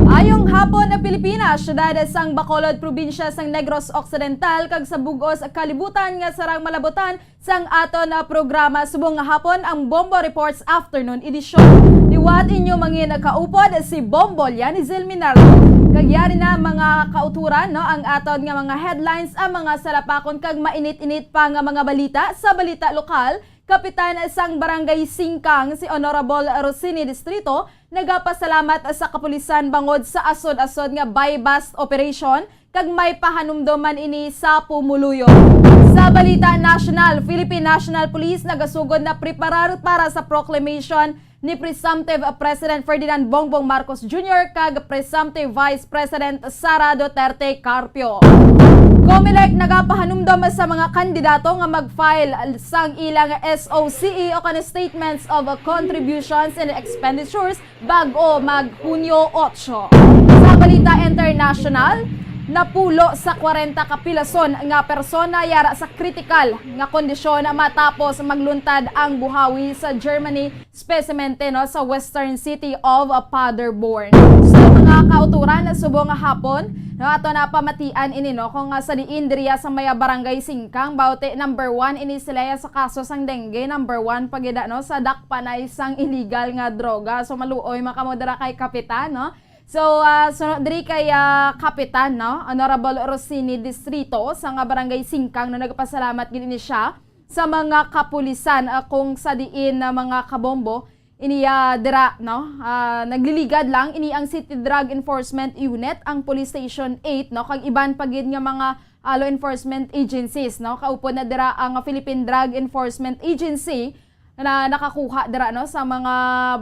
Ayong hapon, Pilipinas, siyudad sang Bacolod, probinsya sang Negros Occidental, kag sa bug-os kalibutan nga sarang malabutan sang aton, ah, programa. Subong nga hapon ang Bombo Reports Afternoon Edition. Liwat inyo mangin kaupod si Bombo Lianizil Minardo. Kag yari na, mga kauturan, no, ang aton nga mga headlines, ang mga salapakon kag mainit-init pa nga mga balita sa balita lokal. Kapitan sang Barangay Singkang, si Honorable Rosini Distrito, nagapasalamat sa kapulisan bangod sa asod-asod nga buy-bust operation kag may pahanumdom man ini sa pumuluyo. Sa balita nasyonal, Philippine National Police nagasugod na preparar para sa proclamation ni Presumptive President Ferdinand Bongbong Marcos Junior kag Presumptive Vice President Sara Duterte Carpio. Comelec nagapahanumdom sa mga kandidato nga mag-file sang ilang S O C E o kan Statements of Contributions and Expenditures bag-o mag Hunyo otso. Sa balita international, Napulo sa kwarenta ka pilason nga persona yara sa kritikal nga kondisyon matapos magluntad ang buhawi sa Germany specimen, no, sa western city of Paderborn. So, mga kauturan, subong nga hapon, no, ato na pamatian ini, no, kung, ah, sa diin diriya sa may Barangay Singkang, bawti number one ini sila sa kaso sang dengue, number one pa gid, no, sa dakpanay sang illegal nga droga. So, maluoy man kamo dira kay Kapitan, no? So, ah, sunod diri kay, ah, Kapitan, no, Honorable Rosini Distrito sa nga Barangay Singkang, no, nagpasalamat gid ini siya sa mga kapulisan, ah, kung sa diin na mga kabombo ini, ah, dira, no, ah, nagliligad lang ini ang City Drug Enforcement Unit, ang Police Station eight, no, kag iban pa gid nga mga, ah, law enforcement agencies, no, kaupod na dira ang Philippine Drug Enforcement Agency na nakakuha dira, no, sa mga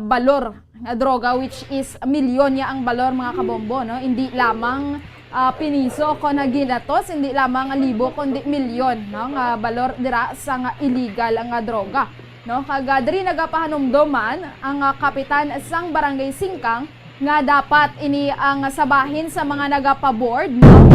balor nga droga, which is milyon ya ang balor, mga kabombo, no? Hindi lamang, ah, piniso kon ginatos, hindi lamang libo, kundi milyon, no, nga balor dira sa nga illegal nga droga, no? Kag, ah, diri nagapahanumdom man ang, ah, kapitan sang Barangay Singkang nga dapat ini ang sabahin sa mga nagapabord, no?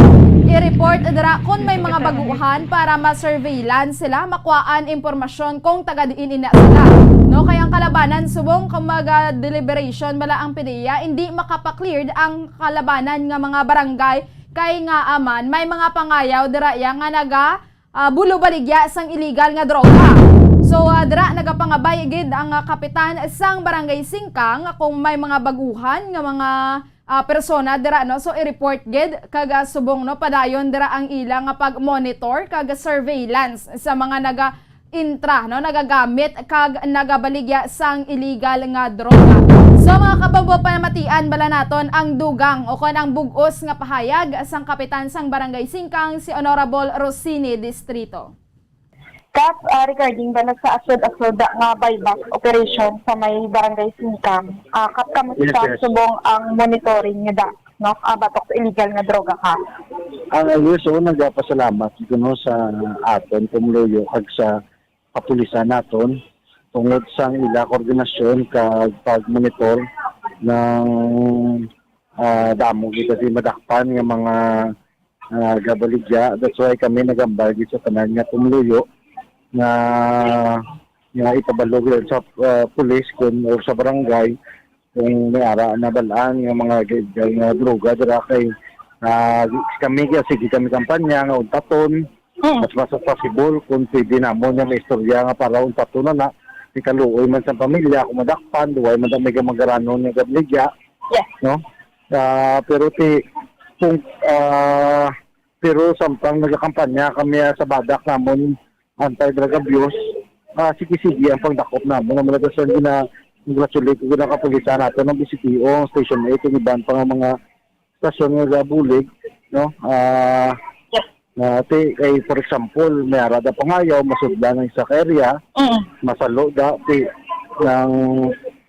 I-report dira kung may mga baguhan para ma-surveillance sila, makuhaan impormasyon kung taga diin ina sila. No, kay ang kalabanan subong kung maga-deliberation bala ang P D E A, hindi makapa-cleared ang kalabanan nga mga barangay kay nga aman may mga pangayaw dira ya nga naga ah, bulo baligya sang illegal nga droga. So, ah, dira nagapangabay gid ang, ah, kapitan sang Barangay Singkang kung may mga baguhan nga mga, ah, persona dira, no. So, i-report gid kag, ah, subong, no, padayon dira ang ila nga pag-monitor kag surveillance sa mga naga-intra, no, nagagamit kag nagabaligya sang illegal nga droga. So, mga kabombo, pamatian bala naton ang dugang o kon ang bug-os nga pahayag sang kapitan sang Barangay Singkang, si Honorable Rosini Distrito. Kap, ah, regarding bala sa asod-asod nga buy-bust operation sa may Barangay Singkang, ah, Kap, kamusta Yes, yes. subong ang monitoring nyo da, no? Ah, batok sa illegal nga droga, Kap? Ah, yes, oo, nagapasalamat ko, no, sa aton pumuluyo kag sa kapulisan naton tungod sang ila koordinasyon kag pag-monitor ng, ah, damo kita di madakpan nga mga, ah, gabaligya. That's why kami nagambal gid sa tanan nga pumuluyo nga, nga ipabalo gid sa, ah, pulis kun, or sa barangay kung may ara na balaan nga mga illegal nga droga dira kay, ah, kami, sige kami kampanya nga untaton Mm. mas mas possible kung pwede namon nga may istorya nga para untaton na na, ikaluoy man sa pamilya, kung madakpan, duway man ang may gamagaranon nga gabligya, Yes. no? Ah, pero ti, kung, ah, pero samtang nagakampanya kami, ah, sa badak namon anti-drug abuse, ah, sige-sige ang pagdakop namon. Ang mga dasan gina-, congratulate ko ginakapulisan nato ng B C P O, Station eight, yung iban pa nga mga stasyon nga gabulig, no? Ah, Yes. na ti, kay, for example, may ara da pangayaw, masudlan ang isa ka area, Mm. masalo da, ti, ng,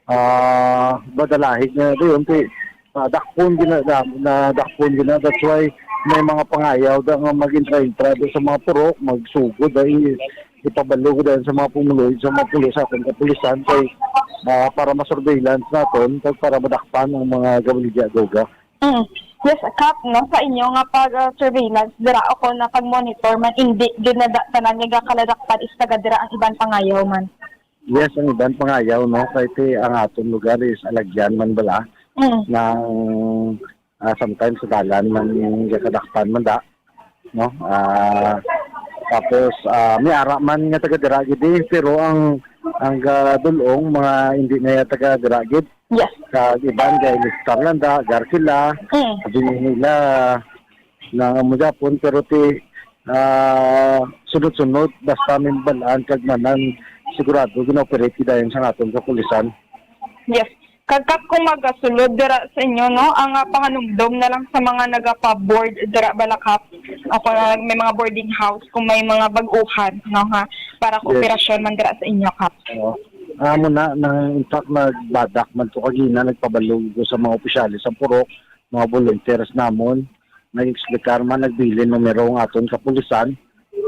ah, badalahig na doon, ti, ah, dakpon gina, na, na dakpon gina. That's why may mga pangayaw da nga mag-intra-intra do sa mga purok, magsugod da, i-, ipabalo ko dahil sa mga pumuloy, sa mga pulis, sa ating kapulisan, kay, ah, para ma-surveillance naton, kag para madakpan ang mga gabaligya droga. Mm. Yes, Kap, no, sa inyo nga pag, ah, surveillance dira o kon na pag-monitor man, hindi gid na da-, tanan nga gakaladakpan is taga dira ang iban pangayaw man. Yes, ang iban pangayaw, no, kay ti ang aton lugar is alagyan man bala Mm. ng, ah, sometimes sa dalan man gakadakpan man da, no? Ah, tapos, ah, may ara man nga taga dira gid eh, pero ang, ang gadulong mga hindi na taga dira gid. Yes. Kag iban kay Mister Landa, Garcila, Mm. sabi nila na amo gyapon, pero ti, ah, sunod-sunod, basta may balaan kag manan, sigurado gina-operate dayon sa naton kapulisan. Yes. Kag Kap, kung magasulod dira sa inyo, no, ang, ah, panganumdom na lang sa mga nagapa-board dira bala, Kap, o kung, ah, may mga boarding house, kung may mga bag-uhan, no, ha, para Yes. kooperasyon man dira sa inyo, Kap. Oo. Amo na, na, in fact, nagbadak man to kagina, nagpabalo ko sa mga opisyales sa purok, mga volunteers namon, nag-explicar man, nagbilin numero ang aton kapulisan,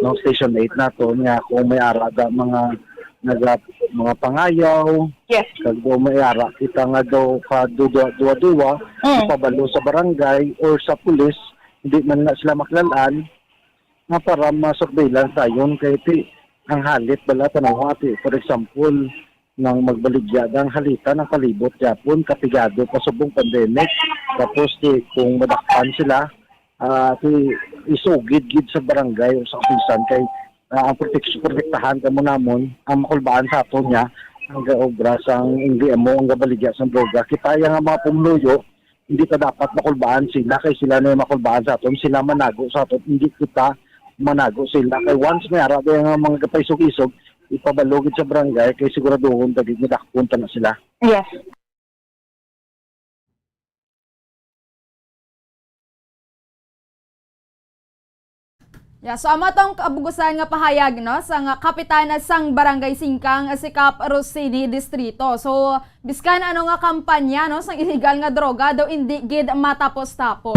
no, Station eight naton, nga kung may ara da mga naga-, mga pangayaw, Yes. kag daw may ara kita nga daw ka duwa-duwa, Mm. ipabalo sa barangay or sa pulis, hindi man na sila makilalaan, nga para ma-surveillance dayon kay ti ang halit bala, tanawa ti, for example, nang magbaligya dang halitan ang palibot gyapon, kapigado pa subong pandemic. Tapos ti kung madakpan sila, ah, ti isugid gid sa barangay o sa kapulisan kay, ah, ang proteksyon, protektahan kamo namon ang makulbaan sa aton niya ang gaobra sang N D M O, ang gabaligya sang droga. Kita iya nga mga pumuluyo, hindi ta dapat makulbaan sila kay sila na yung makulbaan sa aton, sila manago sa aton, hindi kita manago sila. Kay once may ara kay nga mga gapaisog-isog, ipabalo gid sa barangay kay siguraduhon ta gid nga dakpon ta na sila. Yes. Yeah, so amo tong kabugusan nga pahayag, no, sang kapitan sang Barangay Singkang, si Kap Rosini Distrito. So, biskan ano nga kampanya, no, sang illegal nga droga, daw indi gid matapos-tapos,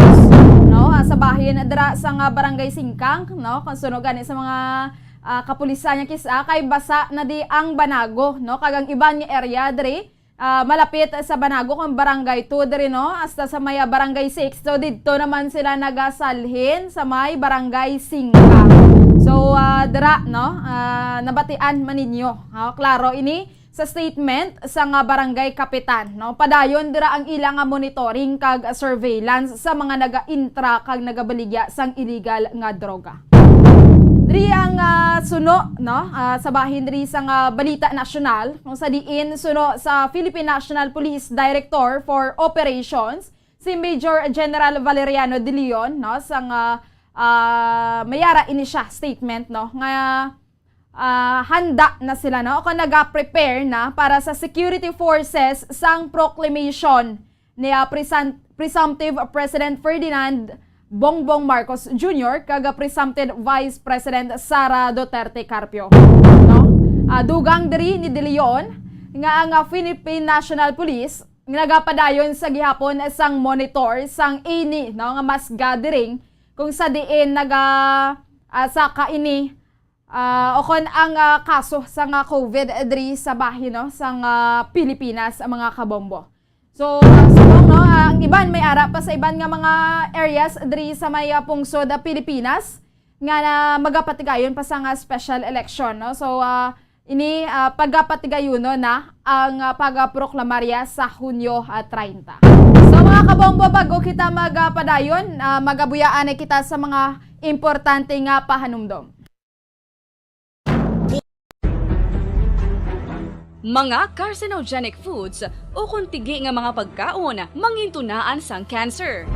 no? Ah, sa bahin dira sa nga Barangay Singkang, no, kung suno gani sa mga, ah, kapulisan niya kis-a, kay basa na di ang Banago, no, kag ang iban nga area diri, ah, malapit sa Banago kung Barangay two diri, no, hasta sa may, ah, Barangay six. So, didto naman sila nagasalhin sa may Barangay Singkang. So, ah, dira, no, ah, nabatian man ninyo. Ah, klaro ini sa statement sa nga barangay kapitan, no? Padayon dira ang ila nga monitoring kag surveillance sa mga naga-intra kag nagabaligya sang illegal nga droga. Diri ang, ah, suno, no? Ah, sa bahin diri sa nga balita nasyonal, kung sa diin suno sa Philippine National Police Director for Operations, si Major General Valeriano De Leon, no? Sa nga, ah, may ara ini siya statement, no? Nga ah, handa na sila, no? O kung naga-prepare na para sa security forces sang proclamation ni, ah, presan-, presumptive President Ferdinand Bongbong Marcos Junior kag, ah, presumptive Vice President Sara Duterte Carpio, no? Ah, dugang diri ni De Leon nga ang, ah, Philippine National Police nagapadayon sa gihapon sang monitor sang ini, no, nga mass gathering kung sa diin naga, ah, saka ini ah, o kon ang, ah, kaso sa nga COVID diri sa bahin, no, sa nga Pilipinas, ang mga kabombo. So, ah, subong, no, ah, ang iban may ara pa sa iban nga mga areas diri sa may, ah, pungsod, ah, Pilipinas nga na magapatigayon pa sa nga special election, no. So, ah, ini, ah, pagapatigayonon na ang, ah, pagaproklamarya sa Hunyo, ah, treinta. So, mga kabombo, bago kita magapadayon, ah, magabuyaan na kita sa mga importante nga pahanumdom. Mga carcinogenic foods ukon tigi nga mga pagkaon mangintunaan sang cancer.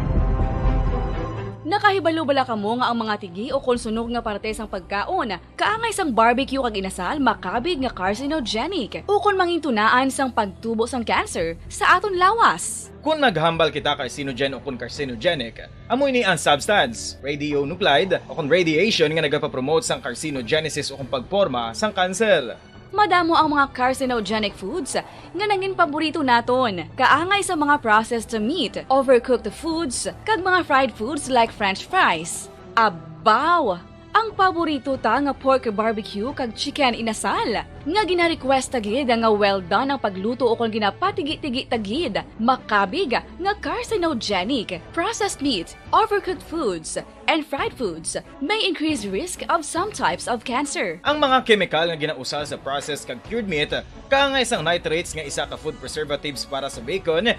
Nakahibalo bala kamo nga ang mga tigi ukon sunog nga parte sang pagkaon, kaangay sang barbecue kag inasal, makabig nga carcinogenic ukon mangintunaan sang pagtubo sang cancer sa aton lawas? Kon naghambal kita carcinogen ukon carcinogenic, amo ini ang substance, radionuclide, o kon radiation nga nagapapromote sang carcinogenesis o kon pagporma sang kanser. Madamo ang mga carcinogenic foods nga nangin paborito naton, kaangay sa mga processed meat, overcooked foods, kag mga fried foods like French fries. Abaw! Ang paborito ta nga pork barbecue kag chicken inasal, nga gina-request ta gid nga well done ang pagluto ukon ginapatigi-tigi ta gid, makabig nga carcinogenic. Processed meat, overcooked foods, and fried foods may increase risk of some types of cancer. Ang mga kemikal nga ginausal sa processed kag cured meat, kaangay sang nitrates nga isa ka food preservatives para sa bacon,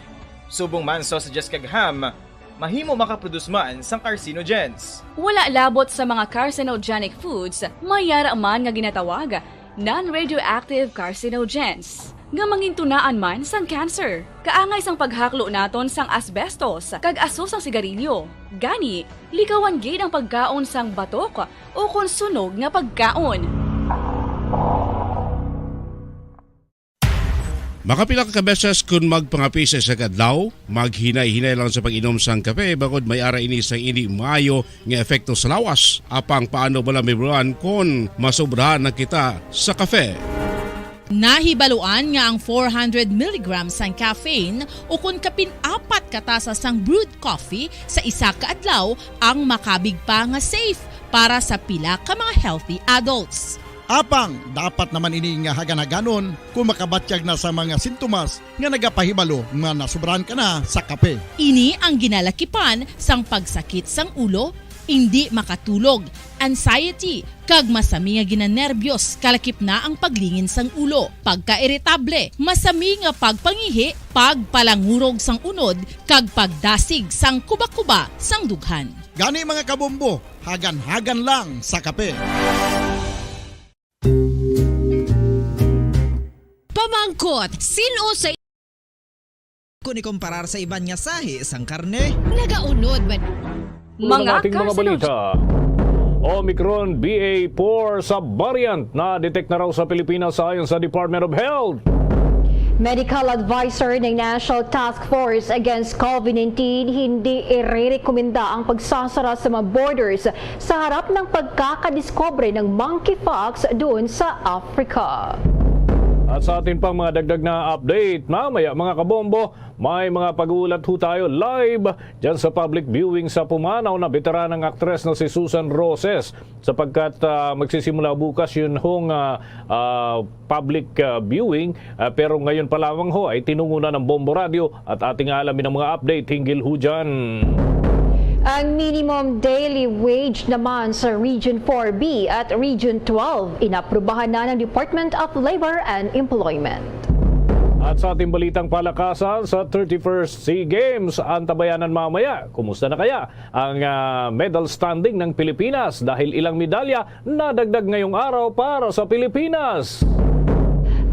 subong man sausages kag ham, mahimo makaproduce man sang carcinogens. Wala labot sa mga carcinogenic foods, may ara man nga ginatawag non-radioactive carcinogens, nga mangintunaan man sang cancer. Kaangay sang paghaklo naton sang asbestos kag aso sang sigarilyo. Gani, likawan gid ang pagkaon sang batok ukon sunog nga pagkaon. Makapila ka beses kon magpangape sa isa ka adlaw, maghinay-hinay lang sa pag-inom sang kape, bangod may ara ini sang indi maayo nga epekto sa lawas. Apang paano bala, Ma'am Ron, kon masobrahan na kita sa kape? Nahibaluan nga ang four hundred milligrams sang caffeine ukon kapin apat ka tasa sang brewed coffee sa isa ka adlaw ang makabig pa nga safe para sa pila ka mga healthy adults. Apang dapat naman ini nga hagan-haganon kung makabatyag na sa mga sintomas nga nagapahibalo nga nasobrahan ka na sa kape. Ini ang ginalakipan sang pagsakit sang ulo, indi makatulog, anxiety, kag masami nga ginanerbyos, kalakip na ang paglingin sang ulo, pagkairitable, masami nga pagpangihi, pagpalangurog sang unod, kag pagdasig sang kubakuba sang dughan. Gani, mga kabombo, hagan-hagan lang sa kape. Pamangkot, sin-o sa Kung ikomparar sa iban nga sahi sang karne, nagaunod man. Mga Mga ating mga kasunod. Balita. Omicron B A four subvariant na-detect na raw sa Pilipinas, ayon sa Department of Health. Medical advisor ng National Task Force Against COVID nineteen, hindi irerekomenda ang pagsasara sa mga borders sa harap ng pagkakadiskubre ng monkeypox doon sa Africa. At sa atin pang mga dagdag na update, mamaya, mga kabombo, may mga pag-uulat ho tayo live dyan sa public viewing sa pumanaw na veteranang aktres na si Susan Roses, sapagkat, ah, magsisimula bukas yun hong, ah, ah, public, ah, viewing, ah, pero ngayon pa lamang ho ay tinungo na ng Bombo Radio at ating alamin ang mga update hinggil ho dyan. Ang minimum daily wage naman sa Region four B at Region twelve inaprubahan na ng Department of Labor and Employment. At sa ating balitang palakasan, sa thirty-first SEA Games, antabayanan mamaya. Kumusta na kaya ang, ah, medal standing ng Pilipinas? Dahil ilang medalya nadagdag ngayong araw para sa Pilipinas.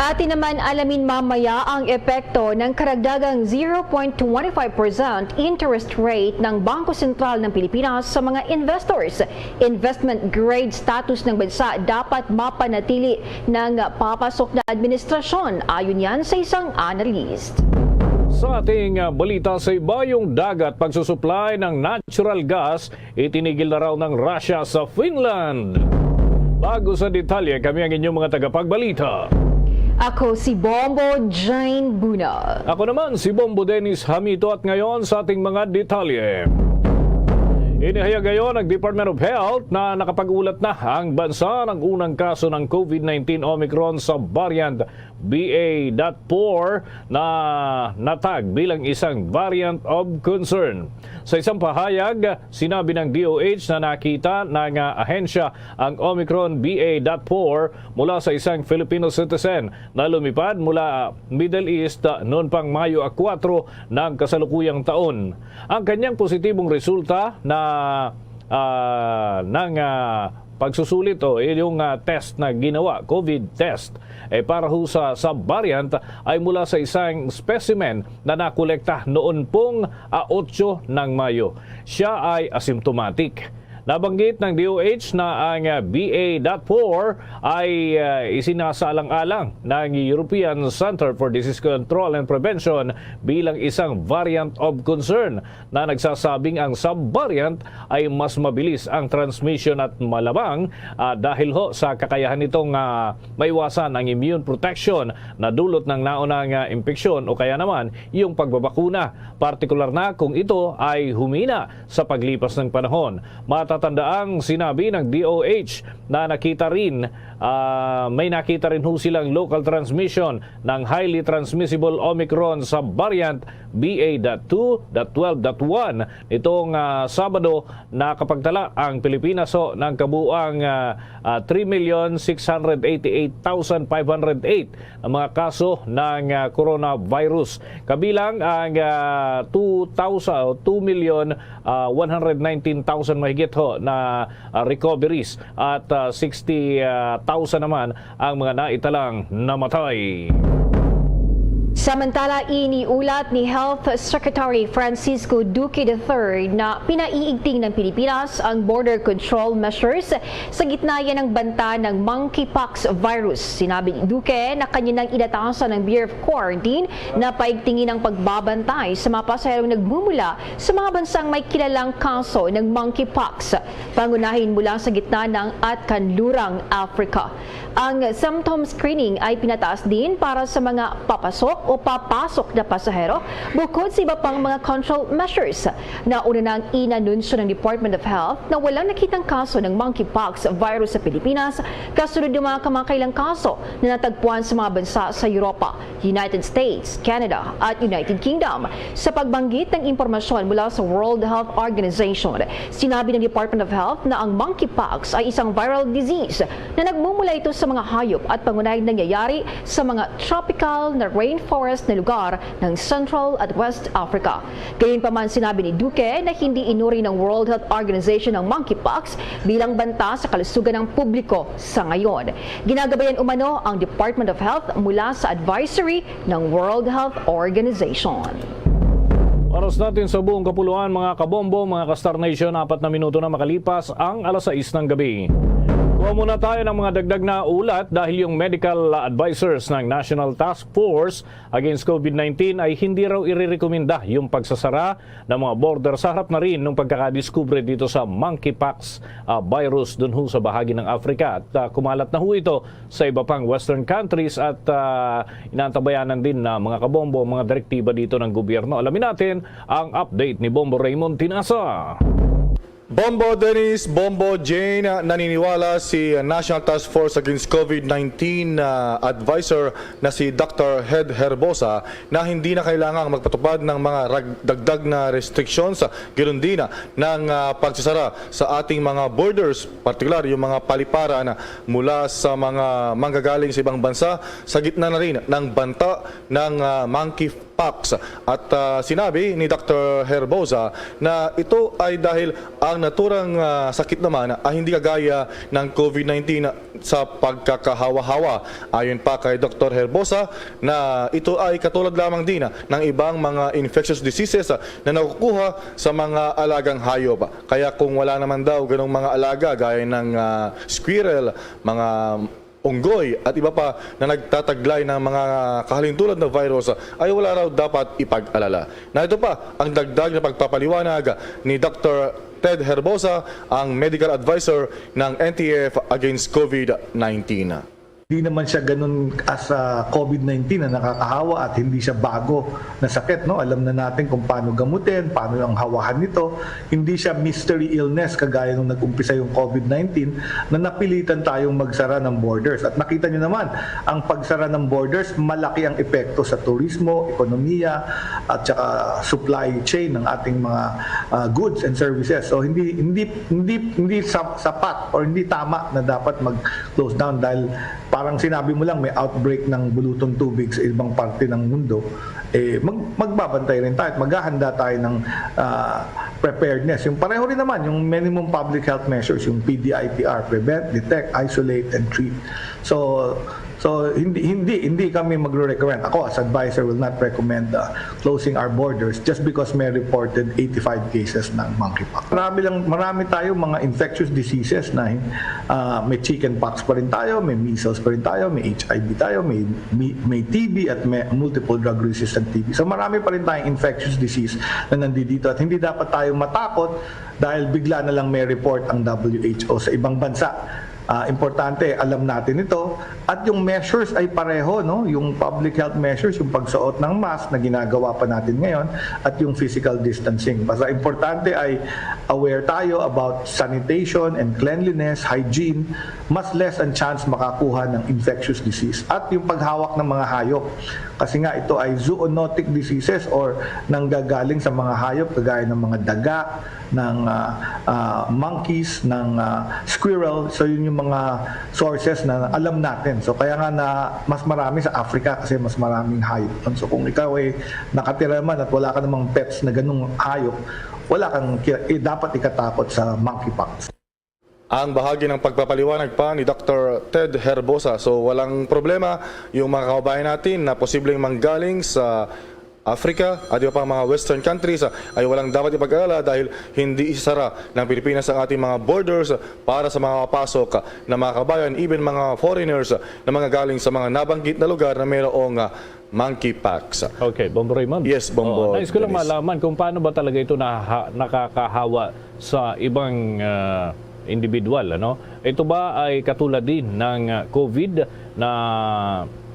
Atin naman alamin mamaya ang epekto ng karagdagang zero point twenty five percent interest rate ng Bangko Sentral ng Pilipinas sa mga investors. Investment grade status ng bansa dapat mapanatili ng papasok na administrasyon, ayon yan sa isang analyst. Sa ating, ah, balita sa iba, yung dagat pagsusuplay ng natural gas itinigil na raw ng Russia sa Finland. Bago sa detalye, kami ang inyong mga tagapagbalita. Ako si Bombo Jane Buna. Ako naman si Bombo Dennis Hamito, at ngayon sa ating mga detalye. Inihayag ngayon ng Department of Health na nakapag-ulat na ang bansa ng unang kaso ng COVID nineteen Omicron sa variant B A dot four na natag bilang isang variant of concern. Sa isang pahayag, sinabi ng D O H na nakita ng, ah, ahensya ang Omicron B A dot four mula sa isang Filipino citizen na lumipad mula Middle East, ah, noon pang Mayo a kuwatro ng kasalukuyang taon. Ang kanyang positibong resulta na, ah, ng, ah, pagsusulit o yung, ah, test na ginawa, COVID test, eh, para ho sa subvariant ay mula sa isang specimen na nakolekta noon pong, ah, otso ng Mayo. Siya ay asymptomatic. Nabanggit ng D O H na ang, ah, B A dot four ay, ah, isinasaalang-alang ng European Center for Disease Control and Prevention bilang isang variant of concern na nagsasabing ang subvariant ay mas mabilis ang transmission at malamang, ah, dahil ho sa kakayahan nitong, ah, maiwasan ang immune protection na dulot ng naunang, ah, impeksyon o kaya naman yung pagbabakuna, partikular na kung ito ay humina sa paglipas ng panahon. Matatandaang sinabi ng D O H na nakita rin, ah, may nakita rin ho silang local transmission ng highly transmissible Omicron subvariant B A dot two dot twelve dot one. Nitong, ah, Sabado, nakapagtala ang Pilipinas ho ng kabuang, ah, ah, three million six hundred eighty-eight thousand five hundred eight ang mga kaso ng, ah, coronavirus. Kabilang ang, ah, two thousand, two million, ah, one hundred nineteen thousand mahigit ho na, ah, recoveries at, ah, sixty thousand naman ang mga naitalang namatay. Samantala, iniulat ni Health Secretary Francisco Duque the third na pinaiigting ng Pilipinas ang border control measures sa gitna yan ng banta ng monkeypox virus. Sinabi ni Duque na kanya nang inatasan ng Bureau of Quarantine na paigtingin ang pagbabantay sa mga pasaherong nagmumula sa mga bansang may kilalang kaso ng monkeypox, pangunahin mula sa gitna ng at kanlurang Africa. Ang symptom screening ay pinataas din para sa mga papasok o papasok na pasahero, bukod sa iba pang mga control measures. Nauna nang inanunsyo ng Department of Health na walang nakitang kaso ng monkeypox virus sa Pilipinas, kasunod ng mga kamakailang kaso na natagpuan sa mga bansa sa Europa, United States, Canada, at United Kingdom. Sa pagbanggit ng impormasyon mula sa World Health Organization, sinabi ng Department of Health na ang monkeypox ay isang viral disease na nagmumula ito sa mga hayop at pangunahing nangyayari sa mga tropical na rainforest na lugar ng Central at West Africa. Gayunpaman, sinabi ni Duque na hindi inuri ng World Health Organization ang monkeypox bilang banta sa kalusugan ng publiko sa ngayon. Ginagabayan umano ang Department of Health mula sa advisory ng World Health Organization. Oras natin sa buong kapuluan, mga kabombo, mga ka-Star Nation, apat na minuto na makalipas ang alas sais ng gabi. Kuha muna tayo ng mga dagdag na ulat dahil yung medical advisors ng National Task Force Against COVID nineteen ay hindi raw irerekomenda yung pagsasara ng mga border sa harap na rin ng pagkakadiskubre dito sa monkeypox ah, virus dun ho sa bahagi ng Africa. At ah, kumalat na ho ito sa iba pang western countries at ah, inaantabayanan din na mga kabombo ang mga direktiba dito ng gobyerno. Alamin natin ang update ni Bombo Raymond Tinasa. Bombo Dennis, Bombo Jane, naniniwala si National Task Force Against COVID nineteen na advisor na si Doctor Ted Herbosa na hindi na kailangang magpatupad ng mga rag- dagdag na restrictions, ganun din ah, ng ah, pagsasara sa ating mga borders, partikular yung mga paliparan mula sa mga manggagaling sa ibang bansa sa gitna na rin ng banta ng ah, monkey pox. At ah, sinabi ni Doctor Herbosa na ito ay dahil ang naturang ah, sakit naman ay hindi kagaya ng COVID nineteen sa pagkakahawa-hawa. Ayon pa kay Doctor Herbosa na ito ay katulad lamang din ng ibang mga infectious diseases na nakukuha sa mga alagang hayop. Kaya kung wala naman daw ganong mga alaga gaya ng ah, squirrel, mga unggoy at iba pa na nagtataglay ng mga kahalintulad na virus ay wala raw dapat ipag-alala. Na ito pa ang dagdag na pagpapaliwanag ni Doctor Ted Herbosa, ang medical advisor ng N T F against COVID nineteen. Hindi naman siya ganun as a COVID nineteen na nakakahawa at hindi siya bago na sakit, no? Alam na natin kung paano gamutin, paano ang hawahan nito. Hindi siya mystery illness kagaya nung nag-umpisa yung COVID nineteen na napilitan tayong magsara ng borders. At nakita niyo naman, ang pagsara ng borders, malaki ang epekto sa turismo, ekonomiya, at saka supply chain ng ating mga ah, goods and services. So hindi hindi hindi hindi sa- sapat or hindi tama na dapat mag-close down dahil parang sinabi mo lang may outbreak ng bulutong tubig sa ibang parte ng mundo. Eh, mag, magbabantay rin tayo at maghahanda tayo ng ah, preparedness. Yung pareho rin naman, yung minimum public health measures, yung P D I P R, prevent, detect, isolate, and treat. So, so hindi hindi hindi kami magre-recommend. Ako as advisor will not recommend uh, closing our borders just because may reported eighty-five cases ng monkeypox. Marami lang marami tayo mga infectious diseases na uh, may chickenpox pa rin tayo, may measles pa rin tayo, may H I V tayo, may may, may T B at may multiple drug resistant T B. So marami pa rin tayong infectious disease na nandito at hindi dapat tayo matakot dahil bigla na lang may report ang W H O sa ibang bansa. Ah, importante, alam natin ito. At yung measures ay pareho, no? Yung public health measures, yung pagsuot ng mask na ginagawa pa natin ngayon, at yung physical distancing. Basta importante ay aware tayo about sanitation and cleanliness, hygiene, mas less ang chance makakuha ng infectious disease. At yung paghawak ng mga hayop. Kasi nga ito ay zoonotic diseases or nanggagaling sa mga hayop kagaya ng mga daga, ng ah, ah, monkeys, ng ah, squirrel. So yun yung mga sources na alam natin. So kaya nga na mas marami sa Africa kasi mas maraming hayop. So kung ikaw ay nakatira man at wala ka namang pets na ganung hayop, wala kang ki- eh, dapat ikatakot sa monkeypox. Ang bahagi ng pagpapaliwanag pa ni Doctor Ted Herbosa. So walang problema yung mga kababayan natin na posibleng manggaling sa Africa at iba pang mga western countries ay walang dapat ipag-alala dahil hindi isasara ng Pilipinas ang ating mga borders para sa mga papasok na mga kabayan, even mga foreigners na mga galing sa mga nabanggit na lugar na mayroong ah, monkeypox. Okay, Bombo Raymond. Yes, Bombo Oo, nais ko lang Dennis. Malaman kung paano ba talaga ito naha- nakakahawa sa ibang ah, individual, ano? Ito ba ay katulad din ng ah, COVID na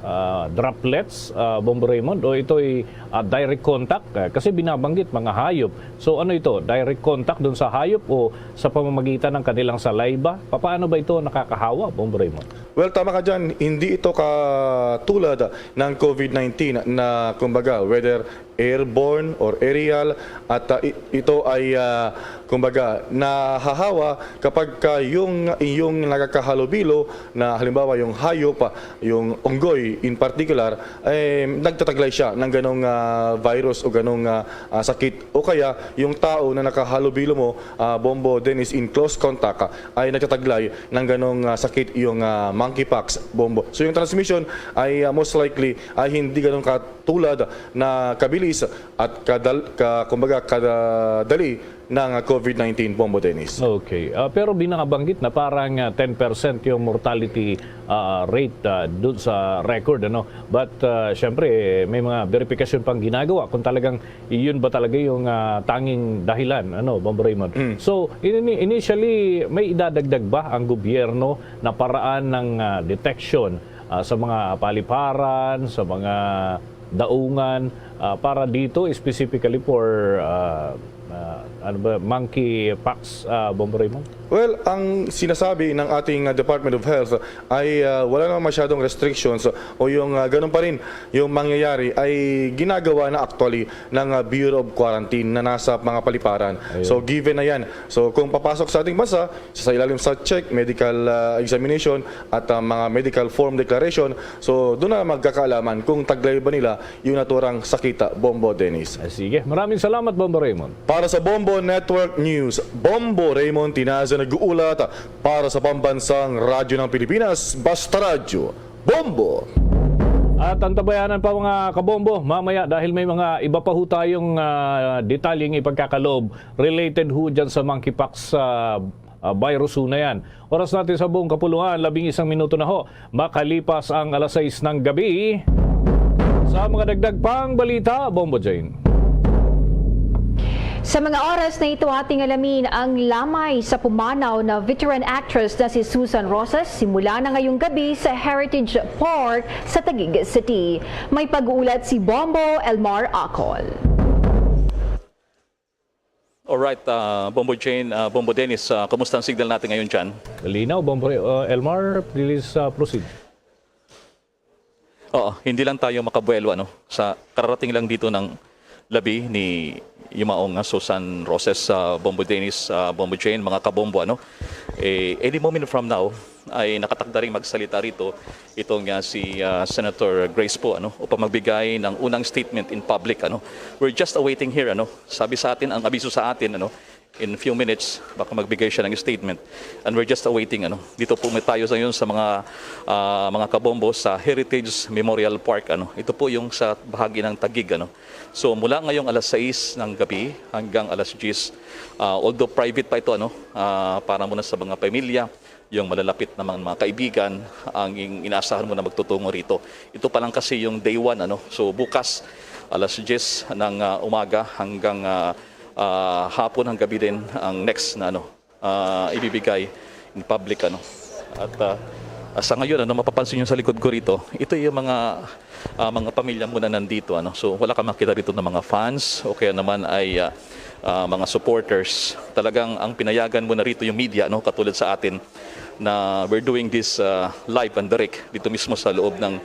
ah, droplets, ah, Bombo Raymond, o ito'y, ah, direct contact? Ah, kasi binabanggit mga hayop. So ano ito? Direct contact dun sa hayop o sa pamamagitan ng kanilang saliva? Papaano ba ito nakakahawa, Bombo Raymond? Well, tama ka dyan. Hindi ito katulad ng COVID nineteen na, kumbaga, whether airborne or aerial, at, ah, i-, ito ay, ah, kumbaga, nahahawa kapag ka yung, yung nagkakahalubilo na, halimbawa, yung hayop, ah, yung unggoy in particular, eh, nagtataglay siya ng ganong, ah, virus o ganong, ah, ah, sakit. O kaya, yung tao na nakahalubilo mo, ah, Bombo Dennis, in close contact, ah, ay nagtataglay ng ganong, ah, sakit, yung, ah, monkeypox, Bombo. So, yung transmission ay, ah, most likely ay hindi ganong katulad na kabilis at kadal-, ka, kumbaga, kadali ng, ah, COVID nineteen, Bombo Dennis. Okay. Ah, pero binabanggit na parang, ah, ten percent yung mortality, ah, rate, ah, dun sa record, ano? But, ah, syempre, may mga verifikasyon pang ginagawa kung talagang iyon ba talaga yung, ah, tanging dahilan, ano, Bombo Raymond? Mm. So, ini-, initially, may idadagdag ba ang gobyerno na paraan ng, ah, detection, ah, sa mga paliparan, sa mga daungan, ah, para dito, specifically for, ah, ah, ano ba, monkeypox, ah, Bombo Raymond? Well, ang sinasabi ng ating, ah, Department of Health ay, ah, wala namang masyadong restrictions o yung, ah, ganun pa rin yung mangyayari ay ginagawa na actually ng, ah, Bureau of Quarantine na nasa mga paliparan. Ayun. So, given na yan. So, kung papasok sa ating bansa, sa ilalim sa check, medical, ah, examination, at, ah, mga medical form declaration, so doon na magkakaalaman kung taglay ba nila yung naturang sakita, Bombo Dennis. Ah, sige. Maraming salamat, Bombo Raymond. Para sa Bombo Network News, Bombo Raymond Tinaza nag-uulat para sa Pambansang Radyo ng Pilipinas, Basta Radyo, Bombo! At antabayanan pa, mga kabombo, mamaya dahil may mga iba pa ho tayong, ah, detalyeng ipagkakaloob related ho dyan sa monkeypox, ah, ah, virus ho na yan. Oras natin sa buong kapuluan, labing isang minuto na ho makalipas ang alas sais ng gabi. Sa mga dagdag pang balita, Bombo Jane. Sa mga oras na ito, ating alamin ang lamay sa pumanaw na veteran actress na si Susan Roses. Simula na ngayong gabi sa Heritage Park sa Taguig City. May pag-uulat si Bombo Elmar Acol. Alright, ah, Bombo Jane, ah, Bombo Dennis, ah, kumusta ang signal natin ngayon dyan? Malinaw, Bombo, uh, Elmar, please, uh, proceed. Oo, hindi lang tayo makabuelo, ano, sa kararating lang dito ng labi ni yumaong, ah, Susan Roses, ah, Bombo Dennis, ah, Bombo Jane, mga kabombo, ano. Eh, any moment from now, ay nakatakda ring magsalita rito itong, ah, si, ah, Senator Grace Poe, ano, upang magbigay ng unang statement in public, ano. We're just awaiting here, ano. Sabi sa atin, ang abiso sa atin, ano, in few minutes, baka magbigay siya ng statement. And we're just awaiting, ano. Dito po tayo ngayon sa mga, ah, mga kabombo sa Heritage Memorial Park, ano. Ito po yung sa bahagi ng Taguig, ano. So, mula ngayong alas sais ng gabi hanggang alas diyes, ah, although private pa ito, ano, ah, para muna sa mga pamilya, yung malalapit namang mga kaibigan, ang in-, inaasahan mo na magtutungo rito. Ito pa lang kasi yung day one, ano. So, bukas, alas diyes ng, ah, umaga hanggang, ah, ah, hapon, hanggang gabi din ang next na, ano, ah, ibibigay in public, ano. At, ah, sa ngayon, ano, mapapansin nyo sa likod ko rito, ito yung mga, ah, mga pamilya muna nandito, ano. So, wala ka makita rito ng mga fans o kaya naman ay, ah, ah, mga supporters. Talagang ang pinayagan muna rito yung media, no, katulad sa atin na we're doing this, ah, live and direct dito mismo sa loob ng,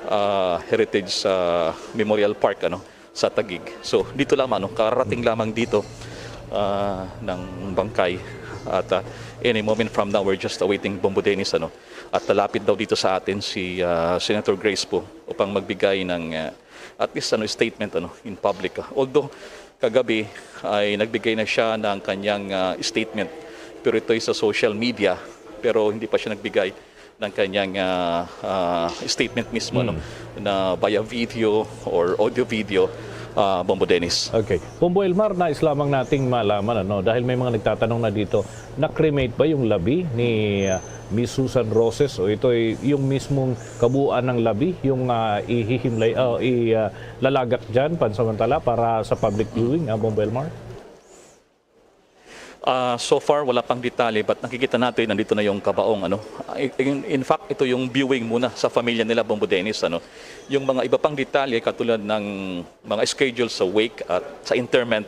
ah, Heritage, ah, Memorial Park, ano, sa Taguig. So, dito lamang, no, kararating lamang dito, ah, ng bangkay. At, ah, any moment from now, we're just awaiting Bombo Dennis, ano. At lalapit daw dito sa atin si, ah, Senator Grace Poe upang magbigay ng, ah, at least, ano, statement, ano, in public, ah. Although, kagabi ay nagbigay na siya ng kanyang, ah, statement, pero ito'y sa social media, pero hindi pa siya nagbigay ng kanyang, ah, ah, statement mismo, no, Hmm. na via video or audio video, ah, Bombo Dennis. Okay. Bombo Elmar, nais lamang nating malaman, ano, dahil may mga nagtatanong na dito, na-cremate ba yung labi ni, ah, Miss Susan Roses? O ito ay yung mismong kabuuan ng labi, yung, ah, ihihimlay, ah, i-, ah, lalagak dyan pansamantala para sa public viewing, ah, Bombo Elmar? Ah, so far, wala pang detalye, but nakikita natin, nandito na yung kabaong, ano. Ah, in, in fact, ito yung viewing muna sa pamilya nila, Bombo Dennis, ano. Yung mga iba pang detalye, katulad ng mga schedule sa wake at sa interment,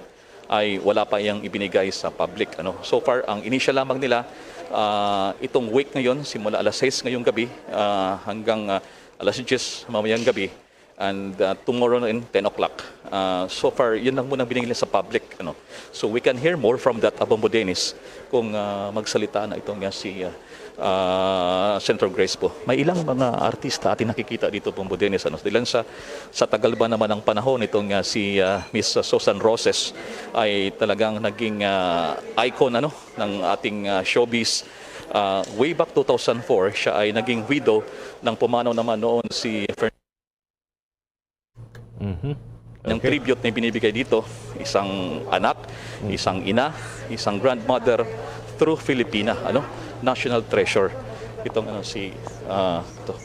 ay wala pa yang ibinigay sa public, ano. So far, ang initial lamang nila, ah, itong wake ngayon, simula alas sais ngayong gabi, ah, hanggang, ah, alas diyes mamayang gabi, and, ah, tomorrow in ten o'clock. Ah, so far, yun lang muna binigay nila sa public, ano. So we can hear more from that, ah, Bombo Dennis, kung, ah, magsalita na itong, ah, si, ah, ah, Senator Grace Poe. May ilang mga artista ating nakikita dito, Bombo Dennis, ano. Dilan sa, sa tagal ba naman ng panahon, itong, ah, si, ah, Miss Susan Roses ay talagang naging, ah, icon, ano, ng ating, ah, showbiz. Ah, way back two thousand four, siya ay naging widow ng pumanaw naman noon si Fer- Mhm. ng Okay. Tribute na binibigay dito, isang anak, isang ina, isang grandmother through Filipina, ano, national treasure. Itong, ano, si, ah, ito.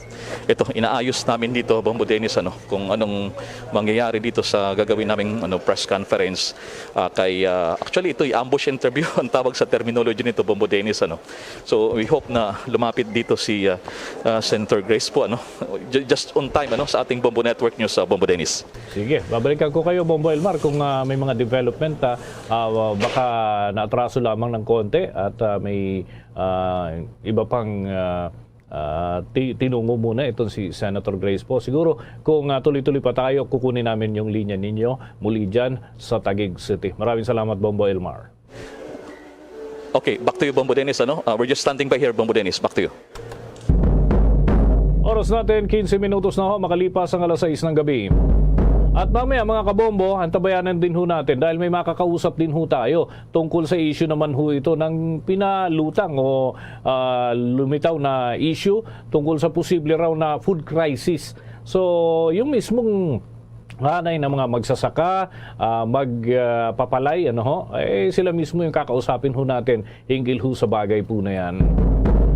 Ito, inaayos namin dito, Bombo Dennis, ano, kung anong mangyayari dito sa gagawin naming, ano, press conference. Ah, kay, ah, actually, ito ay ambush interview ang tawag sa terminology nito, Bombo Dennis, ano. So we hope na lumapit dito si, ah, ah, Senator Grace Poe, ano. Ju- just on time, ano, sa ating Bombo Network News, ah, Bombo Dennis. Sige, babalikan ko kayo, Bombo Elmar, kung ah, may mga development. Ah, ah, baka naatraso lamang ng konti at ah, may ah, iba pang ah, ah, ti- tinungo muna itong si Senator Grace Poe. Siguro, kung ah, tuloy-tuloy pa tayo, kukunin namin yung linya ninyo muli dyan sa Taguig City. Maraming salamat, Bombo Elmar. Okay, back to you, Bombo Dennis, ano? Uh, we're just standing by here, Bombo Dennis. Back to you. Oras natin, kinse minutos na ho, makalipas ang alas sais ng gabi. At mamaya, mga kabombo, antabayanan din ho natin dahil may makakausap din ho tayo tungkol sa issue naman ho ito ng pinalutang o ah, lumitaw na issue tungkol sa posible raw na food crisis. So, yung mismong hanay ng mga magsasaka, ah, magpapalay, ano ho, eh, sila mismo yung kakausapin ho natin hinggil ho sa bagay po na yan.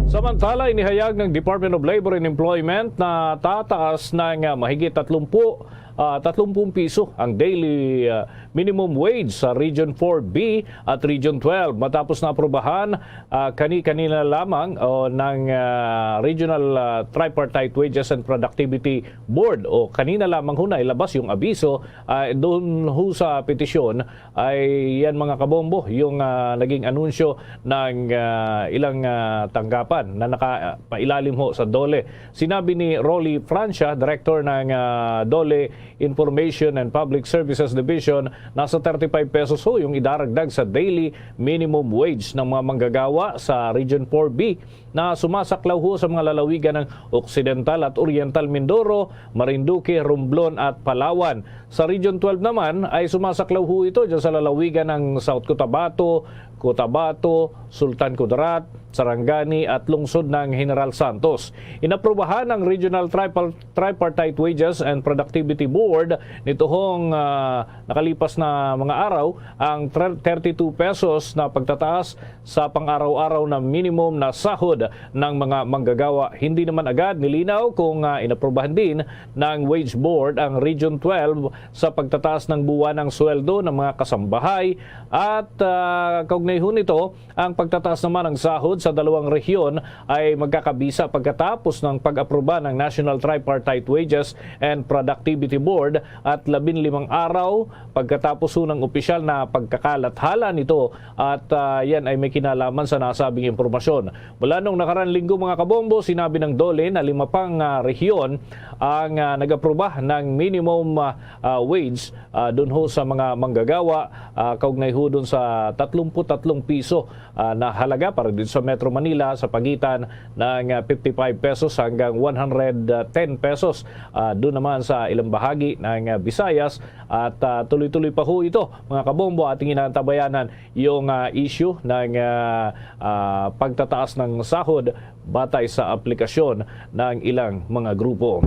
Samantala, inihayag ng Department of Labor and Employment na tataas ng ah, mahigit tatlumpu, ah, tatlumpung piso ang daily ah, minimum wage sa Region four B at Region twelve matapos na aprubahan ah, kani-kanina lamang o ng ah, Regional ah, Tripartite Wages and Productivity Board o kanina lamang ho nailabas yung abiso ah, doon ho sa petisyon ay yan mga kabombo yung ah, naging anunsyo ng ah, ilang ah, tanggapan na nakapailalim ho sa DOLE. Sinabi ni Rolly Francia, Director ng ah, DOLE Information and Public Services Division, nasa thirty-five pesos ho yung idaragdag sa daily minimum wage ng mga manggagawa sa Region four B na sumasaklaw ho sa mga lalawigan ng Occidental at Oriental Mindoro, Marinduque, Romblon at Palawan. Sa Region twelve naman ay sumasaklaw ho ito dyan sa lalawigan ng South Cotabato, Cotabato, Sultan Kudarat, Sarangani at lungsod ng General Santos. Inaprubahan ng Regional Tripal- Tripartite Wages and Productivity Board nituhong ah, nakalipas na mga araw ang tre- thirty-two pesos na pagtataas sa pang-araw-araw na minimum na sahod ng mga manggagawa. Hindi naman agad nilinaw kung ah, inaprubahan din ng Wage Board ang Region twelve sa pagtataas ng buwan ng sweldo ng mga kasambahay at ah, kaugnay ho nito, ang pagtataas naman ng sahod sa dalawang rehiyon ay magkakabisa pagkatapos ng pag-aproba ng National Tripartite Wages and Productivity Board at labinlimang araw pagkatapos ho ng opisyal na pagkakalathala nito. At ah, yan ay may kinalaman sa nasabing impormasyon. Mula nung nakarang linggo, mga kabombo, sinabi ng DOLE na lima pang ah, rehiyon ang ah, nag-aproba ng minimum ah, ah, wage ah, dun ho sa mga manggagawa ah, kaugnay ho dun sa tatlumpu tatlong piso ah, na halaga para dito sa Metro Manila sa pagitan ng ah, fifty-five pesos hanggang one hundred ten pesos. Ah, doon naman sa ilang bahagi ng ah, Visayas at ah, tuloy-tuloy pa ho ito, mga kabombo, ating inaantabayanan yung ah, issue ng ah, ah, pagtataas ng sahod batay sa aplikasyon ng ilang mga grupo.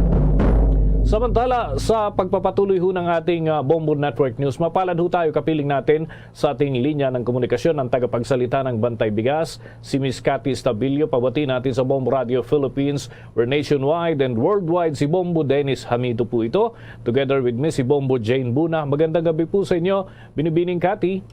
Samantala, sa pagpapatuloy ho ng ating ah, Bombo Network News, mapalad ho tayo, kapiling natin sa ating linya ng komunikasyon ang tagapagsalita ng Bantay Bigas, si Miss Cathy Stabilio. Pabati natin sa Bombo Radio Philippines, we're nationwide and worldwide, si Bombo Dennis Hamido po ito. Together with me, si Bombo Jane Buna. Magandang gabi po sa inyo, Binibining Cathy.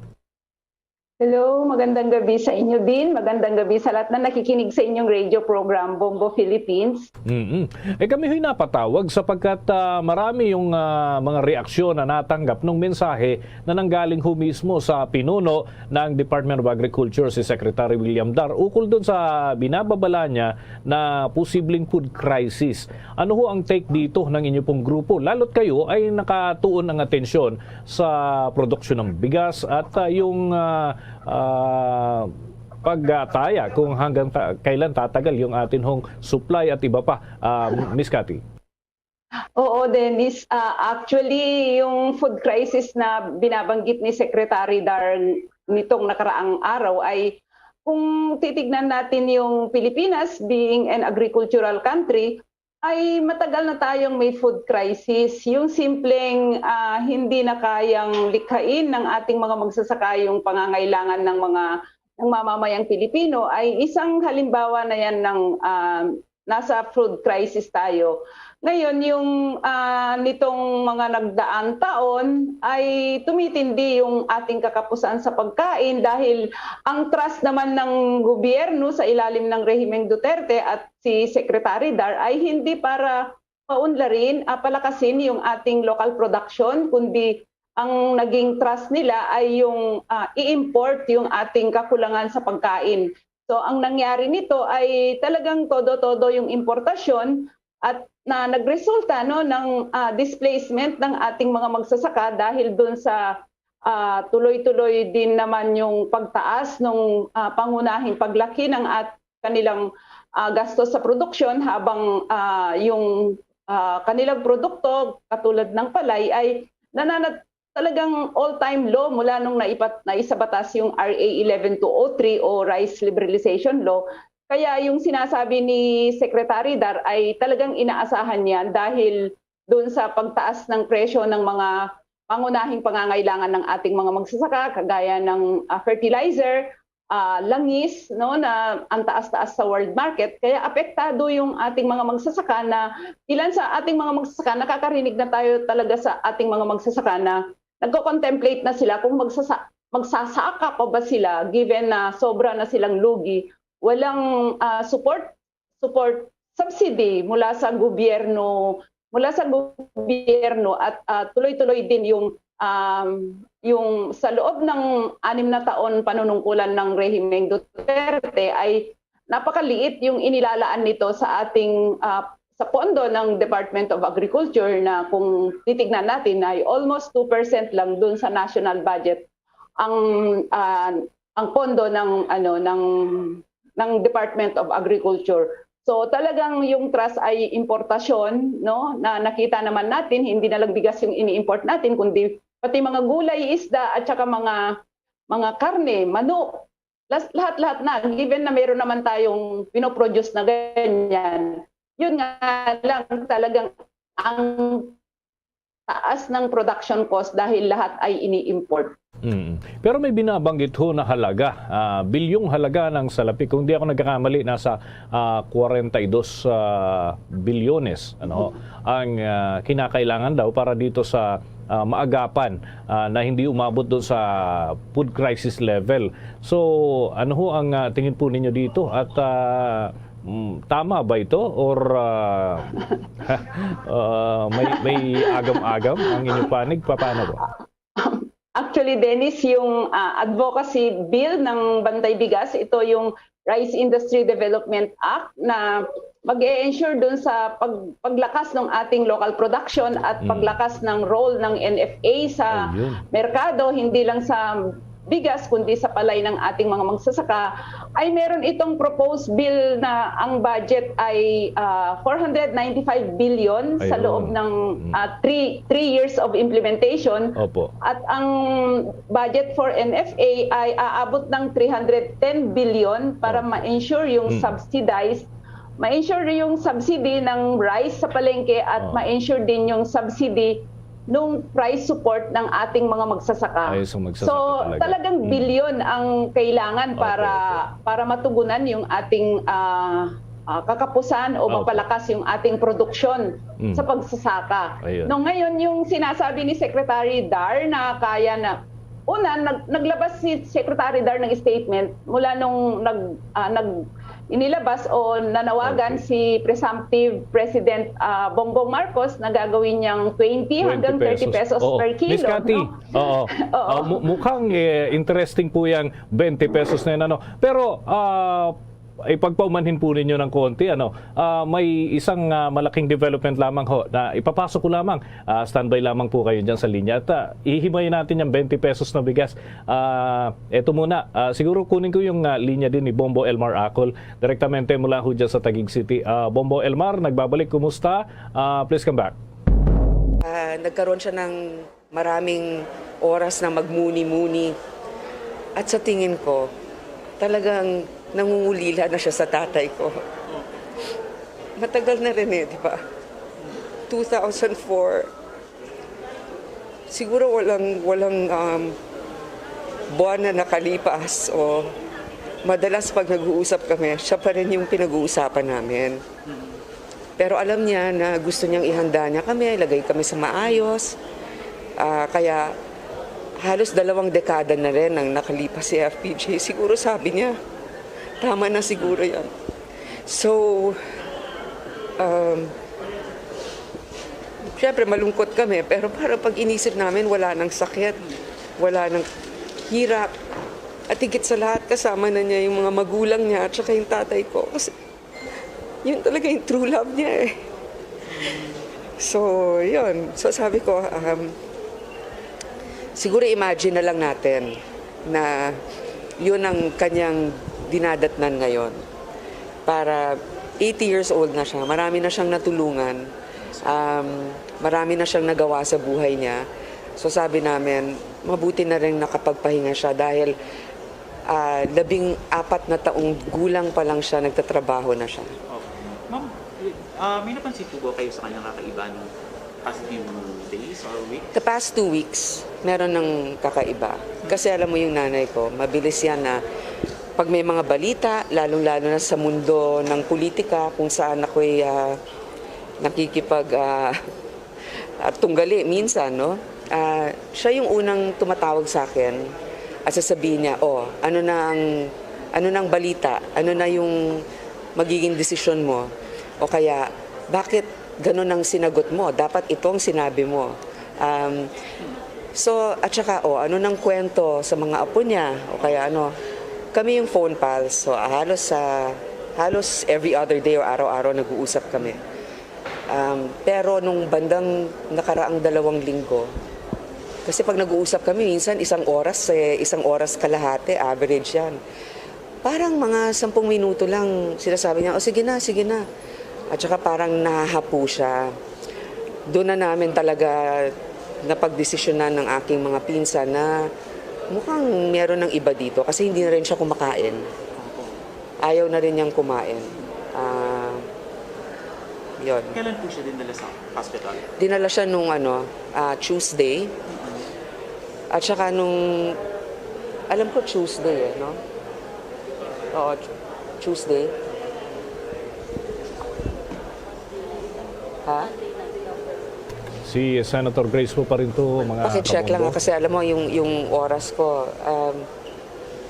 Hello, magandang gabi sa inyo din. Magandang gabi sa lahat na nakikinig sa inyong radio program, Bombo Philippines. Mm-mm. Eh, kami ho'y napatawag sapagkat, ah, marami yung, ah, mga reaksyon na natanggap nung mensahe na nanggaling ho mismo sa pinuno ng Department of Agriculture, si Secretary William Dar, ukol dun sa binababala niya na posibleng food crisis. Ano ho ang take dito ng inyo pong grupo? Lalo't kayo ay nakatuon ang atensyon sa produksyon ng bigas at, ah, yung, ah, ah, pagtaya kung hanggang ta-, kailan tatagal yung atin hong supply at iba pa, ah, Miss Cathy. Oo, Dennis. Ah, actually, yung food crisis na binabanggit ni Secretary Dar nitong nakaraang araw ay, kung titignan natin yung Pilipinas being an agricultural country, ay matagal na tayong may food crisis. Yung simpleng, ah, hindi na kayang likhain ng ating mga magsasaka yung pangangailangan ng mga, ng mamamayang Pilipino ay isang halimbawa na yan ng, ah, nasa food crisis tayo. Ngayon, yung, ah, nitong mga nagdaang taon ay tumitindi yung ating kakapusan sa pagkain dahil ang trust naman ng gobyerno sa ilalim ng rehimeng Duterte at si Secretary Dar ay hindi para paunlarin, ah, palakasin yung ating local production, kundi ang naging trust nila ay yung, ah, i-import yung ating kakulangan sa pagkain. So, ang nangyari nito ay talagang todo-todo yung importasyon at na nagresulta, no, ng, ah, displacement ng ating mga magsasaka dahil dun sa, ah, tuloy-tuloy din naman yung pagtaas ng, ah, pangunahing paglaki ng at kanilang, ah, gastos sa produksyon habang, ah, yung, ah, kanilang produkto katulad ng palay ay nananat-, talagang all-time low mula nung naipat-, naisabatas yung R A eleven two oh three o Rice Liberalization Law. Kaya yung sinasabi ni Secretary Dar ay talagang inaasahan niya dahil doon sa pagtaas ng presyo ng mga pangunahing pangangailangan ng ating mga magsasaka, kagaya ng, ah, fertilizer, ah, langis, no, na ang taas-taas sa world market, kaya apektado yung ating mga magsasaka na, ilan sa ating mga magsasaka, nakakarinig na tayo talaga sa ating mga magsasaka na nagko-contemplate na sila kung magsasa-, magsasaka pa ba sila given na sobra na silang lugi, walang, ah, support, support, subsidy mula sa gobyerno, mula sa gobyerno at, ah, tuloy-tuloy din yung, um, yung sa loob ng anim na taon panunungkulan ng rehimeng Duterte ay napakaliit yung inilalaan nito sa ating, ah, sa pondo ng Department of Agriculture na kung titignan natin ay almost two percent lang dun sa national budget ang, ah, ang pondo ng, ano, ng, ng Department of Agriculture. So, talagang yung trust ay importasyon, no, na nakita naman natin, hindi na lang bigas yung ini-import natin, kundi pati mga gulay, isda, at saka mga, mga karne, manok, las-, lahat-lahat na, given na meron naman tayong pinoproduce na ganyan. Yun nga lang, talagang ang taas ng production cost dahil lahat ay ini-import. Mm. Pero may binabanggit ho na halaga, ah, bilyong halaga ng salapi. Kung di ako nagkakamali, nasa, ah, kwarenta y dos, ah, bilyones, ano, ang, ah, kinakailangan daw para dito sa, ah, maagapan, ah, na hindi umabot doon sa food crisis level. So, ano ho ang, ah, tingin po ninyo dito? At, ah, mm, tama ba ito? Or, ah, ah, may, may agam-agam ang inyong panig? Pa-, paano po? Actually, Dennis, yung, ah, advocacy bill ng Bantay Bigas, ito yung Rice Industry Development Act na mag-e-ensure dun sa pag-, paglakas ng ating local production at Mm. paglakas ng role ng N F A sa Ayun. merkado, hindi lang sa bigas, kundi sa palay ng ating mga magsasaka, ay meron itong proposed bill na ang budget ay, ah, four hundred ninety-five billion sa Ayun. loob ng, Mm. ah, three, three years of implementation. Opo. At ang budget for N F A ay aabot ng three hundred ten billion para Opo. ma-ensure yung Mm. subsidized, ma-ensure yung subsidy ng rice sa palengke at Oo. ma-ensure din yung subsidy nung price support ng ating mga magsasaka. Ay, so magsasaka So, talaga. talagang Mm. bilyon ang kailangan Opo, para, opo. para matugunan yung ating, ah, ah, kakapusan o Opo. mapalakas yung ating produksyon Mm. sa pagsasaka. Ayun. No, ngayon, yung sinasabi ni Secretary Dar na kaya na, Una, nag-, naglabas si Secretary Dar ng statement mula nung nag-, ah, nag-, inilabas o nanawagan Okay. si presumptive President, ah, Bongbong Marcos na gagawin niyang twenty hanggang thirty pesos Oo. per kilo, Miss Cathy, no? oo. Oo. Ah, mu-, mukhang, eh, interesting po yang twenty pesos na yun, ano. Pero, ah, ipagpaumanhin po ninyo ng konti, ano. Ah, may isang, ah, malaking development lamang ho na ipapasok ko lamang. Ah, standby lamang po kayo dyan sa linya. At, ah, hihimayin natin yung twenty pesos na bigas. Ah, eto muna. Ah, siguro kunin ko yung, ah, linya din ni Bombo Elmar Acol, direktamente mula ho dyan sa Taguig City. Ah, Bombo Elmar, nagbabalik. Kumusta? Ah, please come back. Ah, nagkaroon siya ng maraming oras na magmuni-muni. At sa tingin ko, talagang nangungulila na siya sa tatay ko. Matagal na rin eh, di ba? Two thousand four, siguro walang, walang, um, buwan na nakalipas o madalas pag nag-uusap kami, siya pa rin yung pinag-uusapan namin. Pero alam niya na gusto niyang ihanda niya kami, ilagay kami sa maayos. Ah, kaya halos dalawang dekada na rin ang nakalipas si F P J. Siguro sabi niya, "Tama na siguro yan." So, um, siyempre malungkot kami, pero para pag inisip namin, wala nang sakit, wala nang hirap. At higit sa lahat, kasama na niya yung mga magulang niya at saka yung tatay ko. Kasi yun talaga yung true love niya eh. So, yun. So, sabi ko, um, siguro imagine na lang natin na yun ang kanyang dinadatnan ngayon. Para eighty years old na siya, marami na siyang natulungan, um, marami na siyang nagawa sa buhay niya. So, sabi namin, mabuti na rin nakapagpahinga siya dahil, ah, labing apat na taong gulang pa lang siya, nagtatrabaho na siya. Okay. Ma'am, ah, may napansin po ba kayo sa kanyang kakaiba nung past few days or weeks? The past two weeks, meron ng kakaiba. Kasi alam mo yung nanay ko, mabilis yan na pag may mga balita, lalong-lalo na sa mundo ng politika, kung saan ako'y, ah, nakikipag, ah, at tunggali minsan, no? Ah, siya yung unang tumatawag sa akin at sasabihin niya, "Oh, ano na ang, ano na ang balita? Ano na yung magiging desisyon mo?" O kaya, "Bakit ganun ang sinagot mo? Dapat ito ang sinabi mo." Um, so, at saka, "Oh, ano nang kwento sa mga apo niya?" O kaya ano, kami yung phone pals. So, halos sa, halos every other day or araw-araw nag-uusap kami. Um, pero nung bandang nakaraang dalawang linggo, kasi pag nag-uusap kami, minsan isang oras, eh, isang oras kalahati, average yan. Parang mga sampung minuto lang, sinasabi niya, "O, sige na, sige na." At saka parang nahahapo siya. Doon na namin talaga napagdesisyonan ng aking mga pinsan na mukhang meron ng iba dito kasi hindi na rin siya kumakain. Ayaw na rin niyang kumain. Ah, yun. Kailan po siya dinala sa hospital? Dinala siya nung, ano, ah, Tuesday. At saka nung, alam ko Tuesday eh, no? Oo, Tu-, Tuesday. Ha? Si Senator Grace po pa rin to, mga Pakicheck lang, kabombo. Ah, kasi alam mo, yung, yung oras ko, um,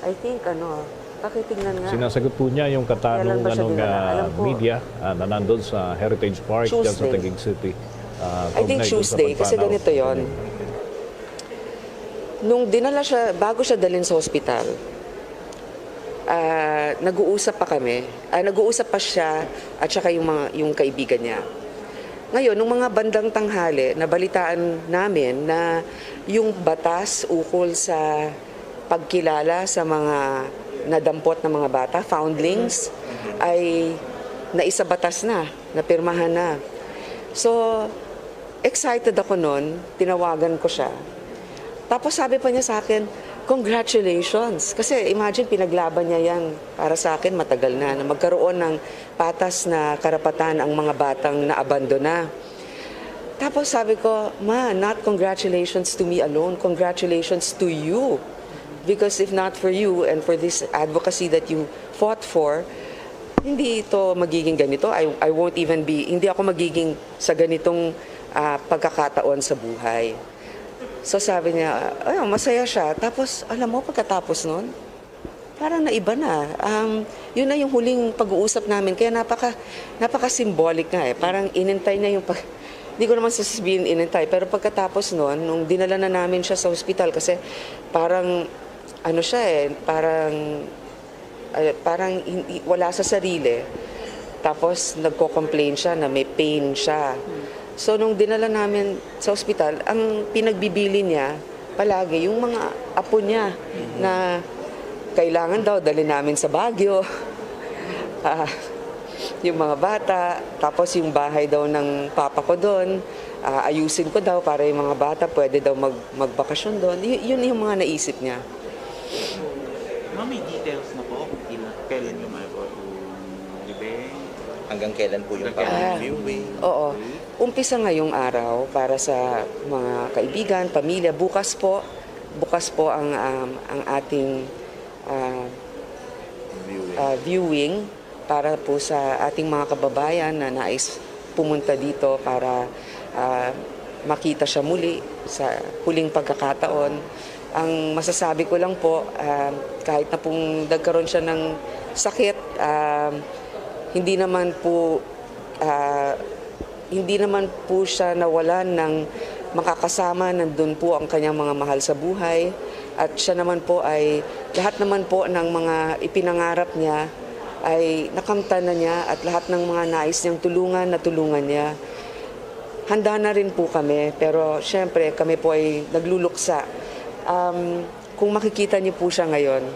I think, ano, pakitingnan nga. Sinasagot po niya yung Kailan katanungan ba siya ng, dinala? Ah, Alam ko, media, ah, na nandun sa Heritage Park, dyan sa Tuesday. Taguig City. Ah, I think kaugnay dun sa Tuesday, kasi pagpanaw. Ganito yon. Nung dinala siya, bago siya dalhin sa hospital, ah, nag-uusap pa kami. Ah, nag-uusap pa siya at saka yung mga, yung kaibigan niya. Ngayon, nung mga bandang tanghali, nabalitaan namin na yung batas ukol sa pagkilala sa mga nadampot na mga bata, foundlings, ay naisabatas na, napirmahan na. So, excited ako nun, tinawagan ko siya. Tapos sabi pa niya sa akin, "Congratulations." Kasi imagine, pinaglaban niya yan para sa akin matagal na, na magkaroon ng patas na karapatan ang mga batang naabandona. Tapos sabi ko, "Ma, not congratulations to me alone. Congratulations to you. Because if not for you and for this advocacy that you fought for, hindi ito magiging ganito. I, I won't even be, hindi ako magiging sa ganitong, ah, pagkakataon sa buhay." So sabi niya, ayun, masaya siya. Tapos, alam mo, pagkatapos nun, parang naiba na. Um, yun na yung huling pag-uusap namin. Kaya napaka, napaka-symbolic nga eh. Parang inintay niya yung pag... Hindi ko naman sasabihin inintay. Pero pagkatapos nun, nung dinala na namin siya sa hospital, kasi parang, ano siya eh, parang, ah, parang hin-, wala sa sarili. Tapos nagko-complain siya na may pain siya. So nung dinala namin sa ospital, ang pinagbibili niya palagi yung mga apo niya na kailangan daw dali namin sa Baguio. Ah, yung mga bata, tapos yung bahay daw ng papa ko doon, ah, ayusin ko daw para yung mga bata pwede daw mag-, magbakasyon doon. Y-, yun yung mga naisip niya. Ma'am, may details na po kung kailan, kailan yung mga po yung libing? Hanggang kailan po yung Hanggang public kailan? viewing? Oo. Umpisa ngayong araw para sa mga kaibigan, pamilya. Bukas po, bukas po ang, um, ang ating, ah, Viewing. ah, viewing para po sa ating mga kababayan na nais pumunta dito para, ah, makita siya muli sa huling pagkakataon. Ang masasabi ko lang po, ah, kahit na pong nagkaroon siya ng sakit, ah, hindi naman po, ah, hindi naman po siya nawalan ng makakasama. Nandun po ang kanyang mga mahal sa buhay. At siya naman po ay, lahat naman po ng mga ipinangarap niya ay nakamtan na niya, at lahat ng mga nais niyang tulungan, natulungan niya. Handa na rin po kami, pero siyempre kami po ay nagluluksa. Um, kung makikita niyo po siya ngayon,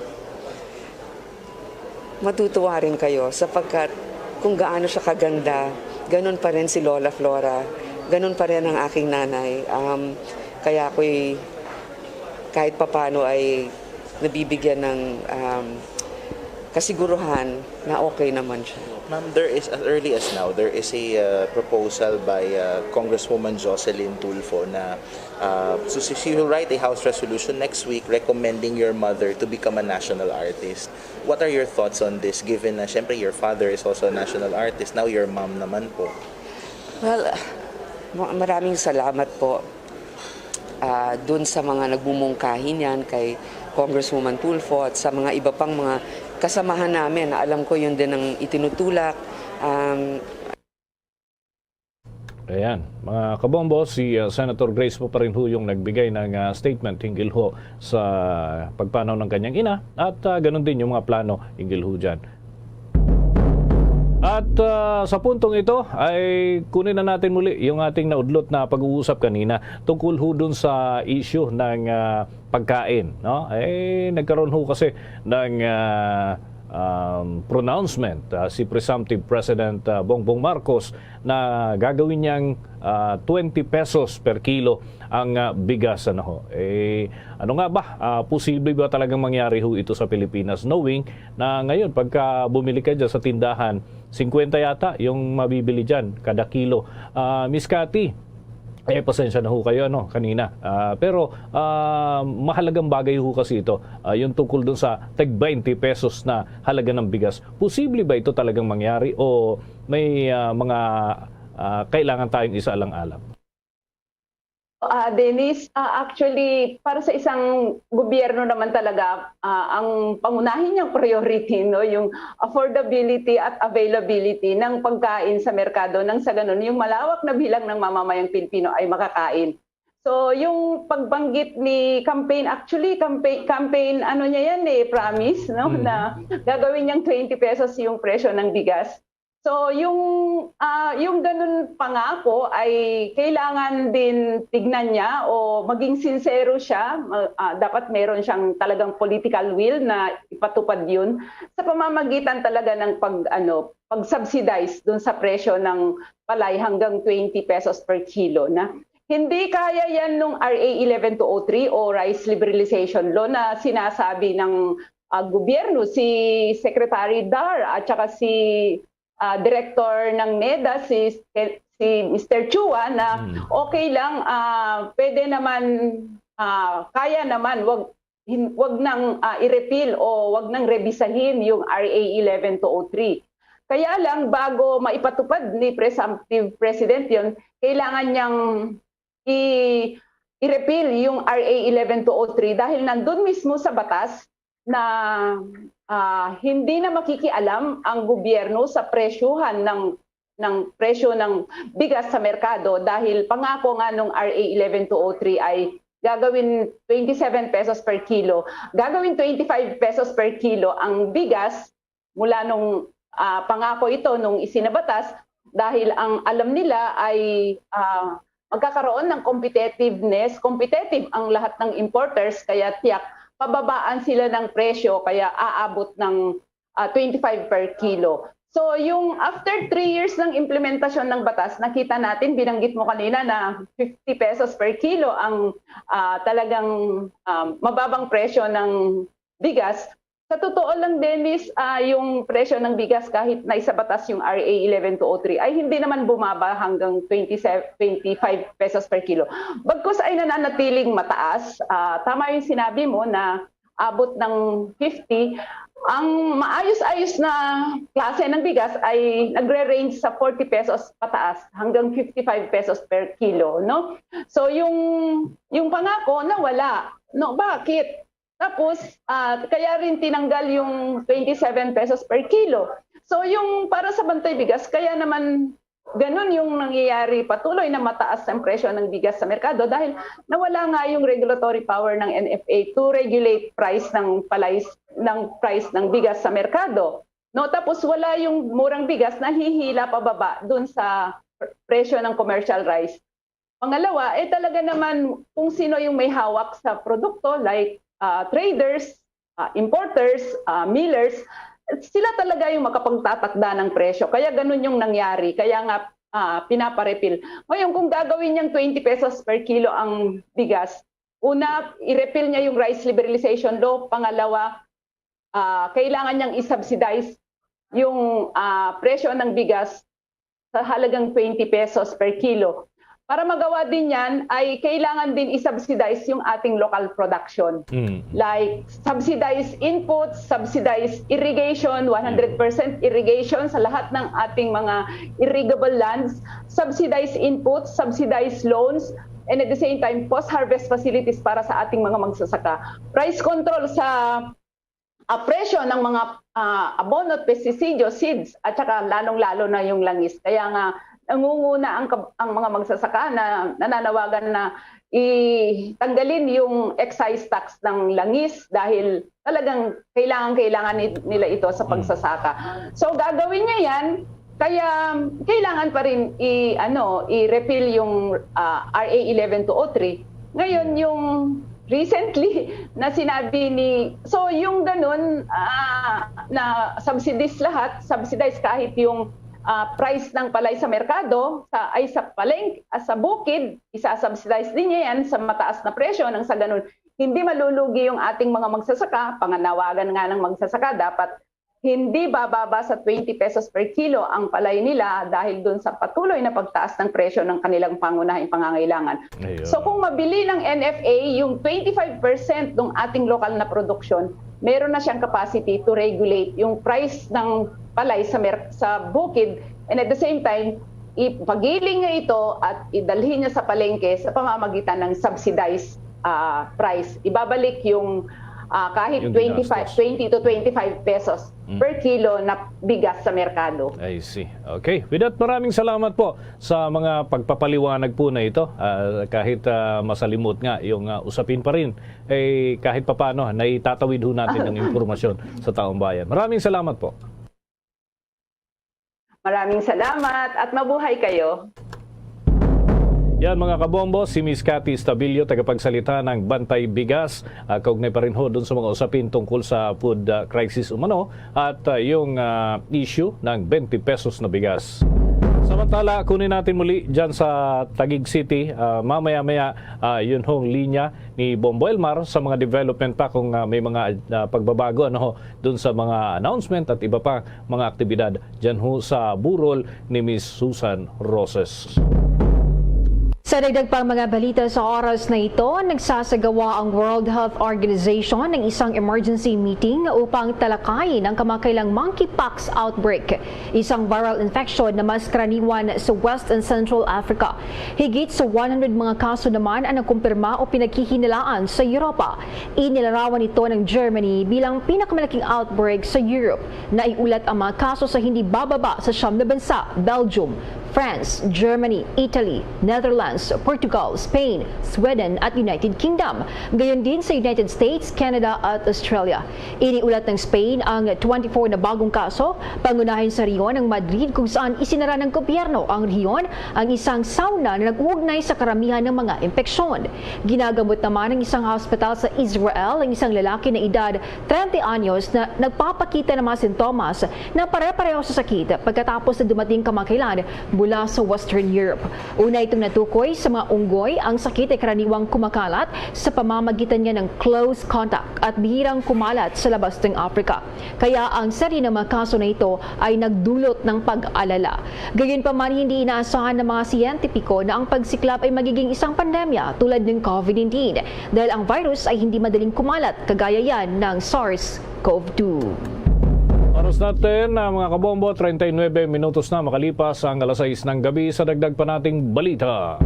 matutuwa rin kayo sapagkat kung gaano siya kaganda, ganun pa rin si Lola Flora, ganun pa rin ang aking nanay. Um, kaya ako'y kahit papano ay nabibigyan ng, um, kasiguruhan na okay naman siya. Ma'am, there is, as early as now, there is a uh, proposal by uh, Congresswoman Jocelyn Tulfo na uh, so she, she will write a House resolution next week recommending your mother to become a national artist. What are your thoughts on this, given na syempre your father is also a national artist, now your mom naman po? Well, ma- maraming salamat po, ah, dun sa mga nagmumungkahi niyan kay Congresswoman Tulfo at sa mga iba pang mga kasamahan namin na alam ko yun din ang itinutulak. Um, Ayan, mga kabombo, si uh, Senator Grace po pa rin ho yung nagbigay ng uh, statement hinggil ho sa pagpanaw ng kanyang ina at uh, ganun din yung mga plano hinggil ho dyan. At uh, sa puntong ito ay kunin na natin muli yung ating naudlot na pag-uusap kanina tungkol ho dun sa issue ng uh, pagkain. No? Eh, nagkaroon ho kasi ng uh, um, pronouncement uh, si presumptive President uh, Bongbong Marcos na gagawin niyang uh, twenty pesos per kilo ang uh, bigas. Ano ho? Eh, ano nga ba? Uh, posible ba talagang mangyari ho ito sa Pilipinas, knowing na ngayon pagka bumili ka dyan sa tindahan, fifty yata yung mabibili dyan kada kilo. Uh, Miss Cathy, eh, pasensya na ho kayo, ano, kanina. Uh, pero uh, mahalagang bagay ho kasi ito, uh, yung tungkol dun sa tag twenty pesos na halaga ng bigas. Posible ba ito talagang mangyari o may uh, mga uh, kailangan tayong isaalang-alang? Ah, Dennis, ah, actually, para sa isang gobyerno naman talaga, ah, ang pangunahin niyang priority, no, yung affordability at availability ng pagkain sa merkado nang sa ganun yung malawak na bilang ng mamamayang Pilipino ay makakain. So, yung pagbanggit ni campaign, actually, campaign, campaign ano niya yan eh, promise, no, Mm. na gagawin niyang twenty pesos yung presyo ng bigas. So, yung, ah, yung ganun pangako ay kailangan din tignan niya o maging sincero siya. Ma- ah, dapat meron siyang talagang political will na ipatupad yun sa pamamagitan talaga ng pag, ano, pag-subsidize dun sa presyo ng palay hanggang twenty pesos per kilo na. Hindi kaya yan nung R A eleven two oh three o rice liberalization law na sinasabi ng ah, gobyerno, si Secretary Dar at saka si ah, director ng NEDA, si si Mister Chua, na Hmm. okay lang, ah, pwede naman, ah, kaya naman, wag hin- wag nang ah, i-repeal o wag nang rebisahin yung R A eleven two oh three. Kaya lang, bago maipatupad ni presumptive president yon, kailangan niyang i i-repeal yung R A eleven two oh three dahil nandun mismo sa batas na, ah, hindi na makikialam ang gobyerno sa presyuhan ng, ng presyo ng bigas sa merkado dahil pangako nga nung R A eleven two oh three ay gagawin twenty-seven pesos per kilo, gagawin twenty-five pesos per kilo ang bigas mula nung, ah, pangako ito nung isinabatas dahil ang alam nila ay, ah, magkakaroon ng competitiveness, competitive ang lahat ng importers, kaya tiyak pababaan sila ng presyo, kaya aabot ng, ah, twenty-five per kilo. So, yung after three years ng implementasyon ng batas, nakita natin, binanggit mo kanina na fifty pesos per kilo ang, ah, talagang, um, mababang presyo ng bigas. Sa totoo lang, Dennis, ah, yung presyo ng bigas kahit na isabatas yung R A eleven two oh three ay hindi naman bumaba hanggang twenty-seven, twenty-five pesos per kilo. Bagkus ay nananatiling mataas. Ah, tama yung sinabi mo na abot ng fifty. Ang maayos-ayos na klase ng bigas ay nagre-range sa forty pesos pataas hanggang fifty-five pesos per kilo, no? So, yung, yung pangako nawala. No, bakit? Tapos, ah, kaya rin tinanggal yung twenty-seven pesos per kilo. So, yung para sa Bantay Bigas, kaya naman ganun yung nangyayari, patuloy na mataas ang presyo ng bigas sa merkado dahil nawala nga yung regulatory power ng N F A to regulate price ng palay, ng price ng bigas sa merkado. No, tapos wala yung murang bigas na hihila pababa dun sa presyo ng commercial rice. Pangalawa, eh, talaga naman kung sino yung may hawak sa produkto, like, ah, traders, ah, importers, ah, millers, sila talaga yung makapagtatakda ng presyo. Kaya ganun yung nangyari. Kaya nga, ah, pinaparepil. Ngayon, kung gagawin niyang twenty pesos per kilo ang bigas, una, i-repeal niya yung rice liberalization law. Pangalawa, ah, kailangan niyang i-subsidize yung, ah, presyo ng bigas sa halagang twenty pesos per kilo. Para magawa din yan, ay kailangan din i-subsidize yung ating local production. Mm. Like, subsidized inputs, subsidized irrigation, one hundred percent irrigation sa lahat ng ating mga irrigable lands, subsidized inputs, subsidized loans, and at the same time, post-harvest facilities para sa ating mga magsasaka. Price control sa, ah, presyo ng mga, ah, abono at pestisidyo, seeds, at saka lalong-lalo na yung langis. Kaya nga, nangunguna ang kab-, ang mga magsasaka na nananawagan na itanggalin yung excise tax ng langis dahil talagang kailangan-kailangan ni-, nila ito sa Mm. pagsasaka. So, gagawin niya yan, kaya kailangan pa rin i-, ano, i-repeal yung, ah, R A eleven two oh three. Ngayon, yung recently na sinabi ni, so, yung ganun, ah, na subsidies lahat, subsidize kahit yung, ah, price ng palay sa merkado, sa, ay sa paleng-, ah, sa bukid, isa-subsidize din niya yan sa mataas na presyo, nang sa ganun, hindi malulugi yung ating mga magsasaka. Panganawagan nga ng magsasaka, dapat hindi bababa sa twenty pesos per kilo ang palay nila dahil dun sa patuloy na pagtaas ng presyo ng kanilang pangunahing pangangailangan. Ayun. So, kung mabili ng N F A yung twenty-five percent ng ating lokal na produksyon, meron na siyang capacity to regulate yung price ng palay sa mer-, sa bukid, and at the same time, ipagiling niya ito at idalhin niya sa palengke sa pamamagitan ng subsidized, ah, price. Ibabalik yung, ah, kahit Yung twenty-five, ginastos. Twenty to twenty-five pesos Mm. per kilo na bigas sa merkado. I see. Okay. With that, maraming salamat po sa mga pagpapaliwanag po na ito. Ah, kahit, ah, masalimot nga yung, ah, usapin pa rin, eh, kahit papaano, naitatawid ho natin ang impormasyon sa taong bayan. Maraming salamat po. Maraming salamat at mabuhay kayo. Yan, mga kabombo, si Miss Cathy Stabilio, tagapagsalita ng Bantay Bigas, ah, kaugnay pa rin ho dun sa mga usapin tungkol sa food, ah, crisis umano at, ah, yung, ah, issue ng twenty pesos na bigas. Samantala, kunin natin muli dyan sa Taguig City, ah, mamaya-maya, ah, yun hong linya ni Bombo Elmar sa mga development pa kung, ah, may mga, ah, pagbabago, ano ho, dun sa mga announcement at iba pa mga aktibidad dyan ho sa burol ni Miss Susan Roses. Sa dagdag pang mga balita sa oras na ito, nagsasagawa ang World Health Organization ng isang emergency meeting upang talakayin ang kamakailang monkeypox outbreak, isang viral infection na mas karaniwan sa West and Central Africa. Higit sa one hundred mga kaso naman ang nakumpirma o pinaghihinalaan sa Europa. Inilarawan ito ng Germany bilang pinakamalaking outbreak sa Europe. Naiulat ang mga kaso sa hindi bababa sa siyam na bansa: Belgium, France, Germany, Italy, Netherlands, Portugal, Spain, Sweden, at United Kingdom. Gayon din sa United States, Canada, at Australia. Iniulat ng Spain ang twenty-four na bagong kaso, pangunahin sa rehiyon ng Madrid, kung saan isinara ng gobyerno ang rehiyon, ang isang sauna na nag-uugnay sa karamihan ng mga impeksyon. Ginagamot naman ng isang hospital sa Israel ang isang lalaki na edad treinta anyos na nagpapakita ng mga sintomas na pare-pareho sa sakit pagkatapos na dumating kamakailan mula sa Western Europe. Una itong natukoy sa mga unggoy. Ang sakit ay karaniwang kumakalat sa pamamagitan niya ng close contact at bihirang kumalat sa labas ng Africa. Kaya ang serye ng mga kaso na ito ay nagdulot ng pag-alala. Gayunpaman, hindi inaasahan ng mga siyentipiko na ang pagsiklab ay magiging isang pandemya tulad ng COVID nineteen, dahil ang virus ay hindi madaling kumalat kagaya yan ng SARS-CoV two. Oras natin, ah, mga kabombo, treinta y nueve minutos na makalipas ang alas sais ng gabi. Sa dagdag pa nating balita.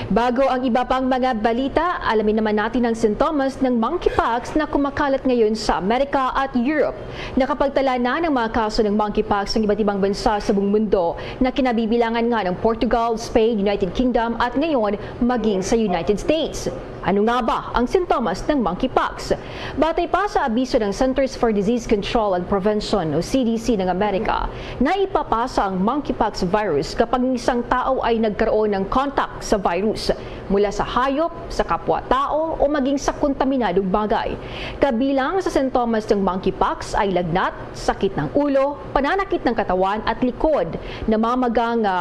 Bago ang iba pang mga balita, alamin naman natin ang sintomas ng monkeypox na kumakalat ngayon sa Amerika at Europe. Nakapagtala na ng mga kaso ng monkeypox ang iba't ibang bansa sa buong mundo, na kinabibilangan nga ng Portugal, Spain, United Kingdom, at ngayon maging sa United States. Ano nga ba ang sintomas ng monkeypox? Batay pa sa abiso ng Centers for Disease Control and Prevention o C D C ng Amerika, naipapasa ang monkeypox virus kapag ang isang tao ay nagkaroon ng contact sa virus mula sa hayop, sa kapwa-tao, o maging sa kontaminadong bagay. Kabilang sa sintomas ng monkeypox ay lagnat, sakit ng ulo, pananakit ng katawan at likod, namamaga nga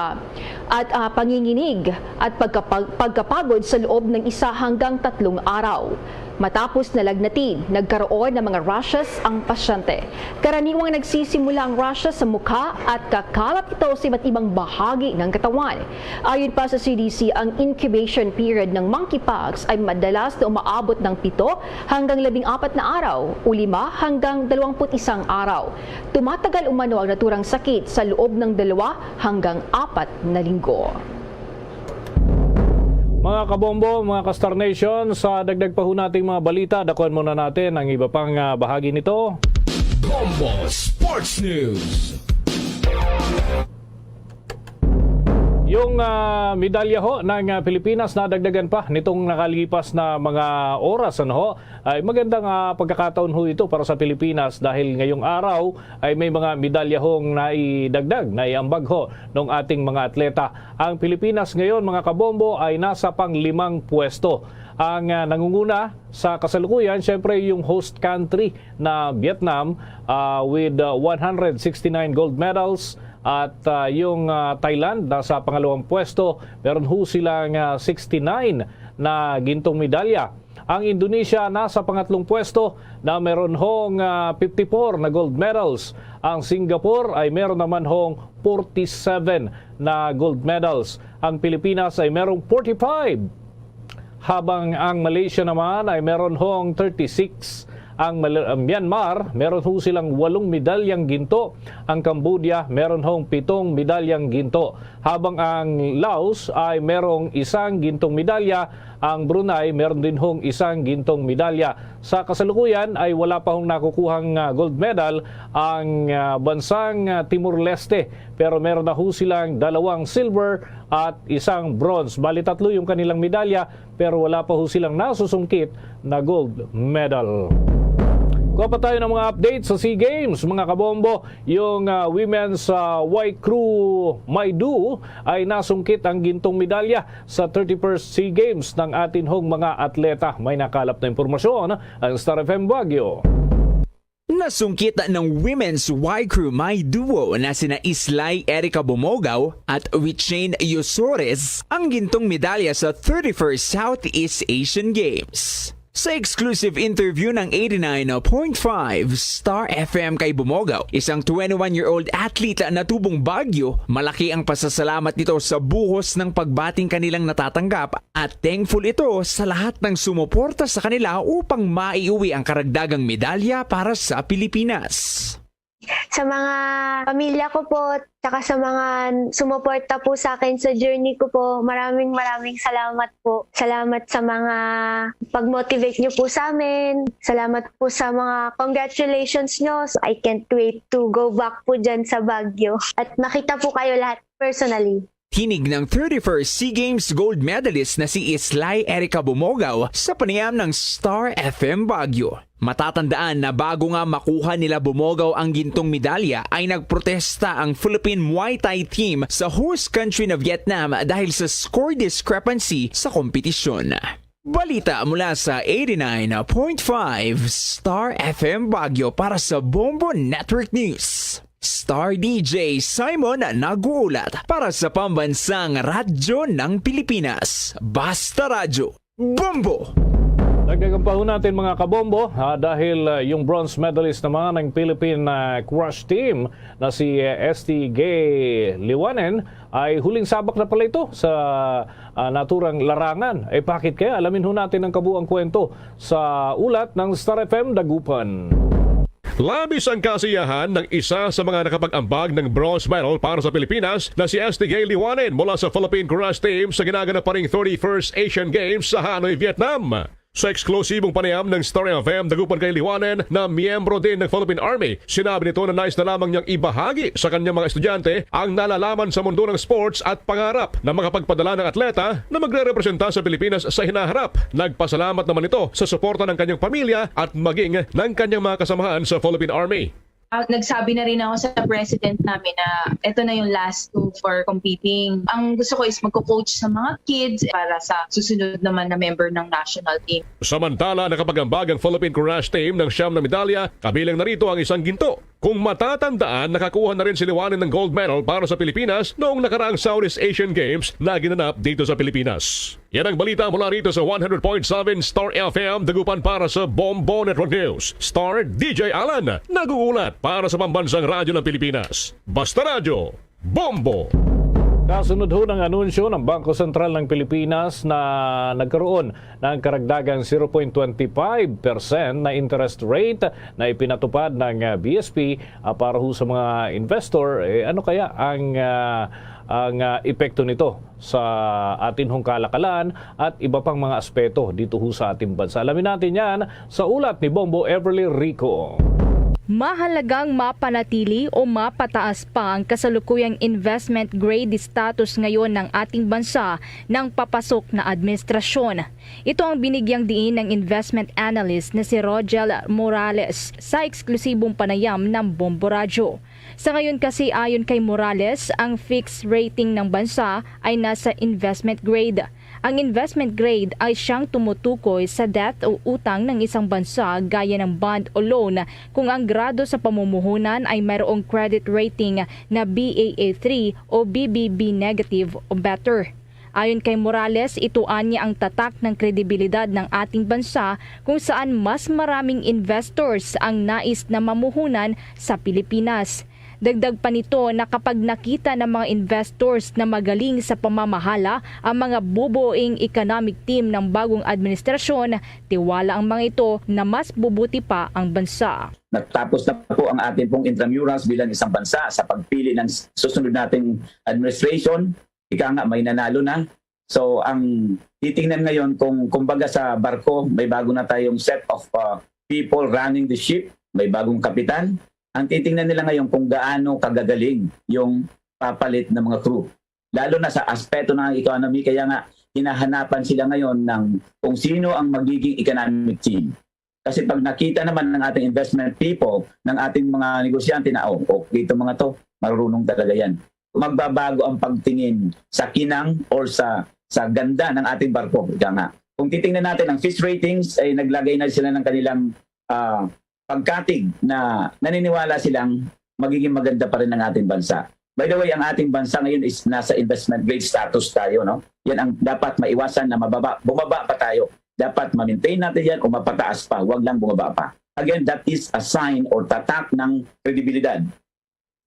at, ah, panginginig at pagkapag-, pagkapagod sa loob ng isa hanggang tatlong araw. Matapos na lagnatin, nagkaroon ng mga rashes ang pasyente. Karaniwang nagsisimula ang rashes sa mukha at kakalat ito sa iba't ibang bahagi ng katawan. Ayon pa sa C D C, ang incubation period ng monkeypox ay madalas na umaabot ng pito hanggang labing apat na araw o lima hanggang dalawampu't isang araw. Tumatagal umano ang naturang sakit sa loob ng dalawa hanggang apat na linggo. Mga kabombo, mga ka-Star Nation, sa dagdag pa ho nating mga balita, dakuan muna natin ang iba pang, ah, bahagi nito. Bombo Sports News. Yung, ah, medalya ho ng, ah, Pilipinas nadagdagan pa nitong nakalipas na mga oras, ano ho? Ay magandang, ah, pagkakataon ho ito para sa Pilipinas dahil ngayong araw ay may mga medalya hong naidagdag, naiambag ho ng ating mga atleta. Ang Pilipinas ngayon, mga kabombo, ay nasa panglimang pwesto. Ang, ah, nangunguna sa kasalukuyan, syempre, yung host country na Vietnam, ah, with, ah, one hundred sixty-nine gold medals. At, ah, yung, ah, Thailand nasa pangalawang pwesto, meron ho silang, ah, sixty-nine na gintong medalya. Ang Indonesia nasa pangatlong pwesto na meron hong, ah, fifty-four na gold medals. Ang Singapore ay meron naman hong forty-seven na gold medals. Ang Pilipinas ay merong forty-five, habang ang Malaysia naman ay meron hong thirty-six. Ang Mal-, ang Myanmar, meron ho silang walong medalyang ginto. Ang Cambodia, meron hong pitong medalyang ginto. Habang ang Laos ay merong isang gintong medalya, ang Brunei meron din hong isang gintong medalya. Sa kasalukuyan ay wala pa hong nakukuhang, ah, gold medal ang, ah, bansang, ah, Timor-Leste, pero meron na ho silang dalawang silver at isang bronze. Bali, tatlo yung kanilang medalya, pero wala pa ho silang nasusungkit na gold medal. Kuha pa tayo ng mga update sa SEA Games, mga kabombo. Yung, ah, women's, ah, Y Crew Maidu ay nasungkit ang gintong medalya sa thirty-first SEA Games ng atin hong mga atleta. May nakalap na impormasyon ang Star F M Baguio. Nasungkit ng women's Y Crew Maidu na sina Islay Erica Bumogaw at Wichain Yosores ang gintong medalya sa thirty-first Southeast Asian Games. Sa exclusive interview ng eighty-nine point five Star F M kay Bumogaw, isang twenty-one-year-old athlete na tubong Baguio, malaki ang pasasalamat nito sa buhos ng pagbating kanilang natatanggap at thankful ito sa lahat ng sumuporta sa kanila upang maiuwi ang karagdagang medalya para sa Pilipinas. Sa mga pamilya ko po, tsaka sa mga sumuporta po sa akin sa journey ko po, maraming, maraming salamat po. Salamat sa mga pag-motivate niyo po sa amin. Salamat po sa mga congratulations niyo. So, I can't wait to go back po dyan sa Baguio. At makita po kayo lahat personally. Tinig ng thirty-first SEA Games gold medalist na si Islay Erica Bumogaw sa panayam ng Star F M Baguio. Matatandaan na bago nga makuha nila Bumogaw ang gintong medalya, ay nagprotesta ang Philippine Muay Thai team sa host country na Vietnam dahil sa score discrepancy sa kompetisyon. Balita mula sa eighty-nine point five Star F M Baguio para sa Bombo Network News. Star D J Simon nag-uulat para sa Pambansang Radyo ng Pilipinas. Basta Radyo, Bombo! Dagdagan pa ho natin, mga kabombo, ha, dahil, ah, yung bronze medalist naman ng Philippine, ah, squash team na si, ah, S T Gay Liwanen ay huling sabak na pala ito sa, ah, naturang larangan. Eh, bakit kaya? Alamin ho natin ang kabuang kwento sa ulat ng Star F M Dagupan. Labis ang kasiyahan ng isa sa mga nakapag-ambag ng bronze medal para sa Pilipinas na si S T Gay Liwanen mula sa Philippine Crush Team sa ginaganap pa ring thirty-first Asian Games sa Hanoi, Vietnam. Sa eksklusibong panayam ng Star F M Dagupan kay Liwanen na miyembro din ng Philippine Army, sinabi nito na nais na lamang niyang ibahagi sa kanyang mga estudyante ang nalalaman sa mundo ng sports at pangarap na makapagpadala ng atleta na magrerepresenta sa Pilipinas sa hinaharap. Nagpasalamat naman ito sa suporta ng kanyang pamilya at maging ng kanyang mga kasamahan sa Philippine Army. Ah, nagsabi na rin ako sa president namin na eto na yung last two for competing. Ang gusto ko is magko-coach sa mga kids para sa susunod naman na member ng national team. Samantala, nakapag-ambag ang Philippine Crush Team ng siyam na medalya, kabilang na rito ang isang ginto. Kung matatandaan, nakakuha na rin si Liwanen ng gold medal para sa Pilipinas noong nakaraang Southeast Asian Games na ginanap dito sa Pilipinas. Yan ang balita mula rito sa one hundred point seven Star F M Dagupan para sa Bombo Network News. Star D J Alan, nag-uulat para sa Pambansang Radyo ng Pilipinas. Basta Radyo, Bombo! Kasunod ho ng anunsyo ng Bangko Sentral ng Pilipinas na nagkaroon ng karagdagang zero point twenty five percent na interest rate na ipinatupad ng, ah, B S P, ah, para ho sa mga investor, eh, ano kaya ang, ah, ang, ah, epekto nito sa atin hong kalakalan at iba pang mga aspeto dito ho sa ating bansa? Alamin natin yan sa ulat ni Bombo Everly Rico. Mahalagang mapanatili o mapataas pa ang kasalukuyang investment grade status ngayon ng ating bansa ng papasok na administrasyon. Ito ang binigyang diin ng investment analyst na si Rogel Morales sa eksklusibong panayam ng Bombo Radyo. Sa ngayon kasi, ayon kay Morales, ang fixed rating ng bansa ay nasa investment grade. Ang investment grade ay siyang tumutukoy sa debt o utang ng isang bansa gaya ng bond o loan kung ang grado sa pamumuhunan ay mayroong credit rating na B A A three o B B B negative o better. Ayon kay Morales, ito anya ang tatak ng kredibilidad ng ating bansa kung saan mas maraming investors ang nais na mamuhunan sa Pilipinas. Dagdag pa nito na kapag nakita ng mga investors na magaling sa pamamahala ang mga bubuing economic team ng bagong administrasyon, tiwala ang mga ito na mas bubuti pa ang bansa. Natapos na po ang ating pong intramurals bilang isang bansa sa pagpili ng susunod nating administration. Ika nga, may nanalo na. So, ang titingnan ngayon kung, kumbaga, sa barko, may bago na tayong set of, uh, people running the ship, may bagong kapitan. Ang titingnan nila ngayon kung gaano kagagaling yung papalit ng mga crew. Lalo na sa aspeto ng economy, kaya nga hinahanapan sila ngayon ng kung sino ang magiging economic team. Kasi pag nakita naman ng ating investment people, ng ating mga negosyante na, "Oh, okay itong mga to, marunong talaga yan." Magbabago ang pagtingin sa kinang or sa, sa ganda ng ating barko, ika nga. Kung titingnan natin ang Fitch Ratings, ay naglagay na sila ng kanilang, ah, pagkatig na naniniwala silang magiging maganda pa rin ang ating bansa. By the way, ang ating bansa ngayon is nasa investment grade status tayo, no? Yan ang dapat maiwasan na mababa, bumaba pa tayo. Dapat ma-maintain natin yan o mapataas pa, wag lang bumaba pa. Again, that is a sign or tatak ng kredibilidad.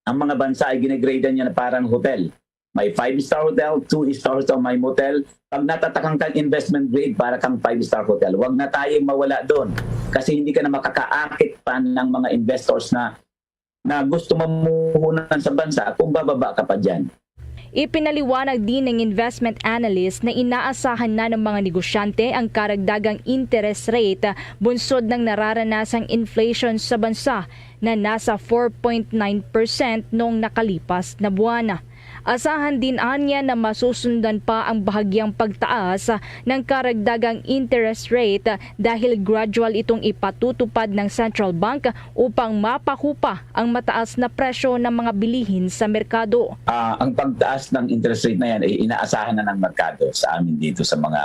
Ang mga bansa ay ginagradean niya na parang hotel. May five-star hotel, two-star hotel, may motel. Pag natatakan kang investment grade, para kang five-star hotel. Wag na tayo mawala doon. Kasi hindi ka na makakaakit pa ng mga investors na, na gusto mamuhunan sa bansa kung bababa ka pa dyan. Ipinaliwanag din ng investment analyst na inaasahan na ng mga negosyante ang karagdagang interest rate bunsod ng nararanasang inflation sa bansa na nasa four point nine percent noong nakalipas na buwan. Asahan din anya na masusundan pa ang bahagyang pagtaas ng karagdagang interest rate dahil gradual itong ipatutupad ng central bank upang mapahupa ang mataas na presyo ng mga bilihin sa merkado. Ah, ang pagtaas ng interest rate na yan ay inaasahan na ng merkado sa amin dito sa mga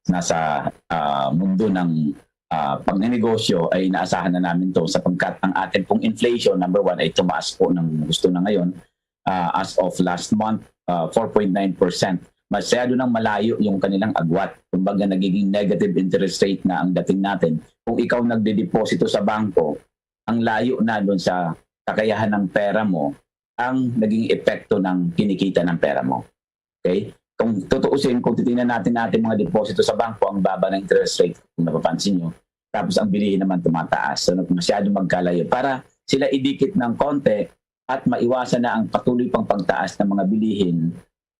nasa ah, mundo ng ah, pagnenegosyo ay inaasahan na namin to sapagkat ang atin pong inflation, number one, ay tumaas po ng gusto na ngayon. Ah, as of last month, ah, four point nine percent. Masyado nang malayo yung kanilang agwat. Kumbaga, nagiging negative interest rate na ang dating natin. Kung ikaw nagdedeposito sa bangko, ang layo na doon sa kakayahan ng pera mo, ang naging epekto ng kinikita ng pera mo. Okay? Kung tutuusin, kung titingnan natin ating mga deposito sa bangko, ang baba ng interest rate, kung napapansin nyo, tapos ang bilihin naman tumataas. So, masyado magkalayo. Para sila idikit ng konti at maiwasan na ang patuloy pang pagtaas ng mga bilihin,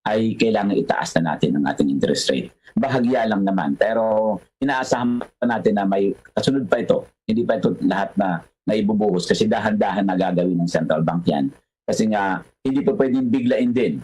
ay kailangan itaas na natin ang ating interest rate. Bahagya lang naman, pero inaasahan pa natin na may kasunod pa ito. Hindi pa ito lahat na naibubuhos kasi dahan-dahan na gagawin ng central bank yan. Kasi nga, hindi pa pwedeng biglain din.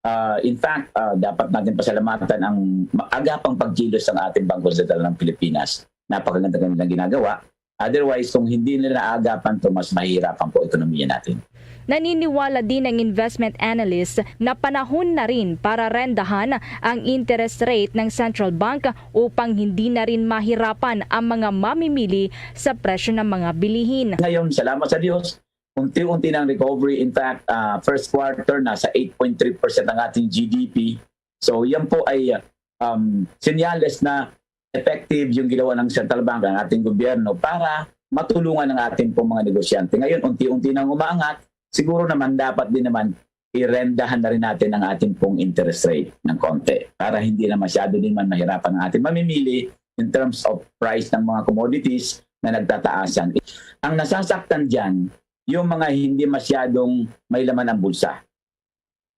Ah, in fact, ah, dapat natin pasalamatan ang maagapang pagkilos ng ating Bangko Sentral ng Pilipinas. Napakaganda kanilang ginagawa. Otherwise, kung hindi nila naagapan to, mas mahihirapan po ekonomiya natin. Naniniwala din ang investment analyst na panahon na rin para rendahan ang interest rate ng central bank upang hindi na rin mahirapan ang mga mamimili sa presyo ng mga bilihin. Ngayon, salamat sa Diyos, unti-unti ng recovery. In fact, ah, first quarter, nasa eight point three percent ang ating G D P. So, yan po ay um, senyales na effective yung ginawa ng central bank, ng ating gobyerno, para matulungan ang ating pong mga negosyante. Ngayon, unti-unti nang umaangat, siguro naman dapat din naman irendahan na rin natin ang ating pong interest rate ng konti para hindi na masyado din man mahirapan ang ating mamimili in terms of price ng mga commodities na nagtataasan. Ang nasasaktan dyan, yung mga hindi masyadong may laman ang bulsa.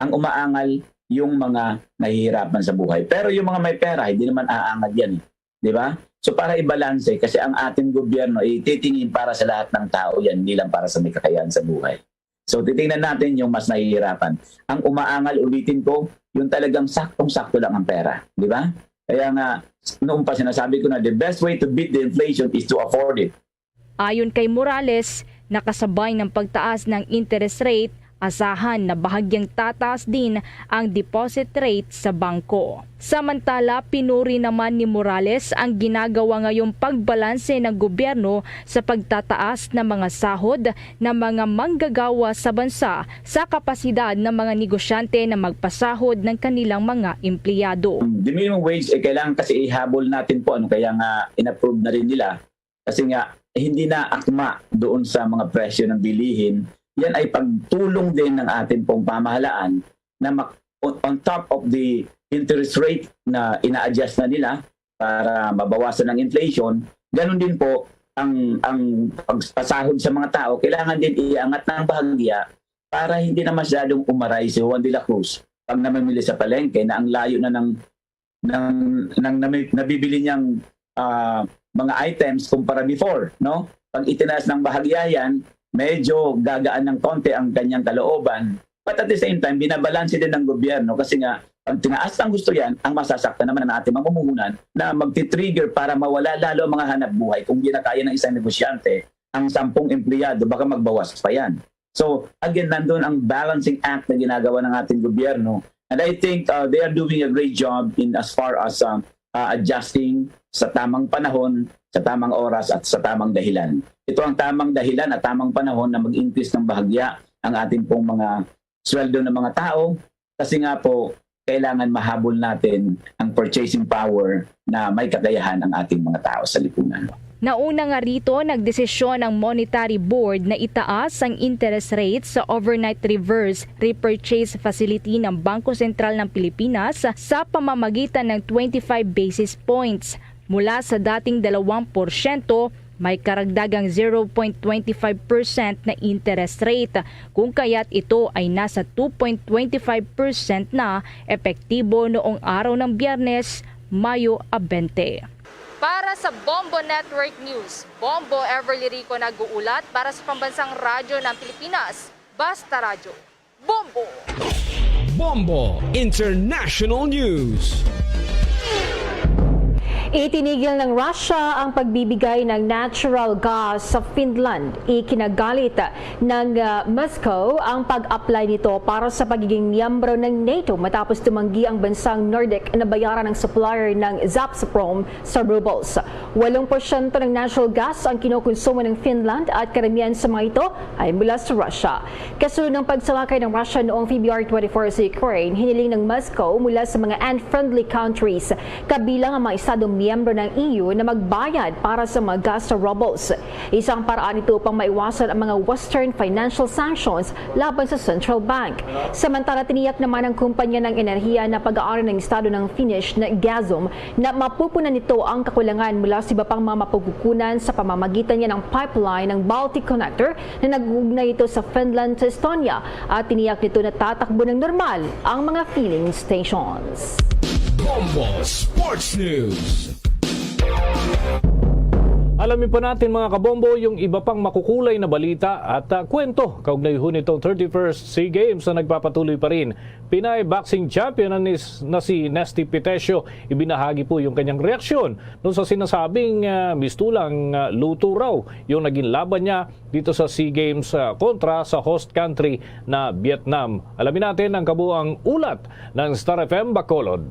Ang umaangal, yung mga nahihirapan sa buhay. Pero yung mga may pera, hindi naman aangal yan. Di ba? So para ibalanse, kasi ang ating gobyerno, ititingin para sa lahat ng tao yan, hindi lang para sa may kakayahan sa buhay. So titingnan natin yung mas nahihirapan. Ang umaangal, ulitin ko, yung talagang saktong-sakto lang ang pera. Di ba? Kaya nga, noon pa sinasabi ko na the best way to beat the inflation is to afford it. Ayon kay Morales, nakasabay ng pagtaas ng interest rate, asahan na bahagyang tataas din ang deposit rate sa bangko. Samantala, pinuri naman ni Morales ang ginagawa ngayong pagbalanse ng gobyerno sa pagtataas ng mga sahod ng mga manggagawa sa bansa sa kapasidad ng mga negosyante na magpasahod ng kanilang mga empleyado. The minimum wage, eh, kailangan kasi ihabol natin po, ano, kaya nga in-approve na rin nila. Kasi nga, hindi na akma doon sa mga presyo ng bilihin. Yan ay pagtulong din ng ating pong pamahalaan na mak- on, on top of the interest rate na ina-adjust na nila para mabawasan ang inflation, ganun din po ang ang pagpasahod sa mga tao, kailangan din iangat ng bahagya para hindi na masyadong umaray si Juan de la Cruz pag namimili sa palengke na ang layo na ng ng, ng nami- nabibili niyang ah, mga items kumpara before, no? Pag itinaas ng bahagya yan, medyo gagaan ng konti ang kanyang kalooban. But at the same time, binabalanse din ng gobyerno kasi nga, pag tinaas ang gusto yan, ang masasaktan naman ang ating mamumuhunan na magti-trigger para mawala lalo ang mga hanap buhay. Kung di na kaya ng isang negosyante, ang sampung empleyado, baka magbawas pa yan. So, again, nandun ang balancing act na ginagawa ng ating gobyerno. And I think uh, they are doing a great job in as far as uh, uh, adjusting sa tamang panahon, sa tamang oras, at sa tamang dahilan. Ito ang tamang dahilan at tamang panahon na mag-increase ng bahagya ang ating pong mga sweldo ng mga tao. Kasi nga po, kailangan mahabol natin ang purchasing power na may kakayahan ang ating mga tao sa lipunan. Nauna nga rito, nagdesisyon ang Monetary Board na itaas ang interest rate sa overnight reverse repurchase facility ng Bangko Sentral ng Pilipinas sa pamamagitan ng twenty-five basis points, mula sa dating dalawang porsyento, may karagdagang zero point twenty five percent na interest rate, kung kaya't ito ay nasa two point twenty five percent na, epektibo noong araw ng Biyernes, Mayo a bente. Para sa Bombo Network News, Bombo Everly Rico nag-uulat para sa Pambansang Radyo ng Pilipinas, Basta Radyo. Bombo! Bombo International News. Itinigil ng Russia ang pagbibigay ng natural gas sa Finland. Ikinagalit ng, ah, Moscow ang pag-apply nito para sa pagiging miyembro ng NATO matapos tumanggi ang bansang Nordic na bayaran ang supplier ng Gazprom sa rubles. Walong porsyento ng natural gas ang kinukonsumo ng Finland at karamihan sa mga ito ay mula sa Russia. Kasunod ng pagsalakay ng Russia noong February twenty-four sa Ukraine, hiniling ng Moscow mula sa mga unfriendly countries, kabilang ang mga estadong miyembro ng E U, na magbayad para sa mga gas sa rubles. Isang paraan ito upang maiwasan ang mga Western financial sanctions laban sa central bank. Samantala, tiniyak naman ng kumpanya ng enerhiya na pag-aari ng estado ng Finnish na Gazum na mapupunan nito ang kakulangan mula sa iba pang mga mapagkukunan sa pamamagitan niya ng pipeline ng Baltic Connector na nag-uugnay ito sa Finland sa Estonia, at tiniyak nito na tatakbo ng normal ang mga filling stations. Bombo Sports News. Alamin pa natin, mga kabombo, yung iba pang makukulay na balita at, ah, kwento kaugnay ho nitong thirty-first SEA Games na nagpapatuloy pa rin. Pinay boxing champion na, nis- na si Nesty Pitesio, ibinahagi po yung kanyang reaksyon nung sa sinasabing, ah, mistulang, ah, luto raw yung naging laban niya dito sa SEA Games, ah, kontra sa host country na Vietnam. Alamin natin ang kabuang ulat ng Star F M Bacolod.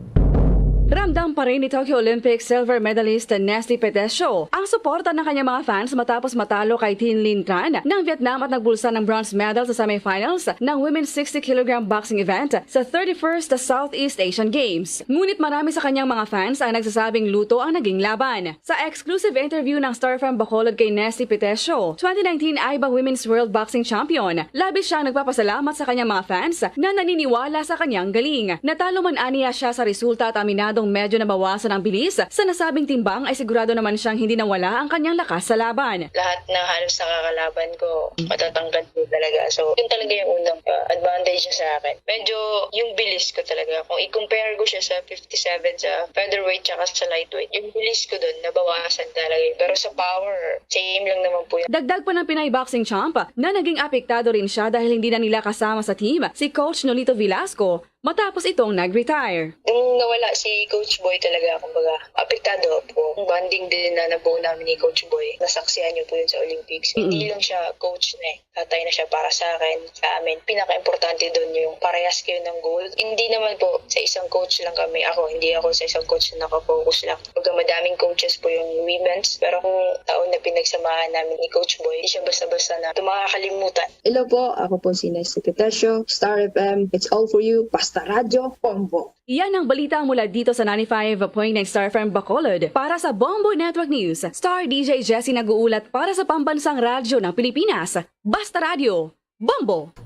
Ramdam pa rin ni Tokyo Olympic silver medalist Nesty Petesio ang suporta ng kanyang mga fans matapos matalo kay Tin Lin Tran ng Vietnam at nagbulsa ng bronze medal sa semifinals ng women's sixty kilogram boxing event sa thirty-first Southeast Asian Games. Ngunit marami sa kanyang mga fans ang nagsasabing luto ang naging laban. Sa exclusive interview ng Star F M Bacolod kay Nesty Petesio, twenty nineteen AIBA Women's World Boxing Champion, labis siyang nagpapasalamat sa kanyang mga fans na naniniwala sa kanyang galing. Natalo man aniya siya sa resulta at aminadong medyo nabawasan ang bilis sa nasabing timbang, ay sigurado naman siyang hindi nawala ang kanyang lakas sa laban. Lahat ng halos nakakalaban ko, matatangkad ko talaga. So, yun talaga yung unang, uh, advantage niya sa akin. Medyo yung bilis ko talaga, kung i-compare ko siya sa fifty-seven sa featherweight tsaka sa lightweight, yung bilis ko dun, nabawasan talaga yun. Pero sa power, same lang naman po yun. Dagdag pa ng Pinay boxing champ na naging apektado rin siya dahil hindi na nila kasama sa team si Coach Nolito Velasco matapos itong nag-retire. Nung nawala si Coach Boy talaga, kumbaga, apektado po. Bonding din na nabuo namin ni Coach Boy. Nasaksihan niyo po yun sa Olympics. Mm-mm. Hindi lang siya coach na eh. Tatay na siya para sa akin, sa amin. Pinaka-importante dun yung parehas kayo ng goal. Hindi naman po sa isang coach lang kami. Ako, hindi ako sa isang coach na nakafocus lang. Pagka madaming coaches po yung women's, pero ang taon na pinagsamahan namin ni Coach Boy, hindi siya basta-basta na ito makakalimutan. Hello po, ako po si Nesty Petesio, Star F M, it's all for you, Basta Radyo, Bombo. Yan ang balita mula dito sa ninety-five point nine Star F M Bacolod. Para sa Bombo Network News, Star D J Jessie nag-uulat para sa Pambansang Radyo ng Pilipinas. Basta Radyo, Bombo!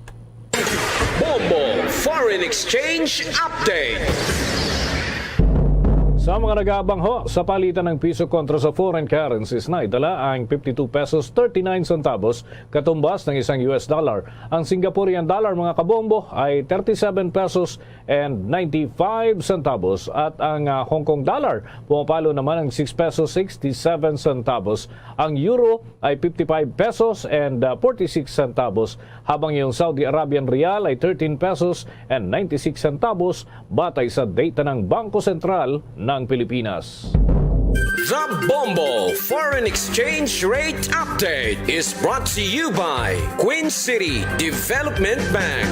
Bombo Foreign Exchange Update. Sa mga nag-aabang ho, sa palitan ng piso kontra sa foreign currencies, naidala ang fifty-two pesos thirty-nine centavos, katumbas ng isang U S dollar. Ang Singaporean dollar, mga kabombo, ay thirty-seven pesos and ninety-five centavos, at ang, ah, Hong Kong dollar, pumapalo naman ang six pesos sixty-seven centavos. Ang euro ay fifty-five pesos and, ah, forty-six centavos, habang yung Saudi Arabian riyal ay thirteen pesos and ninety-six centavos, batay sa data ng Bangko Sentral ng Pilipinas. The Bombo Foreign Exchange Rate Update is brought to you by Queen City Development Bank.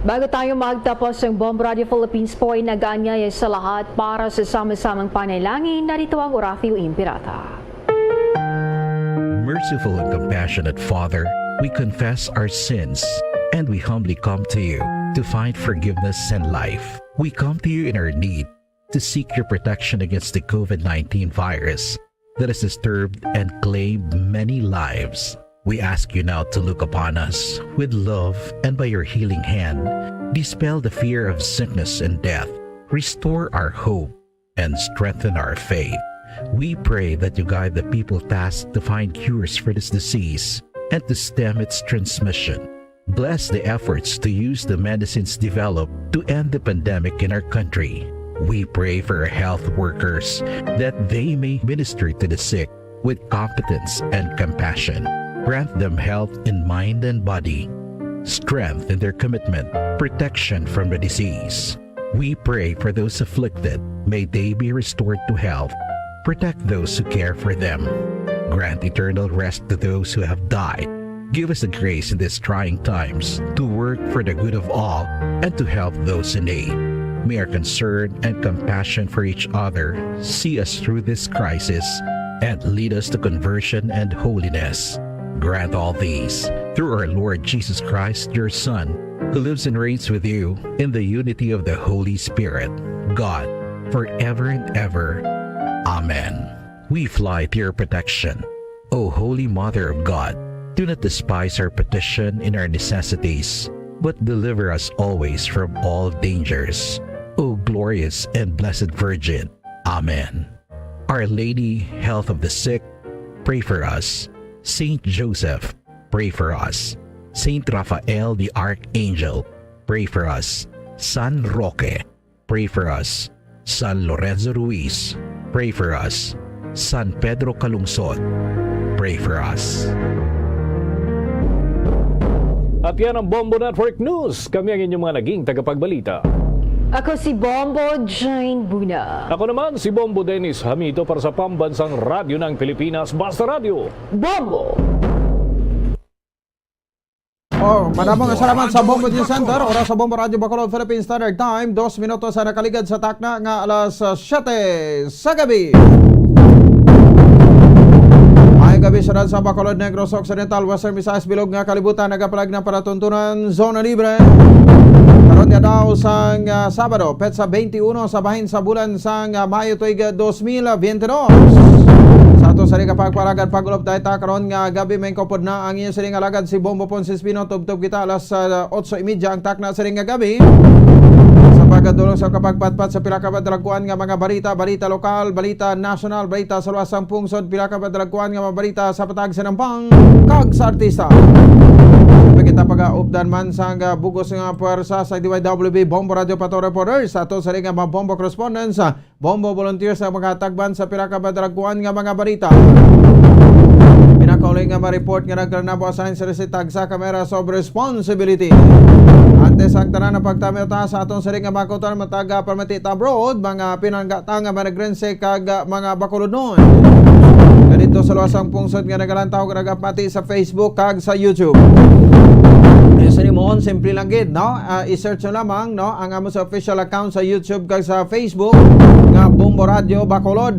Bago tayo magtapos, ang Bombo Radio Philippines po ay nag-aanyaya sa lahat para sa sama-samang panalangin. Narito ang Oratio Impirata. Merciful and compassionate Father, we confess our sins and we humbly come to you. to find forgiveness and life. We come to you in our need to seek your protection against the COVID nineteen virus that has disturbed and claimed many lives. We ask you now to look upon us with love and by your healing hand, dispel the fear of sickness and death, restore our hope, and strengthen our faith. We pray that you guide the people tasked to find cures for this disease and to stem its transmission. Bless the efforts to use the medicines developed to end the pandemic in our country. We pray for our health workers that they may minister to the sick with competence and compassion. Grant them health in mind and body, strength in their commitment, protection from the disease. We pray for those afflicted. May they be restored to health. Protect those who care for them. Grant eternal rest to those who have died. Give us the grace in these trying times to work for the good of all and to help those in need. May our concern and compassion for each other see us through this crisis and lead us to conversion and holiness. Grant all these through our Lord Jesus Christ, your Son, who lives and reigns with you in the unity of the Holy Spirit, God, forever and ever. Amen. We fly to your protection, O Holy Mother of God. Do not despise our petition in our necessities, but deliver us always from all dangers, O glorious and blessed Virgin. Amen. Our Lady, Health of the Sick, pray for us. Saint Joseph, pray for us. Saint Raphael the Archangel, pray for us. San Roque, pray for us. San Lorenzo Ruiz, pray for us. San Pedro Calungsod, pray for us. At yan ang Bombo Network News. Kami ang inyong mga naging tagapagbalita. Ako si Bombo Jane Buna. Ako naman si Bombo Dennis Hamito para sa Pambansang Radyo ng Pilipinas, Basta Radyo. Bombo! Oh, madamo nga salamat sa Bombo News Center. Oras sa Bombo Radyo Bacolod Philippine Standard Time, dos minutos sa nakaligad sa takna nga alas, ah, siyete sa gabi. Maayong gabi, syudad sa Bacolod, Negros Occidental, Western Visayas, bilog nga kalibutan, nagapalag ng palatuntunan, zona libre. Karon nga daw sang, ah, Sabado, petsa twenty-one sa bahin sa bulan sang, ah, Mayo tuig, ah, dos mil biyente dos. Sa ato sa rin nga pagpalagad, pag-ulop tayo ta karon nga gabi, may kaupod na ang inyo sining alagad si Bombo Ponce Espino. Tubtob kita alas, ah, otso y media ang takna sining nga gabi. Sa pagkadulong sa kapagpatpat sa pila ka madalagkuan nga mga balita, balita lokal, balita nasyonal, balita sa luwas sang pungsod, pila ka madalagkuan nga mga balita sa patag sa nampang kag sa artista. Sa kita pag-aupdan man sang, ah, bugos nga pwersa sa D Y W B Bombo Radio Pato Reporters, sa ato sa rin nga mga Bombo Correspondents, ah, Bombo volunteer sa mga tagban sa pila ka madalagkuan nga mga balita. Pinakauli nga ma-report nga naglanabo asahin sa resita sa Cameras of Responsibility. Antes ang tanan, ang pagtami ta sa atong siring nga mga kutan, mataga permiti ta abroad, mga pinanggata nga managrense kag, ah, mga Bacolodnon. Nga dito sa luwas ang pungsod nga nagalantaw, nga nagapati sa Facebook kag sa YouTube. Sa nimo, simple lang gid, no? Ah, i-search nyo lamang, no, ang amo sa official account sa YouTube kag sa Facebook nga Bombo Radio Bacolod.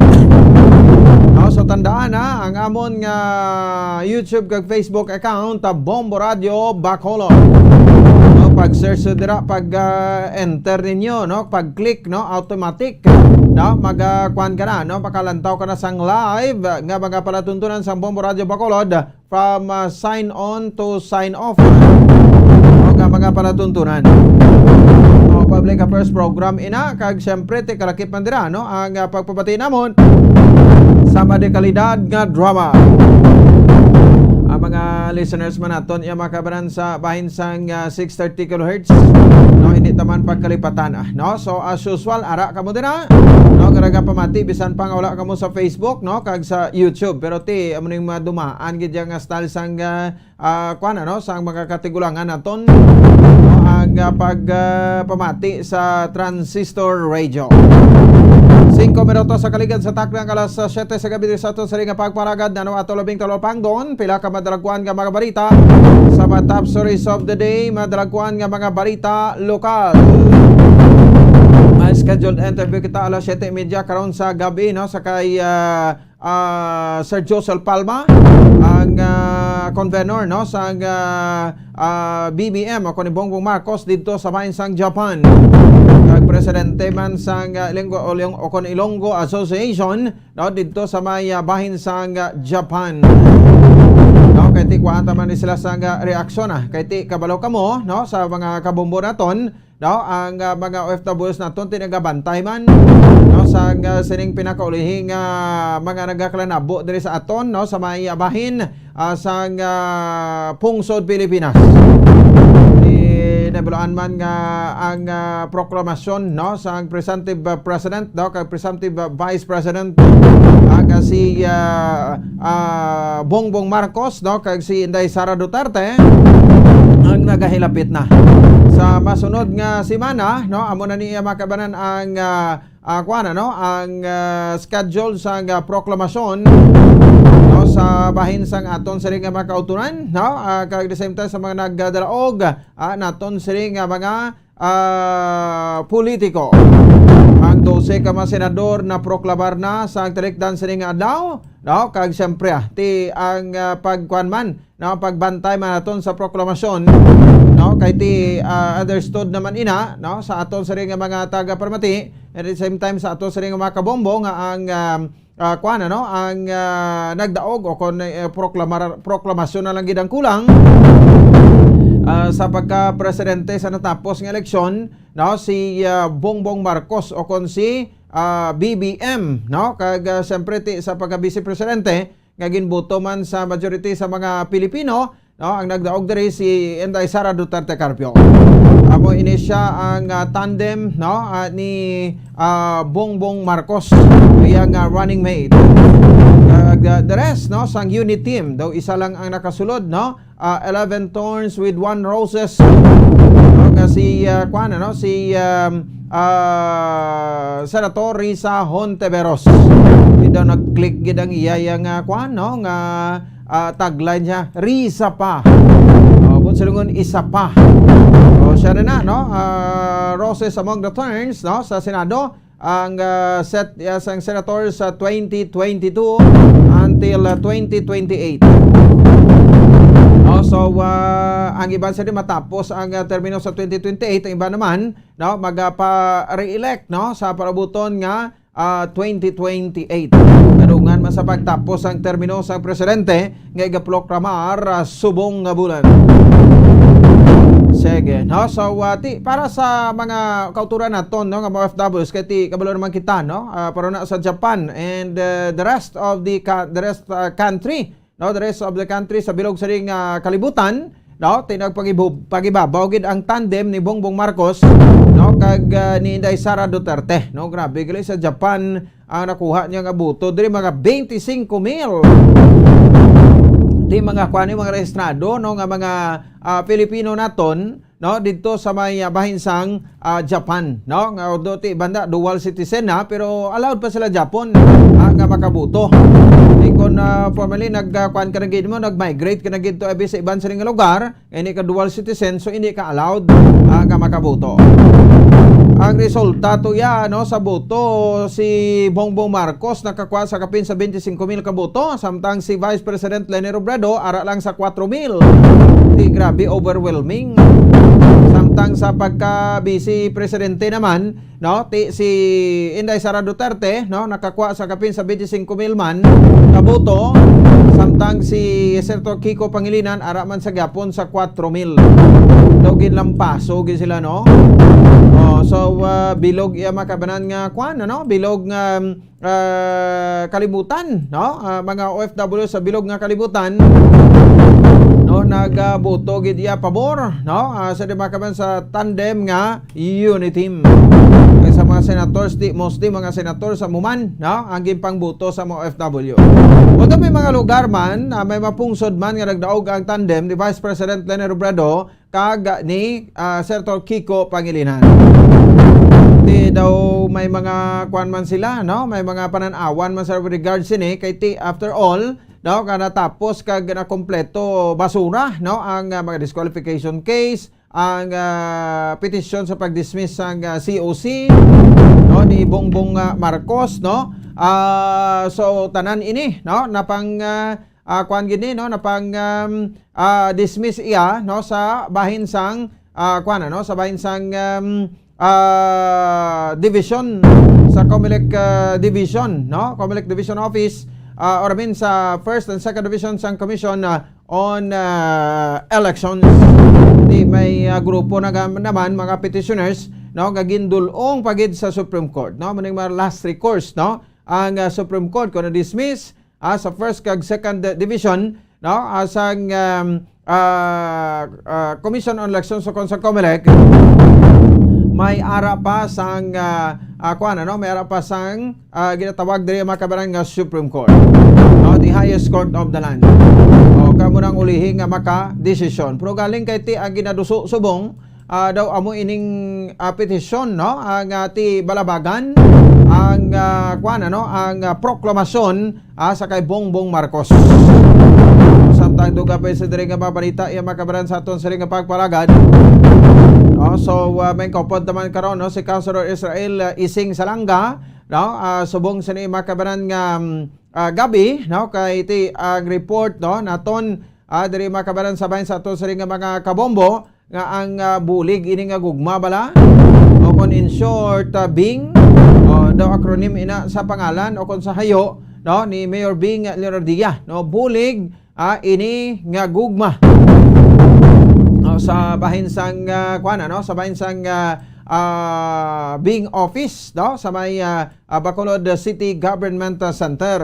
No, so tandaan, ha, ang amon nga YouTube kag Facebook account, ah, Bombo Radio Bacolod. No, pag-search nyo dira, pag, ah, enter ninyo, no, pag-click, no, automatic, no, mag, ah, kuwan ka na, no, makalantaw ka na sang live, ah, nga mga palatuntunan sang Bombo Radio Bacolod. From, ah, sign on to sign off. O nga mga palatuntunan. O, public affairs program ina, kag siyempre, ti kalakip man dira, no? Ang, ah, pagpabati namon sa madekalidad nga drama. Ang mga listeners man naton, iya makabanan sa bahin sang, ah, six thirty kilohertz, no? Hindi taman pagkalipatan, ah, no? So, as usual, ara kamo dira, no? Nga nagapamati, bisan pa nga wala kamo sa Facebook, no? Kag sa YouTube. Pero ti, amo ning madumaan gid yang style sang, ah, ah, kuwan, ano, sang mga katigulangan naton, no, ang, ah, pag, ah, pamati sa Transistor Radio. Singko minutos sa kaligad sa takna nga alas siyete sa gabi sa aton sa ring nga pagparagad, nano ato labing talapangdon, pila ka madalagkuan nga mga balita sa mga top stories of the day, madalagkuan nga mga balita lokal. May scheduled interview kita alas siyete y media karon sa gabi, no, sa kay, ah, ah, Sir Josel Palma, ang, ah, ah, convenor, no, sang, ah, ah, B B M, o kon ni Bongbong Marcos didto sa bahin sang Japan. Kag presidente man sang, ah, Ilonggo, Ilong-, o kon Ilonggo Association, no, didto sa may, ah, bahin sang, ah, Japan. No, kay ti kuhaan ta man ni sila sang, ah, reaksyon, ah. Kay ti kabalo kamo, no, sa mga kabombo naton, no, ang, ah, mga O F Ws naton ti nagabantay man, no, sang, ah, sining pinakaulihing, ah, mga nagakalanabo diri sa aton, no, sa may, ah, bahin, ah, sang, ah, pungsod Pilipinas. Di nabaluan man nga ang, ah, proklamasyon, no, sang presumptive, ah, president, no, kag presumptive, ah, vice president, ang, ah, si, ah, ah, Bongbong Marcos, no, kag si Inday Sara Duterte ang nagahilapit na. Sa masunod nga semana, no, amo na niya makabanan ang, ah, ah, kuwan, ano, ang, ah, schedule sang, ah, proklamasyon, no, sa bahin sang aton siring nga mga kauturan, no, ah, kag the same time sa mga nagdalaog, ah, naton siring nga mga, ah, politiko. Ang dose ka mga senador na proklamar na sa ang talikdan sining nga adlaw, no, kag siyempre, ah, ti ang, ah, pagkuwan man, no, pagbantay man naton sa proklamasyon, no, kay ti, ah, understood naman ina, no, sa aton siring nga mga taga-Permati, at the same time sa aton siring nga mga kabombo nga ang, um, ah, kuwan, ano, ang, ah, nagdaog o kon, eh, proklamar-, proklamasyon na lang gid ang kulang, ah, sa pagka-presidente sa natapos nga eleksyon, no, si, ah, Bongbong Marcos o kon si, ah, B B M, no, kag, ah, siyempre ti sa pagka-vice presidente, nga ginboto man sa majority sa mga Pilipino, no, ang nagdaog diri si Inday Sara Duterte Carpio. Amo ini siya ang, ah, tandem, no, ah, ni, ah, Bongbong Marcos, iyang, ah, running mate. Kag, ah, the rest, no, sang unit team, daw isa lang ang nakasulod, no, ah, eleven thorns with one roses. No, nga si, ah, kuwan, ano, si, um, ah, Senator Risa Hontiveros. Di daw nag-click gid ang iya, iya nga, kuwan, no, nga, ah, tagline niya, "Risa pa." Oh, buot silingon, isa pa. Oh, siya na na, no? Ah, roses among the thorns, no, sa Senado. Ang, ah, set, ah, sang senator sa twenty twenty-two until, ah, twenty twenty-eight. No, so, ah, ang iban sa di matapos ang, ah, termino sa twenty twenty-eight, ang iba naman, no, magapa-re-elect, no, sa parabuton nga, ah, twenty twenty-eight. Kadungan man sa pagtapos ang termino sang presidente, nga igaproklamar, ah, subong nga bulan. Sige, no? So, ah, ti, para sa mga kauturan naton, no, nga mga O F Ws, kay ti, kabalo naman kita, no? Ah, pero na sa Japan and, uh, the rest of the ka-, the rest, uh, country, no? The rest of the country sa bilog sa ring, ah, kalibutan, no? Ti nagpagibu-, pagibabaw gid ang tandem ni Bongbong Marcos, no? Kag, ah, ni Inday Sara Duterte, no? Grabe gali sa Japan, ang nakuha niya nga boto diri, mga twenty-five mil. Di mga kuan, mga rehistrado, no, nga mga, ah, Pilipino naton, no, didto sa may, ah, bahin sang, ah, Japan, no, nga do ti banda dual citizen na, pero allowed pa sila Japon, ah, nga makaboto. Di kon, ah, formerly nag, ah, kuan ka na gid mo, nag-migrate ka na gid to, abi sa iban sila nga lugar, hindi ka dual citizen, so hindi ka allowed, ah, nga makaboto. Ang resulta to ya, no, sa boto, si Bongbong Marcos nakakuha sa kapin sa twenty-five mil ka boto, samtang si Vice President Leni Robredo ara lang sa four mil. Di grabe, overwhelming. Samtang sa pagka-vice presidente naman, no, ti, si Inday Sara Duterte, no, nakakuha sa kapin sa twenty-five mil man ka boto, samtang si Senator Kiko Pangilinan ara man sa gyapon sa four mil. Daw ginlampaso gid sila, no? Oh, so, ah, bilog iya makabanan nga kwan, ano? Bilog nga, ah, kalibutan, no? Ah, mga O F W sa bilog nga kalibutan, no? Nagaboto gid iya pabor, no? Ah, sa di makabanan sa tandem nga Uniteam. Kay sa mga senators, di, mostly mga senators sa muman, no? Ang ginpangboto sa mga O F W. Although may mga lugar man, ah, may mapungsod man nga nagdaog ang tandem ni Vice President Leni Robredo kag ni, ah, Senator Kiko Pangilinan. Di daw may mga kwan man sila, no? May mga panan-awan man sa regard sini kay ti, after all, no, ka natapos kag nakompleto basura, no, ang, ah, mga disqualification case, ang, ah, petisyon sa pag-dismiss sang, ah, C O C, no, ni Bongbong, ah, Marcos, no? Ah, so, tanan ini, no, napang, ah, ah, kuan gid ni, no, napang, um, ah, dismiss iya, no, sa bahin sang, ah, kuan, ano, sa bahin sang, um, ah, division, sa Comelec, ah, division, no, Comelec Division Office, ah, or I mean sa first and second division sang Commission, ah, on, ah, Elections. Di may, ah, grupo na gam-, naman, mga petitioners, no, nga gindul-ong pa gid sa Supreme Court, no, maning mga last recourse, no, ang, ah, Supreme Court kung na-dismiss, ah, sa first kag second division, no, ah, sang, um, ah, ah, Commission on Elections o kung sa Comelec, may ara pa sang, ah, ah, kuan, ano, may ara pa sang, ah, ginatawag diri, mga kabaran, nga Supreme Court, no, the highest court of the land. O, kamo nang ulihi nga maka-desisyon. Pero galing kay ti ang ginaduso subong, ah, daw amo ining, ah, petisyon, no, ang, ah, ti balabagan ang, ah, kuan, ano, ang, ah, proklamasyon, ah, sa kay Bongbong Marcos. Samtang dugang pa sa diri nga mga balita, iya, mga kabaran, sa aton sini nga pagpalagad. No, so, ah, may kaupod naman karon, no, si Councilor Israel, ah, Ising Salanga, no, ah, subong sini, mga kabaran, nga, mm, ah, gabi, no, kay ti ang report, no, naton, ah, diri, mga kabaran, sa bahin sa aton sini nga mga kabombo, nga ang, ah, bulig ini nga gugma bala, o kon in short, ah, BING, o daw acronym ina sa pangalan o kon sa hayo, no, ni Mayor BING Leonardia, no, bulig, ah, ini nga gugma, no, sa bahin sang, ah, kuan, ano, sa bahin sang, ah, ah, BING office, no, sa may, ah, ah, Bacolod City Government, ah, Center.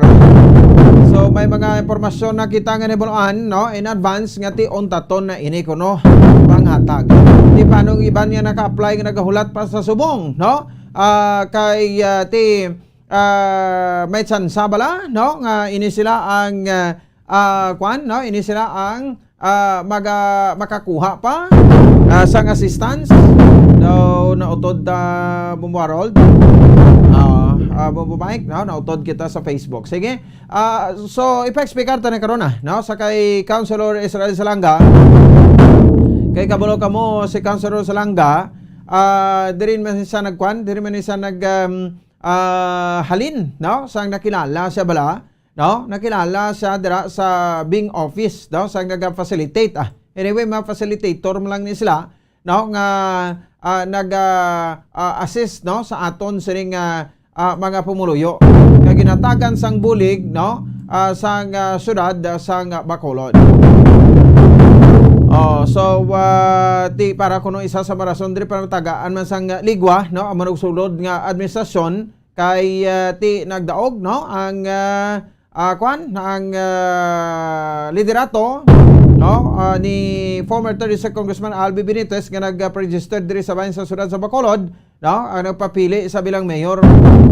So, may mga impormasyon na kita nga nibal-an, no, in advance nga ti untaton na ini kuno panghatag. Ti paano ang iban nga naka-apply nga nagahulat pa sa subong, no? Ah, kay, ah, ti, ah, may tsansa bala, no, nga ini sila ang, ah, ah, kwan, no? Ini sila ang ah, maga-, makakuha pa, ah, sang assistance. Daw nautod, ah, Bumbarold. Ah, ah, Bumbo Mike, no? Nautod kita sa Facebook. Sige. Ah, so, ipa-explicar ta na karon na, no? Sa kay Councilor Israel Salanga. Kay kabalo kamo si Councilor Salanga, ah, diri man siya nagkuan, diri man siya nag, um, ah, halin, no? Sang nakilala siya bala, no? Nakilala siya dira sa BING office, no? Sa naga-facilitate, ah. Anyway, mga facilitator man lang ni sila, no? Nga, ah, nag, ah, ah, assist, no? Sa aton sining, ah, ah, mga pumuluyo nga ginhatagan sang bulig, no? Ah, sang, ah, syudad, ah, sang, ah, Bacolod. Oh, so, ah, ti para kuno isa sa mga rason diri para matagaan man sang, ah, ligwa, no? Ang manugsulod nga administrasyon kay, ah, ti nagdaog, no, ang, ah, ah, kwan, ang, ah, liderato, no, ah, ni former thirty-six Congressman Albi Benitez nga nag-register diri sa bahin sa siyudad sa Bacolod, no, ang nagpapili sa bilang mayor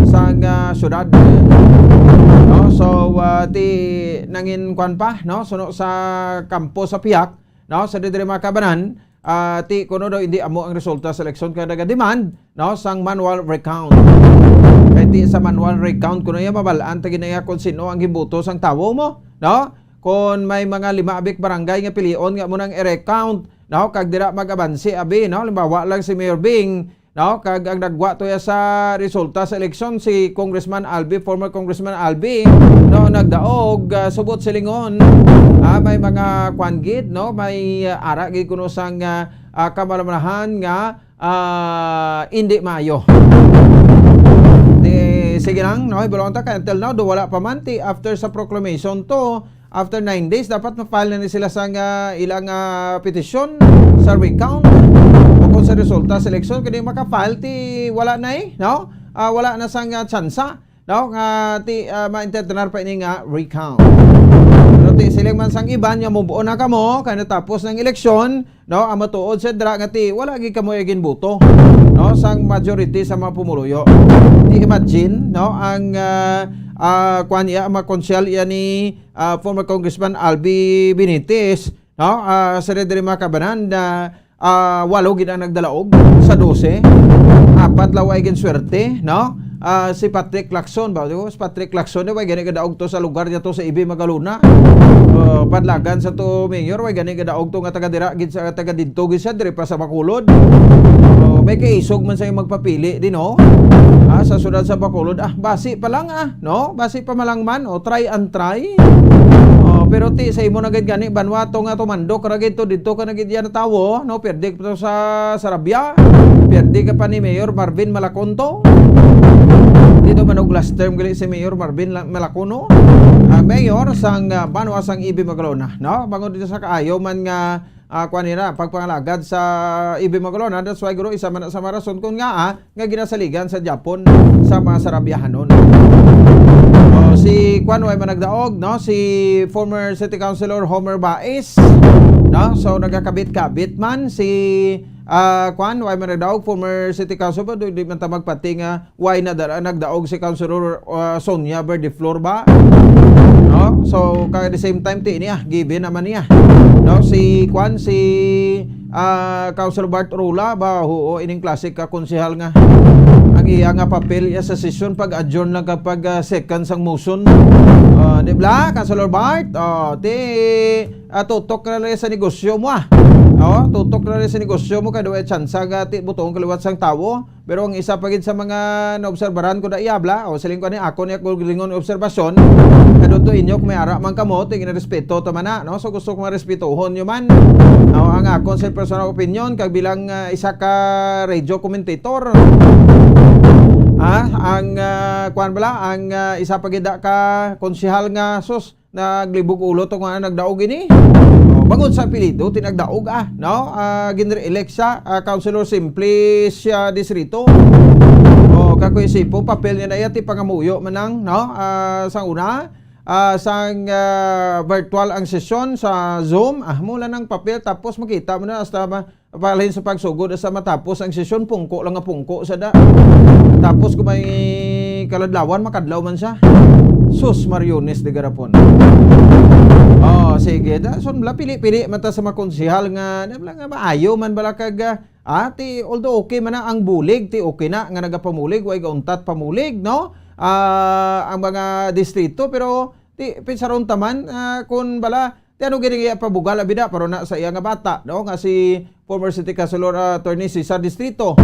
sang, ah, siyudad. No, so, ah, ti nangin kwan pa, no, suno sa kampo sa pihak, no, sa diri mga kabanan, ah, ti kuno daw hindi amo ang resulta sa eleksyon kaya naga-demand, no, sang manual recount. Kay ti sa manual recount kuno iya mabal-an ta ginaya kung sino ang gibuto sang tawo mo, no? Kung may mga lima abik barangay nga pilion nga mo nang i-recount, no, kag dira mag-abansi abi, no? Halimbawa lang si Mayor Bing, no? Kag ang nagwa to ya sa resulta sa eleksyon si Congressman Albi, former Congressman Albi, no, nagdaog, ah, subot silingon, ah, may mga kwan gid, no? May, ah, ara gid kuno sang, ah, ah, kamalamalahan nga, ah, indi maayo. Di, sige lang, no? Ibulong ta kay until now, do wala pa man ti after sa proclamation to, after nine days, dapat ma-file na ni sila sang, ah, ilang, ah, petisyon sa recount. O kung sa resulta sa eleksyon, kani maka-file, ti wala na eh, no? Ah, wala na sang, ah, tsansa, no? Nga ti, ah, ma-entertainar pa ini nga recount. Pero ti siling man sang iban, nga mubuo na kamo, kay natapos ng eleksyon, no? Ang matuod sa dira nga ti, wala gid kamo ginbuto, no? Sang majority sa mga pumuluyo. Ti imagine, no? Ang, ah, ah, kuan iya, ang mga konsyal iya ni ah, former Congressman Albi Benitez, no? Ah, sa diri mga kabanan na, ah, walo gid ang nagdalaog sa dose. Apat lang way ginswerte, no? Ah, si Patrick Lacson, ba? Di ba? Si Patrick Lacson, eh, way gani gadaog to sa lugar niya to sa Ibi Magalona. Oh, padlagan sa to, Mayor, way gani gadaog to nga taga dira, gid sa taga didto, gid sa diri pa sa Bacolod. Oh, may kaisog man sa magpapili din, no? Ah, sa siyudad sa Bacolod, ah, basi pa lang, ah. No? Basi pa malangman, o, try and try. O, Pero ti sa imo na gid gani, banwa to nga tumandok ra gid to didto ka na gid yan tawo, no? Perdi ka to sa Sarabia, perdi ka pa ni Mayor Marvin Malaconto. Dito man og last term gali si Mayor Marvin La- Malacono, ah, mayor sang, ah, banwa sang Ibi Magalona, no? Bangod dito sa kaayo man nga, ah, kuan nila, pagpangalagad sa Ibi Magalona. That's why, guro, isa man na sa mga rason kung nga, ah, nga ginasaligan sa Japon sa mga Sarabiahanon. O, si kuan, way man nagdaog, no? Si former City Councilor Homer Baez, no? So, nagakabit-kabit man si, ah, kuan, way man nagdaog, former City Councilor, di, di man ta magpati nga way na dala, nagdaog si Councilor, ah, Sonia Verdeflor ba? No? So, ka, at the same time, ti niya, given naman niya. No? Si kuan, si, ah, Councilor Bart Rula ba? Oo, ining classic ka konsehal nga ang iya nga papel iya sa sesyon pag-adjourn lang kapag, ah, second sang motion. Ah, di ba, Councilor Bart? Oh, ti, ah, tutok na lang sa negosyo mo, ah. Oh, tutok na lang sa negosyo mo kay daw ay tsansa nga ti butuon kaliwat sang tawo. Pero ang isa pa gid sa mga naobserbaran ko da iyabla, o siling ko ni ako ni ako lingon obserbasyon, kadto inyo kung may ara man kamo, ti ginarespeto ta man na, no? So gusto ko nga respetuhon nyo man. No, ang akon sa personal opinion kag bilang, ah, isa ka radio commentator, ah, ang, ah, kuan bala, ang, ah, isa pa gid ka konsehal nga sus naglibog ulo to nga nagdaog ini. Oh, bangod sa apelyido, ti nagdaog, ah, no? Ah, ginre-elect siya, ah, Councilor Simplicia Distrito. Oh, kakuy sipo, papel niya na iya, ti pangamuyo man lang, no? Ah, sang una, ah, sang, ah, virtual ang sesyon sa Zoom, ah, mula ng papel, tapos makita mo na hasta ma-, Palin sa pagsugod sa matapos ang sesyon, pungko lang nga pungko sa da. Tapos kung may kaladlawan, makadlaw man siya. Sus, Mariones de Garapon. Oh, sige. Da, so, bala, pili-pili man ta sa mga konsehal nga, na, bala, nga maayo man bala kag, ah, ah, ti, although okay man na ang bulig, ti okay na nga nagapamulig, way gauntat pamulig, no? Ah, ang mga distrito, pero ti, pinsaron ta man, ah, kung bala, ti ano gini nga pabugal, abida, pero na sa iya nga bata, no? Nga si former City Councilor, ah, Attorney Cesar Distrito.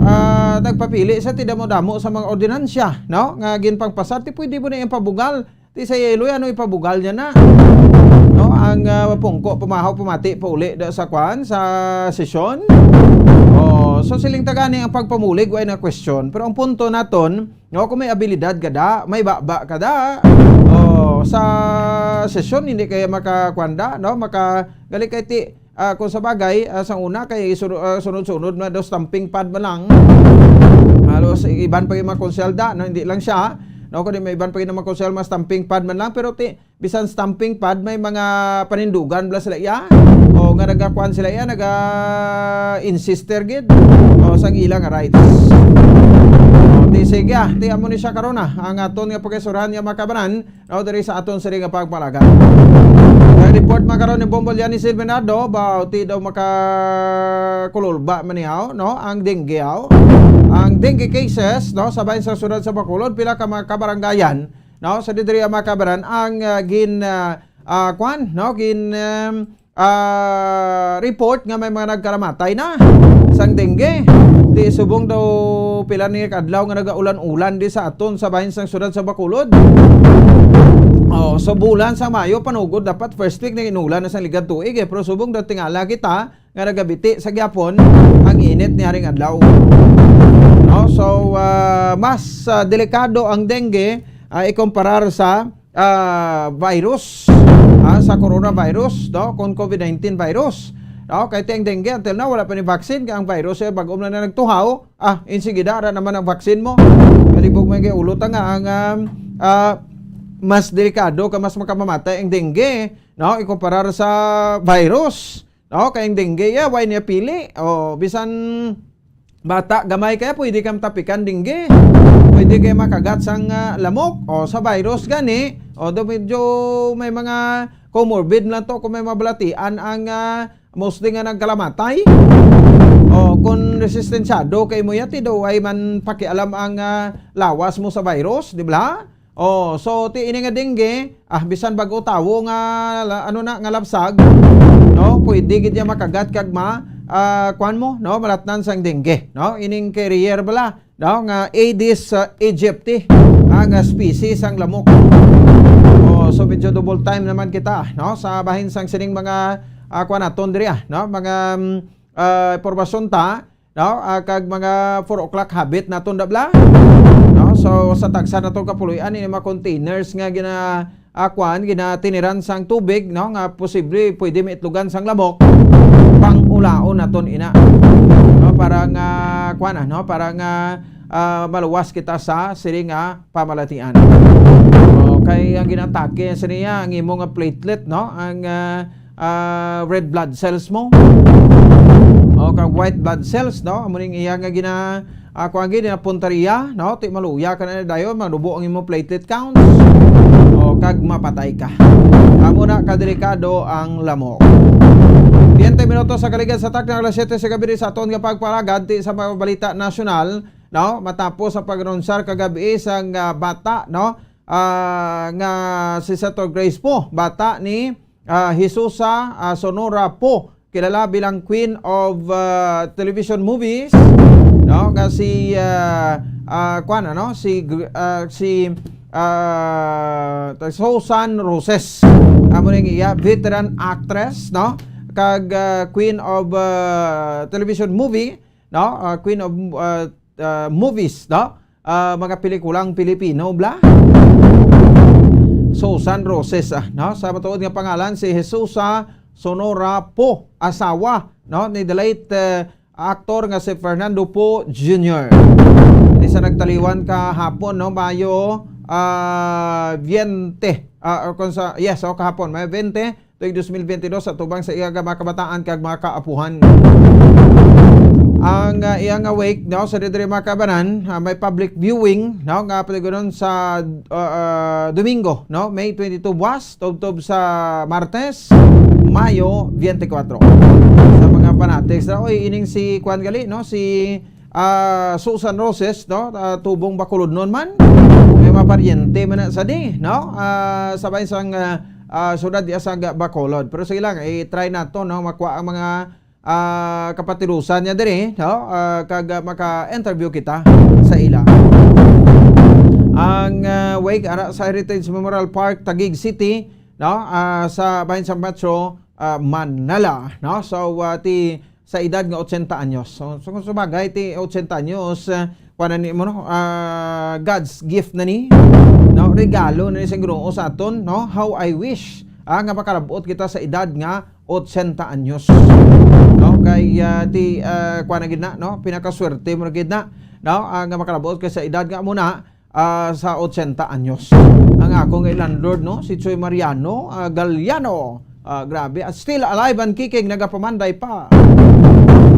Ah, nagpapili sa ti damo-damo sa mga ordinansya, no? Nga ginpangpasar, ti pwede mo na iyang pabugal. Ti sa iya iloy, ano ipabugal niya na? No? Ang, ah, pungko, pumahaw, pamati, pauli da sa kwan, sa sesyon. Oh, so siling tagani ang pagpamulig, way na question. Pero ang punto naton, no, kung may abilidad ka da, may baba ka da. Oh, sa sesyon, hindi kaya makakwanda, no? Maka, gali kay ti, ah, kung sa bagay, ah, sang una kay sunu-, ah, sunod-sunod na daw stamping pad man lang. Halos iban pa yung mga konsehal da, no? Hindi lang siya, no? Kundi may iban pa yung mga konsehal, mga stamping pad man lang, pero ti, bisan stamping pad, may mga panindugan bala sila iya. O nga nagakuan sila iya, naga-insister gid. O sang ila nga rights. O, ti sige, ah, ti amo ni siya karon, ah, ang aton nga pagkaisurhan nga makabanan, no, diri sa aton sini nga pagpalagan. Ang report makaron ni Bombo Liani Silvinado, ba, ti daw makakululba man niya, no, ang dengue, aw. Ang dengue cases, no, sa bahin sa siyudad sa Bacolod, pila ka mga kabarangayan, no? So, diri ang mga kabaran, ang, ah, gin, ah, ah, kwan, no? Gin, um, ah, report nga may mga nagkalamatay na sang dengue. Di subong daw pila ni kadlaw nga nagaulan-ulan di sa aton sa bahin sang siyudad sa Bacolod. Oh, so bulan sa Mayo, panugod dapat first week na inulan na sang ligad tuig, eh. Pero subong daw tingala kita, nga nagabiti sa gihapon ang init ni haring adlaw. No? So, ah, mas, ah, delikado ang dengue, ah, ikumparar sa, ah, virus, ah, sa coronavirus, no? Kung covid nineteen virus. No? Kay ti ang dengue, until now, wala pa ni vaccine. Kaya ang virus, eh, bago na, na nagtuhaw, ah, insigida, ara naman ang vaccine mo. Kalibog man kay ulo ta nga ang, um, ah, mas delikado ka, mas makamamatay ang dengue, no? Ikumparar sa virus. No, kay ang dengue, ya, way niya pili. O, bisan bata, gamay kaya, pwede kang tapikan dengue. Pwede kaya makagat sang, ah, lamok. O, sa virus gani, o, do medyo may mga comorbid lang to, kung may mabalatian ang, ah, mostly nga nagkalamatay. O, kung resistensyado kay mo yati, do ay man pakialam ang, ah, lawas mo sa virus, di ba? Oh, so ti ini nga dengue, ah, bisan bag-o tawo nga la-, ano na, nga labsag, no? Pwede gid niya makagat kag ma-, ah, kuan mo, no? Malatnan sang dengue, no? Ining carrier bala, no? Nga Aedes, ah, aegypti, ah, nga species sang lamok. Oh, So, medyo double time naman kita, no? Sa bahin sang sining mga, ah, kuwan naton diri, ah, no? Mga, mm, ah, impormasyon ta, no? Ah, kag mga four o'clock habit naton dabla, no? So, sa tagsa naton kapuloy-an, ini mga containers nga gina-, ah, kuwan, ginatiniran sang tubig, no? Nga posible pwede maitlogan sang lamok, pang-ulaon naton ina, no? Para nga, kuwan, ah, no? Para nga, ah, maluwas kita sa sini nga pamalatian. Okay, ang ginatake sa niya, ang imo nga platelet, no? Ang, ah, ah, red blood cells mo. O kag white blood cells, no? Amo ning iya nga gina-, ah, kuwan gid, ginapuntarya, no? Ti maluya ka na dayon, manubo ang imo platelet counts. O kag mapatay ka. Amo na kadelikado ang lamok. Veinte minutos sa kaligad sa takna, alas siyete sa gabi sa aton nga pagpalagad ti sa mga balita nasyonal, no? Matapos ang pag-anunsar kagabi sang, ah, bata, no? Ah, nga si Senator Grace Poe, bata ni, ah, Jesusa, ah, Sonora Poe, kilala bilang Queen of, ah, Television Movies, no? Nga si, ah, ah, kuwan, ano? Si Gr-, ah, si, ah, Susan Roses. Amo ning iya, veteran actress, no? Kag, ah, Queen of, ah, Television Movie, no? Ah, Queen of, ah, ah, Movies, no? Ah, mga pelikulang Pilipino, bla? Susan Roses, ah, no? Sa matuod nga pangalan, si Jesusa Sonora Poe, asawa, no? Ni the late, eh, actor nga si Fernando Poe Junior. Di sa nagtaliwan kahapon, no? Mayo, ah, veinte. Ah, or kung sa, yes, o kahapon, Mayo veinte, tuig dos mil biyente dos, sa tubang sa iya nga mga kabataan kag mga kaapuhan. Ang, ah, iya nga wake, no, sa diri mga kabanan, ah, may public viewing, no, nga paligonon sa, ah, ah, Domingo, no, May twenty-two buwas, tubtob sa Martes, Mayo twenty-four. Sa mga fanatics na, oy, ining si kuan gali, no, si ah, Susan Roses, no? Ah, tubong Bacolodnon man. May mga paryente man na sa di, no? Ah, sa bahin sang, ah, ah, syudad diya sa Ga-, Bacolod. Pero sige lang, i-try nato, no? Makuha ang mga, ah, kapatirusan niya diri, no? Ah, kag, ah, maka-interview kita sa ila. Ang, ah, wake ara sa Heritage Memorial Park, Taguig City, no? Ah, sa bahin sa Metro, ah, Manila, no? So, ah, ti sa edad nga ochenta anyos. So, so, kung sabagay, ti ochenta anyos, ah, kuwan na ni mo, no? Ah, God's gift na ni, no? Regalo na ni sa Ginoo sa aton, no? How I wish, ah, nga makalabot kita sa edad nga ochenta anyos, no? Kay, ah, ti, ah, kuwan na gid na, no? Pinakaswerte mo na gid na, no? Ah, nga makalabot ka sa edad nga amo na, ah, sa ochenta anyos. Ang akong landlord, no, si Choy Mariano, ah, Galiano. Ah, grabe. Ah, still alive and kicking, nagapamanday pa.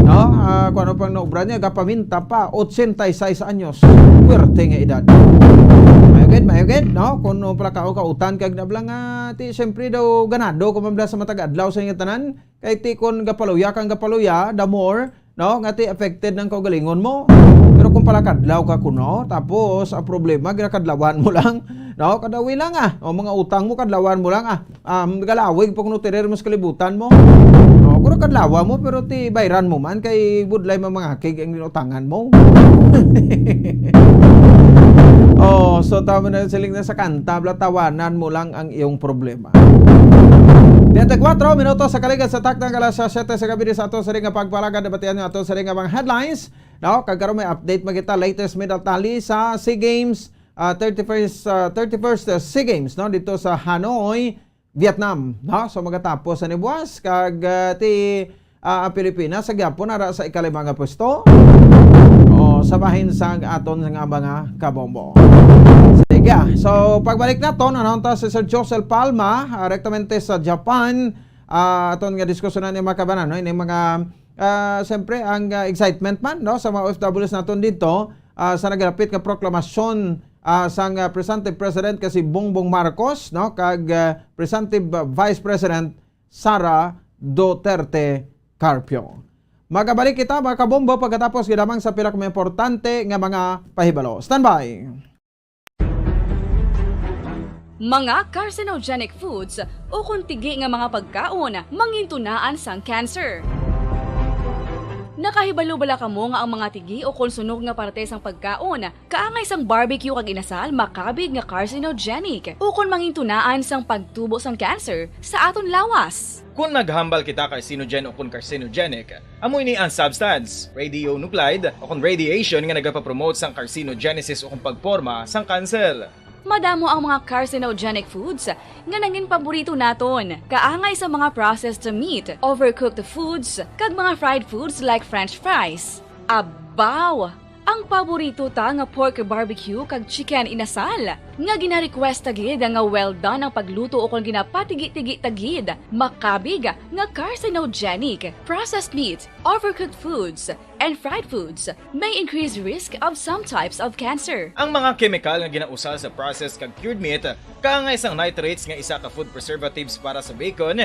No? Ah, kung ano pang naubra niya, gapaminta pa, ochenta y seis anyos. Puwerte nga edad. Mayo gid, mayo gid, no? Kung ano pala ka, kautan kag nabla nga, ti, siyempre daw, ganado ko man bala sa matag adlaw sa inyo tanan. Kay ti kon gapaluya kang gapaluya, the more, no, nga ti affected ang kaugalingon mo. Pero kung palakadlaw ka kuno, tapos ang problema, ginakadlawan mo lang, no, kadawi lang, ah. O, mga utang mo, kadlawan mo lang, ah. Um, galawig pa kuno tirir mo sa kalibutan mo. No, kung kadlawa mo, pero ti bayran mo man, kay budlay mamangakig ang inutangan mo. Oh, so tama na siling na sa kanta, bla, tawanan mo lang ang iyong problema. Twenty-four minutos sa kaligad sa takna nga alas siyete sa gabi sa ato sa ring nga pagpalagad, nabatian nyo ato sa ring nga mga headlines. No? Kag karon may update man kita, latest medal tally sa SEA Games, ah, thirty-first, ah, thirty-first, ah, SEA Games, no? Dito sa Hanoi, Vietnam, no? So magatapos sa nibuas, kag, ah, ti, ah, ang Pilipinas sa gyapon ara sa ikalima nga pwesto. O, sa bahin sang aton nga mga kabombo. Sige, ah. So, pagbalik naton, ano ta si Sir Josel Palma, ah, rektamente sa Japan. Ah, aton nga diskusyonan ni mga kabanan, no? Ini mga, ah, siyempre, ang, ah, excitement man, no? Sa mga O F Ws naton dito, ah, sa nagalapit nga proklamasyon, ah, sang, ah, presumptive president kay si Bongbong Marcos, no? Kag, ah, presumptive, ah, Vice President Sara Duterte Carpio. Magabalik kita, mga kabombo, pagkatapos gid lamang sa pila ka mga importante nga mga pahibalo. Standby! Mga carcinogenic foods ukon tigi nga mga pagkaon mangintunaan sang cancer. Nakahibalo bala kamo nga ang mga tigi o kon sunog nga parte sang pagkaon kaangay sang barbecue kag inasal makabig nga carcinogenic o kon mangintunaan sang pagtubo sang cancer sa aton lawas? Kon naghambal kita carcinogen o kon carcinogenic, amo ini ang substance, radionuclide o kon radiation nga nagapapromote sang carcinogenesis o kon pagporma sang kanser. Madamo ang mga carcinogenic foods nga nangin paborito naton, kaangay sa mga processed meat, overcooked foods, kag mga fried foods like French fries. Abaw! Ang paborito ta nga pork barbecue kag chicken inasal, nga gina-request ta gid nga well done ang pagluto ukon ginapatigi-tigi ta gid, makabig nga carcinogenic. Processed meat, overcooked foods, and fried foods may increase risk of some types of cancer. Ang mga kemikal nga ginausal sa processed kag cured meat, kaangay sang nitrates nga isa ka food preservatives para sa bacon,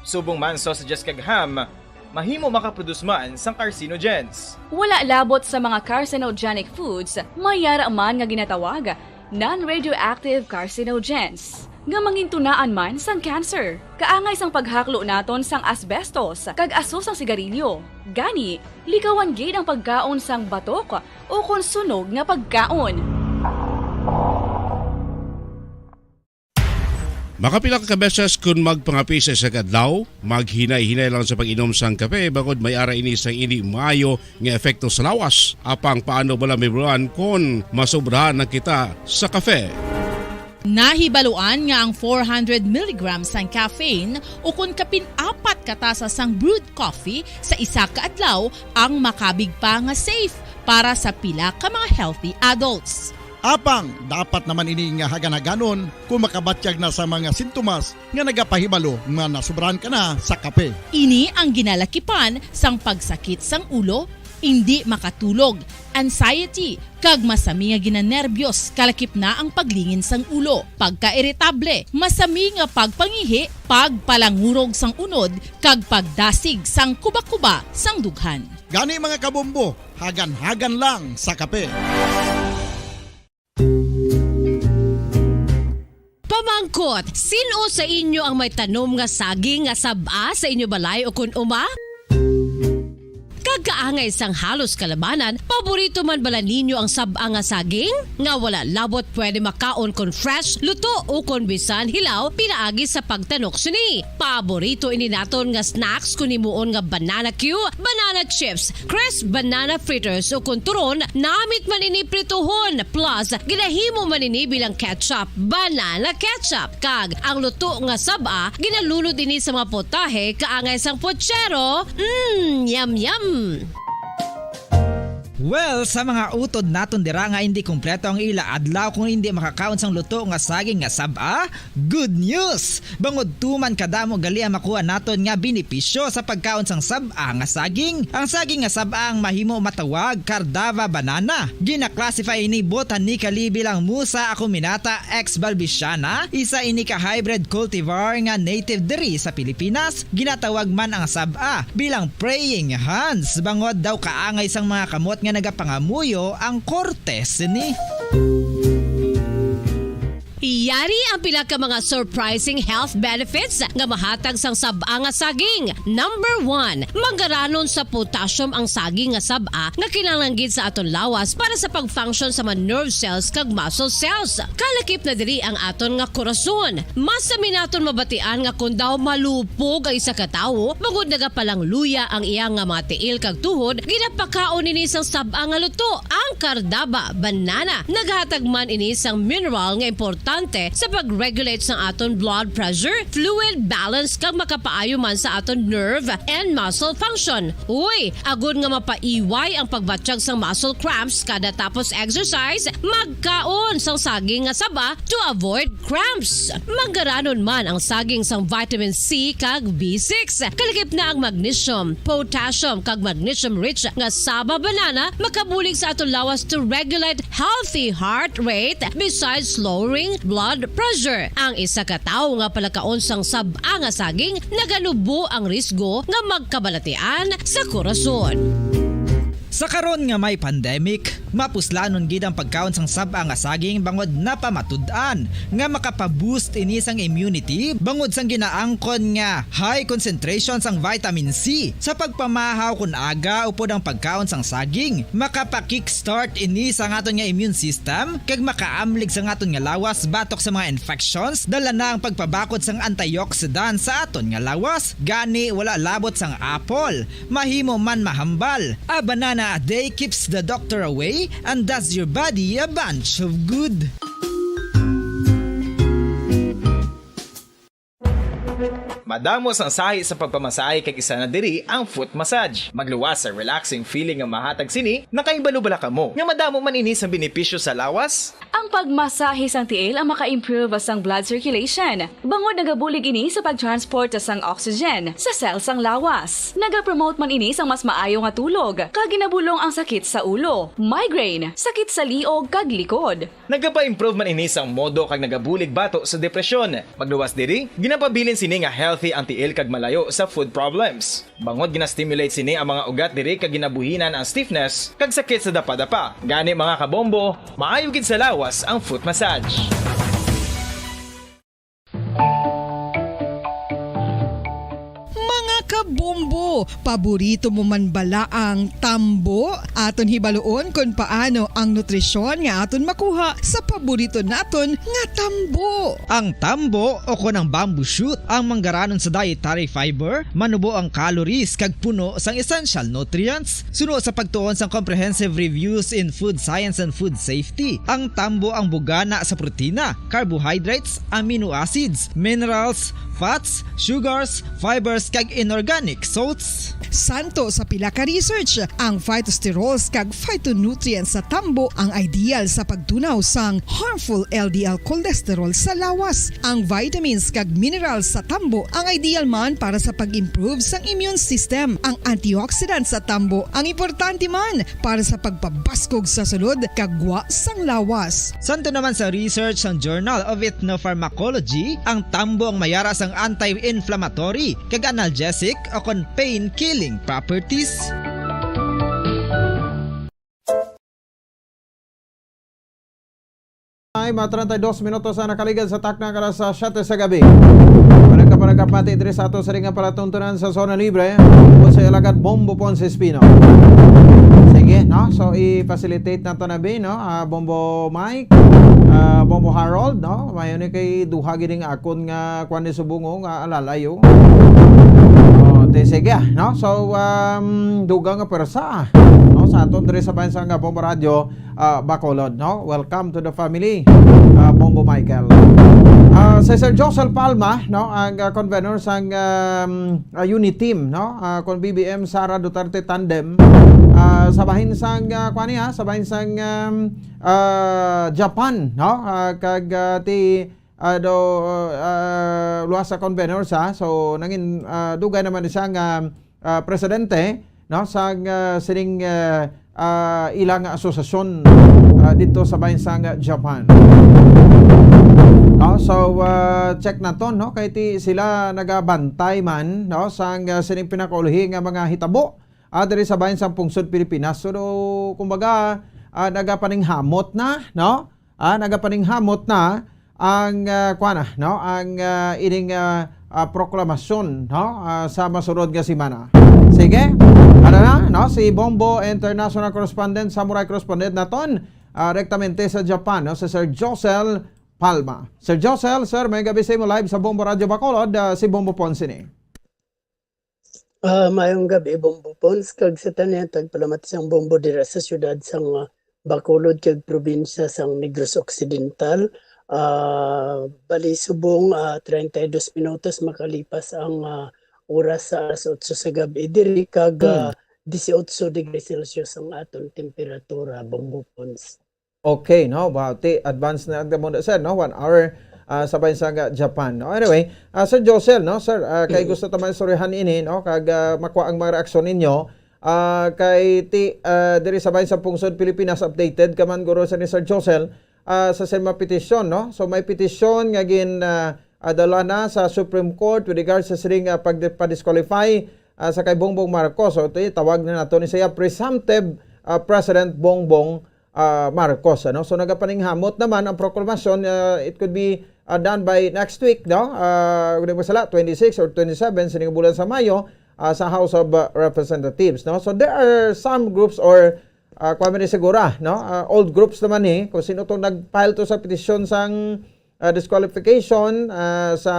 subong man sausages kag ham, mahimo makaproduce man sang carcinogens. Wala labot sa mga carcinogenic foods, may yara man nga ginatawag non-radioactive carcinogens nga mangintunaan man sang cancer, kaangay sang paghaklo naton sang asbestos kag aso sang sigarilyo. Gani, likawan gid ang pagkaon sang batok ukon sunog nga pagkaon. Makapila ka beses kon magpangape sa isa ka adlaw, maghinay-hinay lang sa pag-inom sang kape, bangod may ara ini sang indi maayo nga epekto sa lawas. Apang paano bala, Mibruan, kon masobrahan na kita sa kape? Nahibaluan nga ang four hundred milligrams sang caffeine o kon kapin apat ka tasa sang brewed coffee sa isa ka adlaw ang makabig pa nga safe para sa pila ka mga healthy adults. Apang dapat naman ini nga hagan-haganon kon makabatyag na sa mga sintomas nga nagapahibalo nga nasobrahan ka na sa kape. Ini ang ginalakipan sang pagsakit sang ulo, indi makatulog, anxiety, kag masami nga ginanerbiyos, kalakip na ang paglingin sang ulo, pagkairitable, masami nga pagpangihi, pagpalangurog sang unod, kag pagdasig sang kubakuba sang dughan. Gani, mga kabombo, hagan-hagan lang sa kape. Pamangkot, sin-o sa inyo ang may tanom nga saging nga sab-a sa inyo balay o kon uma? Kag kaangay sang halos kalabanan, paborito man bala ninyo ang sab-a nga saging? Nga wala labot pwede makaon kon fresh, luto, o kon bisan hilaw pinaagi sa pagtanok sini. Paborito ini naton nga snacks kon himuon nga banana cue, banana chips, crisp banana fritters, o kon turon, namit man ini prituhon, plus ginahimo man ini bilang ketchup, banana ketchup. Kag ang luto nga sab-a, ginalunod ini sa mga potahe kaangay sang puchero. Mm, yum, yum! Well, sa mga utod naton dira nga indi kompleto ang ila adlaw kung indi makakaon sang luto nga saging nga sab-a, good news! Bangod tuman kadamo gali ang makuha naton nga benepisyo sa pagkaon sang sab-a nga saging. Ang saging nga sab-a ang mahimo matawag Cardava banana. Gina-classify ini botanically bilang Musa acuminata ex balbisiana, isa ini ka hybrid cultivar nga native diri sa Pilipinas. Ginatawag man ang sab-a bilang praying hands, bangod daw kaangay sang mga kamot nga nagapangamuyo ang korte sini. Yari ang pila ka mga surprising health benefits nga mahatag sang sab-a nga saging. Number one, manggaranon sa potassium ang saging nga sab-a nga kinahanglan gid sa aton lawas para sa pag-function sa mga nerve cells kag muscle cells. Kalakip na diri ang aton nga korason. Masami naton mabatian nga kon daw malupog ang isa ka tawo, bangod nagapalangluya ang iya nga mga tiil kag tuhod, ginapakaon ini sang sab-a nga luto, ang Cardava banana. Naghatag man ini sang mineral nga importante sa pag-regulate sang aton blood pressure, fluid balance, kag makapaayo man sa aton nerve and muscle function. Uy, agod nga mapaiway ang pagbatyag sang muscle cramps kada tapos exercise, magkaon sang saging nga saba to avoid cramps. Manggaranon man ang saging sang vitamin C kag B six. Kalakip na ang magnesium, potassium, kag magnesium-rich nga saba banana makabulig sa aton lawas to regulate healthy heart rate, besides lowering blood pressure. Ang isa ka tawo nga palakaon sang sab-a nga saging naganubo ang risgo nga magkabalatian sa korason. Karon nga may pandemic, mapuslanon gid ang pagkaon sang sab-a nga saging bangod napamatud-an nga makapa-boost ini sang immunity bangod sang ginaangkon nga high concentration sang vitamin C. Sa pagpamahaw kon aga upod ang pagkaon sang saging, makapa-kickstart ini sa aton nga immune system kag makaamlig sa aton nga lawas batok sa mga infections, dala na ang pagpabakod sang antioxidant sa aton nga lawas. Gani, wala labot sang apple, mahimo man mahambal. A banana a day keeps the doctor away and does your body a bunch of good. Madamo sang sahi sa pagpamasahe kag isa na diri ang foot massage. Magluwas sa relaxing feeling nga mahatag sini, nakahibalo bala kamo nga madamo man ini sang benepisyo sa lawas? Ang pagmasahe sang tiil ang maka-improve sang blood circulation, bangod nagabulig ini sa pag-transport sang oxygen sa cell sang lawas. Nagapromote man ini sang mas maayo nga tulog, kag ginabulong ang sakit sa ulo, migraine, sakit sa liog kag likod. Nagapa-improve man ini sang modo kag nagabulig bato sa depresyon. Magluwas diri, ginapabilin sini nga healthy ang tiil kag malayo sa foot problems. Bangod gina-stimulate sini ang mga ugat diri kag ginabuhinan ang stiffness kag sakit sa dapadapa. Gani, mga kabombo, maayo gid sa lawas ang foot massage. Mga kabombo, paborito mo man bala ang tambo? Aton hibaluon kon paano ang nutrisyon nga aton makuha sa paborito naton nga tambo. Ang tambo o kon ang bamboo shoot ang manggaranon sa dietary fiber, manubo ang calories kag puno sang essential nutrients. Suno sa pagtuon sang Comprehensive Reviews in Food Science and Food Safety, ang tambo ang bugana sa protina, carbohydrates, amino acids, minerals, fats, sugars, fibers, kag inorganic salts. Santo sa pila ka research, ang phytosterols kag phytonutrients sa tambo ang ideal sa pagtunaw sang harmful L D L cholesterol sa lawas. Ang vitamins kag minerals sa tambo ang ideal man para sa pag-improve sang immune system. Ang antioxidant sa tambo ang importante man para sa pagpabaskog sa sulod kag gwa sang lawas. Santo naman sa research sang Journal of Ethnopharmacology, ang tambo ang mayara sang anti-inflammatory kag analgesic o kon pain-killing properties. Ay, mga treinta y dos minutos ang nakaligad sa takna nga alas siyete sa gabi. Panagka-, panagkapati diri sa ato sa ring nga palatuntunan sa Zona Libre. Ako si Alagad Bombo Ponce Espino. Sige, no? So, i-facilitate nato na bi, no? Ah, Bombo Mike, ah, Bombo Harold, no? Mayo ni kay duha gid ang akon nga kuwan ni subungo nga alalayo. Oh, te, sige, no? So, um, dugang nga pwersa, no? Sa aton diri sa Bayan sa nga Bombo Radio, ah, Bacolod, no? Welcome to the family, ah, Bombo Michael. Ah, si Sir Josel Palma, no, ang, ah, convener sang, um, ah, unit team, no? Ah, kon B B M Sara Duterte tandem, ah, sa bahin sang, ah, kuwan niya, sa bahin sang, um, ah, Japan, no? Ah, kag, ah, ti, ah, do, ah, luwas sa convener sa, so, nangin, ah, dugay naman ni siya nga, ah, presidente, no, sang, ah, sining, ah, ah, ila nga asosasyon, ah, didto sa bahin sang Japan. No, so, ah, check naton, no, kay ti sila nagabantay man, no, sang, ah, sining pinakaulahi nga mga hitabo, ah, diri sa bahin sang pungsod Pilipinas. So, do, kumbaga, ah, nagapaninghamot na, no? Ah, nagapaninghamot na ang, ah, kuwan na, no? Ang, ah, ining, ah, ah, proklamasyon, no? Ah, sa masunod nga semana. Sige, ano na, no? Si Bombo International Correspondent, Samurai Correspondent naton, ah, rektamente sa Japan, no? Si Sir Josel Palma. Sir Josel, sir, may gabi sa imo, live sa Bombo Radio Bacolod, ah, si Bombo Ponce ni. Ah, maayong gabi, Bombo Pons, kag sa tanan tagpalamat sang Bombo dira sa siyudad sang, ah, Bacolod kag probinsya sang Negros Occidental. Ah, bali subong, ah, treinta y dos minutos makalipas ang, ah, oras sa alas otso sa gab-i diri kag, Hmm. ah, dieciocho degrees Celsius ang aton temperatura, Bombo Pons. Okay, no? Wow, ti, advance na ang muna, sir, no? One hour, ah, sa bayan sa nga Japan, no? Anyway, ah, Sir Josel, no? Sir, ah, kay Mm. gusto ta man istoryahan ini, no? Kag, ah, makuha ang mga reaksyon ninyo. Ah, kay ti, ah, diri sa bayan sa pungsod Pilipinas, updated ka man, guro, sa ni Sir Josel, ah, sa sima petisyon, no? So, may petisyon nga gin, ah, ah, dala na sa Supreme Court with regards sa siring, ah, pag-, pa-disqualify, ah, sa kay Bongbong Marcos. So, ti, tawag na nato ni siya, ah, presumptive, ah, President Bongbong, ah, Marcos, ano? So, nagapaninghamot naman ang proklamasyon, ah, it could be, ah, done by next week, no? Ah, kung di ko masala, twenty-six or twenty-seven sining bulan sa Mayo, ah, sa House of, ah, Representatives, no? So, there are some groups or, ah, kuwan man ni siguro, no? Ah, old groups naman ni, kung sino tong nag-file to sa petisyon sang, ah, disqualification, ah, sa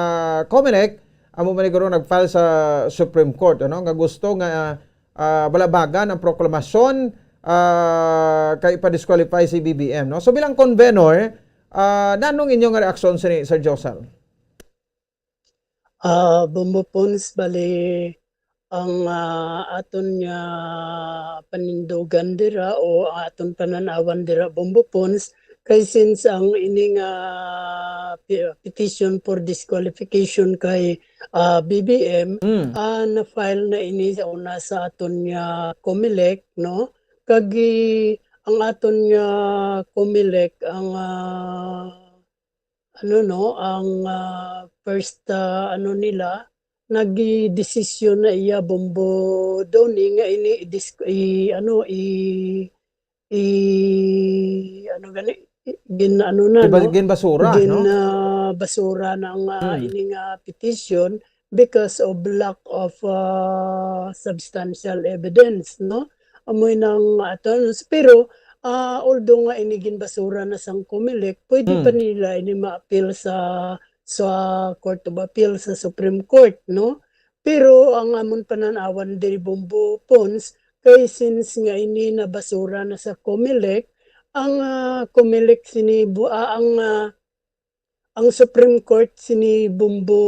Comelec, amo man siguro nag-file sa Supreme Court, ano? Nga gusto nga, ah, balabagan ang proklamasyon, ah, kay ipa-disqualify si B B M, no? So, bilang convenor, ah, nanong inyo nga reaksyon sini, Sir Josel? Ah, Bombo Pons, bali, ang, ah, aton nga panindugan dira o ang aton panan-awan dira, Bombo Pons, kay since ang ini nga pi-, petition for disqualification kay, ah, B B M, Mm. ah, na-file na ini sa una sa aton nga Comelec, no? Kag i-, ang aton nga Comelec, ang, ah, ano, no, ang, ah, first, ah, ano nila, nagdesisyon na iya, Bombo Donny, nga ini i-dis-, i-, ano, i-, i-, ano gani, i-, gin-, ano na, Iba-, no? Ginbasura, Gin-, no? ah, basura na nga Hmm. ini nga petition because of lack of, ah, substantial evidence, no? Amoy nang ato, pero, ah, although nga ini ginbasura na sang Comelec, pwede Hmm. pa nila ini ma-appeal sa, sa Court of Appeal, sa Supreme Court, no? Pero ang amon panan-awan diri, Bombo Pons, kay since nga ini nabasura na sa Comelec, ang, ah, Comelec sini bu-, ah, ang, ah, ang Supreme Court sini, Bombo,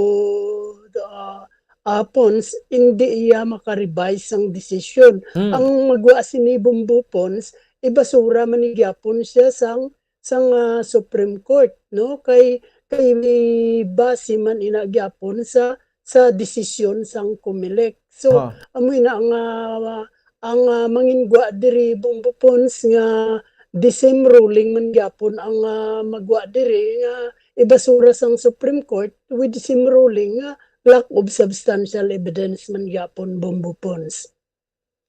ah, ah, Pons, hindi iya maka-revise sang desisyon. Hmm. Ang magwa sini, Bombo Pons, ibasura man ni gyapon siya sang, sang, ah, Supreme Court, no? Kay, kay may base man ina gyapon sa, sa desisyon sang Comelec. So, Ah. amo ina ang, ah, ang, ah, mangin gwa diri, Bombo Pons, nga the same ruling man gyapon ang, ah, magwa diri nga ibasura sang Supreme Court with the same ruling nga lack of substantial evidence man gyapon, Bombo Pons.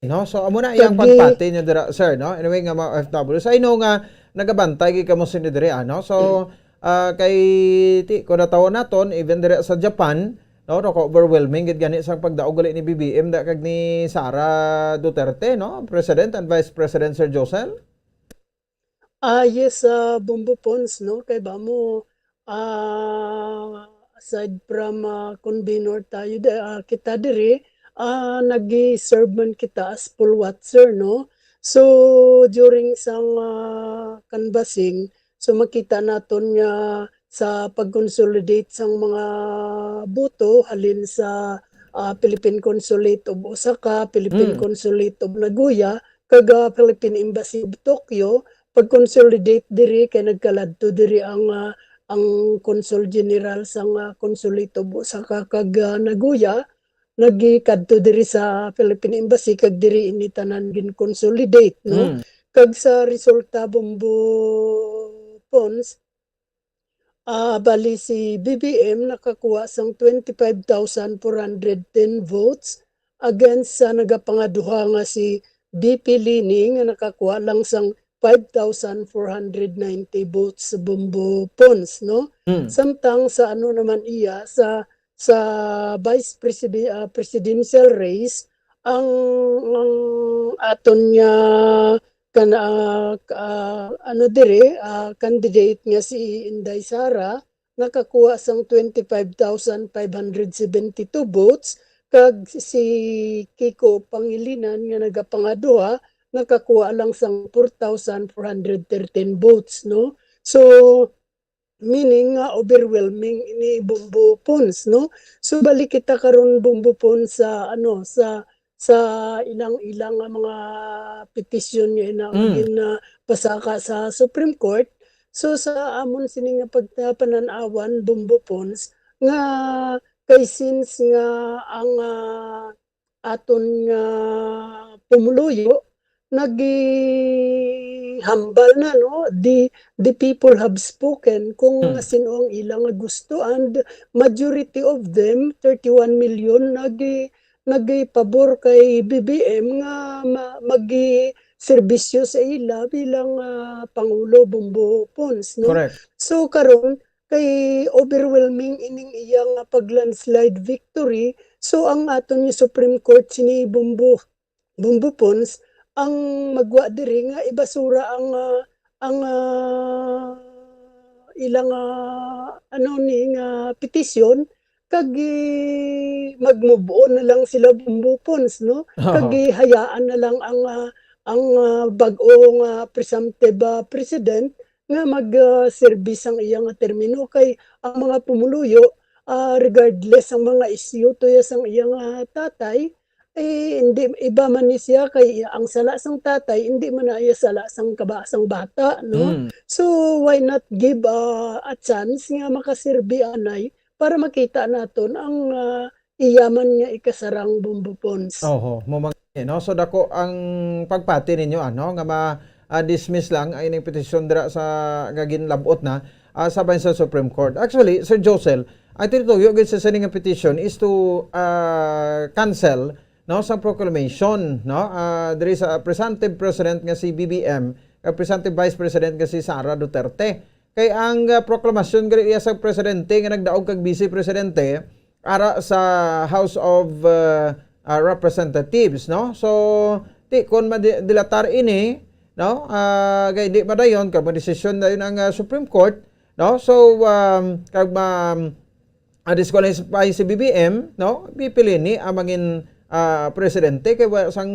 No? So, amo na iyang Kag i- pagpati niyo dira, sir, no? Anyway, nga mga O F W. So, I know nga nagabantay gid kamo sini diri, ano? So, ah, kay ti-, kung natawon naton, even diri sa Japan, no, no, overwhelming gid gani sang pagdaog gali ni B B M da kag ni Sara Duterte, no? President and Vice President, Sir Josel? Ah, yes, ah, Bombo Pons, no? Kay ba mo, ah, aside from, ah, convenor tayo, di-, ah, kita diri, ah, nag-serve man kita as poll watcher, no? So, during sang, ah, canvassing, so makita naton nga sa pag-consolidate sang mga boto halin sa, ah, Philippine Consulate of Osaka, Philippine Mm. Consulate of Nagoya, kag, ah, Philippine Embassy of Tokyo, pag-consolidate diri kay nagkaladto diri ang, ah, ang Consul General sang, ah, Consulate of Osaka kag, ah, Nagoya, nagikadto diri sa Philippine Embassy kag diri ini tanan gin-consolidate, no? Mm. Kag sa resulta, Bombo Pons, ah, bali si B B M nakakuha sang twenty-five thousand four hundred ten votes against sa nagapangaduha nga si V P Leni nga nakakuha lang sang five thousand four hundred ninety votes, Bombo Pons, no? Hmm. Samtang sa ano naman iya, sa, sa vice presidi-, ah, presidential race, ang, ang aton nga kan-, ah, ah, ano dire, ah, candidate nga si Inday Sara, nakakuha sang twenty-five thousand five hundred seventy-two votes, kag si Kiko Pangilinan nga nagapangaduha, nakakuha lang sang four thousand four hundred thirteen votes, no? So, meaning nga overwhelming ini, Bombo Pons, no? So, balik kita karon, Bombo Pons, sa, ano, sa, sa ilang-ilang nga mga petisyon nga ina-, Mm. gin-, ah, pasaka sa Supreme Court. So, sa amon sini nga pagpanan-awan, Bombo Pons, nga kay since nga ang, ah, aton nga pumuluyo nagihambal na, no? The, the people have spoken. Kung Hmm. sino ang ilang gusto, and majority of them, thirty-one million, nagi-, nagipabor kay B B M nga ma-, magi-, serbisyo sa ila bilang, ah, Pangulo Bombo Pons, no? Correct. So, karon, kay overwhelming ining iya nga pag-landslide victory. So, ang aton nga Supreme Court sini Bombo, Bombo Pons, ang magwa diri nga ibasura ang, ah, ang, ah, ilang, ah, ano ni nga petisyon, kag gi-, mag-move on na lang sila Bombo Pons, no? Kag Oo. Gihayaan na lang ang, ah, ang, ah, bag-o nga presumptive, ah, president nga mag, ah, serbi sang iya nga termino. Kay ang mga pumuluyo, ah, regardless ang mga isyu tuya sang iya nga tatay, eh, hindi, iba man ni siya kay ang sala sang tatay, hindi man na iya sala sang kaba-, sang bata, no? Mm. So, why not give, ah, a chance nga makaserbi anay para makita naton ang, ah, iya man nga ikasarang Bombo Pons? Oho, mo man, eh, no? So, dako ang pagpati ninyo, ano, nga ma-, ah, dismiss lang ang ining petisyon dira sa, nga ginlab-ot na, ah, sa bahin sa Supreme Court. Actually, Sir Josel, ang tinutuyo gid sa sini nga petition is to, ah, cancel, no, sa proclamation, no, ah, diri sa presumptive president nga si B B M, kag presumptive vice president nga si Sara Duterte. Kay ang, ah, proklamasyon gali iya sa presidente nga nagdaog kag vice presidente ara sa House of, ah, ah, Representatives, no? So, ti, kon madilatar ini, no, ah, kay di madayon, kag madesisyon dayon ang, ah, Supreme Court, no? So, um, kag ma-, ah, disqualify si B B M, no? Pipili ni ang mangin, ah, presidente kay wala sang,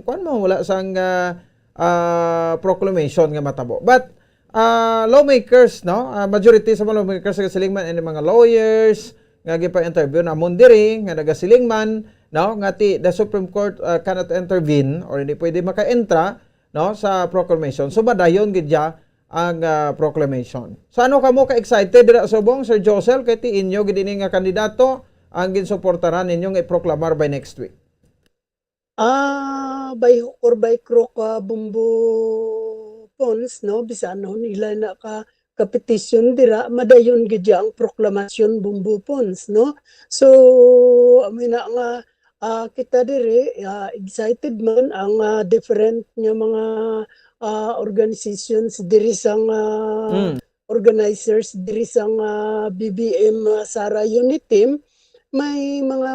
kuwan mo, wala sang, ah, ah, proclamation nga matabo. But, ah, lawmakers, no? Ah, majority sa mga lawmakers nga siling man, and mga lawyers nga gipa-interview namon diri nga nagasiling man, no, nga ti, the Supreme Court, ah, cannot intervene or hindi pwede maka-entra, no, sa proclamation. So, madayon gid ya ang, ah, proclamation. So, ano kamo ka-excited dira subong, Sir Josel, kay ti inyo gid ini nga kandidato ang ginsuportaran ninyo nga iproklamar by next week? Ah, by hook or by crook, ah, Bombo Pons, no? Bisan ano nila na ka, kapetisyon dira, madayon gid ya ang proklamasyon Bombo Pons, no? So, amo na nga, ah, kita diri, ah, excited man ang, ah, different nga mga, ah, organizations diri sang, ah, Mm. organizers diri sang, ah, B B M, ah, Sara Unit Team. May mga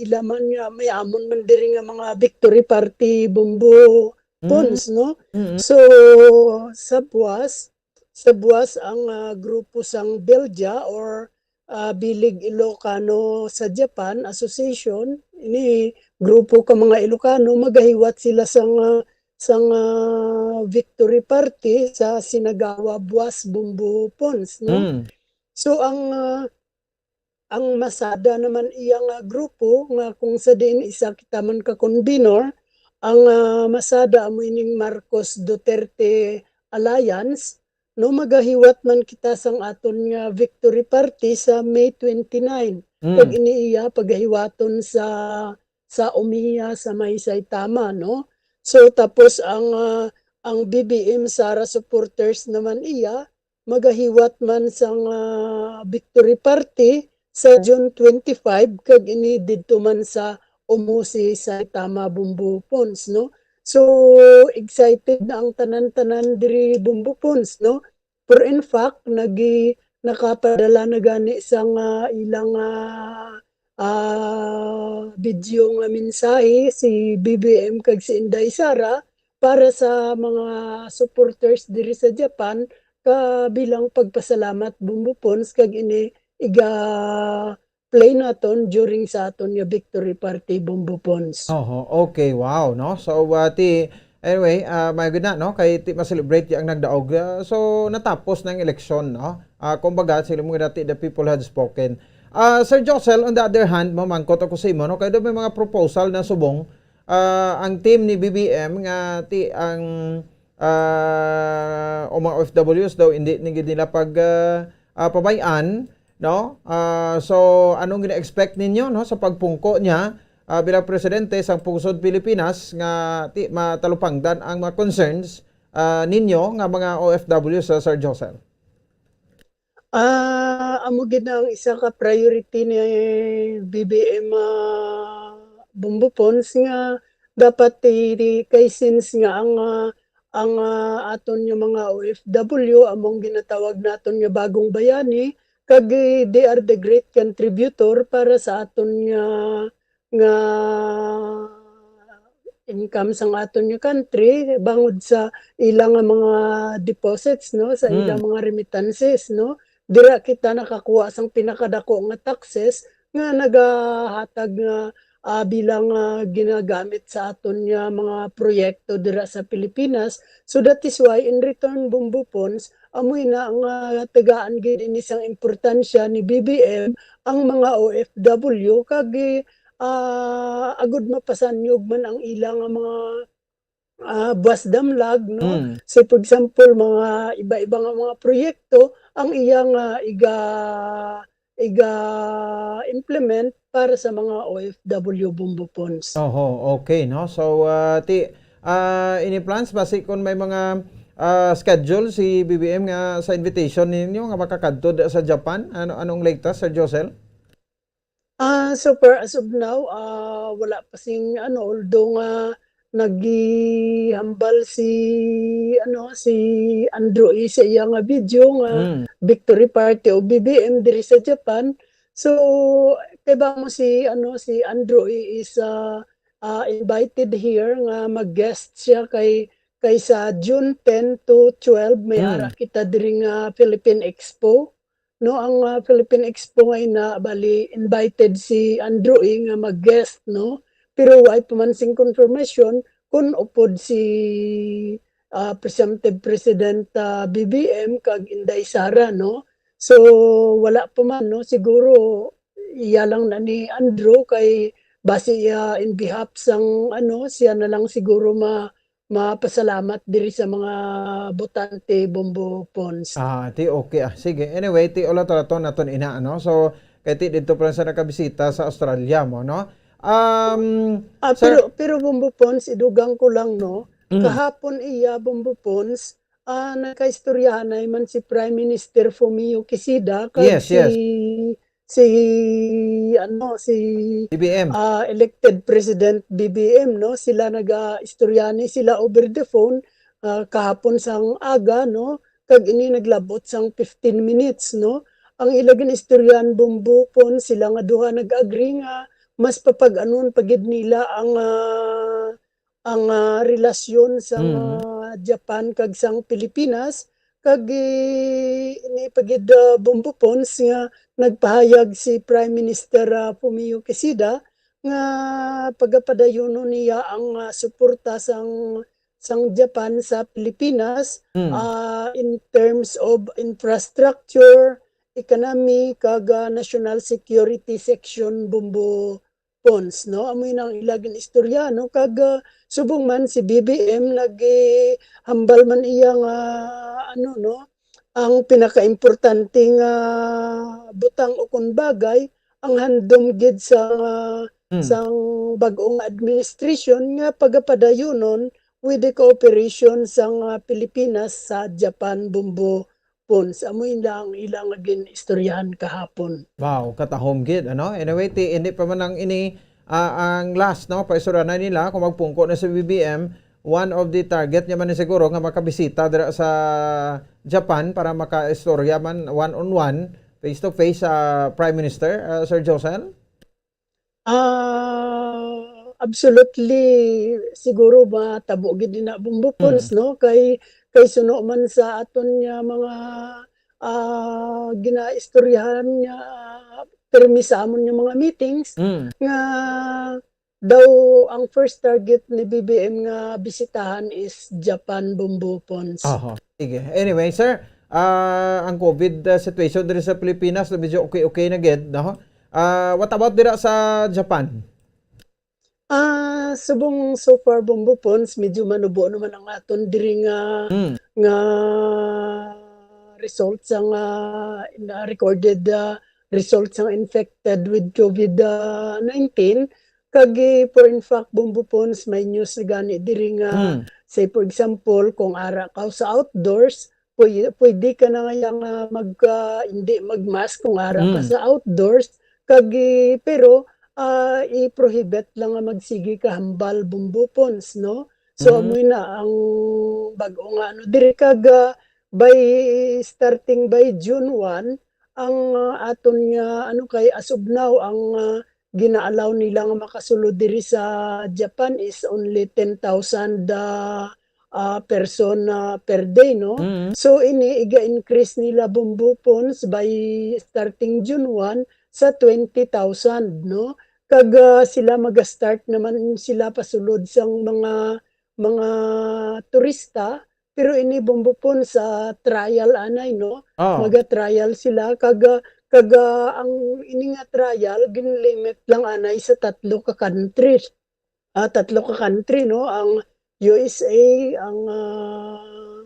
ila man nga, may amon man diri nga mga victory party, Bombo, Mm. Pons, no? Mm. So, sa buwas, sa buwas ang, ah, grupo sang Belgia or, ah, Bilig Ilocano sa Japan Association, ini grupo ka mga Ilocano, magahiwat sila sang, ah, sang, ah, victory party sa Sinagawa, Buas, Bombo, Pons, no? Mm. So, ang, ah, ang MASADA naman iya nga grupo, nga kung sa diin isa kita man ka convenor, ang, ah, MASADA amo ining Marcos Duterte Alliance, no, magahiwat man kita sang aton nga victory party sa May twenty-nine. Mm. Kag ini iya pagahiwaton sa, sa Omiya sa may Saitama, no? So, tapos ang, ah, ang B B M Sara supporters naman iya, magahiwat man sang, ah, victory party sa June twenty-five, kag ini didto man sa Omosi, Saitama, Bombo, Pons, no? So, excited na ang tanan-tanan diri, Bombo, Pons, no? Pero in fact, nagi-, nakapadala na gani sang, ah, ilang, ah, ah, video nga mensahe si B B M kag si Inday Sara para sa mga supporters diri sa Japan, ka bilang pagpasalamat, Bombo Pons, kag ini iga-play naton during sa aton nga victory party, Bombo Pons. Oho, okay, wow, no? So, uh, ti, anyway, uh, may gud na, no? Kay ti ma-celebrate ang nagdaog. Uh, so, natapos na ang eleksyon, no? Uh, kumbaga, sila mo dati, the people had spoken. Uh, Sir Josel, on the other hand, mamangkot ako sa imo, no? Kay do may mga proposal na subong, ah, ang team ni B B M nga ti ang, ah, o mga O F Ws daw hindi ni gid nila pag, ah, ah, pabay-an, no? Ah, so, anong gina-expect ninyo, no, sa pagpungko niya, ah, bilang presidente sang Pungsod Pilipinas nga ti matalupangdan ang mga concerns, ah, ninyo nga mga O F W sa Sir Josel? Ah, amo gid ang isa ka priority ni B B M, ah, Bombo Pons nga dapat ti, ti kay since nga ang, ah, ang, ah, aton nga mga O F W among ginatawag naton nga bagong bayani, kag, eh, they are the great contributor para sa aton nga, nga income sang aton nga country, bangod sa ila nga mga deposits, no, sa ila Mm. mga remittances, no. Dira kita nakakuha sang pinakadako nga taxes nga nagahatag nga, ah, bilang, ah, ginagamit sa aton nga mga proyekto dira sa Pilipinas. So that is why in return, Bombo Pons, amoy na nga tagaan gid ini sang importansya ni B B M ang mga O F W kag, ah, agud mapasanyog man ang ila nga mga, ah, buwas damlag, no? Mm. Say, for example, mga iba-iba nga mga proyekto ang iya nga iga-, iga-implement para sa mga O F W, Bombo Pons. Oho, okay, no? So, ah, ti-, ah, any plans basi kung may mga, ah, schedule si B B M nga sa invitation ninyo nga makakadto da sa Japan? Ano, anong latest, Sir Josel? Ah, so far as of now, ah, wala pa sing ano, although nga naghihambal si, ano, si Andrew E sa iya nga video nga Mm. victory party o B B M diri sa Japan. So, kay ba mo si, ano, si Andrew E is, ah, ah, invited here nga mag-guest siya kay, kay sa June ten to twelve, may Mm. ara kita diri nga Philippine Expo. No, ang, ah, Philippine Expo nga ina, bali, invited si Andrew E nga mag-guest, no? Pero wala pa man sing confirmation kung upod si, ah, presumptive President, ah, B B M kag Inday Sara, no? So, wala pa man, no? Siguro, iya lang na ni Andrew kay basi iya in behalf sang, ano, siya na lang siguro ma-, mapasalamat diri sa mga botante, Bombo Pons. Ah, ti okay, ah. Sige. Anyway, ti ulaw ta naton ina, ano? So, kay ti dito pa lang sa nakabisita sa Australia mo, no? Um, Ah, sir pero, pero Bombo Pons, idugang ko lang, no? Mm. Kahapon iya, Bombo Pons, ah, nagkaistoryahanay man si Prime Minister Fumio Kishida kag Yes, yes. si, si, ano, si, B B M. ah, elected President B B M, no? Sila naga-istorya ni sila over the phone, ah, kahapon sang aga, no? Kag ini naglabot sang fifteen minutes, no? Ang ila gin-istoryahan, Bombo Pons, sila nga duha nag-agree nga mas papag-anon pa gid nila ang, ah, ang, ah, relasyon sang, Mm. ah, Japan kag sang Pilipinas, kag, eh, ini pa gid, ah, Bombo Pons nga nagpahayag si Prime Minister, ah, Fumio Kishida nga pagapadayonon niya ang, ah, suporta sang, sang Japan sa Pilipinas, Mm. ah, in terms of infrastructure, economy, kag, ah, national security section, Bombo Pons, no? Amo yun ang ila gin-istorya, no? Kag, ah, subong man si B B M, nagihambal man iya nga, ano, no? Ang pinakaimportante nga butang o kun bagay, ang handom gid sa, Mm. sang bag-ong administration nga pagapadayonon with the cooperation sang, ah, Pilipinas sa Japan, Bombo Pons. Amo yun lang ang ilang gin-istoryahan kahapon. Wow, katahom gid, ano? Anyway, ti, hindi pa man lang ini, ah, ang last, no? Paistoryahanay nila kung magpungko na sa B B M, one of the target niya man ni siguro nga makabisita dira sa Japan para makaistorya man one-on-one, face-to-face sa Prime Minister, ah, Sir Josel? Ah, absolutely, siguro matabo gid na, Bombo Pons, Mm. no? Kay, kay suno man sa aton nga mga, ah, ginaistoryahan nga pirmi sa amon nga mga meetings, Mm. nga daw ang first target ni B B M nga bisitahan is Japan, Bombo Pons. Aha. Sige. Anyway, sir, ah, ang COVID, ah, situation diri sa Pilipinas, medyo okay-okay na gid, no? Ah, what about dira sa Japan? Ah, subong so far, Bombo Pons, medyo manubo naman ang aton diri nga, Mm. nga result sang, ah, na recorded, ah, result sang infected with COVID, ah, nineteen. Kag, eh, for in fact, Bombo Pons, may news na gani diri nga, Mm. say, for example, kung ara ka sa outdoors, pwede, pwede ka na nga yang, ah, mag, ah, hindi mag-mask kung ara ka Mm. sa outdoors. Kag, eh, pero ah, i-prohibit lang nga magsigi ka hambal, Bombo Pons, no? So, Mhm. Amoy na ang bag-o nga ano diri kag, ah, by, starting by June one, ang, ah, aton nga, ano, kay as of now, ang, ah, gina-allow nila nga makasulod diri sa Japan is only ten thousand, ah, ah, person, ah, per day, no? Mm. So, ini iga-increase nila, Bombo Pons, by starting June one sa twenty thousand, no? Kag, ah, sila maga-start naman sila pasulod sang mga, mga turista, pero ini, Bombo Pons, sa trial anay, no? Ah. Maga-trial sila kag, ah, kag, ah, ang ini nga trial ginlimit lang anay sa tatlo ka countries. Ah, tatlo ka country, no? Ang U S A, ang, ah,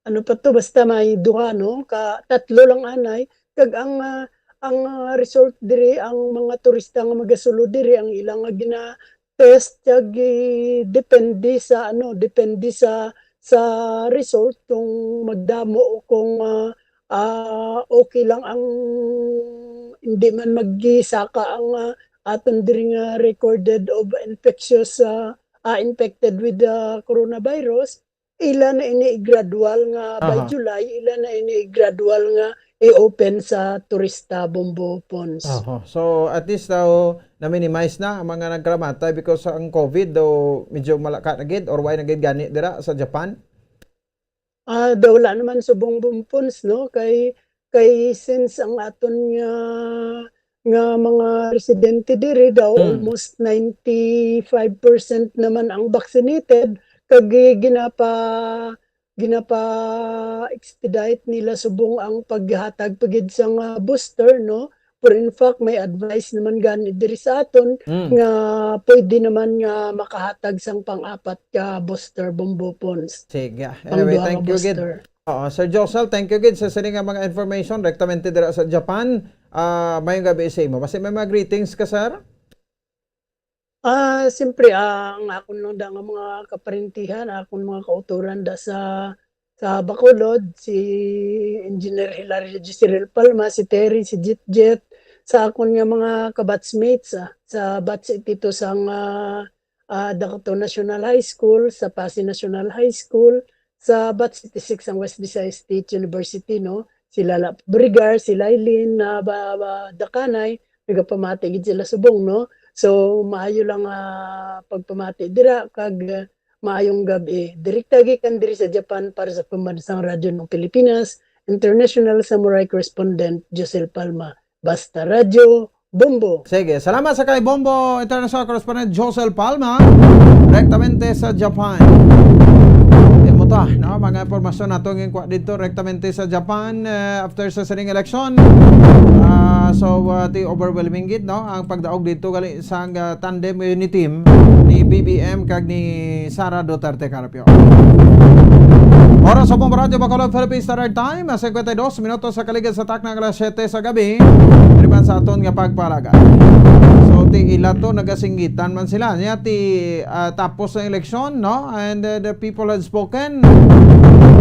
ano pa to, basta may duha, no? Ka, tatlo lang anay. Kag ang, ah, ang, ah, result diri, ang mga turista nga magasulod diri, ang ilang nga gina-test, kag, eh, depende sa, ano, depende sa, sa result kung magdamo o kung, ah, ah, okay lang ang hindi man magsaka ang, ah, aton diri nga recorded of infectious, ah, ah, infected with the coronavirus, ila na ini gradual nga by Aha. July, ila na ini gradual nga i-open sa turista, Bombo Pons. Oho. So, at least daw na-minimize na ang mga nagkaramatay because ang COVID daw medyo malaka na gid or why na gid gani dira sa Japan? Ah, daw wala naman subong, Bombo Pons, no? Kay, kay since ang aton nga, nga mga residente diri daw, Mm. almost ninety-five percent naman ang vaccinated, kag gi-, ginapa-, ginapa-expedite nila subong ang paghatag pa gid sang, ah, booster, no? Pero in fact, may advice naman gani diri sa aton Mm. nga pwede naman nga makahatag sang pang-apat ka booster, Bombo Pons. Sige. Pang Anyway, duha thank ka you gid. booster. Oo, Sir Josel, thank you gid sa sini nga mga information direktamente dira sa Japan. Ah, mayong gabi sa imo. Basi may mga greetings ka, sir? Ah, siyempre, ah, ang akon lang da nga mga kaparintihan, akon mga kautoran da sa, sa Bacolod, si Engineer Hilario G. Cyril Palma, si Terry, si Jit Jet, sa akon nga mga kabatchmates, ah, sa batch eighty-two sang, ah, ah, Dakato National High School, sa Passi National High School, sa batch eighty-six sang West Visayas State University, no? Si Lala Brigar, si Lailin, na ba, ba, Dakanay, nagapamati gid sila subong, no? So, maayo lang, ah, pagpamati dira, kag, ah, maayong gab-i. Direkta gikan diri sa Japan para sa Pambansang Radyo ng Pilipinas, International Samurai Correspondent, Josel Palma. Basta Radyo, Bombo. Sige, salamat sa kay Bombo International Correspondent Josel Palma, direktamente sa Japan. Yan mo to, ah, no? Mga impormasyon nato nga kuha dito, direktamente sa Japan, eh, after sa sining eleksyon. Ah, so, ah, ti overwhelming gid, no? Ang pagdaog dito gali sang, ah, tandem unity team ni B B M kag ni Sara Duterte Carpio. Oras sa Bombo Radyo Bacolod, Philippine Standard Time, cincuenta y dos minutos sa kaligid sa takna nga alas siyete sa gabi. Diri man sa aton nga pagpalaga. So, ti ila to, nagasinggitan man sila. Niya ti, ah, tapos ang eleksyon, no? And, uh, the people had spoken.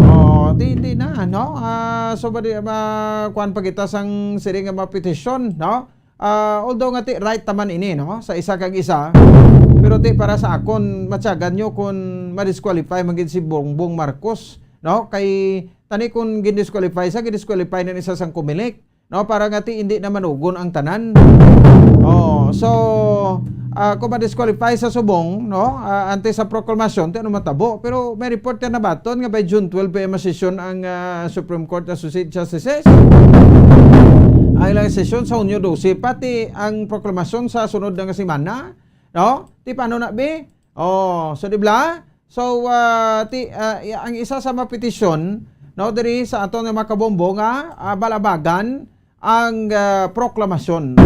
Oh, ti, ti na, no? Ah, so, ba di, ma-, kuwan pa kita sang sini nga mga petisyon, no? Ah, although nga ti right naman ini, no, sa isa kag isa, pero ti para sa akon, matyagan nyo kung ma-disqualify man gid si Bongbong Marcos, no? Kay tani kung gin-disqualify sa, gin-disqualify na ni sa sang Comelec, no? Para nga ti hindi na manugon ang tanan. Oh, so, ah, kung ma-disqualify sa subong, no, ah, antes sa proklamasyon, ti ano matabo? Pero may report ka na baton nga by June twelve pa ang masesyon ang, ah, Supreme Court Associate Justices. Ang ilang sesyon sa Hunyo dose, pati ang proklamasyon sa sunod na nga semana, no? Ti paano na, bi? Oh, so di ba? So, ah, ti, ah, i-, ang isa sa mga petisyon, no, diri sa aton nga mga kabombo nga, ah, balabagan ang, ah, proklamasyon.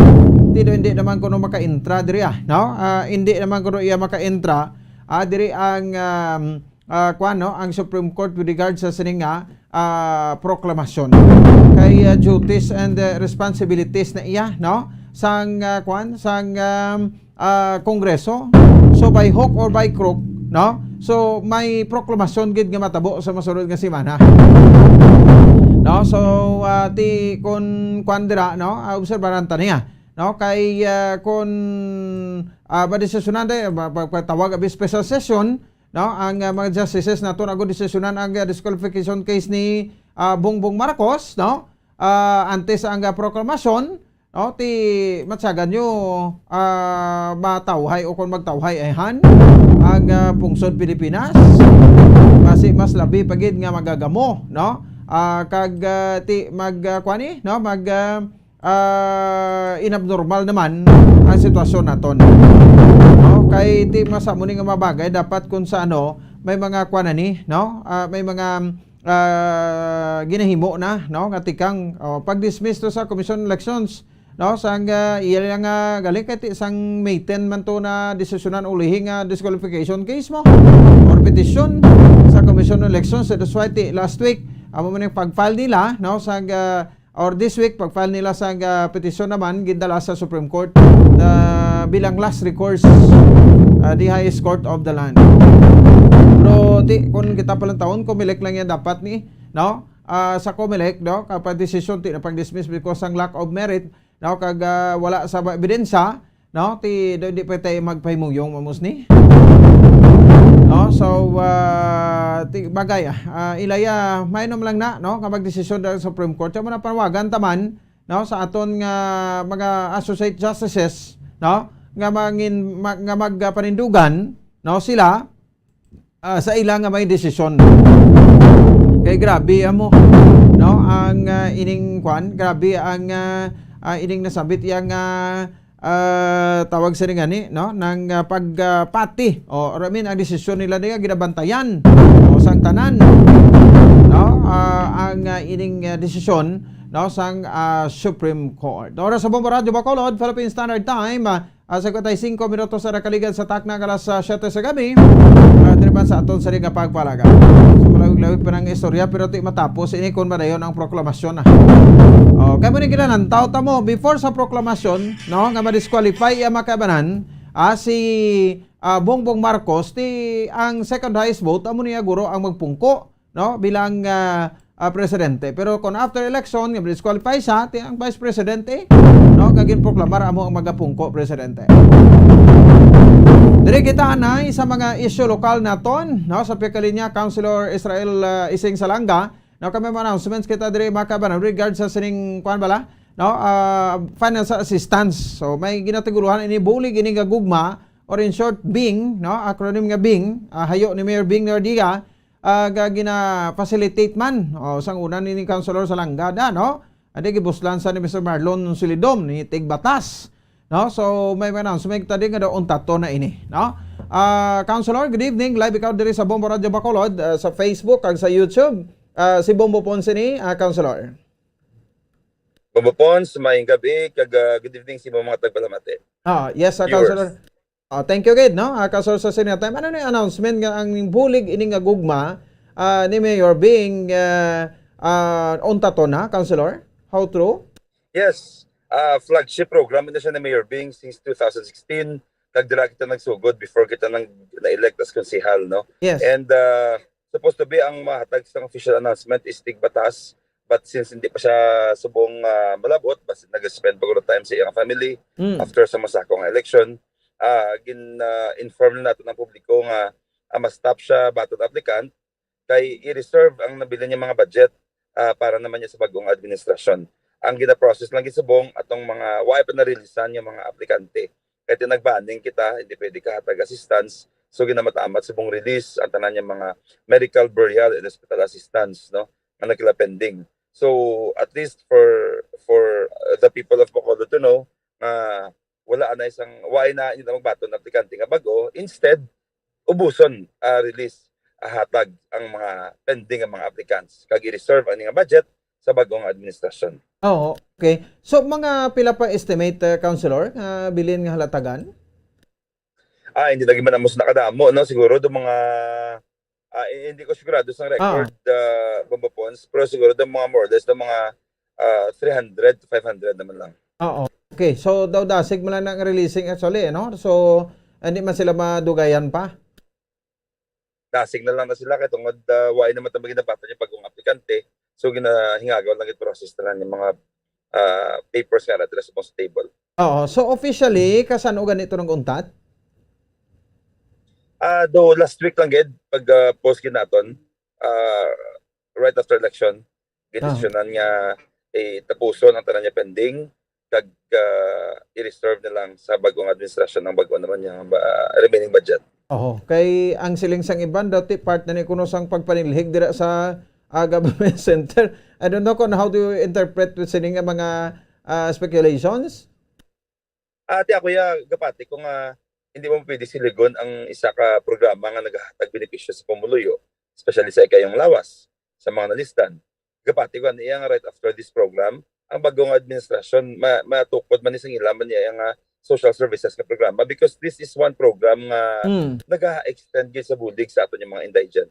Ti do, hindi naman kuno makaintra diri, ah, no? Ah, hindi naman kuno iya makaintra, ah, diri ang, um, ah, kuwan, no, ang Supreme Court with regard sa sining nga, ah, proklamasyon. Kay, ah, duties and, ah, responsibilities na iya, no? Sang, ah, kuwan, sang, um, ah, Kongreso. So, by hook or by crook, no? So, may proklamasyon gid nga matabo sa masunod nga semana. No? So, ah, ti kun kuwan dira, no? Ah, obserbaran ta niya. no? Kay, ah, kun, ah, madesisyonan day, ma-, ma-, magpatawag abi special session, no? Ang, ah, mga justices naton, agud desisyonan ang, ah, disqualification case ni, ah, Bongbong Marcos, no? Ah, antes ang, ah, proklamasyon, no? Ti matyagan nyo, ah, matawhay o kung magtawhay ayhan ang, ah, pungsod Pilipinas. Basi mas labi pa gid nga magagamo, no? Ah, kag, ah, ti mag, ah, kuan ni, no? Mag, ah, ah, inabnormal naman ang sitwasyon naton. No? Kay ti masamo ni nga mga bagay dapat kung sa ano may mga kuan na ni, no? Ah, may mga, ah, ginahimo na, no? Nga tikang, oh, pag-dismiss to sa Commission on Elections, no? Sang, ah, iya lang nga galing kay ti sang May ten man to na desisyonan ulihi nga disqualification case mo or petition sa Commission on Elections. So, that's why ti last week, amo man yung pag-file nila, no? Sang, ah, or this week, pag-file nila sang, ah, petition naman, gindala sa Supreme Court, ah, bilang last recourse, ah, the highest court of the land. Pero ti, kung kita palang taon, Comelec lang yan dapat ni, no? Ah, sa Comelec, no? Kapag decision, ti na pag-dismiss because sang lack of merit, no? Kag, ah, wala sa ebidensya, no? Ti, do, di pa tayo magpahimuyong, mamos ni. No? So, ah, ti, bagay, ah, ah, ilaya, mainom lang na, no? Nga magdesisyon dahil sa Supreme Court. Sa mga panawagan taman, no? Sa aton nga mga associate justices, no? Nga mangin, ma-, nga magpanindugan, no? Sila, ah, sa ila nga may desisyon. Kay grabe amo, no? Ang, ah, ining kwan, grabe ang, ah, ah, ining nasambit yang, ah, ah, tawag sa nga ni, no? Nang, ah, pag, ah, pati. O, I mean, ang desisyon nila nga ginabantayan, o, sang tanan, no? Ah, ang, ah, ining, ah, desisyon, no, sang, ah, Supreme Court. Oras sa Bombo Radyo Bacolod, Philippine Standard Time, ah, ah, cincuenta y cinco minutos na nakaligad sa takna nga alas, ah, siete sa gabi. Ah, diri man sa aton sa nga pagpalaga. So, malawig-lawig pa ng istorya, pero ti matapos ini kun madayon ang proklamasyon, ah. Oh, kay mo ni kinahanglan, taw ta mo, before sa proklamasyon, no, nga ma-disqualify iya makabanan, ah, si, ah, Bongbong Marcos, ti ang second highest vote, amo niya guro ang magpungko, no, bilang, ah, ah, presidente. Pero kung after election, nga disqualify siya, ti ang vice presidente, no, nga ginproklamar amo ang magapungko presidente. Diri kita anay sa mga isyu lokal naton, no, sa pagkalinya, Councilor Israel, ah, Ising Salanga, no, kami mga announcements kita diri, mga kabanan, regard sa sining, kuan bala, no, ah, financial assistance. So, may ginatiguluhan ini bulig ini nga gugma, or in short, bing, no, acronym nga bing, ah, hayo ni Mayor Bing Nardia, ah, ga-, gina-facilitate man, o, sang una ni, ni Councilor Salanga da, no? Adi, gibuslan sa ni Mister Marlon Silidom, ni Tigbatas, no? So, may mga announcement ta di nga daw untaton na ini, no? Ah, Councilor, good evening. Live ikaw diri sa Bombo Radyo Bacolod, ah, sa Facebook kag sa YouTube. Ah, si Bombo Ponce ni, ah, Councilor. Bombo Ponce, maayong gabi, kag, ah, good evening sa mga tagpalamati. Ah, yes, ah, Viewers. Councilor. Ah, thank you gid, no? Ah, Councilor, sa sini nga time. Ano ni announcement nga ang bulig ini nga gugma, ah, ni Mayor Bing, ah, ah, untaton na, Councilor? How true? Yes. Ah, flagship program na siya ni Mayor Bing since two thousand sixteen. Nagdala kita nagsugod before kita nang na-elect as konsehal, no? Yes. And, ah, supposed to be ang mahatag sa official announcement is Tigbatas. But since hindi pa siya subong, ah, malabot, basta nag-spend pa guro time sa iyang family Mm. after sa masako nga election, ah, gin, ah, inform na nato ang publiko nga, ah, ma-stop siya baton applicant kay i-reserve ang nabilin niya mga budget, ah, para naman niya sa bagong administrasyon. Ang gina-process lang gisubong atong mga wa pa na-releasean nga mga aplikante. Kay tinagbaning kita, hindi pwede kahatag assistance. So, ginamatamat subong release ang tanan niya mga medical, burial, and hospital assistance, no? Nga nagkila pending. So, at least for, for, uh, the people of Bacolod to know, nga wala na isang, why na hindi na magbaton na aplikante nga bago. Instead, ubuson, ah, release, ah, hatag ang mga pending nga mga applicants. Kag i-reserve ang nga budget sa bagong administrasyon. Oo, okay. So, mga pila pa estimate, uh, Councilor, nga bilin nga halatagan? Ah, hindi lagi man amos nakadamo, no? Siguro do mga, ah, eh, hindi ko sigurado sa Ah. record, ah, Bombo Pons, pero siguro do mga more or less, do mga, ah, three hundred to five hundred naman lang. Oo. Okay, so daw dasig man lang ang releasing actually, eh, no? So, hindi man sila madugayan pa? Dasig na lang na sila kay tungod, ah, wa naman ta ginapatan yung bagong aplikante. So, ginahingagaw lang yung process na lang yung mga, ah, papers nga na dira sa table. Oo. So, officially, kasano gani ito nag-untat? Ah, do last week lang gid pag ah, post gid naton, ah, right after election, Ah. gidesisyonan nga itapuson ang tanan niya pending kag ah, i-reserve na lang sa bagong administrasyon ang bago naman niya ah, remaining budget. Oho. Kay ang siling sang iban, dati part na ni kuno sang pagpanilhig dira sa ah, government center. I don't know kung how do you interpret with sini nga mga ah, speculations? Ati ako ya gapati ko nga hindi mo pwede siligon ang isa ka programa nga nagahatag benepisyo sa pumuluyo, especially sa ikayong lawas, sa mga nalistan. Gapati ko niya nga right after this program, ang bagong administrasyon ma matukod man ni sa ila man niya nga social services nga programa, because this is one program nga Mm. naga-extend gyud sa bulig sa aton yung mga indigent.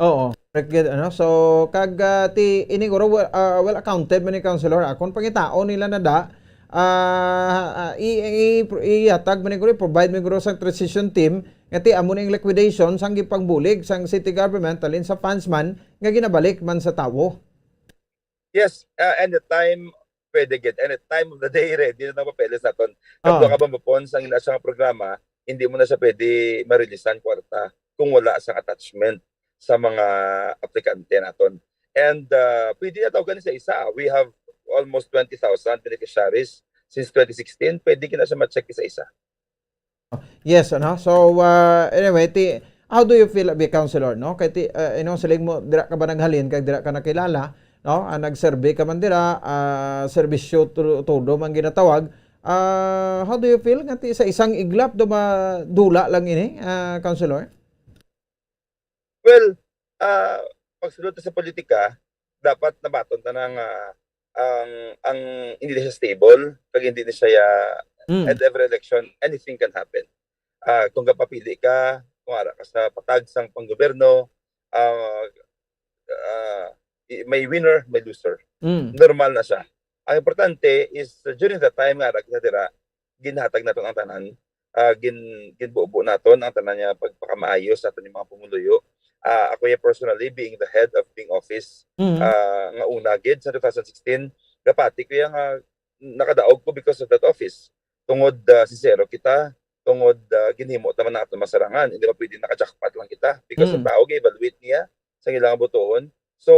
Oo, correct gid, ano. So, kag ah, ti ini guro well, ah, well accounted man ni, Councilor, ah, kung pangitaon nila na da, ah, ah, i, i, ihatag man ni guro, provide man guro sang transition team nga ti amo ning liquidation sang gipangbulig sang city government, halin sa funds man nga ginabalik man sa tawo. Yes, uh, anytime pwede gid. Any time of the day, ready na ang papeles naton. Ah. Kapag ka mapon sang ina siya nga programa, hindi mo na siya pwede marilisan kwarta kung wala sang attachment sa mga aplikante naton. And uh, pwede na tawgan sa isa. We have almost twenty thousand beneficiaries since twenty sixteen. Pwede gid na siya ma-check isa-isa. Yes, ano? So, ah, anyway, ti, how do you feel, abi, Councilor, no? Kay ti, ah, you know, siling mo, dira ka ba naghalin, kag dira ka nakilala, no? Ah, nagserbi ka man dira, ah, serbisyo tu-, todo man ginatawag. Ah, how do you feel nga ti sa isang iglap do madula lang ini, ah, Councilor? Well, ah, pagsulod ta sa politika, dapat nabaton ta na nga ang, ang hindi na siya stable, kag hindi na siya ya-, Mm. at every election, anything can happen. Ah, kung gapapili ka, kung ara ka sa patag sang panggobyerno, ah, ah, i-, may winner, may loser. Mm. Normal na siya. Ang importante is, uh, during the time nga ara kita dira, ginhatag naton ang tanan, ah, gin-, ginbubo naton ang tanan niya pagpakamaayo sa aton mga pumuluyo. Ah, ako ya personally, being the head of Bing Office, Mm. ah, nga una gid sa two thousand sixteen, gapati ko ya nga nakadaog ko because of that office. Tungod, ah, sincero kita, tungod, ah, ginhimo ta man naton masarangan. Hindi ba pwede naka-jackpot lang kita? Because ang Mm. tao, ga-evaluate niya sa ilang butuon. So,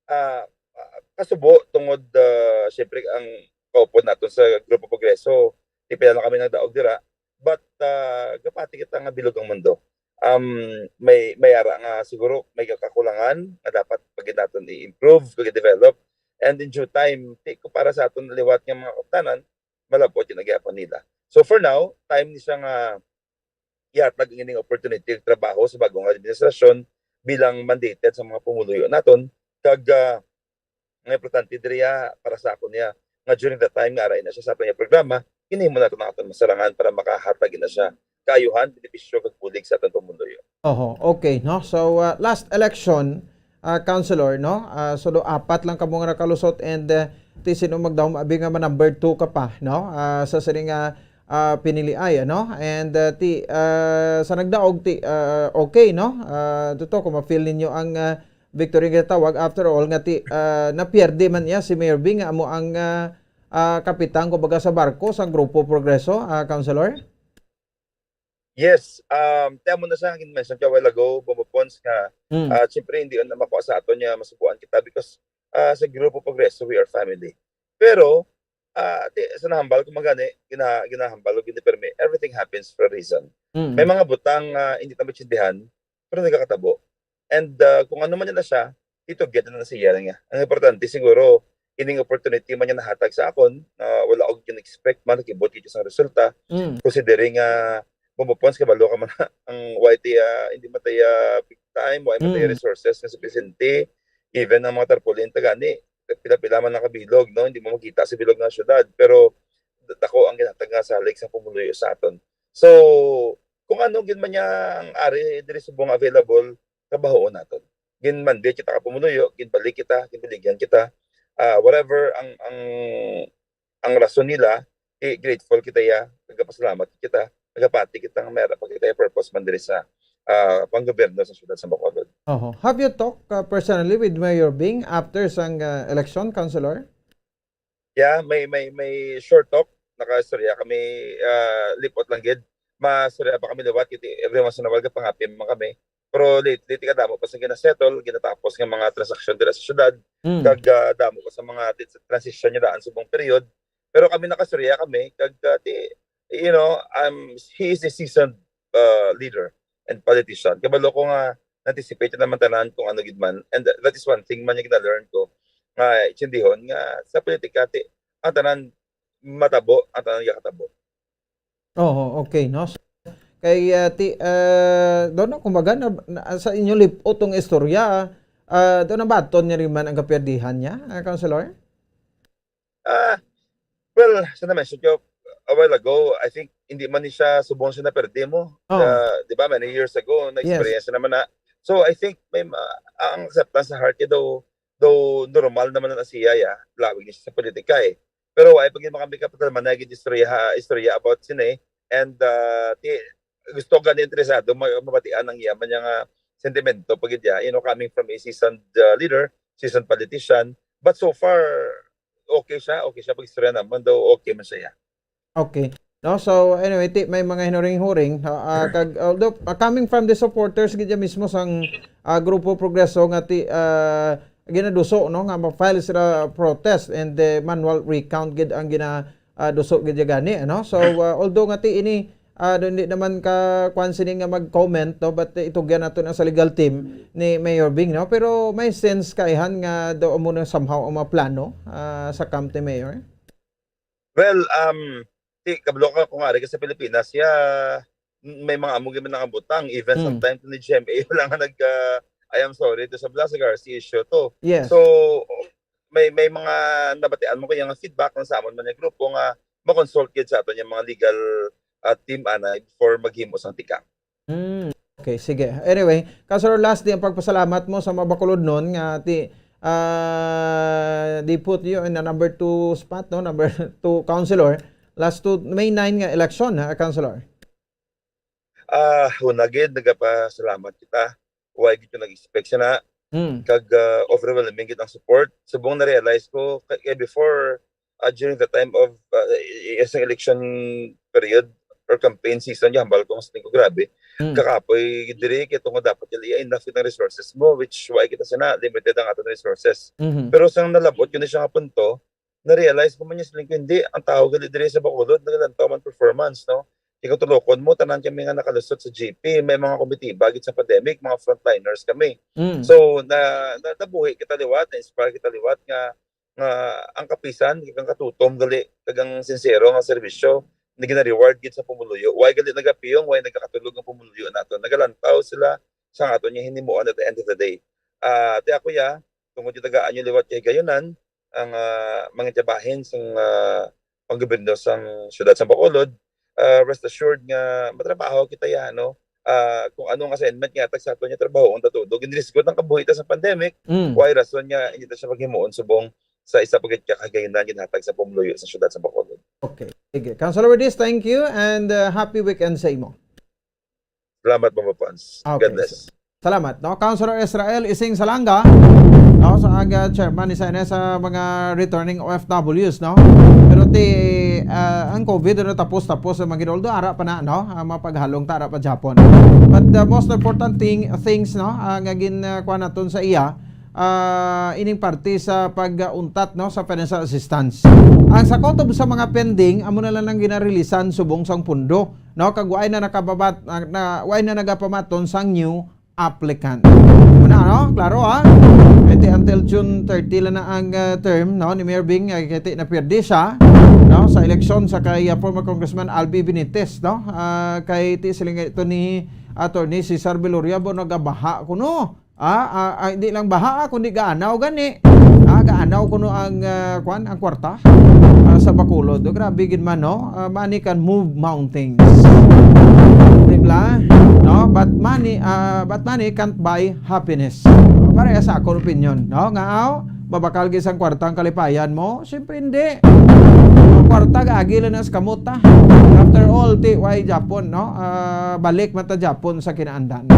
ah, ah, kasubo, tungod, ah, syempre, ang kaupod naton sa Grupo Progreso, di pa lang kami nagdaog dira. But, ah, gapati kita nga bilog ang mundo. Um, may, may ara nga siguro may kakulangan nga dapat pa gid naton i-improve, kag i-develop. And in due time, ti ko para sa aton liwat nga mga kauptanan, malabot yung nagyapon nila. So for now, time ni siya nga ihatag ang ining opportunity ug trabaho sa bagong administrasyon bilang mandated sa mga pumuluyo naton. Kag, ah, ang importante diri, ah, para sa ako niya, nga during the time nga ara na siya sa aton nga programa, ginhimo naton ang aton masarangan para makahatag na siya kaayuhan, benepisyo, kag bulig sa aton pumuluyo. Oho, okay, no? So, ah, last election, ah, Councilor, no? Ah, so, do apat lang kamo nga nakalusot and, ah, ti sino magdahom abi nga ma-number two ka pa, no? Ah, sa sini nga, ah, piniliay, ano? And, ah, ti, ah, sa nagdaog, ti, ah, okay, no? Ah, tuto, kung ma-feel ninyo ang, ah, victory nga tawag, after all, nga ti, ah, napierde man niya si Mayor Bing, nga amo ang, ah, ah, kapitan, kumbaga, sa barko sang Grupo Progreso, ah, Councilor? Yes, um, ti amo na siya ang mention ka a while ago, Bombo Pons, nga, Mm. ah, siyempre, hindi na makuha sa aton nga masubuan kita because, ah, sa Grupo Progreso, we are family. Pero, ah, ti, sa nahambal, kung magani, gina-, ginahambal o ginipermi, everything happens for a reason. Mm. May mga butang nga hindi ta maintindihan, pero nagakatabo. And, ah, kung ano man na siya, itugyan na siya niya. Ang importante siguro, ining opportunity man niya nahatag sa akon, na wala ko gin-expect man, nakibot gid sang resulta. Mm. Considering nga, Bombo Pons, kabalo ka man, ang wala tay, ah, hindi man tay, ah, big time, wala man tay Mm. resources nga supisente. Even ang mga tarpaulin ta gani, pila-pila man lang ka bilog, no? Hindi mo makita sa bilog nga syudad, pero dako ang ginhatag nga salig sa pumuluyo sa aton. So, kung ano gid man niya ang ari diri subong available, trabahoon naton. Gin-mandate kita ka pumuluyo, ginbalik kita, ginbuligan kita. Ah, whatever ang, ang, ang rason nila, eh, grateful kita ya, nagapasalamat kita, nagapati kita nga may ara pa kita ya purpose man diri sa, ah, panggobyerno sa siyudad sa Bacolod. Oho. Have you talked, uh, personally with Mayor Bing after sang, uh, election, Councilor? Yeah, may, may, may short talk. Nakaistorya kami, ah, lipot lang gid. Mastorya pa kami liwat, kay every once in a while, kapangapi man kami. Pero lately, ti kadamo pa sang ginasettle, ginatapos nga mga transaksyon dira sa syudad, Mm. kag, ah, damo pa sa mga ti-, transition nga daan subong period. Pero kami nakastorya kami, kag, ah, ti, you know, um, he is a seasoned, ah, leader and politician. Kabalo ko nga na-anticipate naman tanan kung ano gid man. And that is one thing man yung gina-learn ko, nga intindihon nga sa politika, ti, ang tanan matabo, ang tanan yakatabo. Oo, okay, no? So, kay, ah, ti, ah, doon na, kumbaga, na, na, sa inyo lip-, utong istorya, ah, doon na baton niya rin man ang kapiyerdihan niya, ah, Councilor? Ah, well, sa na-mention ko a while ago, I think hindi man ni siya subong siya na perde mo. Oh. Ah, di ba, many years ago, Yes. na-experience naman na. So, I think may ma-, ang acceptance sa heart niya daw, daw normal naman na siya, ya, lawig niya sa politika eh. Pero wala pa gid makami ka patalman na gid istorya, istorya about sini. And, ah, ti, gusto gani interesado ma-, mabatian ang iya man niya nga sentimento pa gid ya, you know, coming from a seasoned, ah, leader, seasoned politician. But so far, okay siya, okay siya pag-istorya naman daw, okay man siya. Okay. No, so anyway, ti, may mga hinuring-huring, no, ah, kag, although, ah, coming from the supporters gid ya mismo sang, ah, Grupo Progreso nga ti, ah, ginaduso, no, nga ma-file sila protest and the manual recount gid ang gina, ah, duso gid ya gani, ano? So, ah, although nga ti ini, ah, hindi naman ka kuan sini nga mag-comment, no, but itugyan nato na sa legal team ni Mayor Bing, no? Pero may sense kaihan nga daw amo na somehow ang mga plano, ah, sa camp ni Mayor? Well, um, ti, kabalo ka kung ari ka sa Pilipinas, ya, may mga amo gyud man nakabutang, even Mm. sometimes ni G M A wala nga nag, ah, "I am sorry" to sa Blas Garcia issue to. Yes. So, may, may mga nabatian mo kaya nga feedback ng sa amon man nga grupo nga ma-consult gid sa aton yung mga legal, ah, team anay before maghimo sang tikang. Hmm, okay, sige. Anyway, Councilor, last di ang pagpasalamat mo sa mga Bacolodnon nga ti, ah, they put you in a number two spot, no? Number two councilor. Last to May nine nga election, ha, Councilor? Ah, una gid, nagapasalamat kita. Wala gid ko nag-expect sana. Hmm. Kag, ah, overwhelming gid ang support. Subong na-realize ko, kay, kay before, ah, during the time of, ah, i-, i-, isang election period or campaign season, ya, hambal ko, mas ko, grabe. Hmm. Kakapoy diri, kay tungod dapat dili enough itong resources mo, which why kita sana limited ang aton resources. Mhm. Pero sang nalabot ko ni siya nga punto, na-realize ko man niya siling ko, hindi, ang tao gali diri sa Bacolod, nagalantaw man performance, no? Kay kung tulokon mo, tanan kami nga nakalusot sa G P, may mga komitiba gid sa pandemic, mga frontliners kami. Mm. So, na, na, nabuhi kita liwat, na-inspire kita liwat nga, nga ang kapisan, kag ang katutom gali, kag ang sincero nga serbisyo, na gina-reward gid sa pumuluyo. Why gali nagapiyong, why nagakatulog ang pumuluyo nato? Nagalantaw sila sa aton nga hinimuan at the end of the day. Ah, ti ako ya, tungod yung tagaan yung liwat kay gayunan, ang, ah, mga tiyabahin sang, ah, panggobyerno sang siyudad sang Bacolod, ah, rest assured nga matrabaho kita ya, no? Ah, kung anong assignment nga hatag sa aton, nga trabaho ang tatudo. Ginrisgot ang kabuhi ta sa pandemic, Mm. why rason nga hindi ta siya paghimuon subong sa isa pa gid ka kagayonan ginhatag sa pumuluyo sa siyudad sa Bacolod. Okay. Sige. Councilor Widies, thank you and, uh, happy weekend sa imo. Salamat, Papa Pons. Okay, God bless. Salamat, no? Councilor Israel Ising Salanga, no, sa aga chairman ni sa, sa mga returning O F Ws, no? Pero ti, ah, ang COVID, ano, tapos-tapos ang mga ginoldo, ara pa na, no? Ang mga paghalong ta, ara pa Japon. But the most important thing, things, no, ah, nga gin, ah, kuha naton sa iya, ah, ining parte sa pag-untat, no, sa financial assistance. Ang sa kutob sa mga pending, amo na lang ang ginarilisan subong sang pundo, no, kag waay na nakababat-, na, na, waay na nagapamaton sang new applicant. Muna, no? Klaro, ha? Kay ti until June thirty lang na ang, ah, term, no, ni Mayor Bing, ay kay ti napirdi siya, no, sa eleksyon sa kay, ah, former Congressman Albi Benitez, no? Ah, kay ti siling ito ni Attorney Cesar Viloria, bo, nagabaha kuno. Ah, ah, ah, hindi lang baha, ah, kundi gaanaw gani. Ah, gaanaw kuno ang, ah, kwan, ang kwarta, ah, sa Bacolod. Oh, grabe gid man, no? Ah, money can move mountains. Di ba? No? But money, ah, but money can't buy happiness. Pareha sa akong opinion, no? Nga, aw, mabakal gid sang kwarta ang kalipayan mo? Siyempre, hindi. Ang kwarta, gaagi lang na sa kamot, ah. After all, ti, why Japon, no? Ah, balik man ta Japon sa kinaandan.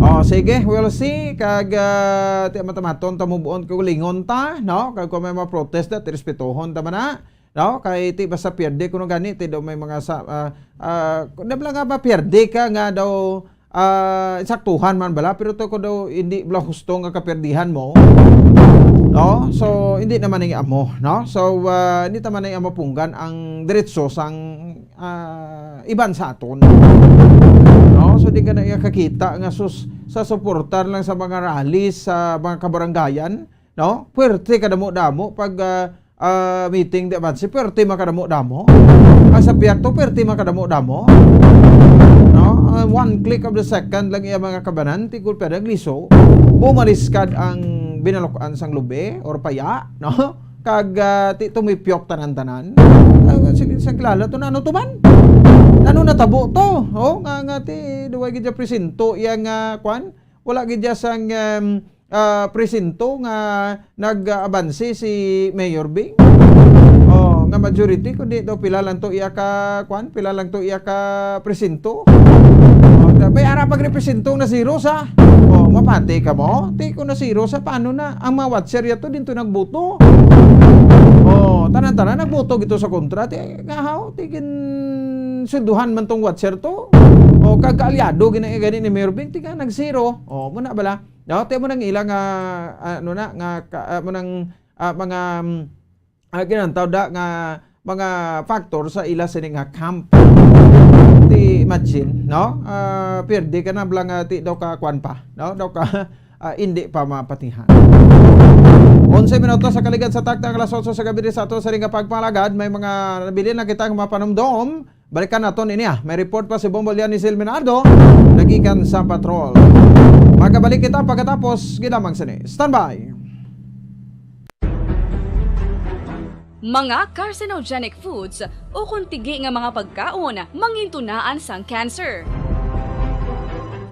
Oh, sige. Sige, we'll see. Kag, ah, ti matamaton ta, move on, kag lingon ta, no? Kag kung may mga protest na, ti respetuhon ta man na, no? Kay ti basta pierde kuno gani, ti daw may mga sa, ah, ah, kung na bala nga mapierde ka nga daw, ah, insaktuhan man bala, pero to ko daw hindi bala husto nga kapierdihan mo, no? So, hindi naman ang amo, no? So, ah, hindi naman ang amo punggan ang diretso sang ah, iban sa aton. No? So, di ka na iya kakita nga sus-, sa suportar lang sa mga rally sa mga kabarangayan, no? Puwerte kadamo-damo pag, ah, ah, meeting di avanse, puwerte makadamo-damo. Ang sa Piakto, puwerte makadamo-damo. No? Ah, one click of the second lang iya mga kabanan, tigul pa nagliso. Bumaliskad ang binalukan sang lubi or paya, no? Kag, ah, ti tumipyok tanan-tanan. Ah, sige, sang kilala to, na ano to man? Ano natabo to? Oh, nga, nga ti, duway gid siya presinto, iya nga, kwan? Wala gid siya sang, em, ah, presinto nga nag-abansi si Mayor Bing. Oh, nga majority, kundi daw pila lang to iya ka, kwan? Pila lang to iya ka presinto? Oh, da-, may ara pag represento na zero sa. Oh, mapati ka mo? Ti ko na zero sa, paano na? Ang mga watcher yato din to nagboto. Oh, tanan-tanan nagboto gito sa kontra. Ti, nga haw, ti gin-, swelduhan man tong watcher to. Oh, kag kaalyado gina-, gani ni Mayor Bing, ti ka nag-zero. Oh, muna bala. No, ti mo nang ila nga, ano na, nga, ka-, ah, mo nang, ah, mga, mm, ah, ginantaw da nga mga factor sa ila sini nga camp. Ti imagine, no? Ah, pierde ka na bala nga ti daw ka kwan pa, no? Daw ka, ah, hindi pa mapatihan. Onse minutos sa kaligad sa takna, alas otso sa gabi sa ato sa ring nga pagpalagad, may mga nabilin na kita nga mapanumdom. Balikan naton ini, ah. May report pa si Bombo Lian ni Sil Minardo, nagikan sa patrol. Magabalik kita pagkatapos gid lamang sini. Standby. Mga carcinogenic foods ukon tigi nga mga pagkaon mangintunaan sang cancer.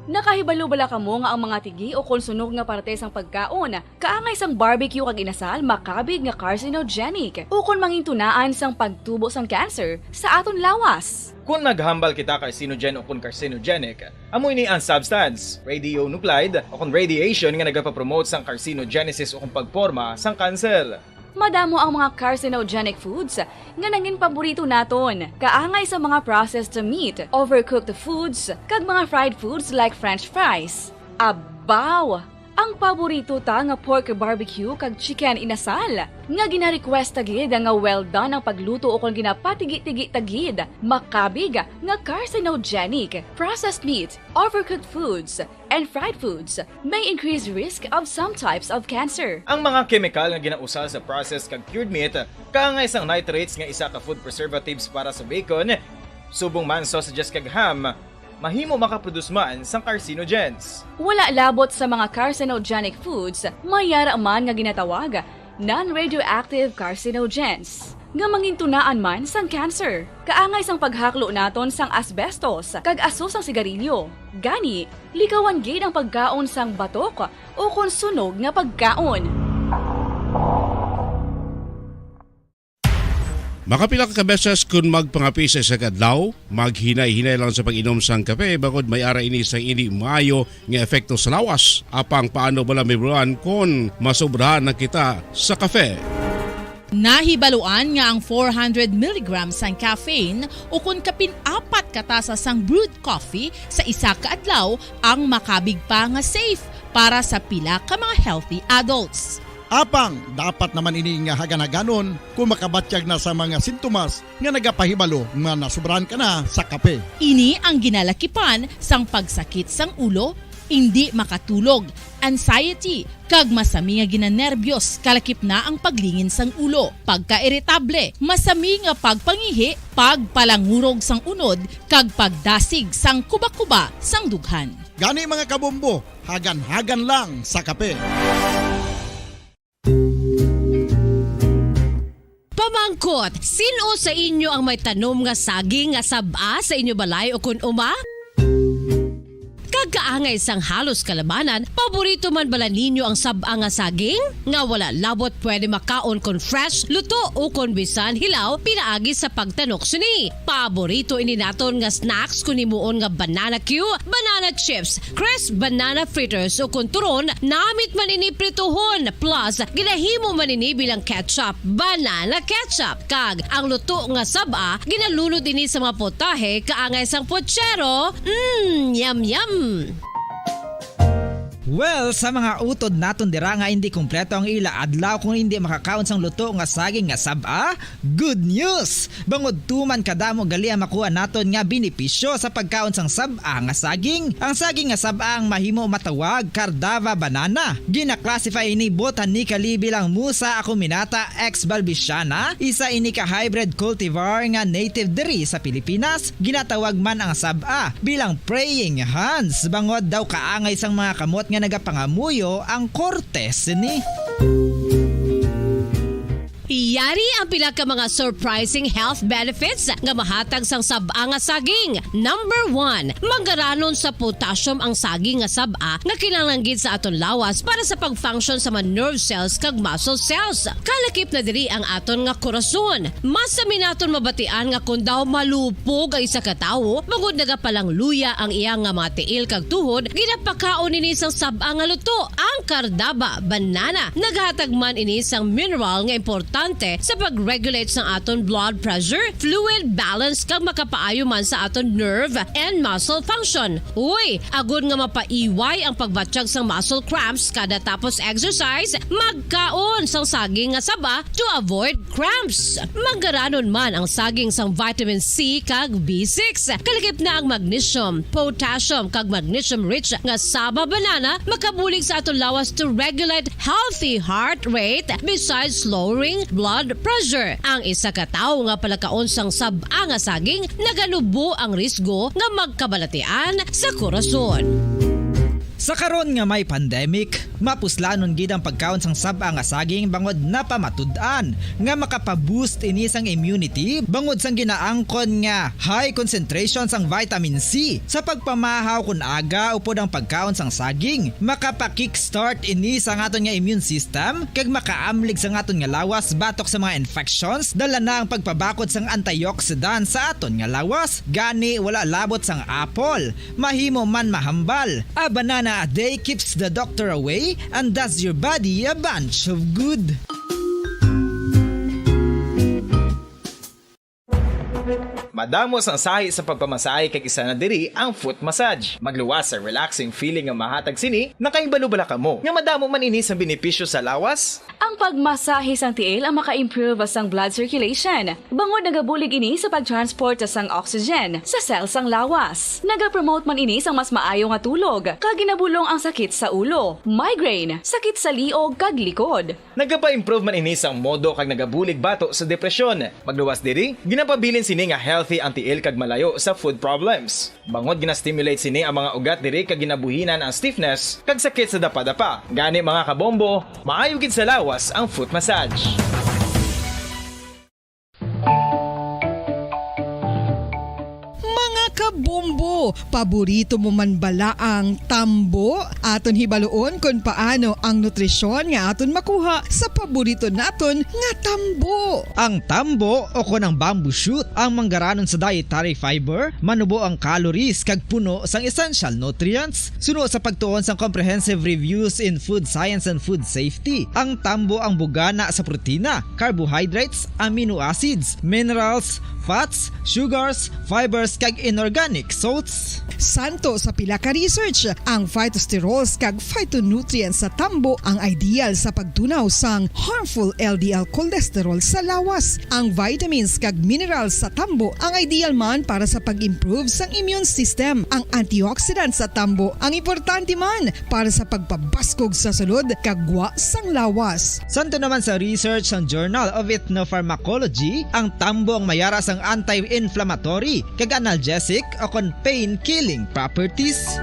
Nakahibalo bala kamo nga ang mga tigi ukon sunog nga parte sang pagkaon, kaangay sang barbecue kag inasal, makabig nga carcinogenic ukon mangintunaan sang pagtubo sang cancer sa aton lawas? Kon maghambal kita carcinogen ukon carcinogenic, amo ini ang substance, radionuclide ukon radiation nga nagapapromote sang carcinogenesis ukon pagporma sang cancer. Madamo ang mga carcinogenic foods nga nangin paborito naton, kaangay sa mga processed meat, overcooked foods, kag mga fried foods like French fries. Abaw! Ang paborito ta nga pork barbecue kag chicken inasal, nga gina-request ta gid nga well done ang pagluto ukon ginapatigi-tigi ta gid, makabig nga carcinogenic. Processed meat, overcooked foods, and fried foods may increase risk of some types of cancer. Ang mga kemikal nga ginausal sa processed kag cured meat, kaangay sang nitrates nga isa ka food preservatives para sa bacon, subong man sausages kag ham, mahimo makaproduce man sang carcinogens. Wala labot sa mga carcinogenic foods, may yara man nga ginatawag non-radioactive carcinogens, nga mangintunaan man sang cancer. Kaangay sang paghaklo naton sang asbestos kag aso sang sigarilyo. Gani, likawan gid ang pagkaon sang batok ukon sunog nga pagkaon. Makapila ka beses kon magpangape sa isa ka adlaw, maghinay-hinay lang sa pag-inom sang kape, bangod may ara ini sang indi maayo nga epekto sa lawas. Apang paano bala mahibaluan kon masobrahan na kita sa kape? Nahibaluan nga ang four hundred milligrams sang caffeine ukon kapin apat ka tasa sang brewed coffee sa isa ka adlaw ang makabig pa nga safe para sa pila ka mga healthy adults. Apang dapat naman ini nga hagan-haganon kung makabatyag na sa mga sintomas nga nagapahibalo nga nasobrahan ka na sa kape. Ini ang ginalakipan sang pagsakit sang ulo, indi makatulog, anxiety, kag masami nga ginanerbyos, kalakip na ang paglingin sang ulo, pagkairitable, masami nga pagpangihi, pagpalangurog sang unod, kag pagdasig sang kuba-kuba sang dughan. Gani, mga kabombo, hagan-hagan lang sa kape. Pamangkot, sin-o sa inyo ang may tanom nga saging nga sab-a sa inyo balay o kun uma? Pagkaangay sang halos kalabanan, paborito man bala ninyo ang sab-a nga saging? Nga wala labot pwede makaon kon fresh, luto, o kon bisan hilaw pinaagi sa pagtanok sini. Paborito ini naton nga snacks kon himuon nga banana cue, banana chips, crisp banana fritters, o kon turon, namit man ini prituhon, plus ginahimo man ini bilang ketchup, banana ketchup, kag ang luto nga sab-a ginalunod ini sa mga potahe kaangay sang pochero. Mm, yum, yum! Well, sa mga utod naton dira nga hindi kompleto ang ila adlaw kung hindi makakaon sang luto nga saging nga sab-a, good news! Bangod tuman kadamo gali ang makuha naton nga benepisyo sa pagkaon sang sab-a nga saging. Ang saging nga sab-a ang mahimo matawag Cardava banana. Gina-classify ini botanically bilang Musa acuminata ex balbisiana, isa ini ka hybrid cultivar nga native diri sa Pilipinas. Ginatawag man ang sab-a bilang praying hands, bangod daw kaangay sang mga kamot nga nagapangamuyo ang korte sini. Yari ang pila ka mga surprising health benefits nga mahatag sang sab-a nga saging. Number one, manggaranon sa potassium ang saging nga sab-a nga kinahanglan gid sa aton lawas para sa pag-function sa mga nerve cells kag muscle cells. Kalakip na diri ang aton nga korason. Mas sami naton mabatian nga kon daw malupog ang isa ka tawo, bangod nagapalangluya ang iya nga mga tiil kag tuhod, ginapakaon ini sang sab-a nga luto, ang Cardava banana. Naghatag man ini sang mineral nga importante sa pag-regulate sang aton blood pressure, fluid balance, kag makapaayo man sa aton nerve and muscle function. Uy, agod nga mapaiway ang pagbatyag sang muscle cramps kada tapos exercise, magkaon sang saging nga saba to avoid cramps. Manggaranon man ang saging sang vitamin C kag B six. Kalakip na ang magnesium, potassium, kag magnesium-rich nga saba banana makabulig sa aton lawas to regulate healthy heart rate besides lowering blood pressure. Ang isa ka tawo nga palakaon sang sab-a nga saging naganubo ang risgo nga magkabalatian sa korason. Sa karon nga may pandemic, mapuslanon gid ang pagkaon sang sab-a nga saging bangod napamatud-an nga makapaboost ini sang immunity bangod sang ginaangkon nga high concentration sang vitamin C sa pagpamahaw kon aga upod ang pagkaon sang saging. Makapa-kickstart ini sa aton nga immune system kag makaamlig sa aton nga lawas batok sa mga infections, dala na ang pagpabakod sang antioxidant sa aton nga lawas. Gani, wala labot sang apple, mahimo man mahambal. A banana a day keeps the doctor away and does your body a bunch of good. Madamo sang sahi sa pagpamasahe kag isa na diri ang foot massage. Magluwas sa relaxing feeling nga mahatag sini. Nakahibalo bala kamo nga madamo man ini sa benepisyo sa lawas? Ang pagmasahe sang tiil ang maka-improve sang blood circulation, bangod nagabulig ini sa pag-transport sang oxygen sa cell sang lawas. Nagapromote man ini sang mas maayo nga tulog, kag ginabulong ang sakit sa ulo, migraine, sakit sa liog, kag likod. Nagapa-improve man ini sang modo kag nagabulig bato sa depresyon. Magluwas diri, ginapabilin sini nga healthy ang tiil kag malayo sa food problems. Bangod gina-stimulate sini ang mga ugat diri kag ginabuhinan ang stiffness kag sakit sa dapadapa. Gani, mga kabombo, maayo gid sa lawas ang foot massage. Mga kabombo, paborito mo man bala ang tambo? Aton hibaluon kon paano ang nutrisyon nga aton makuha sa paborito naton nga tambo. Ang tambo o kon ang bamboo shoot ang manggaranon sa dietary fiber, manubo ang calories kag puno sang essential nutrients. Suno sa pagtuon sang Comprehensive Reviews in Food Science and Food Safety, ang tambo ang bugana sa protina, carbohydrates, amino acids, minerals, fats, sugars, fibers, kag inorganic salts. Santo sa pila ka research, ang phytosterols kag phytonutrients sa tambo ang ideal sa pagtunaw sang harmful L D L cholesterol sa lawas. Ang vitamins kag minerals sa tambo ang ideal man para sa pag-improve sang immune system. Ang antioxidants sa tambo ang importante man para sa pagpabaskog sa sulod kag gwa sang lawas. Santo naman sa research sang Journal of Ethnopharmacology, ang tambo ang mayara sang anti-inflammatory kag analgesic o kon pain-killing properties.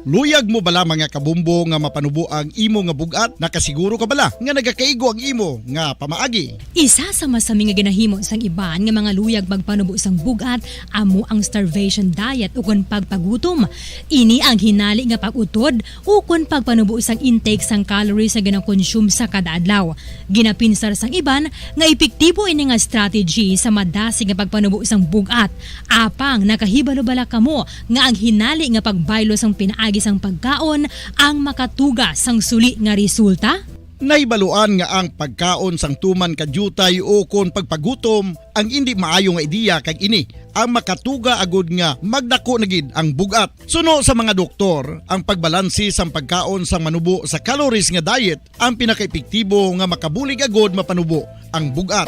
Luyag mo bala, mga kabombo, nga mapanubo ang imo nga bug-at? Nakasiguro ka bala nga nagakaigo ang imo nga pamaagi? Isa sa masami nga ginahimo sang iban nga mga luyag magpanubo sang bug-at amo ang starvation diet ukon pagpagutom. Ini ang hinali nga pag-utod ukon pagpanubo sang intake sang calories nga ginakonsume sa kada adlaw. Ginapinsar sang iban nga epektibo ini nga strategy sa madasig nga pagpanubo sang bug-at. Apang nakahibalo bala kamo nga ang hinali nga pagbaylo sang pinaagi sang pagkaon ang makatuga sang suli nga resulta? Nahibaluan nga ang pagkaon sang tuman ka diutay ukon pagpagutom ang indi maayo nga ideya, kag ini ang makatuga agud nga magdako na gid ang bug-at. Suno sa mga doktor, ang pagbalanse sang pagkaon sang manubo sa calories nga diet ang pinakaepektibo nga makabulig agud mapanubo ang bug-at.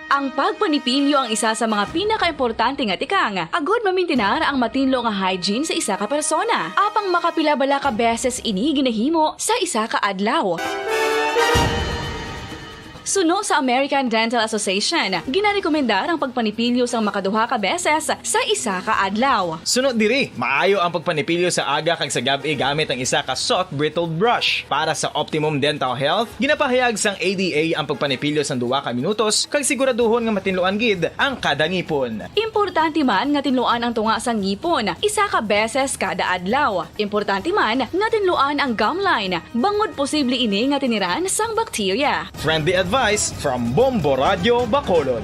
Ang pagpanipilyo ang isa sa mga pinakaimportante nga tikang agud mamintinar ang matinlo nga hygiene sa isa ka persona. Apang makapila bala ka beses ini ginahimo sa isa ka adlaw? Suno sa American Dental Association, ginarekomendar ang pagpanipilyo sang makaduha ka beses sa isa ka adlaw. Suno diri, maayo ang pagpanipilyo sa aga kag sa gab-i gamit ang isa ka soft bristled brush. Para sa optimum dental health, ginapahayag sang A D A ang pagpanipilyo sang duha ka minutos kag siguraduhon nga matinluan gid ang kada ngipon. Importante man nga tinluan ang tunga sang ngipon isa ka beses kada adlaw. Importante man nga tinluan ang gum line, bangod posible ini nga tiniran sang bakterya. Friendly advice from Bombo Radyo Bacolod.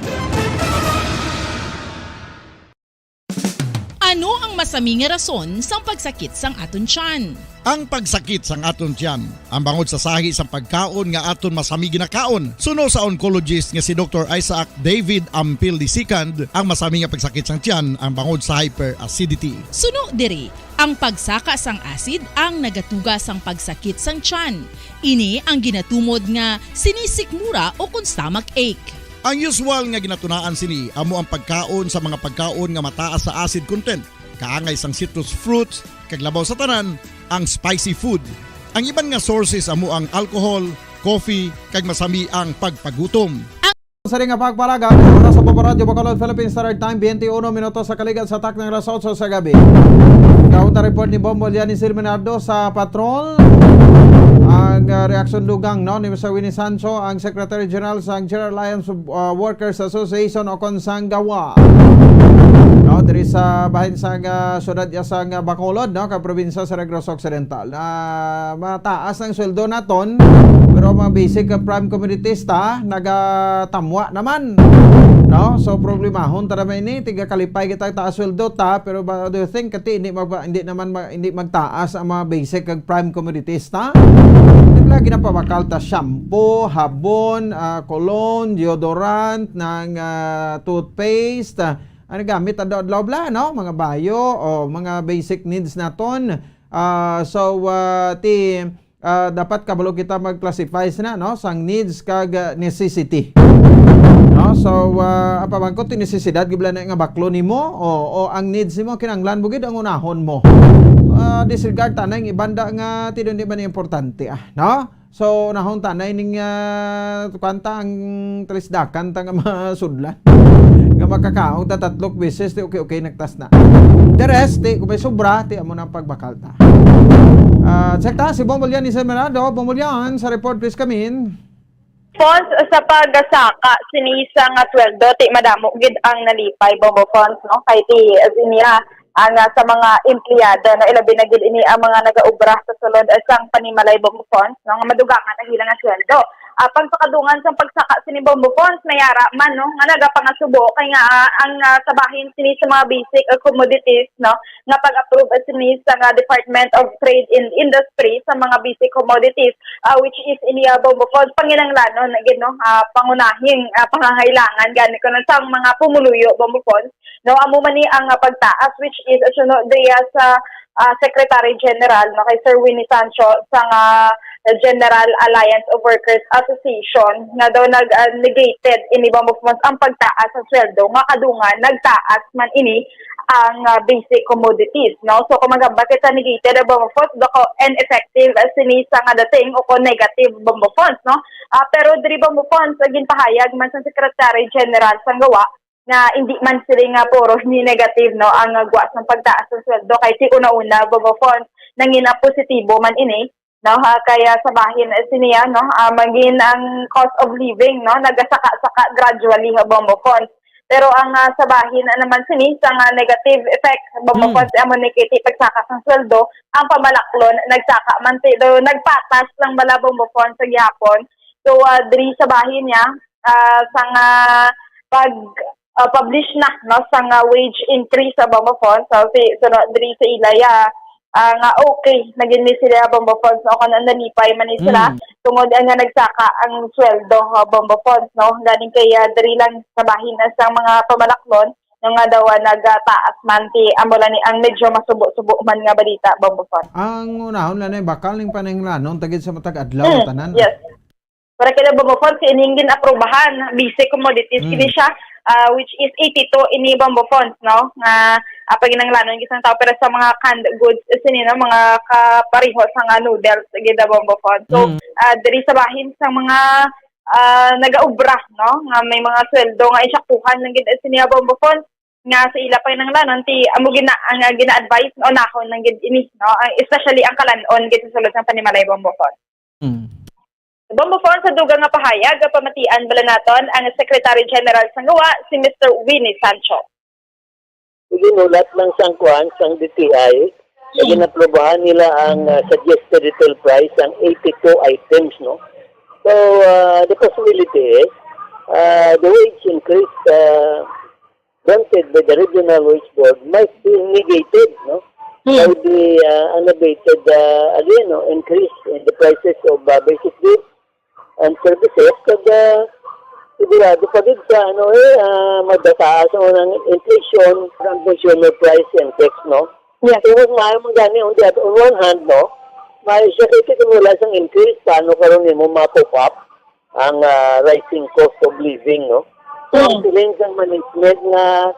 Ano ang masami nga rason sang pagsakit sang aton tiyan? Ang pagsakit sang aton tiyan ang bangod sa sahi sang pagkaon nga aton masami ginakaon. Suno sa oncologist nga si Doktor Isaac David Ampil the second, ang masami nga pagsakit sang tiyan ang bangod sa hyperacidity. Suno diri, ang pagsaka sang acid ang nagatuga sang pagsakit sang tiyan. Ini ang ginatumod nga sinisikmura o kon stomach ache. Ang usual nga ginatunaan sini amo ang pagkaon sa mga pagkaon nga mataas sa acid content, kaangay sang citrus fruits, kag labaw sa tanan, ang spicy food. Ang iban nga sources amo ang alcohol, coffee, kag masami ang pagpagutom. Sa ring nga pagpalaga, oras sa Bombo Radyo Bacolod, Philippine Standard Time, twenty-one minutos sa kaligat sa takna nga alas otso sa gabi. Kaunta report ni Bombo Liani Silminardo sa patrol. Ang, ah, reaksyon dugang, no, ni Mister Winnie Sancho, ang Secretary General sa General Alliance of, ah, Workers Association o kon sang GAWA. No, diri sa bahin sa, ah, syudad ya sa, ah, Bacolod, no, ka probinsya sa Negros Occidental. Na mataas ang sweldo naton, pero ang mga basic, ah, prime commodities ta, nagatamwa naman. No? So, problemahon ta naman ini, tigakalipay kita taas sweldo ta, pero ba, do you think kati hindi magpa-, hindi naman ma-, hindi magtaas ang mga basic kag prime commodities ta? Di ba ginapabakal ta shampoo, habon, ah, cologne, deodorant, ng, ah, toothpaste, ah, ang gamit adlaw-adlaw bala, no? Mga bayo o mga basic needs naton. Ah, so, ah, ti, ah, dapat kabalo kita mag-classify sina, no, sang needs kag, ah, necessity. No? So, ah, apa bang ko ti necesidad gid bala na nga baklo nimo o, o ang needs nimo kinahanglan mo gid ang unahon mo. Ah, disregard ta na yung ibanda nga ti di man importante, ah, no? So, unahon ta na ining, ah, kuwan ta, ang talisdakan ta nga mga sudlan. Nga makakaon ta tatlok beses, ti okay-okay nagtas na. The rest, ti kung may sobra, ti amo na ang pagbakal ta. Ah, check ta, si Bombo Lian Isemerado. Bombo Lian, sa report, please come in. Fons, sa pagsaka sini sa nga sweldo, ti madamo gid ang nalipay, Bombo Fons, no? Kay ti, ah, niya, ang, ah, sa mga empleyado, no, ilabi na gid ini ang mga nagaobra sa sulod, ah, sang panimalay, Bombo Fons, no, nga madugangan ang ila nga sweldo. Apang sa kadungan sang pagsaka sini, Bombo Fons, may ara man, no, nga nagapangasubo kay nga, ah, ang, ah, sa bahin sini sa mga basic, ah, commodities, no, nga pag-approve, ah, sini sa nga Department of Trade and Industry sa mga basic commodities, ah, which is ini, ah, Bombo Fons, panginahanglanon na gid, no, ah, pangunahing, ah, pangangailangan gani kuno sang mga pumuluyo, Bombo Fons, no, amo man ni ang, ah, pagtaas, which is, ah, suno diya sa, ah, Secretary General, no, kay Sir Winnie Sancho sa nga General Alliance of Workers Association, nga daw nag, ah, negated ini, Bombo Fons, ang pagtaas sa sweldo, nga kadungan nagtaas man ini ang, ah, basic commodities, no? So, kung magambal kita negated ang Bombo Fons, dako and effective, ah, sini sa nga dating o kung negative, Bombo Fons, no? Ah, pero diri, Bombo Fons, ah, ginpahayag man sa Secretary General sang GAWA, nga hindi man sila nga puro ni negative, no, ang gwa sang pagtaas ng sweldo, kay si una-una, Bombo Fons, nangin ang positibo man ini, no, ha, kaya sa bahin, eh, siniya, no, ah, magin ang cost of living, no, nagasaka-saka gradually, ha, Bombo Fons. Pero ang, ah, sa bahin, ah, naman sini, sa nga negative effect, Bombo Fons, amo ni kiti pagsaka sang sweldo, ang pamalaklon, nagsaka man ti, do, nagpatas lang bala, Bombo Fons, sa gihapon. So, ah, diri sa bahin niya, ah, sa nga pag, ah, publish na, no, sa nga wage increase sa Bombo Fons. So, si, so, no, diri sa ilaya, ah, nga okay, nagin ni sila Bombo Fons, no, kung nalipay man ni sila, tungod nga nagsaka ang sweldo, ah, Bombo Fons, no, galing kay, ah, diri lang sa bahin na sa mga pamalaklon, no, nga daw, ah, nagataas man ti, amo lang ni ang medyo masubo-subo man nga balita, Bombo Fons. Ang unahon lang na bakal ning paninglanon tagid sa matag adlaw, mm, tanan. Yes. Para kay Bombo Fons, ining gin-aprobahan, basic commodities, mm, kini siya, ah, which is eighty-two ini Bombo Fons, no? Nga, ah, panginahanglanon gid sang tao, pero sa mga canned goods, eh, sini, no, mga kapareho sa nga noodles, gid, ah, Bombo Fons. So, mm, ah, diri sa bahin sa mga, ah, nagaobra, no, nga may mga sweldo nga insaktuhan lang gid, eh, sini, ah, Bombo Fons, nga sa ila panginahanglanon, ti amo gina-, ang, ah, gina-advise nga unahon lang gid ini, no? Ah, especially ang kalan-on gid sa sulod sang panimalay, Bombo Fons. Mm. Bombo Fons, sa dugang nga pahayag, pamatian bala naton ang Secretary General sang gawa, si Mister Winnie Sancho. Ginulat lang sang kuan, sang D T I, nga, mm, ginaprobahan nila ang, ah, suggested retail price sang eighty-two items, no? So, ah, the possibility is, ah, the wage increase, ah, granted by the Regional Wage Board might be negated, no? Hmm. By the, uh, unabated, uh, again, no, increase in the prices of, uh, basic goods and services, kag, uh, sigurado pa gid sa, ano, eh, uh, madataas ang unang inflation, ang consumer price index, no? Yes. So, mas maayo man gani, on the other, on one hand, no, maayo siya kay kita wala sang increase, paano karon nimo ma-cope up ang, ah, rising cost of living, no? So, ang, mm, feeling sang management nga,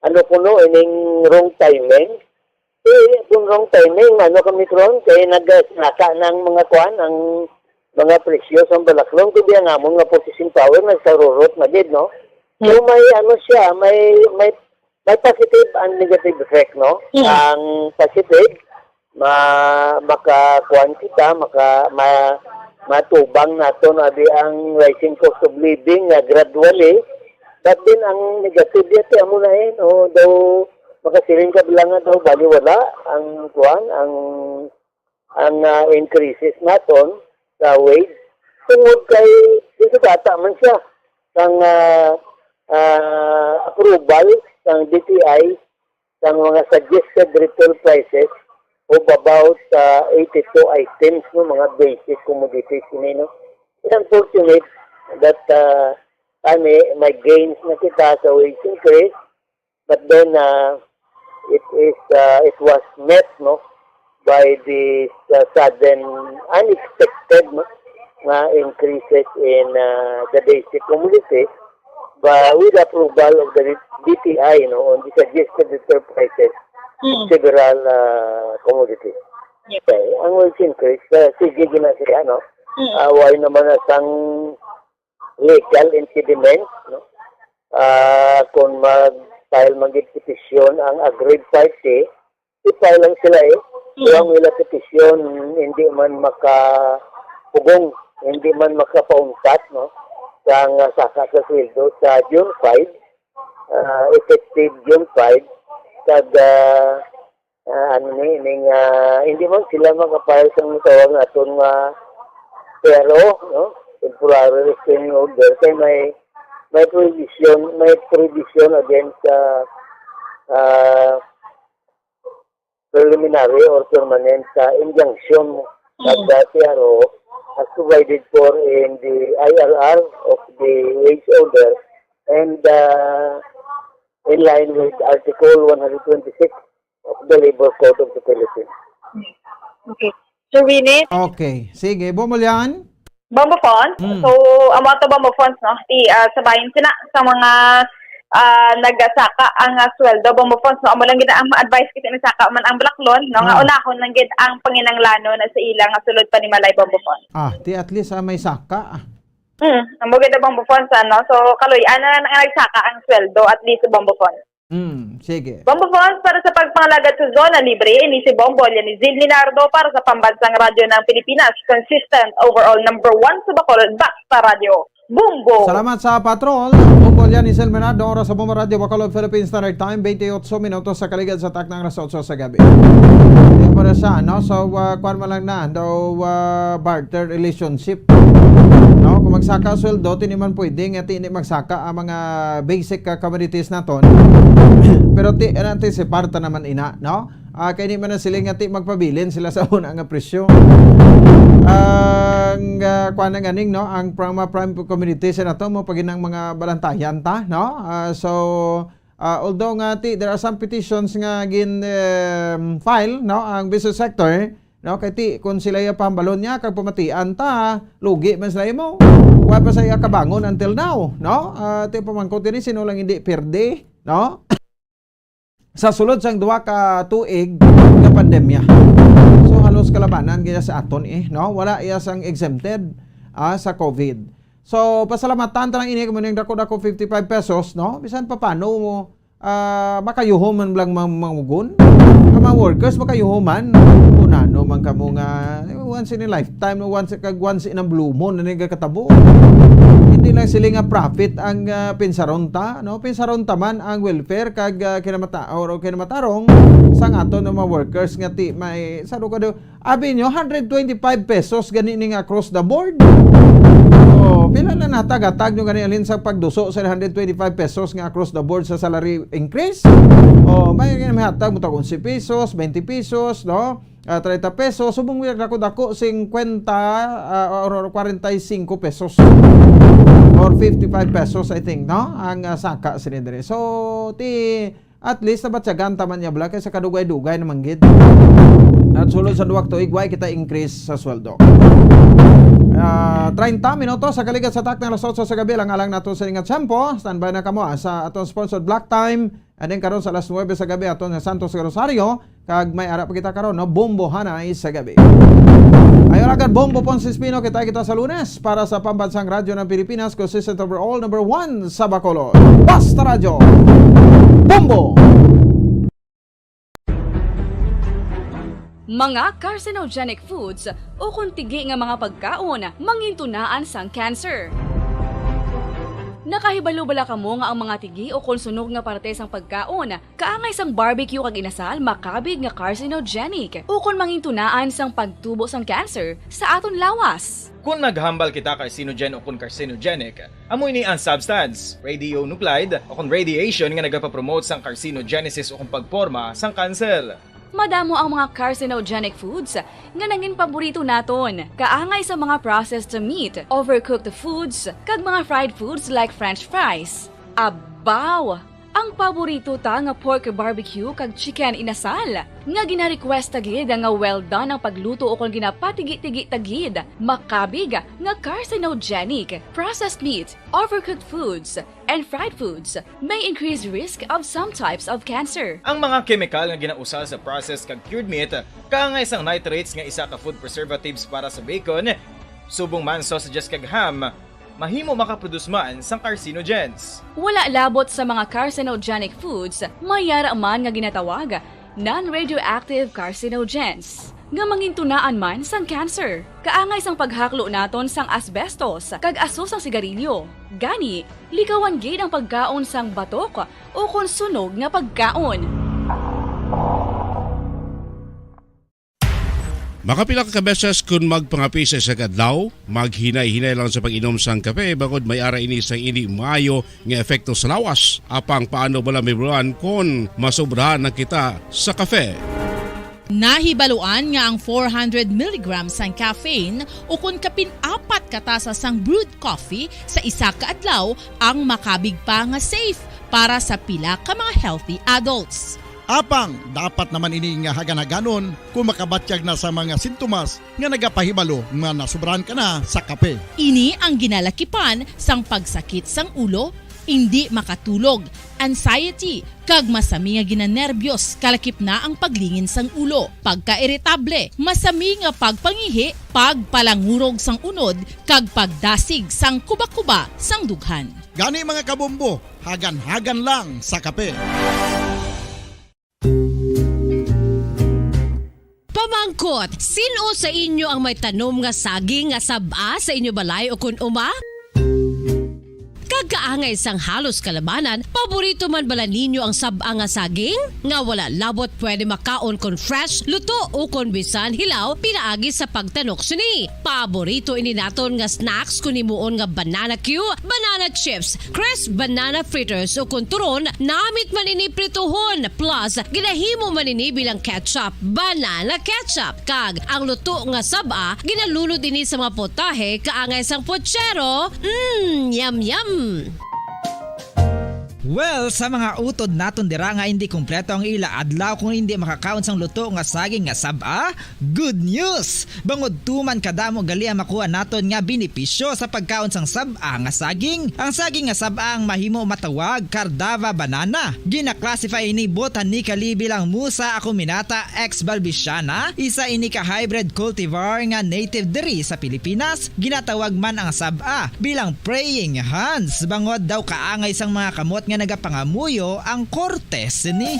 ano kuno, ining wrong timing. Eh, kung wrong timing, ano kami karon? Kay nagsinaka na ang mga kuan, ang mga presyo sa balaklon, kundi ang amon nga purchasing power nagsarurot na gid, no? So, mm, may ano siya, may, may may positive and negative effect, no? Mm. Ang positive, ma-, makakuan kita, maka-, ma-, matubang naton abi ang rising cost of living nga gradually. But then, ang negative yati, amo na eh, no? Daw, makasiling ka lang nga daw, baliwala ang kuan, ang ang, ah, increases naton sa wage tungod kay gisugata man siya sang, ah, ah, approval sang D T I sang mga suggested retail prices of about, ah, eighty-two items, no, mga basic commodities ini, no. It's unfortunate that, ah, kami may gains na kita sa wage increase, but then, uh, it is, uh, it was met, no, by the, uh, sudden, unexpected, no, nga increases in, uh, the basic commodity, but with approval of the D T I, no, on the suggested retail prices of, mm, several, uh, commodities. Yes. Okay, ang wage increase, uh, sige gina siya, no? Mm. Uh, why naman na sang legal impediment, no? Ah, kung mag-file man gid petisyon ang aggrieved party, i-file lang sila eh. Mm. Pero ang ila petisyon, hindi man makapugong, hindi man makapauntat, no? Sa nga saka sa sweldo sa June five, ah, effective June five, kag, ah, ah, ano ni, ning, ah, hindi man sila makapayag sa mga tawag naton nga P R O, no? Temporary restraining order, kay may, may provision, may provision against, ah, ah, preliminary or permanent, ah, injunction, mm, at the P R O as provided for in the I R R of the wage order and, ah, in line with Article one hundred twenty-six of the Labor Code of the Philippines. Okay. Sir Winnie? Okay. Sige, Bombo Lian? Bombo Fons? Mm. So, amo ato Bombo Fons, no? Ti, ah, sa bahin sina, sa mga, ah, nagasaka ang, ah, sweldo, Bombo Fons, no? Amo lang gid ang advice kita ni saka man ang balaklon, no? Nga, ah, unahon lang gid ang panginahanglanon na sa ila nga sulod panimalay, Bombo Fons. Ah, ti at least, ah, may saka, ah. Hmm, amo gid ang Bombo Fonts, ano? So, kaluy-an na lang nga nagsaka ang sweldo, at least sa Bombo Fonts. Hmm, sige. Bombo Fonts, para sa pagpangalagad sa zona libre, ini si Bombo Lianizil Linardo para sa Pambansang Radyo ng Pilipinas, consistent, overall number one sa Bacolod, Basta Radyo. Bombo! Salamat sa patrol. Bombo Lianizil Linardo, oras sa Bombo Radyo, Bacolod, Philippines Standard Time, twenty-eight minutos sa kaligad sa taknang alas otso sa gabi. Kaya para sa, ano, so, uh, kuwan mo lang na, daw, uh, barter relationship. No? Kung magsaka sweldo, ti ni man pwede nga ti ni magsaka ang mga basic, uh, commodities naton. Pero ti, ano, ti si parta naman ina, no? Ah, kay ni man na sila nga ti magpabilin sila sa una nga presyo. Ang, ah, kuwan na ganing, no? Ang prima prime commodities nato mo pag inang mga balantayan ta, no? Ah, so, Ah, although nga ti, there are some petitions nga gin, em, file, no, ang business sector, no, kay ti, kung sila yung pambalon niya, kag pamatian ta, lugi man sila mo. Wa pa sa iya kabangon until now, no? Ah, ti pamangkot diri, sino lang hindi perde, no? Sa sulod sang duha ka tuig nga pandemya. So, halos kalabanan gaya sa aton, eh, no? Wala iya sang exempted, ah, sa COVID. So, pasalamatan ta lang ini, kamo ning dako-dako, fifty-five pesos, no? Bisan pa paano mo, ah, makayuhom man lang mang-, mangugon. Ang mga workers, makayuhom man. Kung ano man kamo nga, once in a lifetime, once, kag once in a blue moon, na nagkakatabo. Hindi lang sila nga profit ang, ah, pinsaron ta, no? Pinsaron ta man ang welfare kag, ah, kinamata-, or kinamatarong sang aton nga mga workers nga ti may, sa lugar do, abi nyo, hundred twenty-five pesos gani ni nga across the board. Oh, pila na natag-atag nyo gani alin sa pagduso sa hundred twenty-five pesos nga across the board sa salary increase? Oh, may, may hatag mo tag onse pesos, twenty pesos, no? Ah, treinta pesos, subong mo dako-dako, cincuenta, ah, or, or cuarenta y cinco pesos. Or fifty-five pesos, I think, no? Ang, ah, saka sini diri. So, ti, at least, nabatyagan ta man niya, bala, kaysa kadugay-dugay naman gid. At sulod sa duwag tuig, way kita increase sa sweldo. Ah, treinta minutos sa kaligat sa takna alas otso sa gabi, lang alang nato sa ingat tiyempo. Standby na kamo, ah, sa atong sponsored block time. And then karon sa alas nuebe sa gabi, aton sa Santos Rosario, kag may ara pa kita karon, no? Bombohanay sa gabi. Ayo agad, Bombo Ponce Espino, kita kita sa Lunes para sa Pambansang Radyo ng Pilipinas, consistent overall, number one sa Bacolod. Basta Radyo. Bombo! Mga carcinogenic foods ukon tigi nga mga pagkaon mangintunaan sang cancer. Nakahibalo bala kamo nga ang mga tigi ukon sunog nga parte sang pagkaon, kaangay sang barbecue kag inasal, makabig nga carcinogenic ukon mangintunaan sang pagtubo sang cancer sa aton lawas? Kon maghambal kita carcinogen ukon carcinogenic, amo ini ang substance, radionuclide, ukon radiation nga nagapapromote sang carcinogenesis ukon pagporma sang cancer. Madamo ang mga carcinogenic foods nga nangin paborito naton, kaangay sa mga processed meat, overcooked foods, kag mga fried foods like French fries. Abaw! Ang paborito ta nga pork barbecue kag chicken inasal, nga gina-request ta gid nga well done ang pagluto ukon ginapatigi-tigi ta gid, makabig nga carcinogenic. Processed meat, overcooked foods, and fried foods may increase risk of some types of cancer. Ang mga kemikal nga ginausal sa processed kag cured meat, kaangay sang nitrates nga isa ka food preservatives para sa bacon, subong man sausages kag ham, mahimo makaproduce man sang carcinogens. Wala labot sa mga carcinogenic foods, may yara man nga ginatawag non-radioactive carcinogens, nga mangintunaan man sang cancer. Kaangay sang paghaklo naton sang asbestos kag aso sang sigarilyo. Gani, likawan gid ang pagkaon sang batok ukon sunog nga pagkaon. Makapila ka beses kon magpangape sa isa ka adlaw, maghinay-hinay lang sa pag-inom sang kape, bangod may ara ini sang indi maayo nga epekto sa lawas. Apang paano bala mahibaluan kon masobrahan na kita sa kape? Nahibaluan nga ang four hundred milligrams sang caffeine ukon kapin apat ka tasa sang brewed coffee sa isa ka adlaw ang makabig pa nga safe para sa pila ka mga healthy adults. Apang dapat naman ini nga hagan-haganon kon makabatyag na sa mga sintomas nga nagapahibalo nga nasobrahan ka na sa kape. Ini ang ginalakipan sang pagsakit sang ulo, indi makatulog, anxiety, kag masami nga ginanerbyos, kalakip na ang paglingin sang ulo, pagkairitable, masami nga pagpangihi, pagpalangurog sang unod, kag pagdasig sang kubakuba sang dughan. Gani, mga kabombo, hagan-hagan lang sa kape. Pamangkot, sin-o sa inyo ang may tanom nga saging nga sab-a sa inyo balay ukon uma? Kag kaangay sang halos kalabanan, paborito man bala ninyo ang sab-a nga saging? Nga wala labot pwede makaon kon fresh, luto, ukon bisan hilaw pinaagi sa pagtanok sini. Paborito ini naton nga snacks kon himuon nga banana cue, banana chips, crisp banana fritters, ukon turon, namit man ini prituhon, plus ginahimo man ini bilang ketchup, banana ketchup, kag ang luto nga sab-a ginalunod ini sa mga potahe kaangay sang puchero. Mm, yum, yum! Well, sa mga utod naton dira nga indi kompleto ang ila adlaw kung indi makakaon sang luto nga saging nga sab-a, good news! Bangod tuman kadamo gali ang makuha naton nga benepisyo sa pagkaon sang sab-a nga saging. Ang saging nga sab-a ang mahimo matawag Cardava banana. Gina-classify ini botanically bilang Musa acuminata ex balbisiana, isa ini ka hybrid cultivar nga native diri sa Pilipinas. Ginatawag man ang sab-a bilang praying hands, bangod daw kaangay sang mga kamot nga nagapangamuyo ang korte sini.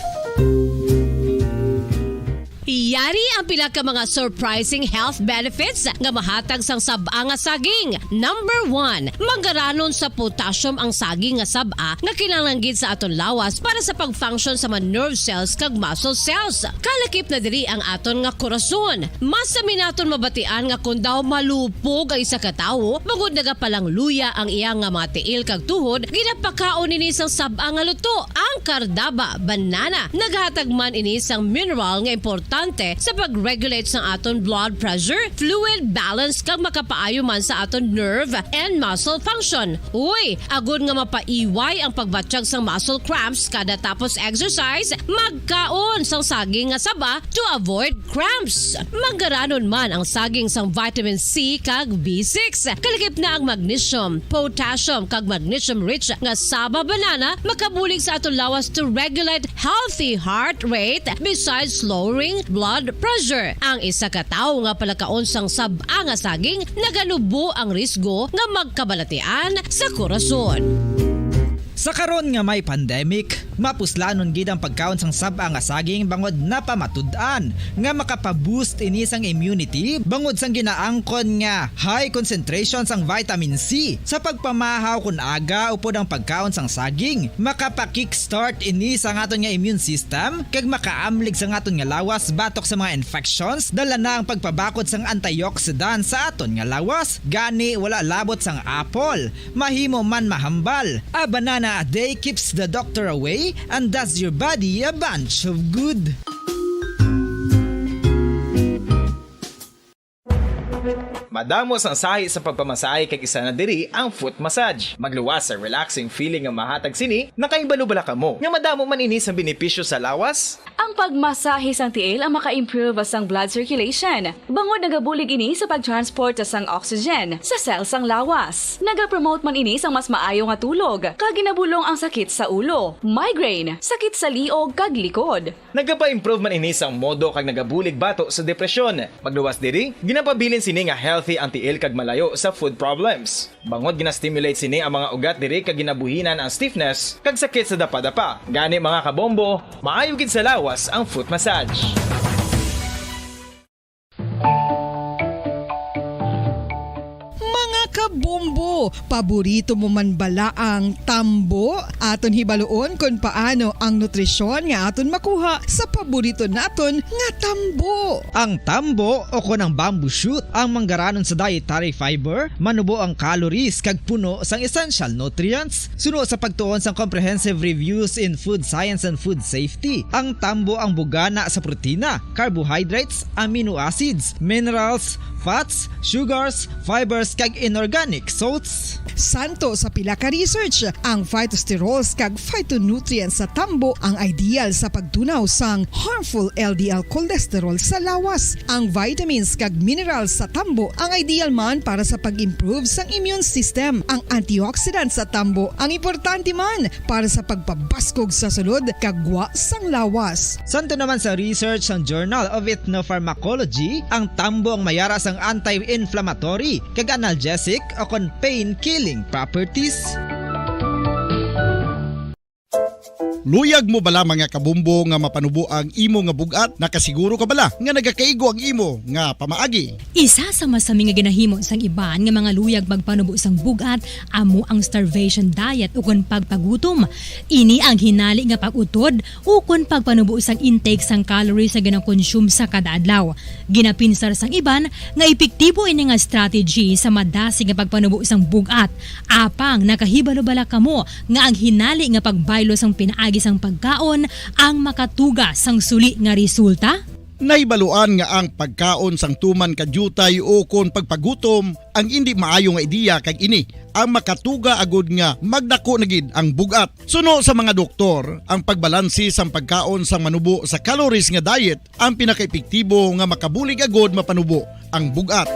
Yari ang pila ka mga surprising health benefits nga mahatag sang sab-a nga saging. Number one, manggaranon sa potassium ang saging nga sab-a nga kinahanglan gid sa aton lawas para sa pag-function sa mga nerve cells kag muscle cells. Kalakip na diri ang aton nga korason. Masami naton mabatian nga kon daw malupog ang isa ka tawo, bangod nagapalangluya ang iya nga mga tiil kag tuhod, ginapakaon ini sang sab-a nga luto, ang Cardava banana. Naghatag man ini sang mineral nga importante sa pag-regulate sang aton blood pressure, fluid balance, kag makapaayo man sa aton nerve and muscle function. Uy, agod nga mapaiway ang pagbatyag sang muscle cramps kada tapos exercise, magkaon sang saging nga saba to avoid cramps. Manggaranon man ang saging sang vitamin C kag B six. Kalakip na ang magnesium, potassium, kag magnesium-rich nga saba banana makabulig sa aton lawas to regulate healthy heart rate besides lowering blood pressure. Ang isa ka tawo nga palakaon sang sab-a nga saging naganubo ang risgo nga magkabalatian sa korason. Sa karon nga may pandemic, mapuslanon gid ang pagkaon sang sab-a nga saging bangod napamatud-an nga makapa-boost ini sang immunity bangod sang ginaangkon nga high concentration sang vitamin C. Sa pagpamahaw kon aga upod ang pagkaon sang saging, makapa-kickstart ini sa aton nga immune system kag makaamlig sa aton nga lawas batok sa mga infections, dala na ang pagpabakod sang antioxidant sa aton nga lawas. Gani, wala labot sang apple. Mahimo man mahambal. A banana a day keeps the doctor away and does your body a bunch of good. Madamo sang sahi sa pagpamasahe kag isa na diri ang foot massage. Magluwas sa relaxing feeling nga mahatag sini. Nakahibalo bala kamo nga madamo man ini sa benepisyo sa lawas? Ang pagmasahe sang tiil ang maka-improve sang blood circulation, bangod nagabulig ini sa pag-transport sang oxygen sa cell sang lawas. Nagapromote man ini sang mas maayo nga tulog, kag ginabulong ang sakit sa ulo, migraine, sakit sa liog, kag likod. Nagapa-improve man ini sang modo kag nagabulig bato sa depresyon. Magluwas diri, ginapabilin sini nga healthy ang tiil kag malayo sa food problems. Bangod gina-stimulate sini ang mga ugat diri kag ginabuhinan ang stiffness kag sakit sa dapadapa. Gani, mga kabombo, maayo gid sa lawas ang foot massage. Mga kabombo, paborito mo man bala ang tambo? Aton hibaluon kon paano ang nutrisyon nga aton makuha sa paborito naton nga tambo. Ang tambo, o kon ang bamboo shoot, ang manggaranon sa dietary fiber, manubo ang calories kag puno sang essential nutrients. Suno sa pagtuon sang Comprehensive Reviews in Food Science and Food Safety, ang tambo ang bugana sa protina, carbohydrates, amino acids, minerals, fats, sugars, fibers, kag inorganic salts Santo sa pila ka research, ang phytosterols kag phytonutrients sa tambo ang ideal sa pagtunaw sang harmful L D L cholesterol sa lawas. Ang vitamins kag minerals sa tambo ang ideal man para sa pag-improve sang immune system. Ang antioxidants sa tambo ang importante man para sa pagpabaskog sa sulod kag gwa sang lawas. Santo naman sa research sang Journal of Ethnopharmacology, ang tambo ang mayara sang anti-inflammatory kag analgesic o kon pain-killing properties. Luyag mo bala, mga kabombo, nga mapanubo ang imo nga bug-at? Nakasiguro ka bala nga nagakaigo ang imo nga pamaagi? Isa sa masami nga ginahimo sang iban nga mga luyag magpanubo sang bug-at amo ang starvation diet ukon pagpagutom. Ini ang hinali nga pag-utod ukon pagpanubo sang intake sang calories nga ginakonsume sa kada adlaw. Ginapinsar sang iban nga epektibo ini nga strategy sa madasig nga pagpanubo sang bug-at. Apang nakahibalo bala kamo nga ang hinali nga pagbaylo sang pinaagi sang pagkaon ang makatuga sang suli nga resulta? Nahibaluan nga ang pagkaon sang tuman ka diutay ukon pagpagutom ang indi maayo nga ideya, kag ini ang makatuga agud nga magdako na gid ang bug-at. Suno sa mga doktor, ang pagbalanse sang pagkaon sang manubo sa calories nga diet ang pinakaepektibo nga makabulig agud mapanubo ang bug-at.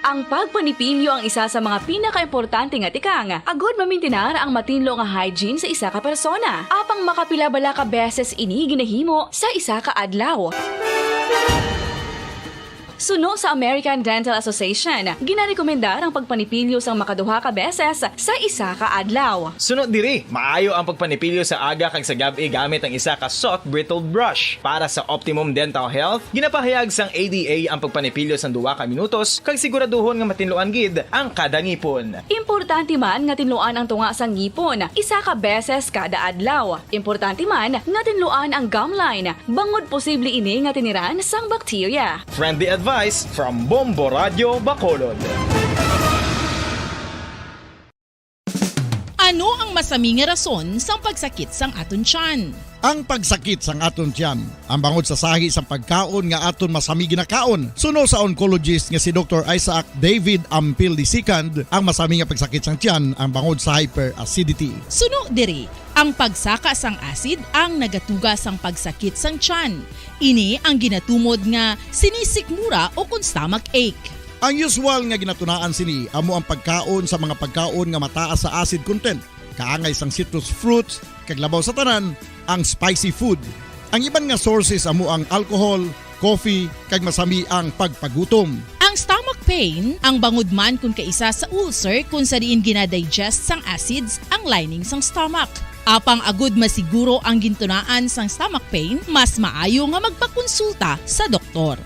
Ang pagpanipilyo ang isa sa mga pinakaimportante nga tikang agud mamintinar ang matinlo nga hygiene sa isa ka persona. Apang makapila bala ka beses ini ginahimo sa isa ka adlaw? Suno sa American Dental Association, ginarekomendar ang pagpanipilyo sang makaduha ka beses sa isa ka adlaw. Suno diri, maayo ang pagpanipilyo sa aga kag sa gab-i gamit ang isa ka soft bristled brush. Para sa optimum dental health, ginapahayag sang A D A ang pagpanipilyo sang duha ka minutos kag siguraduhon nga matinluan gid ang kada ngipon. Importante man nga tinluan ang tunga sang ngipon isa ka beses kada adlaw. Importante man nga tinluan ang gum line, bangod posible ini nga tiniran sang bakterya. Friendly advice from Bombo Radio Bacolod. Ano ang masami nga rason sang pagsakit sang aton tiyan? Ang pagsakit sang aton tiyan ang bangod sa sahi sang pagkaon nga aton masami ginakaon. Suno sa oncologist nga si Doktor Isaac David Ampil the second, ang masami nga pagsakit sang tiyan ang bangod sa hyperacidity. Suno diri, ang pagsaka sang acid ang nagatuga sang pagsakit sang tiyan. Ini ang ginatumod nga sinisikmura o kon stomach ache. Ang usual nga ginatunaan sini amo ang pagkaon sa mga pagkaon nga mataas sa acid content, kaangay sang citrus fruits, kag labaw sa tanan, ang spicy food. Ang iban nga sources amo ang alcohol, coffee, kag masami ang pagpagutom. Ang stomach pain ang bangod man kon kaisa sa ulcer, kon sa diin ginadigest sang acids ang lining sang stomach. Apang agud masiguro ang gintunaan sang stomach pain, mas maayo nga magpakonsulta sa doktor.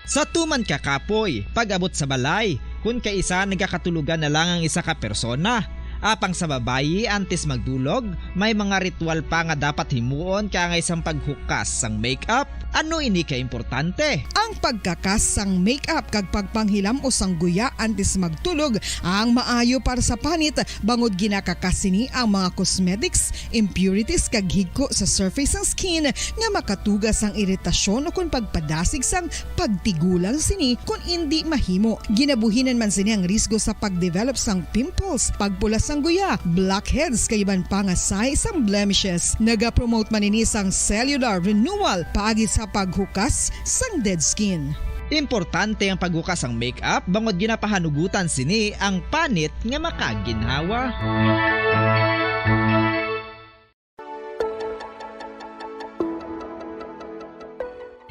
Sa tuman ka kapoy, pag-abot sa balay, kon kaisa nagakatulogan na lang ang isa ka persona. Apang sa babayi, antes magdulog, may mga ritual pa nga dapat himuon kaangay sang paghukas sang makeup. Ano ini ka importante? Ang pagkakas sang makeup kag pagpanghilam-os sang guya antes magtulog ang maayo para sa panit, bangod ginakakas sini ang mga cosmetics, impurities kag higko sa surface sang skin nga makatuga sang iritasyon ukon pagpadasig sang pagtigulang sini kon indi mahimo. Ginabuhinan man sini ang risgo sa pag-develop sang pimples, pagpula sang guya, blackheads, kag iban pa nga sahi sang blemishes. Nagapromote man ini sang cellular renewal paagi sa paghukas sang dead skin. Importante ang paghukas sang makeup bangod ginapahanugutan sini ang panit nga makaginhawa.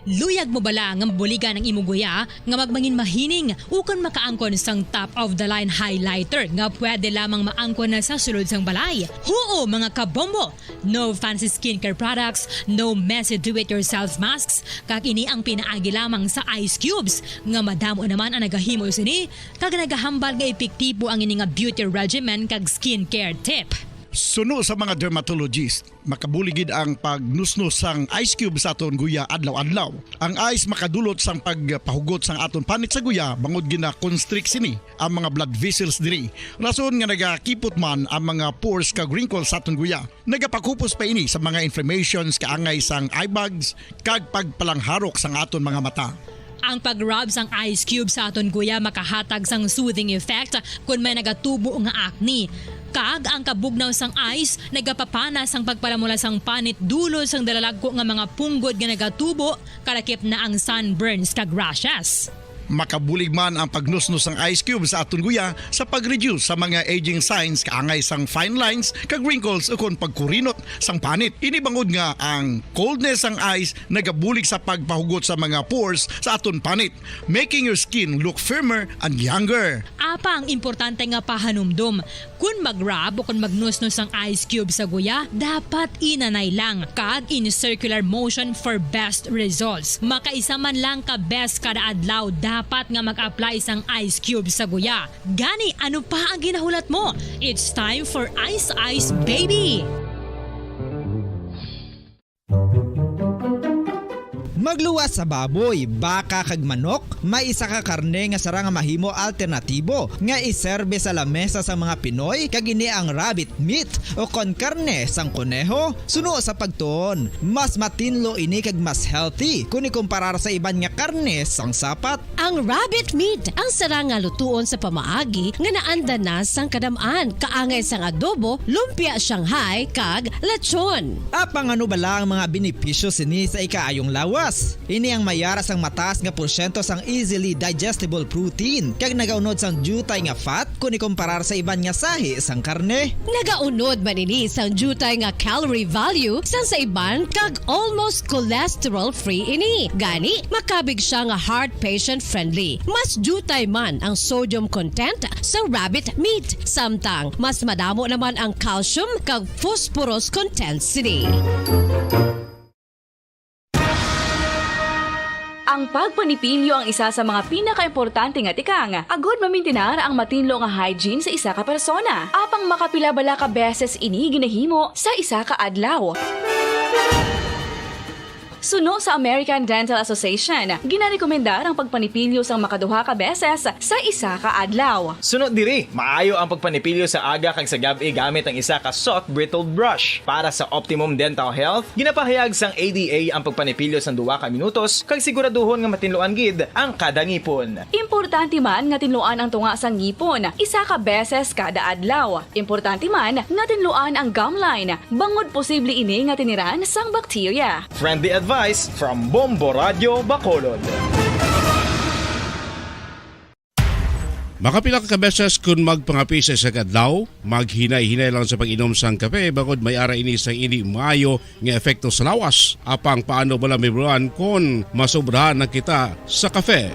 Luyag mo bala nga mabuligan ang imo guya nga magmangin mahining ukon makaangkon sang top-of-the-line highlighter nga pwede lamang maangkon na sa sulod sang balay? Huo, mga kabombo! No fancy skincare products, no messy do-it-yourself masks, kag ini ang pinaagi lamang sa ice cubes, nga madamo naman ang nagahimo sini, kag nagahambal nga epektibo ang ini nga beauty regimen kag skincare tip. Suno sa mga dermatologist, makabulig gid ang pagnusnos sang ice cube sa aton guya adlaw-adlaw. Ang ice makadulot sang pagpahugot sang aton panit sa guya bangod gina-constrict sini ang mga blood vessels diri. Rason nga nagakipot man ang mga pores kag wrinkles sa aton guya. Nagapakupos pa ini sa mga inflammations kaangay sang eye bags kag pagpalangharok sang aton mga mata. Ang pag-rub sang ice cube sa aton guya makahatag sang soothing effect kon may nagatubo nga acne. Kag ang kabugnaw sang ice nagapapana sang pagpalamula sang panit dulot sang dalalagko nga mga punggod nga nagatubo, kalakip na ang sunburns kag rashes. Makabulig man ang pagnusnos sang ice cube sa aton guya sa pag-reduce sa mga aging signs kaangay sang fine lines kag wrinkles ukon pagkurinot sang panit. Ini bangod nga ang coldness sang ice nagabulig sa pagpahugot sa mga pores sa aton panit, making your skin look firmer and younger. Apang importante nga pahanumdom, kon mag-rub o kon magnusnos sang ice cube sa guya, dapat inanay lang kag in circular motion for best results. Makaisa man lang ka beses kada adlaw dapat nga mag-apply sang ice cube sa guya. Gani, ano pa ang ginahulat mo? It's time for Ice Ice Baby! Magluwas sa baboy, baka kag manok, may isa ka karne nga sarang nga mahimo alternatibo nga iserbe sa lamesa sa mga Pinoy, kag ini ang rabbit meat o kon karne sang koneho. Suno sa pagtuon, mas matinlo ini kag mas healthy kon ikumparar sa iban nga karne sang sapat. Ang rabbit meat ang sarang nga lutuon sa pamaagi nga naanda na sang kadam-an, kaangay sang adobo, lumpia Shanghai, kag lechon. Apang ano bala ang mga benepisyo sini sa ikaayong lawas? Ini ang may ara sang mataas nga porsyento sang easily digestible protein, kag nagaunod sang diutay nga fat kon ikumparar sa iban nga sahi sang karne. Nagaunod man ini sang diutay nga calorie value sang sa iban, kag almost cholesterol-free ini. Gani, makabig sia nga heart patient-friendly. Mas diutay man ang sodium content sa rabbit meat, samtang mas madamo naman ang calcium kag phosphorus content sini. Ang pagpanipilyo ang isa sa mga pinakaimportante nga tikang agod mamintinar ang matinlo nga hygiene sa isa ka persona. Apang makapila bala ka beses ini ginahimo sa isa ka adlaw? Suno sa American Dental Association, ginarekomendar ang pagpanipilyo sang makaduha ka beses sa isa ka adlaw. Sunod diri, maayo ang pagpanipilyo sa aga kag sa gab-i gamit ang isa ka soft bristled brush. Para sa optimum dental health, ginapahayag sang A D A ang pagpanipilyo sang duha ka minutos kag siguraduhon nga matinluan gid ang kada ngipon. Importante man nga tinluan ang tunga sang ngipon isa ka beses kada adlaw. Importante man nga tinluan ang gum line, bangod posible ini nga tiniran sang bakterya. Friendly advice from Bombo Radyo Bacolod. Makapila ka beses kon magpangape sa isa ka adlaw, maghinay-hinay lang sa pag-inom sang kape, bangod may ara ini sang indi maayo nga epekto sa lawas. Apang paano bala mahibaluan kon masobrahan na kita sa kape?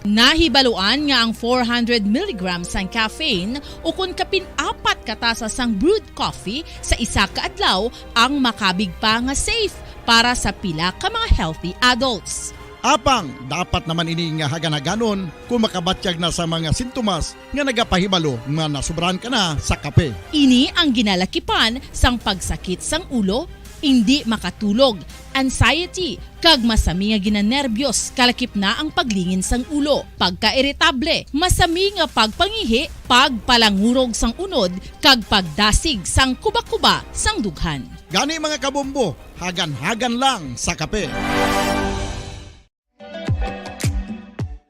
Nahibaluan nga ang four hundred milligrams sang caffeine, ukon kapin apat ka tasa sang brewed coffee sa isa ka adlaw, ang makabig pa nga safe para sa pila ka mga healthy adults. Apang dapat naman ini nga hagan-haganon kon makabatyag na sa mga sintomas nga nagapahibalo nga nasobrahan ka na sa kape. Ini ang ginalakipan sang pagsakit sang ulo, indi makatulog, anxiety, kag masami nga ginanerbiyos, kalakip na ang paglingin sang ulo, pagkairitable, masami nga pagpangihi, pagpalangurog sang unod, kag pagdasig sang kubakuba sang dughan. Gani, mga kabombo, hagan-hagan lang sa kape.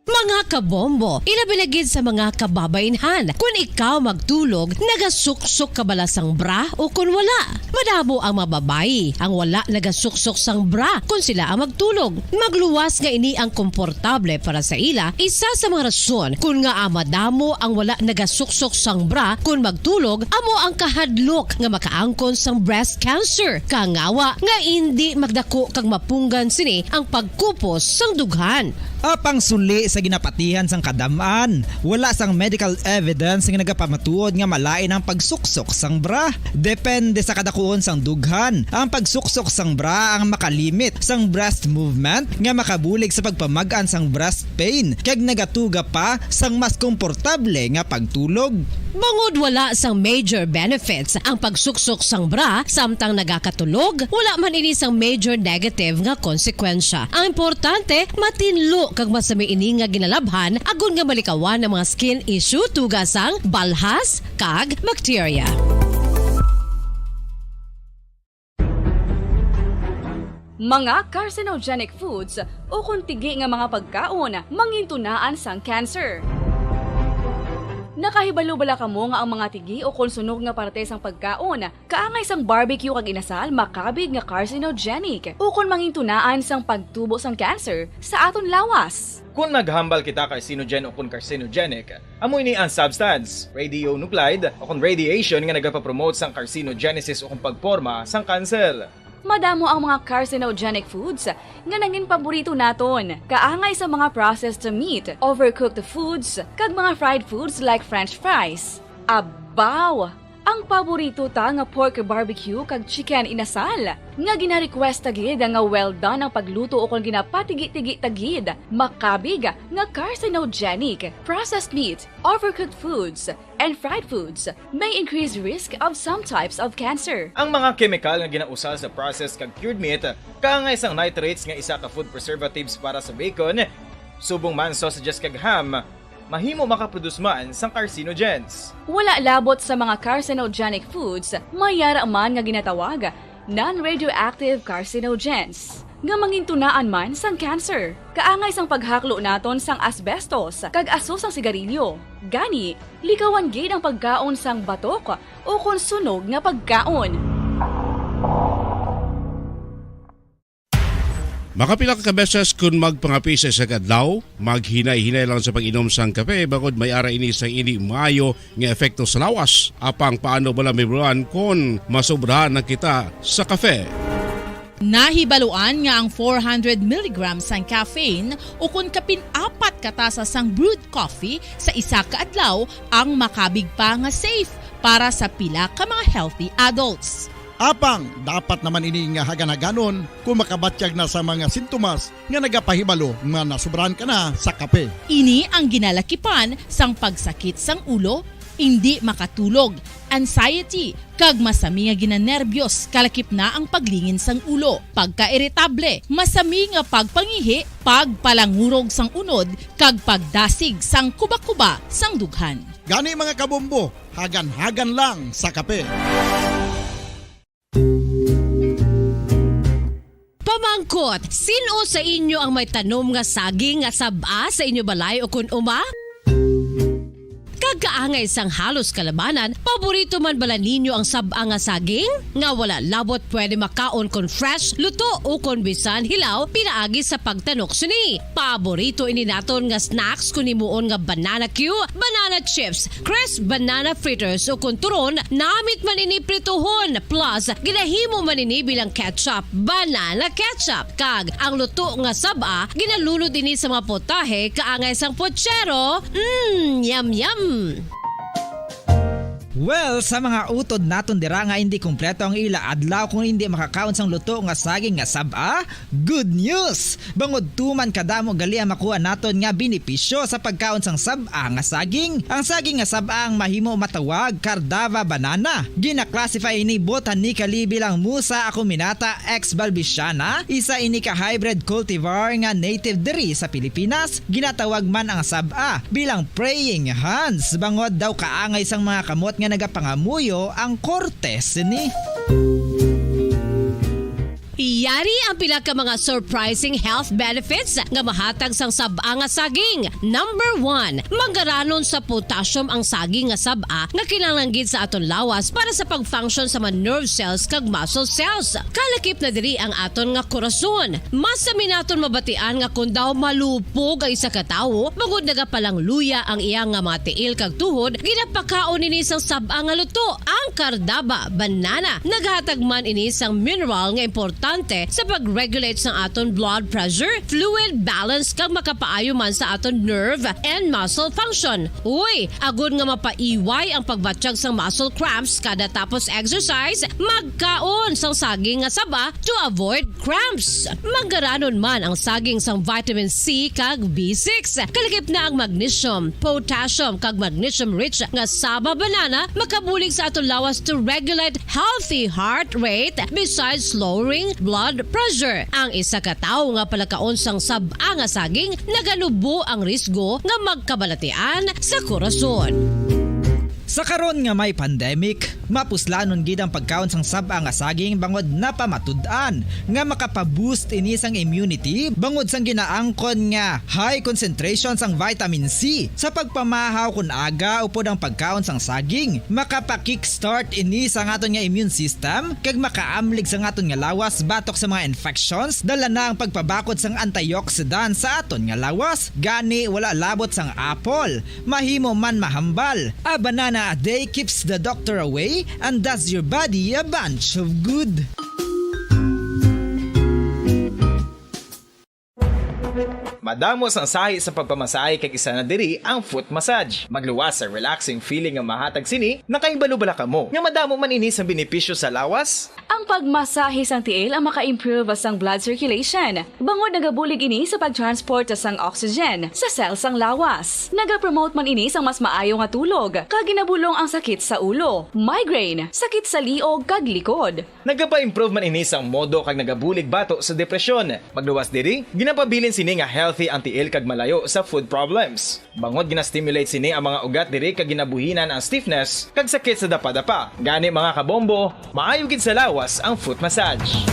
Mga kabombo, ilabi na gid sa mga kababainhan, kun ikaw magtulog, nagasuksok ka bala sang bra o kun wala? Madamo ang mga babayi ang wala nagasuksok sang bra kun sila ang magtulog. Magluwas nga ini ang komportable para sa ila, isa sa mga rason kun ngaa madamo ang wala nagasuksok sang bra kun magtulog amo ang kahadlok nga makaangkon sang breast cancer, kangawa nga indi magdako kag mapunggan sini ang pagkupos sang dughan. Apang suli sa ginapatihan sang kadam-an, wala sang medical evidence nga nagapamatuod nga malain ang pagsuksok sang bra. Depende sa kadakuon sang dughan, ang pagsuksok sang bra ang makalimit sang breast movement nga makabulig sa pagpamag-an sang breast pain kag nagatuga pa sang mas komportable nga pagtulog. Bangod wala sang major benefits ang pagsuksok sang bra samtang nagakatulog, wala man ini sang major negative nga konsekwensya. Ang importante, matinlo kag masami ini nga ginalabhan agod nga malikawan ang mga skin issue tungod sang balhas kag bakterya. Mga carcinogenic foods ukon tigi nga mga pagkaon mangintunaan sang cancer. Nakahibalo bala kamo nga ang mga tigi ukon sunog nga parte sang pagkaon kaangay sang barbecue kag inasal makabig nga carcinogenic ukon mangintunaan sang pagtubo sang cancer sa aton lawas? Kon naghambal kita carcinogen ukon carcinogenic, amo ini ang substance, radionuclide, ukon radiation nga nagapapromote sang carcinogenesis ukon pagporma sang cancer. Madamo ang mga carcinogenic foods nga nangin paborito naton, kaangay sa mga processed meat, overcooked foods, kag mga fried foods like French fries. Abaw! Ang paborito ta nga pork barbecue kag chicken inasal, nga gina-request ta gid nga well done ang pagluto ukon ginapatigi-tigi ta gid, makabig nga carcinogenic. Processed meat, overcooked foods, and fried foods may increase risk of some types of cancer. Ang mga kemikal nga ginausar sa processed kag cured meat, kaangay sang nitrates nga isa ka food preservatives para sa bacon, subong man sausages kag ham, mahimo makaproduce man sang carcinogens. Wala labot sa mga carcinogenic foods, may yara man nga ginatawag non-radioactive carcinogens, nga mangintunaan man sang cancer. Kaangay sang paghaklo naton sang asbestos kag aso sang sigarilyo. Gani, likawan gid ang pagkaon sang batok ukon sunog nga pagkaon. Makapila ka beses kon magpangape sa isa ka adlaw, maghinay-hinay lang sa pag-inom sang kape, bangod may ara ini sang indi maayo nga epekto sa lawas. Apang paano bala mahibaluan kon masobrahan na kita sa kape? Nahibaluan nga ang four hundred milligrams sang caffeine ukon kapin apat ka tasa sang brewed coffee sa isa ka adlaw ang makabig pa nga safe para sa pila ka mga healthy adults. Apang dapat naman ini nga hagan-haganon kon makabatyag na sa mga sintomas nga nagapahibalo nga nasobrahan ka na sa kape. Ini ang ginalakipan sang pagsakit sang ulo, indi makatulog, anxiety, kag masami nga ginanerbyos, kalakip na ang paglingin sang ulo, pagkairitable, masami nga pagpangihi, pagpalangurog sang unod, kag pagdasig sang kubakuba sang dughan. Gani, mga kabombo, hagan-hagan lang sa kape. Pamangkot, sin-o sa inyo ang may tanom nga saging nga sab-a sa inyo balay ukon uma? Kag kaangay sang halos kalabanan, paborito man bala ninyo ang sab-a nga saging? Nga wala labot pwede makaon kon fresh, luto, ukon bisan hilaw pinaagi sa pagtanok sini. Paborito ini naton nga snacks kon himuon nga banana cue, banana chips, crisp banana fritters, ukon turon, namit man ini prituhon, plus ginahimo man ini bilang ketchup, banana ketchup, kag ang luto nga sab-a ginalunod ini sa mga potahe kaangay sang pochero. Mm, yum, yum! Well, sa mga utod naton dira nga indi kompleto ang ila adlaw kung indi makakaon sang luto nga saging nga sab-a, good news! Bangod tuman kadamo gali ang makuha naton nga benepisyo sa pagkaon sang sab-a nga saging. Ang saging nga sab-a ang mahimo matawag Cardava banana. Gina-classify ini botanically bilang Musa acuminata ex balbisiana, isa ini ka hybrid cultivar nga native diri sa Pilipinas. Ginatawag man ang sab-a bilang praying hands, bangod daw kaangay sang mga kamot nga nagapangamuyo ang korte sini. Yari ang pila ka mga surprising health benefits nga mahatag sang sab-a nga saging. Number one, mangaranon sa potassium ang saging nga sab-a nga kinahanglan gid sa aton lawas para sa pag-function sa mga nerve cells kag muscle cells. Kalakip na diri ang aton nga korason. Masami naton mabatian nga kon daw malupog ang isa ka tawo, bangod nagapalangluya ang iya nga mga tiil kag tuhod, ginapakaon ini sang sab-a nga luto, ang Cardava banana. Naghatag man ini sang mineral nga importante sa pag-regulate sang aton blood pressure, fluid balance, kag makapaayo man sa aton nerve and muscle function. Uy, agod nga mapaiway ang pagbatyag sang muscle cramps kada tapos exercise, magkaon sang saging nga saba to avoid cramps. Manggaranon man ang saging sang vitamin C kag B six. Kalakip na ang magnesium, potassium, kag magnesium-rich nga saba banana makabulig sa aton lawas to regulate healthy heart rate besides lowering blood pressure. Ang isa ka tawo nga palakaon sang sab-a nga saging naganubo ang risgo nga magkabalatian sa korason. Sa karon nga may pandemic, mapuslanon gid ang pagkaon sang sab-a nga saging bangod napamatud-an nga makapa-boost ini sang immunity bangod sang ginaangkon nga high concentration sang vitamin C. Sa pagpamahaw kon aga upod ang pagkaon sang saging, makapa-kickstart ini sa aton nga immune system kag makaamlig sa aton nga lawas batok sa mga infections, dala na ang pagpabakod sang antioxidant sa aton nga lawas. Gani, wala labot sang apple, mahimo man mahambal. A banana a day keeps the doctor away and does your body a bunch of good. Madamo sang sahi sa pagpamasahe kag isa na diri ang foot massage. Magluwas sa relaxing feeling nga mahatag sini, nakahibalo bala kamo nga madamo man ini sang benepisyo sa lawas? Ang pagmasahe sang tiil ang maka-improve sang blood circulation, bangod nagabulig ini sa pag-transport sang oxygen sa cell sang lawas. Nagapromote man ini sang mas maayo nga tulog, kag ginabulong ang sakit sa ulo, migraine, sakit sa liog, kag likod. Nagapa-improve man ini sang modo kag nagabulig bato sa depresyon. Magluwas diri, ginapabilin sini nga healthy ang tiil kag malayo sa foot problems. Bangod gina-stimulate sini ang mga ugat diri kag ginabuhinan ang stiffness kag sakit sa dapadapa. Gani, mga kabombo, maayo gid sa lawas ang foot massage.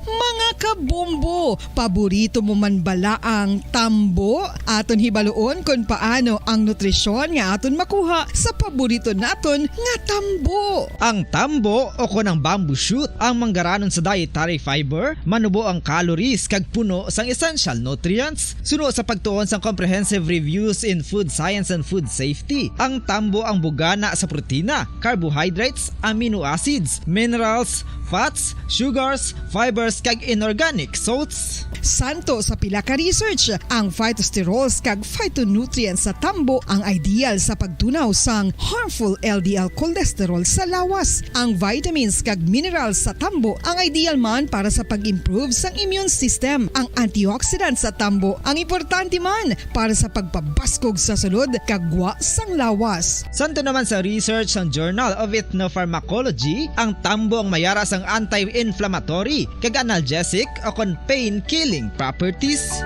Mga kabombo, paborito mo man bala ang tambo? Aton hibaluon kon paano ang nutrisyon nga aton makuha sa paborito naton nga tambo. Ang tambo o kon ang bamboo shoot ang manggaranon sa dietary fiber, manubo ang calories kag puno sang essential nutrients. Suno sa pagtuon sang Comprehensive Reviews in Food Science and Food Safety, ang tambo ang bugana sa protina, carbohydrates, amino acids, minerals, fats, sugars, fibers, kag inorganic salts. Santo sa pila ka research, ang phytosterols kag phytonutrients sa tambo ang ideal sa pagtunaw sang harmful L D L cholesterol sa lawas. Ang vitamins kag minerals sa tambo ang ideal man para sa pag-improve sang immune system. Ang antioxidants sa tambo ang importante man para sa pagpabaskog sa sulod kag gwa sang lawas. Santo naman sa research sang Journal of Ethnopharmacology, ang tambo ang mayara sang anti-inflammatory kag analgesic o kon pain-killing properties.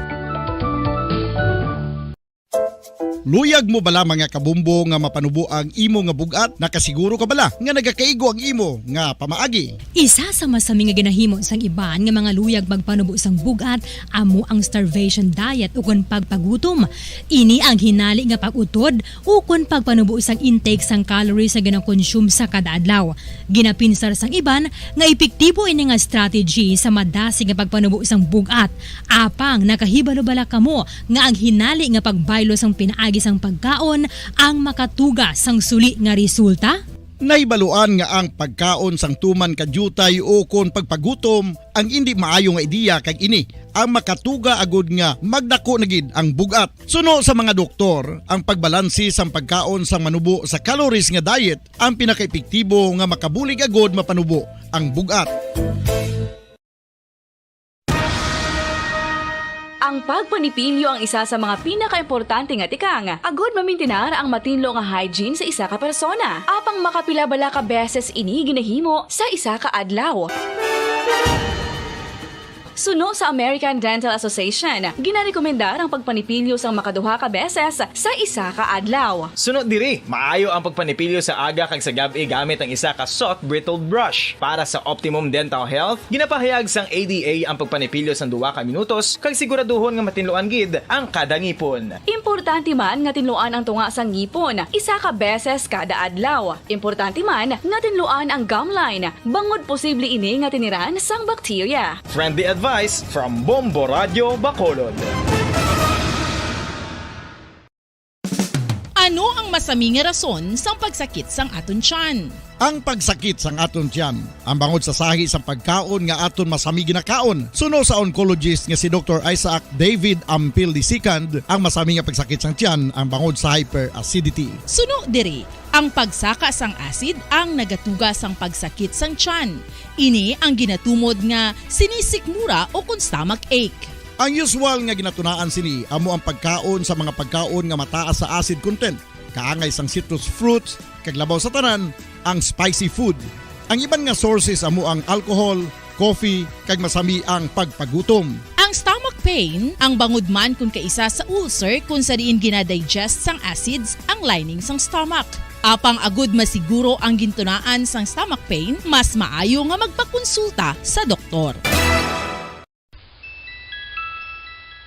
Luyag mo bala, mga kabumbo, nga mapanubo ang imo nga bug-at? Nakasiguro ka bala nga nagakaigo ang imo nga pamaagi? Isa sa masami nga ginahimo sang iban nga mga luyag magpanubo sang bug-at amo ang starvation diet ukon pagpagutom. Ini ang hinali nga pag-utod ukon pagpanubo sang intake sang calories nga ginakonsume sa kada adlaw. Ginapinsar sang iban nga epektibo ini nga strategy sa madasig nga pagpanubo sang bug-at. Apang nakahibalo bala kamo nga ang hinali nga pagbaylo sang pinaagi sang pagkaon ang makatuga sang suli nga resulta? Nahibaluan nga ang pagkaon sang tuman ka diutay ukon pagpagutom ang indi maayo nga ideya, kag ini ang makatuga agud nga magdako na gid ang bug-at. Suno sa mga doktor, ang pagbalanse sang pagkaon sang manubo sa calories nga diet ang pinakaepektibo nga makabulig agud mapanubo ang bug-at. Ang pagpanipilyo ang isa sa mga pinakaimportante nga tikang agud mamintinar ang matinlo nga hygiene sa isa ka persona. Apang makapila bala ka beses ini ginahimo sa isa ka adlaw? Suno sa American Dental Association, ginarekomendar ang pagpanipilyo sang makaduha ka beses sa isa ka adlaw. Suno diri, maayo ang pagpanipilyo sa aga kag sa gab-i gamit ang isa ka soft bristled brush. Para sa optimum dental health, ginapahayag sang A D A ang pagpanipilyo sang duha ka minutos kag siguraduhon nga matinluan gid ang kada ngipon. Importante man nga tinluan ang tunga sang ngipon isa ka beses kada adlaw. Importante man nga tinluan ang gum line, bangod posible ini nga tiniran sang bakterya. Friendly advice from Bombo Radyo Bacolod. Ano ang masami nga rason sang pagsakit sang aton tiyan? Ang pagsakit sang aton tiyan, ang bangod sa sahi sang pagkaon nga aton masami ginakaon. Suno sa oncologist nga si Doktor Isaac David Ampil the second, ang masami nga pagsakit sang tiyan ang bangod sa hyperacidity. Suno diri, ang pagsaka sang acid ang nagatuga sang pagsakit sang tiyan. Ini ang ginatumod nga sinisikmura o kon stomach ache. Ang usual nga ginatunaan sini amo ang pagkaon sa mga pagkaon nga mataas sa acid content, kaangay sang citrus fruits, kag labaw sa tanan, ang spicy food. Ang iban nga sources amo ang alcohol, coffee, kag masami ang pagpagutom. Ang stomach pain, ang bangod man kon kaisa sa ulcer kon sa diin ginadigest sang acids ang lining sang stomach. Apang agud masiguro ang gintunaan sang stomach pain, mas maayo nga magpakonsulta sa doktor.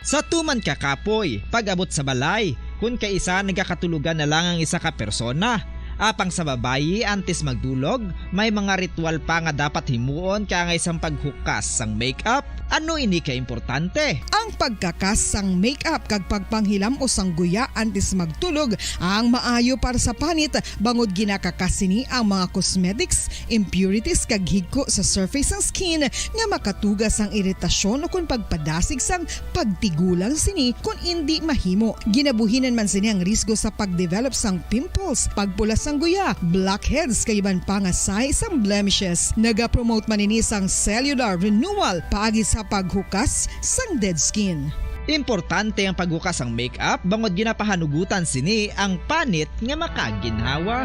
Sa tuman ka kapoy, pag-abot sa balay, kun kaisa nagakatulugan na lang ang isa ka persona. Apang sa babayi, antes magdulog, may mga ritual pa nga dapat himuon kaangay sang paghukas sang makeup. Ano ini ka importante? Ang pagkakas sang makeup kag pagpanghilam-os sang guya antes magtulog ang maayo para sa panit, bangod ginakakas sini ang mga cosmetics, impurities, kag higko sa surface sang skin nga makatuga sang iritasyon ukon pagpadasig sang pagtigulang sini kon indi mahimo. Ginabuhinan man sini ang risgo sa pagdevelop sang pimples, pagpula sang guya, blackheads, kag iban pa nga sahi sang blemishes. Nagapromote man ini sang cellular renewal paagi sa paghukas sang dead skin. Importante ang paghukas sang makeup bangod ginapahanugutan sini ang panit nga makaginhawa.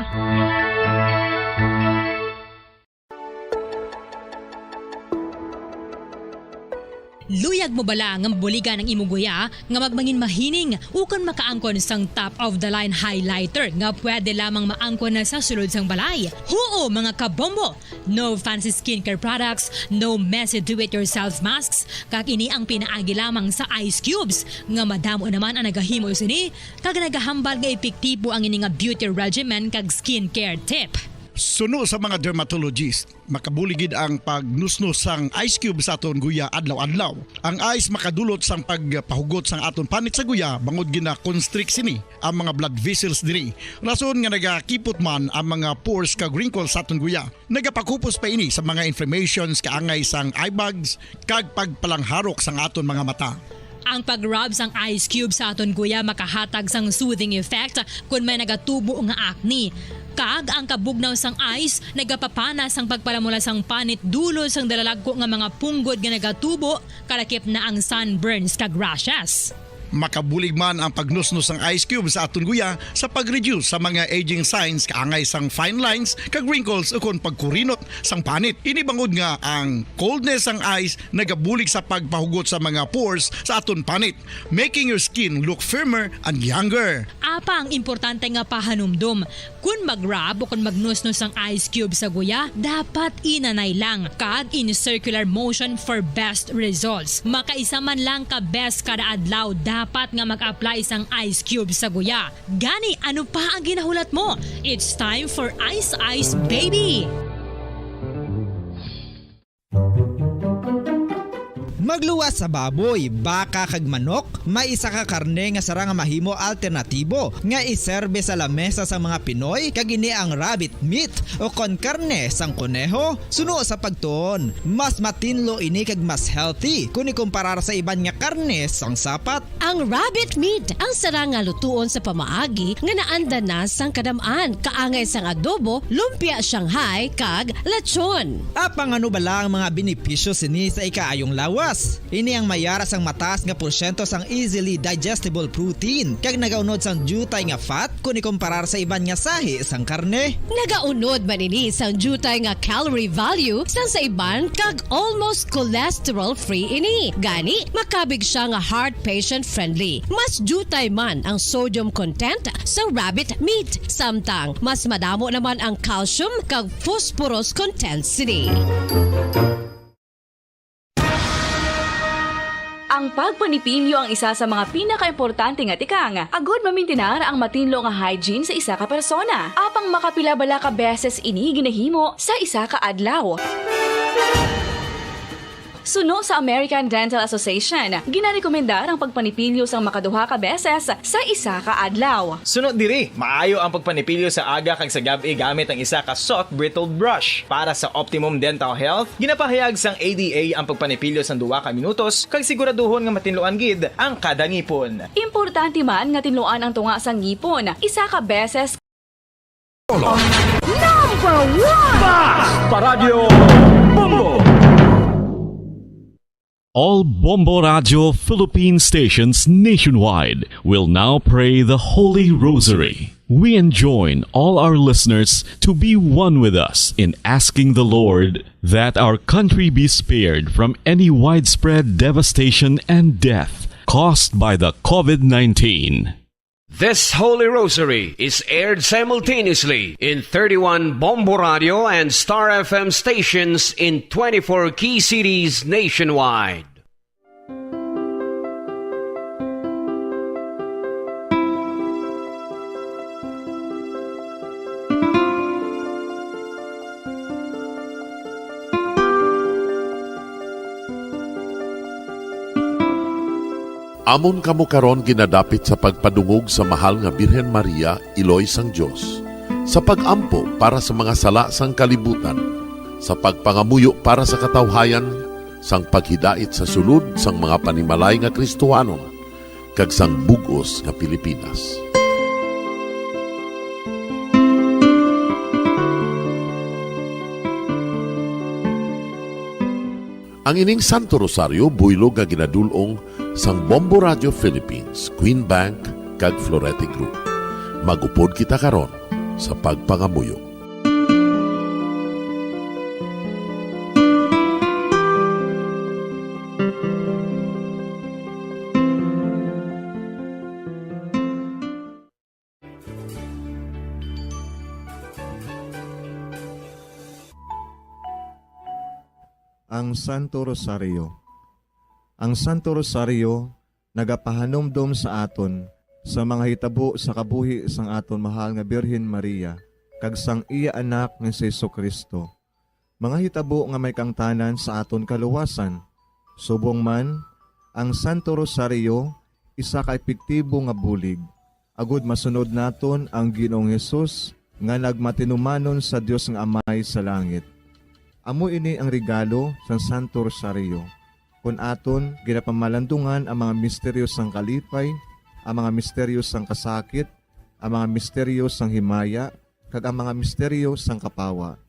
Luyag mo bala nga mabuligan ang imo guya nga magmangin mahining ukon makaangkon sang top-of-the-line highlighter nga pwede lamang maangkon na sa sulod sang balay? Huo, mga kabombo! No fancy skincare products, no messy do-it-yourself masks, kag ini ang pinaagi lamang sa ice cubes, nga madamo naman ang nagahimo sini, kag nagahambal nga epektibo ang ini nga beauty regimen kag skincare tip. Suno sa mga dermatologist, makabulig gid ang pagnusnos sang ice cube sa aton guya adlaw-adlaw. Ang ice makadulot sang pagpahugot sang aton panit sa guya, bangod gina-constrict sini ang mga blood vessels diri, rason nga nagakipot man ang mga pores kag wrinkles sa aton guya. Nagapakupos pa ini sa mga inflammations kaangay sang eye bags kag pagpalangharok sang aton mga mata. Ang pag-rub sang ice cube sa aton guya makahatag sang soothing effect kon may nagatubo nga acne. Kag ang kabugnaw sang ice nagapapana sang pagpalamula sang panit dulot sang dalalagko nga mga punggod nga nagatubo, kalakip na ang sunburns kag rashes. Makabulig man ang pagnusnos sang ice cube sa aton guya sa pag-reduce sa mga aging signs kaangay sang fine lines kag wrinkles ukon pagkurinot sang panit. Ini bangod nga ang coldness sang ice nagabulig sa pagpahugot sa mga pores sa aton panit, making your skin look firmer and younger. Apang importante nga pahanumdom, kon mag-rub o kon magnusnos sang ice cube sa guya, dapat inanay lang kag in circular motion for best results. Makaisa man lang ka beses kada adlaw dapat nga mag-apply sang ice cube sa guya. Gani, ano pa ang ginahulat mo? It's time for Ice Ice Baby! Magluwas sa baboy, baka kag manok, may isa ka karne nga sarang nga mahimo alternatibo nga iserbe sa lamesa sang mga Pinoy, kag ini ang rabbit meat o kon karne sang koneho. Suno sa pagtuon, mas matinlo ini kag mas healthy kon ikumparar sa iban nga karne sang sapat. Ang rabbit meat ang sarang nga lutuon sa pamaagi nga naandan na sang kadam-an, kaangay sang adobo, lumpia Shanghai, kag lechon. Apang ano bala ang mga benepisyo sini sa ikaayong lawas? Ini ang mayara sang mataas nga porsyento sang easily digestible protein, kag nagaunod sang diutay nga fat kon ikumparar sa iban nga sahi sang karne. Nagaunod man ini sang diutay nga calorie value sang sa iban kag almost cholesterol-free ini. Gani, makabig sia nga heart patient-friendly. Mas diutay man ang sodium content sa rabbit meat, samtang mas madamo naman ang calcium kag phosphorus content sini. Ang pagpanipilyo ang isa sa mga pinakaimportante nga tikang, agud mamintinar ang matinlo nga hygiene sa isa ka persona. Apang makapila bala ka beses ini ginahimo sa isa ka adlaw? Suno sa American Dental Association, ginarekomendar ang pagpanipilyo sang makaduha ka beses sa isa ka adlaw. Suno diri, maayo ang pagpanipilyo sa aga kag sa gab-i gamit ang isa ka soft bristled brush. Para sa optimum dental health, ginapahayag sang A D A ang pagpanipilyo sang duha ka minutos kag siguraduhon nga matinluan gid ang kada ngipon. Importante man nga tinluan ang tunga sang ngipon isa ka beses. Number one! Paradyo Bombo! All Bombo Radio Philippine stations nationwide will now pray the Holy Rosary. We enjoin all our listeners to be one with us in asking the Lord that our country be spared from any widespread devastation and death caused by the COVID nineteen. This Holy Rosary is aired simultaneously in thirty-one Bombo Radio and Star F M stations in twenty-four key cities nationwide. Amon kamo karon ginadapit sa pagpadungog sa Mahal nga Birhen Maria, Iloy sang Dios, sa pag-ampo para sa mga sala sang kalibutan, sa pagpangamuyo para sa katawhayan, sang paghidait sa sulod sang mga panimalay nga Kristohanon, kag sang bug-os nga Pilipinas. Ang ining Santo Rosario buylog nga ginadul-ong sang Bombo Radio Philippines, Queen Bank, kag Florete Group. Mag-upod kita karon sa pagpangamuyo. Ang Santo Rosario. Ang Santo Rosario nagapahanumdom sa aton sa mga hitabo sa kabuhi sang aton mahal nga Birhen Maria kag sang iya Anak nga si Jesu-Cristo, mga hitabo nga may kaangtanan sa aton kaluwasan. Subong man, ang Santo Rosario isa ka epektibo nga bulig agod masunod naton ang Ginoong Hesus nga nagmatinumanon sa Dios nga Amay sa langit. Amo ini ang regalo sang Santo Rosario, kon aton ginapamalandungan ang mga misteryo sang kalipay, ang mga misteryo sang kasakit, ang mga misteryo sang himaya, kag ang mga misteryo sang kapawa.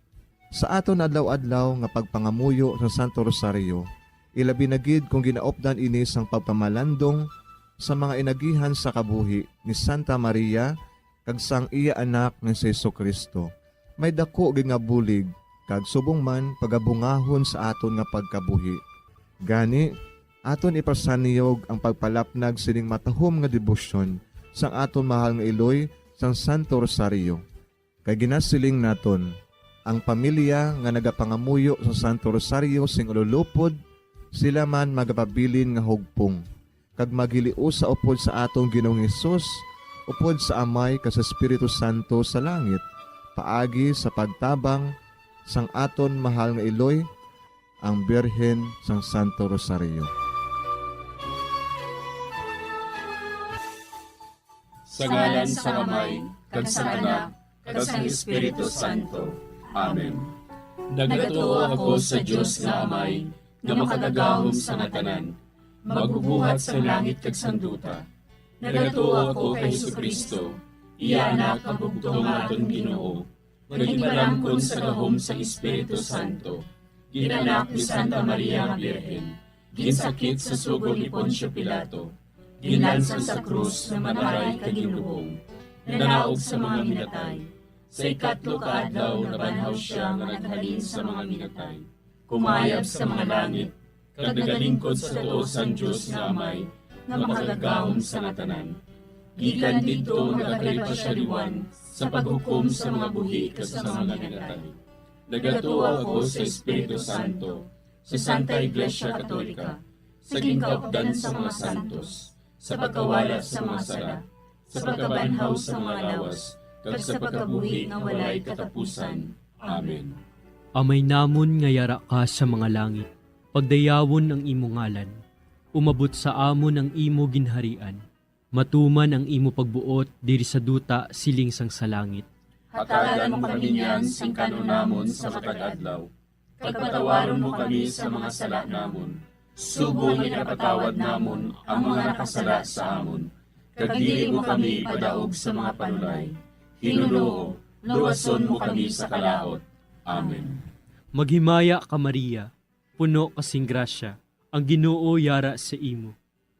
Sa aton adlaw-adlaw nga pagpangamuyo sa Santo Rosario, ilabi na gid kon ginaupdan ini sang pagpamalandong sa mga inagihan sa kabuhi ni Santa Maria kag sang iya Anak nga si Jesu-Cristo, may daku gid nga bulig kag subong man pagabungahon sa aton nga pagkabuhi. Gani, aton ipasanyog ang pagpalapnag sining matahom nga debosyon sang aton mahal nga iloy sang Santo Rosario. Kay ginasiling naton, ang pamilya nga nagapangamuyo sa Santo Rosario sing ululupod, sila man magapabilin nga hugpong, kag maghiliusa upod sa aton Ginoong Hesus, upod sa Amay kag sa Espiritu Santo sa langit, paagi sa pagtabang sang aton mahal nga iloy, ang Birhen sang Santo Rosario. Sa ngalan sang Amay, kag sang Anak, kag sang Espiritu Santo. Amen. Nagatuo ako sa Dios nga Amay, nga makagagahom sa nga tanan, magbubuhat sang langit kag sang duta. Nagatuo ako kay Jesu-Cristo, iya Anak nga bugtong nga aton Ginoo, nga ginpalamkon sa gahom sang Espiritu Santo, ginanak ni Santa Maria nga Birhen, ginsakit sa sugo ni Poncio Pilato, ginlansang sa krus, namatay kag ginlubong, nanaog sa mga minatay. Sa ikatlo ka adlaw nabanhaw sia nga naghalin sa mga minatay, kumayab sa mga langit, kag nagalingkod sa tuo sang Dios nga Amay, nga makagagahom sa nga tanan. Gikan didto nagakalipa sia liwan sa paghukom sa mga buhi kag sa mga minatay. Nagatuo ako sa Espiritu Santo, sa Santa Iglesia Katolika, sa ginkaupdan sa mga santos, sa pagkawala sa mga sala, sa pagkabanhaw sa mga lawas, kag sa pagkabuhi nga walay katapusan. Amen. Amay namon nga yara ka sa mga langit, Pagdayawon ang imo ngalan. Umabot sa amon ang imo ginharian. Matuman ang imo pagbuot diri sa duta siling sang sa langit. Hatagan mo kami niyan sing kan-on namon sa matag adlaw, kag patawaron mo kami sa mga sala namon, subong nga ginapatawad namon ang mga nakasala sa amon, kag dili mo kami ipadaog sa mga panulay. Hinunoo, luwason mo kami sa kalaut. Amen. Maghimaya ka, Maria, puno ka sing grasya, ang Ginoo yara sa imo.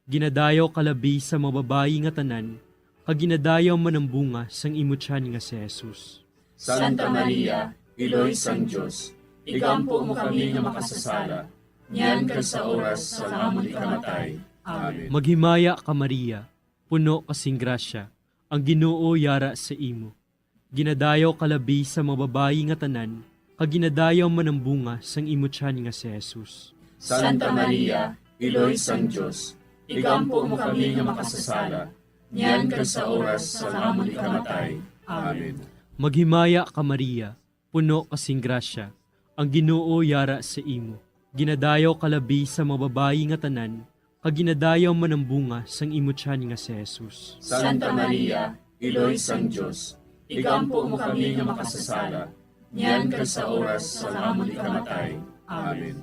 Ginadayaw ka labi sa mga babayi nga tanan, kag ginadayaw man ang bunga sang imo tiyan nga si Jesus. Santa Maria, Iloy sang Dios, igampo mo kami nga makasasala, niyan kag sa oras sang amon ikamatay. Amen. Maghimaya ka, Maria, puno ka sing grasya, ang Ginoo yara sa imo. Ginadayaw ka labi sa mga babayi nga tanan, kag ginadayaw man ang bunga sang imo tiyan nga si Jesus. Santa Maria, Iloy sang Dios, igampo mo kami nga makasasala, niyan kag sa oras sang amon ikamatay. Amen. Maghimaya ka, Maria, puno ka sing grasya, ang Ginoo yara sa imo. Ginadayaw ka labi sa mga babayi nga tanan, kag ginadayaw man ang bunga sang imo tiyan nga si Jesus. Santa Maria, Iloy sang Dios, igampo mo kami nga makasasala, niyan kag sa oras sang amon ikamatay. Amen.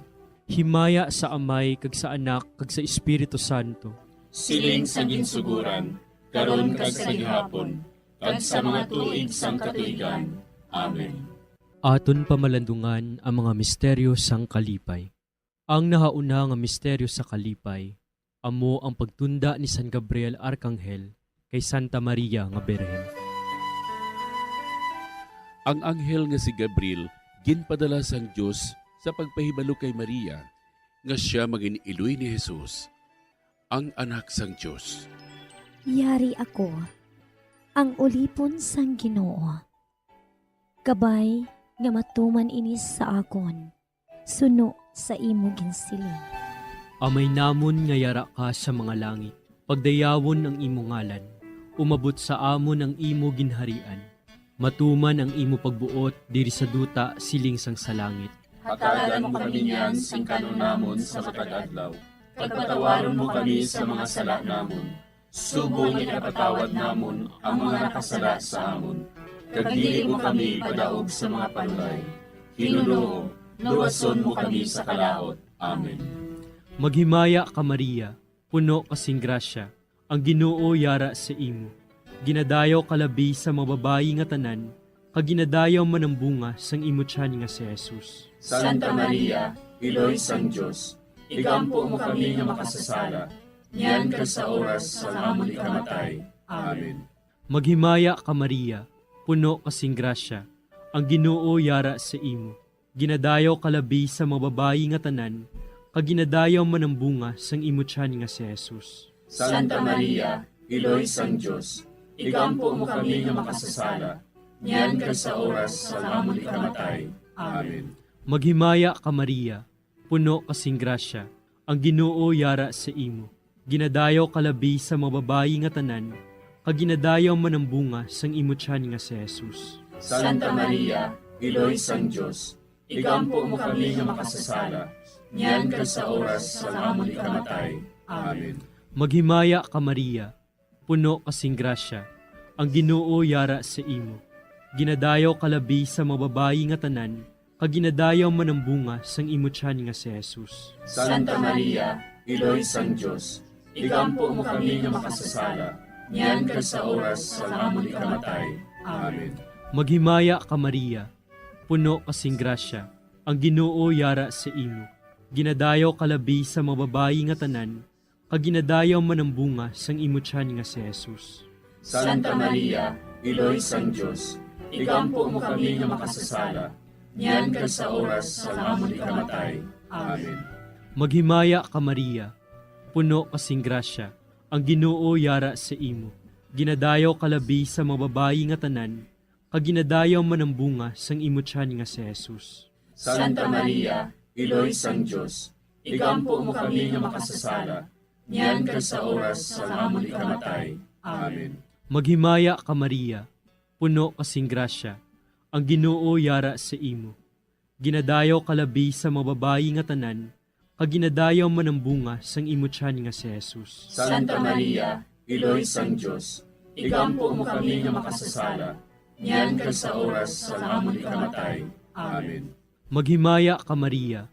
Himaya sa Amay, kag sa Anak, kag sa Espiritu Santo. Siling sa ginsuguran, karon kag sa gihapon, kag sa mga tuig sang katuigan. Amen. Aton pamalandungan ang mga misteryo sang kalipay. Ang nahauna nga misteryo sa kalipay amo ang pagtunda ni San Gabriel Arkanghel kay Santa Maria nga Birhen. Ang anghel nga si Gabriel ginpadala sang Dios sa pagpahibalo kay Maria nga sia magin-iloy ni Jesus, ang Anak sang Dios. Yari ako, ang ulipon sang Ginoo. Kabay nga matuman ini sa akon, suno sa imo ginsiling. Amay namon nga yara ka sa mga langit, pagdayawon ang imo ngalan. Umabot sa amon ang imo ginharian. Matuman ang imo pagbuot diri sa duta siling sang sa langit. Hatagan mo kami niyan sing kan-on namon sa matag adlaw, kag patawaron mo kami sa mga sala namon, subong nga ginapatawad namon ang mga nakasala sa amon, kag dili mo kami ipadaog sa mga panulay. Hinunoo, luwason mo kami sa kalaut. Amen. Maghimaya ka, Maria, puno ka sing grasya, ang Ginoo yara sa imo. Ginadayaw ka labi sa mga babayi nga tanan, kag ginadayaw man ang bunga sang imo tiyan nga si Jesus. Santa Maria, Iloy sang Dios, igampo mo kami nga makasasala, niyan kag sa oras sang amon ikamatay. Amen. Maghimaya ka, Maria, puno ka sing grasya, ang Ginoo yara sa imo. Ginadayaw ka labi sa mga babayi nga tanan, kag ginadayaw man ang bunga sang imo tiyan nga si Jesus. Santa Maria, Iloy sang Dios, igampo mo kami nga makasasala, niyan kag sa oras sang amon ikamatay. Amen. Maghimaya ka, Maria, puno ka sing grasya, ang Ginoo yara sa imo. Ginadayaw ka labi sa mga babayi nga tanan, kag ginadayaw man ang bunga sang imo tiyan nga si Jesus. Santa Maria, Iloy sang Dios, igampo mo kami nga makasasala, niyan kag sa oras sang amon ikamatay. Amen. Maghimaya ka, Maria, puno ka sing grasya, ang Ginoo yara sa imo. Ginadayaw ka labi sa mga babayi nga tanan, kag ginadayaw man ang bunga sang imo tiyan nga si Jesus. Santa Maria, Iloy sang Dios, igampo mo kami nga makasasala, niyan kag sa oras sang amon ikamatay. Amen. Maghimaya ka, Maria, puno ka sing grasya, ang Ginoo yara sa imo. Ginadayaw ka labi sa mga babayi nga tanan, kag ginadayaw man ang bunga sang imo tiyan nga si Jesus. Santa Maria, Iloy sang Dios, igampo mo kami nga makasasala, niyan kag sa oras sang amon ikamatay. Amen. Maghimaya ka, Maria, puno ka sing grasya, ang Ginoo yara sa imo. Ginadayaw ka labi sa mga babayi nga tanan, kag ginadayaw man ang bunga sang imo tiyan nga si Jesus. Santa Maria, Iloy sang Dios, igampo mo kami nga makasasala, niyan kag sa oras sang amon ikamatay. Amen. Maghimaya ka, Maria, puno ka sing grasya, ang Ginoo yara sa imo. Ginadayaw ka labi sa mga babayi nga tanan, kag ginadayaw man ang bunga sang imo tiyan nga si Jesus. Santa Maria, Iloy sang Dios, igampo mo kami nga makasasala, niyan kag sa oras sang amon ikamatay. Amen. Maghimaya ka, Maria,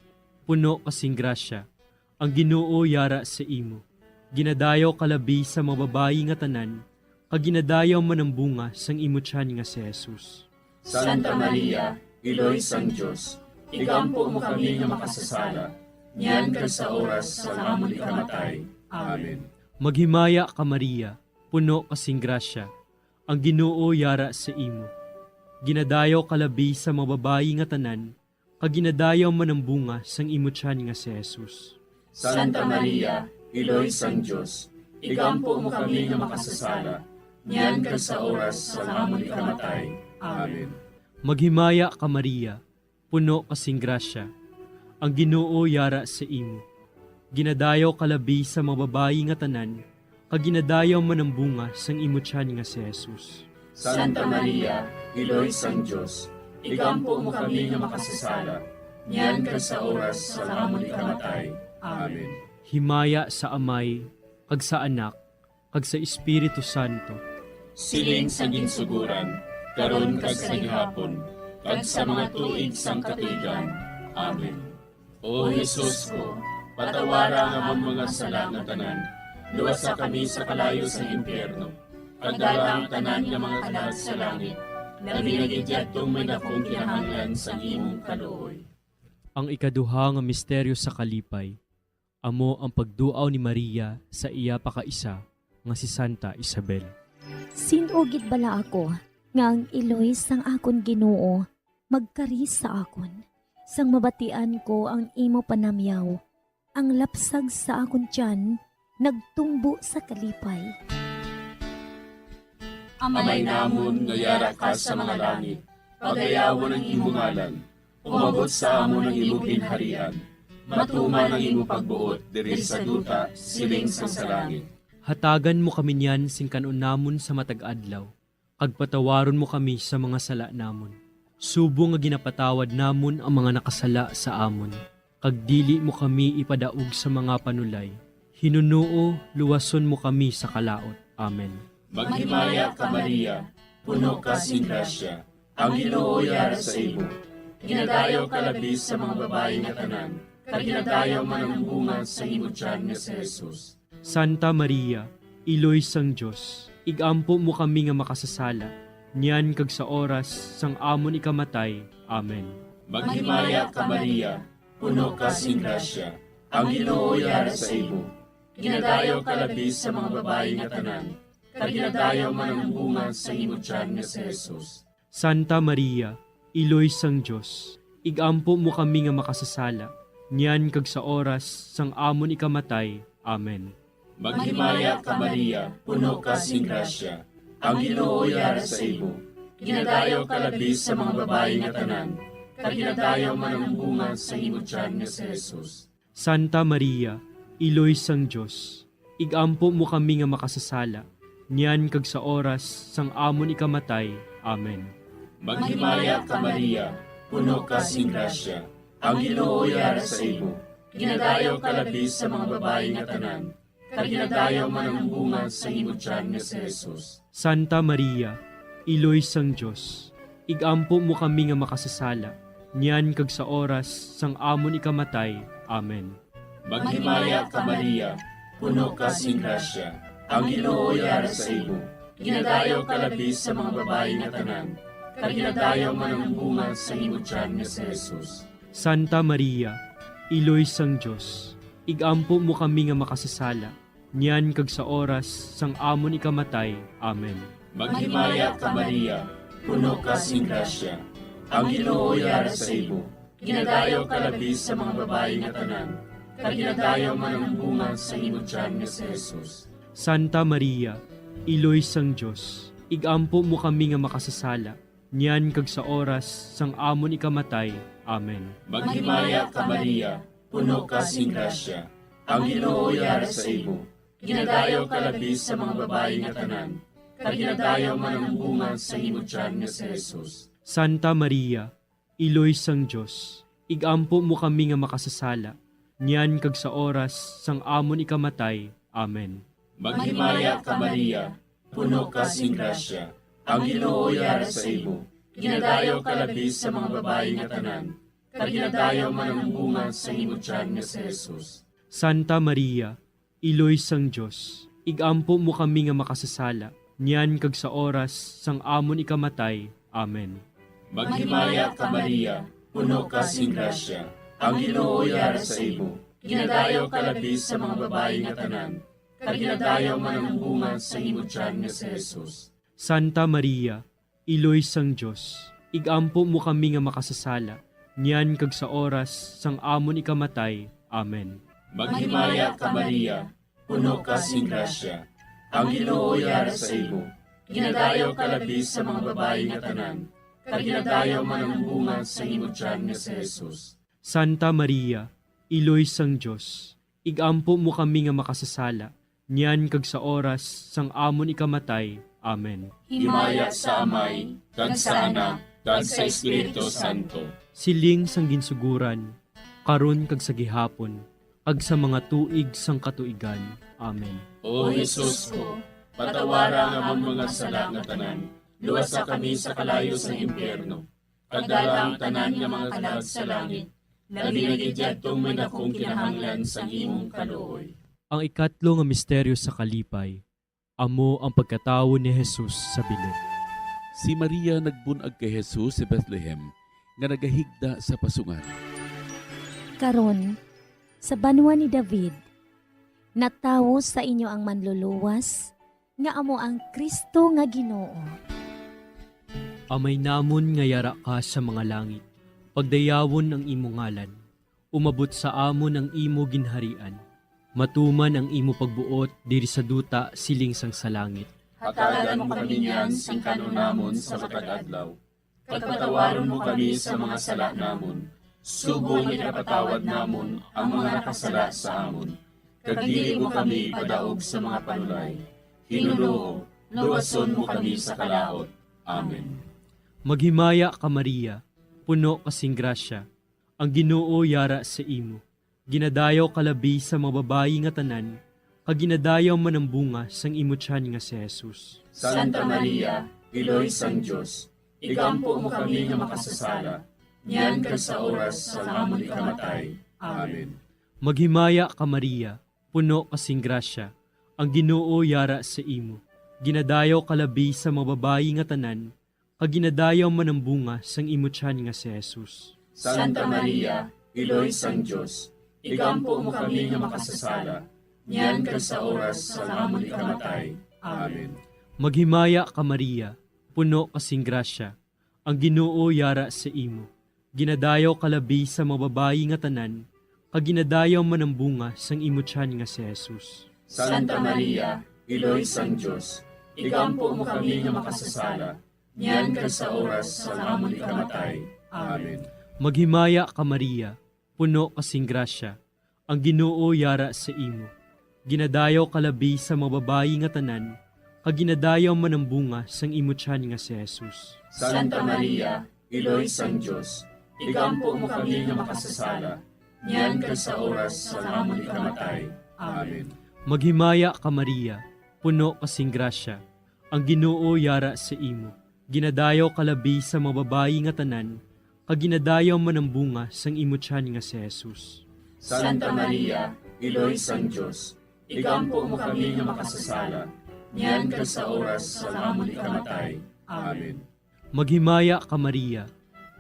puno ka sing grasya, ang Ginoo yara sa imo. Ginadayaw ka labi sa mga babayi nga tanan, kag ginadayaw man ang bunga sang imo tiyan nga si Jesus. Santa Maria, Iloy sang Dios, igampo mo kami nga makasasala, niyan kag sa oras sang amon ikamatay. Amen. Maghimaya ka, Maria, puno ka sing grasya, ang Ginoo yara sa imo. Ginadayaw ka labi sa mga babayi nga tanan, kag ginadayaw man ang bunga sang imo tiyan nga si Jesus. Santa Maria, Iloy sang Dios, igampo mo kami nga makasasala, niyan kag sa oras sang amon ikamatay. Amen. Maghimaya ka, Maria, puno ka sing grasya, ang Ginoo yara sa imo. Ginadayaw ka labi sa mga babayi nga tanan, kag ginadayaw man ang bunga sang imo tiyan nga si Jesus. Santa Maria, Iloy sang Dios, igampo mo kami nga makasasala, niyan kag sa oras sang amon ikamatay. Amen. Himaya sa Amay, kag sa Anak, kag sa Espiritu Santo. Siling sa ginsuguran, karon kag sa gihapon, kag sa mga tuig sang katuigan. Amen. O Jesus ko, patawara ang amon mga sala nga tanan, luwasa kami sa kalayo sang impyerno, kag dala ang tanan nga mga kalag sa langit, labi na gid yadtong may dakong kinahanglan sang imong kaluoy. Ang ikaduha nga misteryo sa kalipay, amo ang pagduaw ni Maria sa iya pakaisa nga si Santa Isabel. Sin-o gid bala ako nga ang iloy sang akon Ginoo magkari sa akon, sang mabatian ko ang imo panamyaw, ang lapsag sa akon tiyan nagtumbo sa kalipay. Amay namon nga yara ka sa mga langit, pagayawon ang imo ngalan. Umabot sa amon ang imo ginharian. Matuman ang imo pagbuot diri sa duta, siling sang sa langit. Hatagan mo kami niyan sing kan-on namon sa matag adlaw, kag patawaron mo kami sa mga sala namon, subong nga ginapatawad namon ang mga nakasala sa amon, kag dili mo kami ipadaog sa mga panulay. Hinunoo, luwason mo kami sa kalaut. Amen. Maghimaya ka, Maria, puno ka sing grasya, ang Ginoo yara sa imo. Ginadayaw ka labi sa mga babayi nga tanan, kag ginadayaw man ang bunga sa imo tiyan nga si Jesus. Santa Maria, Iloy sang Dios, igampo mo kami nga makasasala, niyan kag sa oras sang amon ikamatay. Amen. Maghimaya ka, Maria, puno ka sing grasya, ang Ginoo yara sa imo. Ginadayaw ka labi sa mga babayi nga tanan, kag ginadayaw man ang bunga sa imo tiyan nga si Jesus. Santa Maria, Iloy sang Dios, igampo mo kami nga makasasala, niyan kag sa oras sang amon ikamatay. Amen. Maghimaya ka, Maria, puno ka sing grasya, ang Ginoo yara sa imo. Ginadayaw ka labi sa mga babayi nga tanan, kag ginadayaw man ang bunga sa imo tiyan nga si Jesus. Santa Maria, Iloy sang Dios, igampo mo kami nga makasasala, niyan kag sa oras sang amon ikamatay. Amen. Maghimaya ka, Maria, puno ka sing grasya, ang Ginoo yara sa imo. Ginadayaw ka labi sa mga babayi nga tanan, kag ginadayaw man ang bunga sa imo tiyan nga si Jesus. Santa Maria, Iloy sang Dios, igampo mo kami nga makasasala, niyan kag sa oras sang amon ikamatay. Amen. Maghimaya ka, Maria, puno ka sing grasya, ang Ginoo yara sa imo. Ginadayaw ka labi sa mga babayi nga tanan, kag ginadayaw man ang bunga sa imo tiyan nga si Jesus. Santa Maria, Iloy sang Dios, igampo mo kami nga makasasala, niyan kag sa oras sang amon ikamatay. Amen. Maghimaya ka, Maria, puno ka sing grasya, ang Ginoo yara sa imo. Ginadayaw ka labi sa mga babayi nga tanan, kag ginadayaw man ang bunga sa imo tiyan nga si Jesus. Santa Maria, Iloy sang Dios, igampo mo kami nga makasasala, niyan kag sa oras sang amon ikamatay. Amen. Maghimaya ka, Maria, puno ka sing grasya, ang Ginoo yara sa imo. Ginadayaw ka labi sa mga babayi nga tanan, kag ginadayaw man ang bunga sa imo tiyan nga si Jesus. Santa Maria, Iloy sang Dios, igampo mo kami nga makasasala, niyan kag sa oras sang amon ikamatay. Amen. Maghimaya ka, Maria, puno ka sing grasya, ang Ginoo yara sa imo. Ginadayaw ka labi sa mga babayi nga tanan, kag ginadayaw man ang bunga sang imo tiyan nga si Jesus. Santa Maria, Iloy sang Dios, igampo mo kami nga makasasala, niyan kag sa oras sang amon ikamatay. Amen. Maghimaya ka, Maria, puno ka sing grasya, ang Ginoo yara sa imo. Ginadayaw ka labi sa mga babayi nga tanan, kag ginadayaw man ang bunga sang imo tiyan nga si Jesus. Santa Maria, Iloy sang Dios, igampo mo kami nga makasasala, niyan kag sa oras sang amon ikamatay. Amen. Maghimaya ka, Maria, puno ka sing grasya, ang Ginoo yara sa imo. Ginadayaw ka labi sa mga babayi nga tanan, kag ginadayaw man ang bunga sang imo tiyan nga si Jesus. Santa Maria, Iloy sang Dios, igampo mo kami nga makasasala, niyan kag sa oras sang amon ikamatay. Amen. Himaya sa Amay, kag sa Anak, kag sa Espiritu Santo. Siling sang ginsuguran, karon kag sa gihapon, kag sa mga tuig sang katuigan. Amen. O Jesus ko, patawara ang amon mga sala nga tanan, luwasa kami sa kalayo sang impyerno, kag dala ang tanan nga mga kalag sa langit, labi na gid yadtong may dakong kinahanglan sang imong kaluoy. Ang ikatlo nga misteryo sa kalipay, amo ang pagkatawo ni Jesus sa bilog. Si Maria nagbun-ag kay Jesus sa Bethlehem, nga nagahigda sa pasungan. Karon, sa banwa ni David, natawo sa inyo ang Manluluwas, nga amo ang Cristo nga Ginoo. Amay namon nga yara ka sa mga langit, pagdayawon ang imo ngalan. Umabot sa amon ang imo ginharian. Matuman ang imo pagbuot diri sa duta siling sang sa langit. Hatagan mo kami niyan sing kan-on namon sa matag adlaw. Kag patawaron mo kami sa mga sala namon, subong nga ginapatawad namon ang mga nakasala sa amon. Kag dili mo kami ipadaog sa mga panulay. Hinunoo, luwason mo kami sa kalaut. Amen. Maghimaya ka, Maria, puno ka sing grasya, ang Ginoo yara sa imo. Ginadayaw ka labi sa mga babayi nga tanan, kag ginadayaw man ang bunga sang imo tiyan nga si Jesus. Santa Maria, Iloy sang Dios, igampo mo kami nga makasasala, niyan kag sa oras sang amon ikamatay. Amen. Maghimaya ka, Maria, puno ka sing grasya, ang Ginoo yara sa imo. Ginadayaw ka labi sa mga babayi nga tanan, kag ginadayaw man ang bunga sang imo tiyan nga si Jesus. Santa Maria, Iloy sang Dios, igampo mo kami nga makasasala, niyan kag sa oras sang amon ikamatay. Amen. Maghimaya ka, Maria, puno ka sing grasya, ang Ginoo yara sa imo. Ginadayaw ka labi sa mga babayi nga tanan, kag ginadayaw man ang bunga sang imo tiyan nga si Jesus. Santa Maria, Iloy sang Dios, igampo mo kami nga makasasala, niyan kag sa oras sang amon ikamatay. Amen. Maghimaya ka, Maria, puno ka sing grasya, ang Ginoo yara sa imo. Ginadayaw ka labi sa mga babayi nga tanan, kag ginadayaw man ang bunga sang imo tiyan nga si Jesus. Santa Maria, Iloy sang Dios, igampo mo kami nga makasasala, niyan kag sa oras sang amon ikamatay. Amen. Maghimaya ka, Maria, puno ka sing grasya, ang Ginoo yara sa imo. Ginadayaw ka labi sa mga babayi nga tanan, kag ginadayaw man ang bunga sang imo tiyan nga si Jesus. Santa Maria, Iloy sang Dios, igampo mo kami nga makasasala, niyan kag sa oras sang amon ikamatay. Amen. Maghimaya ka, Maria,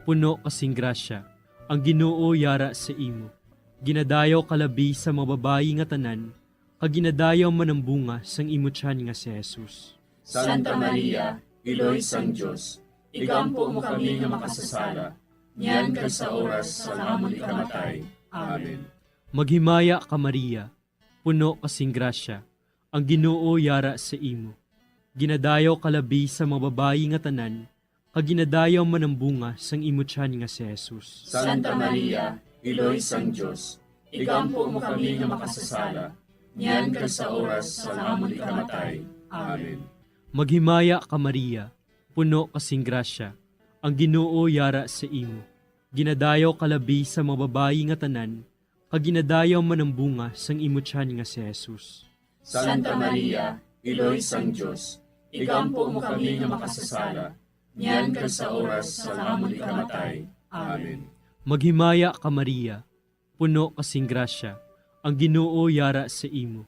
puno ka sing grasya, ang Ginoo yara sa imo. Ginadayaw ka labi sa mga babayi nga tanan, kag ginadayaw man ang bunga sang imo tiyan nga si Jesus. Santa Maria, Iloy sang Dios, igampo mo kami nga makasasala, niyan kag sa oras sang amon ikamatay. Amen. Maghimaya ka, Maria, puno ka sing grasya, ang Ginoo yara sa imo. Ginadayaw ka labi sa mga babayi nga tanan, kag ginadayaw man ang bunga sang imo tiyan nga si Jesus. Santa Maria, Iloy sang Dios, igampo mo kami nga makasasala, niyan kag sa oras sang amon ikamatay. Amen. Maghimaya ka, Maria, puno ka sing grasya, ang Ginoo yara sa imo. Ginadayaw ka labi sa mga babayi nga tanan, kag ginadayaw man ang bunga sang imo tiyan nga si Jesus. Santa Maria, Iloy sang Dios, igampo mo kami nga makasasala, niyan kag sa oras sang amon ikamatay. Amen. Maghimaya ka, Maria, puno ka sing grasya, ang Ginoo yara sa imo.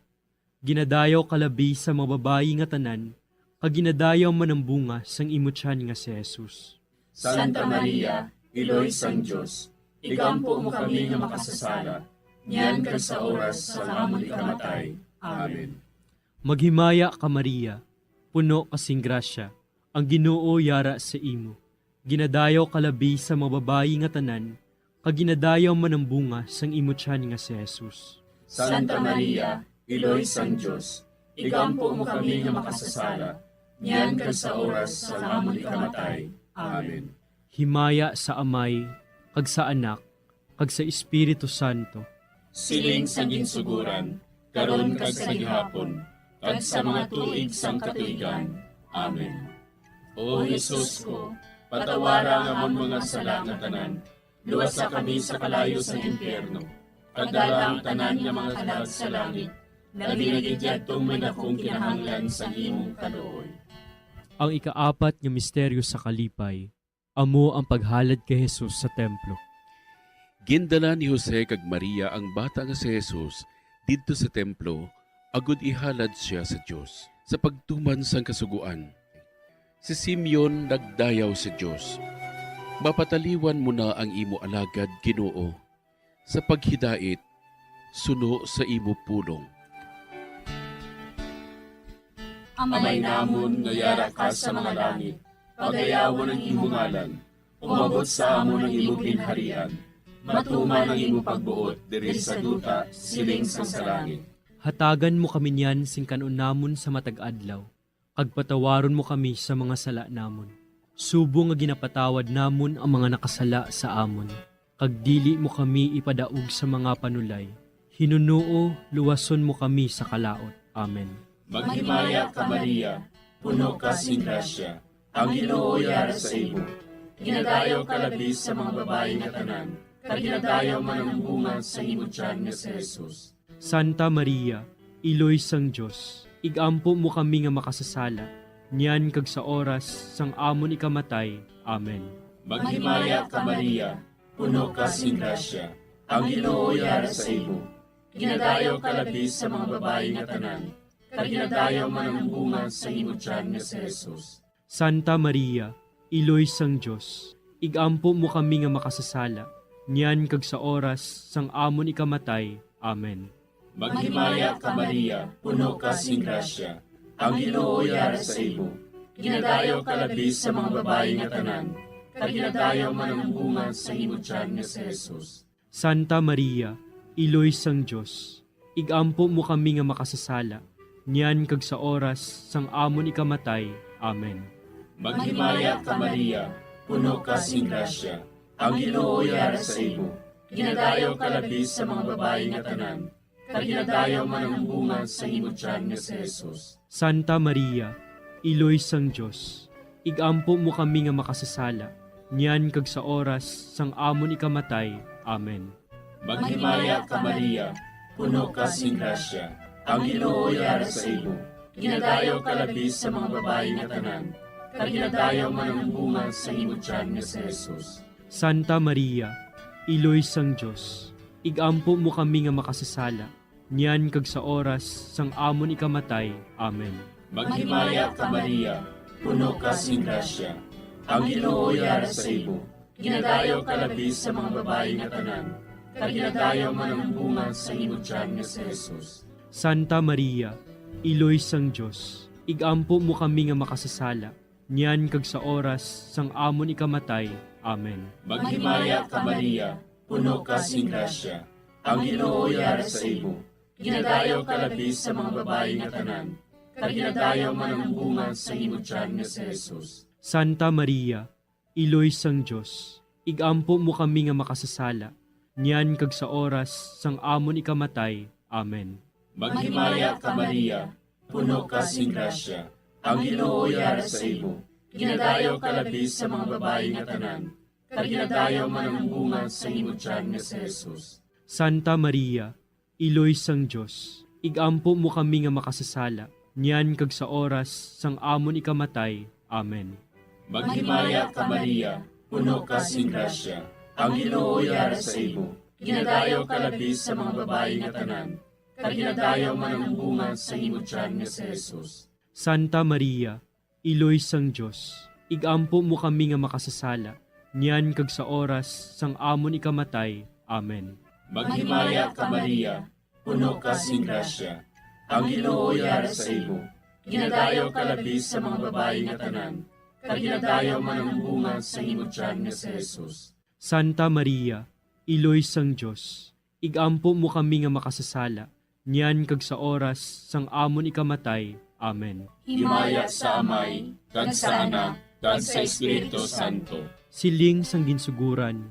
Ginadayaw ka labi sa mga babayi nga tanan, kag ginadayaw man ang bunga sang imo tiyan nga si Jesus. Santa Maria, Iloy sang Dios, igampo mo kami nga makasasala, niyan kag sa oras sang amon ikamatay. Amen. Maghimaya ka, Maria, puno ka sing grasya, ang Ginoo yara sa imo. Ginadayaw ka labi sa mga babayi nga tanan, kag ginadayaw man ang bunga sang imo tiyan nga si Jesus. Santa Maria, Iloy sang Dios, igampo mo kami nga makasasala, niyan kag sa oras sang amon ikamatay. Amen. Himaya sa Amay, kag sa Anak, kag sa Espiritu Santo. Siling sa ginsuguran, karon kag sa gihapon, kag sa mga tuig sang katuigan. Amen. O Jesus ko, patawara ang amon mga sala nga tanan, luwasa kami sa kalayo sang impyerno, kag dala ang tanan nga mga kalag sa langit, labi na gid yadtong may dakong kinahanglan sang imong kaluoy. Ang ikaapat nga misteryo sa kalipay, amo ang paghalad kay Jesus sa templo. Gindala ni Jose kag Maria ang bata nga si Jesus didto sa templo, agod ihalad sia sa Dios. Sa pagtuman sang Kasugoan, si Simeon nagdayaw sa Dios, "Mapataliwan mo na ang imo alagad, Ginoo, sa paghidait suno sa imo pulong." Amay namon nga yara ka sa mga langit, pagayawon ang imo ngalan. Umabot sa amon ang imo ginharian. Matuman ang imo pagbuot diri sa duta, siling sang sa langit. Hatagan mo kami niyan sing kan-on namon sa matag adlaw, kag patawaron mo kami sa mga sala namon, subong nga ginapatawad namon ang mga nakasala sa amon, kag dili mo kami ipadaog sa mga panulay. Hinunoo, luwason mo kami sa kalaut. Amen. Maghimaya ka, Maria, puno ka sing grasya, ang Ginoo yara sa imo. Ginadayaw ka labi sa mga babayi nga tanan, kag ginadayaw man ang bunga sa imo tiyan nga si Jesus. Santa Maria, Iloy sang Dios, igampo mo kami nga makasasala, niyan kag sa oras sang amon ikamatay. Amen. Maghimaya ka, Maria, puno ka sing grasya, ang Ginoo yara sa imo. Ginadayaw ka labi sa mga babayi nga tanan, kag ginadayaw man ang bunga sa imo tiyan nga si Jesus. Santa Maria, Iloy sang Dios, igampo mo kami nga makasasala, niyan kag sa oras sang amon ikamatay. Amen. Maghimaya ka, Maria, puno ka sing grasya, ang Ginoo yara sa imo. Ginadayaw ka labi sa mga babayi nga tanan, kag ginadayaw man ang bunga sa imo tiyan nga si Jesus. Santa Maria, Iloy sang Dios, igampo mo kami nga makasasala, niyan kag sa oras sang amon ikamatay. Amen. Maghimaya ka, Maria, puno ka sing grasya, ang Ginoo yara sa imo. Ginadayaw ka labi sa mga babayi nga tanan, kag ginadayaw man ang bunga sa imo tiyan nga si Jesus. Santa Maria, Iloy sang Dios, igampo mo kami nga makasasala, niyan kag sa oras sang amon ikamatay. Amen. Maghimaya ka, Maria, puno ka sing grasya, ang Ginoo yara sa imo. Ginadayaw ka labi sa mga babayi nga tanan, kag ginadayaw man ang bunga sa imo tiyan nga si Jesus. Santa Maria, Iloy sang Dios, igampo mo kami nga makasasala, niyan kag sa oras sang amon ikamatay. Amen. Maghimaya ka, Maria, puno ka sing grasya, ang Ginoo yara sa imo. Ginadayaw ka labi sa mga babayi nga tanan, kag ginadayaw man ang bunga sa imo tiyan nga si Jesus. Santa Maria, Iloy sang Dios, igampo mo kami nga makasasala, niyan kag sa oras sang amon ikamatay. Amen. Maghimaya ka, Maria, puno ka sing grasya, ang Ginoo yara sa imo. Ginadayaw ka labi sa mga babayi nga tanan, kag ginadayaw man ang bunga sa imo tiyan nga si Jesus. Santa Maria, Iloy sang Dios, igampo mo kami nga makasasala, niyan kag sa oras sang amon ikamatay. Amen. Maghimaya ka, Maria, puno ka sing grasya, ang Ginoo yara sa imo. Ginadayaw ka labi sa mga babayi nga tanan, kag ginadayaw man ang bunga sa imo tiyan nga si Jesus. Santa Maria, Iloy sang Dios, ig-ampo mo kami nga makasasala, niyan kag sa oras sang amon ikamatay. Amen. Maghimaya ka, Maria, puno ka sing grasya, ang Ginoo yara sa imo. Ginadayaw ka labi sa mga babayi nga tanan, kag ginadayaw man ang bunga sang imo tiyan nga si Jesus. Santa Maria, Iloy sang Dios, ig-ampo mo kami nga makasasala, niyan kag sa oras sang amon ikamatay. Amen. Maghimaya ka, Maria, puno ka sing grasya, ang Ginoo yara sa imo. Ginadayaw ka labi sa mga babayi nga tanan, kag ginadayaw man ang bunga sang imo tiyan nga si Jesus. Santa Maria, Iloy sang Dios, ig-ampo mo kami nga makasasala, niyan kag sa oras sang amon ikamatay. Amen. Himaya sa Amay, kag sa Anak, kag sa Espiritu Santo. Siling sang ginsuguran,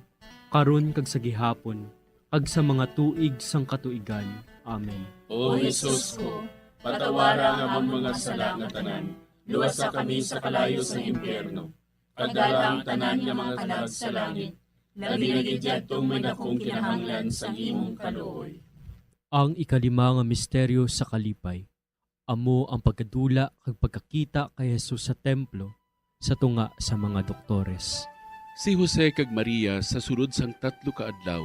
karon kag sa gihapon, kag sa mga tuig sang katuigan. Amen. O Jesus ko, patawara ang amon mga sala nga tanan, luwasa kami sa kalayo sang impyerno, kag dala ang tanan nga mga kalag sa langit, labi na gid yadtong may dakong kinahanglan sang imong kaluoy. Ang ikalima nga misteryo sa kalipay, amo ang pagkadula kag pagkakita kay Jesus sa templo sa tunga sa mga doktores. Si Jose kag Maria sa sulod sang tatlo ka adlaw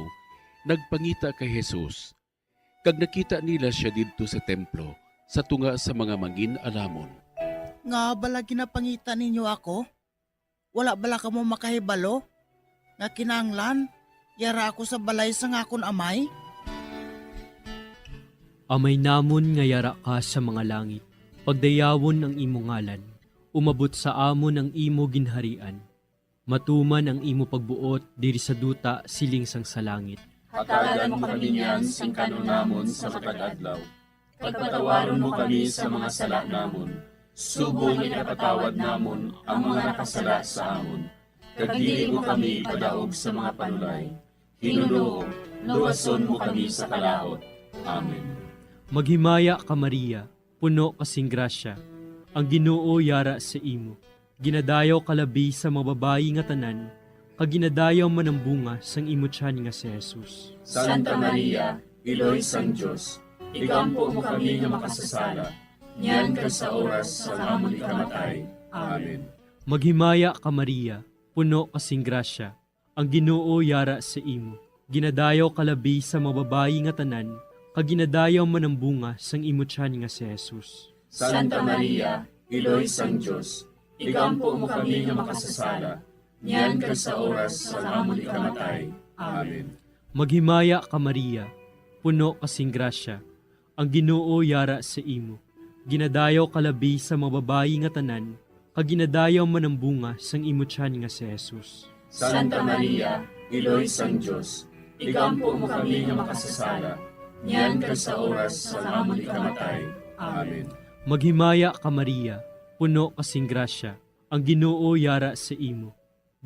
nagpangita kay Jesus, kag nakita nila sia didto sa templo sa tunga sa mga mangin-alamon. Ngaa bala ginapangita ninyo ako? Wala bala kamo makahibalo nga kinahanglan yara ako sa balay sang akon Amay? Amay namon nga yara ka sa mga langit, pagdayawon ang imo ngalan, umabot sa amon ang imo ginharian, matuman ang imo pagbuot diri sa duta siling sang sa langit. Hatagan mo kami niyan sing kan-on namon sa matag adlaw, kag patawaron mo kami sa mga sala namon, subong nga ginapatawad namon ang mga nakasala sa amon, kag dili mo kami ipadaog sa mga panulay. Ginoo, luwason mo kami sa kalaut. Amen. Maghimaya ka, Maria, puno ka sing grasya, ang Ginoo yara sa imo. Ginadayaw ka labi sa mga babayi nga tanan, kag ginadayaw man ang bunga sang imo tiyan nga si Jesus. Santa Maria, Iloy sang Dios, igampo mo kami nga makasasala, niyan kag sa oras sang amon ikamatay. Amen. Maghimaya ka, Maria, puno ka sing grasya, ang Ginoo yara sa imo. Ginadayaw ka labi sa mga babayi nga tanan, kag ginadayaw man ang bunga sang imo tiyan nga si Jesus. Santa Maria, Iloy sang Dios, igampo mo kami nga makasasala, niyan kag sa oras sang amon ikamatay. Amen. Maghimaya ka, Maria, puno ka sing grasya, ang Ginoo yara sa imo. Ginadayaw ka labi sa mga babayi nga tanan, kag ginadayaw man ang bunga sang imo tiyan nga si Jesus. Santa Maria, Iloy sang Dios, igampo mo kami nga makasasala, niyan kag sa oras sang amon ikamatay. Amen. Maghimaya ka, Maria, puno ka sing grasya, ang Ginoo yara sa imo.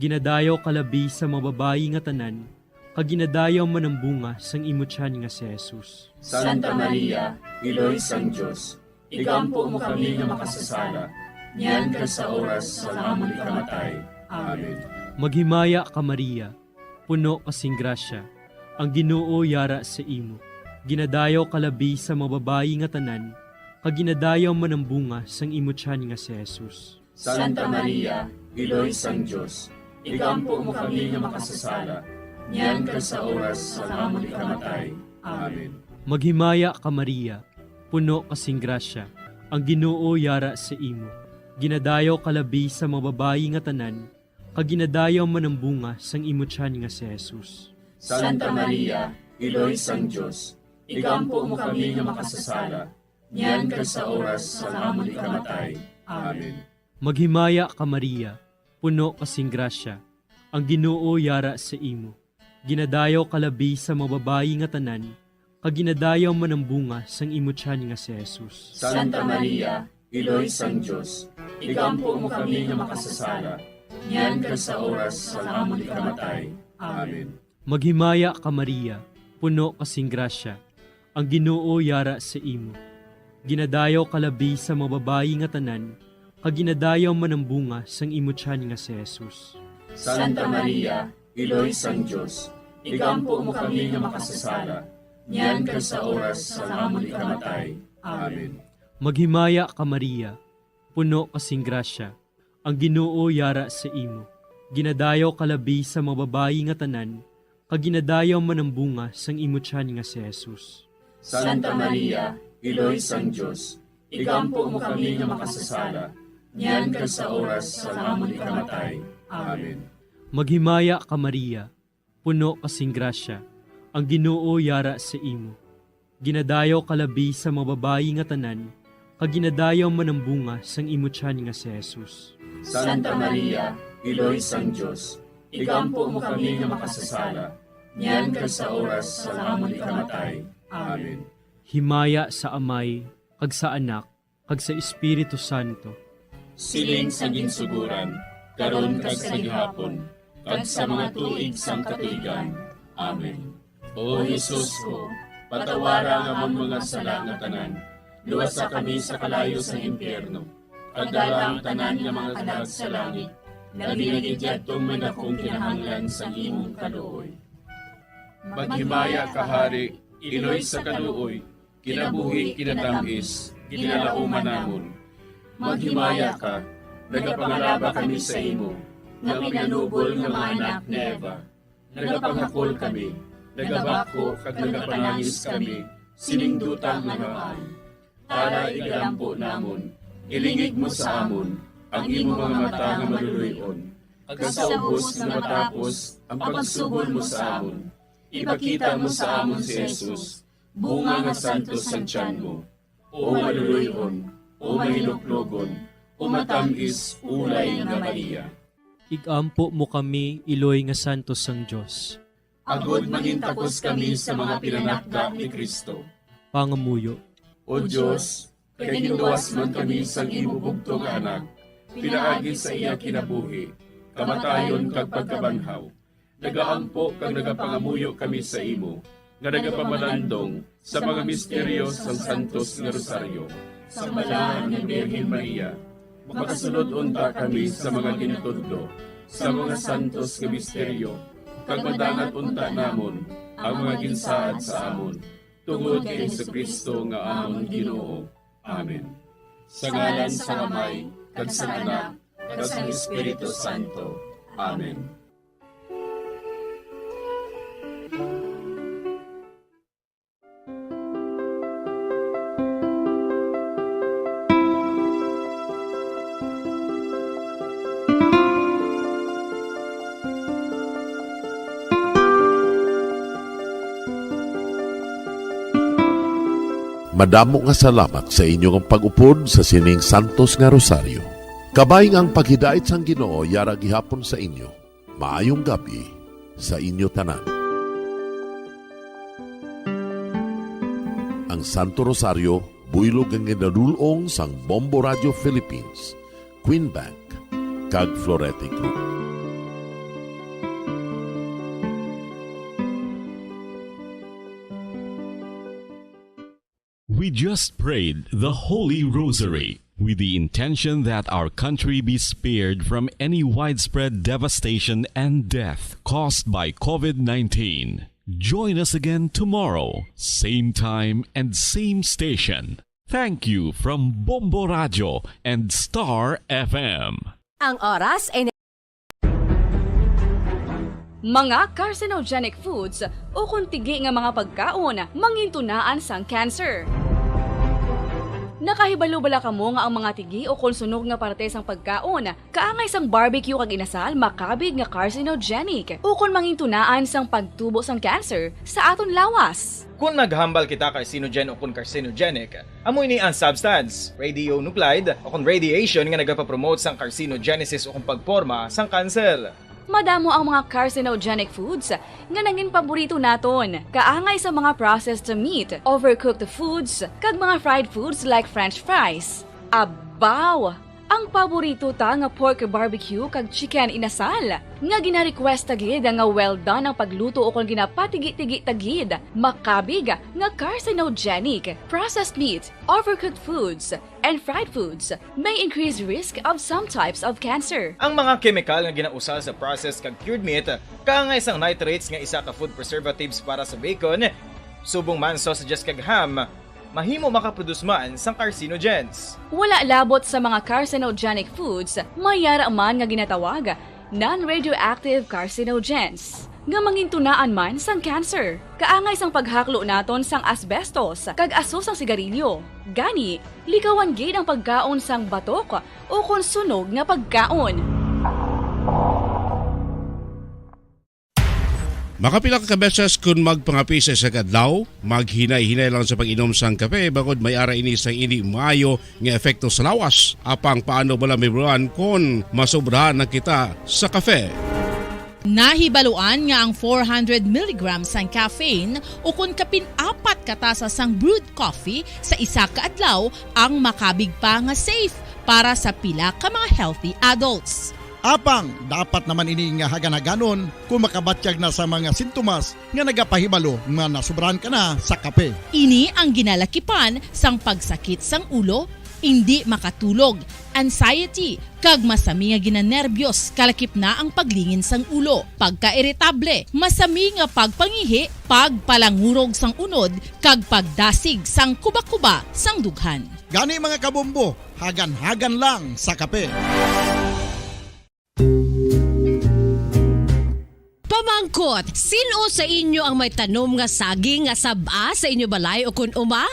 Ginadayaw ka labi sa mga babayi nga tanan, kag ginadayaw man ang bunga sang imo tiyan nga si Jesus. Santa Maria, Iloy sang Dios, igampo mo kami nga makasasala, niyan kag sa oras sang amon ikamatay. Amen. Maghimaya ka, Maria, puno ka sing grasya, ang Ginoo yara sa imo. Ginadayaw ka labi sa mga babayi nga tanan, kag ginadayaw man ang bunga sang imo tiyan nga si Jesus. Santa Maria, Iloy sang Dios, igampo mo kami nga makasasala, niyan kag sa oras sang amon ikamatay. Amen. Maghimaya ka, Maria, puno ka sing grasya, ang Ginoo yara sa imo. Ginadayaw ka labi sa mga babayi nga tanan, kag ginadayaw man ang bunga sang imo tiyan nga si Jesus. Santa Maria, Iloy sang Dios, igampo mo kami nga makasasala, niyan kag sa oras sang amon ikamatay. Amen. Maghimaya ka, Maria, puno ka sing grasya, ang Ginoo yara sa imo. Ginadayaw ka labi sa mga babayi nga tanan, kag ginadayaw man ang bunga sang imo tiyan nga si Jesus. Santa Maria, Iloy sang Dios, igampo mo kami nga makasasala, niyan kag sa oras sang amon ikamatay. Amen. Maghimaya ka, Maria, puno ka sing grasya, ang Ginoo yara sa imo. Ginadayaw ka labi sa mga babayi nga tanan, kag ginadayaw man ang bunga sang imo tiyan nga si Jesus. Santa Maria, Iloy sang Dios, igampo mo kami nga makasasala, niyan kag sa oras sang amon ikamatay. Amen. Maghimaya ka, Maria, puno ka sing grasya, ang Ginoo yara sa imo. Ginadayaw ka labi sa mga babayi nga tanan, kag ginadayaw man ang bunga sang imo tiyan nga si Jesus. Santa Maria, Iloy sang Dios, igampo mo kami nga makasasala, niyan kag sa oras sang amon ikamatay. Amen. Maghimaya ka, Maria, puno ka sing grasya, ang Ginoo yara sa imo. Ginadayaw ka labi sa mga babayi nga tanan, kag ginadayaw man ang bunga sang imo tiyan nga si Jesus. Santa Maria, Iloy sang Dios, igampo mo kami nga makasasala, niyan kag sa oras sang amon ikamatay. Amen. Himaya sa Amay, kag sa Anak, kag sa Espiritu Santo. Siling sa ginsugoran, karon kag sa gihapon, kag sa mga tuig sang katuigan. Amen. O Jesus ko, patawara ang amon mga sala nga tanan, luwasa kami sa kalayo sang impyerno, kag dala ang tanan nga mga kalag sa langit, labi na gid yadtong may dakong kinahanglan sang imong kaluoy. Maghimaya ka, Hari, Iloy sa kaluoy, kinabuhi, kinatamis, ginalauman namon. Maghimaya ka, nagapangalaba kami sa imo, nga pinanubol nga mga anak ni Eva. Nagapanghakol kami, nagabako kag nagapanangis kami sining duta nga napaay. Tara, igalampo namon, ilingig mo sa amon ang imo mga mata nga maluloy-on, kag sa ubos nga matapos ang pagsubol mo sa amon, ipakita mo sa amon si Jesus, bunga nga santos sang tiyan mo, o maluloy-on, o mahinuklogon, o matamis ulay nga Maria. Igampo mo kami, Iloy nga santos sang Dios. Agod mangintakos kami sa mga pinanakda ni Cristo. Pangamuyo. O Dios, kay ginluwas man kami sang imo bugtong nga Anak, pinaagi sa iya kinabuhi, kamatayon, kag pagkabanhaw, nagaampo kag nagapangamuyo kami sa imo, nga nagapamalandong sa mga misteryo sang Santos nga Rosaryo. Sang Balaan nga Birhen Maria, makasulod unta kami sa mga ginatudlo sa mga santos nga misteryo, kag madangat unta namon ang mga ginsaad sa amon, tungod kay Jesu-Cristo nga amon Ginoo. Amen. Sa ngalan sang Amay, kag sang Anak, kag sang Espiritu Santo. Amen. Madamo nga salamat sa inyo nga pag-upod sa sining santos nga rosaryo. Kabay nga ang paghidait sang Ginoo yara gihapon sa inyo. Maayong gab-i sa inyo tanan. Ang Santo Rosario, buylog nga ginadul-ong sang Bombo Radio Philippines, Queen Bank, kag Florete Group. We just prayed the Holy Rosary with the intention that our country be spared from any widespread devastation and death caused by COVID nineteen. Join us again tomorrow, same time and same station. Thank you from Bombo Radio and Star F M. Ang oras ay Mga carcinogenic foods ukon tigi nga mga pagkaon mangintunaan sang cancer. Nakahibalo bala kamo nga ang mga tigi ukon sunog nga parte sang pagkaon kaangay sang barbecue kag inasal makabig nga carcinogenic ukon mangintunaan sang pagtubo sang cancer sa aton lawas? Kon naghambal kita carcinogen ukon carcinogenic, amo ini ang substance, radionuclide, ukon radiation nga nagapapromote sang carcinogenesis ukon pagporma sang kanser. Madamo ang mga carcinogenic foods nga nangin paborito naton, kaangay sa mga processed meat, overcooked foods, kag mga fried foods like French fries. Abaw! Ang paborito ta nga pork barbecue kag chicken inasal, nga gina-request ta gid nga well done ang pagluto ukon ginapatigi-tigi ta gid, makabig nga carcinogenic. Processed meat, overcooked foods, and fried foods may increase risk of some types of cancer. Ang mga kemikal nga ginausal sa processed kag cured meat, kaangay sang nitrates nga isa ka food preservatives para sa bacon, subong man sausages kag ham, mahimo makaproduce man sang carcinogens. Wala labot sa mga carcinogenic foods, may yara man nga ginatawag non-radioactive carcinogens, nga mangintunaan man sang cancer. Kaangay sang paghaklo naton sang asbestos kag aso sang sigarilyo. Gani, likawan gid ang pagkaon sang batok ukon sunog nga pagkaon. Makapila ka beses kon magpangape sa isa ka adlaw, maghinay-hinay lang sa pag-inom sang kape, bangod may ara ini sang indi maayo nga epekto sa lawas. Apang paano bala, Mibuan, kon masobrahan na kita sa kape? Nahibaluan nga ang four hundred milligrams sang caffeine ukon kapin apat ka tasa sang brewed coffee sa isa ka adlaw ang makabig pa nga safe para sa pila ka mga healthy adults. Apang dapat naman ini nga hagan-haganon kung makabatyag na sa mga sintomas nga nagapahibalo nga nasobrahan ka na sa kape. Ini ang ginalakipan sang pagsakit sang ulo, indi makatulog, anxiety, kag masami nga ginanerbiyos, kalakip na ang paglingin sang ulo, pagkairitable, masami nga pagpangihi, pagpalangurog sang unod, kag pagdasig sang kubakuba sang dughan. Gani, mga kabombo, hagan-hagan lang sa kape. Pamangkot, sin-o sa inyo ang may tanom nga saging nga sab-a sa inyo balay ukon uma?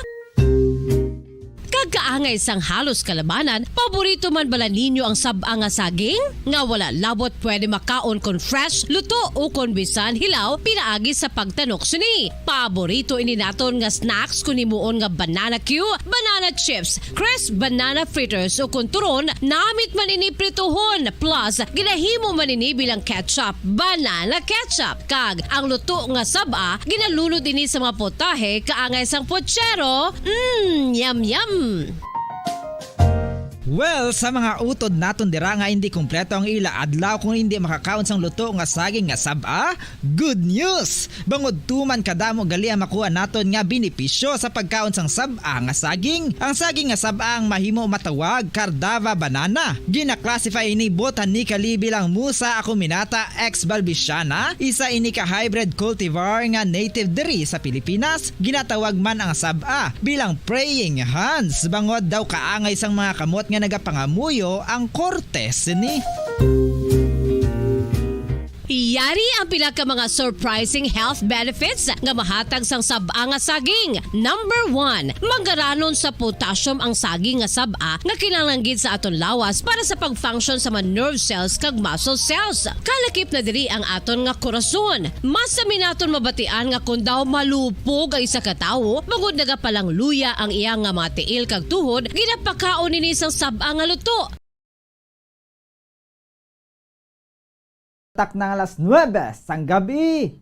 Kag kaangay sang halos kalabanan, paborito man bala ninyo ang sab-a nga saging? Nga wala labot pwede makaon kon fresh, luto, ukon bisan hilaw pinaagi sa pagtanok sini. Paborito ini naton nga snacks kon himuon nga banana cue, banana chips, crisp banana fritters, ukon turon, namit man ini prituhon, plus ginahimo man ini bilang ketchup, banana ketchup. Kag ang luto nga sab-a, ginalunod ini sa mga putahe kaangay sang puchero. Mm, yum, yum! Well, sa mga utod naton dira nga indi kompleto ang ila adlaw kung indi makakaon sang luto nga saging nga sab-a, good news! Bangod tuman kadamo gali ang makuha naton nga benepisyo sa pagkaon sang sab-a nga saging. Ang saging nga sab-a ang mahimo matawag Cardava banana. Gina-classify ini botanically bilang Musa acuminata ex balbisiana, isa ini ka hybrid cultivar nga native diri sa Pilipinas. Ginatawag man ang sab-a bilang praying hands, bangod daw kaangay sang mga kamot nga nagapangamuyo ang korte sini. Yari ang pila ka mga surprising health benefits nga mahatag sang sab-a nga saging. Number one, manggaranon sa potassium ang saging nga sab-a nga kinahanglan gid sa aton lawas para sa pag-function sa mga nerve cells kag muscle cells. Kalakip na diri ang aton nga korason. Masami naton mabatian nga kon daw malupog ang isa ka tawo, bangod nagapalangluya ang iya nga mga tiil kag tuhod, ginapakaon ini sang sab-a nga luto. Tak na nga alas nuebe sang gabi.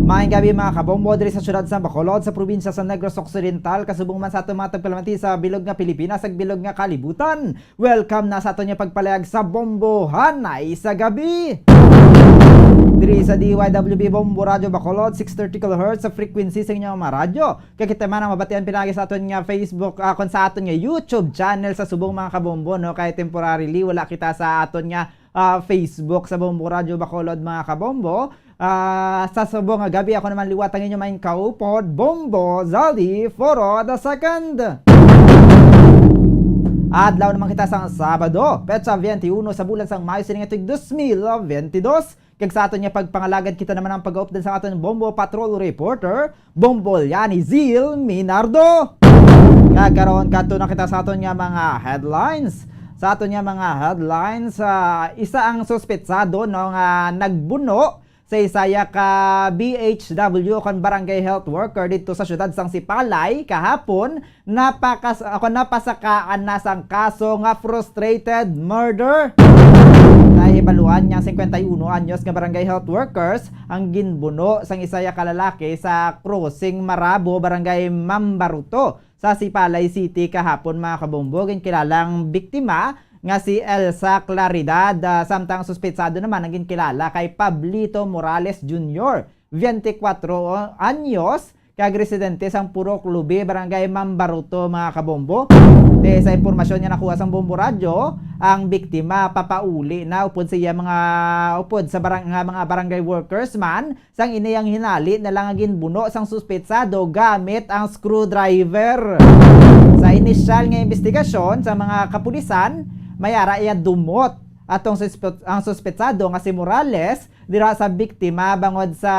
Maayong gabi, mga kabombo, diri sa siyudad sa Bacolod, sa probinsya sa Negros Occidental, kasubong man sa aton mga tagpalamati sa bilog nga Pilipinas, ag bilog nga kalibutan. Welcome na sa aton nga pagpalayag sa Bombohanay sa Gabi. Diri sa D Y W B Bombo Radio Bacolod, six thirty kilohertz sa frequency sa inyong mga radyo. Kag kita man ang mabatian pinaagi sa aton nga Facebook, ah, kon sa aton nga YouTube channel sa subong, mga kabombo, no? Kay temporarily, wala kita sa aton nga, ah, Facebook sa Bombo Radio Bacolod, mga kabombo. Ah, sa subong nga gabi, ako naman liwat ang inyong main kaupod, Bombo Zaldi Foro the second. Adlaw naman kita sang Sabado, petsa twenty-one sa bulan sang Mayo sining tuig dos mil twenty-dos. Kag sa aton nga pagpangalagad, kita naman ang pag-updan sa aton Bombo Patrol Reporter, Bombo Liani Zil Minardo. Kag karon, kadto na kita sa aton nga mga headlines. Sa aton nga mga headlines, ah, isa ang suspetsado, no, nga nagbuno sa isa ya ka B H W kon barangay health worker didto sa siyudad sang Sipalay kahapon, napakas-, ako, napasakaan na sang kaso nga frustrated murder. Nahibaluan nga singkwenta y uno anyos nga barangay health workers ang ginbuno sang isa ya ka lalaki sa Crossing Marabo, Barangay Mambaruto, sa Sipalay City kahapon, mga kabombo. Ginkilala ang biktima nga si Elsa Claridad, ah, samtang suspetsado naman ang ginkilala kay Pablito Morales Junior, twenty-four anyos, kag residente sang Purok Lubi, Barangay Mambaruto, mga kabombo. Te, sa impormasyon nga nakuha sang Bombo Radyo, ang biktima papauli na upod sa iya mga, upod sa barang-, nga mga barangay workers man, sang ini ang hinali na lang ang ginbuno sang suspetsado gamit ang screwdriver. Sa inisyal nga investigasyon sa mga kapulisan, may ara iya dumot atong suspe-, ang suspetsado nga si Morales dira sa biktima bangod sa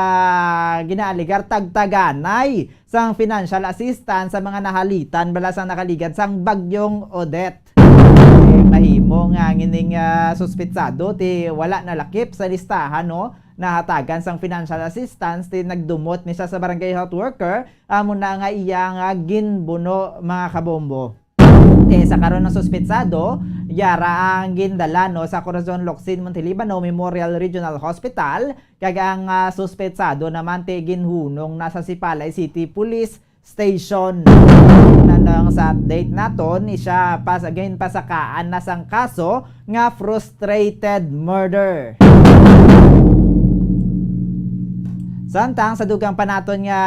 ginaaligar tagtaganay sang financial assistance sa mga nahalitan bala sang nakaligad sang Bagyong Odette. Eh, mahimo nga ang ining, ah, suspetsado ti wala nalakip sa listahan, no, nahatagan sang financial assistance ti nagdumot ni siya sa barangay health worker, amo na nga iya nga ginbuno, mga kabombo. Te, sa karon ang suspetsado, yara ang gindala, no, sa Corazon Locsin Montelibano Memorial Regional Hospital, kag ang, ah, suspetsado naman ti ginhunong na sa Sipalay City Police Station. Nanang sa update naton, siya pas-, ginpasakaan na sang kaso nga frustrated murder. Samtang sa dugang pa naton nga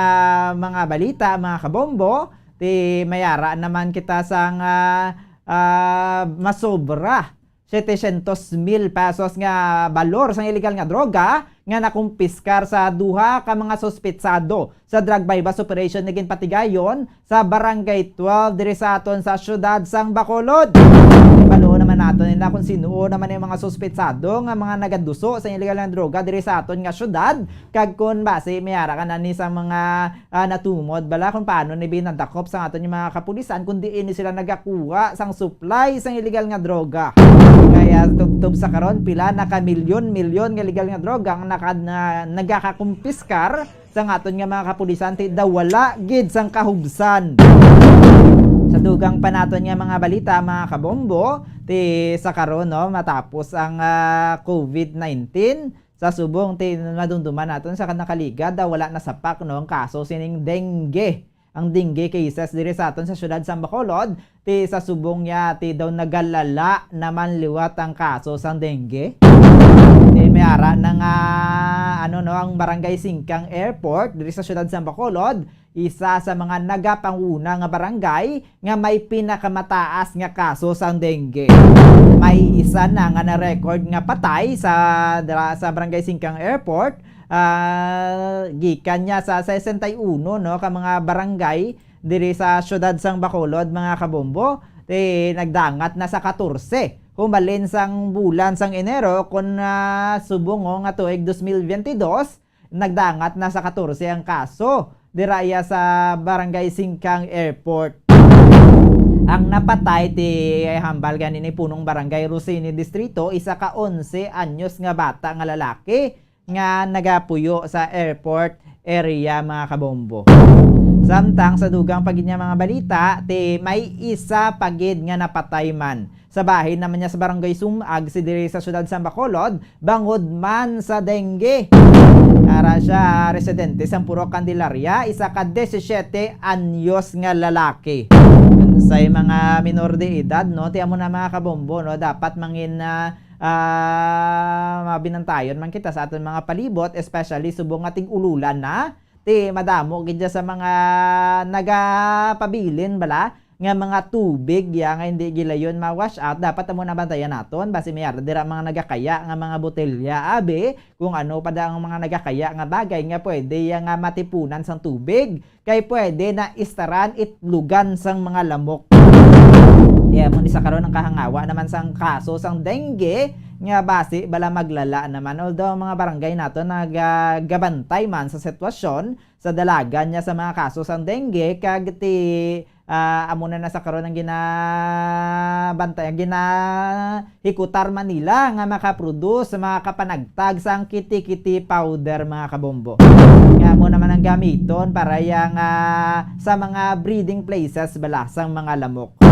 mga balita, mga kabombo, ti mayara naman kita sang, ah, ah, masobra setecientos mil pesos nga balor sang iligal nga droga nga nakumpiskar sa duha ka mga suspetsado sa drug buy-bust operation nga ginpatigayon sa Barangay twelve diri sa aton sa siyudad sang Bacolod. Ibalo naman nato nila kung sino naman ang mga suspetsado nga mga nagaduso sa iligal nga droga diri sa aton nga siyudad, kag kung basi may ara ka na ni sa mga, ah, natumod bala kung paano ni binadakop sa aton yung mga kapulisan kung diin ni sila nagakuha sang supply sang iligal nga droga. Kaya tubtob sa karon, pila na ka milyon-milyon nga iligal nga droga ang naka-, na, nagakakumpiskar sa aton nga mga kapulisan, ti daw wala gid sang kahubsan. Sa dugang pa naton nga mga balita, mga kabombo, ti sa karon, no, matapos ang, ah, covid nineteen, sa subong ti madumduman naton sa nakaligad, ah, wala na sapak, no, ang kaso sining dengue. Ang dengue cases diri sa aton sa siyudad sa Bacolod, ti sa subong niya, ti daw nagalala naman liwat ang kaso sang dengue. Ti may ara na nga, ano, no, ang Barangay Singkang Airport diri sa siyudad sa Bacolod, isa sa mga nagapanguna nga barangay nga may pinakamataas nga kaso sang dengue. May isa na nga na-record nga patay sa, dira sa Barangay Singkang Airport, ah, gikan niya sa sesenta y uno, no, ka mga barangay diri sa siyudad sang Bacolod, mga kabombo, ti nagdangat na sa katorse. Humalin sang bulan sang Enero, kun, ah, subong, oh, nga tuig dos mil biyente dos, nagdangat na sa katorse ang kaso dira iya sa Barangay Singkang Airport. Ang napatay ti hambal gani ni punong barangay Rosini Distrito, isa ka onse anyos nga bata nga lalaki nga nagapuyo sa airport area, mga kabombo. Samtang sa dugang pa gid nga mga balita, ti may isa pa gid nga napatay man sa bahin naman niya sa Barangay Sumag, si diri sa siyudad sa Bacolod, bangod man sa dengue. Ara siya, residente sa Purok Candelaria, isa ka disisiete anyos nga lalaki. Sa mga minor de edad, no, ti amo na, mga kabombo, no, dapat mangin, ah, ah, mabinantayon man kita sa aton mga palibot, especially subong nga tig-ululan na. Ti madamo gid dya sa mga nagapabilin bala nga mga tubig ya nga hindi gilayon ma-wash out, dapat amo nabantayan naton. Basi may ara dira mga nagakaya nga mga botelya, abi, kung ano pa da ang mga nagakaya nga bagay nga pwede ya nga matipunan sang tubig, kay pwede na istaran, itlugan sang mga lamok. Kaya mo ni sa karon ang kahangawa naman sang kaso sang dengue nga basi bala maglala naman. Although ang mga barangay nato nagagabantay man sa sitwasyon, sa dalagan niya sa mga kaso sang dengue, kag ti, ah, amo na na sa karon ang ginabantay, ang ginahikutar man nila nga makaproduce sa mga kapanagtag sang kiti-kiti powder, mga kabombo. Nga amo naman ang gamiton para yang, ah, sa mga breeding places bala sang mga lamok.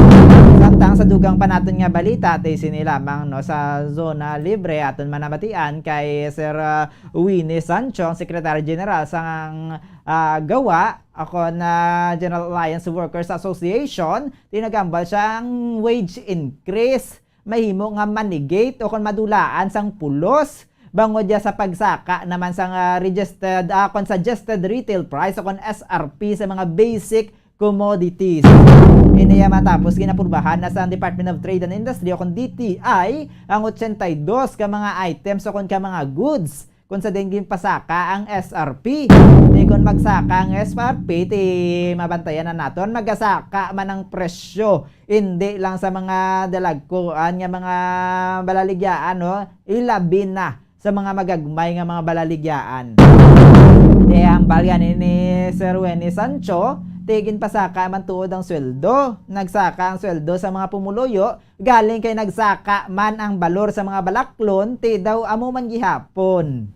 Sa Tang sa dugang pa naton nga balita, ti sini lamang, no, sa Zona Libre, aton manamatian kay Sir, ah, Winnie Sancho, ang Secretary General sang, ah, GAWA, ako na General Alliance Workers Association, ti nagambal siya ang wage increase mahimo nga manigate o kon madulaan sang pulos bangod ya sa pagsaka naman sang, ah, registered, ah, kon suggested retail price o kon S R P sa mga basic commodities. Ini ya matapos ginapurbahan na sa Department of Trade and Industry o kon D T I ang ochenta y dos ka mga items o kon ka mga goods kung sa din ginpasaka ang S R P. Di kon magsaka ang S R P, ti mabantayan na naton, magasaka man ang presyo. Hindi lang sa mga dalagkuan nga mga balaligyaan, no? Ilabi na sa mga magagmay nga mga balaligyaan. Ti hambal gani ni Sir Wenny Sancho, ti ginpasaka man tuod ang sweldo. Nagsaka ang sweldo sa mga pumuluyo, galing kay nagsaka man ang balor sa mga balaklon, ti daw amo man gihapon.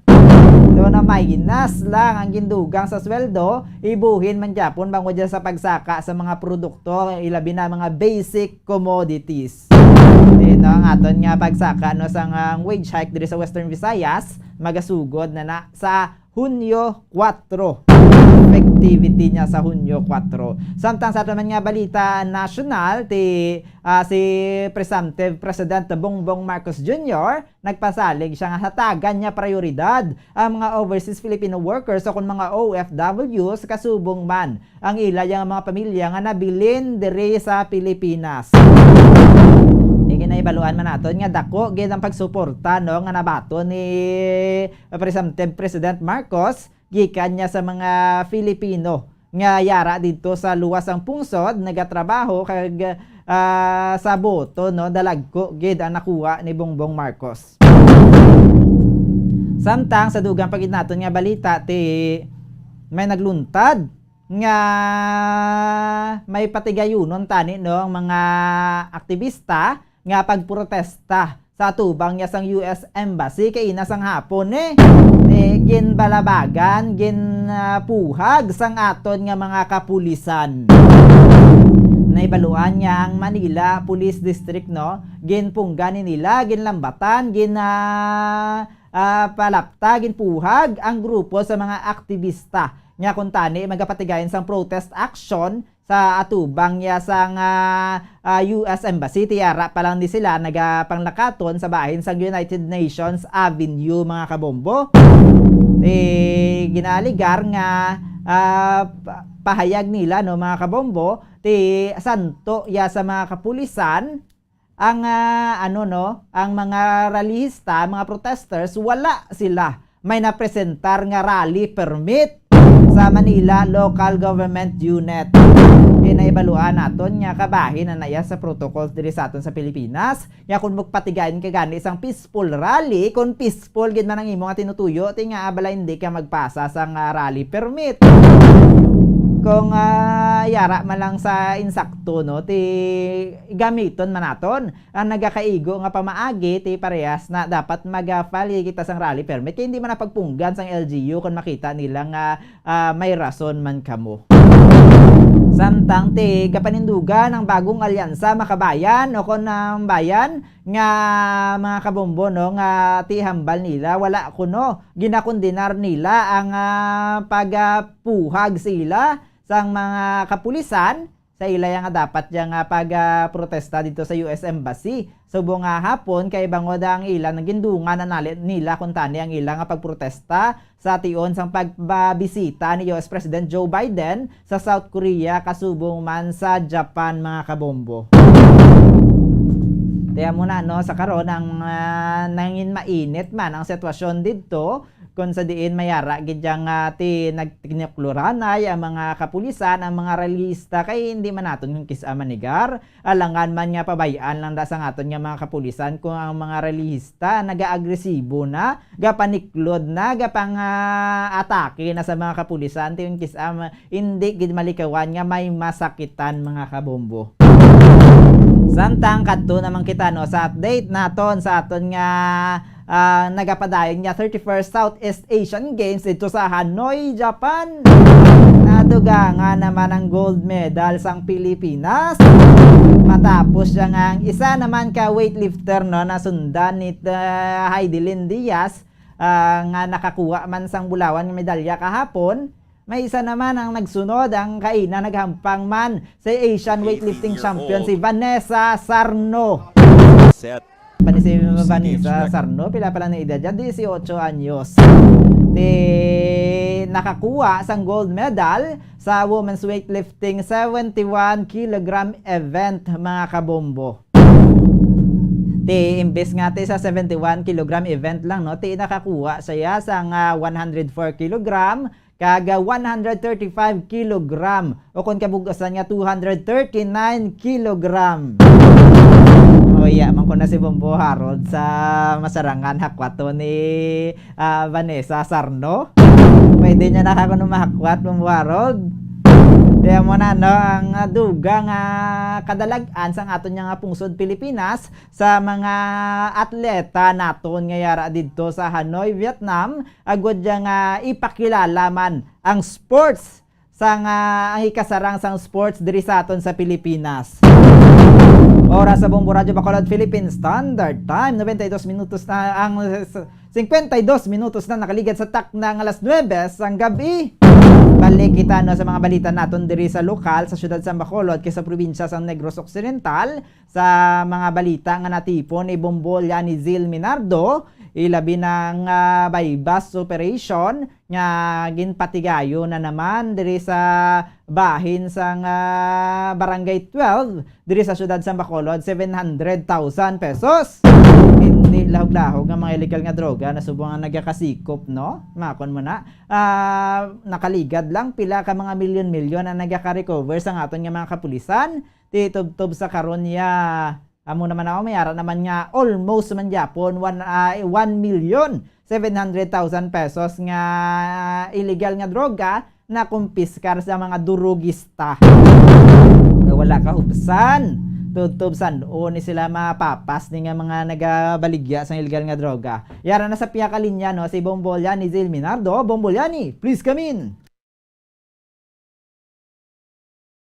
Do na minus lang ang gindugang sa sweldo, ibuhin man gyapon bangod dyan sa pagsaka sa mga produkto, ilabi na mga basic commodities. Ti no, ang aton nga pagsaka, no, sa nga wage hike diri sa Western Visayas, magasugod na na sa Hunyo kuwatro. Effectivity niya sa Hunyo kuwatro. Samtang sa aton man nga balita nasyonal, ti, ah, si presumptive President Bongbong Marcos Junior nagpasalig siya nga hatagan niya prioridad ang mga overseas Filipino workers o kon mga O F Ws kasubong man ang ila yang mga pamilya nga nabilin diri sa Pilipinas. Iginahibaluan man naton nga dako gid ang pagsuporta, no, nga nabaton ni presumptive President Marcos gikan niya sa mga Filipino nga yara didto sa luwas sang pungsod, nagatrabaho kag, ah, sa boto, no, dalagko gid ang nakuha ni Bongbong Marcos. Samtang sa dugang pa gid naton nga balita, ti may nagluntad nga may patigayunon tani, no, ang mga aktibista nga pagprotesta sa atubang niya sang U S Embassy kaina sang hapon, eh. Eh, ginbalabagan, gin, ah, puhag sang aton nga mga kapulisan. Naibaluan nga ang Manila Police District, no, ginpunggan ni nila, ginlambatan, gin, ah, ah, palapta, ginpuhag ang grupo sa mga aktibista nga kuntani magapatigayon sang protest action sa atubang niya sang, ah, ah, U S Embassy. Ti yara pa lang ni sila nagapanglakaton sa bahin sang United Nations Avenue, mga kabombo. Ti ginaaligar nga, ah, pa-, pahayag nila, no, mga kabombo, ti santo ya sa mga kapulisan ang, ah, ano, no, ang mga rallyista, mga protesters, wala sila may napresentar nga rally permit sa Manila Local Government Unit. Kinaibaluan naton nga kabahin na naya sa protocols diri sa aton sa Pilipinas, nga kung magpatigayon ka gani sang peaceful rally, kung peaceful gid man ang imo nga tinutuyo, ti nga abala hindi ka magpasa sang, ah, rally permit. Kung, ah, yara man lang sa insakto, no, ti gamiton man naton ang nagakaigo nga pamaagi, ti parehas na dapat maga-file kita sang rally permit, kay hindi man na pagpunggan sang L G U kung makita nila nga, ah, may rason man kamo. Samtang ti gapanindugan ang bagong alyansa Makabayan o kon ang Bayan nga mga kabombo, no, nga ti hambal nila, wala kuno ginakondenar nila ang, ah, pagapuhag sila sang mga kapulisan sa ila ya nga dapat ya nga pag, ah, protesta dito sa U S Embassy. Subong nga hapon kay bangod ang ila nagindungan na nali-, nila kuntani ang ila nga pagprotesta sa tion sang pagbabisita ni U S President Joe Biden sa South Korea kasubong man sa Japan, mga kabombo. Tiyan mo na, no, sa karon ang, ah, nangin mainit man ang sitwasyon didto, kung sa diin mayara gid yang, ah, ti-, nagtinikluranay ang mga kapulisan, ang mga rallyista, kay hindi man naton kung kis-a manigar. Alangan man nga pabay-an lang da sang aton nga mga kapulisan kung ang mga rallyista nagaagresibo na, gapaniklod na, gapang, ah, atake na sa mga kapulisan, ti kung kis-a ma-, hindi gid malikawan nga may masakitan, mga kabombo. Samtang kadto naman kita, no, sa update naton sa aton nga ah, nagapadayon nga thirty-first Southeast Asian Games dito sa Hanoi, Japan. Nadugangan naman ang gold medal sang Pilipinas. Tapos siya nga ang isa naman ka weightlifter, no, nasundan ni, ah, Heidelin Diaz, ah, nga nakakuha man sang bulawan nga medalya kahapon. May isa naman ang nagsunod, ang kaina naghampang man sa Asian weightlifting champion, si Vanessa Sarno. Set. Pa ni si Vanessa Sarno, pila pa lang na edad dyan? Dieciocho anyos. Ti nakakuha sang gold medal sa women's weightlifting seventy-one kilogram event, mga kabombo. Ti imbes nga ti sa seventy-one kilogram event lang, no, ti nakakuha siya sa nga one hundred four kilogram kag, ah, one hundred thirty-five kilogram, o kon kabug-osan nga two hundred thirty-nine kilogram. O, iya man ko na si Bombo Harold sa masarangan hakwaton ni, ah, Vanessa Sarno. Pwede niya na ka kuno mahakwat, Bombo Harold. Kaya mo na, no, ang, ah, dugang, ah, kadalag-an sang aton nga pungsod Pilipinas sa mga atleta naton nga yara didto sa Hanoi, Vietnam, agud ya nga ipakilala man ang sports sang, ah, ang ikasarang sang sports diri sa aton sa Pilipinas. Oras sa Bombo Radyo Bacolod Philippine Standard Time, nobenta y dos minutos na ang, s-, cincuenta y dos minutos na nakaligad sa takna nga alas nuebe sang gabi. Balik kita, no, sa mga balita naton diri sa lokal, sa siyudad sa Bacolod, kay sa probinsya sang Negros Occidental, sa mga balita nga natipon ni Bombo Liani Zil Minardo, ilabi na nga buy-bust operation nga ginpatigayon na naman diri sa bahin sang, ah, Barangay twelve diri sa siyudad sang Bacolod, seven hundred thousand pesos. Hindi lahog-lahog nga mga illegal nga droga na subong ang nagakasikop, no? Makon mo na. Ah, nakaligad lang pila ka mga milyon-milyon ang nagaka-recover sa aton nga mga kapulisan. Ti tubtob sa karon ya, amo naman ako, may ara naman nga almost man gyapon one, ah, one million seven hundred thousand pesos nga illegal nga droga na kumpiskar sa mga durugista. Nga wala kahubsan. Tubtob san-o ni sila mapapas ni nga mga nagabaligya sa illegal nga droga. Yara na sa pihak linya, no, si Bombo Liani Zil Minardo. Bombo Liani, please come in.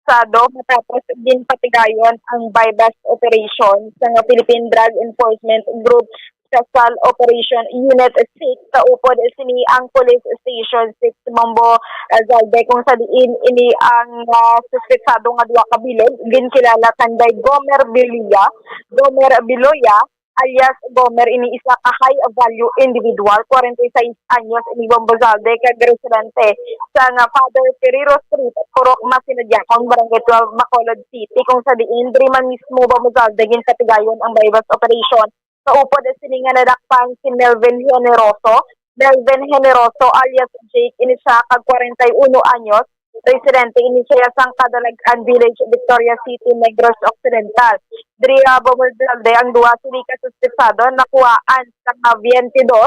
Sado matapos ginpatigayon ang buy-bust operation sa nga Philippine Drug Enforcement Group Special Operation Unit six, kaupod sini ang Police Station six, Bombo, ah, Zalde, kung sa diin ini ang, ah, suspetsado nga duha ka bilog, ginkilala kay Gomer Bilia, Gomer Biloya, alias Gomer, ini isa ka high value individual, kwarenta y seis anyos ini, Bombo Zalde, kag residente sa nga Father Ferrero Street, Purok Masinadyakan, Barangay twelve, Bacolod City, kung sa diin diri man mismo, Bombo Zalde, ginpatigayon ang buy-bust operation. Kaupod sini nga nadakpan si Melvin Generoso, Melvin Generoso alias Jake, ini siya kag kwarenta y uno anyos, residente ini siya sang Kadalag-an Village, Victoria City, Negros Occidental. Diri, ah, Bombo Zalde, ang duha sini ka suspetsado nakuhaan sa mga twenty-two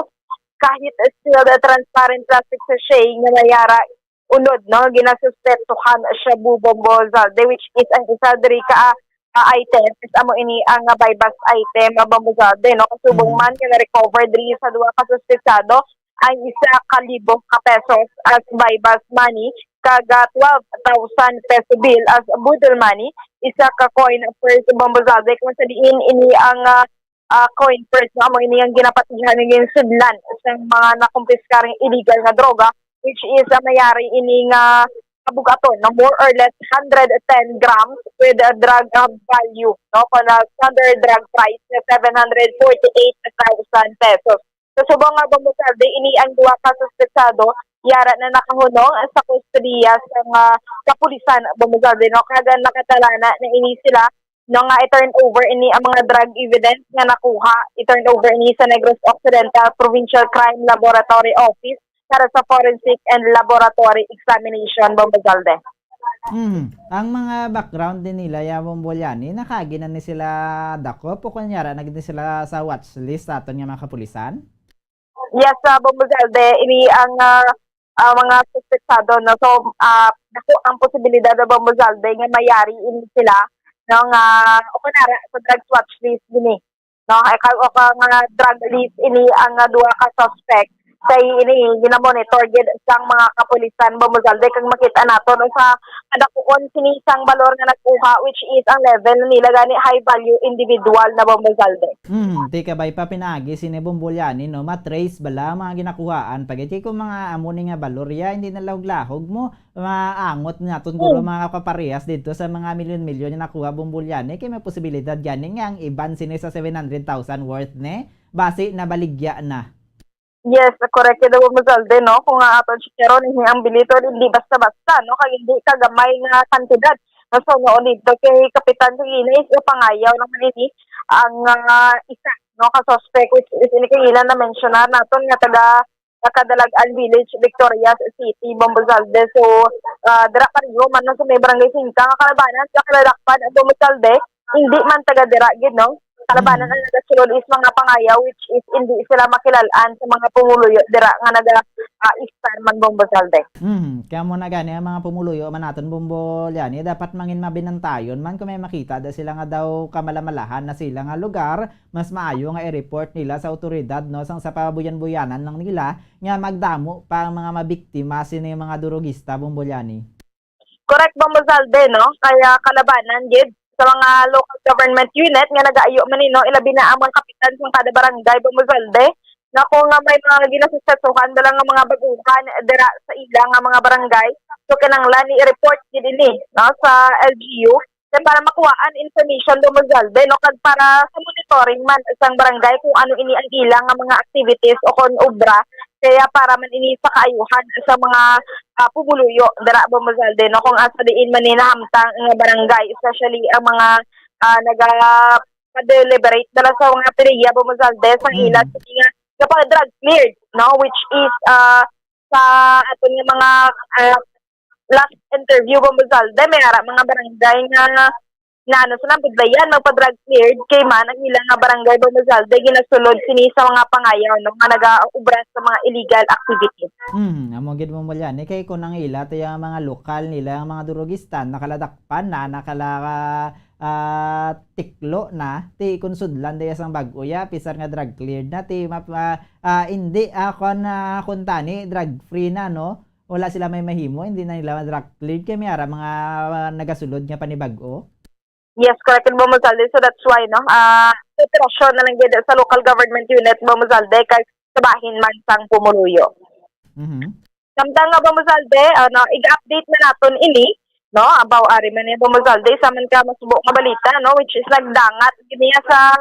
ka heat-sealed transparent plastic sachet nga may ara unod, no, ginasuspetsohan shabu, Bombo Zalde, which is ang isa diri ka, ah, item is amo ini ang, ah, buy-bust item, ah, Bombo Zalde, no. Kasubong Mhm. man nga na-recover diri sa duha ka suspetsado ang isa ka libo ka pesos as buy-bust money, kag, ah, twelve thousand peso bill as boodle money, isa ka coin purse, Bombo Zalde, kung sa diin ini ang, ah, ah, coin purse, no, amo ini ang ginapatihan nga ginsudlan sang mga nakumpiskar nga illegal nga droga, which is, ah, mayari ini nga kabug-aton, no, more or less hundred ten grams with a drug, ah, value, no, kon, ah, standard drug price nga seven hundred forty-eight thousand pesos. Sa subong nga, Bombo Zalde, ini ang duha ka suspetsado yara na nakahunong sa kustodiya sa nga kapulisan, Bombo Zalde, no, kag nakatalana na ini sila, no, nga i-turn over ini ang mga drug evidence nga nakuha, i-turn over ini sa Negros Occidental Provincial Crime Laboratory Office para sa forensic and laboratory examination, Bombo Zalde. Hmm. Ang mga background din nila, ya, Bombo Liani, nakaagi na ni sila dakop o kunyara na gid ni sila sa watch list sa aton nga mga kapulisan? Yes, ah, Bombo Zalde, ini ang, ah, ah, mga suspetsado, no? So, ah, dako ang posibilidad, ah, Bombo Zalde, nga mayari ini sila, no, nga, o kunara sa drug watch list gini, no? Ay, ka-, o ka, nga drug list ini ang, ah, duha ka suspect Kay ini ginamonitor gid sang mga kapulisan, Bombo Zalde, kag makita naton sa kadakuon sini sang balor nga nakuha, which is ang level nila gani high value individual na, Bombo Zalde. Hmm, ti kabay pa pinaagi sini, Bombo Liani, no, matrace bala ang mga ginakuhaan pa gid. Kay kung mga amo ni nga balor ya, hindi na lahog-lahog mo maangot naton guro, hmm, mga kaparehas didto sa mga milyon-milyon nga nakuha, Bombo Liani, kay may posibilidad gani nga ang iban sini sa seven hundred thousand worth ni basi nabaligya na. Yes, correct yun, Bombo Zalde, no? Kung nga aton sikiron, ini ang bilito, hindi basta-basta, no? Kag hindi kagamay nga kantidad. No, so, noon dito kay Kapitan Singina is pangayaw naman ini ang, ah, isa, no, ka suspect, which is ini kay ina na mensionar naton nga taga Nakadalag-an Village, Victorias City, Bombo Zalde. So, ah, dira pareho man sa may Barangay Singka nga kalabanan sa Kaladakpan, Bombo Zalde, hindi man taga dira gid, no? Kalabanan, mm, ang nagasulod is mga pangayaw, which is hindi sila makilalaan sa mga pumuluyo dira nga naga, ah, istar man, Bombo Zalde. Mm, kaya mo na gani ang mga pumuluyo man naton, Bombo Liani, dapat mangin mabinantayon man kung may makita da sila nga daw kamalamalahan na sila nga lugar, mas maayo nga i-report nila sa awtoridad, no, sang sa pabuyan-buyanan lang nila nga magdamo pa ang mga mabiktima sini mga durugista, Bombo Liani. Correct, Bombo Zalde, no? Kaya kalabanan gid sa mga local government unit nga nagaayo man ni, no, ilabi na ang mga kapitan sa kada barangay, Bombo Zalde, na kung nga may mga ginasuspesuhan na lang nga mga baguhan dira sa ila nga mga barangay, so kinahanglan ni i-report gid ini, no, sa L G U. Then para makuhaan information, Bombo Zalde, no, kag para sa monitoring man sang barangay kung ano ini ang ila nga mga activities o kon obra, kaya para man ini sa kaayuhan sa mga, ah, pumuluyo dira, Bombo Zalde, no, kung asa diin man ni nahamtang nga barangay, especially ang mga, ah, naga-deliberate dala sa mga piliya, Bombo Zalde, sa ila, mm, sa mga nga pa drug cleared, no, which is, ah, sa aton nga mga, ah, last interview, Bombo Zalde, may ara mga barangay nga naano sa nang budlayan, magpa-drug cleared, kay man ang ilang nga barangay, Bombo Zalde, ginasulod sini sa mga pangayaw, no, nga nagaobra sa mga illegal activities. Hmm, amo gid, Bombo Liani, kay kung ang ila to yung mga lokal nila, ang mga durugista, nakaladakpan na, nakala-, ah, tiklo na, ti kung sudlan daya sang bag-o ya, pisar nga drug cleared na, ti map-, ah, ah, hindi, ah, kung, ah, kung tani, drug free na, no? Wala sila may mahimo, hindi na nila drug cleared kay may ara mga, ah, nagasulod nga panibag-o. Yes, correct, Bombo Zalde. So that's why, no, ah, kooperasyon na lang gid sa local government unit, Bombo Zalde, kay sa bahin man sang pumuluyo. Mhm. Samtang nga, Bombo Zalde, ano, i-update na naton ini, no, about ari man ni, Bombo Zalde, sa man ka masubo nga balita, no, which is nagdangat gid niya sa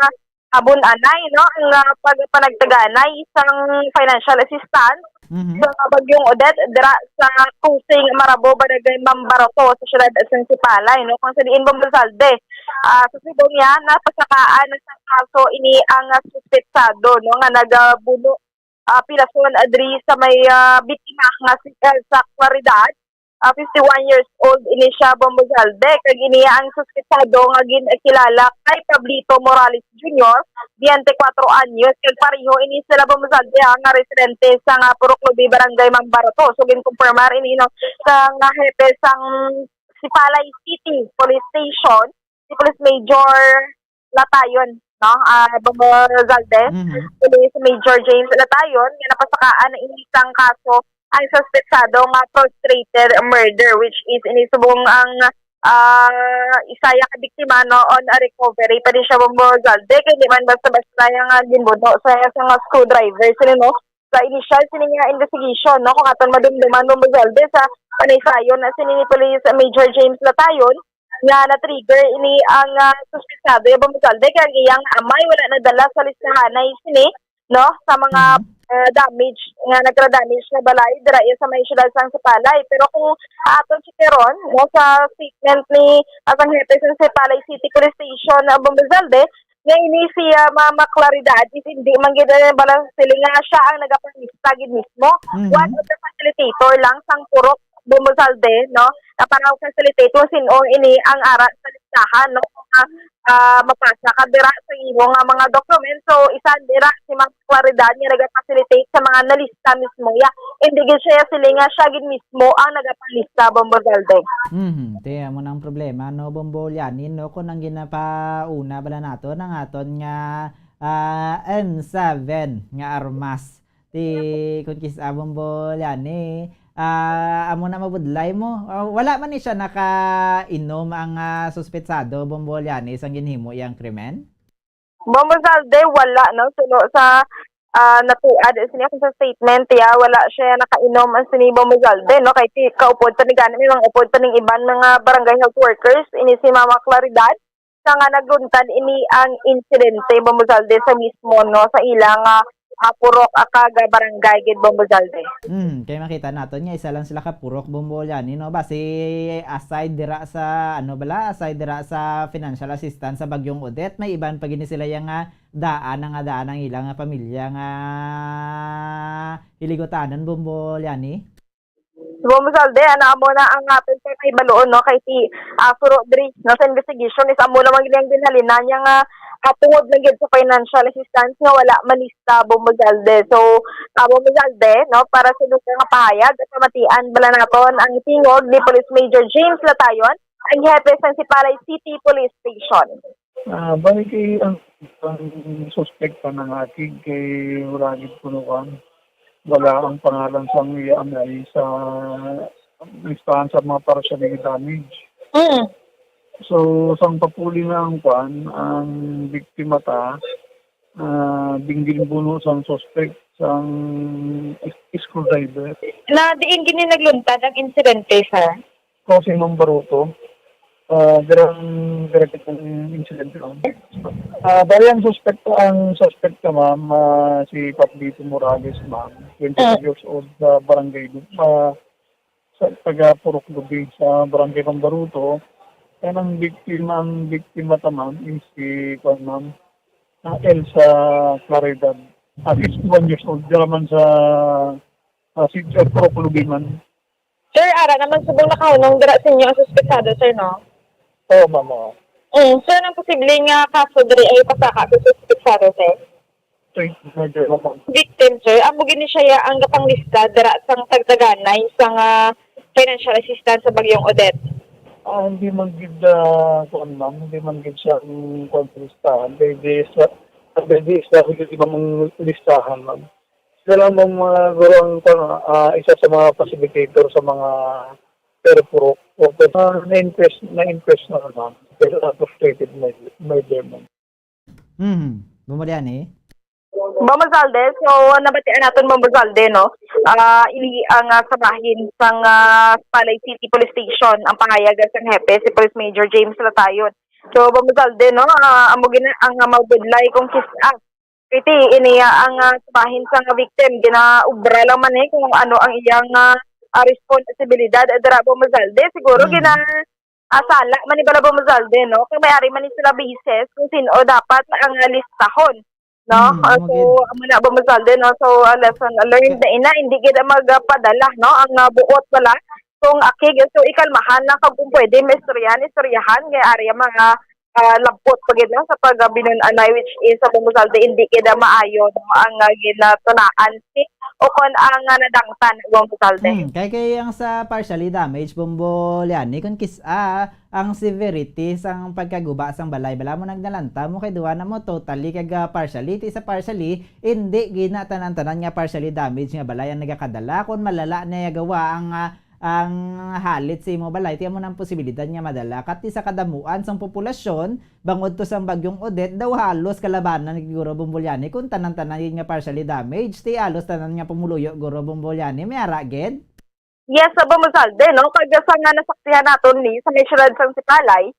Abon anay, no, ang, ah, pagpanagtaganay sang financial assistance, mhm, sa Bagyong Odette dira sa Kusing Marabo, Barangay Mambaroto, sa siyudad sa Sipalay, no, kung sa diin, Bombo Zalde, ah, sa subong niya, napasakaan na sa kaso ini ang, ah, suspetsado, no, nga nagabuno, ah, pilason, ah, diri sa may, ah, biktima nga si Elsa Claridad, ah, fifty-one years old ini siya, Bombo Zalde, kag ini ang suspetsado nga ginkilala kay Pablito Morales Junior, twenty-four anyos, kag pareho ini sila, Bombo Zalde, ah, nga residente sa nga Purok Lubi, Barangay Mambaroto. So, ginkumpirmar ini, no, sa nga hepe sang Sipalay City Police Station, si Police Major Latayon, no? Ah, Bombo Zalde, mhm, Police Major James Latayon, nga napasakaan na ini sang kaso ang suspetsado nga frustrated murder, which is ini subong ang, ah, isa ya ka biktima, no, on a recovery pa din siya, Bombo Zalde, kay di man basta-basta yang, ah, ginbuno sa, sa nga screwdriver sila, no? Sa inisyal sini nga investigation, no, kung aton madumduman, Bombo Zalde, sa panaysayon na sini ni Police Major James Latayon, nga na-trigger ini ang, ah, suspetsado, ya, Bombo Zalde, kay ang iyang amay wala nadala sa listahanay sini, no, sa mga, mhm, ah, damage nga nagka-damage nga balay dira iya sa may siyudad sang Sipalay. Pero kung aton si Teron, no, sa statement ni, ah, sang hepe sa Sipalay City Police Station, ah, Bombo Zalde, nga ini si, ah, Mama Claridad is hindi man gid, eh, bala siling nga siya ang nagapangista gid mismo. Mhm. One of the facilitator lang sang purok, Bombo Zalde, no? Na para facilitate kung sin-o ini ang ara sa listahan, no? Nga, ah, mapasa ka dira sa imo nga mga documents. So, isa dira si Ma'am Claridad nga naga-facilitate sa mga nalista mismo. Ya, hindi gid siya siling nga siya gid mismo ang nagapanglista, Bombo Zalde. Mhm. Ti, amo nang problema, no, Bombo Liani, no? Kung ang ginapauna bala nato, nang aton nga, ah, M seven nga armas. Ti, kun kis-a, Bombo Liani, ah, amo na mabudlay mo. Ah, wala man ni siya nakainom ang, ah, suspetsado, Bombo Liani, sang ginhimo iyang krimen? Bombo Zalde, wala, no? Suno sa, ah, natuad sini ako sa statement, ya, wala siya nakainom ang sini Bombo Zalde, no? Kay ti, kaupod pa ni gani, may mga upod pa ning iban mga barangay health workers, ini si Mama Claridad, sa nga nagluntad ini ang insidente, Bombo Zalde, sa mismo, no? Sa ilang, ah, ah, purok, ah, kag barangay, gid, Bombo Zalde. Hmm, kay makita naton nga isa lang sila ka purok, Bombo Liani, no? Basi aside dira sa, ano bala, aside dira sa financial assistance sa Bagyong Odette, may iban pa gini sila yang, ah, daan na nga daan ang ilang, ah, pamilya nga hiligutanan, Bombo Liani? Bombo Zalde, ana amo na ang aton pa kay baluon, no? Kay si, ah, Suro Dri, no, sa investigation is amo lamang gid ang ginhalinan niya nga, ah, tungod lang gid sa financial assistance nga wala malista, Bombo Zalde. So, ah, Bombo Zalde, no, para sa lugar nga pahayag, pamatian bala naton ang tingog ni Police Major James Latayon, ang hepe sang Sipalay City Police Station. Ah, bali kay ang, ang suspect pa nangakig kay wala gid kuno kan, wala ang pangalan sang iya amay sa listahan sa mga partially damage. Mm. So, sang papuli na ang kwan, ang biktima ta, ah, ginbuno sang suspect sang is-, screwdriver. Na diin gini nagluntad ang insidente, sir? Crossing ng Baruto. Ah, dirang, dirang incident lang. Ah, bali ang suspect, ang suspect ka, ma'am, ah, si Pablito Morales, ma'am, twenty-five years old, sa barangay, ah, sa taga Purok Lubi, sa barangay Pambaruto. Kanang biktima, ang biktima ta, ma'am, is si, kwan, ma'am, ah, Elsa Claridad. Ah, fifty-one years old, dira man sa, ah, city of Purok Lubi man. Sir, ara naman subong nakahunong dira sa inyo ang suspetsado, sir, no? Oo, ma'am, oo. Mm, sir, ang posible nga kaso diri ay pasaka sa suspetsado, sir? Straight murder, ma'am. Victim, sir, amo gini siya ya ang gapanglista dira sang tagtaganay sang, ah, financial assistance sa Bagyong Odette. Ah, hindi man gid, ah, kuwan, ma'am, hindi man gid siya ang kuwan sa listahan. Kay di sa, kay di sa, hindi man ang listahan, ma'am. Sila lang ang mga guro ang, ah, isa sa mga facilitator sa mga perpuro. O, ah, na-impress, na-impress na, ano, pero frustrated murder, murder man. Mhm. Bumalian eh. Bombo Zalde, so nabatian naton, Bombo Zalde, no? Ah, ini ang, ah, sa bahin sang, ah, Palay City Police Station ang pahayag sang hepe, si Police Major James Latayon. So, Bombo Zalde, no? Ah, amo gina ang, ah, mabudlay kung kis-, ah, Iti, ini, ah, ang, ah, bahin sang victim, ginaobra lang man ni kung ano ang iyang, ah, ah, responsibilidad, ah, dira, Bombo Zalde. Siguro Mm. gina-, ah, sala man ni bala, Bombo Zalde, no? Kay may ari man ni sila basis kung sin-o dapat ang, ah, listahon, no? Mm, Ah, amo so, gid. Amo na, Bombo Zalde, no? So, ah, lesson learned Ka- na ina, hindi gid ang magpadala, no? Ang, ah, buot bala kung akig, so, ikalmahan lang kag kung pwede, maistoryahan, istoryahan, kay ari ang mga ah, labot pa gid lang sa pagabinun-anay, which is sa Bombo Zalde, hindi gid maayo, no, ang, ah, ginatulaan si o kon ang, ah, nadangtan, Bombo Zalde. Hmm, kay, kay ang sa partially damage, Bombo Liani, kung kis-, ah, ang severity sang pagkaguba sang balay, bala mo nagdalanta mo kay duha na mo totally kag, ah, partially. Ti sa partially, hindi gina tanan-tanan nga partially damage nga balay ang nagakadala. Kung malala na gawa ang, ah, ang halit sa imo balay, ti amo na ang posibilidad nga madala. Kat ti sa kadamuan sang populasyon, bangod to sang Bagyong Odette, daw halos kalabanan ni Guro Bombo Liani kung tanan-tanan gid nga partially damaged, ti halos tanan nga pumuluyo, Guro Bombo Liani, may ara gid? Yes, sa Bombo Zalde, no? Kag sa nga nasaksihan naton ni sa may siyudad sang Sipalay,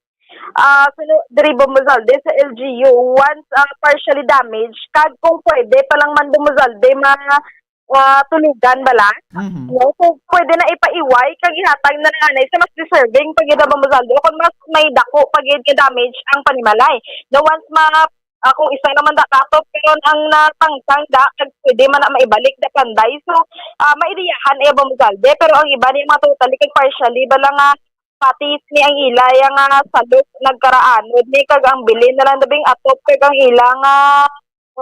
ah, suno diri, Bombo Zalde, sa L G U, once, ah, partially damaged, kag kung pwede pa lang man, Bombo Zalde, ma-, ah, tulugan bala. Mhm. No? So, pwede na ipaiway kag ihatag na lang anay sa mas deserving pa gid, Bombo Zalde, kung mas may dako pa gid nga damage ang panimalay. No, once ma-, ah, kung isa naman da katop, pero ang natangtang da, kag pwede man na maibalik da panday. So, ah, maidiyahan iya, Bombo Zalde, pero ang iba ni mga totally kag partially bala nga pati ni ang ila iya nga salok nagkaraanod ni, kag ang bilin na lang dabing atop kag ang ila nga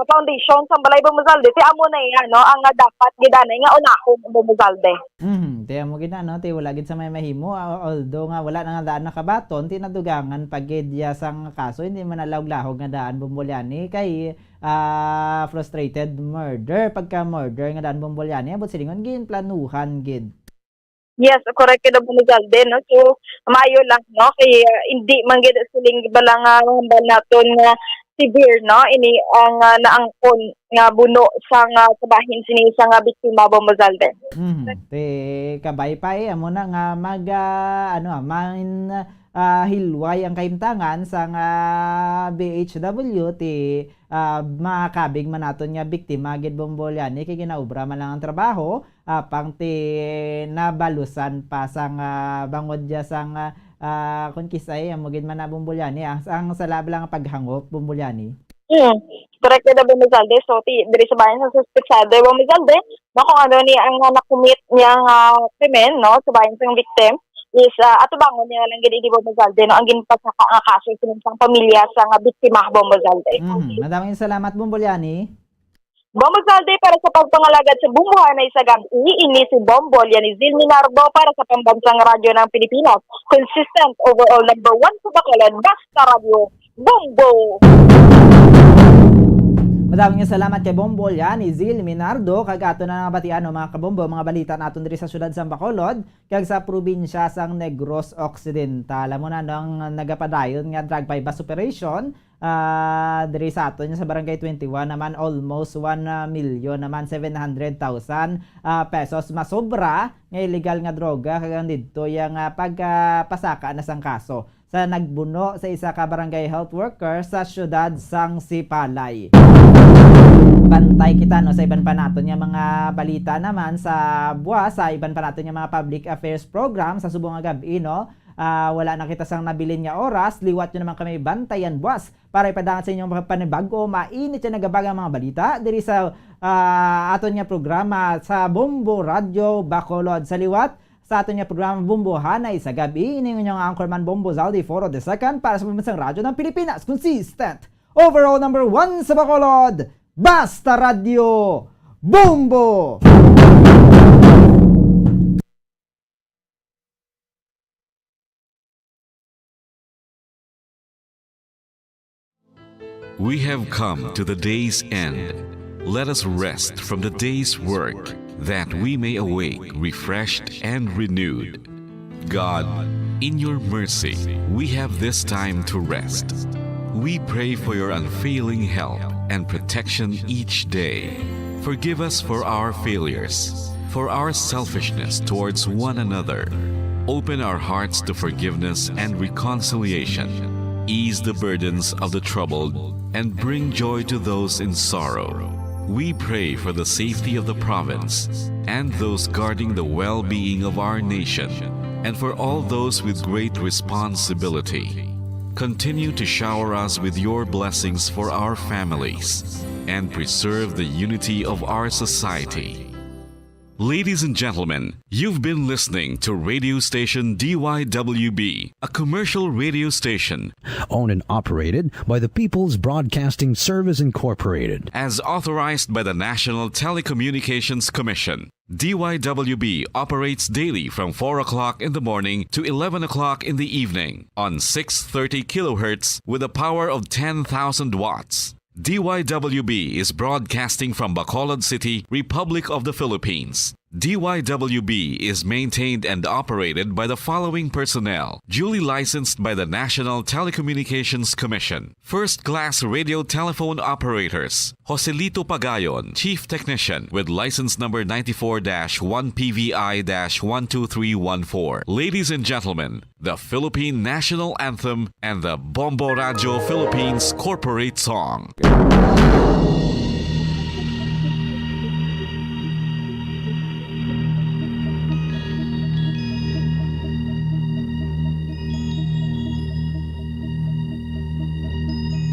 foundation sang balay, Bombo Zalde, ti amo na iya, no, ang, ah, dapat gid anay nga unahon, Bombo Zalde. Mhm, ti amo gid na, no, ti wala gid sa may mahimo, ah, although nga wala na nga daan nakabaton, ti nadugangan pa gid iya sang kaso, hindi man nalahog-lahog nga daan, Bombo Liani, kay, ah, frustrated murder, pagka murder nga daan, Bombo Liani, ambot silingon, ginplanuhan gid. Yes, correct ka, Bombo Zalde, no? So, maayo lang, no? Kay, ah, hindi man gid siling bala nga hambal naton nga severe, no? Ini ang, ah, naangkon nga buno sa nga kabahin sini sa nga biktima, Bombo Zalde. Mhm. Ti kabay pa, eh, amo na nga mag, ah, ano, ah, man, ah, hilway ang kahimtangan sa nga B H W, ti, ah, makabig man naton nga biktima gid, Bombo Liani, kay ginaobra man lang ang trabaho, apang ti nabalusan pa sang, ah, bangod ya sang, ah, ah, kon kisay, amo gid man na, Bombo Liani, ang, ang sala lang ang paghangop, Bombo Liani. Hmm. Correct na, Bombo Zalde. So, ti, diri sa bahin sa suspetsado, Bombo Zalde, no, kung ano ni ang, ah, nakumit niya nga krimen, no, sa bahin sa victim, is, ah, atubangon niya lang gid, Bombo Zalde, no, ang ginpasaka nga kaso sa pamilya sa nga biktima, Bombo Zalde. Mhm. Madaming salamat, Bombo Liani. Bombo Zalde, para sa pagpangalagad sa Bombohanay sa gab-i, ini si Bombo Liani Zil Minardo para sa Pambansang Radyo ng Pilipinas. Consistent, overall number one sa Bacolod, basta radyo, Bombo! Madaming salamat kay Bombo Liani Zil Minardo, kag ato na nga batian, no, mga kabombo, mga balita naton diri sa siyudad sang Bacolod kag sa probinsya sang Negros Occidental. Amo na, no, ang nagapadayon nga drug buy-bust operation ah, diri sa aton sa Barangay twenty-one naman, almost one, ah, million naman, seven hundred thousand, ah, pesos. Masobra nga illegal nga droga, kag ang didto iya nga pagpasaka na sang kaso sa nagbuno sa isa ka barangay health worker sa siyudad sang Sipalay. Bantay kita, no, sa iban pa naton nga mga balita naman sa buwas, sa iban pa naton nga mga public affairs program sa subong nga gab-i, no. Ah, wala na kita sang nabilin nga oras, liwat nyo naman kami bantayan buwas para ipadangat sa inyong mga panibag-o, mainit nga nagabagang mga balita diri sa, ah, aton nga programa sa Bombo Radyo Bacolod. Sa liwat sa aton nga programa, Bombohanay sa Gab-i, ini ang inyong anchorman, Bombo Zaldi Foro the second, para sa Pambansang Radyo ng Pilipinas, consistent, overall number one sa Bacolod, Basta Radyo, Bombo! We have come to the day's end. Let us rest from the day's work, that we may awake refreshed and renewed. God, in your mercy, we have this time to rest. We pray for your unfailing help and protection each day. Forgive us for our failures, for our selfishness towards one another. Open our hearts to forgiveness and reconciliation. Ease the burdens of the troubled and bring joy to those in sorrow. We pray for the safety of the province and those guarding the well-being of our nation, and for all those with great responsibility. Continue to shower us with your blessings for our families and preserve the unity of our society. Ladies and gentlemen, you've been listening to radio station D Y W B, a commercial radio station owned and operated by the People's Broadcasting Service Incorporated, as authorized by the National Telecommunications Commission. D Y W B operates daily from four o'clock in the morning to eleven o'clock in the evening on six thirty kilohertz with a power of ten thousand watts. D Y W B is broadcasting from Bacolod City, Republic of the Philippines. D Y W B is maintained and operated by the following personnel, duly licensed by the National Telecommunications Commission. First class radio telephone operators, Joselito Pagayon, Chief Technician, with license number ninety-four dash one P V I dash one two three one four. Ladies and gentlemen, the Philippine National Anthem and the Bombo Radyo Philippines Corporate Song.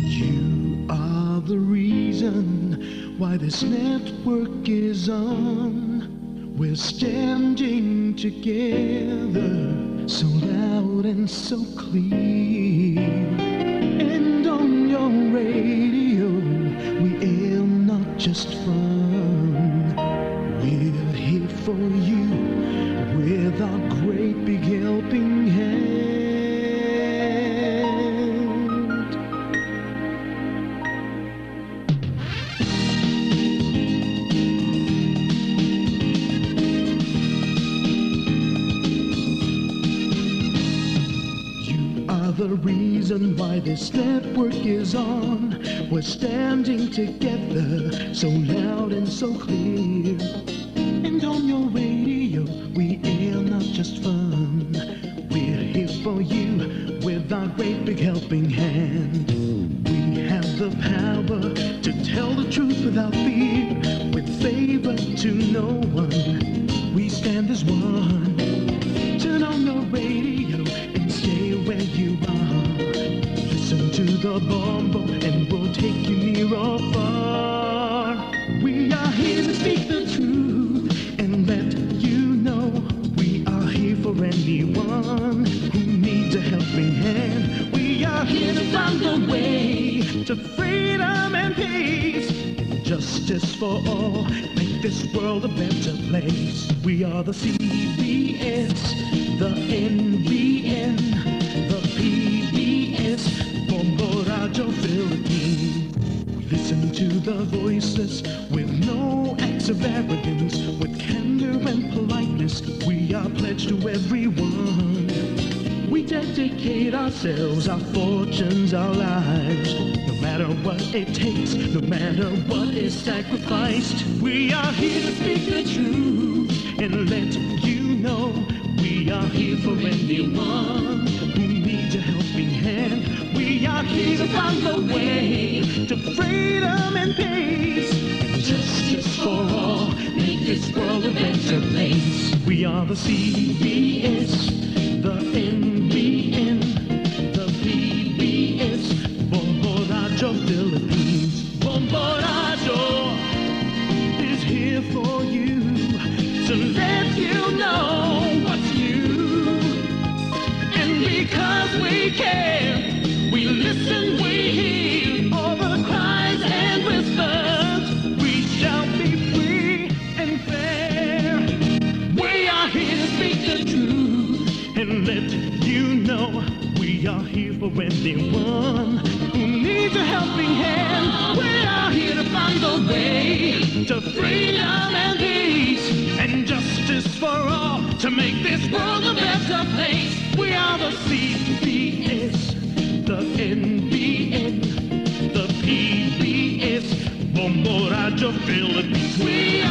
You are the reason why this network is on. We're standing together, so loud and so clear. And on your radio, we air for you with our great big helping hand. You are the reason why this network is on. We're standing together, so loud and so clear. And on your radio, we air not just fun. We're here for you with our great big helping hand. We have the power to tell the truth without fear, with favor to no one. We stand as one. Turn on the radio and stay where you are. Listen to the Bombo and we'll take you near or far. We are here to speak the truth and let you know we are here for anyone who needs a helping hand. We are here to find the way to freedom and peace and justice for all. Make this world a better place. We are the C B S, the N B N, the P B S, Bombo Radyo Philippines. Listen to the voiceless with no acts of arrogance, with candor and politeness. We are pledged to everyone. We dedicate ourselves, our fortunes, our lives. No matter what it takes, no matter what is sacrificed, we are here to speak the truth and let you know we are here for anyone who needs a helping hand. We are here to find the way to freedom and peace and justice for all. Make this world a better place. We are the C B S, the N B N, the P B S, Bombo Radyo Philippines. Bombo Radyo is here for you to let you know what's new. And because we care, we listen, we hear all the cries and whispers. We shall be free and fair. We are here to speak the truth and let you know we are here for anyone who needs a helping hand. We are here to find the way to freedom and peace and justice for all, to make this world a better place. We are the C B S, the N B N, the P B S, Bombo Radyo Philippines. We